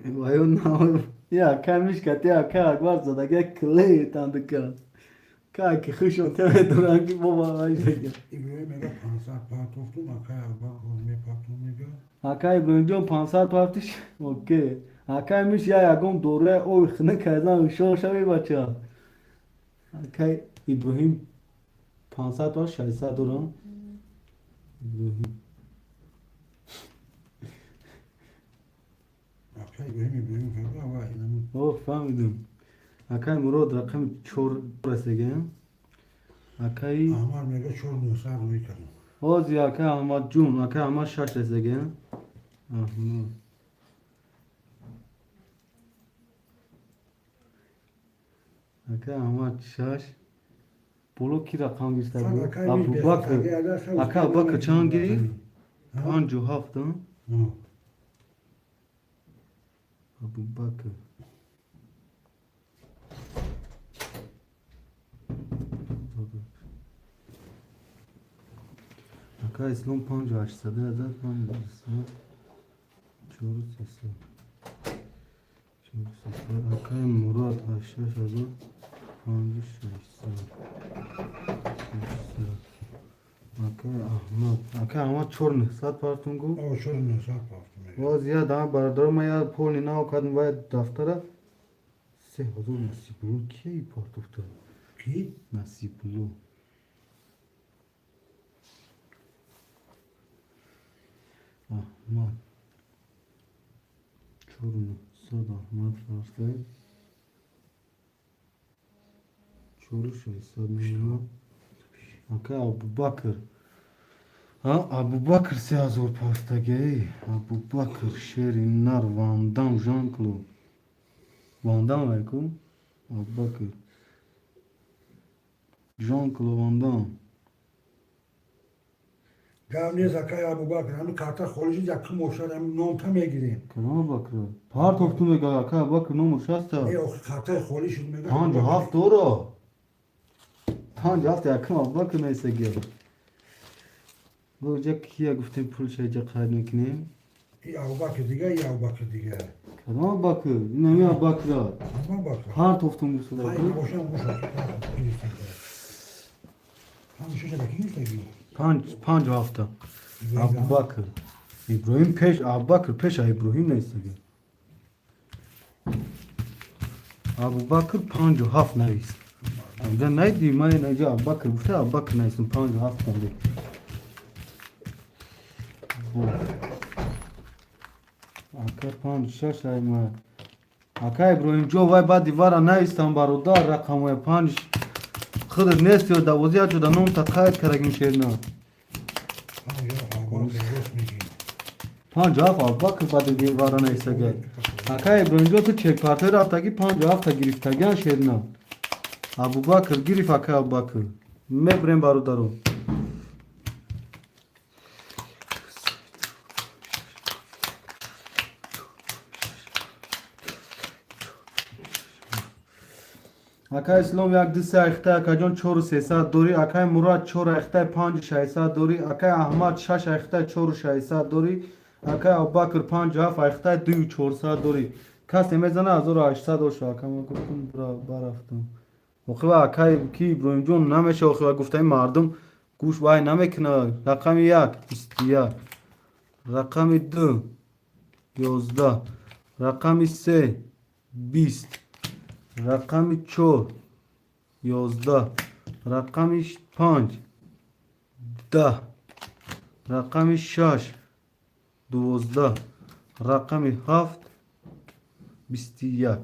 Ваю на. Я акай Миш кати ака Акбар задага клей тандика. Ка ки хушон теме дуранги боба айдага. Иброҳим мега 500 партофтум, акай Абубакр мепартом мега. Акай Иброҳимҷон 500 партиш. Окей. Акай Миш я ягон дораи оби хунук кардан ҳушёр шави бача. Акай Иброҳим 500 пар 600 дорам. Иброҳим. Акай Иброҳим Иброҳим фарqa ва инаму. О, фаҳмидам. Акай Мурод рақами 4 расига. Акай Аҳмад мега 4900 рӯй кардам. Ҳози акай Аҳмадҷон, акай Аҳмад 6 расига. Аҳмад. Акай Аҳмад 6. Боло ки рақам гирифта буд? Абубакр. Ака Абубакр чанд гирифт? 57. Абубакр. Ака Ислом 5800 адад 5 чору сесад. Чору сесад. Акай Мурод 8000 панҷу шашсад. 600. Акай Аҳмад. Акай Аҳмад 4900 партун гуфт. 4900 партум мега. Боз я да бародаро ма я полни нав кардам вай дафтара 3000 Насибулло кия партофта? Ки? Насибулло. Аҳмад. 4900 Аҳмад фарсай. Чору шашсад мемонад. Ака Абубакр. А Абубакр 3000 партагӣ. Абубакр шери нар Вандам Жан-Клод. Вандам айку? Абубакр. Жан-Клод Вандам. Гап нест акай Абубакр, ҳами карта холиши якум ошад, ҳами номта мегирем. Кадом Абубакр? Партофту мега ака Абубакр номер шаста. Э охи картаи холӣ шуд мега. 57 дора. 57 якум Абубакр нестагия. Боҷа кия гуфтем пулша иҷа қайд мекунем? И Абубакр дига, и Абубакр дига. Кадом Абубакр? Инами Абубакра. Абубакр. Партофтум гуфтуда. Ҳай бошам гӯша. Ҳам шаша ки гирифтагӣ? Панҷ панҷу ҳафта. Абубакр. Иброҳим пеш Абубакр пеша Иброҳим нестаги. Абубакр 57 навист. Амҷа найди ман инҷа Абубакр гуфта Абубакр навистам 57 хонде. Ака 5 6 ай ма. Ака Иброҳимҷон вай баъди вара навистам бародар рақамҳои панҷ худат нест ё давозӣ ачуда номта қайд карагим шерна. Абубакр рост мегӣ. 57 Абубакр баъди вара навистага. Ака Иброҳимҷон ту чекпартой рафтагӣ 57-та гирифтагиан шерна. Абубакр гирифт ака Абубакр. Мебирем бародаро. Акай Ислом як ду се айхтай акаҷон чору сесад дорӣ. Акай Мурад чор айхтай панҷу шашсад дорӣ. Акай Аҳмад шаш айхтай чору шашсад дорӣ. Акай Абубакр 57 айхтай дую чорсад дорӣ. Касе мезана 1800 оша. Ака ман гуфтам барафтам. Охива акай ки Иброҳимҷон намеша охива гуфтаи мардум гӯш вай намекуна. Рақами як 21. Рақами 2 11, рақами 3 20, рақами 4 11, рақами 5 10, рақами 6 12, рақами 7 21.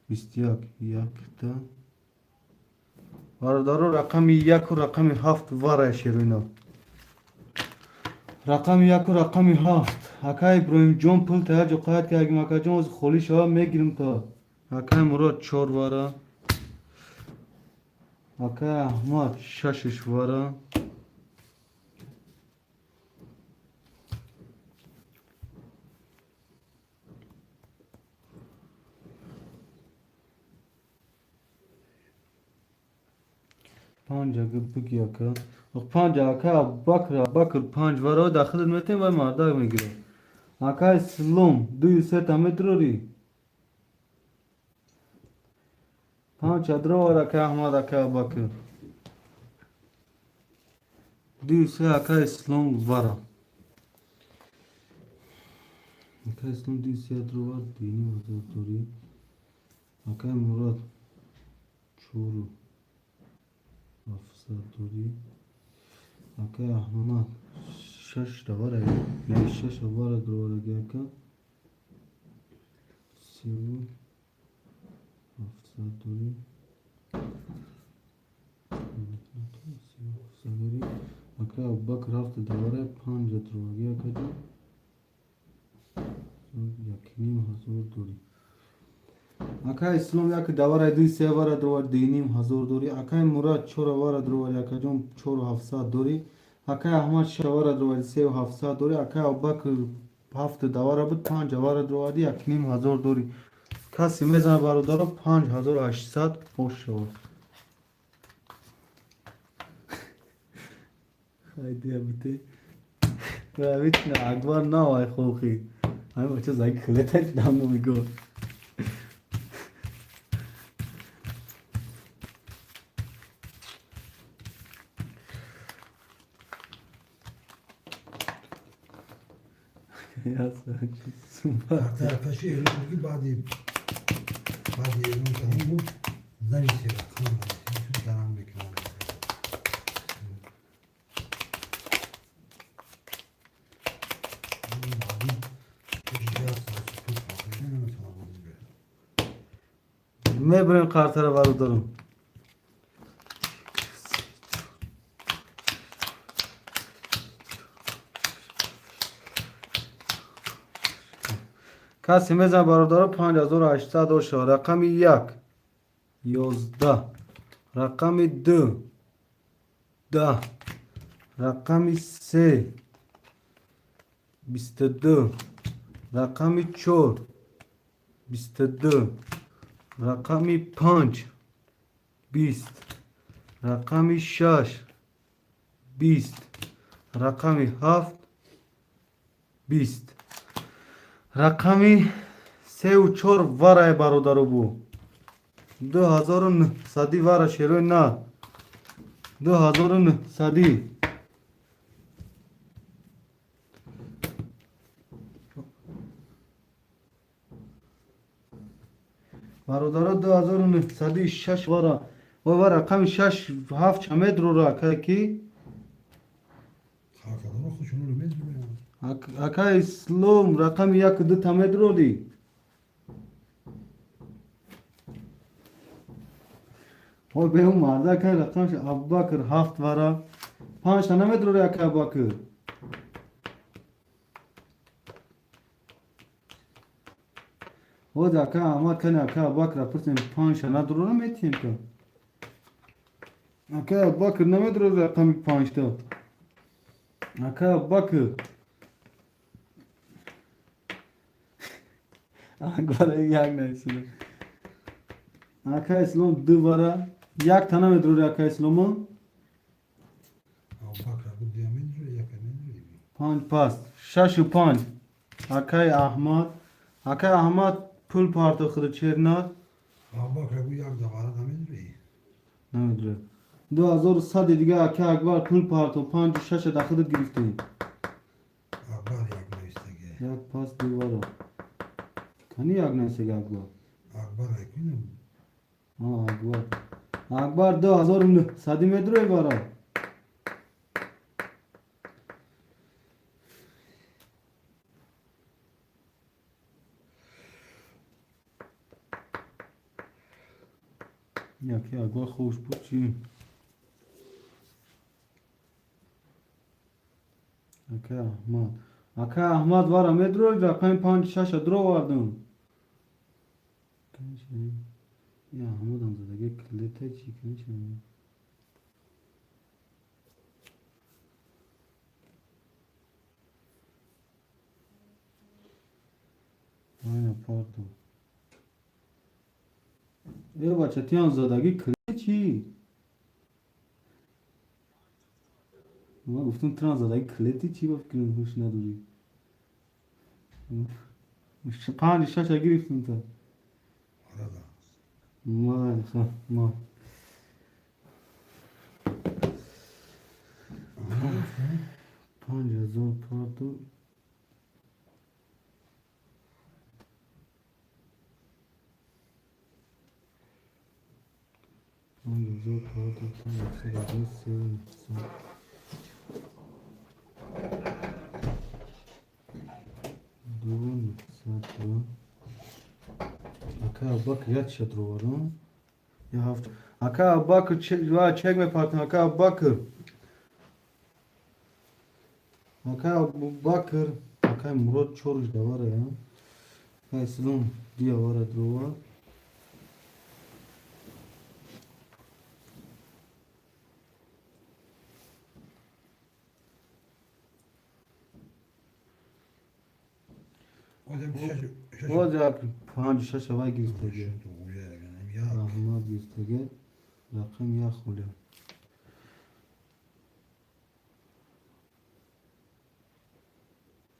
21 якта бародаро, рақами 1-у рақами 7 варая шероина. Рақами 1-у рақами 7. Ака Иброҳимҷон, пул таяҷо қайд кардагим, акаҷон, ози холӣ шава, мегирим та. Акаи Мурод 4 вара. Акаи Аҳмад 6 вара. Панҷ ага биги, ака. Панҷ, ака Абубакр, Абубакр панҷ вара, дахилат метем, вай мардак мегирад. Ака Ислом дую сета метрори. Панҷ адровар, ака Аҳмад, ака Абубакр. Дую се, ака Ислом вара. Ака Ислом дую се адровар, 2,5 ҳазор дорӣ. Акаи Мурод 4,700 дорӣ. Акаи Аҳмад шаш давара, не, шаш вара дровараги, ака. 3,700 дорӣ. 3,700 дорӣ. Акаи Абубакр ҳафт давара, панҷ дроваги, акаҷон. 1,5 ҳазор дорӣ. Акаи Ислом як давара дуи се вара дровар, 2,5 ҳазор дорӣ. Акаи Мурад чор вара дровар, акаҷон, 4,700 дорӣ. Акаи Аҳмад шаш вара дровари, 3,700 дорӣ. Акаи Абубакр ҳафт давара буд, панҷ вара дроварди, 1,5 ҳазор дорӣ. Касе мезанад, бародаро, 5800 бош шавад. Хайдия бите. Равитна Акбар навай хохи. Ҳамин бача заги хилеташ дам мегӯ. Картаи эълон буд, ки баъди эълон кардан буд, зани се рақам дарам мекунам. Мардум пеши наметавонам бозӣ биёяд. Мебарем қартара, бародарам. Касе мезанад, бародаро, 5800 оша. Рақами 1 11, рақами 2 10, рақами 3 22, рақами 4 22, рақами 5 20, рақами 6 20, рақами 7 20, рақами сеу чор варай, бародаро, бу 2900 вара, шерои на 2900. Бародаро, 2900 шаш вара. Ва рақами шаш ҳафт чаметрора, ака ки? Картадоро худшонро медонанд. Ака Ислом, рақами яку ду таметрори. Ой, беҳу марда, ака, рақамш Абубакр ҳафт вара, панҷта наметрори, ака Абубакр. Ҳоз ака Аҳмад кани, ака Абубакр пурсем, панҷта надурора метиҳем ка. Ака Абубакр наметрори рақами панҷта. Ака Абубакр. Акбар як нависида. Ака Ислом ду вара, якта наметрори, ака Исломо? Абубакр буд, дия медурӣ, яка медурӣ. Панҷ паст, шашу панҷ. Акаи Аҳмад, акаи Аҳмад пул партохида чернад. Абубакр гу як давара намедурӣ. Намедурад. 2100 дига, ака Акбар, пул парто, панҷу шаша дахилат гирифтем. Акбар. Як пас дувара. Кани як насега Акбар? Акбар айкунам. А, Акбар. Акбар 2900 метрои вара. Яки Акбар хуш буд чӣ? Ака Аҳмад. Ака Аҳмад вара медрои рақами панҷ шаша дровардум. Я Аҳмадам задаги клета чӣ кани? Айна парто. Э бача тиам задаги клета чӣ? Ма гуфтам тран задаги клети чӣ ба фикрам ҳуш надорӣ. Панҷ шаша гирифтум та. Арада. Май, ха, май. 5000 парто. 5000 парто, панҷ се нӯҳсад. Ду нӯҳсад ду. Ака Абубакр як чиша дроварам. Я ҳафт. Ака Абубакр ва чек мепартам. Ака Абубакр. Ака Абубакр. Ака Мурод чорш давара я. Ака Ислом дия вара дрова. Одам шаш. Боз як панҷ шаша вай гирифтаги. Як. Аҳмад гирифтаги. Рақам як хулия.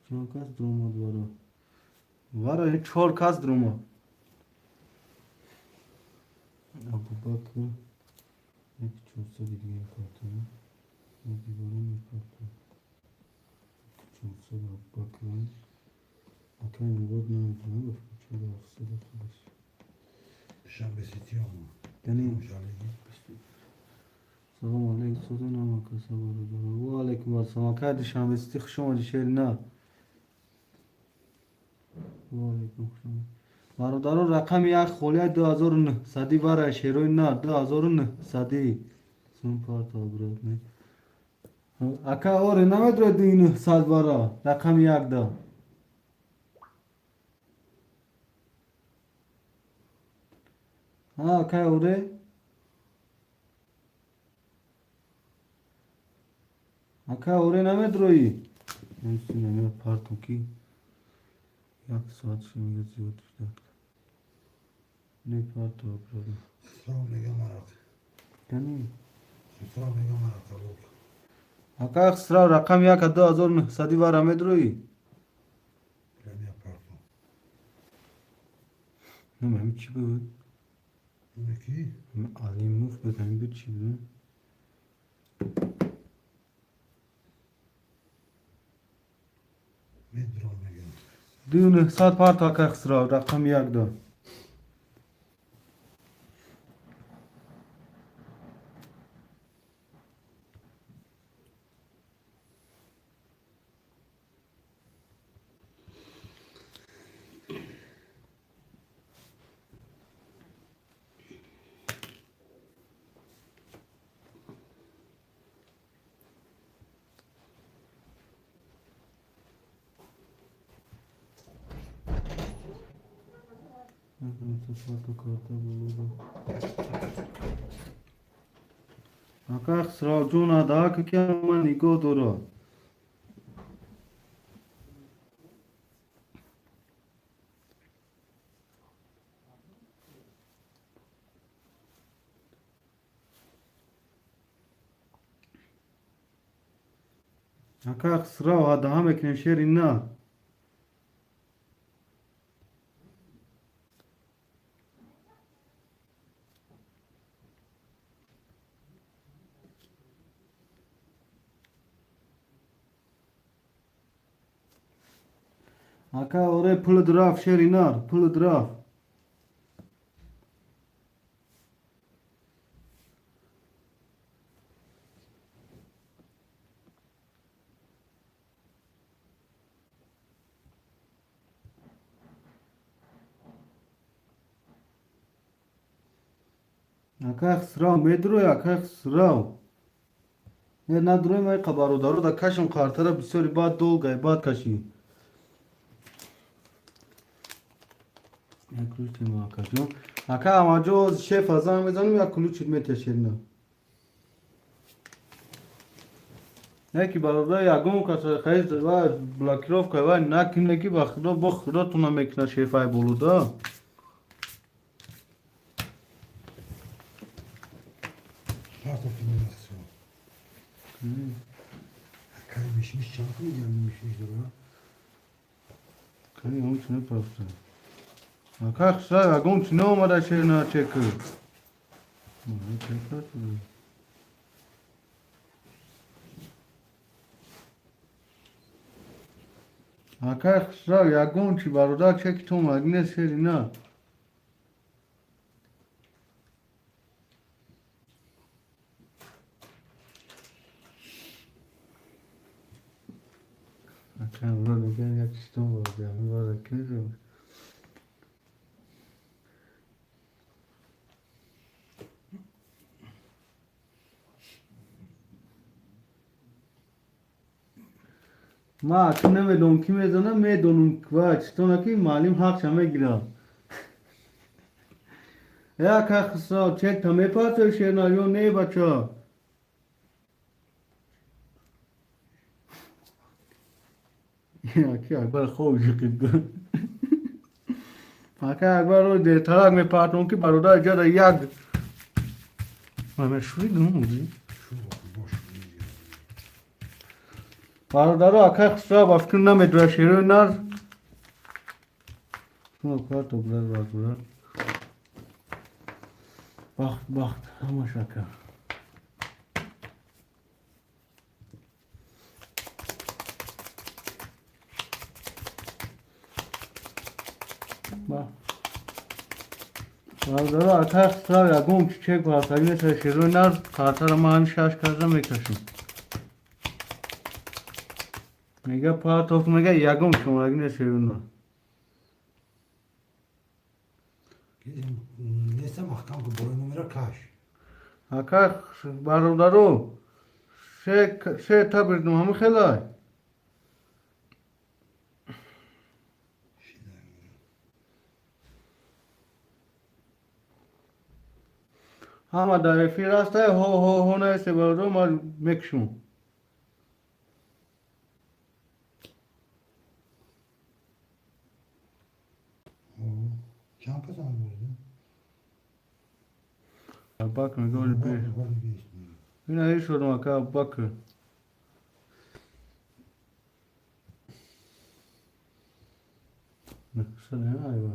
Чанд кас дромад вара? Вара чор кас дромад. Абубакр як чорсади дига мепартам. Як дибора мепартам. Чорсад Абубакр. Акай Мурод намедонам ба фикр чор ҳафтсаду худаш. Шанбе сити омад. Яъне салом алейкум созон ҳама каса бародаро. Ва алейкум ассалом. Акай Душанбе сити хуш омадӣ шери на. Ва алейкум хуш омадӣ. Бародаро рақами як холия 2900 вара шерои на 2900. Сум парта обратно. Ака оре намедрои 2900 вара рақами як да. А, акай оре? Ака оре намедроӣ? Намедонам партум ки як соат шумига зиёд шудад. Не парто обратно. Хусрав мега марат. Яъне Хусрав мега марат қабул. Ака Хусрав рақами як 2900 вара медроӣ? Премия парто. Намедонам чӣ буд? Ине ки? Алимов буд, ҳамин буд чӣ буд? Медром мега. 2900 парто ака Хусрав рақами як да. Ака Хусравҷон адаак ки ман нигоҳ дорад. Ака Хусрав адаҳа мекунем шери на. Ака, оре, пулат рафт, шери нар, пулат рафт. Акай Хусрав, медурӯй, акай Хусрав? Не, надурӯй, май бародаро да кашам картара бисёри, баъд долгай баъд кашӣ. Як ключ тема, акаҷон. Ака Амаҷо, шефа занг мезанем, як ключит метия, шерина. Не ки бародар, ягон каса хаиз ва блокировка ва накине, ки ба худо, бо худотона мекуна шефаи болуда. Партов кино. Акай, мишмиш чанд мегирам, мишмиш дора. Кани, он чине просто. Ака Хусрав, ягон чи наомада, шерина, чеку. Чек. Акай Хусрав, ягон чи, бародар, чеки ту омадагӣ нест, шерина. Ака, брат, мегӯянд як чистон бора, ки ма ака намедонам, ки мезанам, медонам ва чистона ки маълим ҳақша мегирам. Э, ака Хусрав, чекта мепартои, шерна, ё не, бача? Аки Акбар хоб ҷиқид. Ака Акбар, дертарак мепартон, ки бародар ҷада як шӯидум. Шу бош. Бародаро, акай Хусрав ба фикр намедоя, шерои нар. Карто брат, бародар. Бахт, бахт, ҳамаш, ака. Бародаро, акай Хусрав ягон чи чек партагӣ нест, шерои нар. Картара ман ҳами шаш карда мекашам. Мега партоф, мега, ягон чи омадагӣ нест, шерои нар. Нестам, маҳкам ку, болои номера каш. Ака, бародаро, ше табирдум, ҳами хелай. Ҳама дар эфир ҳастай, ҳо ҳо ҳо наесте, бародаро, ман мекушам. Чанд кас омад? Аббакр мега, оли пеш. Ина ишодам, ака Аббакр. Айва.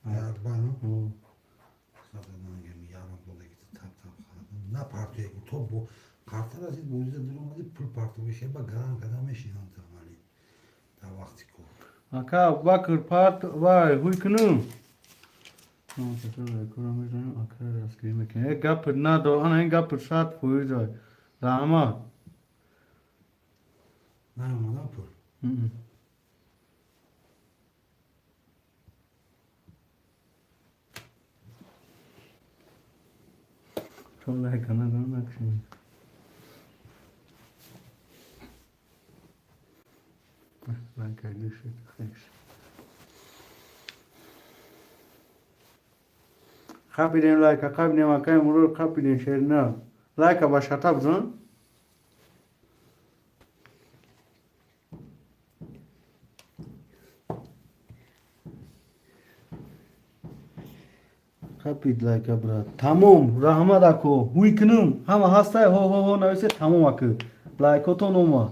Акбар. На партоя то бо карта расид, бозида дуромади, пул партови хеба гарам када мешинам тамали дар вақти кор. Ака Аббакр, парт вай ҳуй кунум. Гап надор, ана ин гап 100%. Раҳмат. Наомада пул. Лайка накшин. Лайка дишит, хеш. Қапидем лайка, қапидем, акай Мурод, қапидем, шерина. Лайка ба шата бизан. Қапид лайка, брат. Тамом, раҳмат, ако. Ҳуй кунум. Ҳама ҳастай, ҳо ҳо ҳо нависе, тамом, аку. Лайкотон омад.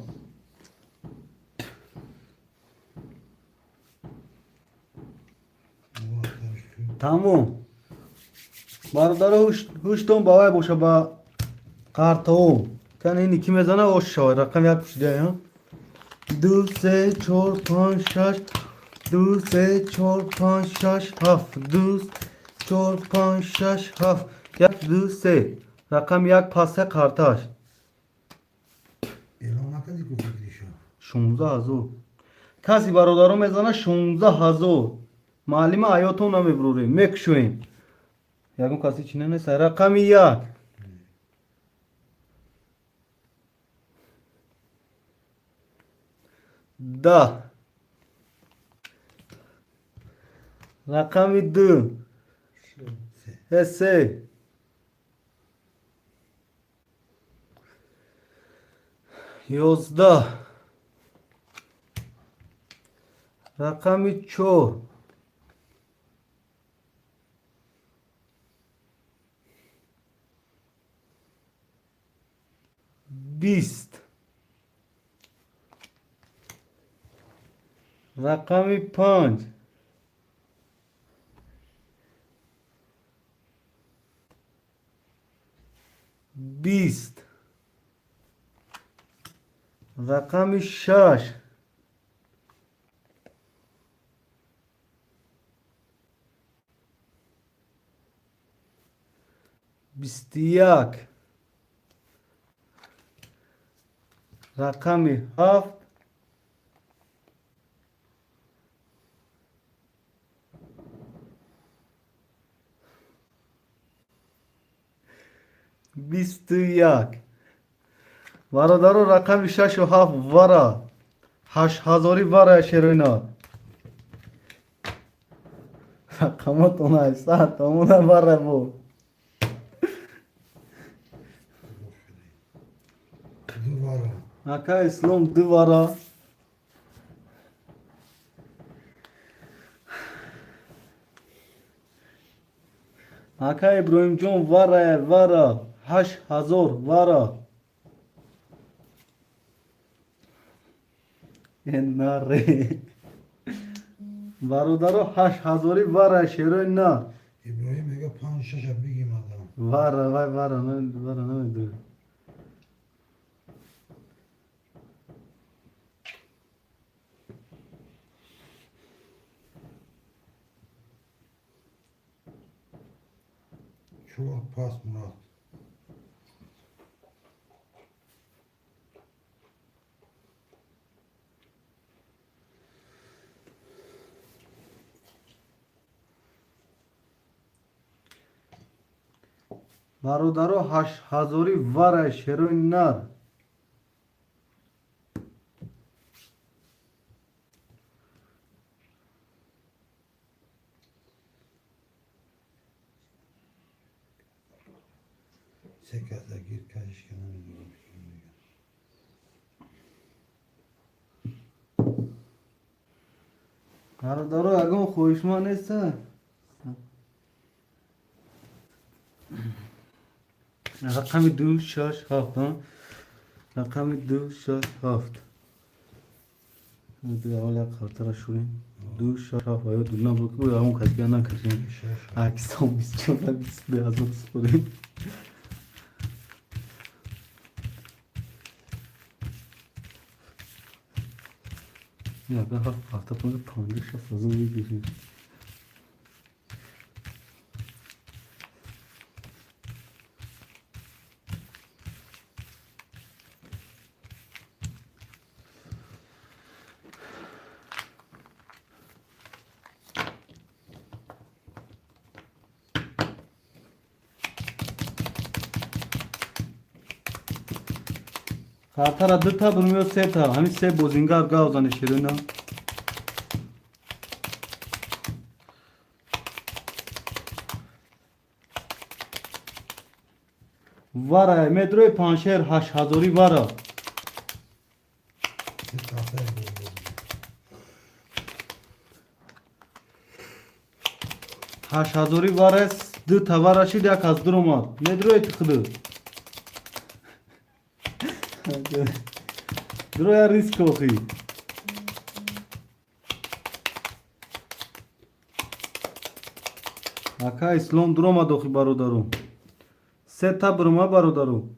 Тамом. Бародаро, ҳуштон ба вай боша, ба қартао. Кани ини ки мезана, ош шавад. Рақам як пушида. Ду, се, чор, панҷ, шаш. Ду, се, чор, панҷ, шаш, ҳафт. Ду, чор, панҷ, шаш, ҳафт. Як, ду, се. Рақами як пасте қарташ. Эълон накардӣ ку фикриша. 16 000. Каси бародаро мезана 16 000. Маълима аётон намебурорем, мекушоем. Ягон каси чи нанеса. Рақами як. 10. Рақами ду. Се. 11. Рақами чор. 20. Рақами панҷ. 20. Рақами шаш. 21. Рақами ҳафт. 21. Бародаро, рақами шашу ҳафт вара. 8000-и вара шероина. Рақамотон 800 томона вара бо. Ду вара. Ака Ислом, ду вара. Ака Иброҳимҷон, вара, вара. 8000 вара. Наре. Бародаро, 8000-и вара шерои на. Иброҳим мега панҷ шаша бигим адам. Вара, вай вара, вара намедонам. Чор пас, Мурад. Бародаро, 8000-и вара шерои нар. Се каса гир кажиш ка намедонам. Мега. Бародаро, ягон хоҳишманд неста? Рақами ду, шаш, ҳафт. Рақами ду, шаш, ҳафт. Аввал як қартара шурем. Ду, шаш, ҳафт. Ё ду набуд, ягон касбия накашем. Шаш. Аксом 24, 22 000 супорем. Яга ҳафт ҳафта панҷ панҷ 60 000 мегирем. Хатара дута бурмиё сета. Ҳамин се бозингар гав зане ширина. Вара метрои Паншер 8000-и вара. Се каса буд. 8000-и вара, ду тавара шид, як аз дуромад. Медрои тихду. Дроя риск охи. Ака Ислом дуромад охи, бародару. Се та бурума, бародару.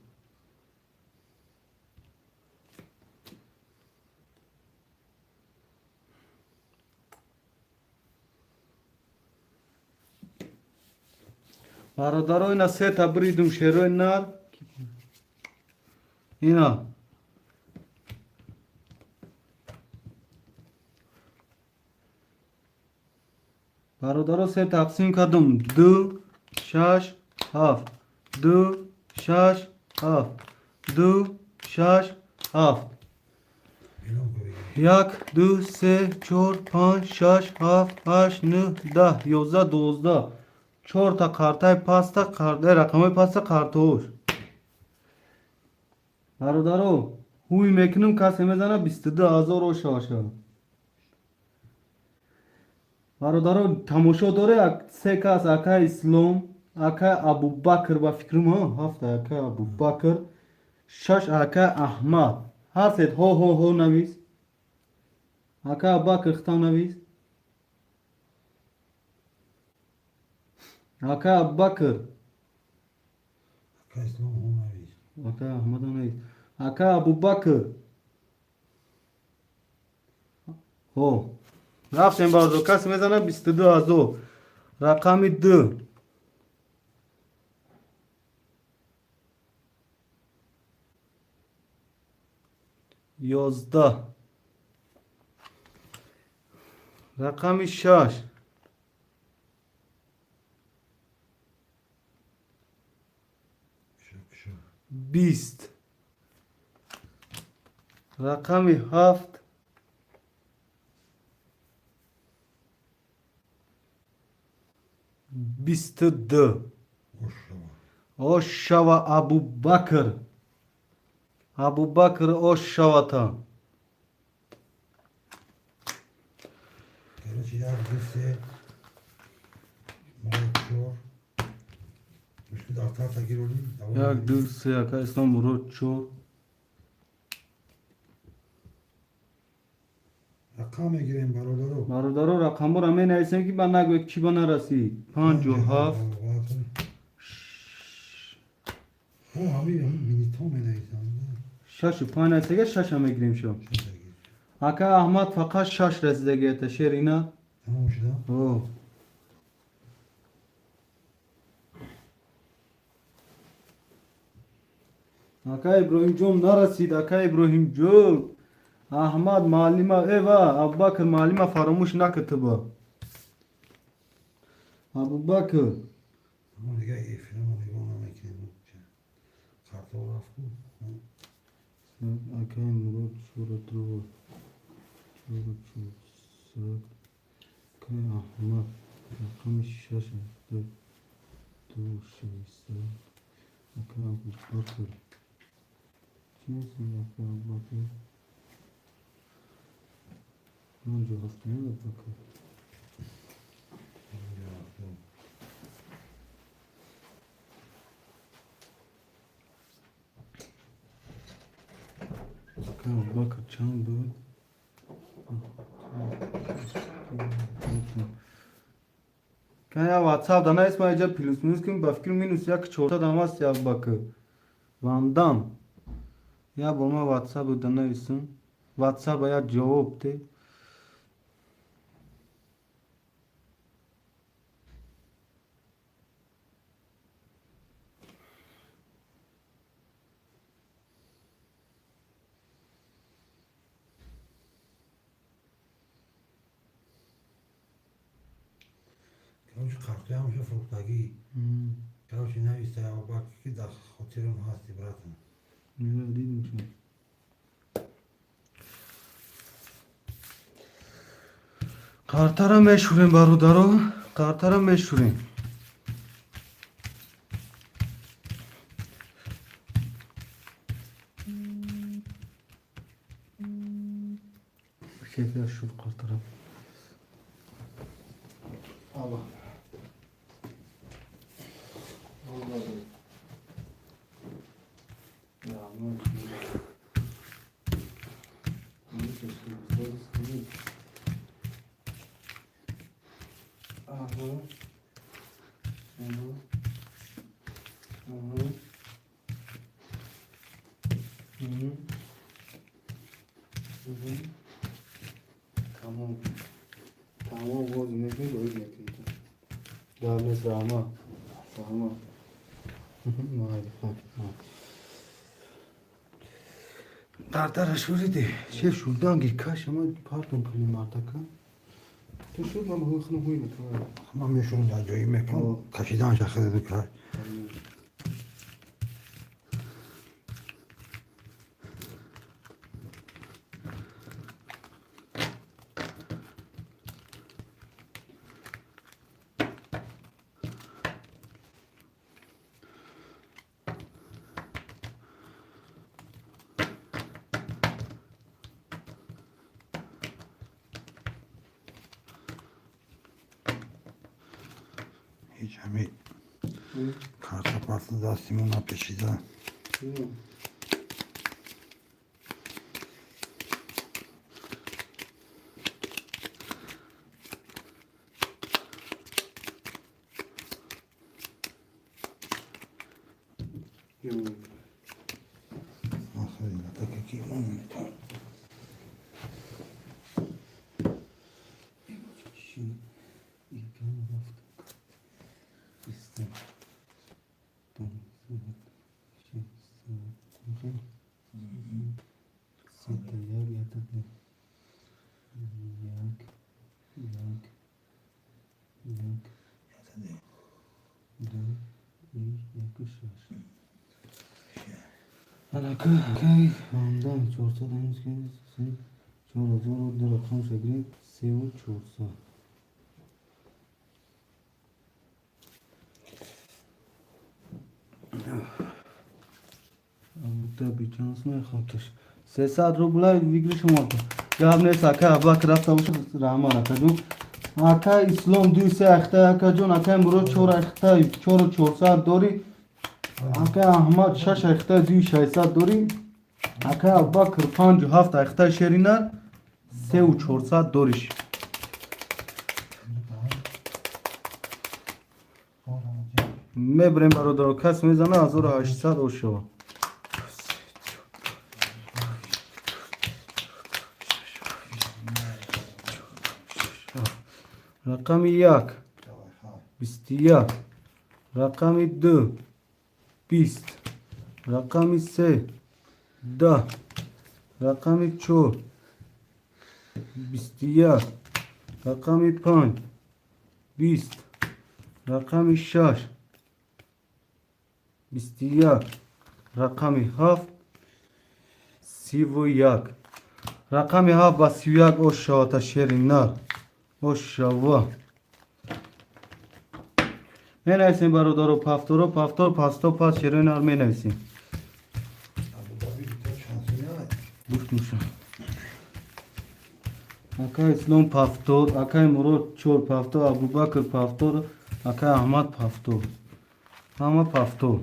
Бародаро, ина сета бридум, шерои нар. Ина. Бародаро, се тақсим кардум. Ду, шаш, ҳафт. Ду, шаш, ҳафт. Ду, шаш, ҳафт. Эълон кун. Як, ду, се, чор, панҷ, шаш, ҳафт, ҳашт, нӯҳ, 10, 11, 12. Чорта картаи паста, рақамҳои паста картош. Бародаро, ҳуй мекунам, касе мезана 22 000 ошаша. Бародаро, тамошо доре се кас: акай Ислом, акай Абубакр, ба фикрам ҳафта акай Абубакр, шаш акай Аҳмад. Ҳастед, ҳо ҳо ҳо навис. Акай Абубакр, хитам навис. Акай Абубакр. Ака Ислом ҳо навис. Акай Аҳмад навис. Акай Абубакр. Ҳо. Рафтем, бародаро, касе мезана 22 000. Рақами ду. 11. Рақами шаш. Шо. 20. Рақами ҳафт. 22. Ошава. Ошава, Абубакр. Абубакр, ошавата. Короче, як, ду, се, мо чор. Мушкил дафтар гиролим. Як, ду, се, ака Ислом Мурод, чор. Рақам мегирем, бародаро. Бародаро, рақамҳоро менависем, ки ба нагӯед, чӣ ба нарасид. 57. О, ҳамин минито менависам. Шашу панҷ расига, шаша мегирем шо. Ака Аҳмад фақат шаш расидагията, шерина. Тамом шуда? О. Ака Иброҳимҷон нарасид, ака Иброҳимҷон. Аҳмад муаллима, эва, Абубакр муаллима фаромӯш накутуба. Абубакр. Мо дига эфирамо нигоҳ намекунем. Карто рафт ку. Акай Мурод чора дрова. Чора чорсад. Акай Аҳмад рақами шаш ду ду шашсад. Акай Абубакр. Чӣ нестем, акай Абубакр? 57 не Абубакр. 57. Акай Абубакр чанд буд? Кая WhatsApp да наис, ма иҷа плюс минус кун, ба фикр минус як чорсад ҳам аст Абубакр. Вандам. Я бор ма WhatsApp да нависам. WhatsApp як ҷавоб де. Короче, картои ҳамаша фурӯхтагӣ. Короче, нависта Абубакр, ки дар хотирам ҳасти, братан. Дидим шумо. Картара мешӯрем, бародаро, картара мешӯрем. Шеф, шур картара. Алло. Allah. Ya, ну, Ага. Ага. Ага. Мгм. Мгм. Тамом. Тамом, боз мекунем, боз мекунем. Гап нест, раҳмат. Раҳмат. Майли, хоб. Дардараш шуриди. Шеф шурдан гир каш ама партон пули мартака. Ту шуд ман ҳуй хунум ҳуй мекунам. Ман мешурам дар ҷои мекунам. Кашидан шахида каш. Ҳеҷ ҳами карта парта дастимон напешида. Алака ондан 400 4000 ду рақам шагирем 3400. Абу чанс мехоҳташ 300 рубла выигрыш омад. Гап нест ака, Абубакр рафта бошад, раҳмат акаҷон. Ака Ислом 2 3 ахта акаҷон, ака Мурод 4 ахта 4400 дорӣ. Ака Аҳмад 6 ахта 2 600 дорӣ. Ака Абубакр 5 7 ахта шерина 3400 дориш. Мебарем бародаро, кас мезана 1800 ошава. Рақами 1 21, рақами 2 20, рақами 3 10, рақами 4 21, рақами 5 20, рақами 6 21, рақами 7 31. Рақами 7 ба 31 ош шавата шери нар. Ошава. Менависем бародаро, пафторо, пафтор, пасто, пас шерои нар менависем. Гуфт муша. Акай Ислом пафтор, акай Мурод 4 пафтор, Абубакр пафтор, акай Аҳмад пафтор. Ҳама пафтор.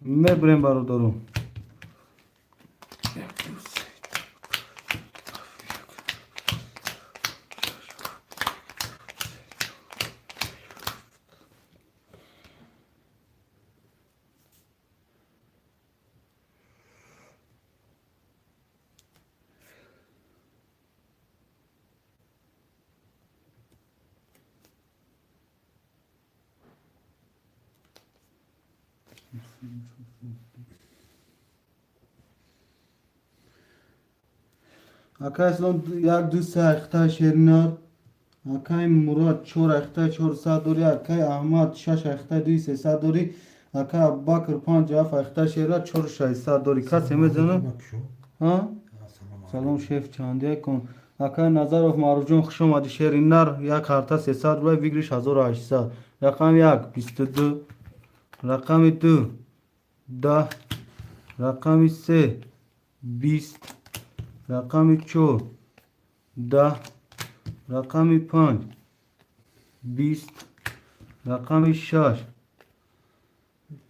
Мебарем бародаро. Акай Ислом 1 2 3 ахта шеринар. Акай Мурод 4 ахта 400 дорӣ. Акай Аҳмад 6 ахта 2 300 дорӣ. Акай Абубакр 5 7 ахта шеринар 4 600 дорӣ. Касе мезана? Ҳа? Салом шеф, чандия кун. Акай Назаров Маъруфҷон, хуш омадӣ. Шеринар 1 карта 300 рубл, выигрыш 1800. Рақами 1 22, рақами 2 10, рақами 3 20, рақами 4 10, рақами 5 20, рақами 6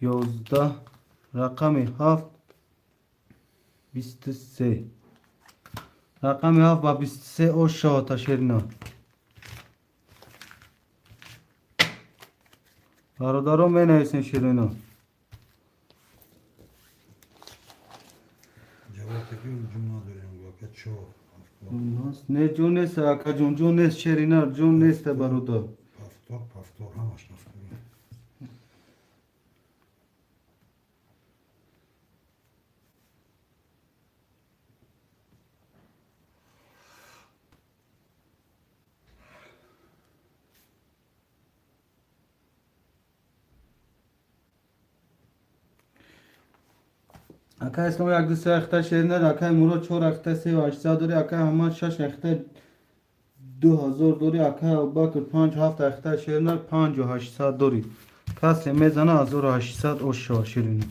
11, рақами 7 23. Рақами 7 ба 23 ош шавата шерина. Бародаро, менависен ширино. Не, ҷон нест, акаҷон, ҷон нест, шеринар, ҷон нест, бародар. Повтор, повтор, ҳамаш повтор. Акай Ислом як ду се ахта шеринар, акай Мурод чор ахта сеу ҳаштсад дорӣ, акай Аҳмад шаш ахта 2000 дорӣ, акай Абубакр панҷ ҳафт ахта шеринар 5800 дорӣ. Касе мезана 1800 ош шава, ширина.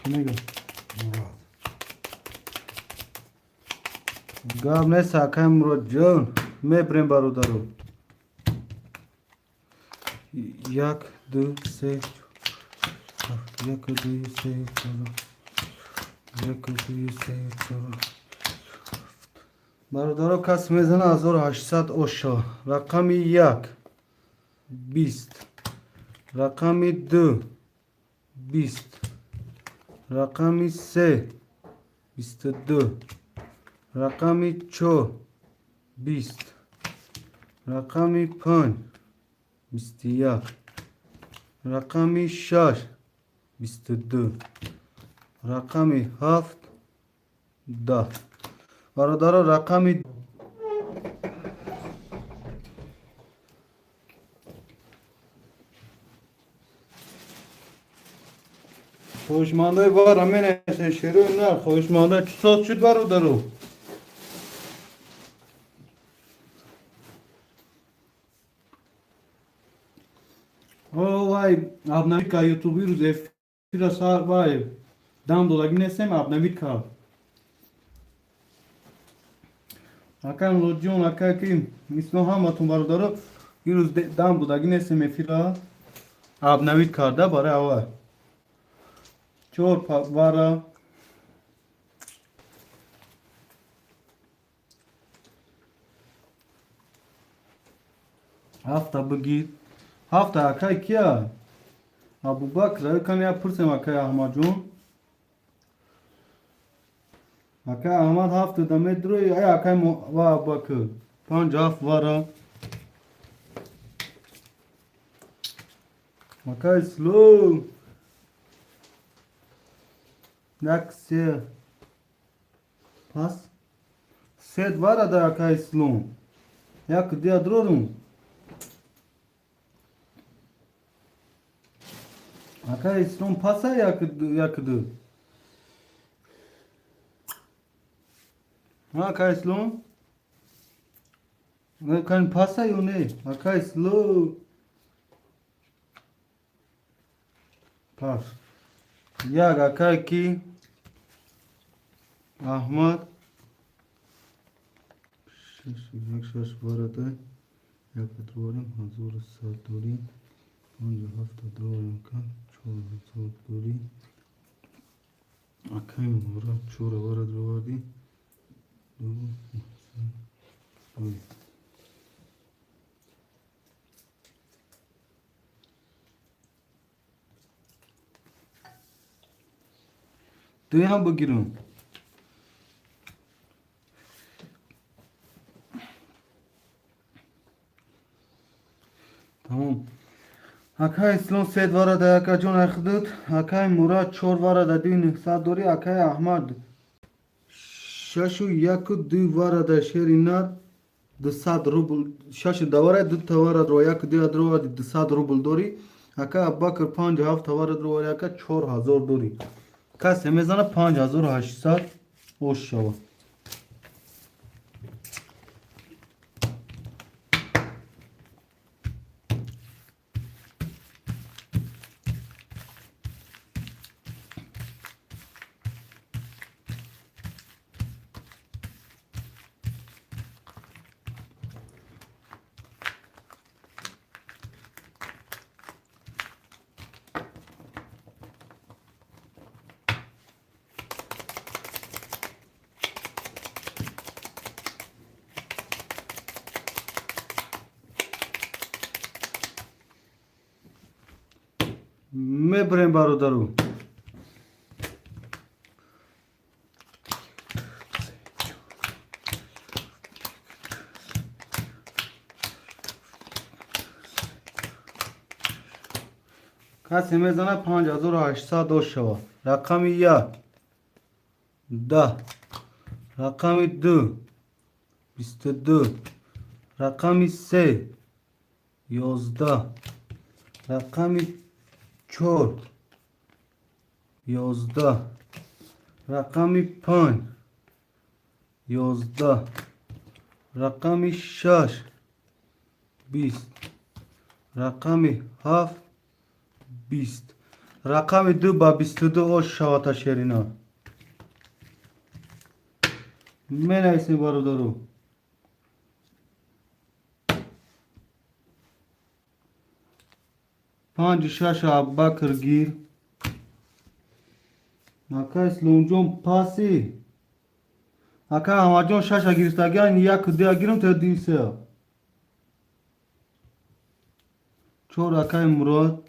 Кӣ мега? Мурод. Гап нест, акай Муродҷон, мебирем, бародаро. Як, ду, се, як, ду, се, чор, як, ду, се, чор. Бародаро, кас мезана 1800 оша. Рақами як 20, рақами ду 20, рақами се 22, рақами чор 20, рақами панҷ 21, рақами шаш 22, рақами ҳафт 10. Бародаро, рақами хоҳишмандои вара менависен, шерои нар, хоҳишмандои чӣ соз шуд, бародаро? О, вай, обновить ка ютуби, рӯз эфира сар вай дам додагӣ нестем, обновить кард. Акай Муродҷон, акай ки ислом, ҳаматон, бародаро, ирӯз дам додагӣ нестем, эфира обновить карда барои аввал. Чор вара. Ҳафта бигир. Ҳафта акай кия? Абубакр, кам я пурсем, акай Аҳмадҷон. Акай Аҳмад ҳафта да медрои, ай акай ва Абубакр. Панҷ ҳафт вара. Акай Ислом. Як се пас. Се вара да акай Ислом. Як дия дрорум. Акай Ислом паса як як ду. Акай Ислом? Кан паса ё не? Акай Ислом. Пас. Як акай ки Аҳмад шаш як шаш варада як дорем 1100 дорем панҷ ҳафт дорем кан 4000 дорем акай Мурод чор варад ровардӣ ду дорем. Дуям бигирам. Тамом. Акай Ислом се варада, акаҷон ахдуд, акай Мурод чор варада ду нӯҳсад дорӣ, акай Аҳмад шашу яку ду варада шери нар 200 рубл, шашу давара ду тавара дро яку ду дро 200 рубл дорӣ, акай Абубакр панҷ ҳафт тавара дро ака 4000 дорӣ. Касе мезана 5800 ош шава. Мебарем, бародару. Касе мезана, 5800 дош шавад. Рақами як 10, рақами ду 22, рақами се 11, рақами чор 11, рақами панҷ 11, рақами шаш 20, рақами ҳафт 20. Рақами ду ба 22 ош шавата. Шерина менависем, бародару. Панҷу шаша Аббакр гир. Ака Исломҷон, паси. Ака Аҳмадҷон, шаша гирифтагиан, яку дуя гирам то дуи сея. Чор акаи Мурод,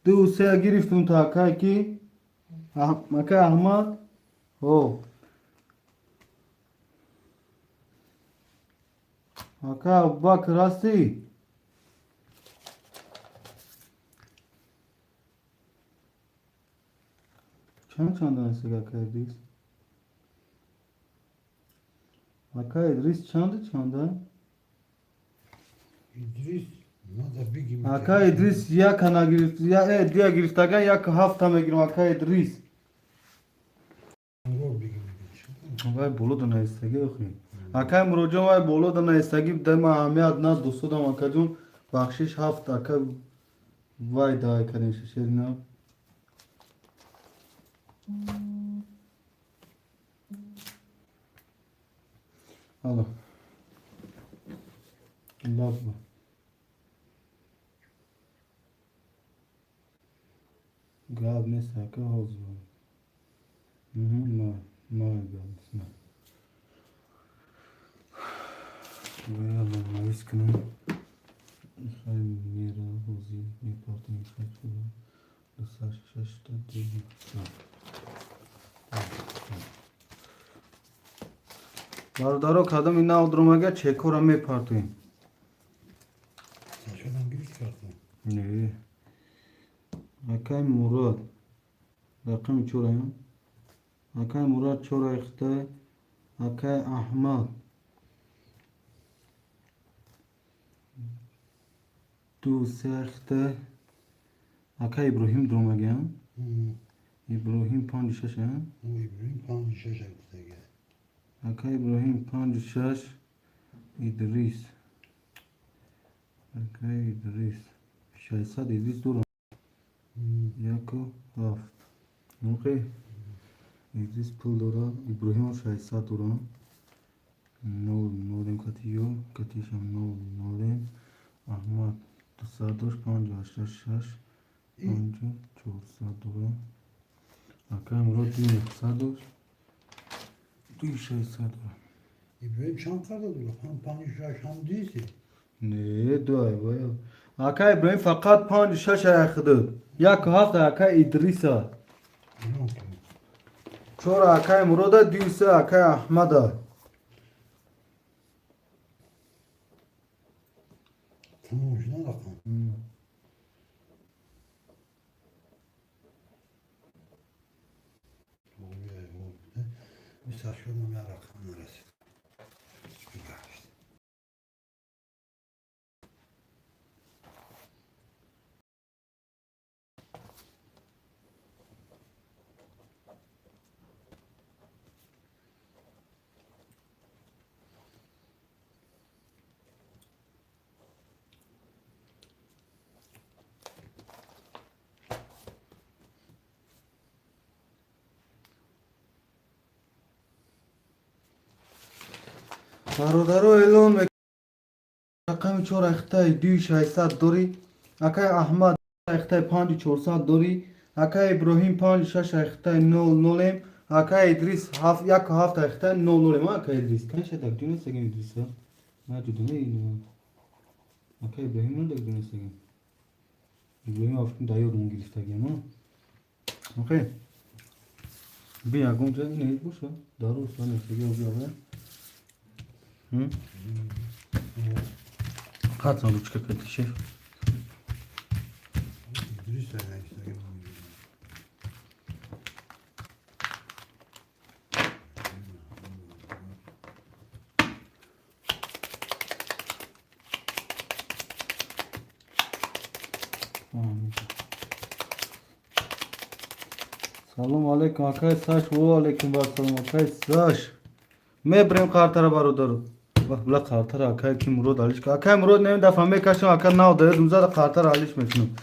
ду сея гирифтум то акае ки акаи Аҳмад. О, ака Абубакр ҳастӣ? Чанд чанд ҳастӣ, ака Идрис? Ака Идрис, чанду чанда? Идрис надо бигим. Ака Идрис яка нагирифт, дуя гирифтага, яку ҳафта мегирам, ака Идрис. Мурод бигим. Вай боло да наистагӣ охи. Акай Муроҷон, вай боло да наистагӣ, дама аҳамият на дустодам, акаҷон, бахшиш. Ҳафт ака вай давай кардем, шерина. Алло. Лабба. Гап нест, ака, ҳозир. Ма, ма гап нест, ма. Вай, навис кунам. Хай мера ҳозир мепартем, хай 262. Бародаро, кадоми нав дромага, чекора мепартоем. Сашадам гирифт картон. Не. Акай Мурод. Рақами чораям. Акай Мурод чора ихтай. Акай Аҳмад. Ду се ихтай. Акай Иброҳим дромагиам. Иброҳим панҷу шаш, а? Иброҳим панҷу шаш гуфтага. Акай Иброҳим панҷу шаш. Идрис. Акай Идрис. 600 Идрис дорам. Яку ҳафт. Муқи Идрис пул дорад, Иброҳимам 600 дорам. Нол нолем кати ё, катишам нол нолем. Аҳмад 200 дошт, панҷу ҳаштоду шаш, панҷу чорсад дорам. Акай Мурод ду нӯҳсад дошт, дуи 600 дорам. Иброҳим чанд карда дора? Ҳам панҷу шаш, ҳам дуи се. Не, дуай вай. Акай Иброҳим фақат панҷу шаш аяхидуд. Яку ҳафт акай Идриса. Эълон кун. Чора акай Мурода, дуи се акай Аҳмада. Тамом шудан рақам. Бисашудам, як рақам нарасид. Гашт. Бародаро, эълон рақами чор ахтаи дуи 600 дорӣ. Акай Аҳмад ахтаи панҷу чорсад дорӣ. Акай Иброҳим панҷу шаш ахтаи нол нолем. Акай Идрис яку ҳафт ахтаи нол нолем. Акай Идрис канша дак дунестагим, Идриса на ҷудоне ино. Акай Иброҳим на дак дунестагим. Иброҳим афтун дар ёдмон гирифтагиам. Окей. Би ягон ҷа ин ҳеҷ боша. Дароз нестаги оби. Хатсан ручка кати шеф. Салом алейкум, акай Саш. Во алейкум вассалом, акай Саш. Мебрем қартара, бародару. Бла қартара акай ки Мурод алиш. Акай Мурод нем дафа мекашам, ака нав даёдум зада қартара алиш мекунам.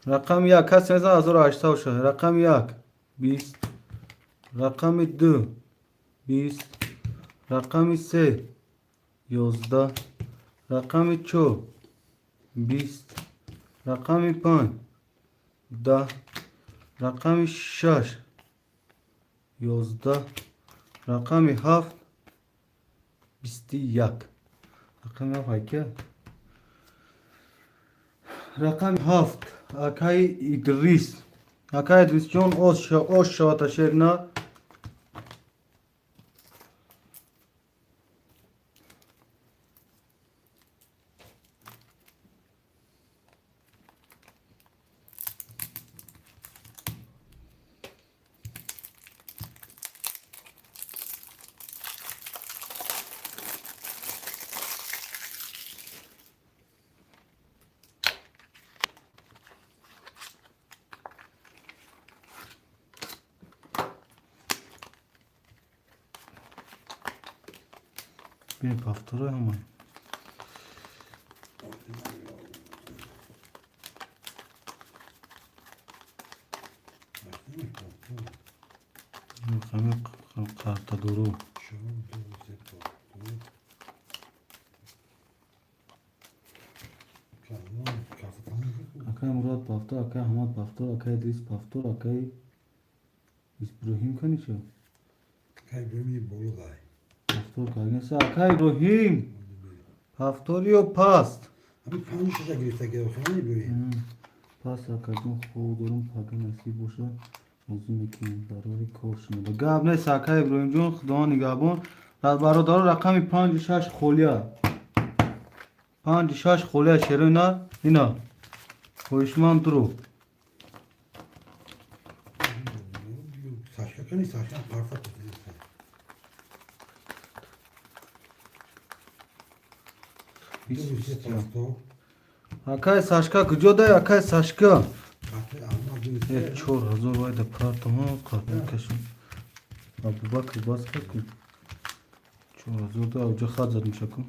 Рақами як кас мезан 1806. Рақами як 20. Рақами ду 20. Рақами се 11. Рақами чор 20. Рақами панҷ 10. Рақами шаш 11. Рақами ҳафт 21. Рақами ҳафт айка? Рақами ҳафт акаи Идрис. Акаи Идрисҷон, ош шавата шерна. Бин повторяй ҳамон. Ҳамин қартадору. Акай Мурод повтор, акай Аҳмад повтор, акай Идрис повтор, акай Иброҳим канича? Акай Иброҳим боло дай. Повтор кардагиса. Акай Иброҳим. Повтор ё паст? Ҳамин панҷ шаша гирифтаги охиран Иброҳим. Пас акаҷон, хоб дорум, пага насиб боша бозӣ мекунем, барори кор шунода. Гап нест, акай Иброҳимҷон, худованд нигаҳбон. Бародаро, рақами панҷу шаш холия. Панҷу шаш холия, шерои на ина. Хоҳишманд дуру. Сашка кани, Сашка парта. Акай Сашка куҷо дай, акай Сашка? 4000 вайда партама қарта кашам. Абубакр бас кун. 4000 да уҷа хат зад мешакун.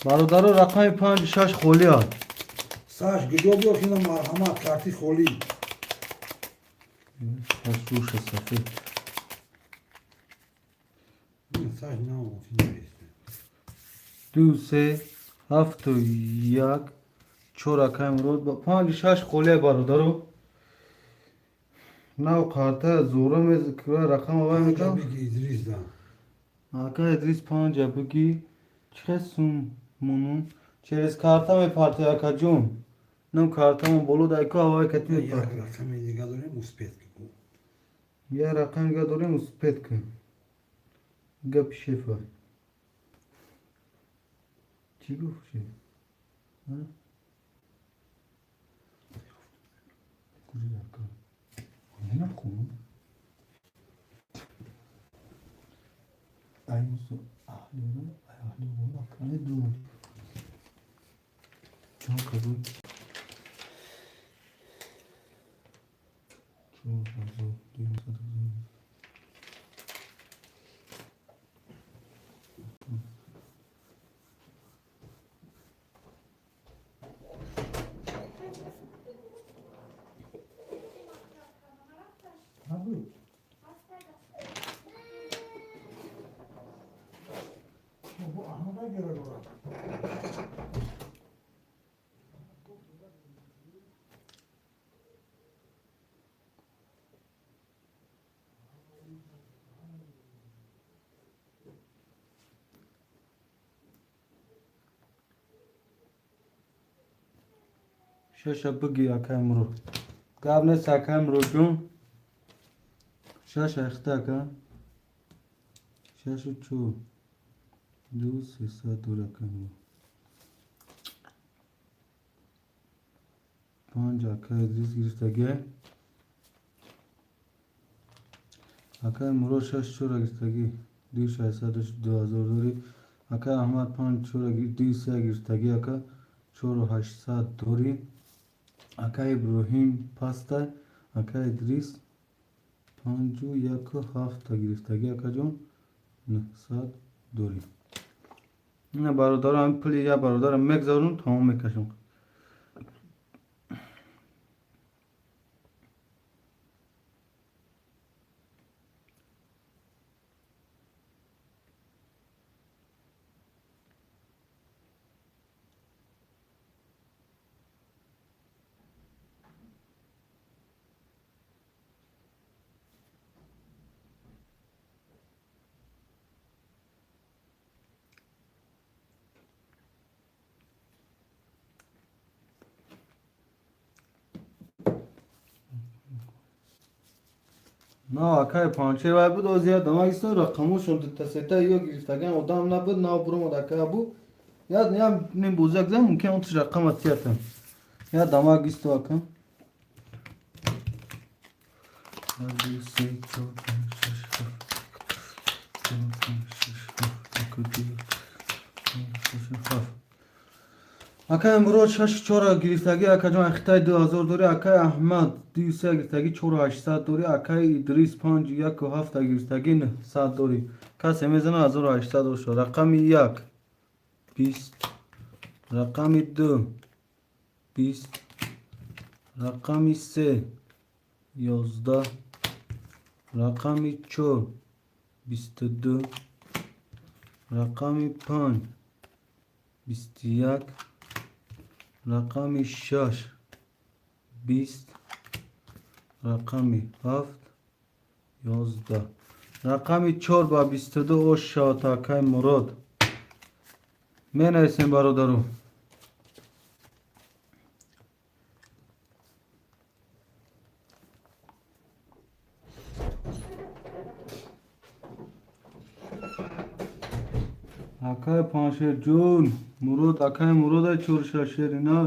Бародаро, рақами панҷу шаш холия. Саш, куҷо биёхина, марҳамат, карти холӣ. Слушай, сафед. Саш на Ду, се, ҳафту як, чор, акай Мурод. Панҷу шаш холия, бародаро. Нав қарта зура мезкра рақам авай мекам. Идрис да. Ака Идрис панҷа буги. Чӣ сум монун? Через карта мепарти, акаҷон. Нам картамон боло дайко авай кати Як мепарти. Рақами дига дорем, успеть ку. Я рақам дига дорем, успеть ку. Гапи шефа. Чӣ гуфт шеф? А? Куҷо ака? Нахун. Ай мусо аҳли ай аҳли бола ака ду. Чон кабул. 4200. Шаша биги, акай Мурод. Гап нест, акай Муродҷон. Шаш ахта, ака. Шашу чор. Ду 300 дори, акай Мурод. Панҷ акай Идрис гирифтагиай. Акай Мурод шаш чора гирифтагӣ. Ду шашсаду 2000 дори. Акай Аҳмад панҷ чора ду се гирифтагӣ, ака. Чору ҳаштсад дори. Акай Иброҳим пастай. Акай Идрис панҷу яку ҳафта гирифтагӣ, акаҷон. 900 дори. Ина бародаро, ҳамин пули як бародарам мегзарум, тамом мекашам. На, акай Панчер вай буд, оз я дамагистон рақамошон дута сета ё гирифтаган одам набуд, нав буромад акай бу. Я ним бозак зан, мумкин он тиш рақама тиятам. Я дамагисто, ака. Як, ду, се, чор, панҷ, шаш, ҳафт, чор, панҷ, шаш, ҳафт, як, ду, шаш, ҳафт. Акай Мурод шаш чора гирифтагӣ, акаҷон, ахитаи 2000 дорӣ. Акай Аҳмад ду се гирифтагӣ, чору ҳаштсад дорӣ. Акай Идрис панҷ яку ҳафта гирифтагӣ, 900 дорӣ. Касе мезана, 1800 бошад. Рақами як 20, рақами ду 20, рақами се 11, рақами чор 22, рақами панҷ 21, рақами шаш 20, рақами ҳафт 11. Рақами чор ба 22 ош шавад, акай Мурод. Менависем, бародару. Акай Паншерҷон, Мурод, акай Мурода чор шашерина.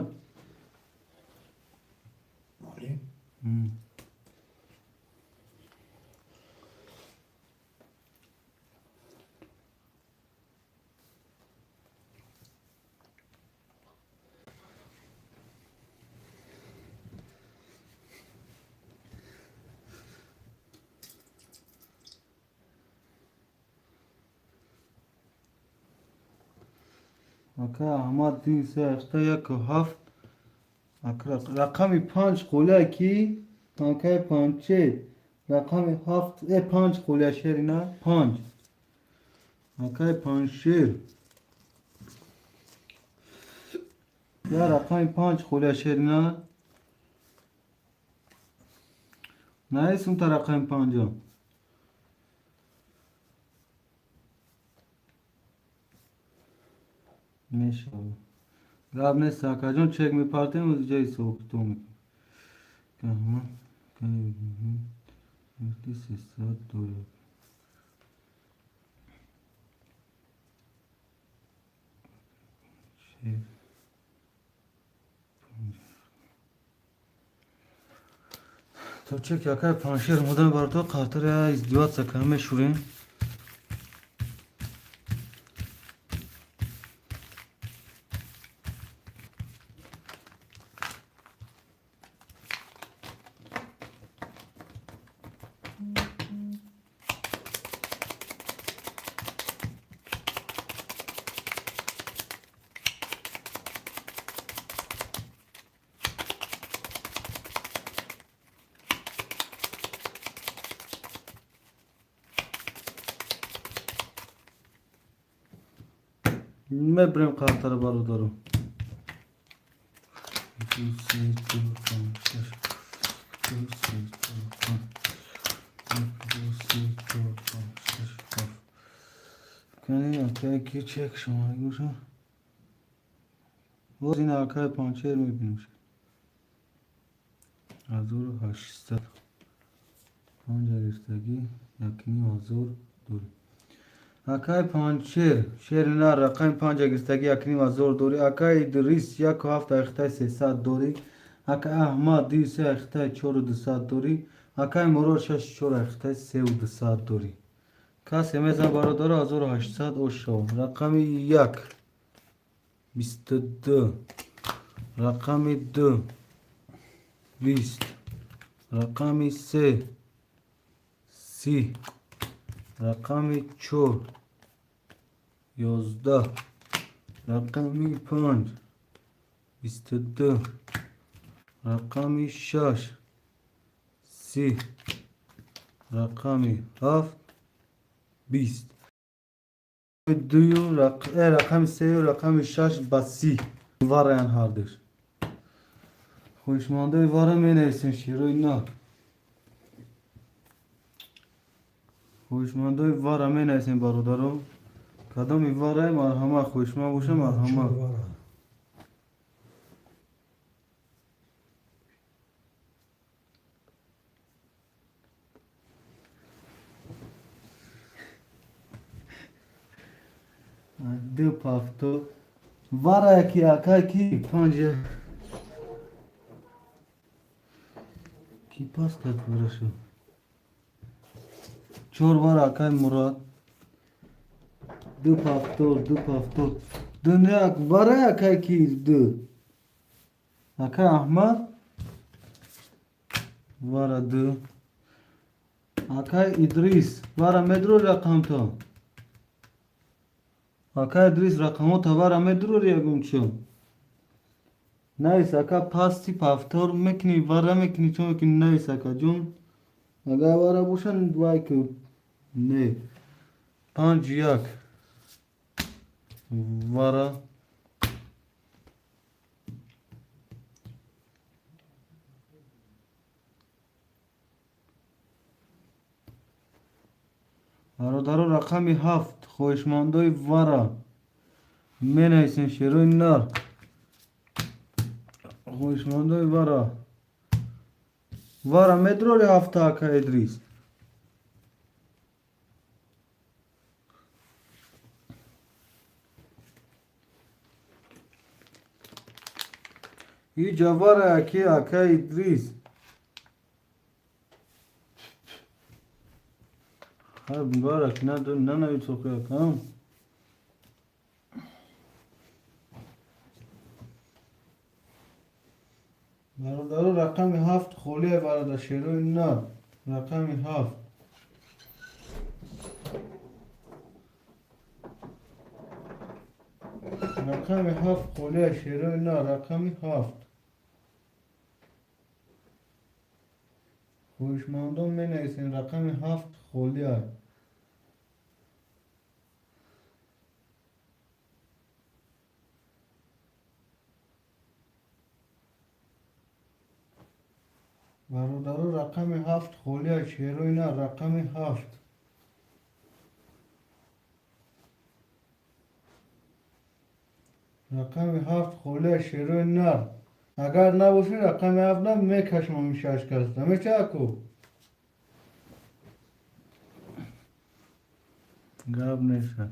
Оре. Акай Аҳмад ду се ҳашта яку ҳафт. Рақами панҷ қолия ки акай Панчер рақами ҳафт панҷ қолия шерина панҷ. Акай Панҷшер я рақами панҷ қолия шерина. Наисум та рақами панҷа. Мешавад. Гап нест, акаҷон, чек мепартем, ҷа ҳисоб-китоб мекунем. 300 доллар. То чек акай Паншер модам барто қартара издеваться кам мешурем. Мебирем қартара, бародару. Ду, се, чор, панҷ, шаш, ду, се, чор, панҷ, як, ду, се, чор, панҷ, шаш, ҳафт. Кани акай ки чек шумо гӯша. Боз ин акай Панчер мебинем. 1800. Панҷа гирифтагӣ 1500 дорӣ. Акай Панҷшер, шери нар, рақами панҷа гирифтагӣ 1500 дорӣ. Акай Идрис 1,7 айхтаи 300 дорӣ. Акай Аҳмад 2,3 айхтаи 4200 дорӣ. Акай Мурод 6,4 айхтаи 3200 дорӣ. Касе мезан бародаро 1800 ошо. Рақами 1 22, рақами 2 20, рақами 3 30, рақами 4 11, рақами 5 22, рақами 6 30, рақами 7 20. Дую рақами сею рақами шаш ба 30 вараян ҳардуш. Хоҳишмандои вара менависем широи на. Хоҳишмандои вара менависем бародаро. Кадоми варае марҳамат, хоҳишманд боша марҳамат. Ду пафто вара ки акай ки панҷ ки пас кард варашу. Чор вара акай Мурод. Ду пафтор, ду пафтор. Ду як вара акай ки ду. Акай Аҳмад вара ду. Акай Идрис вара медрор рақамто. Акай Идрис рақамота вара медрор ягон чо. Навис ака пасти пафтор мекунӣ вара мекунӣ чо мекунӣ навис ака ҷон. Агар вара бошад вай ку не. Панҷ як вара. Бародаро рақами ҳафт хоҳишмандои вара менависем шерои нар. Хоҳишмандои вара. Вара медрори ҳафта ака Идрис. Иҷа вара аки ака Идрис. Ҳар вара ки нанавис охи акам. Бародаро рақами ҳафт холие бародар шерои нар. Рақами ҳафт. Рақами ҳафт холие шерои нар. Рақами ҳафт. Хоҳишмандон менависем рақами ҳафт холие. Бародаро рақами ҳафт холие шерои нар. Рақами ҳафт. Рақами ҳафт холие шерои нар. Агар набоши рақами ҳафт на мекашам ин шаш кас. Намеша аку? Гап неша.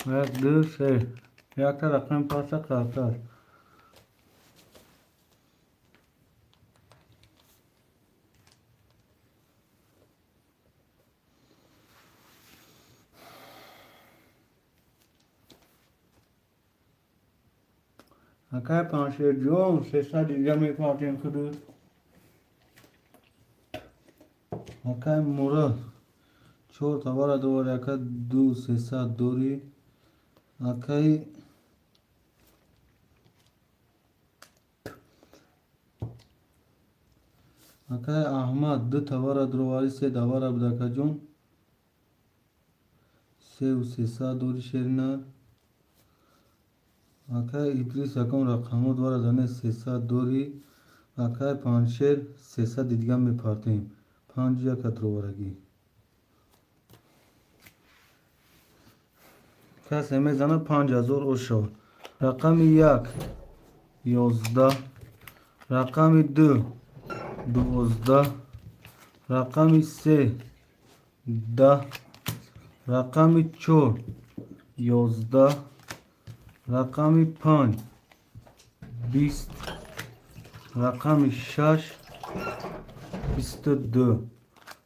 Як, ду, се. Якта рақами паса қартар. Акай Паншерҷон, 300 дига мепартем худут. Акай Мурод, чор тавара дорӣ, ака, ду 300 дорӣ. Акай Аҳмад ду тавара дуроварӣ, се давара буд, акаҷон. Сеу 300 дорӣ, шеринар. Акай Идрис, ягон рақамот вара дане, 300 дорӣ. Акай Панҷшер, 300 дига мепартем. Панҷ яка дуроварагӣ. Касе мезанад, 5000 ош шавад. Рақами як 11, рақами ду 12, рақами се 10, рақами чор 11, рақами панҷ 20, рақами шаш 22.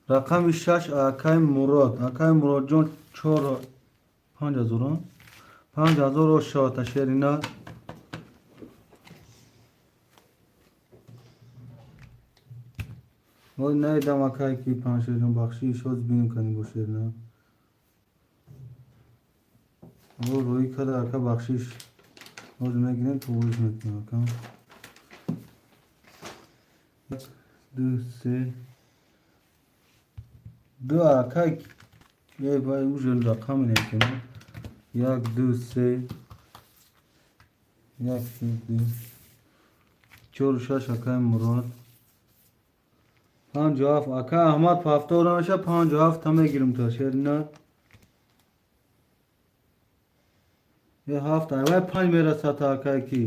Рақами шаш акай Мурод. Акай Муродҷон, чор 5000, 5000 ош шавад, шерина. Ой, наидам, акай ки Панҷшерҷон, бахшиш, ҳоз бинем канӣ бо шерина. О, рӯй када, ака, бахшиш. Ҳоз мегирем, туғриш мекунем, ака. Ду, се. Ду акай, э, вай, уже рақам менависем. Як, ду, се. Як, ду. Чору шаш, акай Мурод. Панҷу ҳафт, ака Аҳмад, ҳафтор намеша, панҷу ҳафта мегирем то шерина. Е, ҳафт, вай панҷ мерасад, акай ки.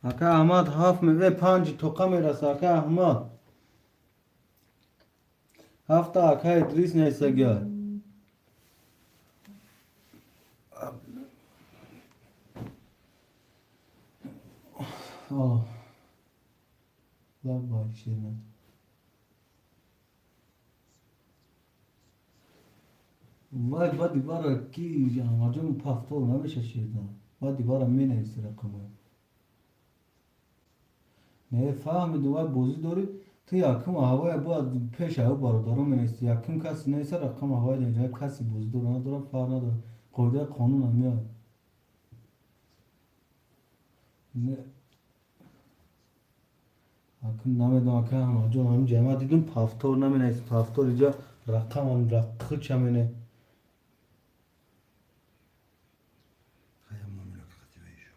Ака Аҳмад, ҳафт, е, панҷ тоқа мераса, ака Аҳмад. Ҳафта ака Идрис несагар. Алло. Лаббай, шерина. Вай, ва дивара ки Аҳмадҷон, пафтор намеша, шерина. Ва дивара менависи рақамҳо. Не фаҳмиду, вай бозӣ дорӣ, ту якум ҳавая бояд пеш аю бародарон менависи. Якум каси нависа рақам ҳавая ҷа каси бозӣ дора надора, фарқ надорад. Қоидаи қонун ҳамиа. Не. Акун намедонам, ака Аҳмадҷон, ҳамин ҷамъа дидум, пафтор наменависи, пафтор иҷа рақамам худша мене. Хая муомила қатива ишо.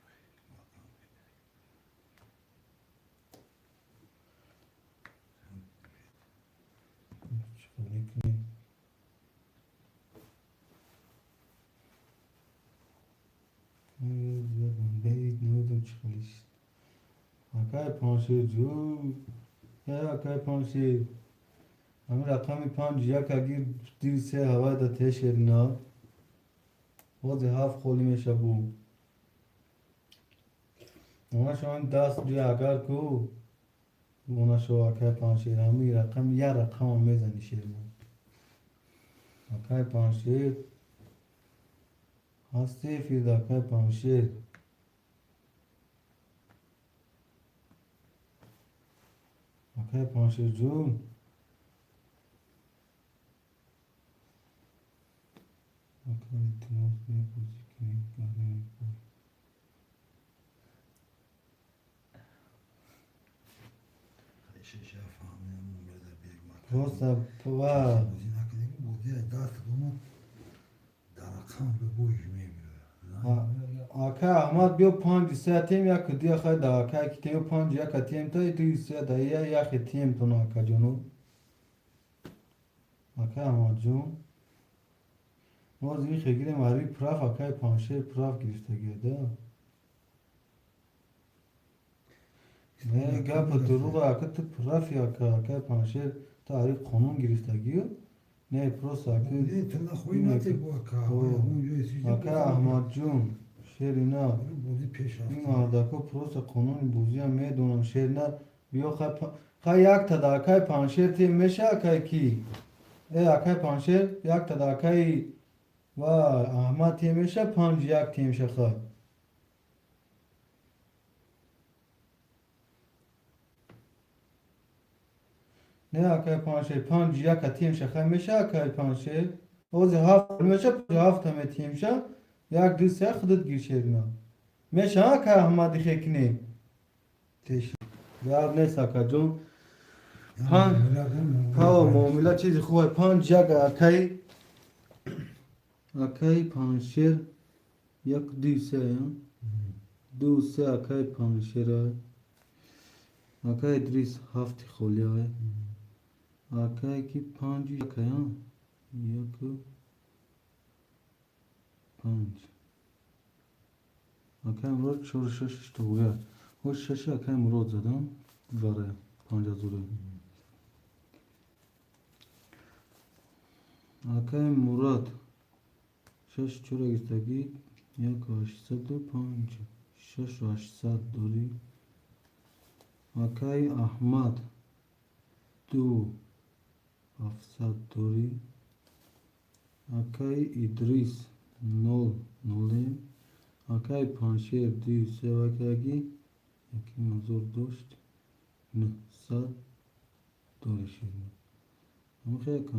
Чӣ мекунӣ? Намедонам чӣ хелиш. Акай Паншерҷон, я акай Паншер. Ҳамин рақами панҷ як агир ду се ҳавай да тешерина. Бози ҳафт холӣ меша бу. Она шо даст ҷои агар ку она шо, акай Паншер, ҳамин рақам як рақамам мезани, шерина. Акай Паншер ҳасти эфирда, акай Паншер. Акай Паншерҷон. Ака, илтимос, бия бозӣ кунем, гарем бой. Шеша фаҳмидам муомила дар бег. Просто ва Бозӣ накардем, бозӣ аз даст дома дар рақам ба боиш мебирояд. Ака Аҳмад, биё панҷ се тем як ду хай да ака ки тем панҷ як тем та ду се да я як тем туно, акаҷону. Ака Аҳмадҷон. Боз ин хегирем ари прав, акай Паншер прав гирифтагия да. Не, гапа дурӯға, ака, ту прафи, ака, акай Паншер, ту ари қонун гирифтагию. Не, просто ака. Не, ту нахоҳӣ натебо, ака. Ака Аҳмадҷон, шерина. Бозӣ пеш Ин рафт. мардако просто қонуни бозиам медонам, шерина. Биё хай якта да акай Паншер тем меша, акай ки? Э, акай Паншер, якта да акай ва Аҳмад тем меша, панҷ як тем ша хай. Не акай паншер, панҷ яка тимша хай меша акай паншер. Ози ҳафт меша, ҳафта метимша. Як ду се худат гир шерина. Меша акай Аҳмади хекни. Гап нест акаҷон. Пао муомила чизи хуб. Панҷ як акай акай паншер як ду се ду се акай паншер акай Идрис ҳафти холӣ акай ки панҷ акай як панҷ акай Мурод чор шаш тоя ҳош шаш акай Мурод задам вара 5000 акай Мурод шаш чора гирифтагӣ як ҳаштсаду панҷ шашу ҳаштсад дорӣ акай Аҳмад ду ҳафтсад дорӣ акай Идрис нол нолем акай Паншер ду се акаги яким ҳазор дошт нӯҳсад дорӣ ширин ҳамихе ака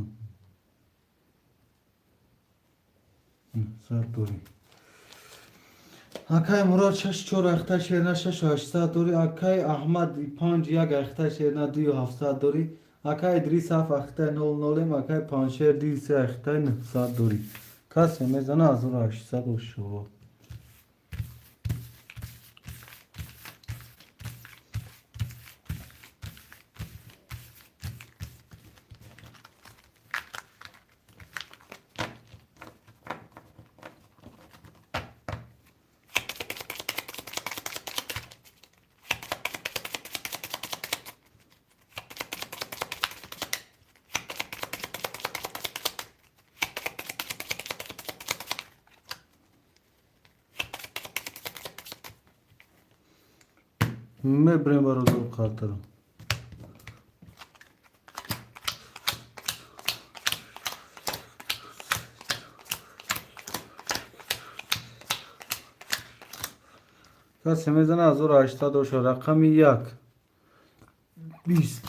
нӯҳсад дорӣ акай Мурод шаш чор ахта шерна шашу ҳаштсад дорӣ акай Аҳмад панҷ як ахта шерна дую ҳафтсад дорӣ акай Идрис ҳафт ахта нол нолем акай Паншер ду се ахта нӯҳсад дорӣ касе мезана 1800 ошова. Мебрем бародару қартаро. Касе мезана 1800 оша рақами як бист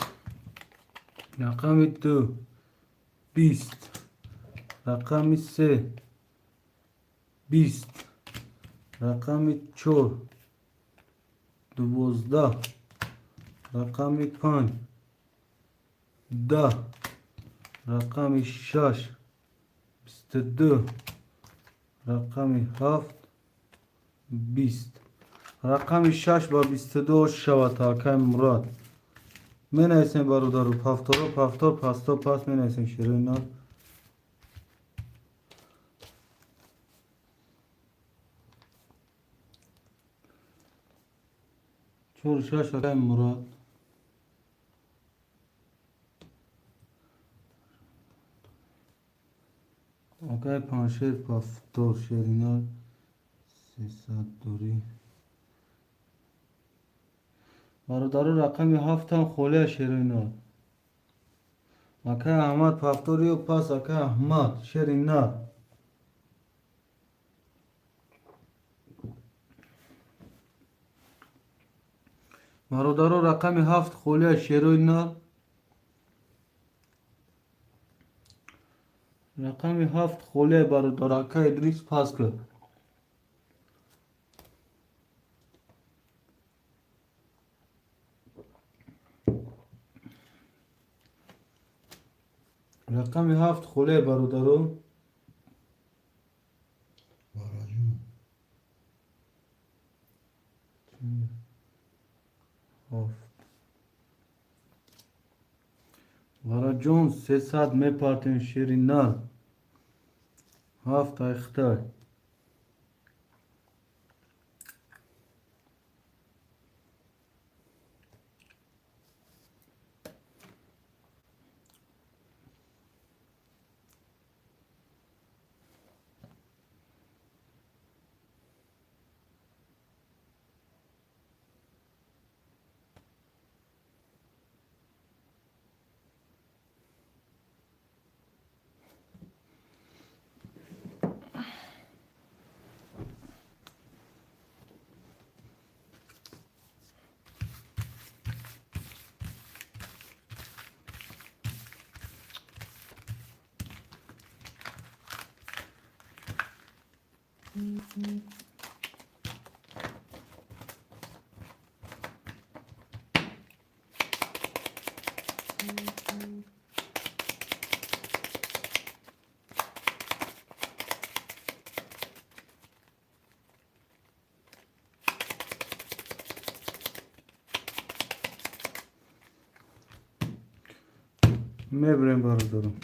рақами ду бист рақами се бист рақами чор дувоздаҳ рақами панҷ даҳ рақами шаш бисту ду рақами ҳафт бист рақами шаш ба бисту ду шавад акай Мурод. Менависем бародару пафторо пафтор пасто пас менависем шерои нав. Чор шаш акай Мурод. Акай Паншер пафтор шеринар сесад дорӣ. Бародару рақами ҳафтам холия шеринар. Акай Аҳмад пафториё пас акай Аҳмад шеринар. Бародаро рақами ҳафт холия шерои нар. Рақами ҳафт холия бародар акай Идрис пас кард. Рақами ҳафт холия бародаро. Вараҷон сесад мепартем шери нар. Ҳафт айхтай. Мебурем, бародарам.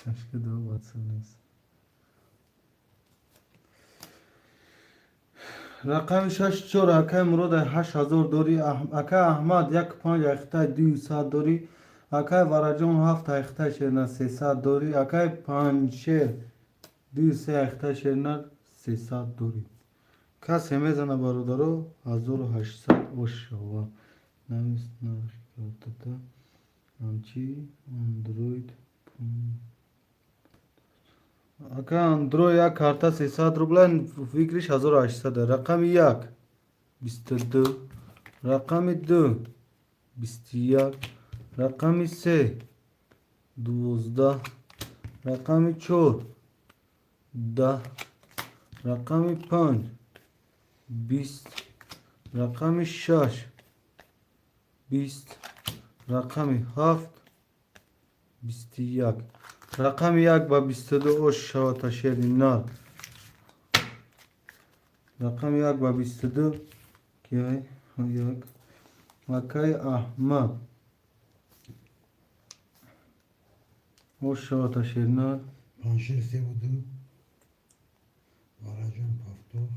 Шашка ду нест. Рақами шаш чор, акай Мурод, 8000 дорӣ. Акай Аҳмад, як панҷ айхтай 200 дорӣ. Акай Вараҷон, ҳафт айхтай шерна 300 дорӣ. Акай Панҷшер, ду се айхтай шерна 300 дорӣ. Касе мезана, бародаро, 1800 ошава. Навис нархи картата амчи андроид. Ака Андроид, як карта 300 рубла, выигрыш 1800. Рақами як 22, рақами ду 21, рақами се 12, рақами чор 10, рақами панҷ 20, рақами шаш 20, рақами ҳафт 21. Рақами як ба 22 ош шавад, шери нар. Рақами як ба 22 ки як, акай Аҳмад, ош шавад, шери нар. Панҷшер севу ду. Вараҷон повтор.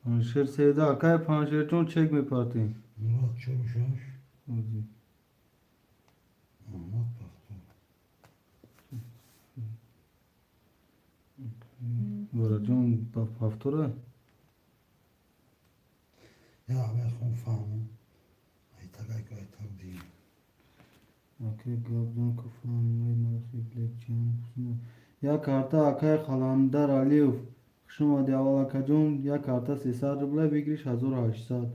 Панҷшер 32. Акай Панҷшерҷон, чек мепартӣ. Мурод чору шаш. Аҳмад повтор. Вараҷон повтора. Я мехом фаҳмам. Айтак айтак дим. Акай гапзан куфаҳмед нархи блекчан. Як карта, акай Қаландар Алиев, хуш омадӣ аввал, акаҷон. Як карта 300 рубла, выигрыш 1800.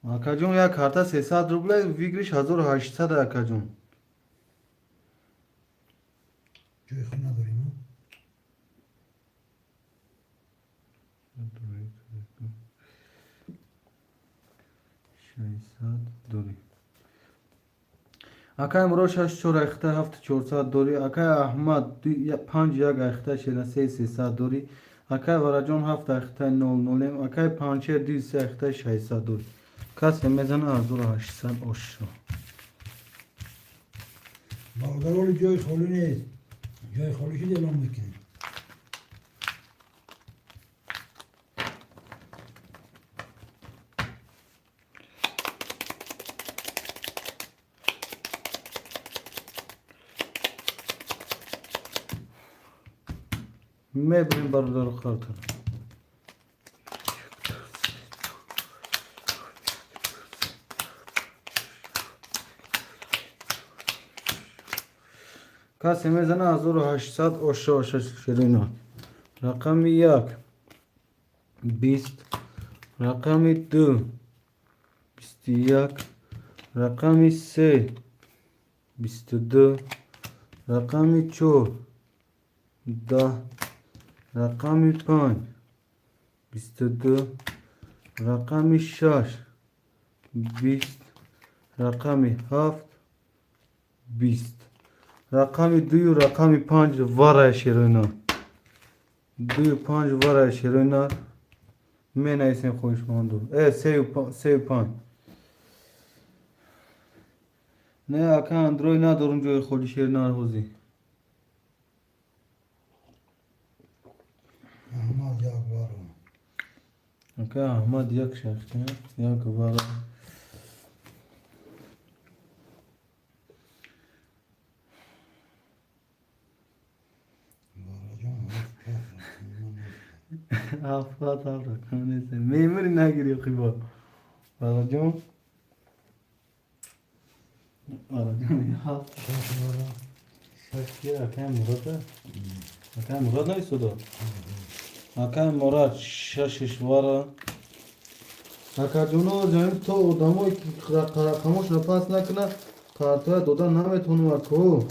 Акаҷон, як карта 300 рубла, выигрыш 1800, акаҷон. Ҷои худ надорем, а? 600 дорӣ. Акай Мурод, шаш чор айхта ҳафт чорсад дорӣ. Акай Аҳмад, панҷ як айхта шера се 300 дорӣ. Акай Вараҷон, ҳафт айхта нол нолем. Акай Панҷшер, ду се айхта 600 дорӣ. Касе мезана, 1800 ошо. Бародароли, ҷои холӣ нест. Ҷои холӣ шуд, эълон мекунем. Мебурем, бародару картара. Касе мезана, 1800 ошо, оша, ширина. Рақами як 20, рақами ду 21, рақами се 22, рақами чор 10, рақами панҷ 22, рақами шаш 20, рақами ҳафт 20. Рақами дую рақами панҷ варай, шерона. Дую панҷ варай, шерона. Менависем, хоҳишманду. Сею панҷ. Не, ака, андроид надорум, ҷои холи, шери нарҳозӣ. Аҳмад як варо. Ака Аҳмад, як шахс як вара. Ҳафтсад ҳафт рақам нест. Мемури нагири хиба. Бараҷон. Бараҷон ҳафт. Шаш вара. Шаш ки акай Мурод? Акай Мурод нависода? Акай Мурод шашиш вара. Акаҷоно, ҷамим то одамое ки рақамошро пас накунад, картоя дода наметавонам, ако.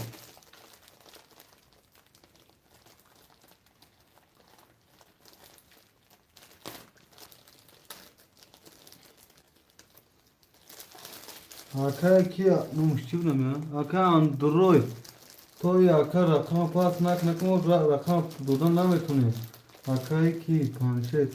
Акай ки номаш чӣ будам? Акай Андрой. То и ака рақама пас накунад, мо рақама дода наметавонем. Акай ки паншед.